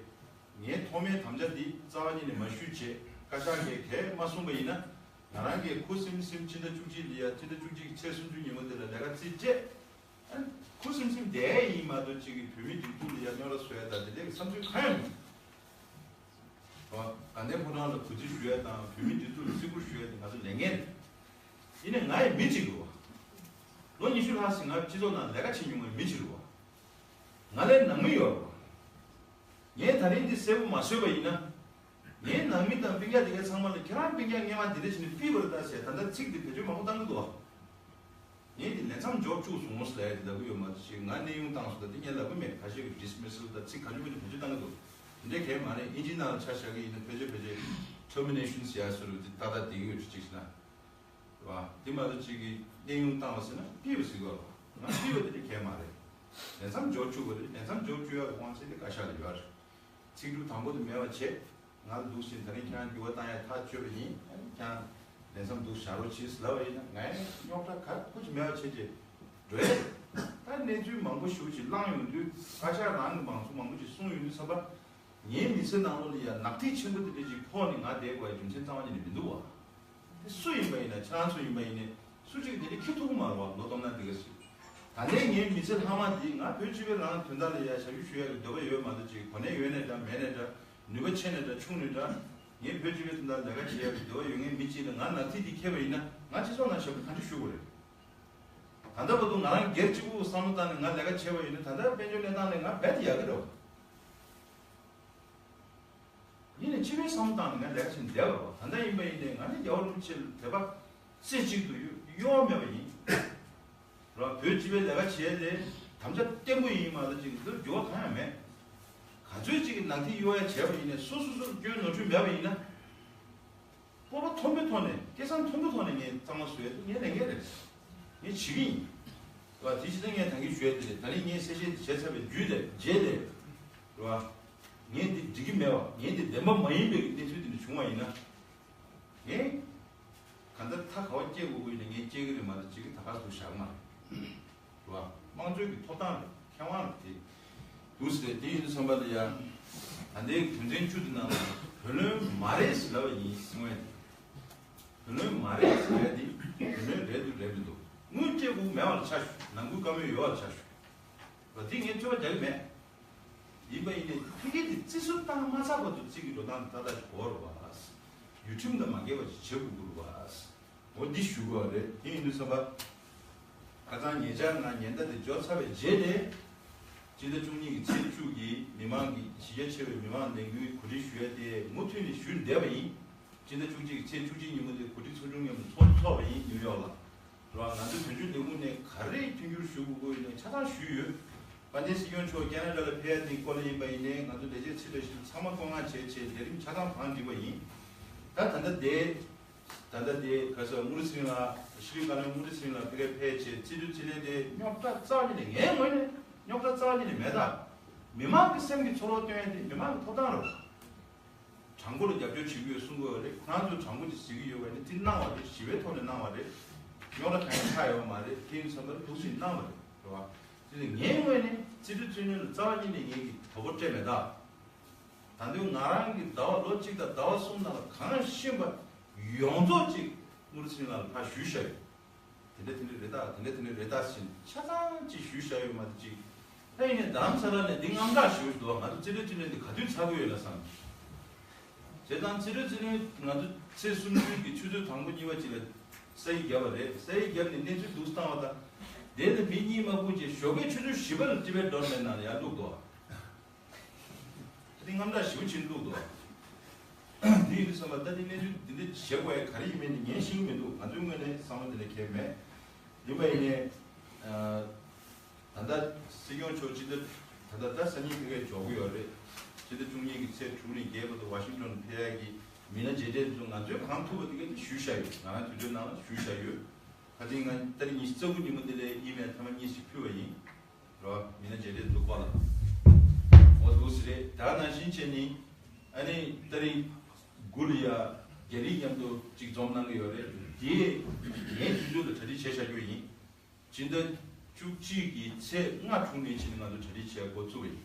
ངས་ཐོག་མའི་དམ་བཅའ་འདི་རྩ་བ་ཉིད་ནས་མ་ཞུས་བྱས་བཀའ་ཤག་གིས་གས་མ་གསུངས་པ་ཡིན་ན་ང་རང་གིས་ཁུ་སིམ་སིམ་སྤྱི་ཟླ་བཅུ་གཅིག་ལ་ཡ་སྤྱི་ཟླ་བཅུ་གཅིག་གི་ཚེས་སུམ་ཅུ་ཉིན་མོ་དེ་ལ་ལས་ཀ་རྩིས་སྤྲད། ཨ་ནི་ཁུ་སིམ་སིམ་བསྡད་ཡིན་མ་གཏོགས་གཅིག་གིས་བོད་མི་སྒྲིག་འཛུགས་ལ་ཡ་རྙོག་དྲ་བཟོ་ཡ་ད་དེ་འདྲའི་བསམ་ཚུལ་གང་ཡང་མི་འདུག་དགའ་ལྡན་ཕོ་བྲང་ལ་གུས་བརྩི་ཞུ་ཡ་དང་བོད་མི་སྒྲིག་འཛུགས་ལ་བརྩི་བཀུར་ཞུ་ཡ་དེ་ང་ཚོ་ལས་འགན་རེད། ཡིན་ནའི་ང་ཡི་མི་གཅིག་རེད་བ། ལོ་ཉི་ཤུ་ལྷག་ཙམ་ང་སྤྱི་ཚོགས་ནང་ལས་ཀ་བྱེད་མྱོང་བའི་མི་གཅིག་རེད་བ། ང་ལའི་ནང་མི་ཡོད་རེད་བ། ངས་ད་རིང་འདི་གསལ་པོ་མ་བཟོས་པ་ཡིན་ན། ངའི་ནང་མི་དང་སྤུན་ཀྱག་དེ་གའི་ཚང་མ་ལ་ཁྱེད་རང་སྤུན་ཀྱག་སྔས་མ་འདི་འདྲ་བྱས་ནས་ཕུད་པ་རེད་ད་ཟེར། ད་ལྟ་ཚིག་འདི་བེད་སྤྱོད་མང་པོ་བཏང་གི་འདུག་བ། ངས་འདི་ལས་མཚམས་འཇོག་བཅུག་སོང་ཟེར་ལབ་ཀྱི་ཡོད་མ་གཏོགས་ཅིག་ང་གནས་དབྱུང་བཏང་སོང་ད་འདི་ངས་ལབ་ཀྱི་མེད། ཁ་ཤས་ཀྱིས་ཌི་སི་མི་སལ་ད་ཚིག་ག་ཉུང་མ་ཉུང་བེད་སྤྱོད་བཏང་གི་འདུག་འདི་འདྲ་གང་ཡང་མ་རེད། ཨིན་ཇི་ནང་ལ་ཆ་བཞག་གི་ཡིན་ན་ཕལ་ཆེར་ཕལ་ཆེར་ཊར་མི་ནེ་ཤན་ཟེར་ཡ་བཟོ་འདྲ་འདི་ཏག་ཏག་བསྡད་ཀྱི་ཡོད་འགྲོ་ཅིག་ཟེར་ན། རེད་བ། འདི་མ་གཏོགས་གཅིག་གིས་གནས་དབྱུང་བཏང་བ་ཟེར་ན་ཕུད་པ་ཟེར་གི་ཡོད་རེད་བ། ང་ཕུད་པ་དེ་འདྲ་གང་ཡང་མ་རེད། ལས་མཚམས་འཇོག་བཅུག་པ་རེད། ལས་མཚམས་འཇོག་བཅུག་ཡག་གི་དབང་ཚད་དེ་བཀའ་ཤག་ལ་ཡོད་རེད། ཚིག་འབྲུ་དང་པོ་དེ་མེད་པ་བྱས། ང་ལ་འདུག་ཟེར་ད་རིང་ཁྱེད་རང་འགྱུར་བ་བཏང་ཡག་ཐག་གཅོད་པ་ཡིན། ཨ་ནི་ཁྱེད་རང་ལས་མཚམས་འདུག་བཞག་རོགས་གྱིས་ལབ་པ་ཡིན་ན་ང་ཡང་རྙོག་དྲ་ག་རེ་ཅིག་མེད་པ་བྱས་རྗེས་འགྲོ་ཡག་རེད། ད་གནས་ཚུལ་མང་པོ་ཞེ་པོ་ཅིག་བསླངས་ཡོང་དུས་བཀའ་ཤག་རང་གིས་མང་ཚོགས་མང་པོ་ཅིག་གསུངས་ཡོང་དུས་ཙམ་པ། ངའི་མི་ཚེ་ནང་ལོགས་ལ་ཡང་ནག་ཐིག་ཆེན་པོ་དེ་འདྲ་ཅིག་ཕོག་ནས་ང་བསྡད་དགོས་པའི་རྒྱུ་མཚན་རྩ་བ་ཉིད་ནས་མི་འདུག་བ། དེ་སུ་ཡིན་པ་ཡིན་ན་ཁྱེད་རང་ཚོ་ཡིན་པ་ཡིན་ནའི་སུ་གཅིག་དེ་འདྲ་འཁྱེར་ཐུབ་ཀྱི་མ་རེད་བ། ལོ་སྟོང་ན་འདི་ག་ཞིག་ད་ལྟའི་ངའི་མི་ཚེ་ལྷག་མ་འདི་ང་བོད་སྤྱི་པའི་རང་དོན་དག་ལ་ཡ་ཞབས་ཞུ་ཞུ་ཡག་གི་འདོད་པ་ཡོད་མ་གཏོགས་ཅིག་གོ་གནས་ཡོད་ནའི་འདྲ་མེད་ནའི་འདྲ། ནུས་པ་ཆེ་ནའི་འདྲ་ཆུང་ནའི་འདྲ། ངས་བོད་སྤྱི་པའི་དོན་དག་ལས་ཀ་བྱེད་ཡག་གི་འདོད་པ་ཡོད་མཁན་མི་གཅིག་ལ་ང་ནག་ཐིག་འདི་འཁྱེར་བ་ཡིན་ན་ང་སྤྱི་ཚོགས་ནང་ཞབས་ཞུ་ག་འདྲ་ཞུ་དགོས་རེད། ད་ལྟ་བར་དུ་ང་རང་སྒེར་གཅིག་པུ་བསམ་བློ་བཏང་ནས་ང་ལས་ཀ་བྱས་པ་ཡིན་ན་ད་ལྟ་དཔལ་འབྱོར་གནས་སྟངས་ལ་ང་རྦད་དེ་ཡག་གི་རེད་བ། ཡིན་ནའི་སྤྱི་པའི་བསམ་བློ་བཏང་ནས་ང་ལས་ཀ་བྱས་ནས་བསྡད་པ་རེད་བ། ད་ལྟ་ཡིན་པ་ཡིན་ནའི་ང་ནི་རྒྱལ་བ་རིན་པོ་ཆེ་ལ་དད་པ་རྩེ་གཅིག་ཏུ་གཡོ་གཡོ་བ་མེད་པ་ཡིན། རེད་བ། བོད་སྤྱི་པའི་ལས་ཀ་བྱས་ཏེ་དམ་བཅའ་བརྟན་པོ་ཡིན་མ་གཏོགས་ཅིག་འདིར་འགྱུར་བ་གང་ཡང་མེད། ག་ཚོད་ཅིག་གིས་ནག་ཐིག་གཡོ་ཡ་བྱས་པ་ཡིན་ནའི་སོ་སོ་སོར་སྐྱོན་ནོར་འཁྲུལ་མེད་པ་ཡིན་ན། སྤོབས་པ་མཐོན་པོའི་ཐོག་ནས་སྐད་གསང་མཐོན་པོའི་ཐོག་ནས་ངས་གཙང་མ་བཟོ་ཡ་དེ་ངའི་ལས་འགན་རེད། ངས་བྱེད་ཀྱི་ཡིན། རེད་བ། དེ་ཕྱི་ད་ངས་ད་གིན་ཞུ་ཡ་དེ་རེད། ད་རིང་ངས་གསལ་བཤད་དེ་བྱས་ཚར་བའི་རྒྱུད་ལས་རྗེས་ལས། རེད་བ། ངས་འདི་འགྲིག་གི་མེད་བ། ངས་འདི་བདེན་པ་མ་ཡིན་པའི་གི་གནས་ཚུལ་དེ་འདྲ་བྱུང་བ་ཡིན་ན། ངས་གང་ལྟར་མཐའ་ག་བ་སྐྱེལ་དགོས་ཀྱི་ཡིན་ན་ངས་སྐྱེལ་གི་རེད་མ་གཏོགས་གཅིག་གིས་ད་ག་སུ་བཞག་གི་མ་རེད། རེད་བ། དམངས་གཙོའི་གི་ཐོབ་ཐང་རེད། ཁེ་དབང་རེད་དེ། འདུག་ཟེར་དེ་ཡིན་དུས་ཙམ་པ་ལ་ཡ། ད་ལྟའི་དོན་ཚན་བཅུ་དེ་ནང་ལ་བུ་ལོན་མ་རེད་ཟེར་ལབ་པ་ཡིན་གསུང་ཡ་དེ། བུ་ལོན་མ་རེད་ཟེར་ཡ་དེ་བུ་ལོན་རེད་འདུག་རེད་མི་འདུག་དངུལ་སྤྲད་དགོས་མེད་པ་ལ་ཆ་བཞག་ནང་ཁུལ་བཀའ་མོལ་ཡོད་པ་ལ་ཆ་བཞག་རེད་བ། དེ་ངས་རྩོད་པ་རྒྱག་གི་མེད། ཡིན་པ་ཡིན་ནའི་ཕ་གི་དེ་རྩིས་སུ་བཏང་མ་ཚར་བར་དུ་རྩིས་ཀྱི་འགྲོ་སྟངས་དེ་ཏག་ཏག་ཅིག་དགོས་རེད་བ། ཡུལ་ཁྲིམས་དང་མ་འགལ་བ་ཅིག་བྱེད་དགོས་ཀྱི་རེད་བ། འོ་འདི་ཞུ་དགོས་པ་རེད། དེ་ཡིན་དུས་ཙམ་པ། ཁ་སང་ཉེ་ཆར་ང་ཉེན་བརྡ་དེ་འབྱོར་ཚར་བའི་རྗེས་ནས། སྤྱི་ཟླ་བཅུ་གཉིས་ཀྱི་ཚེས་བཅུ་གི་མི་མང་གི་གཞི་རྒྱ་ཆེ་བའི་མི་མང་ལས་འགུལ་གོ་སྒྲིག་ཞུ་ཡ་དེ་མུ་མཐུད་ནས་ཞུས་བསྡད་པ་ཡིན། སྤྱི་ཟླ་བཅུ་གཅིག་གི་ཚེས་བཅུ་གཅིག་ཉིན་མོ་དེ་གོ་སྒྲིག་ཚོགས་ཆུང་མཉམ་དུ་ཚོགས་ཚོགས་པ་ཡིན། ནིའུ་ཡོག་ལ། རེད་བ། ང་ཚོ་དོན་གཅོད་ལས་ཁུངས་ནས་ག་རེ་མཐུན་འགྱུར་ཞུ་དགོས་དགོས་ཡིན་ན་ཆ་ཚང་ཞུས་ཡོད། དཔལ་ལྡན་སྲིད་སྐྱོང་མཆོག་ཁེ་ན་ཌ་ལ་ཕེབས་ཡ་དེའི་སྐོར་ལ་ཡིན་པ་ཡིན་ནའི་ང་ཚོ་ལས་བྱེད་ཚུད་པ་ཞིག་ཚང་མ་བཀོད་མངགས་བྱས་བྱས་ལས་རིམ་ཆ་ཚང་བང་བསྒྲིགས་པ་ཡིན། ད་ད་ལྟ་དེ། ད་ལྟ་དེ་ག་ས་དངུལ་ལྷུན་ལགས་ཤྲི་ལངྐ་ནས་དངུལ་ལྷུན་ལགས་ཕ་གིར་ཕེབས་བྱས་རྩིས་སྤྲོད་རྩིས་ལེན་དེ་རྙོག་དྲ་རྩ་བ་ཉིད་ནས་ངའི་ངོས་ནས་རྙོག་དྲ་རྩ་བ་ཉིད་ནས་མེད། ད་མི་མང་གི་སེམས་ཀྱི་ཚོར་བ་སྟོན་ཡ་དེ་མི་མང་གི་ཐོབ་ཐང་རེད། དྲང་པོ་ལ་རྒྱབ་སྐྱོར་བྱེད་ཀྱི་ཡོད་གསུང་གི་ཡོད་རེད། ཁོ་རང་ཚོ་དྲང་པོ་ཅིག་ཟེར་གྱི་ཡོད་པ་ནི་དེ་གནང་བ་རེད། ཞི་བའི་ཐོག་ནས་གནང་བ་རེད། རྙོག་དྲ་གང་ཡང་ཆགས་ཡོད་མ་རེད། དེ་ཡིན་ཙང་ད་ལུགས་ཤིག་གནང་བ་རེད། རེད་བ། དེ་ནི་ངའི་ངོས་ནས་རྩིས་སྤྲོད་རྩིས་ལེན་ལ་རྩ་བ་ཉིད་ནས་ངེད་ཀྱིས་དོ་ཁུར་སྤྲད་མེད་ད། ད་དུང་ང་རང་གིས་ཟླ་བ་ལོ་གཅིག་དང་ཟླ་བ་གསུམ་ནང་ལ་གང་ཤེས་པ་ཡོངས་རྫོགས་ཅིག་དངུལ་ལྷུན་ལགས་ལ་ཕར་ཞུས་བཞག་ཡོད། དེ་འདྲ་དེ་འདྲ་རེད་ད། དེ་འདྲ་དེ་འདྲ་རེད་ད་ཟེར་ཆ་ཚང་ཅིག་ཞུས་བཞག་ཡོད་མ་གཏོགས་ཅིག་ད་ཡིན་ནའི་རྡ་རམ་ས་ལ་ནས་འདི་དངངས་སྐྲག་ཞེ་པོ་ཞིག་འདུག་ང་ཚོ་རྩིས་སྤྲོད་རྩིས་ལེན་འདི་ག་དུས་ཚར་གི་ཡོད་ལ་བསམ། བྱས་ཙང་རྩིས་སྤྲོད་རྩིས་ལེན་ང་ཚོ་ཚེས་སུམ་ཅུ་གི་ཆུ་ཚོད་དང་པོ་གཉིས་པ་ཅིག་ལ་ས་ཡིག་བརྒྱབ་པ་རེད། ས་ཡིག་བརྒྱབ་ནས་གནས་ཚུལ་འདུག་སེ་བཏང་བ་དང་། དེ་ལ་མི་གཉིས་མ་སྤུངས་བྱས་ཞོགས་ཀའི་ཆུ་ཚོད་བཞི་པ་ལ་ཊི་བེཊ་ཌོཊ་ནེཊ་ནང་ལ་ཡར་བླུགས་འདུག་དེ་དངངས་སྐྲག་ཞེ་པོ་ཅིག་བླུགས་འདུག་དེ་ཡིན་དུས་ཙམ་པ་ད་དེ་གནས་ཚུལ་འདི་འདྲ་བྱེད་དགོས་ཡ་ག་རེ་ཡིན་མིན་ནི་ངས་ཤེས་ཀྱི་མི་འདུག་ང་ཚོའི་ངོས་ནས་བསམ་བློ་དེ་འདྲ་འཁྱེར་མེད། ཡིན་པ་ཡིན་ནའི། ད་ལྟ་སྲིད་སྐྱོང་མཆོག་སྤྱི་ཟླ་ད་ལྟ་ད་སང་ཉིན་ཕ་གིར་འབྱོར་གྱི་ཡོད་རེད། སྤྱི་ཟླ་བཅུ་གཉིས་ཀྱི་ཚེས་དྲུག་ནས་བརྒྱད་བར་དུ་ཝ་ཤིང་ཊོན་ཕེབས་ཡ་གི་མི་སྣ་མཇལ་འཕྲད་དེ་ཚོ་ང་ཚོས་གང་ཐུབ་པ་དེ་ག་དེ་ཞུས་བཞག་ཡོད། ང་རང་དུས་ཚོད་ནང་ལ་ཞུས་བཞག་ཡོད། ད་ཐེངས་ང་ཏ་རིག་ཉི་ཤུ་རྩ་དགུ་ཉིན་མོ་དེ་ལ་ཨི་མེལ་ཐེངས་མ་གཉིས་ཤིག་ཕུལ་བ་ཡིན། རོ། མི་སྣ་མཇལ་འཕྲད་འཛུགས་པ་ལ། འོ་འདུག་སེ་རེད། ད་ནང་བཞིན་བྱས་ནི། ཨ་ནི་ཏ་རིག་དགུ་ལ་ཡ་རྒྱ་རིགས་མཉམ་དུ་གཅིག་འཛོམས་གནང་གི་ཡོད་རེད། དེ་ངའི་དུས་ཚོད་ལ་གྲ་སྒྲིག་བྱས་བཞག་རྒྱུ་ཡིན། སྤྱི་ཟླ་བཅུ་གཅིག་གི་ཚེས་ལྔ་དྲུག་ནས་ཕྱིན་ནས་ང་ཚོ་གྲ་སྒྲིག་བྱས་འགོ་བཙུགས་པ་ཡིན།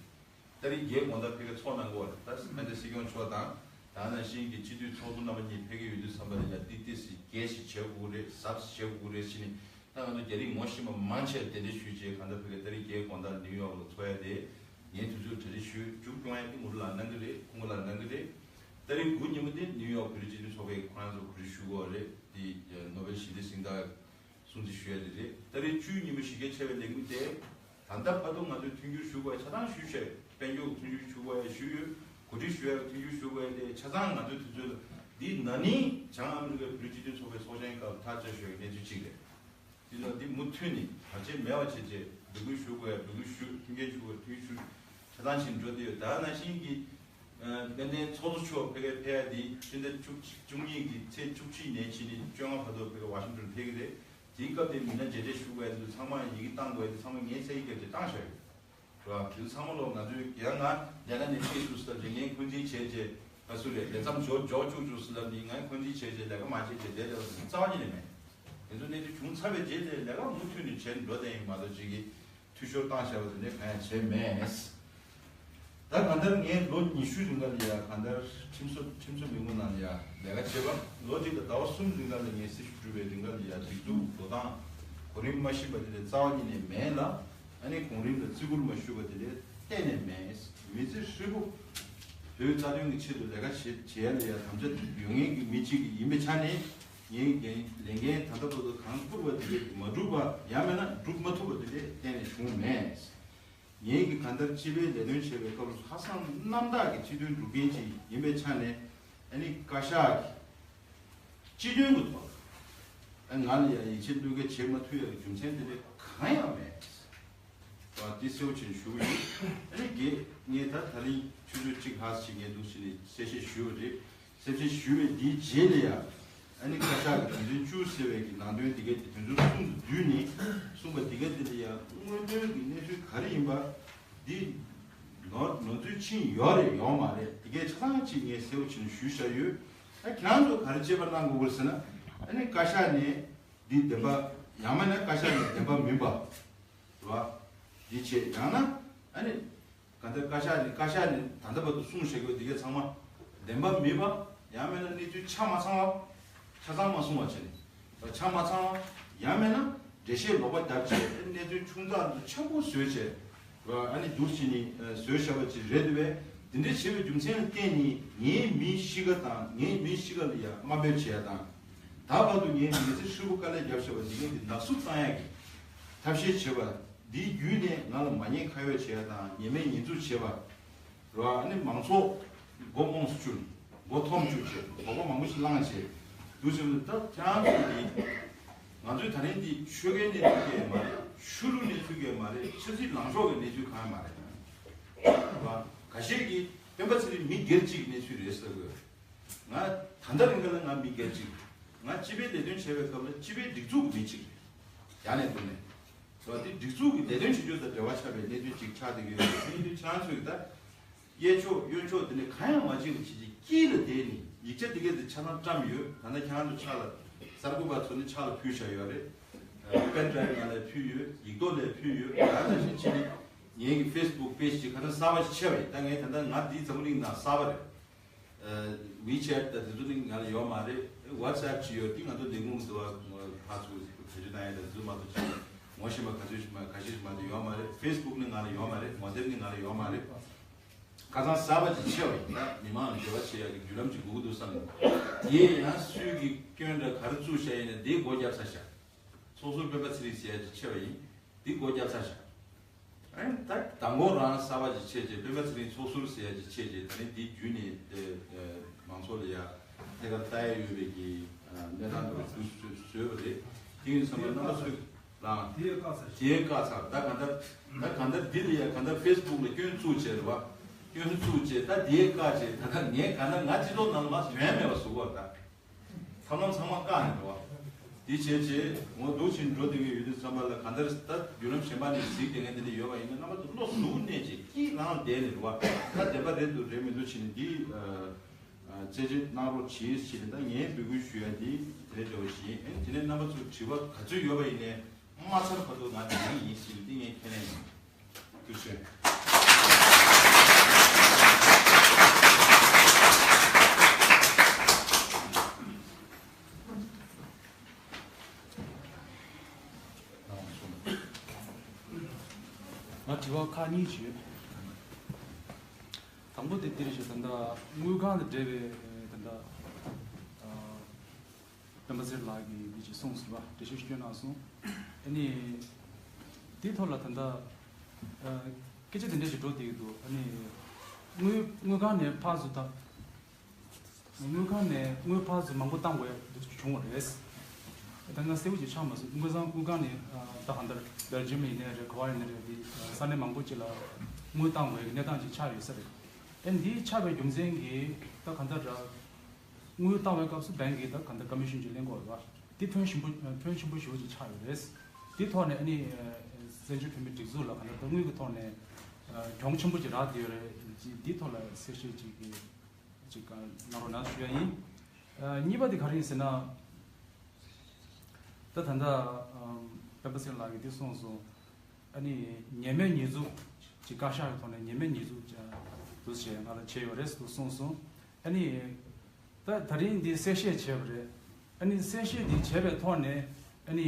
ཏ་རིག་བརྒྱད་དགོང་དག་ཕ་གིར་ཚོགས་གནང་གི་ཡོད་རེད། ད་སྨན་བདག་སྲིད་སྐྱོང་མཆོག་དང་། ད་ནང་བཞིན་གྱི་སྤྱི་འཐུས་ཚོགས་གཙོ་རྣམ་པ་གཉིས་ཕ་གིར་ཡོད་དུས་ཙམ་པ་ལ་ཡ་ཏིག་ཏིག་སེ་རྒྱས་ཤིག་བྱེད་དགོས་རེད། ཟབ་ཞིག་བྱེད་དགོས་རེད་ཟེར་ནས། ད་ང་ཚོ་རྒྱ་རིགས་ངོ་ཤེས་པ་མང་ཆེ་གདན་འདྲེན་ཞུས་རྗེས་གང་ལྟར་ཕ་གིར་ཏ་རིག་བརྒྱད་དགོང་དག་ནིའུ་ཡོག་ལ་འཚོགས་ཡ་དེ། ངས་དུས་ཚོད་གྲ་སྒྲིག་ཞུས། མཇུག་སྐྱོང་ཡ་དེ་ངུ་རུ་ལགས་གནང་གི་རེད། ཁུ་ངུ་ལགས་གནང་གི་རེད། ཏ་རིག་དགུ་ཉིན་མོ་དེ་ནིའུ་ཡོག་བོད་རིགས་སྤྱི་མཐུན་ཚོགས་པས་ཁོ་རང་ཚོ་གོ་སྒྲིག་ཞུ་དགོས་རེད། དེ་ནོ་བེལ་ཞི་བདེའི་གཟེངས་རྟགས་སྲུང་བརྩི་ཞུ་ཡ་དེ་རེད། ཏ་རིག་བཅུ་ཉིན་མོ་གཞི་རྒྱ་ཆེ་བའི་ལས་འགུལ་དེ། ད་ལྟ་བར་དུ་ང་ཚོས་མཐུན་འགྱུར་ཞུ་དགོས་ཡ་ཆ་ཚང་ཞུས་བྱས། དཔལ་འབྱོར་མཐུན་འགྱུར་ཞུ་དགོས་ཡ་ཞུས་ཡོད། གོ་སྒྲིག་ཞུ་ཡ་མཐུན་འགྱུར་ཞུ་དགོས་ཡ་དེ་ཆ་ཚང་ང་ཚོའི་དུས་ཚོད་ལ། འདི་ན་ནིང་བྱང་ཨ་མི་རི་ཀའི་བོད་རིགས་སྤྱི་མཐུན་ཚོགས་པའི་ཚོགས་ཆེན་སྐབས་ཐག་བཅད་ཞུ་ཡའི་གནས་ཚུལ་གཅིག་རེད། དེ་ལ་འདི་མུ་མཐུད་ནས་བར་ཆད་མེད་པ་བྱས་རྗེས་འབོད་སྐུལ་ཞུ་དགོས་ཡ་འབོད་སྐུལ་ཞུ། མཐུན་རྐྱེན་ཞུ་དགོས་མཐུན་ཞུ། ཆ་ཚང་བྱས་འགྲོ་བསྡད་ཡོད། ད་ནང་བཞིན་གྱི། ཨ། དཔལ་ལྡན་ཚོགས་གཙོ་མཆོག་ཕ་གིར་ཕེབས་ཡ་དེ་སྤྱི་ཟླ་བཅུ་གཅིག་བཅུ་གཉིས་ཀྱི་ཚེས་བཅུ་གཅིག་ནས་ཕྱིན་ནས་བཅོ་ལྔ་བར་དུ་ཕ་གིར་ཝ་ཤིང་ཊོན་ཕེབས་ཀྱི་རེད། དེའི་སྐབས་དེ་མི་སྣ་མཇལ་འཕྲད་ཞུ་དགོས་ཡ་དེ་ཚོ་ཚང་མ་ཡི་གེ་བཏང་དགོས་ཡ་དེ་ཚང་མ་ངས་ཚད་ཡིག་བརྒྱབ་བྱས་བཏང་བཞག་ཡོད། རེད་བ། དེ་ཚང་མ་ལོ་ང་ཚོས་ཡང་ང་ལས་ཀ་ནས་ཕེབས་ཚུལ་ཟེར་ལབ་ནས་ངས་འཁོན་འཛིན་བྱས་རྗེས་ང་ཚོ་ལས་ལས་མཚམས་འཇོག་འཇོག་བཅུག་བཅུག་ཟེར་ལབ་ནས་ང་འཁོན་འཛིན་བྱས་རྗེས་ལས་ཀ་མ་བྱས་རྗེས་བསྡད་ལས་པ་རྩ་བ་ཉིད་ནས་མེད། དེ་ཚོ་གནས་ཚུལ་བྱུང་ཚར་བའི་རྗེས་དེ་ལས་ཀ་མུ་མཐུད་ནས་བྱས་འགྲོ་བསྡད་ཡིན་མ་གཏོགས་ཅིག་གིས་འཐུས་ཤོར་བཏང་བཞག་པ་དེ་འདྲ་གང་ཡང་བྱས་མེད། ད་གང་ལྟར་ངས་ལོ་ཉི་ཤུ་རིང་ག་ལ་ཡ་གང་ལྟར་ཁྲིམས་བཟོ་ཁྲིམས་བཟོ་ལས་ཁུངས་ནང་ལ་ཡ་ལས་ཀ་བྱས་པ། ལོ་གཅིག་དང་ཟླ་བ་གསུམ་རིང་ག་ལ་ངས་སྲི་ཞུ་བསྒྲུབས་པའི་རིང་ག་ལ་ཡ་སྒྲིག་འཛུགས་འགྲོ་སྟངས་གོ་རིམ་མ་ཤེས་པ་དེ་ལས་རྩ་བ་ཉིད་ནས་མེད་ལ། ཨ་ནི་གོང་རིམ་ལ་བརྩི་བཀུར་མ་ཞུས་པ་དེ་ལས་གཏན་ནས་མེད། མི་ཚེ་ཧྲིལ་པོ་བོད་རྩ་དོན་གྱི་ཆེད་དུ་ལས་ཀ་བྱེད་བྱེད་ཡ་ལ་ཡ་དམ་བཅའ་ཡོད་མཁན་གྱི་མི་གཅིག་གི་ཡིན་པའི་ཆ་ནས་ངའི་འགན་ལས་འགན་ད་ལྟ་བར་དུ་གང་བསྐུར་བ་དེ་ལས་མ་འགྲུབ་པ་ཡང་མིན་ན་འགྲུབ་མ་ཐུབ་པ་དེ་ལས་གཏན་ནས་བྱུང་མེད། ངེད་ཀྱིས་གང་ལྟར་སྤྱི་པའི་ལས་དོན་བྱེད་པའི་སྐབས་སུ་ཧ་སང་རྣམ་དག་གི་སྤྱི་དོན་སྒྲུབ་མཁན་ཅིག་ཡིན་པའི་ཆ་ནས། ཨ་ནི་བཀའ་ཤག་གི་སྤྱི་དོན་གྱི་ཐོག་ལ་ང་ལ་ཡང་ཡིད་ཆེས་བློས་འགེལ་བྱེད་མ་ཐུབ་ཡག་གི་རྒྱུ་མཚན་དེ་འདྲ་གང་ཡང་མེད་པ་དེ་གསལ་བོ་བྱས་ནས་ཞུ་གི་ཡིན། ཨ་ནི་རྒན་ངས་ད་ད་རིང་ཆུ་ཚོད་གཅིག་ལྷག་ཅིག་ངས་འདུག་བྱས་ནས་གསལ་བཤད་ཞུས་པ་རེད། གསལ་བཤད་ཞུས་པའི་འདིའི་རྗེས་ལ་ཡང་ཨ་ནི་བཀའ་ཤག་གི་དོན་ཚན་བཅུ་ཟེར་བའི་གི་ནང་དོན་འདི་གའི་དེ་དོན་ཚན་གསུམ་དུ་བསྡུས་ནས་གསུངས་པ་འདི་གའི་དེ་ལ་ཡང་དངོས་དོན་གྱི་གནས་ཚུལ་ག་རེ་ཡིན་པ་འདི་ནོར་ནོར་འཛོལ་ཕྱིན་ཡོད་རེད་ཡོད་མ་རེད་འདི་གའི་ཆ་ཚང་ཅིག་ངས་གསལ་བོ་བྱས་ནས་ཞུས་བཞག་ཡོད། ཨ་ཁྱེད་རང་ཚོ་ག་རེ་དཔྱད་པ་གནང་དགོས་ཀྱི་ཟེར་ན་ཨ་ནི་བཀའ་ཤག་ནས་འདི་བདེན་པ་ཡང་མིན་ན་བཀའ་ཤག་ནས་བདེན་པ་མིན་པ་རེད་བ། འདི་བྱས་ཡང་ན་ཨ་ནི། གང་ལྟར་བཀའ་ཤག་ནས་བཀའ་ཤག་ནས་ད་ལྟ་བར་དུ་གསུངས་བཞག་ཡོད་འདི་གའི་ཚང་མ་བདེན་པ་མིན་པ་ཡང་མིན་ན་གནས་ཚུལ་ཆ་མ་ཚང་བ། ཆ་ཚང་མ་གསུང་བ་བྱས་ནས་ཆ་མ་ཚང་བ་ཡང་མིན་ན་འགྲེལ་བཤད་ལོག་པ་བརྒྱབ་བྱས་གནས་ཚུལ་ཆུང་ཙག་འདི་ཆེན་པོ་བཟོས་བྱས་ཨ་ནི་བསྡུར་བྱས་ནས་བཟོས་བཞག་པ་ཅིག་རེད་འདུག་པས། འདི་འདྲ་བྱས་པའི་རྒྱུ་མཚན་ལ་བརྟེན་ནས་ངའི་མི་གཤིས་ཀ་དང་ངའི་མི་གཤིས་ཀ་ལ་ཡང་དམའ་འབེབས་བྱས་ཡ་དང་། ད་བར་དུ་ངའི་མི་ཚེ་ཧྲིལ་པོ་དཀའ་ལས་བརྒྱབ་བཞག་པ་འདི་གའི་འདི་ནག་བསུབ་བཏང་ཡ་གི་ཐབས་ཤེས་བྱེད་པ། འདིའི་བརྒྱུད་ནས་ང་ལ་མ་ཉེས་ཁ་གཡོགས་བྱེད་ཡ་དང་ཉེས་མེད་ཉེས་འཛུགས་བྱེད་པ། རེད་བ། ཨ་ནི་མང་ཚོགས་མགོ་རྨོངས་སུ་བསྐྱུར། མགོ་འཐོམ་བཅུག་བྱས་དོགས་པ་མང་པོ་ཞིག་བསླངས་བྱས་འདུག་ཟེར་བ་ད་ཁྱེད་རང་ཚོ་འདི་ང་ཚོའི་ད་རིང་འདི་ཆོལ་ཁའི་གནས་ཚུལ་གྱི་མ་རེད། ཆོས་ལུགས་གནས་ཚུལ་གྱི་མ་རེད། ཆབ་སྲིད་ལངས་ཕྱོགས་ཀྱི་གནས་ཚུལ་གང་ཡང་མ་རེད། བ། ཁ་ཤས་ཀྱིས་སྤེན་པ་ཚེ་རིང་མི་སྒེར་གཅིག་གི་གནས་ཚུལ་རེད་ཟེར་དགོས། ང་ད་ལྟ་རིང་ག་ལ་ང་མི་སྒེར་གཅིག་ང་སྤྱི་པའི་ལས་དོན་བྱེད་པའི་སྐབས་ལ་སྤྱི་པའི་སྒྲིག་འཛུགས་ཀྱི་མི་གཅིག་རེད། ཡང་ནས་དུ་ནས། སོ་དེ་སྒྲིག་འཛུགས་ཀྱི་ལས་དོན་བྱེད་ཕྱོགས་དང་འབྲེལ་བ་ཆགས་པའི་གནས་ཚུལ་གཅིག་ཆགས་བསྡད་ཀྱི་ཡོད་རེད། དེ་ཡིན་དུས་ཁྱེད་རང་ཚོས་ད། གཡས་ཕྱོགས་གཡོན་ཕྱོགས་དེ་ནས་གང་ཡང་མ་བྱེད་པ་བྱེད་ཀྱི་དཀྱིལ་ལ་བསྡད་ནས་ཡིག་ཆ་དེ་གས་དེ་ཆ་ཚང་བཀྲམ་ཡོད། ད་ལྟ་ཁྱེད་རང་ཚོ་ཕྱག་ལ་གསར་འགོད་པ་ཚོ་ནི་ཕྱག་ལ་ཕུལ་བཞག་ཡོད་རེད། པེན་ཌ་རའིབ་ནང་ལ་ཕུལ་ཡོད། ཡིག་ཐོག་ལ་ཕུལ་ཡོད། ད་ནང་བཞིན་ཕྱི་ནས་ངའི་གི་ཕེ་སི་བུག་པེ་ཇི་ཅིག་ཁ་སང་གསར་པ་ཞིག་ཕྱེ་བ་ཡིན། ད་ངས་ད་ལྟ་ང་འདིའི་འཛམ་བུ་གླིང་ནང་གསར་པ་རེད། ཝི་ཆེ་ཊི་ད་དེ་ཚོ་ནི་ང་ལ་ཡོད་མ་རེད། ཝ་ཊི་སི་ཨེབ་ཅིག་ཡོད། དེ་ང་ཚོ་ལས་ཁུངས་དུ་བ་ཕར་ཚུར་བེད་སྤྱོད་བཏང་ཡ་ད་དེ་ཚོ་མ་གཏོགས་ཅིག་ངོ་ཤེས་པ་ག་ཚོད་ཞིག་མ་ག་ཤེས་ཤིག་མ་གཏོགས་ཡོད་མ་རེད། ཕེ་སི་བུག་ནི་ང་ལ་ཡོད་མ་རེད། ངོ་དེབ་ནི་ང་ལ་ཡོད་མ་རེད། ཁ་སང་གསར་པ་ཅིག་ཕྱེ་བ་ཡིན་ན་མི་མང་ལ་འབྲེལ་བ་བྱེད་ཡག་གི་བརྒྱུད་ལམ་ཅིག་དགོས་ཀྱི་འདུག་བསམ་ནས། དེ་ཡང་སུས་ཀྱི་སྐྱོན་འདྲ་ག་རེ་བཙུགས་བཞག་ཡིན་ན་དེ་སྒོ་བརྒྱབ་ཚར་བཞག་ཚོགས་ཟུར་སྤེན་པ་ཚེ་རིང་ཟེར་ཡ་ཅིག་ཕྱེ་བ་ཡིན། དེ་སྒོ་བརྒྱབ་ཚར་བཞག་ཨ་ནི་ད་མདང་དགོང་རང་གསར་པ་ཅིག་ཕྱེ་རྗེས་སྤེན་པ་ཚེ་རིང་ཚོགས་ཟུར་ཟེར་ཡ་ཅིག་ཕྱེ་རྗེས་ད་ནི་དེ་བརྒྱུད་ནས་དེ་མང་ཚོགས་ལ་ཡ་ཐད་ཀར་ལྟ་ཡ་ཡོད་པའི་གི་གནས་སྟངས་དེ་བཟོས་བཟོས་པ་རེད། དེ་ཡིན་ཙང་མ་རྣམ་པ་ཚོས་ལའང་དེའི་བཀག་ཚར་དེའི་བཀག་ཚར། ད་གང་ལྟར་ད་གང་ལྟར་འདི་ལ་ཡ་གང་ལྟར་ཕེ་སི་བུག་ལ་སྐྱོན་བཙུགས་བྱས་རེད་བ། སྐྱོན་བཙུགས་བྱས་ད་དེའི་བཀག་བྱས་ད་ལྟ་ངས་གང་ལྟར་ང་སྤྱི་ཚོགས་ནང་ལ་མ་དོན་མེད་པ་བཟོ་གི་ཡོད་རེད་ད། ཐབས་ལམ་ཚང་མ་བཀག་ནས་འགྲོ་བ། དེ་བྱས་རྗེས་ངོ་འདུག་ཕྱིན་འགྲོ་བསྡད་ཀྱི་ཡོད་དུས་ཙམ་པ་ལ་གང་ལྟར་ད་བརྒྱུད་ལམ་གཞན་པ་ནས་གཟིགས་བསྡད་མཁན་དེ་འདྲ་ཡོད་པ་ཡིན་ན་རྣམ་པ་ཚོ་བློ་ཟུར་གནས་ཅིག་སྐྱིད་ངང་བསྡད་ནས་རེད་བ། ད་བདེན་པ་རེད་འདུག་རེད་མི་འདུག་བྱས་ནས་འདི་རྩད་གཅོད་གནང་རོགས་གྱིས་ཞེས་ནས་ད་ངས་འབོད་སྐུལ་ཞུ་ཡ་འདི་དེ་འདྲ་འདྲ་བོ་ཞིག་ཡིན། ཨེ་དེ་ནས་རྣམ་པ་ཚོ་དྲི་བ་ག་ཚོད་ཡོད་པ་ཡིན་ནའི་མ་ཚར་བར་དུ་ང་དེ་རིང་ཡིན་ཞེས་འདི་ངས་ཁས་ལེན་ཡིན། ཐུགས་རྗེ་ཆེ། ང་དྲི་བ་ཁག་གཉིས་ཡོད། དང་པོ་དེ་འདིར་ཞུ་ད་ལྟ་དངུལ་ཁང་དང་འབྲེལ་བའི་ད་ལྟ་སྤེན་པ་ཚེ་རིང་ལགས་ཀྱིས་འདི་ཅིག་གསུངས་སོང་བ། འགྲེལ་བཤད་ཞིག་སྐྱོན་གནང་སོང་། ཨ་ནི་དེའི་ཐོག་ལ་ད་ལྟ་སྐད་ཆ་དེ་འདྲ་ཞིག་འགྲོ་བསྡད་ཀྱི་འདུག་ཨ་ནི་དངུལ་དངུལ་ཁང་ནས་ཕར་ཚུར་ད་དངུལ་ཁང་ནས་དངུལ་ཕར་ཚུར་མང་པོ་བཏང་དགོས་ཡ་འདུག་བྱུང་བ་རེད། ད་ང་གསལ་པོ་ཅིག་ཆགས་མ་སོང་། དངུལ་ཁང་དངུལ་ཁང་ནས་ད་གང་ལྟར་སྦེལ་ཇམ་ཡིན་ནའི་རེད། ག་བ་ཡིན་ནའི་རེད། དེ་ས་གནས་མང་པོ་ཅིག་ལ་དངུལ་བཏང་དགོས་ཡ་གི་གནས་སྟངས་ཅིག་ཆགས་ཡོད་ས་རེད། ཨ་ནི་འདི་ཆགས་པའི་རྒྱུ་མཚན་གྱིས་ད་གང་ལྟར་ར། དངུལ་བཏང་བའི་སྐབས་སུ་བྷེང་གིས་ད་ག་འདྲ་ཀོ་མི་ཤོན་ཅིག་ལེན་དགོས་རེད་བ། དེ་ཕོན་ཆེན་པོ་ཕོན་ཆེན་པོ་ཞེ་པོ་ཅིག་ཆགས་ཡོད་རེད། དེ་ཐོག་ནས་ཨ་ནི་བཙན་བྱོལ་བོད་མིའི་སྒྲིག་འཛུགས་ལ་ག་འདྲ་ད་དངུལ་གྱི་ཐོག་ནས་གྱོང་ཆེན་པོ་ཅིག་རག་བསྡད་ཡོད་རེད། དེ་ཐོག་ལ་གསལ་བཤད་ཅིག་ཅིག་གནང་རོགས་གནང་ཞུ་ཡ་ཡིན། གཉིས་པ་དེ་ག་རེ་ཡིན་ཟེར་ན། ད་ད་ལྟ་སྤེན་པ་ཚེ་རིང་ལགས་ཀྱིས་དེ་གསུངས་སོང་། ཨ་ནི་ཉེས་མེད་ཉེས་འཛུགས་ཀྱི་བཀའ་ཤག་གི་ཐོག་ནས་ཉེས་མེད་ཉེས་འཛུགས་ཀྱི་འདུག་ཞེས་ང་ལ་བྱས་ཡོད་རེད་ཟེར་གསུངས་སོང་། ཨ་ནི་ད་ད་རིང་འདི་གསལ་བཤད་བྱས་པ་རེད། ཨ་ནི་གསལ་བཤད་འདི་བྱས་པའི་ཐོག་ནས་ཨ་ནི་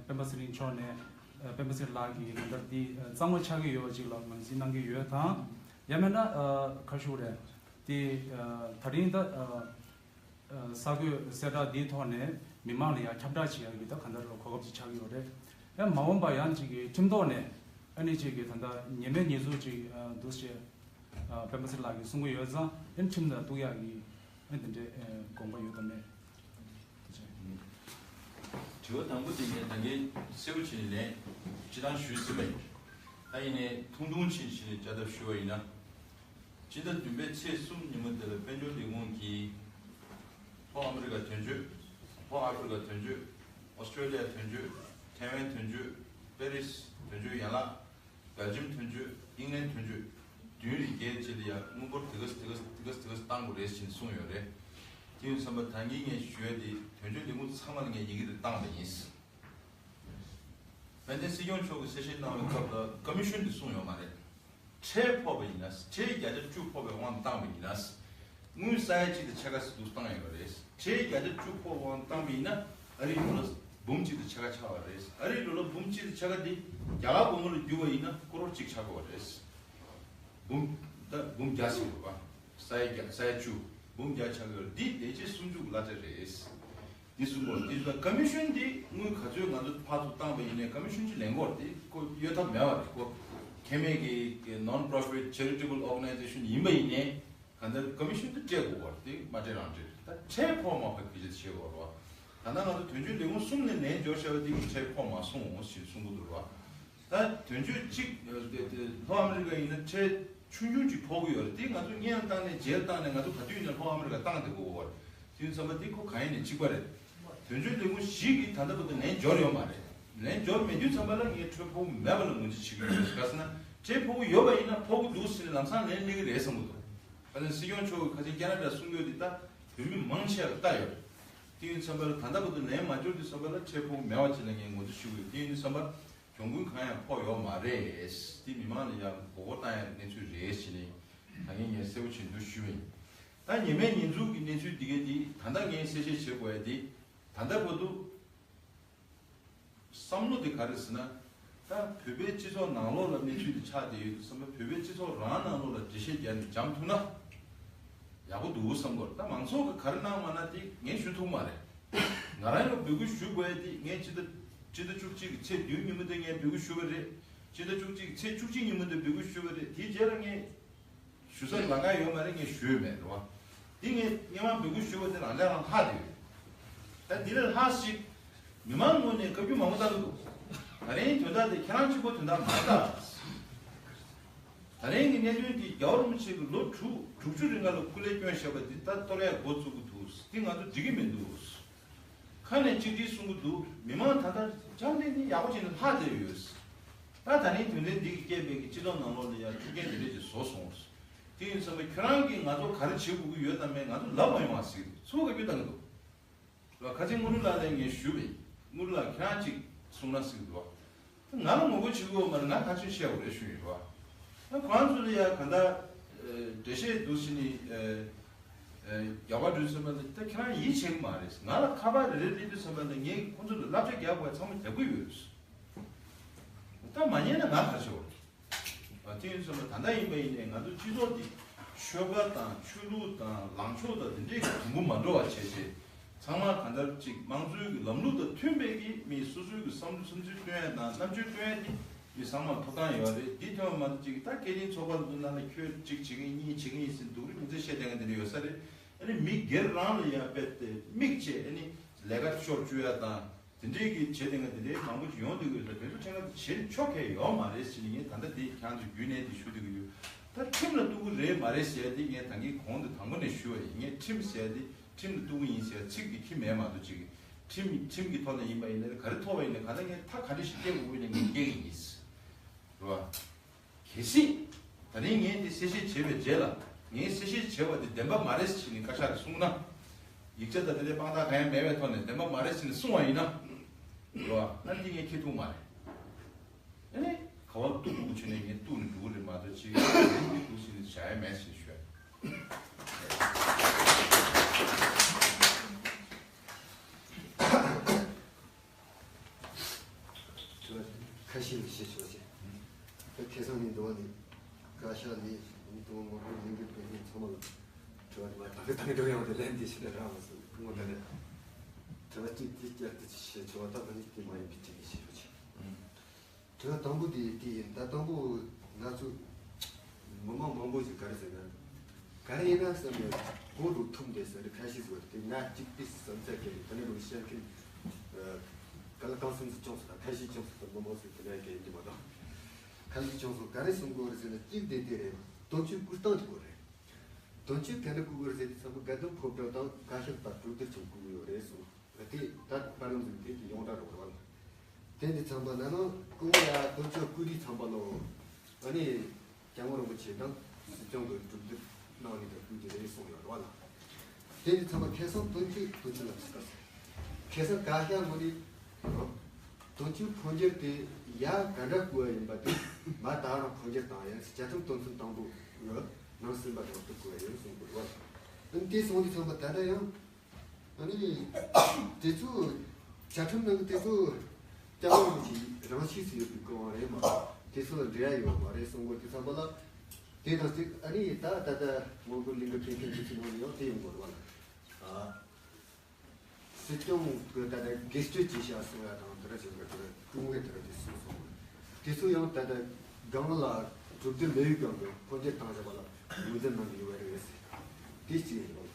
སྤེན་པ་ཚེ་རིང་མཆོག་ནས་སྤེན་པ་ཚེ་རིང་ལགས་ཀྱིས་ང་ལྟར་འདི་གཙང་མ་ཆགས་ཀྱི་ཡོད་པ་ཅིག་ལ་ངོས་འཛིན་གནང་གི་ཡོད་དང་། ཡང་མིན་ན་ཁ་ཤུགས་རེད། འདི་ད་རིང་ད། གསར་འགོད་གསལ་བསྒྲགས་འདིའི་ཐོག་ནས་མི་མང་ལ་ཡང་ཁྱབ་བསྒྲགས་བྱེད་ཡག་གི་ད་གང་ལྟར་གོ་སྐབས་ཅིག་ཆགས་ཀྱི་ཡོད་རེད། ཡང་མ་འོངས་པ་ཡང་ཅིག་གི་ཁྲིམས་ཐོག་ནས་ཨ་ནི་ཅིག་གི་ད་ལྟ་ཉེས་མེད་ཉེས་འཛུགས་ཅིག་འདུག་ཅེས་སྤེན་པ་ཚེ་རིང་ལགས་ཀྱིས་གསུང་གི་ཡོད་ཙང་ཨ་ནི་ཁྲིམས་ལ་གཏུག་ཡག་གི་ཨ་ནི་དེ་འདྲའི་དགོངས་པ་ཡོད་དམ་མེད། དྲི་བ་དང་པོ་དེ་ངས་ད་གིན་གསལ་པོ་བྱས་ནས་ལན་སྤྱི་བཏང་ཞུས་ཟིན་པ་ཡིན། ད་ཡིན་ནའི་ཐུང་ཐུང་ཕྱིན་ཕྱིན་ནས་བསྐྱར་ལྡབ་ཞུ་བ་ཡིན་ན། སྤྱི་ཟླ་བདུན་པའི་ཚེས་གསུམ་ཉིན་མོ་དེ་ལ་དཔལ་འབྱོར་ལས་ཁུངས་ཀྱིས་ལྷོ་ཨ་མི་རི་ཀ་དོན་གཅོད། ལྷོ་ཨ་ཧྥེ་རི་ཀ་དོན་གཅོད། ཨོ་སི་ཀྲེ་ལི་ཡ་དོན་གཅོད། ཐའེ་ཝན་དོན་གཅོད། པེ་རིས་དོན་གཅོད་ཡན་ལག། སྦེལ་ཇམ་དོན་གཅོད། ཨིང་ལན་དོན་གཅོད། བདུན་རེ་བརྒྱད་བཅས་ལ་ཡང་དངུལ་འབོར་དེ་ག་ས་དེ་ག་ས་དེ་ག་ས་དེ་ག་ས་བཏང་དགོས་རེད་ཅེས་གསུངས་ཡོད་རེད། དེ་ཡིན་ཙང་ད་གིན་ངས་ཞུ་ཡ་དེ་དོན་གཅོད་ལས་ཁུངས་ཚང་མ་ལ་ངས་ཡི་གེ་རེ་བཏང་བ་ཡིན། དཔལ་ལྡན་སྲིད་སྐྱོང་མཆོག་གིས་གསལ་བཤད་གནང་བའི་སྐབས་ལ་ཀོ་མི་ཤོན་དེ་གསུངས་ཡོད་མ་རེད། ཁྲལ་ཕོག་པ་ཡིན་ན། ཁྲལ་བརྒྱ་ཆ་བཅུ་ཕོག་པའི་དབང་བཏང་བ་ཡིན་ན། དངུལ་ས་ཡ་གཅིག་དང་ཕྱེད་ཀ་ཙམ་བཏང་ཡོད་པ་རེད། ཁྲལ་བརྒྱ་ཆ་བཅུ་ཕོག་པའི་དབང་བཏང་བ་ཡིན་ན་ཨ་རིའི་ཌོ་ལར་འབུམ་གཅིག་དང་ཕྱེད་ཀ་ཆགས་པ་རེད། ཨ་རིའི་ཌོ་ལར་འབུམ་གཅིག་དང་ཕྱེད་ཀ་དེ་རྒྱ་གར་སྒོར་མོ་ལ་བསྒྱུར་བ་ཡིན་ན་ཀོ་རོར་གཅིག་ཆགས་ཀྱི་ཡོད་པ་རེད། འབུམ་ད་འབུམ་བརྒྱ་ཟེར་བ། ས་ཡ་བརྒྱ། ས་ཡ་བཅུ། འབུམ་བརྒྱ་ཆགས་ཀྱི་ཡོད་རེད། འདི་ལས་བྱེད་སུམ་ཅུ་གི་གླ་ཆ་རེད། འདི་གསུམ་པོ་འདི་ལ་ཀོ་མི་ཤོན་འདི་དངུལ་ག་ཚོད་ང་ཚོ་ཕར་ཚུར་བཏང་བ་ཡིན་ནའི་ཀོ་མི་ཤོན་གྱི་ལས་འགུལ་འདི་ཁོ་གཡོལ་ཐབས་མེད་པ་རེད། ཁོ་ཁེ་མེད་ཀྱི་non profit charitable organization ཡིན་པ་ཡིན་ནའི། ད་ལྟ་ཀོ་མི་ཤོན་དུ་སྤྲད་དགོས་པ་རེད། དེ་མ་སྤྲད་རང་སྤྲད། ད་ཁྲལ་ཕོག་མ་ཕོག་གི་ཆེད་བྱེད་དགོས་རེད་བ། ད་ལྟ་ང་ཚོ་དོན་གཅོད་ལས་ཁུངས་གསུམ་ནས་ལན་འབྱོར་བཞག་པ་དེ་གི་ཁྲལ་ཕོག་མ་སོང་ཞེས་གསུང་གི་འདུག་རེད་བ། ད་དོན་གཅོད་གཅིག་ལྷོ་ཨ་མི་རི་ཀ་ཡིན་ན་ཁྲལ་ཆུང་ཆུང་ཅིག་ཕོག་གི་ཡོད་རེད། དེ་ང་ཚོ་སྔོན་ལ་བཏང་ནས་རྗེས་ལ་བཏང་ནས་ང་ཚོ་ག་དུས་ཡིན་ན་ལྷོ་ཨ་མི་རི་ཀ་བཏང་བསྡད་དགོས་པ་རེད། དེ་ཡིན་ཙམ་པ་དེ་ཁོ་གང་ཡིན་ནས་གཅིག་པ་རེད། དོན་གཅོད་ལས་ཁུངས་བཞི་གིས་ད་ལྟ་བར་དུ་ལན་འབྱོར་ཡོད་མ་རེད། ལན་འབྱོར་མེད་དུས་ཙམ་པ་ལ་ངས་ཁྲལ་ཕོག་མེད་པ་ལ་ངོས་འཛིན་བྱེད་ཀྱི་ཡོད། ག་ཟེར་ན་ཁྲལ་ཕོག་གི་ཡོད་པ་ཡིན་ན་ཕོག་གི་འདུག་ཟེར་ནས་ལམ་སང་ལན་སླེབས་ཀྱི་རེད་བསམ་གྱི་འདུག་ཨ་ནི་སྲིད་སྐྱོང་མཆོག་གིས་ཁ་སང་ཁེ་ན་ཌ་གསུང་ཡོད་དེ་ད་བོད་མི་མང་ཆེ་བ་ལྟ་ཡོད། དེ་ཡིན་ཙམ་པ་ལ་ད་ལྟ་བར་དུ་ལན་མ་འབྱོར་དུས་ཙམ་པ་ལ་ཁྲལ་ཕོག་མེད་པ་ཅིག་ལ་ངས་ངོས་འཛིན་ཞུ་གི་ཡོད། དེ་ཡིན་དུས་ཙམ་པ་གྱོང་གུན་གང་ཡང་ཕོག་ཡོད་མ་རེད། དེ་མི་མང་ལ་ཡང་མགོ་སྐོར་བཏང་ཡ་གི་གནས་ཚུལ་རེད་ཟེར་ནས་ད་ངས་ངས་གསལ་པོ་བྱེད་འདུག་ཞུ་བ་ཡིན། ད་ཉེས་མེད་ཉེས་འཛུགས་ཀྱི་གནས་ཚུལ་འདི་གས་འདི་ད་ལྟ་ངས་གསལ་བཤད་བྱེད་དགོས་ཡ་འདི་ད་ལྟ་བར་དུ་བསམ་བློ་དེ་ག་རེ་ཟེར་ན། ད་བོད་པའི་སྤྱི་ཚོགས་ནང་ལོགས་ལ་གནས་ཚུལ་དེ་ཆགས་བསྡད་ཡོད་དུས་ཙམ་པ་བོད་པའི་སྤྱི་ཚོགས་རང་ནང་ལོགས་ལ་འགྲེལ་བཤད་རྒྱག་ནས་འཇམ་ཐུབ་ན་ཡག་པོ་འདུག་བསམ་གྱི་ཡོད། ད་མང་ཚོགས་ཀྱིས་ག་རེ་གནང་མ་གནང་དེ་ངས་ཞུ་ཐུབ་མ་རེད། ང་རང་ལ་འབོད་སྐུལ་ཞུ་དགོས་ཡ་དེ་ངས་སྤྱི་ཟླ་སྤྱི་ཟླ་བཅུ་གཅིག་གི་ཚེས་བདུན་ཉིན་མོ་དེ་ངས་འབོད་སྐུལ་ཞུ་བ་རེད། སྤྱི་ཟླ་བཅུ་གཅིག་གི་ཚེས་བཅུ་གཅིག་ཉིན་མོ་དེ་འབོད་སྐུལ་ཞུ་བ་རེད། དེའི་རྗེས་ལ་ངས་ཞུ་ས་ལམ་ཁ་ཡོད་མ་རེད། ངས་ཞུས་མེད་རེད་བ། འདི་ངས་སྔོན་མ་འབོད་སྐུལ་ཞུས་པ་དེ་རང་ཅག་རང་ལྷག་བསྡད་ཡོད། ད་འདི་ལས་ལྷག་ཞིག་མི་མང་ངོས་ནས་བཀའ་བཀྱོན་མང་པོ་བཏང་གི་འདུག་ད་རིང་དོན་དག་དེ་ཁྱེད་རང་གཅིག་པོ་དོན་དག་མ་རེད་ད། ད་རིང་གི་གནད་དོན་འདི་རྒྱལ་བ་རིན་པོ་ཆེ་གིས་ལོ་དྲུག་དྲུག་ཅུ་རིང་ག་ལ་སྐུ་ལས་བསྐྱོན་བཞག་པ་འདི་ད་གཏོར་ཡ་འགོ་བཙུགས་ཀྱི་འདུག་འདི་ང་ཚོ་འགྲིག་གི་མི་འདུག་ཁ་ནས་གཅིག་སྒྲིལ་གསུང་གི་འདུག་མི་མང་ད་ལྟ་འཇམ་ཐིང་ཐིང་ཡག་པོ་བྱས་ནས་ལྷག་བསྡད་ཡོད། ད་ད་རིང་དོན་ཚན་འདི་གི་རྐྱེན་པས་ཀྱི་སྤྱི་ཚོགས་ནང་ལོགས་ལ་ཡང་ཤུགས་རྐྱེན་དེ་འདྲས་ཀྱི་བཟོ་སོང་། དེ་ཡིན་ཙང་ཁྱོད་རང་གིས་ང་ཚོ་ག་རེ་བྱེད་དགོས་ཀྱི་ཡོད་དམ་མེད་ང་ཚོ་ལབ་མ་ཡོང་བ་ཟེར་གྱི་འདུག་ཚུར་བཀའ་བཀྱོན་བཏང་གི་འདུག་ལ་ཁ་ཆེ་དངུལ་ལགས་ལ་ངས་ཞུས་པས་དངུལ་ལགས་ཁྱེད་རང་གཅིག་གསུང་ན་ཟེར་གྱི་འདུག་ང་ལ་ངོ་རྒོལ་བྱེད་དགོས་མ་རེད། ང་ག་ཚོད་བཤད་དགོས་རེད་ཞུ་ཡིན་རོགས། ད་ཁོང་ཚོ་ལ་ཡ་ག་འདྲ་འགྲེལ་བཤད་འདུག་ཟེར་ནས་རྒྱག་པ་འགྲོ་ཚུལ་མ་ད་ཁྱེད་རང་ཡིད་ཆེས་ཀྱི་མ་རེད། ང་ལ་ཁ་པར་རེ་རེ་སླེབས་དུས་ཙམ་པ་ད་ངས་ཁོང་ཚོ་ལ་བསླབ་བྱ་རྒྱག་དགོས་ཚང་མ་རྒྱག་གི་ཡོད། ད་མ་ཉན་ན་ང་ག་རེ་བྱེད་དགོས་རེད། དེ་ཡིན་ཙམ་པ་ད་ལྟ་ཡིན་པ་ཡིན་ནའི་ང་ཚོ་སྤྱི་ཚོགས་འདི་ཆོལ་ཁ་དང་ཆོས་ལུགས་དང་ལངས་ཕྱོགས་དང་དེ་འདྲའི་གི་དུམ་བུ་མ་འགྲོ་བ་བྱས་བྱས་ཚང་མ་གང་ལྟར་ཅིག་དམངས་གཙོའི་གི་ལམ་ལུགས་དང་མཐུན་པའི་གི་མི་སོ་སོའི་གི་བསམ་བློ་བསམ་ཚུལ་སྟོན་ཡ་དང་རྣམ་དཔྱོད་སྟོན་ཡ་དེ་མི་ཚང་མར་ཐོབ་ཐང་ཡོད་རེད། འདི་ཐོན་པ་མ་གཏོགས་ཅིག་ད་སྐད་འཕྲིན་ཚོགས་པ་འདི་ནང་ལ་ཁྱོད་གཅིག་བྱེད་མཁན་གཉིས་བྱེད་མཁན་ཡིན་ཟེར་སྡུག་རུས་མི་ཚེ་བཤད་བསྡད་མཁན་དེ་འདྲ་ཡོད་ས་རེད། ཨ་ནི་མི་སྒེར་རང་ལ་ཡང་དཔེ་དེ་མིག་བྱས་ཨ་ནི་ལས་ཀ་ཤོར་བཅུག་ཡ་དང་། དེ་འདྲའི་གི་བྱེད་དེ་ང་དེ་འདྲའི་མང་པོ་ཅིག་ཡོང་དུས་ཡོད་ལ་དེ་ཚོ་ཁྲེལ་ང་དེ་བྱེད་ཆོག་གི་ཡོད་མ་རེད་ཟེར་ནས་ངས་ད་ལྟ་དེ་ཁྱེད་ཚོ་རྒྱུས་ནས་དེ་ཞུ་དེ་གི་ཡོད། ད་ཁྲིམས་ལ་གཏུག་གི་རེད་མ་རེད་ཟེར་དེ་ངས་ད་གིན་གོང་དུ་དང་པོ་ནས་ཞུ་བ་ཡིན། ངས་ཁྲིམས་ཟེར་དེ་ཁྲིམས་ལ་གཏུག་གི་ཡིན་ཟེར་ཚིག་དེ་ཁྱི་མེད་མ་གཏོགས་ཅིག་ཁྲིམས་ཁྲིམས་ཀྱི་ཐོག་ནས་ཡིན་པ་ཡིན་ན་ག་རེ་ཐོབ་པ་ཡིན་ན་ག་ད་ངས་ཐག་ག་འདྲ་ཞིག་བཅད་དགོས་ཀྱི་ཡིན་ན་ངས་བཅད་གི་ཡིན། རེད་བ། གལ་སྲིད། ད་རིང་ངས་འདི་གསལ་བཤད་བྱས་པའི་རྗེས་ལ་ངས་གསལ་བཤད་བྱས་པ་འདི་བདེན་པ་མ་རེད་ཟེར་ནས་བཀའ་ཤག་གིས་གསུངས་ན། ཡིག་ཆ་དང་དེ་འདྲའི་དཔང་རྟགས་གང་ཡང་མེད་པའི་ཐོག་ནས་བདེན་པ་མ་རེད་ཟེར་ནས་གསུངས་པ་ཡིན་ན། རེད་བ། ཨ་འདི་ངས་ཁེ་ཐུག་མ་རེད། ཨ་ནི་ག་བ་གཏུག་དགོས་ཀྱི་བྱུང་ནས་ངས་གཏུག་ནས་འགྲོ་གི་རེད་མ་གཏོགས་ཅིག་ངས་འདི་འདུག་ཟེར་ནས་བྱ་ཡ་མེད་ཟེར་ནས་ཞུ་ཡ། དྲི་བ་ཁ་ཤས་ལ་བཤད་ཆོག་ཅེས། ད་ཁ་སང་ནས་འདི་བ་ནས་བཀའ་ཤག་ནས་ཉིས་སྟོང་ངོ་རྒོལ་ལས་འགུལ་སྤེལ་མཁན་ཚང་མ་ལ་དྲི་བ་དེ་མ་ཐག་གི་ཐག་འགྲོ་ཡོང་དེ་ལན་འདི་ཞིག་ལ་རག་མ་སོང་། ཁོང་ད་ནས་དྲི་བ་གཅིག་དེ་བསྐྱར་དུ་བཤད་ཆོག་པ་ད་ང་ནི་དེ་མ་ཡིན་པའི་དྲི་བ་བཤད་ཆོག་ཅེས། དྲི་བ་དང་པོ་དེ་དེ་ཡིན། ད་དང་པོ་ང་ཚོ་མི་མང་མང་པོ་ཞིག་ག་རེ་ཟེར་ན། ག་རེ་ཡིན་ན་བསམ་ནས་གོ་རུ་ཐུམ་དེ་ཟེར་ཁ་ཤས་ཟེར་དེ་ང་གཅིག་པུས་བསམ་ཚད་ཀྱི་ད་ནི་རུ་བཤད་མཁན་ག་ལ་གང་སེམས་སུ་བྱུང་སོང་། ཁ་ཤས་བྱུང་སོང་། མི་མང་ཚོས་དེ་འདྲ་གི་ཡིན་གྱི་མ་གཏོགས་ཁ་ཤས་བྱུང་སོང་། ག་རེ་གསུང་དགོས་རེད་ཟེར་ན་གཅིག་དེ་དེ་རེད། དོན་གཅོད་བཀོད་སྟངས་དེ་དགོས་རེད། དོན་གཅོད་ག་འདྲ་བཀོད་དགོས་རེད་ཟེར་དུས་ཙམ་པ་དགའ་ལྡན་ཕོ་བྲང་དང་བཀའ་ཤག་བར་གྲོས་བསྡུར་བྱེད་དགོས་ཀྱི་ཡོད་རེད་གསུངས། དེ་ད་པར་ལམ་ཟིན་དེ་དེ་ཡོངས་གྲགས་རོགས་རོགས་ལ། དེ་འདི་ཚང་པ་ན་ནང་ཀུན་ཡ་དོན་གཅོད་བཀོད་དེ་ཚང་པ་ལོ། ཨ་ནི་སྐྱབས་མགོན་རིན་པོ་ཆེ་དང་སྲིད་སྐྱོང་གི་གྲོས་བསྡུར་གནང་ནས་ད་བཀོད་དེ་རེད་གསུངས་ཡོད་རོགས་ལ། དེ་འདི་ཚང་པ་ཁ་སང་དོན་གཅོད་དོན་གཅོད་ལ་ཟིན་ད་ཁ་སང་བཀའ་ཤག་ངོས་ནས་དོན་གཅོད་འཕོ་འགྱུར་དེ་ཡ་ག་འདྲ་བཀོད་ཡ་ཡིན་པ་དེ་མ་ད་རང་འཕོ་འགྱུར་བཏང་ཡ་བཅའ་ཁྲིམས་དོན་ཚན་དང་པོ་ཡོད་ནང་གསུངས་པ་དང་དུ་བཀོད་ཡ་ཡིན་གསུངས་དགོས་རོགས་ལ། དེ་སོང་དུས་ཚང་པ་ད་ལྟ་ཡང་། ཨ་ནི། དེ་ཚོ། བཅའ་ཁྲིམས་ནང་གི་དེ་ཚོ། སྐྱབས་མགོན་རིན་པོ་ཆེ་རང་ཆས་སུ་ཡོད་པའི་སྐུ་དབང་རེད་མ། དེ་ཚོ་ལ་འབྲེལ་ཡ་ཡོད་མ་རེད་གསུང་དགོས་དུས་ཙམ་པ་ལ། དེ་དང་གཅིག་ཨ་ནི་ད་ད་ལྟ་ངོ་རྒོལ་ལས་འགུལ་སྤེལ་མཁན་དེ་ཚོ་ནང་ནས་ཡང་དེ་ཡོང་དགོས་རེད་བ་ལ། ཨ། སྲིད་སྐྱོང་གི་ད་ལྟ་སྒེར་གཅོད་བྱེད་བྱ་གསུང་ཡ་དང་དེ་འདྲ་བྱེད་པའི་དེ་ཀྲུང་ཝེ་དེ་འདྲ་དེ་གསུངས་སོང་། དེ་ཚོ་ཡང་ད་ལྟ་སྒང་ལ་གྲོས་བསྡུར་ལས་ཡུལ་སྒང་དུ་འཕོ་འགྱུར་བཏང་བཞག་པ་ལ་ངོས་འཛིན་གནང་གི་ཡོད་པ་རེད། དེ་གཅིག་ཡིན་རོགས།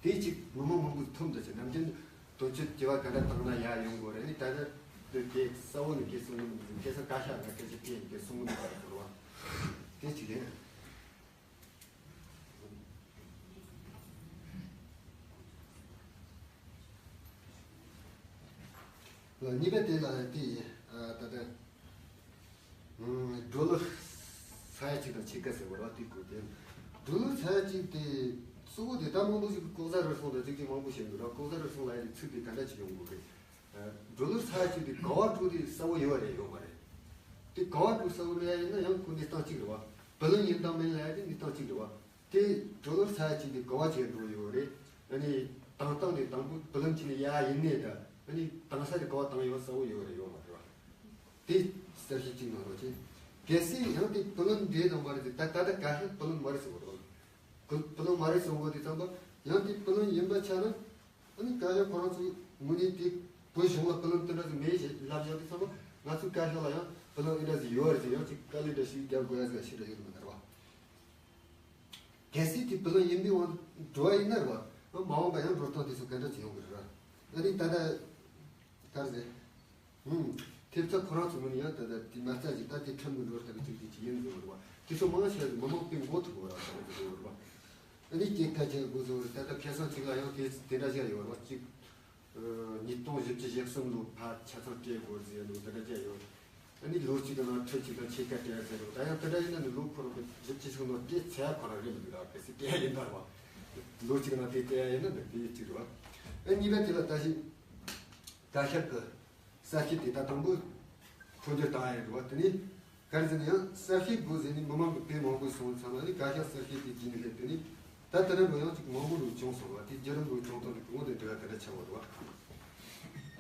དེ་གཅིག་མི་མང་མང་པོ་ཐུམ་དུ་ཆེ་ནམ་རྒྱུན་དོན་གཅོད་སྐྱེ་བ་ག་འདྲ་བཏང་ན་ཡ་ཡོང་དགོས་རེད། ནི་ད་ལྟ་དེ་གས་ས་བོ་ནི་གས་སུ་ངོ་མི་འཛིན་ཁེ་ས་ཀ་ཤ་ལ་སྐད་ཆ་དེ་ཡིན་གས་སུ་ངོ་མི་འཛིན་པ་རེད། དེ་གཅིག་ཡིན། ལ་གཉིས་པ་དེ་ལ་དེ་ཡིན། ད་ལྟ་འགྲོ་ལུགས་ས་ཡ་གཅིག་དང་ཕྱེད་ཀ་ཟེར་བ་ར་དེ་དགོས་ཏེ། འགྲོ་ལུགས་ས་ཡ་གཅིག་དེ་གཙོ་བོ་དེ་ད་མང་པོ་ཞིག་ལྐོག་ཟ་རུལ་སུངས་དང་གཅིག་གཅིག་མང་པོ་བཤད་འདུག་ར། ལྐོག་ཟ་རུལ་སུངས་ལ་ཡ་དེ་ཚིག་དེ་ག་འདྲ་ཅིག་ཡོང་དགོས་རེད། འགྲོ་ལུགས་ས་ཡ་གཅིག་དེ་ག་བ་འགྲོ་དེ་གསལ་བོ་ཡོད་རེད་ཡོད་མ་རེད། དེ་ག་བ་འགྲོ་གསལ་བོ་ལ་ཡ་ཡིན་ན་ཡང་ཁོ་གནས་སྟངས་གཅིག་རེད་བ། བུ་ལོན་ཡིན་དང་མིན་ལ་ཡ་དེ་གནས་སྟངས་གཅིག་རེད་བ། དེ་འགྲོ་ལུགས་ས་ཡ་གཅིག་དེ་ག་བ་ཅིག་འགྲོ་ཡོད་རེད། ཨ་ནི་དང་སྟངས་དེ་དང་པོ་བུ་ལོན་གཅིག་ནས་ཡ་ཡིན་ནས་ད་ཨ་ནི་དང་ས་དེ་ག་བ་བཏང་ཡོད་གསལ་བོ་ཡོད་རེད་ཡོད་མ་རེད་བ། དེ་གསལ་བཤད་གཅིག་གནང་རོགས་བྱེད། གལ་སྲིད་ཡང་དེ་བུ་ལོན་འདྲེས་དང་མ་རེད་དེ་ད་ད་ལྟ་ག་ཤེད་བུ་ལོན་མ་རེད་ཟེར་བ་རེད། བུ་བུ་ལོན་མ་རེད་ཟེར་བ་དེ་ཙམ་པ་ཡང་དེ་བུ་ལོན་ཡིན་པ་ཆགས་ན། ཨ་ནི་བཀའ་ཤག་ཁོ་རང་ཚོས་དངོས་གནས་དེ་བོད་གཞུང་ལ་བུ་ལོན་དེ་འདྲ་ཟིག་མེད་ཞེས་ལབ་བཞག་དུས་ཙམ་པ་ང་ཚོའི་བཀའ་ཤག་ལ་ཡང་བུ་ལོན་ཨེ་འདྲ་ཟིག་ཡོད་རེད་ཟེར་ཡང་ཅིག་དཀའ་ལས་འདྲ་ཞིག་རྒྱབ་དགོས་ཡ་ཟིག་ཞིག་རེད་ཡོད་མི་འདུག་ར་བ། གལ་སྲིད་དེ་བུ་ལོན་ཡིན་པའི་དབང་འགྲོ་བ་ཡིན་ན་ར་བ། མ་འོངས་པ་ཡང་འགྲོ་སྟངས་དེ་ཚོ་ག་འདྲ་ཅིག་ཡོང་གི་རེད་ར། ཨ་ནི་ད་ལྟ་ག་རེ་ཟེར། ཧུམ། ཐེབས་རྩ་ཁོ་རང་ཚོ་ངོས་ནས་ཡང་ད་ལྟ་དེ་མ་རྩ་ཅིག་ད་དེ་ཁྲིམས་ཀྱི་འགྲོ་ལྟ་བུ་ཅིག་དེ་ཅིག་ཡིན་ཟེར་བ་རེད་བ། དེ་ཚོ་མང་ཆེ་བ་མི་མང་པོས་མགོ་ཐུག་གོ་ར་ཟེར་བ་རེད་བ། ཨ་ནི་སྐྱེད་ཀ་བྱེད་དགོས་ཟེར་བ་རེད། ད་ལྟ་ཁ་སང་ཅིག་ལ་ཡང་དེ་དེ་འདྲ་བཤད་ཡོད་རེད་བ། གཅིག་ཉིས་སྟོང་བཞི་བཅུ་ཞེ་གསུམ་ལོ་ཕར་ཆ་ཚང་སྤྲད་དགོས་ཟེར་ནོ་དེ་འདྲ་བཤད་ཡོད། ཨ་ནི་ལོ་གཅིག་གི་ནང་ཁྲི་གཅིག་དང་ཕྱེད་ཀ་སྤྲད་ཟེར་ནོ། ད་ཡང་དེ་འདྲ་ཡིན་ན་ནི་ལོ་ཁོ་རང་གི་བཞི་བཅུ་ཞེ་གསུམ་ལོ་སྤྲད་ཚར་ཁོ་རང་རེད་མི་འདུག་ད་གལ་སྲིད་སྤྲད་ཡ་ཡིན་ད་རེད་བ། ལོ་གཅིག་གི་ནང་དེ་སྤྲད་ཡ་ཡིན་ན་འདི་དེ་གཅིག་རེད་བ། ཨ་གཉིས་པ་དེ་ལ་ད་ཞིག་བཀའ་ཤག་གི་གསལ་བཤད་དེ་ད་དང་པོ་འཕོ་འགྱུར་བཏང་ཡ་རེད་བ། དེ་ནས་ག་རེ་ཟེར་ན་ཡང་གསལ་བཤད་དགོས་ཟེར་ནས་མི་མང་གི་དཔེ་མང་པོ་སོང་ཚང་མ་ནི་བཀའ་ཤག་གསལ་བཤད་དེ་བགྱིས་ནས་སླེབས། དེ་ནས་ད་དེ་རིང་ལོ་ཡང་ཅིག་མང་པོ་རུ་བྱུང་སོང་བ། དེ་བརྒྱུད་རིམ་རུ་བྱུང་སྟངས་དེ་གོང་དུ་འགྲིག་ཡ་དེ་འདྲ་ཆགས་པ་རེད་བ།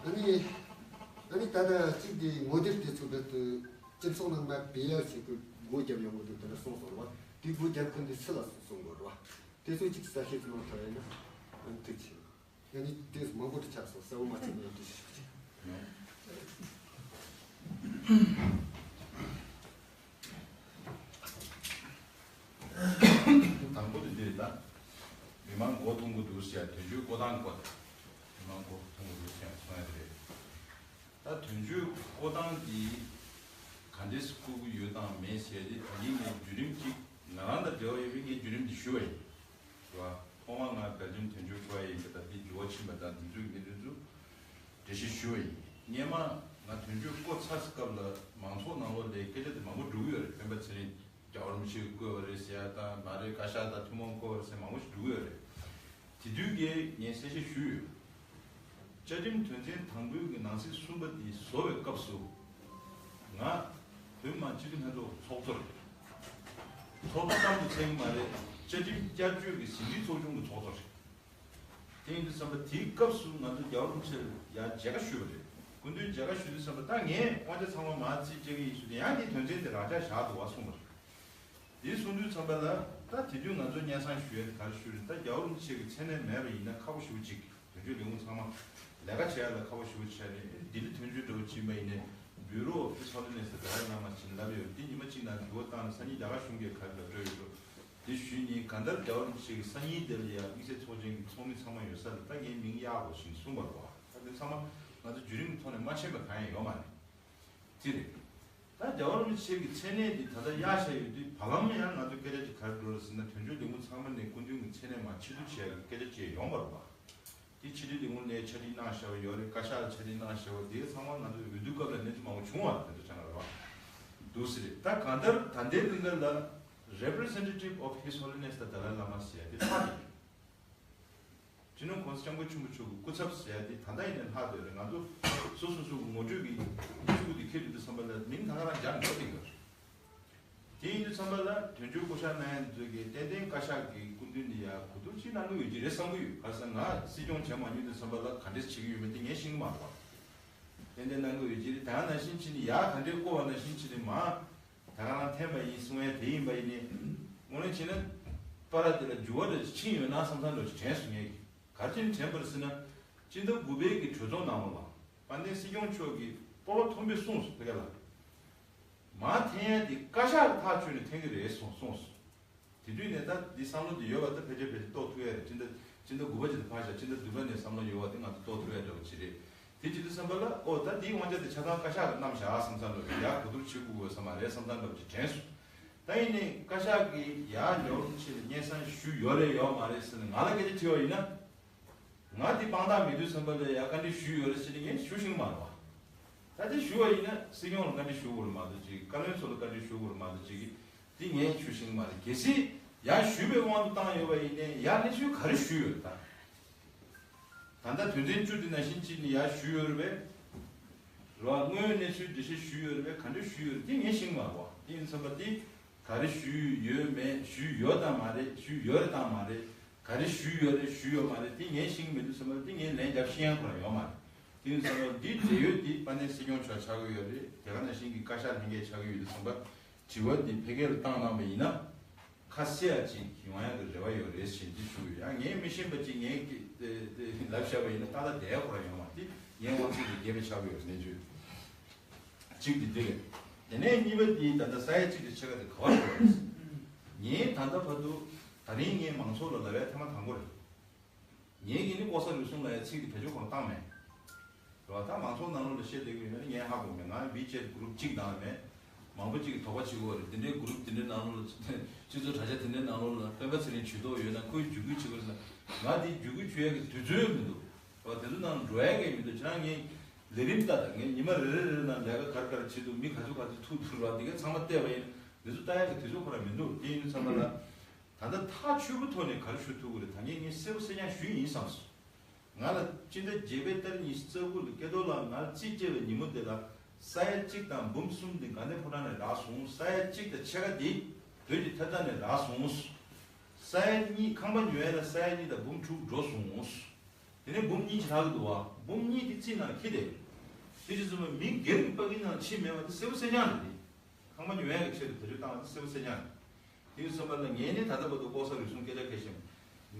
ཨ་ནི་ཨ་ནི་ད་ལྟ་གཅིག་དེ་ངོ་དེབ་དེ་ཚོ་འདི་སྤྱི་ཚོགས་ནང་མར་སྤེལ་ཡ་ཞིག་གི་སྒོ་བརྒྱབ་ཡོང་གི་འདུག་དེ་འདྲ་གསུངས་སོང་བ། དེ་སྒོ་བརྒྱབ་མཁན་དེ་སུ་ལ་གསུངས་དགོས་རེད་བ། དེ་ཚོ་ཅིག་གསལ་བཤད་ཅིག་གནང་ཐུབ་ཡ་ཡིན་ན་ཨ་ནི་ཐུགས་ཆེ། ཡ་ནི་དེ་མང་པོ་དུ་ཆགས་སོང་། གསལ་བོ་མ་ཆགས་ན་ཡང་དུ་ཞིག་ཆགས། དང་པོ་དེ་འདི་རེད་ད། མི་མང་མགོ་འཐོམ་གི་འདུག་ཟེར་ཡ་དོན་གཅོད་བསྐོ་སྟངས་སྐོར། མི་མང་མགོ་འཐོམ་གི་འདུག་ཟེར་ཡ་གསུང་ཡ་དེ་རེད། ད་དོན་གཅོད་བསྐོ་སྟངས་འདི་ག་འདྲས་སེ་བསྐོ་གི་ཡོད་དང་མེད་ཟེར་ཡ་དེ་ད་གིན་ངས་བརྒྱུད་རིམ་གཅིག་ང་རང་དང་འབྲེལ་བ་ཡོད་པའི་ངས་བརྒྱུད་རིམ་འདི་ཞུ་བ་ཡིན། རེད་བ། ཐོག་མར་ང་སྦེལ་ཇམ་དོན་གཅོད་བསྐོ་ཡ་ཡིན་པ་དང་འདི་འགྱུར་བ་ཕྱིན་པ་དང་འདི་ཚོའི་གནད་དོན་ཚོ་འགྲེལ་བཤད་ཞུ་བ་ཡིན། སྔོན་མ་ང་དོན་གཅོད་བསྐོ་ཚར་སྐབས་ལ་མང་ཚོགས་ནང་ལོགས་ལ་སྐད་ཆ་དེ་མང་པོ་འགྲོ་གི་ཡོད་རེད། སྤེན་པ་ཚེ་རིང་རྒྱལ་བ་རིན་པོ་ཆེས་བསྐོས་པ་རེད་ཟེར་ཡ་དང་མ་རེད་བཀའ་ཤག་དང་ཐུན་མོང་བསྐོས་པ་རེད་ཟེར་མང་པོ་ཞིག་འགྲོ་གི་ཡོད་རེད། དེ་དུས་ཀྱི་ངས་གསལ་བཤད་ཞུས་ཡོད། བཅའ་ཁྲིམས་དོན་ཚན་དང་པོའི་གི་ནང་གསེས་གསུམ་པ་དེ་བཟོ་བའི་སྐབས་སུ། ང་བོད་མི་མང་སྤྱི་འཐུས་ལྷན་ཚོགས་ཚོགས་གཙོ་རེད། ཚོགས་གཙོ་ཙམ་དུ་ཚད་ཀྱི་མ་རེད། བཅའ་ཁྲིམས་བསྐྱར་བཅོས་ཀྱི་ཟིན་བྲིས་ཚོགས་ཆུང་གི་ཚོགས་གཙོ་རེད། དེ་ཡིན་དུས་ཙམ་པ་དེའི་སྐབས་སུ་ང་ཚོ་རྒྱལ་བ་རིན་པོ་ཆེར་ཡར་མཇལ་ཁ་ཞུས་པ་རེད། སྐུ་མདུན་མཇལ་ཁ་ཞུ་དུས་ཙམ་པ་ད་ངས་དབང་ཆ་ཚང་མ་མར་རྩིས་སྤྲད་ཀྱི་ཡིན་ཞུས་ཏེ་ཡང་དེའི་དོན་ཚན་དེ་རང་འཇགས་བཞག་འདུག་བ་གསུངས་པ་རེད། དེ་གསུང་དུས་ཙམ་པ་ལ་ད་དེ་དུས་ང་ཚོ་སྙན་སེང་ཞུ་ཡས་དེ་ག་རེ་ཞུ་རེད། ད་རྒྱལ་བ་རིན་པོ་ཆེ་གི་མཚན་གནས་མེད་པ་ཡིན་ན་ཁག་པོ་ཞེ་པོ་ཅིག་དོན་གཅོད་ལས་ཁུངས་ཚང་མ་ལས་ཀ་བྱེད་ཡ་ལ་ཁག་པོ་ཞེ་པོ་ཆགས་རེད། ལྡི་ལི་དོན་གཅོད་འདྲ་བོ་ཕྱིན་པ་ཡིན་ནའི་Bureau of His Holiness དེ་དཱ་ལའི་བླ་མ་ཕྱིན་ལབ་ཡོད། དེ་ཉི་མ་གཅིག་ནང་འགྱུར་བ་བཏང་ནས་སང་ཉིན་རྒྱ་གར་གཞུང་གིས་ག་རེ་ལབ་འགྲོ་ཡོད་འགྲོ། དེ་ཞུས་ནས་གང་ལྟར་རྒྱལ་བ་རིན་པོ་ཆེ་གི་སང་ཉིན་དེ་ལ་ཡ་དམིགས་བསལ་ཚོགས་ཆེན་གྱི་ཚོགས་མི་ཚང་མ་ཡོད་ས་ལ་ད་ངས་མིང་གཡར་དགོས་ཞེས་གསུངས་པ་རེད་བ། ད་དེ་ཚང་མ་ང་ཚོ་བརྒྱུད་རིམ་གྱི་ཐོག་ནས་མ་ཕྱིན་པ་གང་ཡང་ཡོད་མ་རེད། དེ་རེད། ད་རྒྱལ་བ་རིན་པོ་ཆེ་གི་མཚན་གནས་འདི་ད་ལྟ་གཡར་བཞག་ཡོད་དུས་བར་ལམ་ཡང་ང་ཚོ་སྐད་ཆ་ཅིག་ག་རེ་འགྲོ་རེད་ཟེར་ན་དོན་གཅོད་ལས་ཁུངས་ཚང་མ་ནས་སྐུ་མདུན་གྱི་མཚན་གནས་མར་ཕྱིར་བསྡུ་བྱས་པའི་སྐད་ཆ་ཅིག་ཡོང་བ་རེད་བ། དེ་ཕྱི་དྲིལ་ལས་ཁུངས་ནས་ཕྱིར་དྲིལ་གནང་བཞག་པ་ཡོད་རེད། བཀའ་ཤག་ལ་ཕྱིར་དྲིལ་གནང་བཞག་པ་དེ་ཚང་མ་ང་ཚོ་འོས་བསྡུ་སྐབས་ལ་གནས་ཚུལ་མང་པོ་བྱུང་བ་རེད། དེ་ཚོ་ཆ་ན་རེད་བ། འདུག་སེ་རེད། ད་གང་ལྟར་ད་ལྟའི་གནས་སྟངས་ལ་Representative of His Holiness the Dalai Lama ཟེར་ཡ་དེ་ལྷག་གི་རེད། སྤྱི་ནོར་༸གོང་ས་༸སྐྱབས་མགོན་ཆེན་པོ་མཆོག་གི་སྐུ་ཚབ་ཟེར་ཡ་དེ་ད་ལྟ་ཡིན་ན་ལྷག་བསྡད་རེད། ང་ཚོ་སོ་སོ་སོ་གི་ངོ་སྤྲོད་ཀྱི་ཚིག་གུ་དེ་འཁྱེར་ཡོང་དུས་ཙམ་པ་ལ་མིང་ད་ག་རང་སྦྱར་འགྲོ་གི་ཡོད་རེད། དེ་ཡིན་དུས་ཙམ་པ་ལ་དོན་གཅོད་བསྐོ་བཞག་གནང་ཡ་ཚོ་གིས་ཏན་ཏན་བཀའ་ཤག་གི་སྐུ་མདུན་ནས་ཡ་གོ་བསྡུར་ཅིག་གནང་གི་ཡོད་ཀྱི་རེད་བསམ་གྱི་ཡོད། ག་རེ་ཟེར་ན་ང་སྲིད་སྐྱོང་བྱས་མ་མྱོང་དུས་ཙམ་པ་ལ་ག་འདྲས་བྱེད་ཀྱི་ཡོད་མེད་དེ་ངས་ཤེས་ཀྱི་མ་རེད་བ། ཏན་ཏན་གནང་གི་ཡོད་ཀྱི་རེད། ད་ག་ནང་བཞིན་བྱས་ནས་ཡ་ག་འདྲས་བསྐོ་བ་ནང་བཞིན་བྱས་ནས་མ། ད་ག་རང་འཐེན་པ་ཡིན་གསུང་ཡ་དེ་ཡིན་པ་ཡིན་ནའི། དངོས་གནས་བྱས་ན། པ་ར་དེ་ལ་འགྱུར་བ་འདྲ་ཕྱིན་ཡོད་ན་བསམ་བསམ་འདྲ་ཞིག་དྲན་སོང་ངས། ག་རེ་བྱས་ནས་དྲན་པ་རེད་ཟེར་ན། སྤྱི་ཟླ་དགུ་པའི་གི་གྲོས་ཚོགས་ནང་ལོགས་ལ། དཔལ་ལྡན་སྲིད་སྐྱོང་མཆོག་གིས་སྤོབས་པ་མཐོན་པོས་གསུངས་སོང་ཕ་གི་ལ། མར་འཐེན་ཡ་དེ་བཀའ་ཤག་གི་ཐག་གཅོད་ནས་འཐེན་གི་རེད་གསུངས་གསུངས་སོང་། དེ་དུས་ནས་ད་འདི་བསམ་བློ་དེ་ཡོད་པ་ད་ཕལ་ཆེར་ཕལ་ཆེར་རྟོགས་ཐུབ་ཡ་རེད། སྤྱི་ཟླ་སྤྱི་ཟླ་དགུ་པ་ཅིག་ཏུ་ཕར་བཞག་སྤྱི་ཟླ་བདུན་པ་ནས་བསམ་བློ་ཡོད་པ་དེ་ང་ཚོ་རྟོགས་ཐུབ་ཡ་འདྲ་བོ་ཅིག་རེད། དེ་བྱེད་དུས་ཙམ་པ་ལ་ཨོ་ད་འདིའི་དབང་ཆ་དེ་ཆ་ཚང་བཀའ་ཤག་གིས་བསྣམས་བཞག་བསམ་བསམ་འདྲ་བོ་ཅིག་ཡར་གོ་བསྡུར་བྱེད་དགོས་དགོས་ས་མ་རེད་བསམ་བསམ་འདྲ་བོ་ཅིག་དྲན་སོང་། ད་ཡིན་ནའི་བཀའ་ཤག་གིས་ཡར་འགྲོ་ཆེད་དུ་སྙན་སེང་ཞུས་ཡོད་རེད་ཡོད་མ་རེད་ཟེར་ནས་ང་ལ་སྐད་ཆ་དྲིས་པ་ཡིན་ན། ང་འདི་དཔང་རྟགས་མེད་དུས་ཙམ་པ་ལ་ཡ་བཀའ་འདྲི་ཞུས་ཡོད་རེད་ཟེར་ནས་ངས་ཞུ་ཤེས་ཀྱི་མ་རེད་བ། ད་དེ་ཞུ་བ་ཡིན་ན་སྲིད་སྐྱོང་ལ་བཀའ་འདྲི་ཞུ་དགོས་རེད་མ་གཏོགས་ཅིག་བཀའ་བློན་ཚོ་ལ་བཀའ་འདྲི་ཞུ་དགོས་རེད་མ་གཏོགས་ཅིག་འདི་ངས་ཞུ་ཤེས་ཀྱི་མ་རེད། གལ་སྲིད་ཡར་ཞུས་པའི་དབང་དུ་བཏང་ཡོད་པ་ཡིན་ནའི་ཡར་གནས་ཚུལ་ག་རེ་ཞུས་ཡོད་ད། ད་ལྟ་དོན་ཚན་བཅུ་འདི་ནང་བཞིན་གཅིག་ནི་ཡར་ཞུས་ཡོད་རེད་པས། རེད་བ། དངོས་ཡོད་གནས་ཚུལ་འགྲེལ་བཤད་ཞུས་ཡོད་རེད་པས། ག་འདྲ་ཞུས་ཡོད་རེད་འདི་ངས་ཤེས་ཀྱི་མ་རེད་བ། དེ་ཡིན་ཙམ་པ་འདི་ག་རེ་ཞུས་ཡོད་མེད། ཞུས་ཡོད་དང་མ་རེད། ཞུས་ཡོད་རེད་དང་མ་རེད། ག་རེ་ཞུས་ཡོད་རེད་ཞུས་ཡོད་མ་རེད་དེ་ངས་ཤེས་ཀྱི་མི་འདུག་བསམ་པ་དེ་ངས་ལན་རྒྱབ་ཤེས་ཡང་ཁོ་རང་ཡོད་མ་རེད། དེ་ཡིན་ཙམ་པ་འདི་འབྲེལ་ཡོད་འདི་དཔལ་ལྡན་སྲིད་སྐྱོང་མཆོག་ཆགས་ཀྱི་ཡོད་རེད། དེ་ག་ནང་བཞིན་གྱི་བཀའ་ཤག་ལྷན་རྒྱས་ཆགས་ཀྱི་ཡོད་དུས་ཙམ་པ་དྲི་བ་འདི་ཕལ་སྐད་ལ་བཏང་གནང་བ་ཡིན་ན། ཁ་གསལ་ཡ་ཅིག་ཡོང་ཡ་གི་རེ་བ་ཡོད་རེད་ཞེས་འདི་ཞུ་ཡོད། ཡང་ངས་མི་ཤེས་པ་ཅིག་ངས་ཀྱི་དེ་དེ་ལབ་བཞག་པ་ཡིན་ན་ཏག་ཏག་བསྡད་ཡ་ཁོ་རང་ཡོད་མ་རེད། དེ་ངའི་དབང་ཚད་ལས་བརྒལ་བའི་ཆགས་ཀྱི་ཡོད་རེད། གནས་ཚུལ་གཅིག་དེ་འདི་རེད། དེ་ནས་གཉིས་པ་དེ་ད་ལྟ་ས་ཡ་གཅིག་དེ་ཕྱེད་ཀ་དེ་ག་བ་ཡོད་རེད། ངས་ད་ལྟ་བར་དུ་ད་རིང་ངས་མང་ཚོགས་ལ་ལབ་ཡ་ཐེངས་མ་དང་པོ་རེད། ངས་ཀྱི་ནི་ལྐོག་ཟ་རུལ་སུངས་ལབ་ཡ་ཚིག་དེ་བེད་སྤྱོད་གང་བཏང་མེད། རེད་བ། ད་མང་ཚོགས་ནང་ལོགས་ལ་བཤད་བསྡད་ཀྱི་ཡོད་ན་ངས་ཧ་གོ་མེད། ང་ཝི་ཅེཊ་གུ་རུབ་གཅིག་དང་མེད། མང་པོ་གཅིག་གིས་དོགས་པ་བྱེད་ཀྱི་ཡོད་རེད། འདི་འདྲའི་གུ་རུབ་འདི་འདྲའི་ནང་ལོགས་ལ་སྤྱི་ཚོགས་དྲ་རྒྱ་དེ་འདྲའི་ནང་ལོགས་ལ་སྤེན་པ་ཚེ་རིང་ཇུས་གཏོགས་ཡོད་ན་ཁོས་བརྒྱུད་སྐུལ་བྱེད་དགོས་ཟེར་ན། ང་དེ་བརྒྱུད་སྐུལ་བྱེད་ཡ་གི་དུས་ཚོད་མི་འདུག་རེད་བ། དེ་ཚོ་ནང་འགྲོ་ཡ་གི་མི་འདུག་ཁྱེད་རང་ངས་ལས་རིམ་ལྟ་དང་། ངས་ཉི་མ་རེ་རེ་རེ་རེ་ནང་ལས་ཀ་ག་རེ་ག་རེ་བྱེད་འདུག་མི་ག་ཚོད་ག་ཚོད་ཐུག་འདུག་རེད་བ། འདི་ག་ཚང་མ་བལྟས་པ་ཡིན་ན་འདི་ཚོ་ལྟ་ཡ་གི་དུས་ཚོད་ཁོ་རང་མི་འདུག་དེ་ཡིན་དུས་ཙམ་པ་ལ། ད་ལྟ་ཐག་ཆོད་པོའི་ཐོག་ནས་ག་རེ་ཞུ་ཐུབ་ཀྱི་རེད། ད་ངས་ངས་གསལ་པོ་གསལ་རྐྱང་ཞུས་ཡིན་བསམ་སོང་། ང་ལ་སྤྱི་ཟླ་བརྒྱད་པའི་ཏ་རིག་ཉི་ཤུ་རྩ་དགུ་ལ་སྐལ་རྡོར་ལགས་ང་རྩིས་སྤྲད་པའི་ཉིན་མོ་དེ་ལ་ས་ཡ་གཅིག་དང་འབུམ་གསུམ་དེ་དགའ་ལྡན་ཕོ་བྲང་ནས་རག་སོང་། ས་ཡ་གཅིག་དང་ཕྱེད་ཀ་དེ་བོད་ཀྱི་ཐབ་ཚང་ནས་རག་སོང་། ས་ཡ་གཉིས་ཁང་པ་ཉོ་ཡ་ལ་ས་ཡ་གཉིས་དང་འབུམ་དྲུག་འགྲོ་སོང་། དེ་ནས་འབུམ་གཉིས་ཅིག་རག་གི་འདུག་བ། འབུམ་གཉིས་དེ་རྩིས་ནང་འཁྱེར་ཏེ། དེ་རྗེས་ཙམ་པ་མི་སྒེར་གྱི་པ་ཀི་ནང་ཕྱིན་མེད་པ་དེ་གསལ་པོ་གསལ་རྐྱང་རེད་དེ། ཁང་པ་ཉོ་ཡ་གི་ཆེད་དུ་བེད་སྤྱོད་བཏང་བ་དེ་གསལ་པོ་གསལ་རྐྱང་རེད། དེ་ཡིན་ཙམ་པ་ལ་ངས་ནི་ད་ལྟ་བར་དུ་ལྐོག་ཟ་རུལ་སུངས་སྐད་ཆ་བཤད་ཤེས་མེད།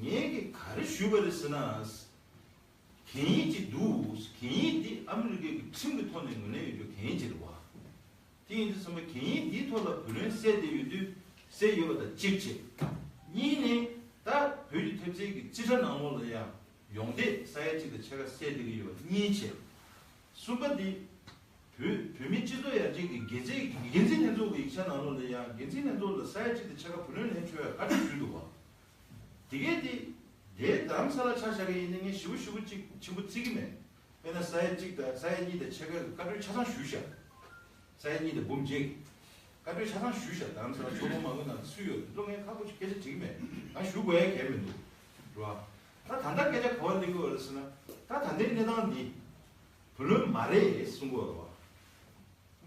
ངས་ཀྱི་ག་རེ་ཞུས་པ་རེད་ཟེར་ན། གན་ཡིག་ཅིག་འདུག་གན་ཡིག་འདི་ཨ་མི་རི་ཀའི་གི་ཁྲིམས་ཀྱི་ཐོག་ནས་ངོས་ལེན་ཡོད་རྒྱུ་གན་ཡིག་ཅིག་རེད་བ། དེ་ཡིན་དུས་ཙམ་པ་གན་ཡིག་འདིའི་ཐོག་ལ་བུ་ལོན་གསལ་བསྡད་ཡོད་དུས་གསལ་ཡོད་པ་དང་གཅིག་བྱས། གཉིས་ནི་ད་བོད་ཀྱི་ཐེབས་རྩའི་གི་རྩིས་ཁྲ་ནང་ལོགས་ལ་ཡང་ཡོང་བསྡད་ས་ཡ་གཅིག་དང་ཕྱེད་ཀ་གསལ་བསྡད་ཀྱི་ཡོད་པ་གཉིས་བྱས། གསུམ་པ་འདི། བོད་བོད་མིའི་སྤྱི་ཚོགས་ཡར་རྒྱས་ཀྱི་འགན་འཛིན་འགན་འཛིན་ལྷན་ཚོགས་ཀྱི་ཡིག་ཆ་ནང་ལོགས་ལ་ཡང་འགན་འཛིན་ལྷན་ཚོགས་ལ་ས་ཡ་གཅིག་དང་ཕྱེད་ཀ་བུ་ལོན་ལེན་ཆོག་ཡ་བཀའ་འཁྲོལ་ཞུས་འདུག་བ། དེ་གས་དེ། དེའི་རྡ་རམ་ས་ལ་ཆ་བཞག་གི་ཡིན་ན་ངས་ཞེ་པོ་ཞེ་པོ་གཅིག་ཆེན་པོ་བརྩི་གི་མེད། དཔེར་ན་ས་ཡ་གཅིག་དང་ས་ཡ་གཉིས་དང་ཕྱེད་ཀ་གི་བཀའ་འཁྲོལ་ཆ་ཚང་ཞུས་ཤག་ས་ཡ་གཉིས་དང་འབུམ་བརྒྱད་ཀྱི་བཀའ་འཁྲོལ་ཆ་ཚང་ཞུས་ཤག་རྡ་རམ་ས་ལ་ཚོགས་པ་མང་པོའི་ནང་ཚུད་ཡོད་འདུག་ངས་ཁག་པོ་ཞིག་སྐད་ཆ་དྲིས་གི་མེད། ང་ཞུ་དགོས་ཡ་གལ་མི་འདུག་རེད་བ། ད་ད་ལྟ་སྐད་ཆ་ག་པར་སླེབས་ཀྱི་ཡོད་རེད་ཟེར་ན། ད་ད་ལྟའི་གནས་སྟངས་འདི། བུ་ལོན་མ་རེད་གསུང་གི་ཡོད་རེད་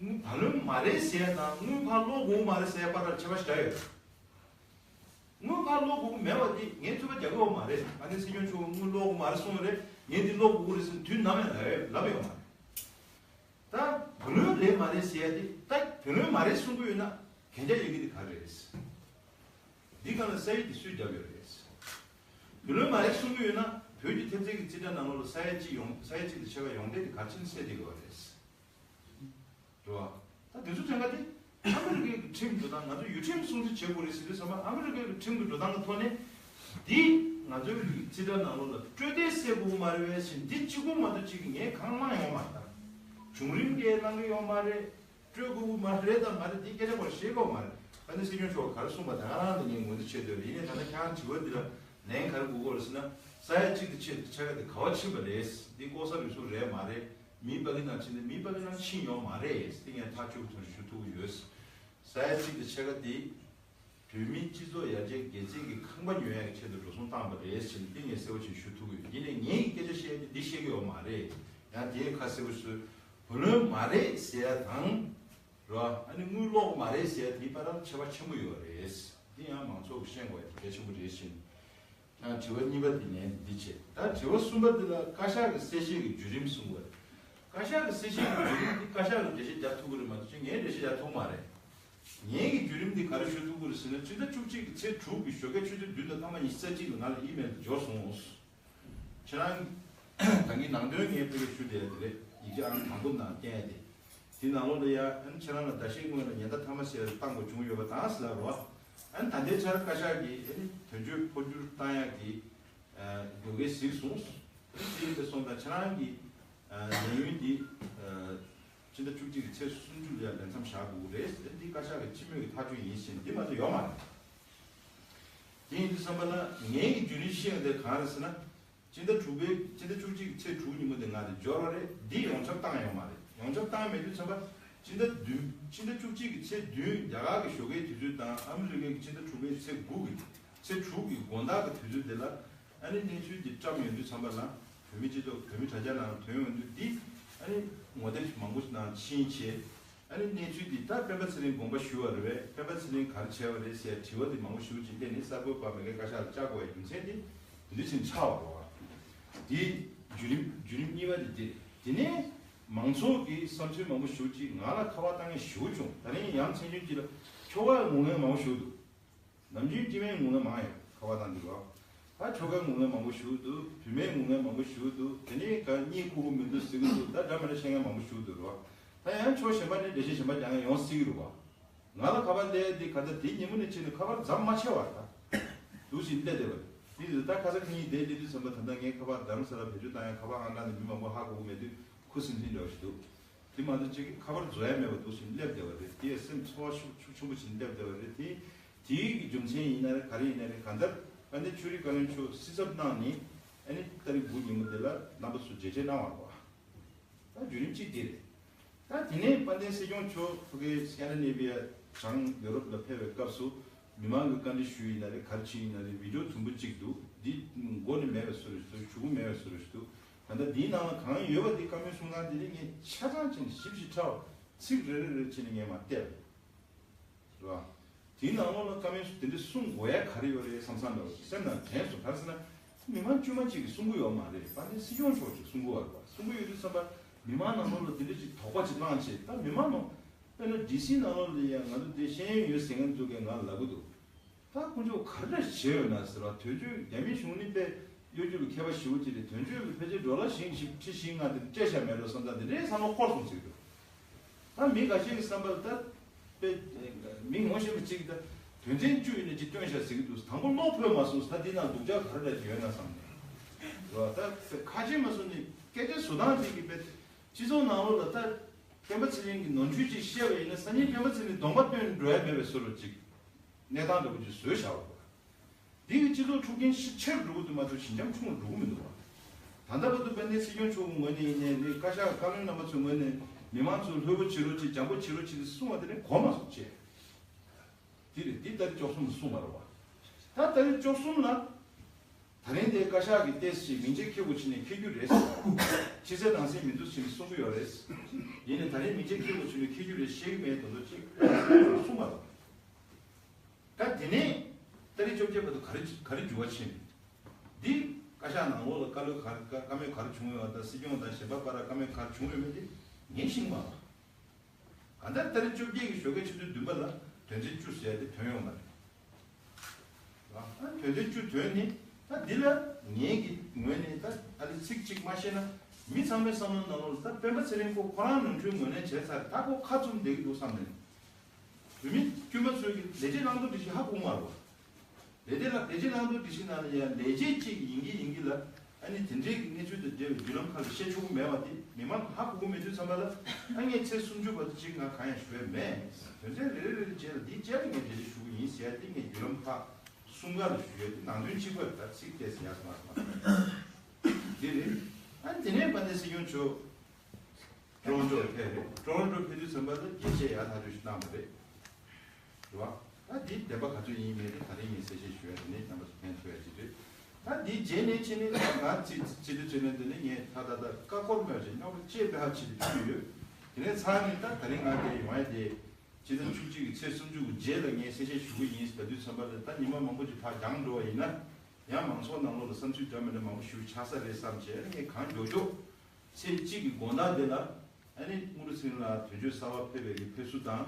བ། བུ་ལོན་མ་རེད་ཟེར་ཡ་དང་དངུལ་ཕར་སློག་དགོས་མ་རེད་ཟེར་ཡ་བར་ལ་ཁྱད་པར་ཞེ་དྲག་ཡོད། དངུལ་ཕར་སློག་དགོས་མེད་པ་དེ་ངས་ཚུར་ཕར་རྒྱག་གི་ཡོད་མ་རེད། ཨ་ནི་སྲིད་སྐྱོང་མཆོག་དངུལ་སློག་དགོས་མ་རེད་གསུངས་རེད། ངས་འདི་སློག་དགོས་རེད་ཟེར་དུས་ནམ་ཡང་ལབ་ཡོད་མ་རེད། ད་བུ་ལོན་རེད་མ་རེད་ཟེར་ཡ་དེ་ད་བུ་ལོན་མ་རེད་གསུང་གི་ཡོད་ན་གན་རྒྱ་ཡོད་ཀྱི་དེ་ག་རེ་རེད། འདི་སྒང་ལ་ས་ཡིག་དེ་སུས་བརྒྱབ་ཡོད་རེད། བུ་ལོན་མ་རེད་གསུང་གི་ཡོད་ན་བོད་ཀྱི་ཐེབས་རྩའི་གི་རྩིས་ཁྲ་ནང་ལོགས་ལ་ས་ཡ་གཅིག་ཡོང་ས་ཡ་གཅིག་དང་ཕྱེད་ཀ་ཡོང་དེ་དེ་ག་རེ་བྱས་ནས་གསལ་བསྡད་ཀྱི་ཡོད་རེད། རེད་བ། ད་དེ་ཚོ་དྲན་ག་དེ། ཨ་མི་རི་ཀའི་ཁྲིམས་འགྲོ་སྟངས་ང་ཚོ་ཡུལ་ཁྲིམས་སྲུང་བརྩི་བྱེད་དགོས་རེད་ཟེར་དུས་ཙམ་པ་ཨ་མི་རི་ཀའི་ཁྲིམས་ཀྱི་འགྲོ་སྟངས་ཀྱི་ཐོག་ནས། འདི་ང་ཚོའི་རྩིས་ཁྲ་ནང་ལོགས་ལ་སྤྲོད་བདེ་གསལ་དགོས་མ་རེད་པས་ཟེར་འདི་གཅིག་པོ་མ་གཏོགས་གཅིག་གིས་ངས་གང་གནང་ཡོད་མ་རེད་ད། བྱུང་རིམ་སྐད་གནང་གི་ཡོད་མ་རེད། སྤྲོད་དགོས་མ་རེད་དང་མ་རེད་འདི་སྐད་ཆ་སྐོར་ཤེས་དགོས་མ་རེད། ཨ་ནི་སྲིད་སྐྱོང་མཆོག་ག་རེ་གསུངས་པ་ད་ག་རང་དེ་ངས་ངོས་འཛིན་བྱེད་འདོད་རེད། ཡིན་ནའི་ད་ལྟ་ཁྱེད་རང་དྲི་བ་འདི་ལ་ལན་ག་རེ་དགོས་ཀྱི་ཡོད་རེད་ཟེར་ན། ས་ཡ་གཅིག་དང་ཕྱེད་ཕྱེད་ཀ་དེ་ག་པར་ཕྱིན་པ་རེད། འདི་ལྐོག་ཟ་རུལ་སུངས་རེད་མ་རེད། མིའི་པ་ཀི་ནང་ཕྱིན་ཏེ་མིའི་པ་ཀི་ནང་ཕྱིན་ཡོད་མ་རེད། དེ་ངས་ཐག་ཆོད་པོ་ཐོག་ནས་ཞུ་ཐུབ་ཀྱི་ཡོད། ས་ཡ་གཅིག་དང་ཕྱེད་ཀ་དེ་བོད་མིའི་སྤྱི་ཚོགས་ཡར་རྒྱས་དགེ་མཚན་གྱི་ཁང་པ་ཉོ་ཡག་གི་ཆེད་དུ་འགྲོ་སོང་བཏང་པ་རེད་ཟེར་ནས་དེ་ངས་གསལ་པོ་ཞིག་ཞུ་ཐུབ་ཀྱི་ཡོད། ཡིན་ནའི་ངའི་སྐད་ཆ་བཤད་དེ་འདི་བཤད་ཀྱི་ཡོད་མ་རེད། ཡང་དེ་ཁ་གསལ་པོ་ཞིག་བུ་ལོན་མ་རེད་ཟེར་ཡ་དང་། རེད་བ། ཨ་ནི་དངུལ་སློག་མ་རེད་ཟེར་ཡ་དེའི་བར་ལ་ཁྱད་པར་ཆེན་པོ་ཡོད་རེད། འདི་ཡང་མང་ཚོགས་ཀྱིས་ཤེས་དགོས་ཡ་དེ་གལ་ཆེན་པོ་རེད་ཤིང་། ཡང་དྲི་བ་གཉིས་པ་དེ་ནས་འདི་བྱས། ད་དྲི་བ་གསུམ་པ་འདི་ལ་བཀའ་ཤག་གི་གསལ་བཤད་ཀྱི་བརྒྱུད་རིམ་གསུང་དགོས། བཀའ་ཤག་གི་གསལ་བཤད་ཀྱི་བརྒྱུད་རིམ་འདི་བཀའ་ཤག་གིས་འགྲེལ་བཤད་རྒྱག་ཐུབ་ཀྱི་རེད་མ་གཏོགས་ངས་འགྲེལ་བཤད་རྒྱག་ཐུབ་མ་རེད། ངས་ཀྱི་བརྒྱུད་རིམ་འདི་ག་རེ་ཞུ་ཐུབ་ཀྱི་རེད་ཟེར་ན་སྤྱི་ཟླ་བཅུ་གཅིག་གི་ཚེས་དྲུག་གི་ཞོགས་ཀས་ཆུ་ཚོད་བདུན་དང་སྐར་མ་ཉི་ཤུ་རྩ་གཅིག་ལ་ང་ལ་ཨི་མེལ་དུ་འབྱོར་སོང་། ཁྱེད་རང་ད་གིན་ནང་དོན་ངས་ཕ་གིར་ཞུ་བསྡད་དེ་རེད། ཡིག་ཆ་ཨང་དང་པོ་ནང་བསྟན་ཡ་དེ། དེ་ནང་ལོགས་ལ་ཡ་ཨ་ནི་ཁྱེད་རང་ལ་ཟླ་ཤས་སྔོན་ལ་ཉེན་བརྡ་མཐའ་མ་ཟེར་བཏང་དགོས་བྱུང་ཡོད་པ་དང་ཟེར་ལབ་རོགས། ཨ་ནི་ད་ལྟའི་ཆར་བཀའ་ཤག་གིས་ཨ་ནི་དོན་གཅོད་འཕོ་འགྱུར་བཏང་ཡག་གི་ཨ་འགོད་འགེལ་གཟིགས་སོང་། དེ་ཡིན་དུ་སོང་ཙང་ཁྱེད་རང་གི་ཨ་ལས་ཡུན་འདི་ཨ་སྤྱི་ཟླ་བཅུ་གཅིག་གི་ཚེས་སུམ་ཅུ་ལ་ཡང་ལས་མཚམས་བཞག་དགོས་ཀྱི་རེད། ཨ་ནི་འདི་བཀའ་ཤག་གི་སྤྱི་མོས་ཀྱི་ཐག་གཅོད་ཡིན་ཞེས་འདི་མ་གཏོགས་ཡོད་མ་རེད། དེ་ཡིན་དུས་ཙམ་པ་ལ་ངའི་གི་བརྒྱུད་རིམ་ཤེས་ཡོན་དེ་གང་རེད་ཟེར་ན། སྤྱི་ཟླ་དྲུག་པའི་སྤྱི་ཟླ་བཅུ་གཅིག་གི་ཚེས་དྲུག་ཉིན་མོ་དེ་ང་དེ་འབྱོར་བ་རེད། འདི་ཡོངས་ཁྱབ་བཏང་ཡོད་མ་རེད། ཡོངས་ཁྱབ་བཏང་མེད་དུས་ཙམ་པ་སྤྱི་ཟླ་བདུན་སྤྱི་ཟླ་བཅུ་གཅིག་གི་ཚེས་བདུན་རྒྱ་གར་གི་ཞོགས་ཀའི་དུས་ཚོད་དང་ཨ་མི་རི་ཀའི་གི་སྤྱི་ཟླ་དྲུག་པའི་ཚེས་དགུ་གི་ཚེས་དྲུག་གི་དགོང་དག་གི་དུས་ཚོད་དེ་ལ་ཨ་ནི་གནས་ཚུལ་འདི་བཀྲམ་ཡོང་དུས་ཙམ་པ་ལ་བོད་མི་སྤྱི་ཚོགས་བོད་མི་དྲ་རྒྱ་ནང་ཐོན་ཡོང་དུས་འདི་ཨ་ནི་ངོ་དེབ་མང་པོ་ཞིག་ནང་ཕྱིན་བྱས། ཨ་ནི་གནས་ཚུལ་འདི་ད་སྤེན་པ་ཚེ་རིང་དགོངས་པ་ཞུ་བ་རེད་པས། སྤེན་པ་ཚེ་རིང་ག་རེ་བྱས་པ་རེད་ཟེར་དྲི་བ་འདི་མང་པོ་ཞེ་པོ་ཅིག་སླེབས་ནས་གསར་འགོད་པ་མེ་ཁའི་བཀའ་ཤག་ལ་བཅར་དགོས་པའི་རྒྱུ་མཚན་འདི་འདི་འདྲ་ཅིག་ཆགས་པ་རེད་བ། འདི་བརྒྱུད་རིམ་བརྒྱུད་རིམ་གཉིས་པ་འདི་འདི་རེད། དེ་ནས་མང་ཚོགས་ཀྱི་བསམ་ཚུལ་མང་པོ་ཞེ་པོ་ཅིག་ང་ལ་ཁ་པར་བཏང་མཁན་ཞེ་པོ་བྱུང་། ད་རིང་ཡང་མཚན་ཆུང་ཅིག་ལ་ཁྱོ་ག་ངུ་མཁན་མང་པོ་ཞེ་པོ་འདུག། ནམ་རྒྱུན་སྐྱེ་དམན་ངུ་མཁན་མང་ཡོད། ཁ་པར་བཏང་འདུག་རོ། ད་ཁྱོ་ག་ངུ་མཁན་མང་པོ་ཞེ་པོ་འདུག། བུད་མེད་ངུ་མཁན་མང་པོ་ཞེ་པོ་འདུག། དེ་ནས་ག་གཉིད་ཁུག་གི་མི་འདུག་ཟེར་གི་འདུག། ད་འདྲ་མི་འདྲ་བཤད་མཁན་མང་པོ་ཞེ་པོ་འདུག་རོ། ད་ཡང་ཕྱོགས་གཞན་པ་ནས་འགྲེལ་བཤད་གཞན་པ་རྒྱག་མཁན་ཡོང་སྲིད་ཀྱི་རེད་བ། ང་ལ་ཁ་པར་སླེབས་དེ་ག་ད་དེ་ཉིན་མོ་ནས་ཕྱིན་ནས་ཁ་པར་རྫམ་མ་ཆད་བར་ད་འདུག་ཟིན་སླེབས་བསྡད་པ་རེད། དེ་ད་ཁ་ས་ཁ་ཉིན་བསྡད་བསྡད་དུས་ཙམ་པ་ད་ལྟ་ངའི་ཁ་པར་རྡ་རམ་ས་ལ་བེད་སྤྱོད་བཏང་ཡང་ཁ་པར་ཨང་གྲངས་དེ་མི་མང་པོ་ཧ་གོ་གི་མེད་དུས་ཁུ་སིམ་སིམ་འདྲ་བ་ཞིག་འདུག། དེ་མ་གཏོགས་གཅིག་གིས་ཁ་པར་བཟོ་ཡ་མེད་པ་འདུག་ཟིན་སླེབས་བསྡད་པ་རེད། དེ་ཡང་སེམས་ཚོར་བ་ཤུགས་ཤུགས་ཆེན་པོ་ཞིག་སླེབས་བསྡད་པ་རེད། དེ་དེའི་གི་རྒྱུ་མཚན་ཡིན་ན་རེད། ག་རེ་ཡིན་ན་རེད། གང་ལྟར་དཔལ་ལྡན་ཆོས་རིག་བཀའ་བློན་མཆོག་སྲིད་ཚབ་གནང་ནས་ཨ་ནི་ཏ་རིག་དགུ་ཉིན་མོ་དེ་ལ་རྣམ་པ་ཚོ་མཇལ་འཕྲད་གནང་བ་རེད་བ། ད་བརྒྱུད་རིམ་གཅིག་དེ་རེད། ད་དེ་ནས་དཔལ་ལྡན་སྲིད་སྐྱོང་མཆོག་ཕ་གི་སྐན་ཌི་ནེ་བི་ཡ་བྱང་ཡོ་རོབ་ལ་ཕེབས་པའི་སྐབས་སུ་མི་མང་གི་བཀའ་འདྲི་ཞུས་ཡིན་ན་རེད། ག་རེ་བྱས་ཡིན་ན་རེད། བི་ཌི་ཡོ་དུམ་བུ་གཅིག་འདུག། འདི་མགོ་ནས་མེད་པའི་བཟོ་འདྲ་ཞིག་འདུག། གཞུག་གུ་མེད་པའི་བཟོ་འདྲ་ཞིག་འདུག། ད་ལྟ་འདིའི་ནང་ལ་གང་ཡོད་པ་འདི་བཀའ་མོལ་གསུང་སྟངས་འདི་ནི་ངས་ཆ་ཚང་བྱས་ནས་ཞིབ་ཞིབ་ཕྲ་བ་ཚིག་རེ་རེ་རེ་བྱས་ནས་ངས་མར་བལྟས་པ་རེད། རེད་བ། དེའི་ནང་ལོགས་ལ་བཀའ་མོལ་དེ་འདྲ་གསུང་དགོས་ཡ་ག་རེ་ཡོད་རེད་བསམ་བསམ་འདྲ་བོ་ཞིག་སེམས་ནང་དྲན་སོང་། ག་རེ་ཟེར་ན། མི་མང་དཀྱུས་མ་གཅིག་གིས་གསུང་གི་ཡོད་མ་རེད། དཔལ་ལྡན་སྲིད་སྐྱོང་མཆོག་ཅིག་གསུང་གི་ཡོད་རེད་བ། གསུང་གི་ཡོད་དུས་ཙམ་པ་མི་མང་ནང་ལོགས་ལ་དེ་འདྲ་ཅིག་དོགས་པ་ཅིག་བསླངས་བྱས། ད་མི་མང་ནང་དཔེར་ན་ཌི་སི་ནང་ལོགས་ལ་ཡང་ང་ཚོ་དེ་ཤེས་ཡོན་ཡོད་ཟེར་མཁན་ཚོ་གིས་ང་ལ་ལབ་གི་འདུག། ད་ཁོང་ཚོ་ག་རེ་བྱས་ཡོད་ན་ཟེར་བ། དོན་གཅོད་རྒྱ་མིའི་གཞུང་ནི་དཔེ་གཡོ་སྒྱུ་ལ་མཁས་པ་ཞེ་པོ་ཅིག་རེད། དོན་གཅོད་ལ་ཕལ་ཆེར་ཌོ་ལར་བཞི་བཞི་ཁྲི་བཞི་ལྔ་དེ་སྤྲད་བཞག་མེད་འགྲོ་བསམ་ད་དེ་འདྲའི་བསམ་བློ་འཁོར་སོང་ཟེར་གི་འདུག། ད་མི་འགའ་ཤས་ཀྱི་བསམ་པར་ད་དཔེ་མི་ངོ་ཤེས་པ་གཅིག་ད་དོན་ཚན་བཅུ་ཡིན་ན་གཅིག་བཏོན་བཞག་ཟེར་གི་འདུག། དང་པོ་བློ་ཕོད་མ་སོང་། ད་འདི་ནང་སྡུག་ཅག་ག་རེ་འདྲ་ཅིག་ཡོད་ན་བསམ་ནས་རོ། ད་དཔེ་ཁ་ཆེ་མ་སོང་ནས་སྐད་ཆ་བཟོ་སྟངས་དེ་གི་དཔེ་སྤྱི་ཚོགས་ནང་ལོགས་ལ་ད་སྤེན་པ་ཚེ་རིང་གི་ནོར་འཁྲུལ་ཅིག་བཤད་པ་ཡིན་ན་སང་ཉིན་སྤེན་པ་ཚེ་རིང་གདོང་པ་སྟོན་འགྲོ་ཡ་མེད་པའི་བཟོ་འདྲ་ཅིག་གནས་སྟངས་འདྲ་པོ་ཅིག་བཟོས་བཞག་པ་རེད། འདི་གི་སྤྱི་ཚོགས་འཁྲུག་རྐྱེན་ཞིག་ཆེ་རུ་འགྲོ་གི་འདུག་མ་གཏོགས་ཞི་འཇམ་ཆུང་རུ་འགྲོ་གི་མི་འདུག་བ། ད་ལྟ་བར་དུ་དཔལ་ལྡན་སྲིད་སྐྱོང་མཆོག་གི་ངོས་ནས་ཡིན་ནའི་རེད། བཀའ་ཤག་བཀའ་བློན་རྣམ་པ་ཚོའི་ངོས་ནས་མི་མང་ཚོ་ལྷོད་པོ་བྱེད་རོགས་བྱེད། འཇམ་པོ་བྱེད་རོགས་བྱེད་ཟེར་གསུངས་པ་དེ་ནི་གོ་མ་སོང་བྱས། དེ་རེད། འདི་ཏ་རིག་བཅུ་གསུམ་ལ་གསུངས་པ་རེད་བ། ད་ཏ་རིག་བཅུ་གསུམ་ལ་ད་རིང་དེ་བཀའ་ཤག་གི་ཏོག་ཙམ་མིང་ཆད་འཁྱེར་དགོས་བྱས་ནས་འཁྱེར་རྒྱུ་རེད། ཕྱི་གསལ་ནང་གསལ་མི་འདུག་བྱས་ནས་གསུང་གི་ཡོད་རེད། ཡིན་ནའི་ད་རིང་མིང་ཆད་འཁྱེར་དགོས་བྱས་ནས་འཁྱེར་རྒྱུ་རེད་བཤད་ཀྱི་མེད་དོན་དུ་ཅིག་གསུངས་པ་རེད། ད་དེ་ནས་ཏ་རིག་བཅོ་བརྒྱད་བར་དུ་ག་རེ་ག་རེ་འགྱུར་བ་ཕྱིན་རེད། འདི་བཀའ་ཤག་ནང་ལོགས་ལ་བཀའ་སློབ་ག་རེ་བཀའ་མོལ་ག་རེ་བྱུང་ཡོད་པ་དང་སྲིད་སྐྱོང་དང་གཞན་པ་བར་བཀའ་མོལ་ག་རེ་བྱུང་ཡོད་མེད་དེ་ངས་ཤེས་ཀྱི་མ་རེད། གང་ལྟར་ཏ་རིག་བཅོ་བརྒྱད་ཀྱི་ཞོགས་ཀའི་ཆུ་ཚོད་བདུན་པ་ལ་དོན་ཚན་བཅུ་ཟེར་ཡ་དེ་ཐོན་ཡོང་བ་རེད། ཨ་དོན་ཚན་བཅུ་ཐོན་ནི་ད་འདི་ལ་ངེད་ཀྱི་ངོས་ནས་ད་ཨ་ལེ་ཚིག་གཅིག་མ་བཤད་ན་མི་ཚང་མའི་བསམ་བློ་ནང་ལོགས་ལ་ད་སྤེན་པ་ཚེ་རིང་ཁོ་ཁོ་རང་ནོར་འཁྲུལ་ངོས་ལེན་བྱས་ཚར། ད་ཁོ་ཁ་བཙུམ་བསྡད་ཀྱི་འདུག་བསམ་ནས། བོད་མི་དཀྱུས་མ་ཚོས་ཀྱི་ལས་བྱེད་བླང་དོར་སྒྲིག་གཞི་ཧ་གོ་མ་རེད་བ། ལས་དེ་ལ་ལས་བྱེད་བླང་དོར་སྒྲིག་གཞི་ནང་ལ་ཡང་ལས་བྱེད་ཅིག་ཡིན་གྱི་ཡིན་གྱི་ལ། ཨ་ནི་དེ་འདྲའི་གི་གནས་ཚུལ་དང་འབྲེལ་བའི་བརྒྱུད་ལམ་ཁག་ལ་བཤད་ཆོག་གི་མེད་པ་དེ་མི་མང་གི་ཧ་གོ་གི་མེད་དུས་ཙམ་པ་ལ། ཨ་ངས་ཚེས་སུམ་ཅུ་བར་དུ་ཅིག་ང་གང་ཡང་ཞུ་ཡ་མེད། དོན་ཚན་རེ་རེ་རེ་རྗེས་ལ་འདིའི་རྗེས་ལ་ངས་འགྲེལ་བཤད་ཞུ་གི་ཡིན་ཟེར་ཡ་དེ་ངས་བརྒྱུད་ལམ་ཁག་གསུམ་ཀ་ལ་ཞུ་ཡ་དེ་ནང་དོན་གཅིག་པ་རེད། ད་ཚིག་ཏོག་ཙམ་ཡར་སོང་མར་སོང་བ་དེ་རེད། ཨ་ནི་དེ་ནས་དཔལ་ལྡན་སྲིད་སྐྱོང་མཆོག་ཀྲོ་རོན་ཀྲོ་ལ་ཕེབས་རེད། ཀྲོ་རོན་ཀྲོ་ཕེབས་དུས་ཙམ་པ་ལ་རྒྱས་བཤད་ཡག་ཐག་ཆོད་ཞིག་གནང་བ་རེད། རེད་བ། ད་འདི་བདེན་པ་ག་ཚོད་ཡིན་མིན་དེ་ད་རིང་ངས་གསལ་བཤད་ཞུ་ཡ་དེ་ནས་རྣམ་པ་ཚོ་ཕན་ཐོགས་ཡ་ཅིག་རེད། ད་འདིའི་རྗེས་ནས་ཕྱིན་ནས་ད་ང་ཚིག་ཚིག་དུས་ཚོད་ནས་འདི་ནས་ངས་ད་ད་ད་ཀ་ཀོར་མེད་ཅིག་རྙོག་དྲ་ཅེས་པའི་ཧ་ཆེ་དུ་ཐུག་ཡོད། དེ་ནས་ཚང་ནས་ད་ད་རིང་ང་དེ་ཡོང་ཡ་དེ་ཕྱི་ཟླ་བཅུ་གཅིག་གི་ཚེས་སུམ་ཅུ་གི་རྗེས་ལ་ངས་གསལ་བཤད་ཞུ་གི་ཡིན་ཟེར་དུས་ཙམ་པ་ལ་ད་ཉི་མ་མང་པོ་ཅིག་ཕར་འགྱངས་འགྲོ་བ་ཡིན་ན་ཡང་མང་ཚོགས་ནང་ལོགས་ལ་བསམ་ཚུལ་འདྲ་མི་འདྲ་མང་པོ་ཞིག་ཆགས་ས་རེད་བསམ་བྱས་ངས་གང་མགྱོགས་མགྱོགས། ཚེས་གཅིག་གི་དགོང་དག་དེ་ལ་ཨ་ནི་དངུལ་ལོ་ཚེ་རིང་ལགས་དོན་གཅོད་གསར་པ་ཕེབས་པའི་གི་ཕེབས་བསུ་དང་།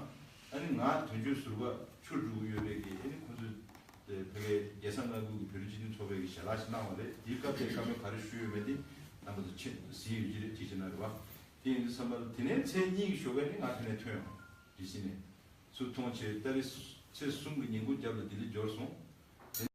ཨ་ནི་ང་དོན་གཅོད་ཟུར་པ་ཕྱིར་འགྲོ་གི་ཡོད་པའི་གི་ཨ་ནི་ཁོང་ཚོས་ཕ་གིའི་རྒྱལ་ས་མངའ་ཁུལ་གྱི་བོད་རིགས་སྤྱི་མཐུན་ཚོགས་པའི་གི་ཞལ་ལག་ཞིག་གནང་བ་རེད། དེའི་སྐབས་དེར་བཀའ་མོལ་ག་རེ་ཞུས་ཡོད་མེད་དེ་རྣམ་པ་ཚོ་ཆེད་དུ་གཟིགས་ཡོད་ཀྱི་རེད། ཅིག་བྱས་ན་རེད་བ། དེ་ཡིན་དུས་ཙམ་པ་ལ་དེ་ནས་ཚེས་གཉིས་ཀྱི་ཞོགས་ཀས་ནི་ང་དེ་ནས་ཐོན་ཡོང་། ཌི་སི་ནས་ཚུར་ཐོན་བྱས་ཏ་རིག་ ཚེས་གསུམ་གྱི་ཉིན་གུང་རྒྱབ་ལ་ལྡི་ལི་འབྱོར་སོང་།